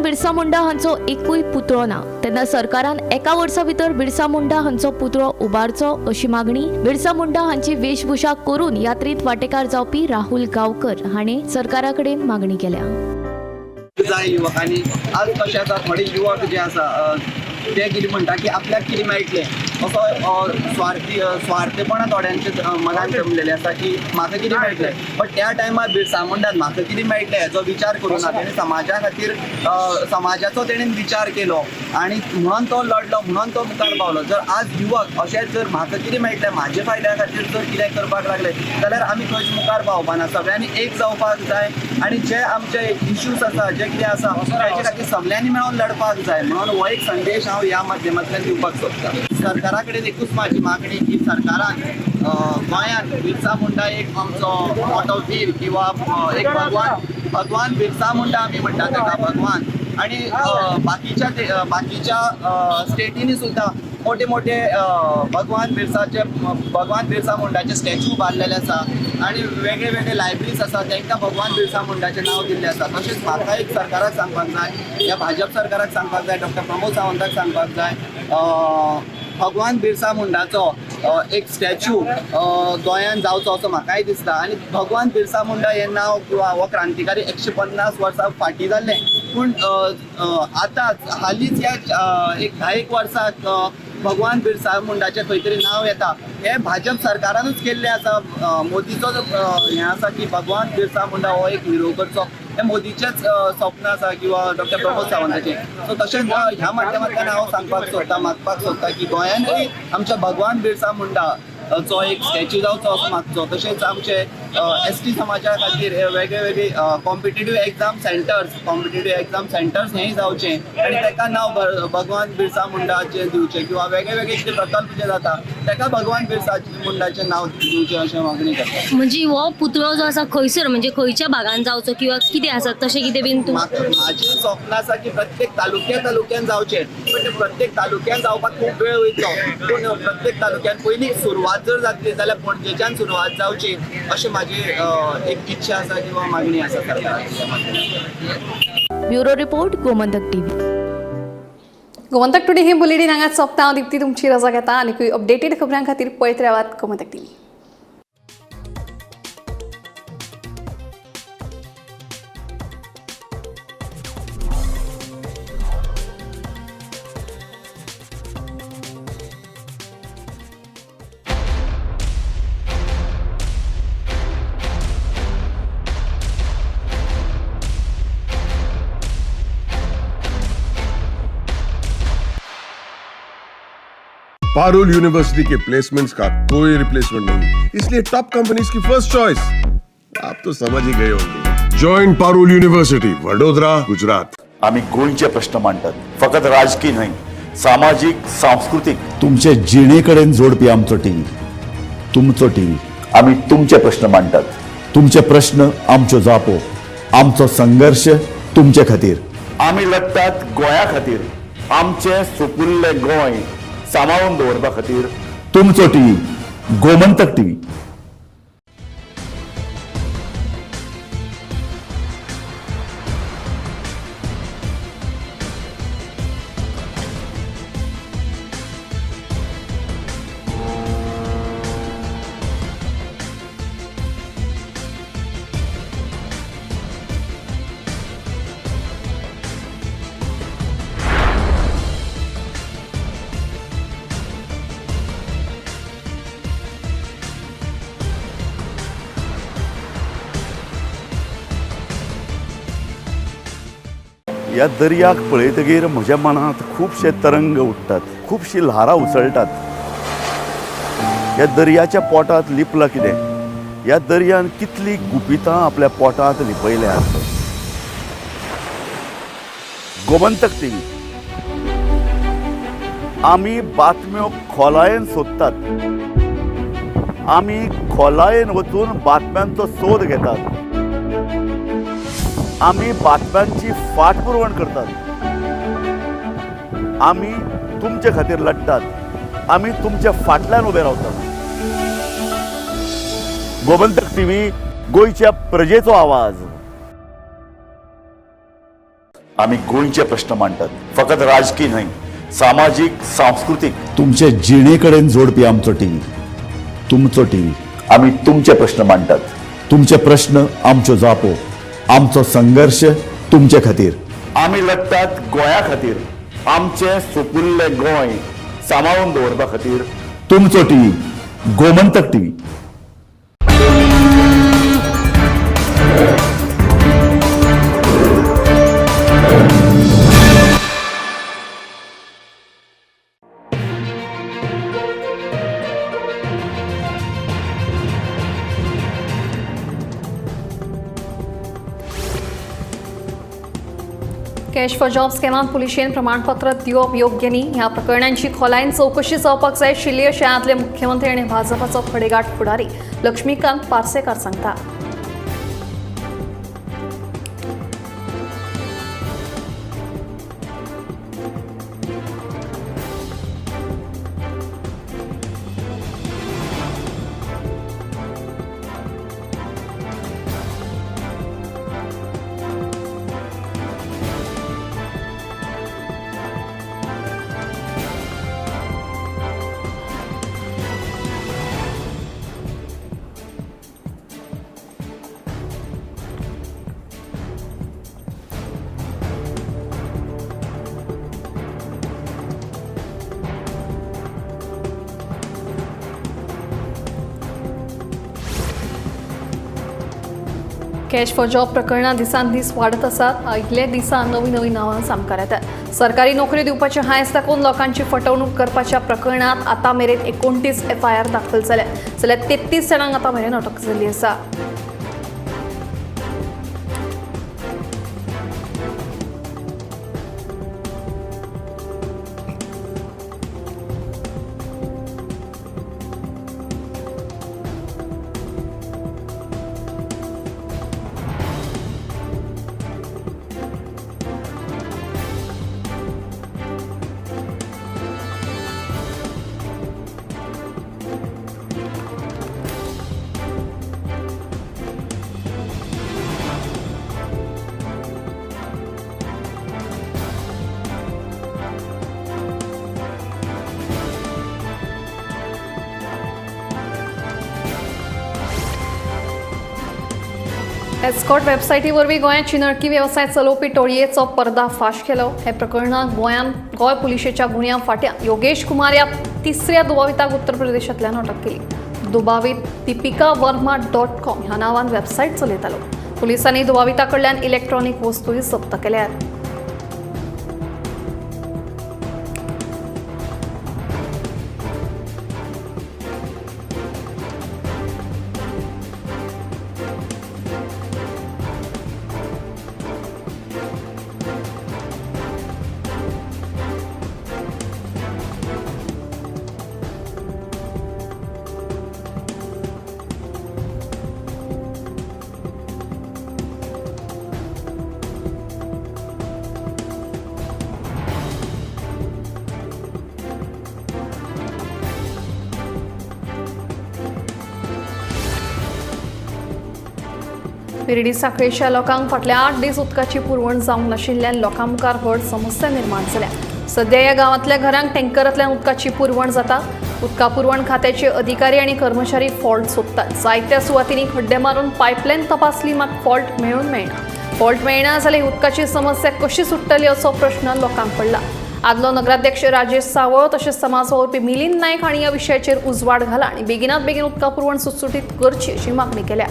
बिरसा मुंडा हांचो एकूय पुतळो ना. तेन्ना सरकारान एका वर्सा भितर बिरसा मुंडा हांचो पुतळो उबारचो अशी मागणी बिरसा मुंडा हांची वेशभूषा करून यात्रेत वांटेकार जावपी राहुल गावकर हाणें सरकारा कडेन मागणी केल्या. जाय युवकांनी आज कशें आसा, थोडे युवक जे आसा ते कितें म्हणटा की आपल्याक कितें मेळटलें असो स्वार्थी स्वार्थेपणा थोड्यांचे मनान जमलेलें आसा की म्हाका कितें मेळटलें. बट त्या टायमार बिरसा मुंडान म्हाका कितें मेळटलें हेजो विचार करूं ना, तेणें समाजा खातीर समाजाचो तेणें विचार केलो आनी म्हणून तो लडलो, म्हणून तो मुखार पावलो. जर आज युवक अशेंच जर म्हाका कितें मेळटलें म्हाजे फायद्या खातीर जर कितें करपाक लागले जाल्यार आमी खंयच मुखार पावपाना. सगळ्यांनी एक जावपाक जाय आनी जे आमचे इश्यूज आसा, जे कितें आसा ताचे खातीर सगळ्यांनी मेळून लडपाक जाय. म्हणून हो एक संदेश हांव ह्या माध्यमांतल्यान दिवपाक सोदता. सरकारा कडेन एकूच म्हाजी मागणी की सरकारान गोंयांत बिरसा मुंडा एक आमचो मोटो वीर किंवा एक भगवान, भगवान बिरसा मुंडा आमी म्हणटा ताका भगवान, आनी बाकीच्या बाकीच्या स्टेटींनी सुद्दां मोठे मोठे भगवान बिरसाचे भगवान बिरसा मुंडाचे स्टॅच्यू बांदलेले आसा आनी वेगळे वेगळे लायब्ररीज आसा तांकां भगवान बिरसा मुंडाचें नांव दिल्लें आसा. तशेंच म्हाका एक सरकाराक सांगपाक जाय, ह्या भाजप सरकाराक सांगपाक जाय, डॉक्टर प्रमोद सावंताक सांगपाक जाय, भगवान बिरसा मुंडाचो एक स्टॅच्यू गोंयांत जावचो असो म्हाकाय दिसता. आनी भगवान बिरसा मुंडा हें नांव किंवा हो क्रांतिकारी 150 वर्सां फाटीं जाल्लें, पूण आतांच हालींच ह्या एक 10 वर्साक भगवान बिरसा मुंडाचें खंय तरी नांव येता. हें भाजप सरकारानूच केल्लें आसा. मोदीचो हें आसा की भगवान बिरसा मुंडा हो एक हिरो करचो, हें मोदीचेंच स्वप्न आसा किंवा डॉक्टर प्रमोद सावंताचें. सो तशेंच ह्या माध्यमांतल्यान हांव सांगपाक सोदता, मागपाक सोदता की गोंयांतूय आमच्या भगवान बिरसा मुंडा चो एक स्टॅच्यू जावचो असो मागचो. तशेंच आमचे एस टी समाजा खातीर वेगळे वेगळे competitive exam centers, competitive exam centers हेंय जावचें आनी ताका नांव भगवान बिरसा मुंडाचें दिवचें किंवा वेगळे वेगळे कितें प्रकल्प जे जाता ताका भगवान बिरसा मुंडाचें नांव दिवचें अशें मागणी करता. म्हणजे हो पुतळो जो आसा खंयसर, म्हणजे खंयच्या भागान जावचो किंवा कितें आसा तशें कितें बीन? म्हाजें स्वप्न आसा की प्रत्येक तालुक्या तालुक्यान जावचें, पण प्रत्येक तालुक्यान जावपाक खूब वेळ वयतलो, पूण प्रत्येक तालुक्यान पयलीं सुरवात जर जातली जाल्यार पणजेच्यान सुरवात जावची अशें म्हाजी एक इच्छा आसा किंवा मागणी आसा सरकाराक. Bureau report, Gomantak TV. Gomantak today ही बुलेटिन हांगाच सोंपता. हांव दीप्ती तुमची रजा घेता. आनीकूय अपडेटेड खबरां खातीर पळयत रावात Gomantak TV. Parul university K placements का कोई रिप्लेसमेंट नहीं, इसलिए टॉप कंपनीज की फर्स्ट चॉइस। आप तो समझ ही गए होंगे। Join Parul university, Vadodara, Gujarat. आम्ही गोंयचे प्रश्न मांडतात, फकत राजकीय न्हय, सामाजीक, सांस्कृतीक, तुमचे जिणेकडेन जोडपी आमचो टीव्ही, तुमचो टीव्ही। आम्ही तुमचे प्रश्न मांडतात, तुमचे प्रश्न आमच्यो जापो, आमचो संघर्ष तुमचे खातीर। आमी लढतात गोंया खातीर, आमचे सुपुल्ले गोंय सांबाळून दवरपा खातीर। तुमचो टीव्ही, गोमंतक टीव्ही। ह्या दर्याक पळयतगीर म्हज्या मनांत खुबशे तरंग उठ्ठात, खुबशीं ल्हारां उसळटात। ह्या दर्याच्या पोटांत लिपलां कितें? ह्या दर्यान कितलीं गुपितां आपल्या पोटांत लिपयल्यांत। गोमंतक टीव्ही आमी बातम्यो खोलायेन सोदतात, आमी खोलायेन वचून बातम्यांचो सोद घेतात, आमी बातम्यांची फाटपुरवण करतात, आमी तुमचे खातीर लढतात, आमी तुमच्या फाटल्यान उबे रावतात। गोमंतक टीव्ही, गोंयच्या प्रजेचो आवाज। आमी गोंयचे प्रश्न मांडटात, फकत राजकी न्हय, सामाजीक, सांस्कृतीक, तुमचे जिणे कडेन जोडपी आमचो टीव्ही, तुमचो टीव्ही। आमी तुमचे प्रश्न मांडटात, तुमचे प्रश्न आमच्यो जापो, आमचो संघर्ष तुमचे खातीर। आमी लढटात गोंया खातीर, आमचें सुपुल्लें गोंय सांबाळून दवरपा खातीर। तुमचो TV, Gomantak TV. Cash for job स्कॅमांत पुलिशेन प्रमाणपत्र दिवप योग्य न्ही। ह्या प्रकरणांची खोलायेन चवकशी जावपाक जाय आशिल्ली अशें आदले मुख्यमंत्री आनी भाजपाचो खडेगांठ फुडारी लक्ष्मीकांत पार्सेकार सांगता। कॅश फॉर जॉब प्रकरणां दिसान दीस वाडत आसात। आयिल्ल्या दिसा नवीं नवीं नांवां सामकार येतात। सरकारी नोकरी दिवपाचे हांयस दाखोवन लोकांची फटवणूक करपाच्या प्रकरणांत आतां मेरेन 29 एफआयआर दाखल जाल्या, जाल्यार 33 जाणांक आतां मेरेन अटक जाल्ली आसा। एस्कॉर्ट वेबसायटी वरवीं गोंयांत चिनळकी वेवसाय चलोवपी टोळयेचो पर्दाफाश केलो। हे प्रकरणांत गोंय पुलिशेच्या गुन्यांव फांट्यान योगेश कुमार ह्या तिसऱ्या दुबाविताक उत्तर प्रदेशांतल्यान अटक केली। दुबावीत दीपिका वर्मा .com ह्या नांवान वेबसायट चलयतालो। पुलिसांनी दुबाविता कडल्यान इलेक्ट्रॉनीक वस्तूय जप्त केल्यात। पिर्डी साखळेच्या लोकांक फाटले 8 दीस उदकाची पुरवण जावंक नाशिल्ल्यान लोकां मुखार व्हड समस्या निर्माण जाल्या। सध्या ह्या गांवांतल्या घरांक टँकरांतल्यान उदकाची पुरवण जाता। उदका पुरवण खात्याचे अधिकारी आनी कर्मचारी फॉल्ट सोदतात। जायत्या सुवातींनी खड्डे मारून पायपलायन तपासली मात फॉल्ट मेळून मेळना। फॉल्ट मेळना जाल्यार उदकाची समस्या कशी सुट्टली असो प्रश्न लोकांक पडला। आदलो नगराध्यक्ष राजेश सावळ तशेंच समाज वावुरपी मिलिंद नायक हांणी ह्या विशयाचेर उजवाड घाला आनी बेगिनात बेगीन उदका पुरवण सुटसुटीत करची अशी मागणी केल्या।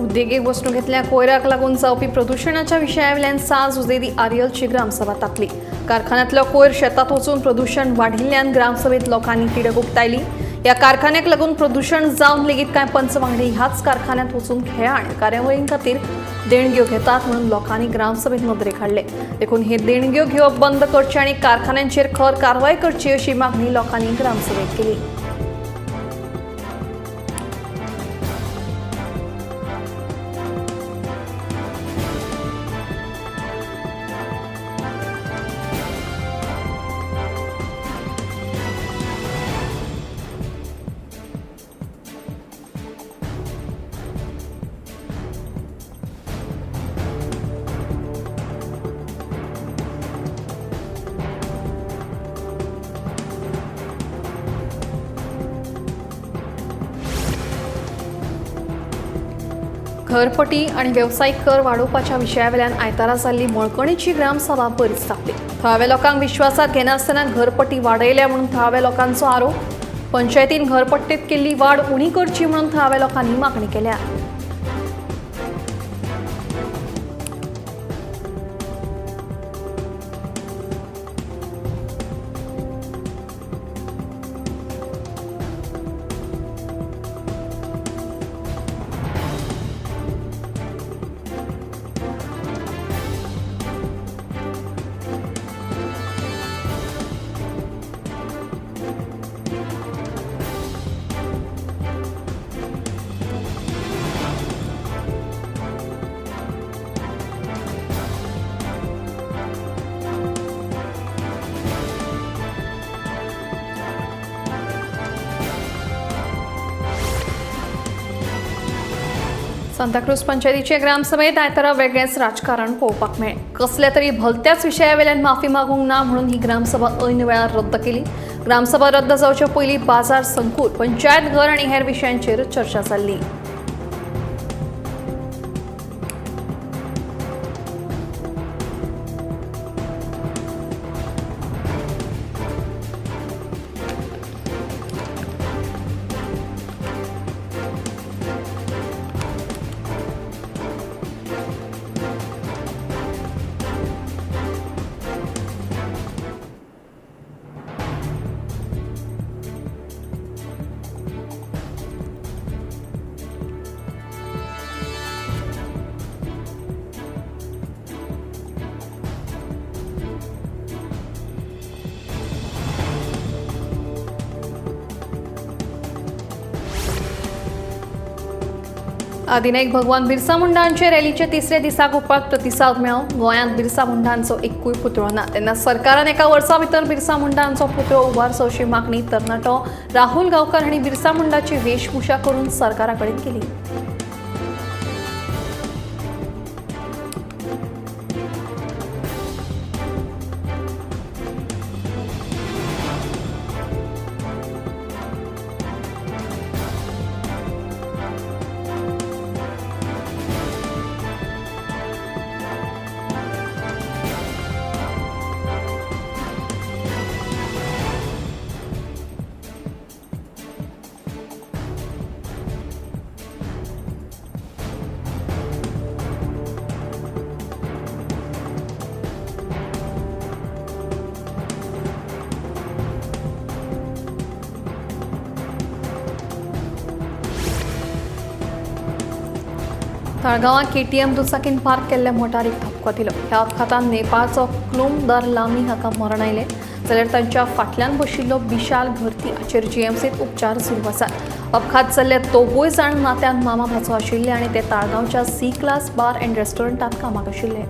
उद्देगीक वसणुकेंतल्या कोयराक लागून जावपी प्रदुशणाच्या विशयावेल्यान सांज उदेदी आर्यलची ग्रामसभा तापली। कारखान्यांतलो कोयर शेतात वचून प्रदुशण वाडिल्ल्यान ग्रामसभेत लोकांनी तिडक उक्तायली। ह्या कारखान्याक लागून प्रदूषण जावन लेगीत कांय पंच वांगडी ह्याच कारखान्यांत वचून खेळां आनी कार्यावळीं खातीर देणग्यो घेतात म्हणून लोकांनी ग्रामसभेत नदरेक हाडले. देखून हे देणग्यो घेवप बंद करचे आनी कारखान्यांचेर खर कारवाय करची अशी मागणी लोकांनी ग्रामसभेत केली. घरपटी आणि वेवसायीक कर वाडोवपाच्या विशयावेल्यान आयतारा जाल्ली मळकणीची ग्रामसभा बरीच तापली. थळाव्या लोकांक विश्वासात घेनासतना घरपटी वाडयल्या म्हणून थळाव्या लोकांचो आरोप. पंचायतीन घरपट्टीत केल्ली वाड उणी करची म्हणून थळाव्या लोकांनी मागणी केल्या. सांताक्रूज पंचायतीचे ग्रामसभेत आयतारा वेगळेंच राजकारण पळोवपाक मेळ्ळें. कसल्या तरी भलत्याच विशयावेल्यान माफी मागूंक ना म्हणून ही ग्रामसभा ऐन वेळार रद्द केली. ग्रामसभा रद्द जावचे पयलीं बाजार संकूल, पंचायत घर आनी हेर विशयांचेर चर्चा जाल्ली. आदिनायक भगवान बिरसा मुंडांचे रॅलीचे तिसऱ्या दिसा गोपाक प्रतिसाद मेळ्ळो. गोंयांत बिरसा मुंडांचो एकूय पुतळो ना, तेन्ना सरकारान एका वर्सा भितर बिरसा मुंडांचो पुतळो उबारचो अशी मागणी तरणाटो राहुल गांवकर हांणी बिरसा मुंडाची वेशभूषा करून सरकारा कडेन केली. ताळगांवां केटीएम दुचाकीन पार्क केल्ल्या मोटारीक धपको दिलो. ह्या अपघातान नेपाळचो क्लुमदर लामी हाका मरण आयलें, जाल्यार तांच्या फाटल्यान बशिल्लो विशाल घरती हाचेर जीएमसींत उपचार सुरू आसात. अपघात जाल्ले दोगूय जाण नात्यान मामा भाचो आशिल्ले आनी ते ताळगांवच्या सी क्लास बार अँड रेस्टॉरंटांत कामाक आशिल्ले.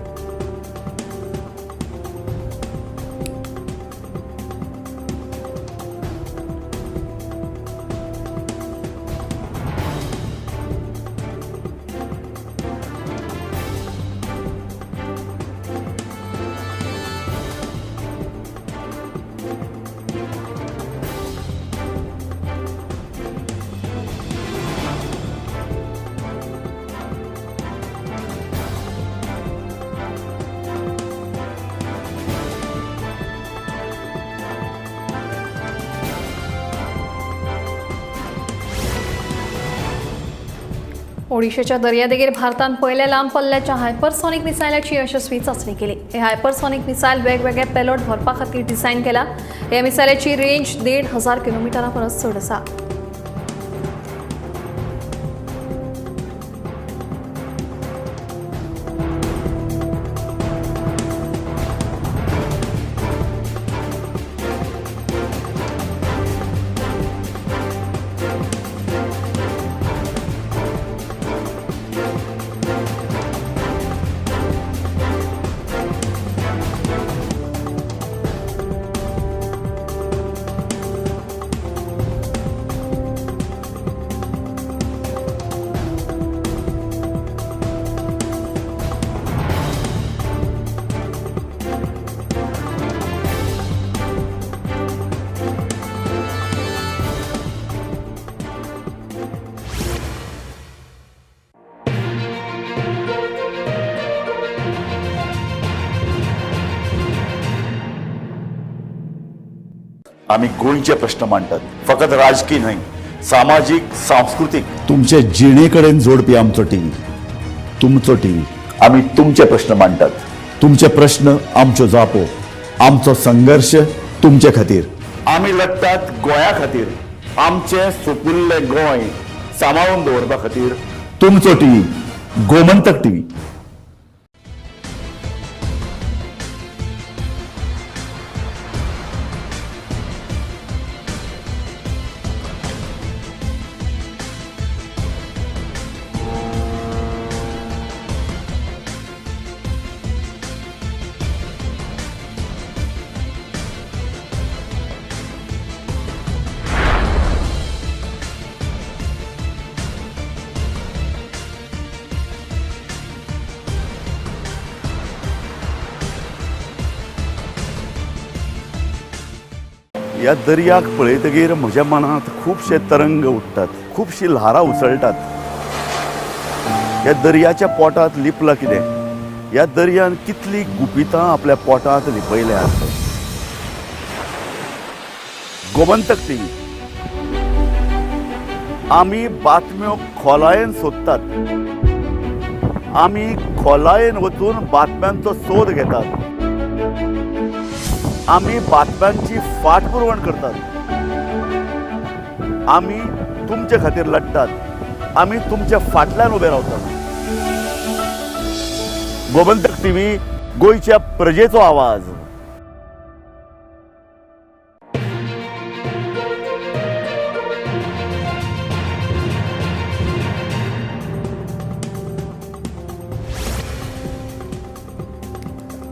ओडिशाच्या दर्यादेगेर भारतान पयल्या लांब पल्ल्याच्या हायपरसॉनिक मिसायलाची यशस्वी चाचणी केली. हे हायपरसॉनिक मिसायल वेगवेगळे पेलोड भरपा खातीर डिझायन केला. ह्या मिसायलाची रेंज 1500 किलोमिटरा परस चड आसा. आमी गोंयचे प्रश्न मांडटात, फकत राजकी न्हय, सामाजीक, सांस्कृतीक, तुमचे जिणे कडेन जोडपी आमचो टीव्ही, तुमचो टीव्ही. आमी तुमचे प्रश्न मांडटात, तुमचे प्रश्न आमच्यो जापो, आमचो संघर्श तुमचे खातीर. आमी लढटात गोंया खातीर, आमचें सुपुल्लें गोंय सांबाळून दवरपा खातीर. तुमचो टीव्ही, गोमंतक टीव्ही. ह्या दर्याक पळयतगीर म्हज्या मनांत खुबशे तरंग उठ्ठात, खुबशी ल्हारां उसळटात. ह्या दर्याच्या पोटांत लिपलां कितें? ह्या दर्यान कितलीं गुपितां आपल्या पोटांत लिपयल्यात. गोमंतक टीव्ही, आमी बातम्यो खोलायेन सोदतात, आमी खोलायेन वचून बातम्यांचो सोद घेतात, आमी बातम्यांची फाटपुरवण करतात, आमी तुमचे खातीर लढटात, आमी तुमच्या फाटल्यान उबे रावतात. गोमंतक टीव्ही, गोंयच्या प्रजेचो आवाज.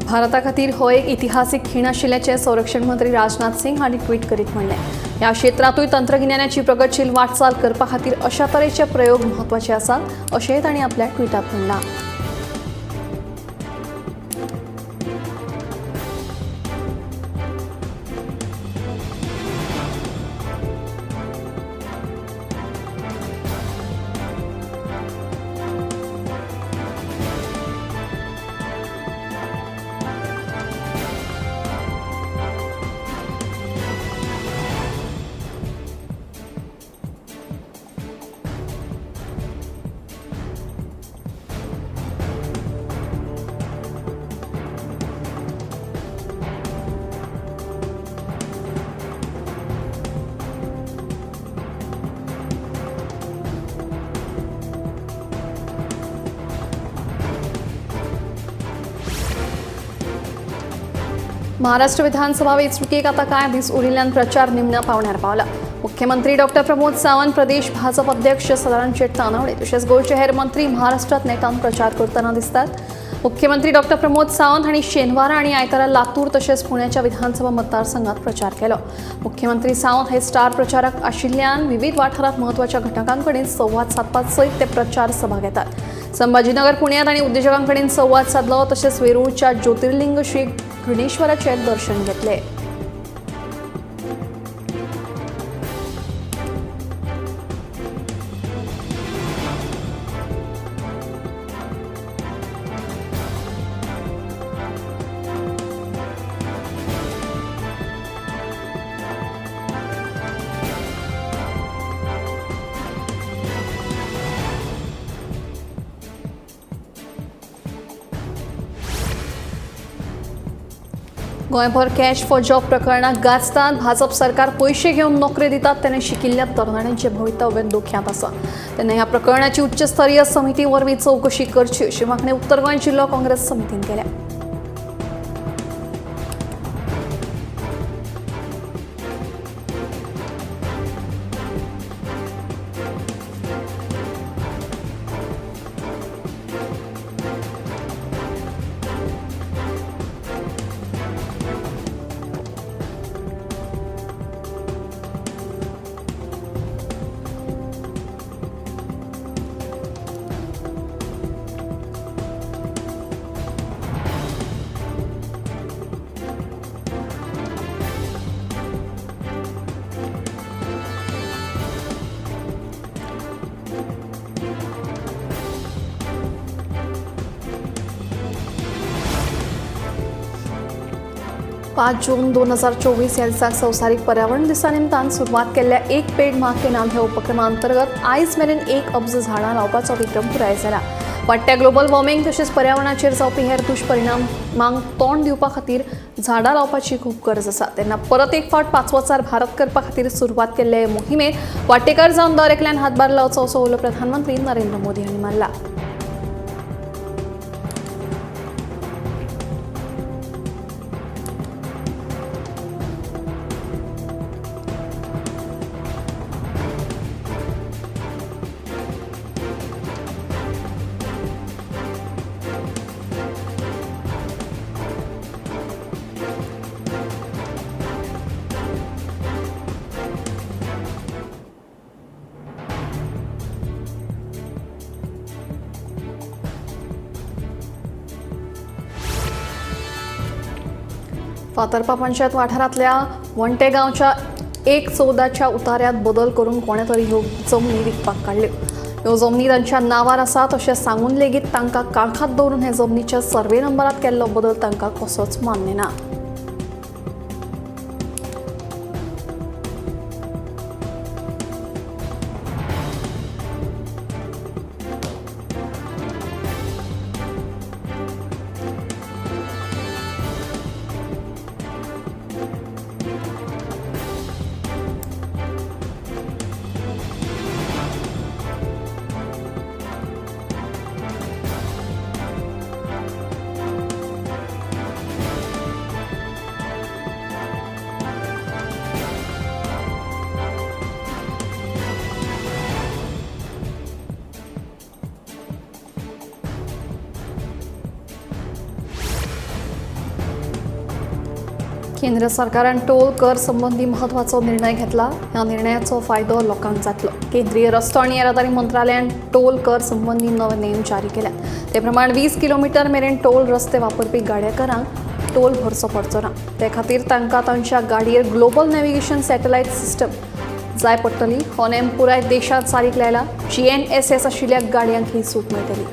भारता खातीर हो एक इतिहासीक खीण आशिल्ल्याचें संरक्षण मंत्री राजनाथ सिंग हांणी ट्वीट करीत म्हणलें. ह्या क्षेत्रांतूय तंत्रगिन्यानाची प्रगतशील वाटचाल करपा खातीर अशा तरेचे प्रयोग म्हत्वाचे आसात अशेंय तांणी आपल्या ट्विटांत म्हणलां. महाराष्ट्र विधानसभा वेंचणुकेक आतां कांय दीस उरिल्ल्यान प्रचार निमण्या पावण्यार पावला. मुख्यमंत्री डॉक्टर प्रमोद सावंत, प्रदेश भाजप अध्यक्ष सदानंद शेट तानावडे तशेंच गोंयचे हेर मंत्री महाराष्ट्रात नेटान प्रचार करतना दिसतात. मुख्यमंत्री डॉक्टर प्रमोद सावंत हांणी शेनवारा आनी आयतारा लातूर तशेंच पुण्याच्या विधानसभा मतदारसंघात प्रचार केलो. मुख्यमंत्री सावंत हे स्टार प्रचारक आशिल्ल्यान विविध वाठारांत म्हत्वाच्या घटकां कडेन संवाद सादपा सयत ते प्रचार सभा घेतात. संभाजीनगर पुण्यात आनी उद्देजकां कडेन संवाद सादलो तशेंच वेरूळच्या ज्योतिर्लिंग श्री गणेश्वराचे दर्शन घेतले. गोंयभर कॅश फॉर जॉब प्रकरणाक गाजतात. भाजप सरकार पयशे घेवन नोकरी दितात तेन्ना शिकिल्ल्या तरणाट्यांचें भवितव्य धोक्यांत आसा. तेन्ना ह्या प्रकरणाची उच्चस्तरीय समिती वरवीं चवकशी करची अशी मागणी उत्तर गोंय जिल्लो काँग्रेस समितीन केल्या. पाच जून 2024 ह्या दिसाक संवसारीक पर्यावरण दिसा निमतान सुरवात केल्ल्या एक पेड माँ के नाम ह्या उपक्रमा अंतर्गत आयज मेरेन 1 अब्ज झाडां लावपाचो विक्रम पुराय जाला. वाडट्या ग्लोबल वॉर्मिंग तशेंच पर्यावरणाचेर जावपी हेर दुश्परिणामांक तोंड दिवपा खातीर झाडां लावपाची खूब गरज आसा. तेन्ना परत एक फावट पाचवोचार भारत करपा खातीर सुरवात केल्ले मोहिमेत वांटेकार जावन दर एकल्यान हातभार लावचो असो उलो प्रधानमंत्री नरेंद्र मोदी हांणी मारला. फातर्पा पंचायत वाठारांतल्या वंटे गांवच्या 1/14च्या उतार्यांत बदल करून कोणे तरी ह्यो जमनी विकपाक काडल्यो. ह्यो जमनी तांच्या नांवार आसात अशें सांगून लेगीत तांकां काळखांत दवरून हे जमनीच्या सर्वे नंबरांत केल्लो बदल तांकां कसोच मान्य ना. केंद्र सरकारान टोल कर संबंधी महत्वाचो निर्णय घेतला. ह्या निर्णयाचो फायदो लोकांक जातलो. केंद्रीय रस्तो आनी येरादारी मंत्रालयान टोल कर संबंधी नवे नेम जारी केल्यात. ते प्रमाण 20 किलोमीटर मेरेन टोल रस्ते वापरपी गाडयेकारांक टोल भरचो पडचो ना. ते खातीर तांकां तांच्या गाडयेर ग्लोबल नॅव्हिगेशन सॅटेलायट सिस्टम जाय पडटली. हो नेम पुराय देशांत चालीक लायला. GNSS आशिल्ल्या गाडयांक ही सूट मेळटली.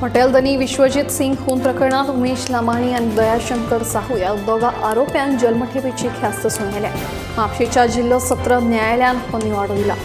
हॉटेल धनी विश्वजीत सिंग खून प्रकरणात उमेश लामाणी आनी दयाशंकर साहू ह्या दोगा आरोप्यांक जन्मठेपेची ख्यास्त सुनायल्या. म्हापशेच्या जिल्लो सत्र न्यायालयान हो निवाडो दिला.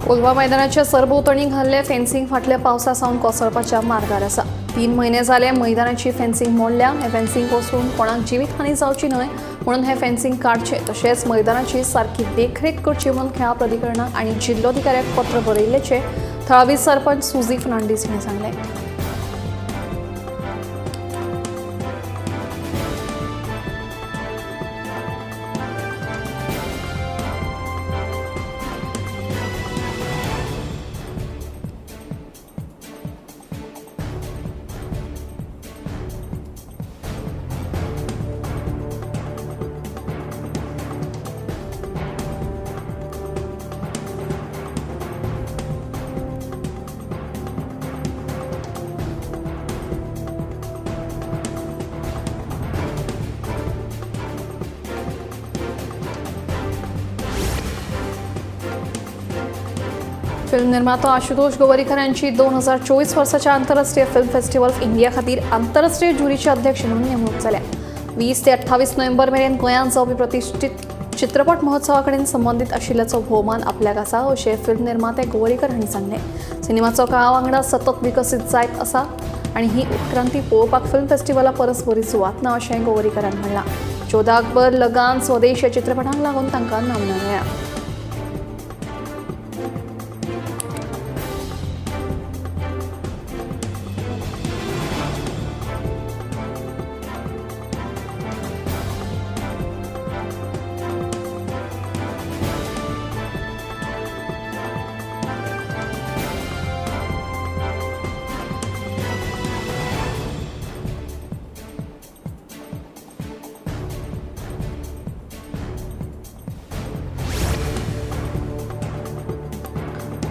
कोलवा मैदानाच्या सरभोंवतणी घाल्ले फेन्सिंग फाटल्या पावसा सावन कोसळपाच्या मार्गार आसा. 3 म्हयने जाले मैदानाची फेन्सिंग मोडल्या. हे फेन्सिंग कोसळून कोणाक जिवीतहानी जावची न्हय म्हणून हे फेन्सिंग काडचें, तशेंच मैदानाची सारकी देखरेख करची म्हणून खेळां प्राधिकरणाक आनी जिल्लोधिकाऱ्याक पत्र बरयिल्ल्याचें थळावी सरपंच सुझी फर्नांडीस हांणी सांगलें. फिल्म निर्मातो आशुतोष गोवरीकर यांची 2024 वर्साच्या आंतरराष्ट्रीय फिल्म फेस्टिवल ऑफ इंडिया खातीर आंतरराष्ट्रीय ज्युरीचे अध्यक्ष म्हणून नेमणूक जाल्या. 20 ते 28 नोव्हेंबर मेरेन गोंयांत जावपी प्रतिष्ठित चित्रपट महोत्सवा कडेन संबंदीत आशिल्ल्याचो भोवमान आपल्याक आसा अशें फिल्म निर्माते गोवरीकर हांणी सांगलें. सिनेमाचो काळा वांगडा सतत विकसीत जायत आसा आनी ही उत्क्रांती पळोवपाक फिल्म फेस्टिवला परस बरी सुवात ना अशें गोवरीकरान म्हणलां. जोधा अकबर, लगान, स्वदेश ह्या चित्रपटांक लागून तांकां नामना मेळ्ळ्या.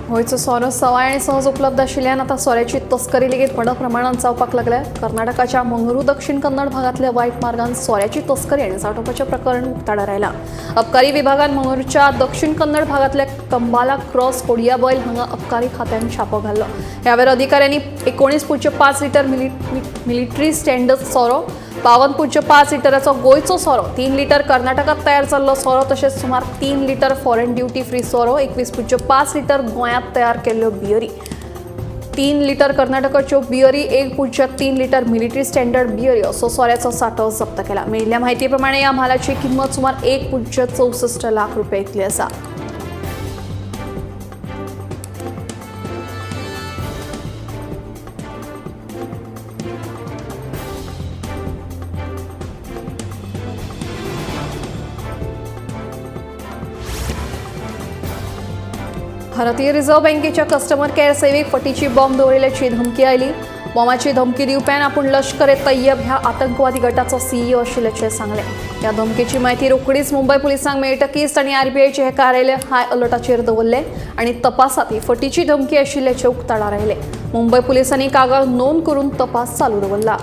गोंयचो सोरो सवाय आनी सहज उपलब्ध आशिल्ल्यान आतां सोऱ्याची तस्करी लेगीत व्हडा प्रमाणांत जावपाक लागल्या. कर्नाटकाच्या मंगळूर दक्षिण कन्नड भागांतल्या वायट मार्गान सोऱ्याची तस्करी आनी सांठोवपाचें प्रकरण उक्ताडार आयलां. अबकारी विभागान मंगळूरच्या दक्षिण कन्नड भागांतल्या कंबाला क्रॉस कोडियाबैल हांगा अबकारी खात्यान छापो घाल्लो. ह्या वेळार अधिकाऱ्यांनी 19.5 लिटर मिलिटरी स्टँडर्ड सोरो, 52.5 लिटराचो गोंयचो सोरो, 3 लिटर कर्नाटकांत तयार जाल्लो सोरो, तशेंच सुमार 3 लिटर फॉरेन ड्युटी फ्री सोरो, 21.5 लिटर गोंयांत तयार केल्ल्यो बियरी, 3 लिटर कर्नाटकाच्यो बियरी, 1.3 लिटर मिलिटरी स्टँडर्ड बियरी असो सोऱ्याचो सांठो जप्त केला. मेळिल्ल्या म्हायती प्रमाणे ह्या म्हालाची किंमत सुमार 1.64 लाख रुपया इतली आसा. भारतीय रिझर्व्ह बँकेच्या कस्टमर केअर सेवेक फटीची बॉम्ब दवरिल्ल्याची धमकी आयली. बॉम्बाची धमकी दिवप्यान आपूण लश्कर ए तय्यब ह्या आतंकवादी गटाचो सीईओ आशिल्ल्याचें सांगलें. ह्या धमकेची म्हायती रोखडीच मुंबय पुलिसांक मेळटकीच तांणी आरबीआयचें हें कार्यालय हाय अलर्टाचेर दवरलें आनी तपासांत ही फटीची धमकी आशिल्ल्याचें उक्ताडार आयलें. मुंबय पुलिसांनी कागाळ नोंद करून तपास चालू दवरला.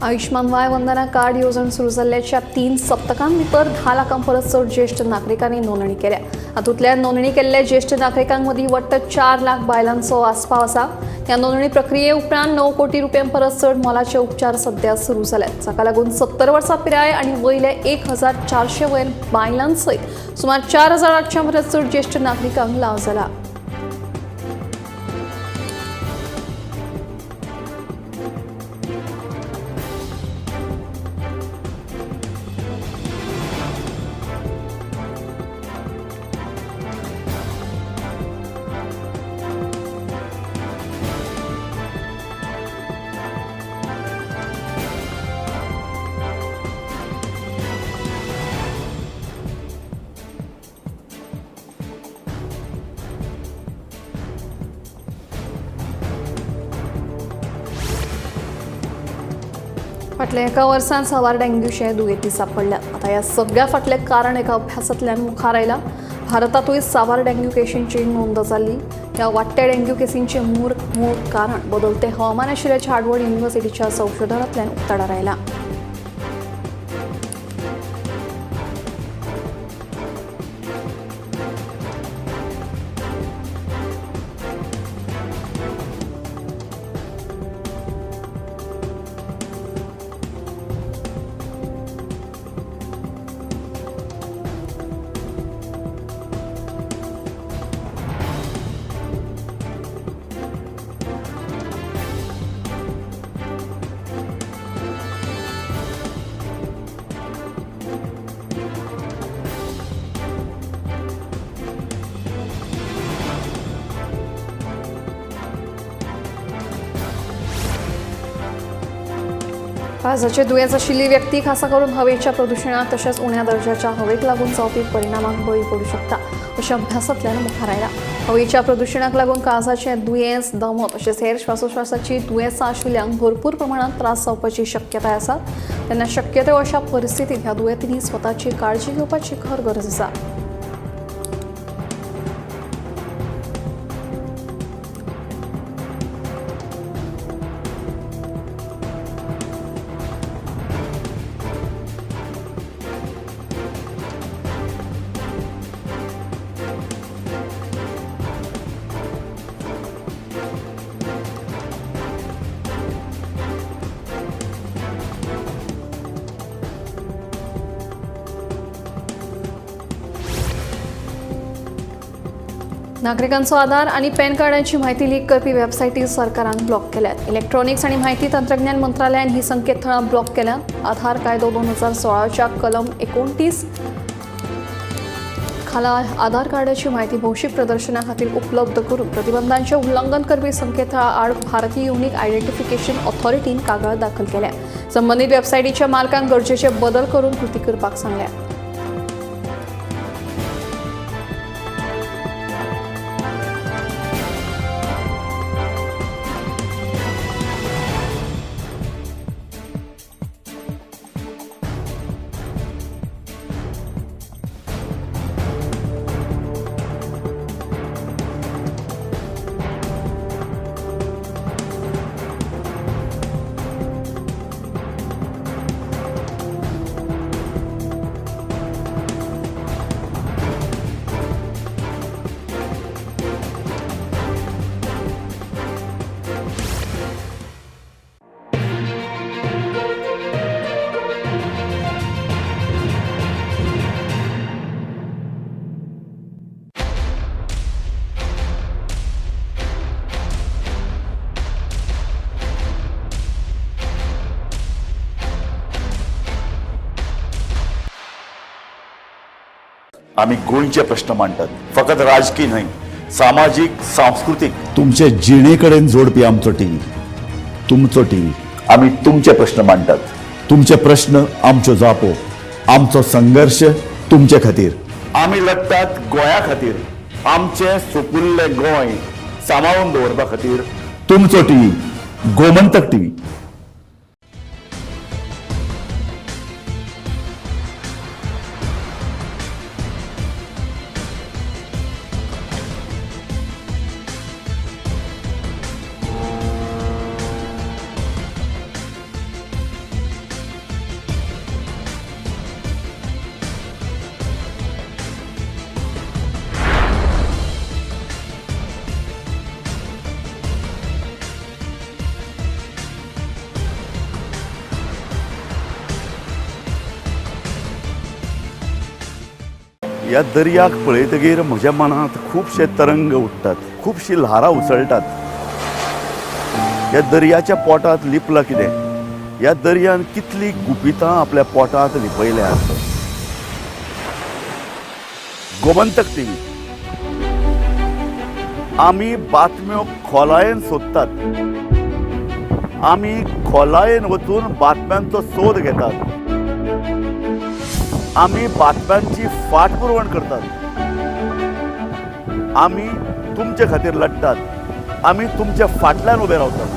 आयुष्मान वाय वंदना कार्ड येवजण सुरू जाल्ल्याच्या 3 सप्तकां भितर 10 लाखां परस चड ज्येश्ठ नागरिकांनी नोंदणी केल्या. हातूंतल्या नोंदणी केल्ल्या ज्येश्ठ नागरिकां मदीं वट्ट 4 लाख बायलांचो आस्पाव आसा. ह्या नोंदणी प्रक्रिये उपरांत 9 कोटी रुपयां परस चड मोलाचे उपचार सध्या सुरू जाल्यात. जाका लागून 70 वर्सां पिराय आनी वयल्या 1400 वयर बायलां सयत सुमार 4800 परस चड ज्येश्ठ नागरिकांक लाव जाला. फाटल्या एका वर्सान साबार डेंग्यूचे दुयेंती सापडल्यात. आतां ह्या सगळ्या फाटलें कारण एका अभ्यासांतल्यान मुखार आयलां. भारतांतूय साबार डेंग्यू केशींची नोंद जाल्ली. ह्या वाडट्या डेंग्यू केसींचें मूळ कारण बदलते हवामान आशिल्ल्याचें हार्वर्ड युनिव्हर्सिटीच्या संशोधनांतल्यान उक्ताडार आयलां. काळजाचे दुयेंस आशिल्ली व्यक्ती खासा करून हवेच्या प्रदुशणाक तशेंच उण्या दर्जाच्या हवेक लागून जावपी परिणामाक बळी पडूं शकता अशें अभ्यासांतल्यान मुखार आयलां. हवेच्या प्रदुशणाक लागून काळजाचें दुयेंस, दमो तशेंच हेर श्वासोश्वासाची दुयेंसां आशिल्ल्यांक भरपूर प्रमाणांत त्रास जावपाची शक्यताय आसा. तेन्ना शक्यतो अशा परिस्थितींत ह्या दुयेंतींनी स्वताची काळजी घेवपाची खर गरज आसा. नागरिकांचो आधार आणि पॅन कार्डाची माहिती लीक करपी वेबसायटी सरकारान ब्लॉक केल्यात. इलेक्ट्रॉनिक्स आणि माहिती तंत्रज्ञान मंत्रालयान ही संकेतथळां ब्लॉक केल्यात. आधार कायदो 2016च्या कलम 29 खाला आधार कार्डाची माहिती भौशीक प्रदर्शना खातीर उपलब्ध करून प्रतिबंधांचे उल्लंघन करपी संकेतथळा आड भारतीय युनिक आयडेंटिफिकेशन ऑथॉरिटीन कागाळ दाखल केल्या. संबंधित वेबसायटीच्या मालकांक गरजेचे बदल करून कृती करपाक सांगल्या. आमी गोंयचे प्रश्न मांडटात, फकत राजकी न्हय, सामाजीक, सांस्कृतीक, तुमचे जिणे कडेन जोडपी आमचो टीव्ही, तुमचो टीव्ही. आमी तुमचे प्रश्न मांडटात, तुमचे प्रश्न आमच्यो जापो, आमचो संघर्श तुमचे खातीर. आमी लढटात गोंया खातीर, आमचें सुपुल्लें गोंय सांबाळून दवरपा खातीर. तुमचो टीव्ही, गोमंतक टीव्ही. ह्या दर्याक पळयतगीर म्हज्या मनांत खुबशे तरंग उठ्ठात, खुबशी ल्हारां उसळटात. ह्या दर्याच्या पोटांत लिपलां कितें? ह्या दर्यान कितलीं गुपितां आपल्या पोटांत लिपयल्यात. गोमंतक टीव्ही, आमी बातम्यो खोलायेन सोदतात, आमी खोलायेन वचून बातम्यांचो सोद घेतात, आमी बातम्यांची फाटपुरवण करतात, आमी तुमचे खातीर लढटात, आमी तुमच्या फाटल्यान उबे रावतात.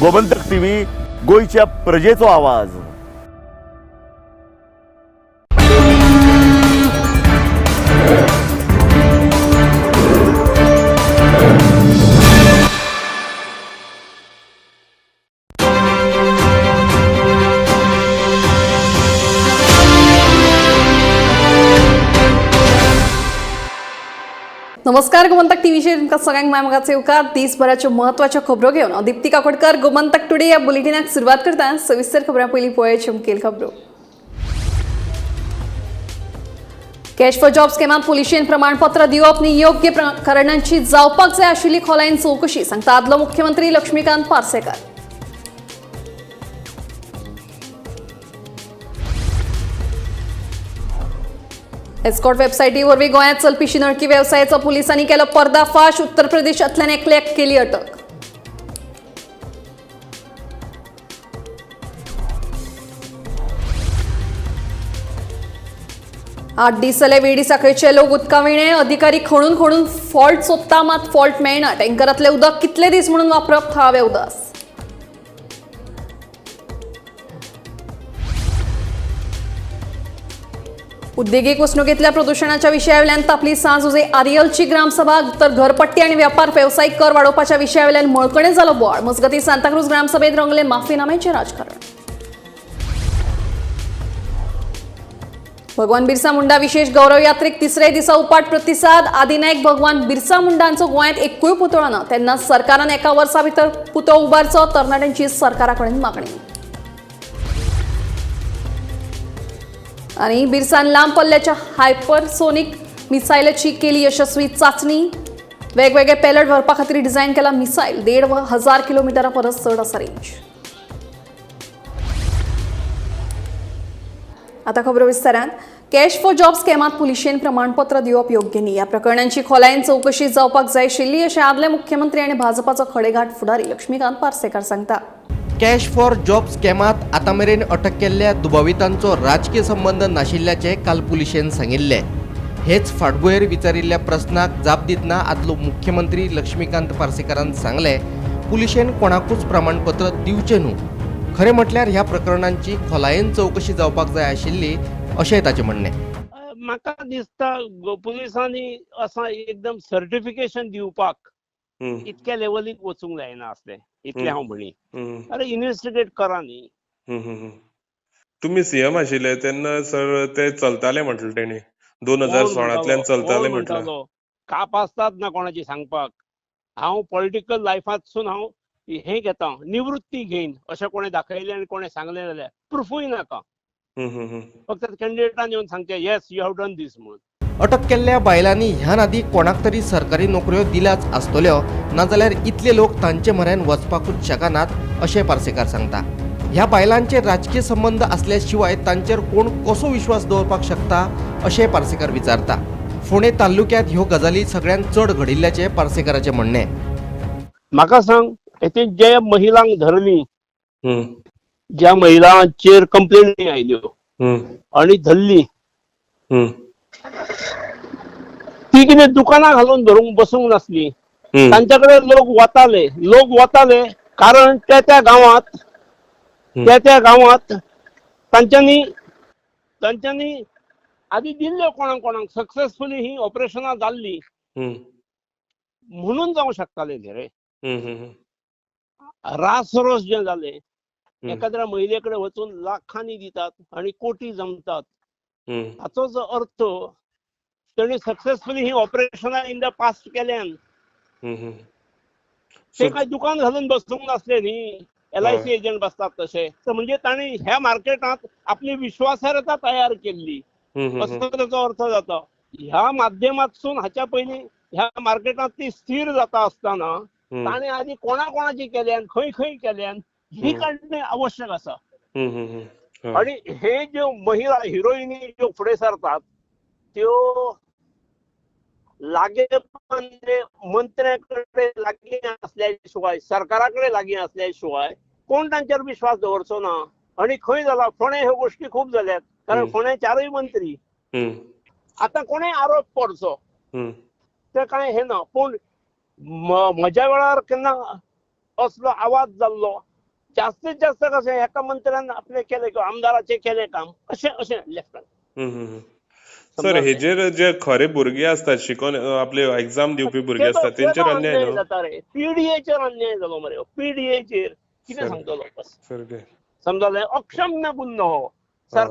गोमंतक गोमंतक टीव्ही, गोंयच्या प्रजेचो आवाज. नमस्कार, गोमंतक टीव्हीचेर तुमकां सगळ्यांक माय मोगाचो येवकार. दिसभराच्यो म्हत्वाच्यो खबरो घेवन हांव दीप्ती काकोडकर गोमंतक टुडे ह्या बुलेटिनाक सुरवात करता. सविस्तर खबरां पयलीं पळोवया मुखेल खबरो. कॅश फॉर जॉब स्कॅमांत पुलिशेन प्रमाणपत्र दिवप न्ही योग्य प्रकरणांची जावपाक जाय आशिल्ली खोलायेन चवकशी, सांगता आदलो मुख्यमंत्री लक्ष्मीकांत पार्सेकर. एस्कॉर्ट वेबसायटी वरवीं गोंयांत चलपी शिंदळकी वेवसायाचो पुलिसांनी केलो पर्दाफाश. उत्तर प्रदेशांतल्यान एकल्याक केली अटक. आठ दीस जाले वेडी साखळेचे लोक उदका विणे. अधिकारी खणून खणून फॉल्ट सोदता, मात फॉल्ट मेळना. टँकरांतलें उदक कितले दीस म्हणून वापरप, थळावे उदास. उद्देगीक वसणुकेंतल्या प्रदूषणाच्या विशयावेल्यान तापली सांजुजे आरियलची ग्रामसभा. तर घरपट्टी आणि व्यापार वेवसायिक कर वाडोवपाच्या विशयावेल्यान मळकणे जालो बोवाळ. मजगतीं सांताक्रूज ग्रामसभेत रंगले माफीनाम्याचें राजकारण. भगवान बिरसा मुंडा विशेष गौरव यात्रेक तिसऱ्या दिसा उपाट प्रतिसाद. आदिनायक भगवान बिरसा मुंडांचो गोंयांत एकूय पुतळो ना, तेन्ना सरकारान एका वर्सा भितर पुतळो उबारचो, तरणाट्यांची सरकारा कडेन मागणी. आणि बिरसान लांब पल्ल्याच्या हायपरसोनिक मिसायलाची केली यशस्वी चाचणी. वेगवेगळे पेलट व्हरपा खातीर डिझायन केला मिसायल. 1500 किलोमिटरा परस चड आसा रेंज. आता खबरो विस्तारान. कॅश फॉर जॉब स्कॅमांत पुलिशेन प्रमाणपत्र दिवप योग्य न्ही, ह्या प्रकरणांची खोलायेन चवकशी जावपाक जाय आशिल्ली, अशें आदले मुख्यमंत्री आनी भाजपाचो खडेगांठ फुडारी लक्ष्मीकांत पार्सेकार सांगता. कॅश फॉर जॉब स्कॅमात आतां मेरेन अटक केल्ल्या दुबावितांचो राजकीय संबंद नाशिल्ल्याचें काल पुलिशेन सांगिल्लें. हेच फाटभुंयेर विचारिल्ल्या प्रस्नाक जाप दितना आदलो मुख्यमंत्री लक्ष्मीकांत पार्सेकारान सांगलें, पुलिशेन कोणाकूच प्रमाणपत्र दिवचें न्हू. खरें म्हटल्यार ह्या प्रकरणांची खोलायेन चवकशी जावपाक जाय आशिल्ली, अशेंय ताचें म्हणणें. म्हाका दिसता पुलिसांनी असां एकदम सर्टिफिकेशन दिवपाक इतक्या लेवलीक वचूंक जायना आसलें, इतलें हांव म्हणी. अरे इन्व्हेस्टिगेट करा न्ही. तुमी सीएम आशिल्ले तेन्ना सर ते चलताले म्हटलें तेणी, 2016 चलताले म्हटलें. काप आसतात ना कोणाची सांगपाक. हांव पॉलिटिकल लायफांतसून हांव हें घेता, निवृत्ती घेन अशें कोणें दाखयलें आनी कोणें सांगलें जाल्यार प्रुफूय नाका, फक्त कॅन्डिडेटान येवन सांगचें yes you have done this म्हणून. अटक केल्ल्या बायलांनी ह्यान आदीं कोणाक तरी सरकारी नोकऱ्यो दिल्याच आसतल्यो, नाजाल्यार इतले लोक तांचे म्हऱ्यान वचपाकूच शकनात, अशें पार्सेकार सांगता. ह्या बायलांचे राजकीय संबंद आसल्या शिवाय तांचेर कोण कसो विश्वास दवरपाक शकता, अशें पार्सेकार विचारता. फोंडें तालुक्यांत ह्यो गजाली सगळ्यांत चड घडिल्ल्याचें पार्सेकाराचें म्हणणें. म्हाका सांग, हेतून जे महिलांक धरली, ज्या महिलांचेर कंप्लेनी आयल्यो आनी धरली, ती कितें दुकानां घालून धरूंक बसूंक नासली. तांच्या कडेन लोक वताले, लोक वताले कारण त्या त्या गांवांत, त्या त्या गांवांत तांच्यांनी तांच्यांनी आदी दिल्ल्यो कोणाक कोणाक सक्सेसफुली ही ऑपरेशनां जाल्ली म्हणून जावंक शकताले न्ही रे. रासरोस जें जालें, एखाद्या महिले कडेन वचून लाखांनी दितात आनी कोटी जमतात, हाचो जो अर्थ तेणी सक्सेसफुली ही ऑपरेशनां इन the past केल्यान. ते काय दुकान घालून बसूंक नासले न्ही, LIC agent बसतात तशे. म्हणजे तांणी ह्या मार्केटांत आपली विश्वासार्हता तयार केल्ली असो ताचो अर्थ जाता. ह्या माध्यमांतसून हाच्या पयलीं ह्या मार्केटांत ती स्थिर जाता आसतना ताणें आदी कोणा कोणाची केल्यान, खंय खंय केल्यान, ही काडणे आवश्यक आसा. आणि हे ज्यो महिला हिरोईनी ज्यो फुडें सरतात त्यो लागीं मंत्र्या कडेन लागीं आसल्या शिवाय, सरकारा कडेन लागीं आसल्या शिवाय कोण तांचेर विश्वास दवरचो ना. आणि खंय जाला, फोंडें ह्यो गोश्टी खूब जाल्यात, कारण फोंडें चारूय मंत्री. आतां कोणें आरोप करचो ते कांय हे ना, पूण म्हज्या वेळार केन्ना असलो आवाज जाल्लो जास्तीत जास्त कशें एका मंत्र्यान आपलें केलें किंवा आमदाराचें केलें काम, अशें अशें लेफ्टान. सर, हेजेर जे खरे भुरगे आसतात शिकोन आपले एग्जाम दिवपी भुरगे आसतात तेंचेर अन्याय जाता रे. पीडीएचेर अन्याय जालो मरे, पीडीएचेर कितें सांगतलो बस. समजलें? अक्षम्य गुन्हो हो. सरकार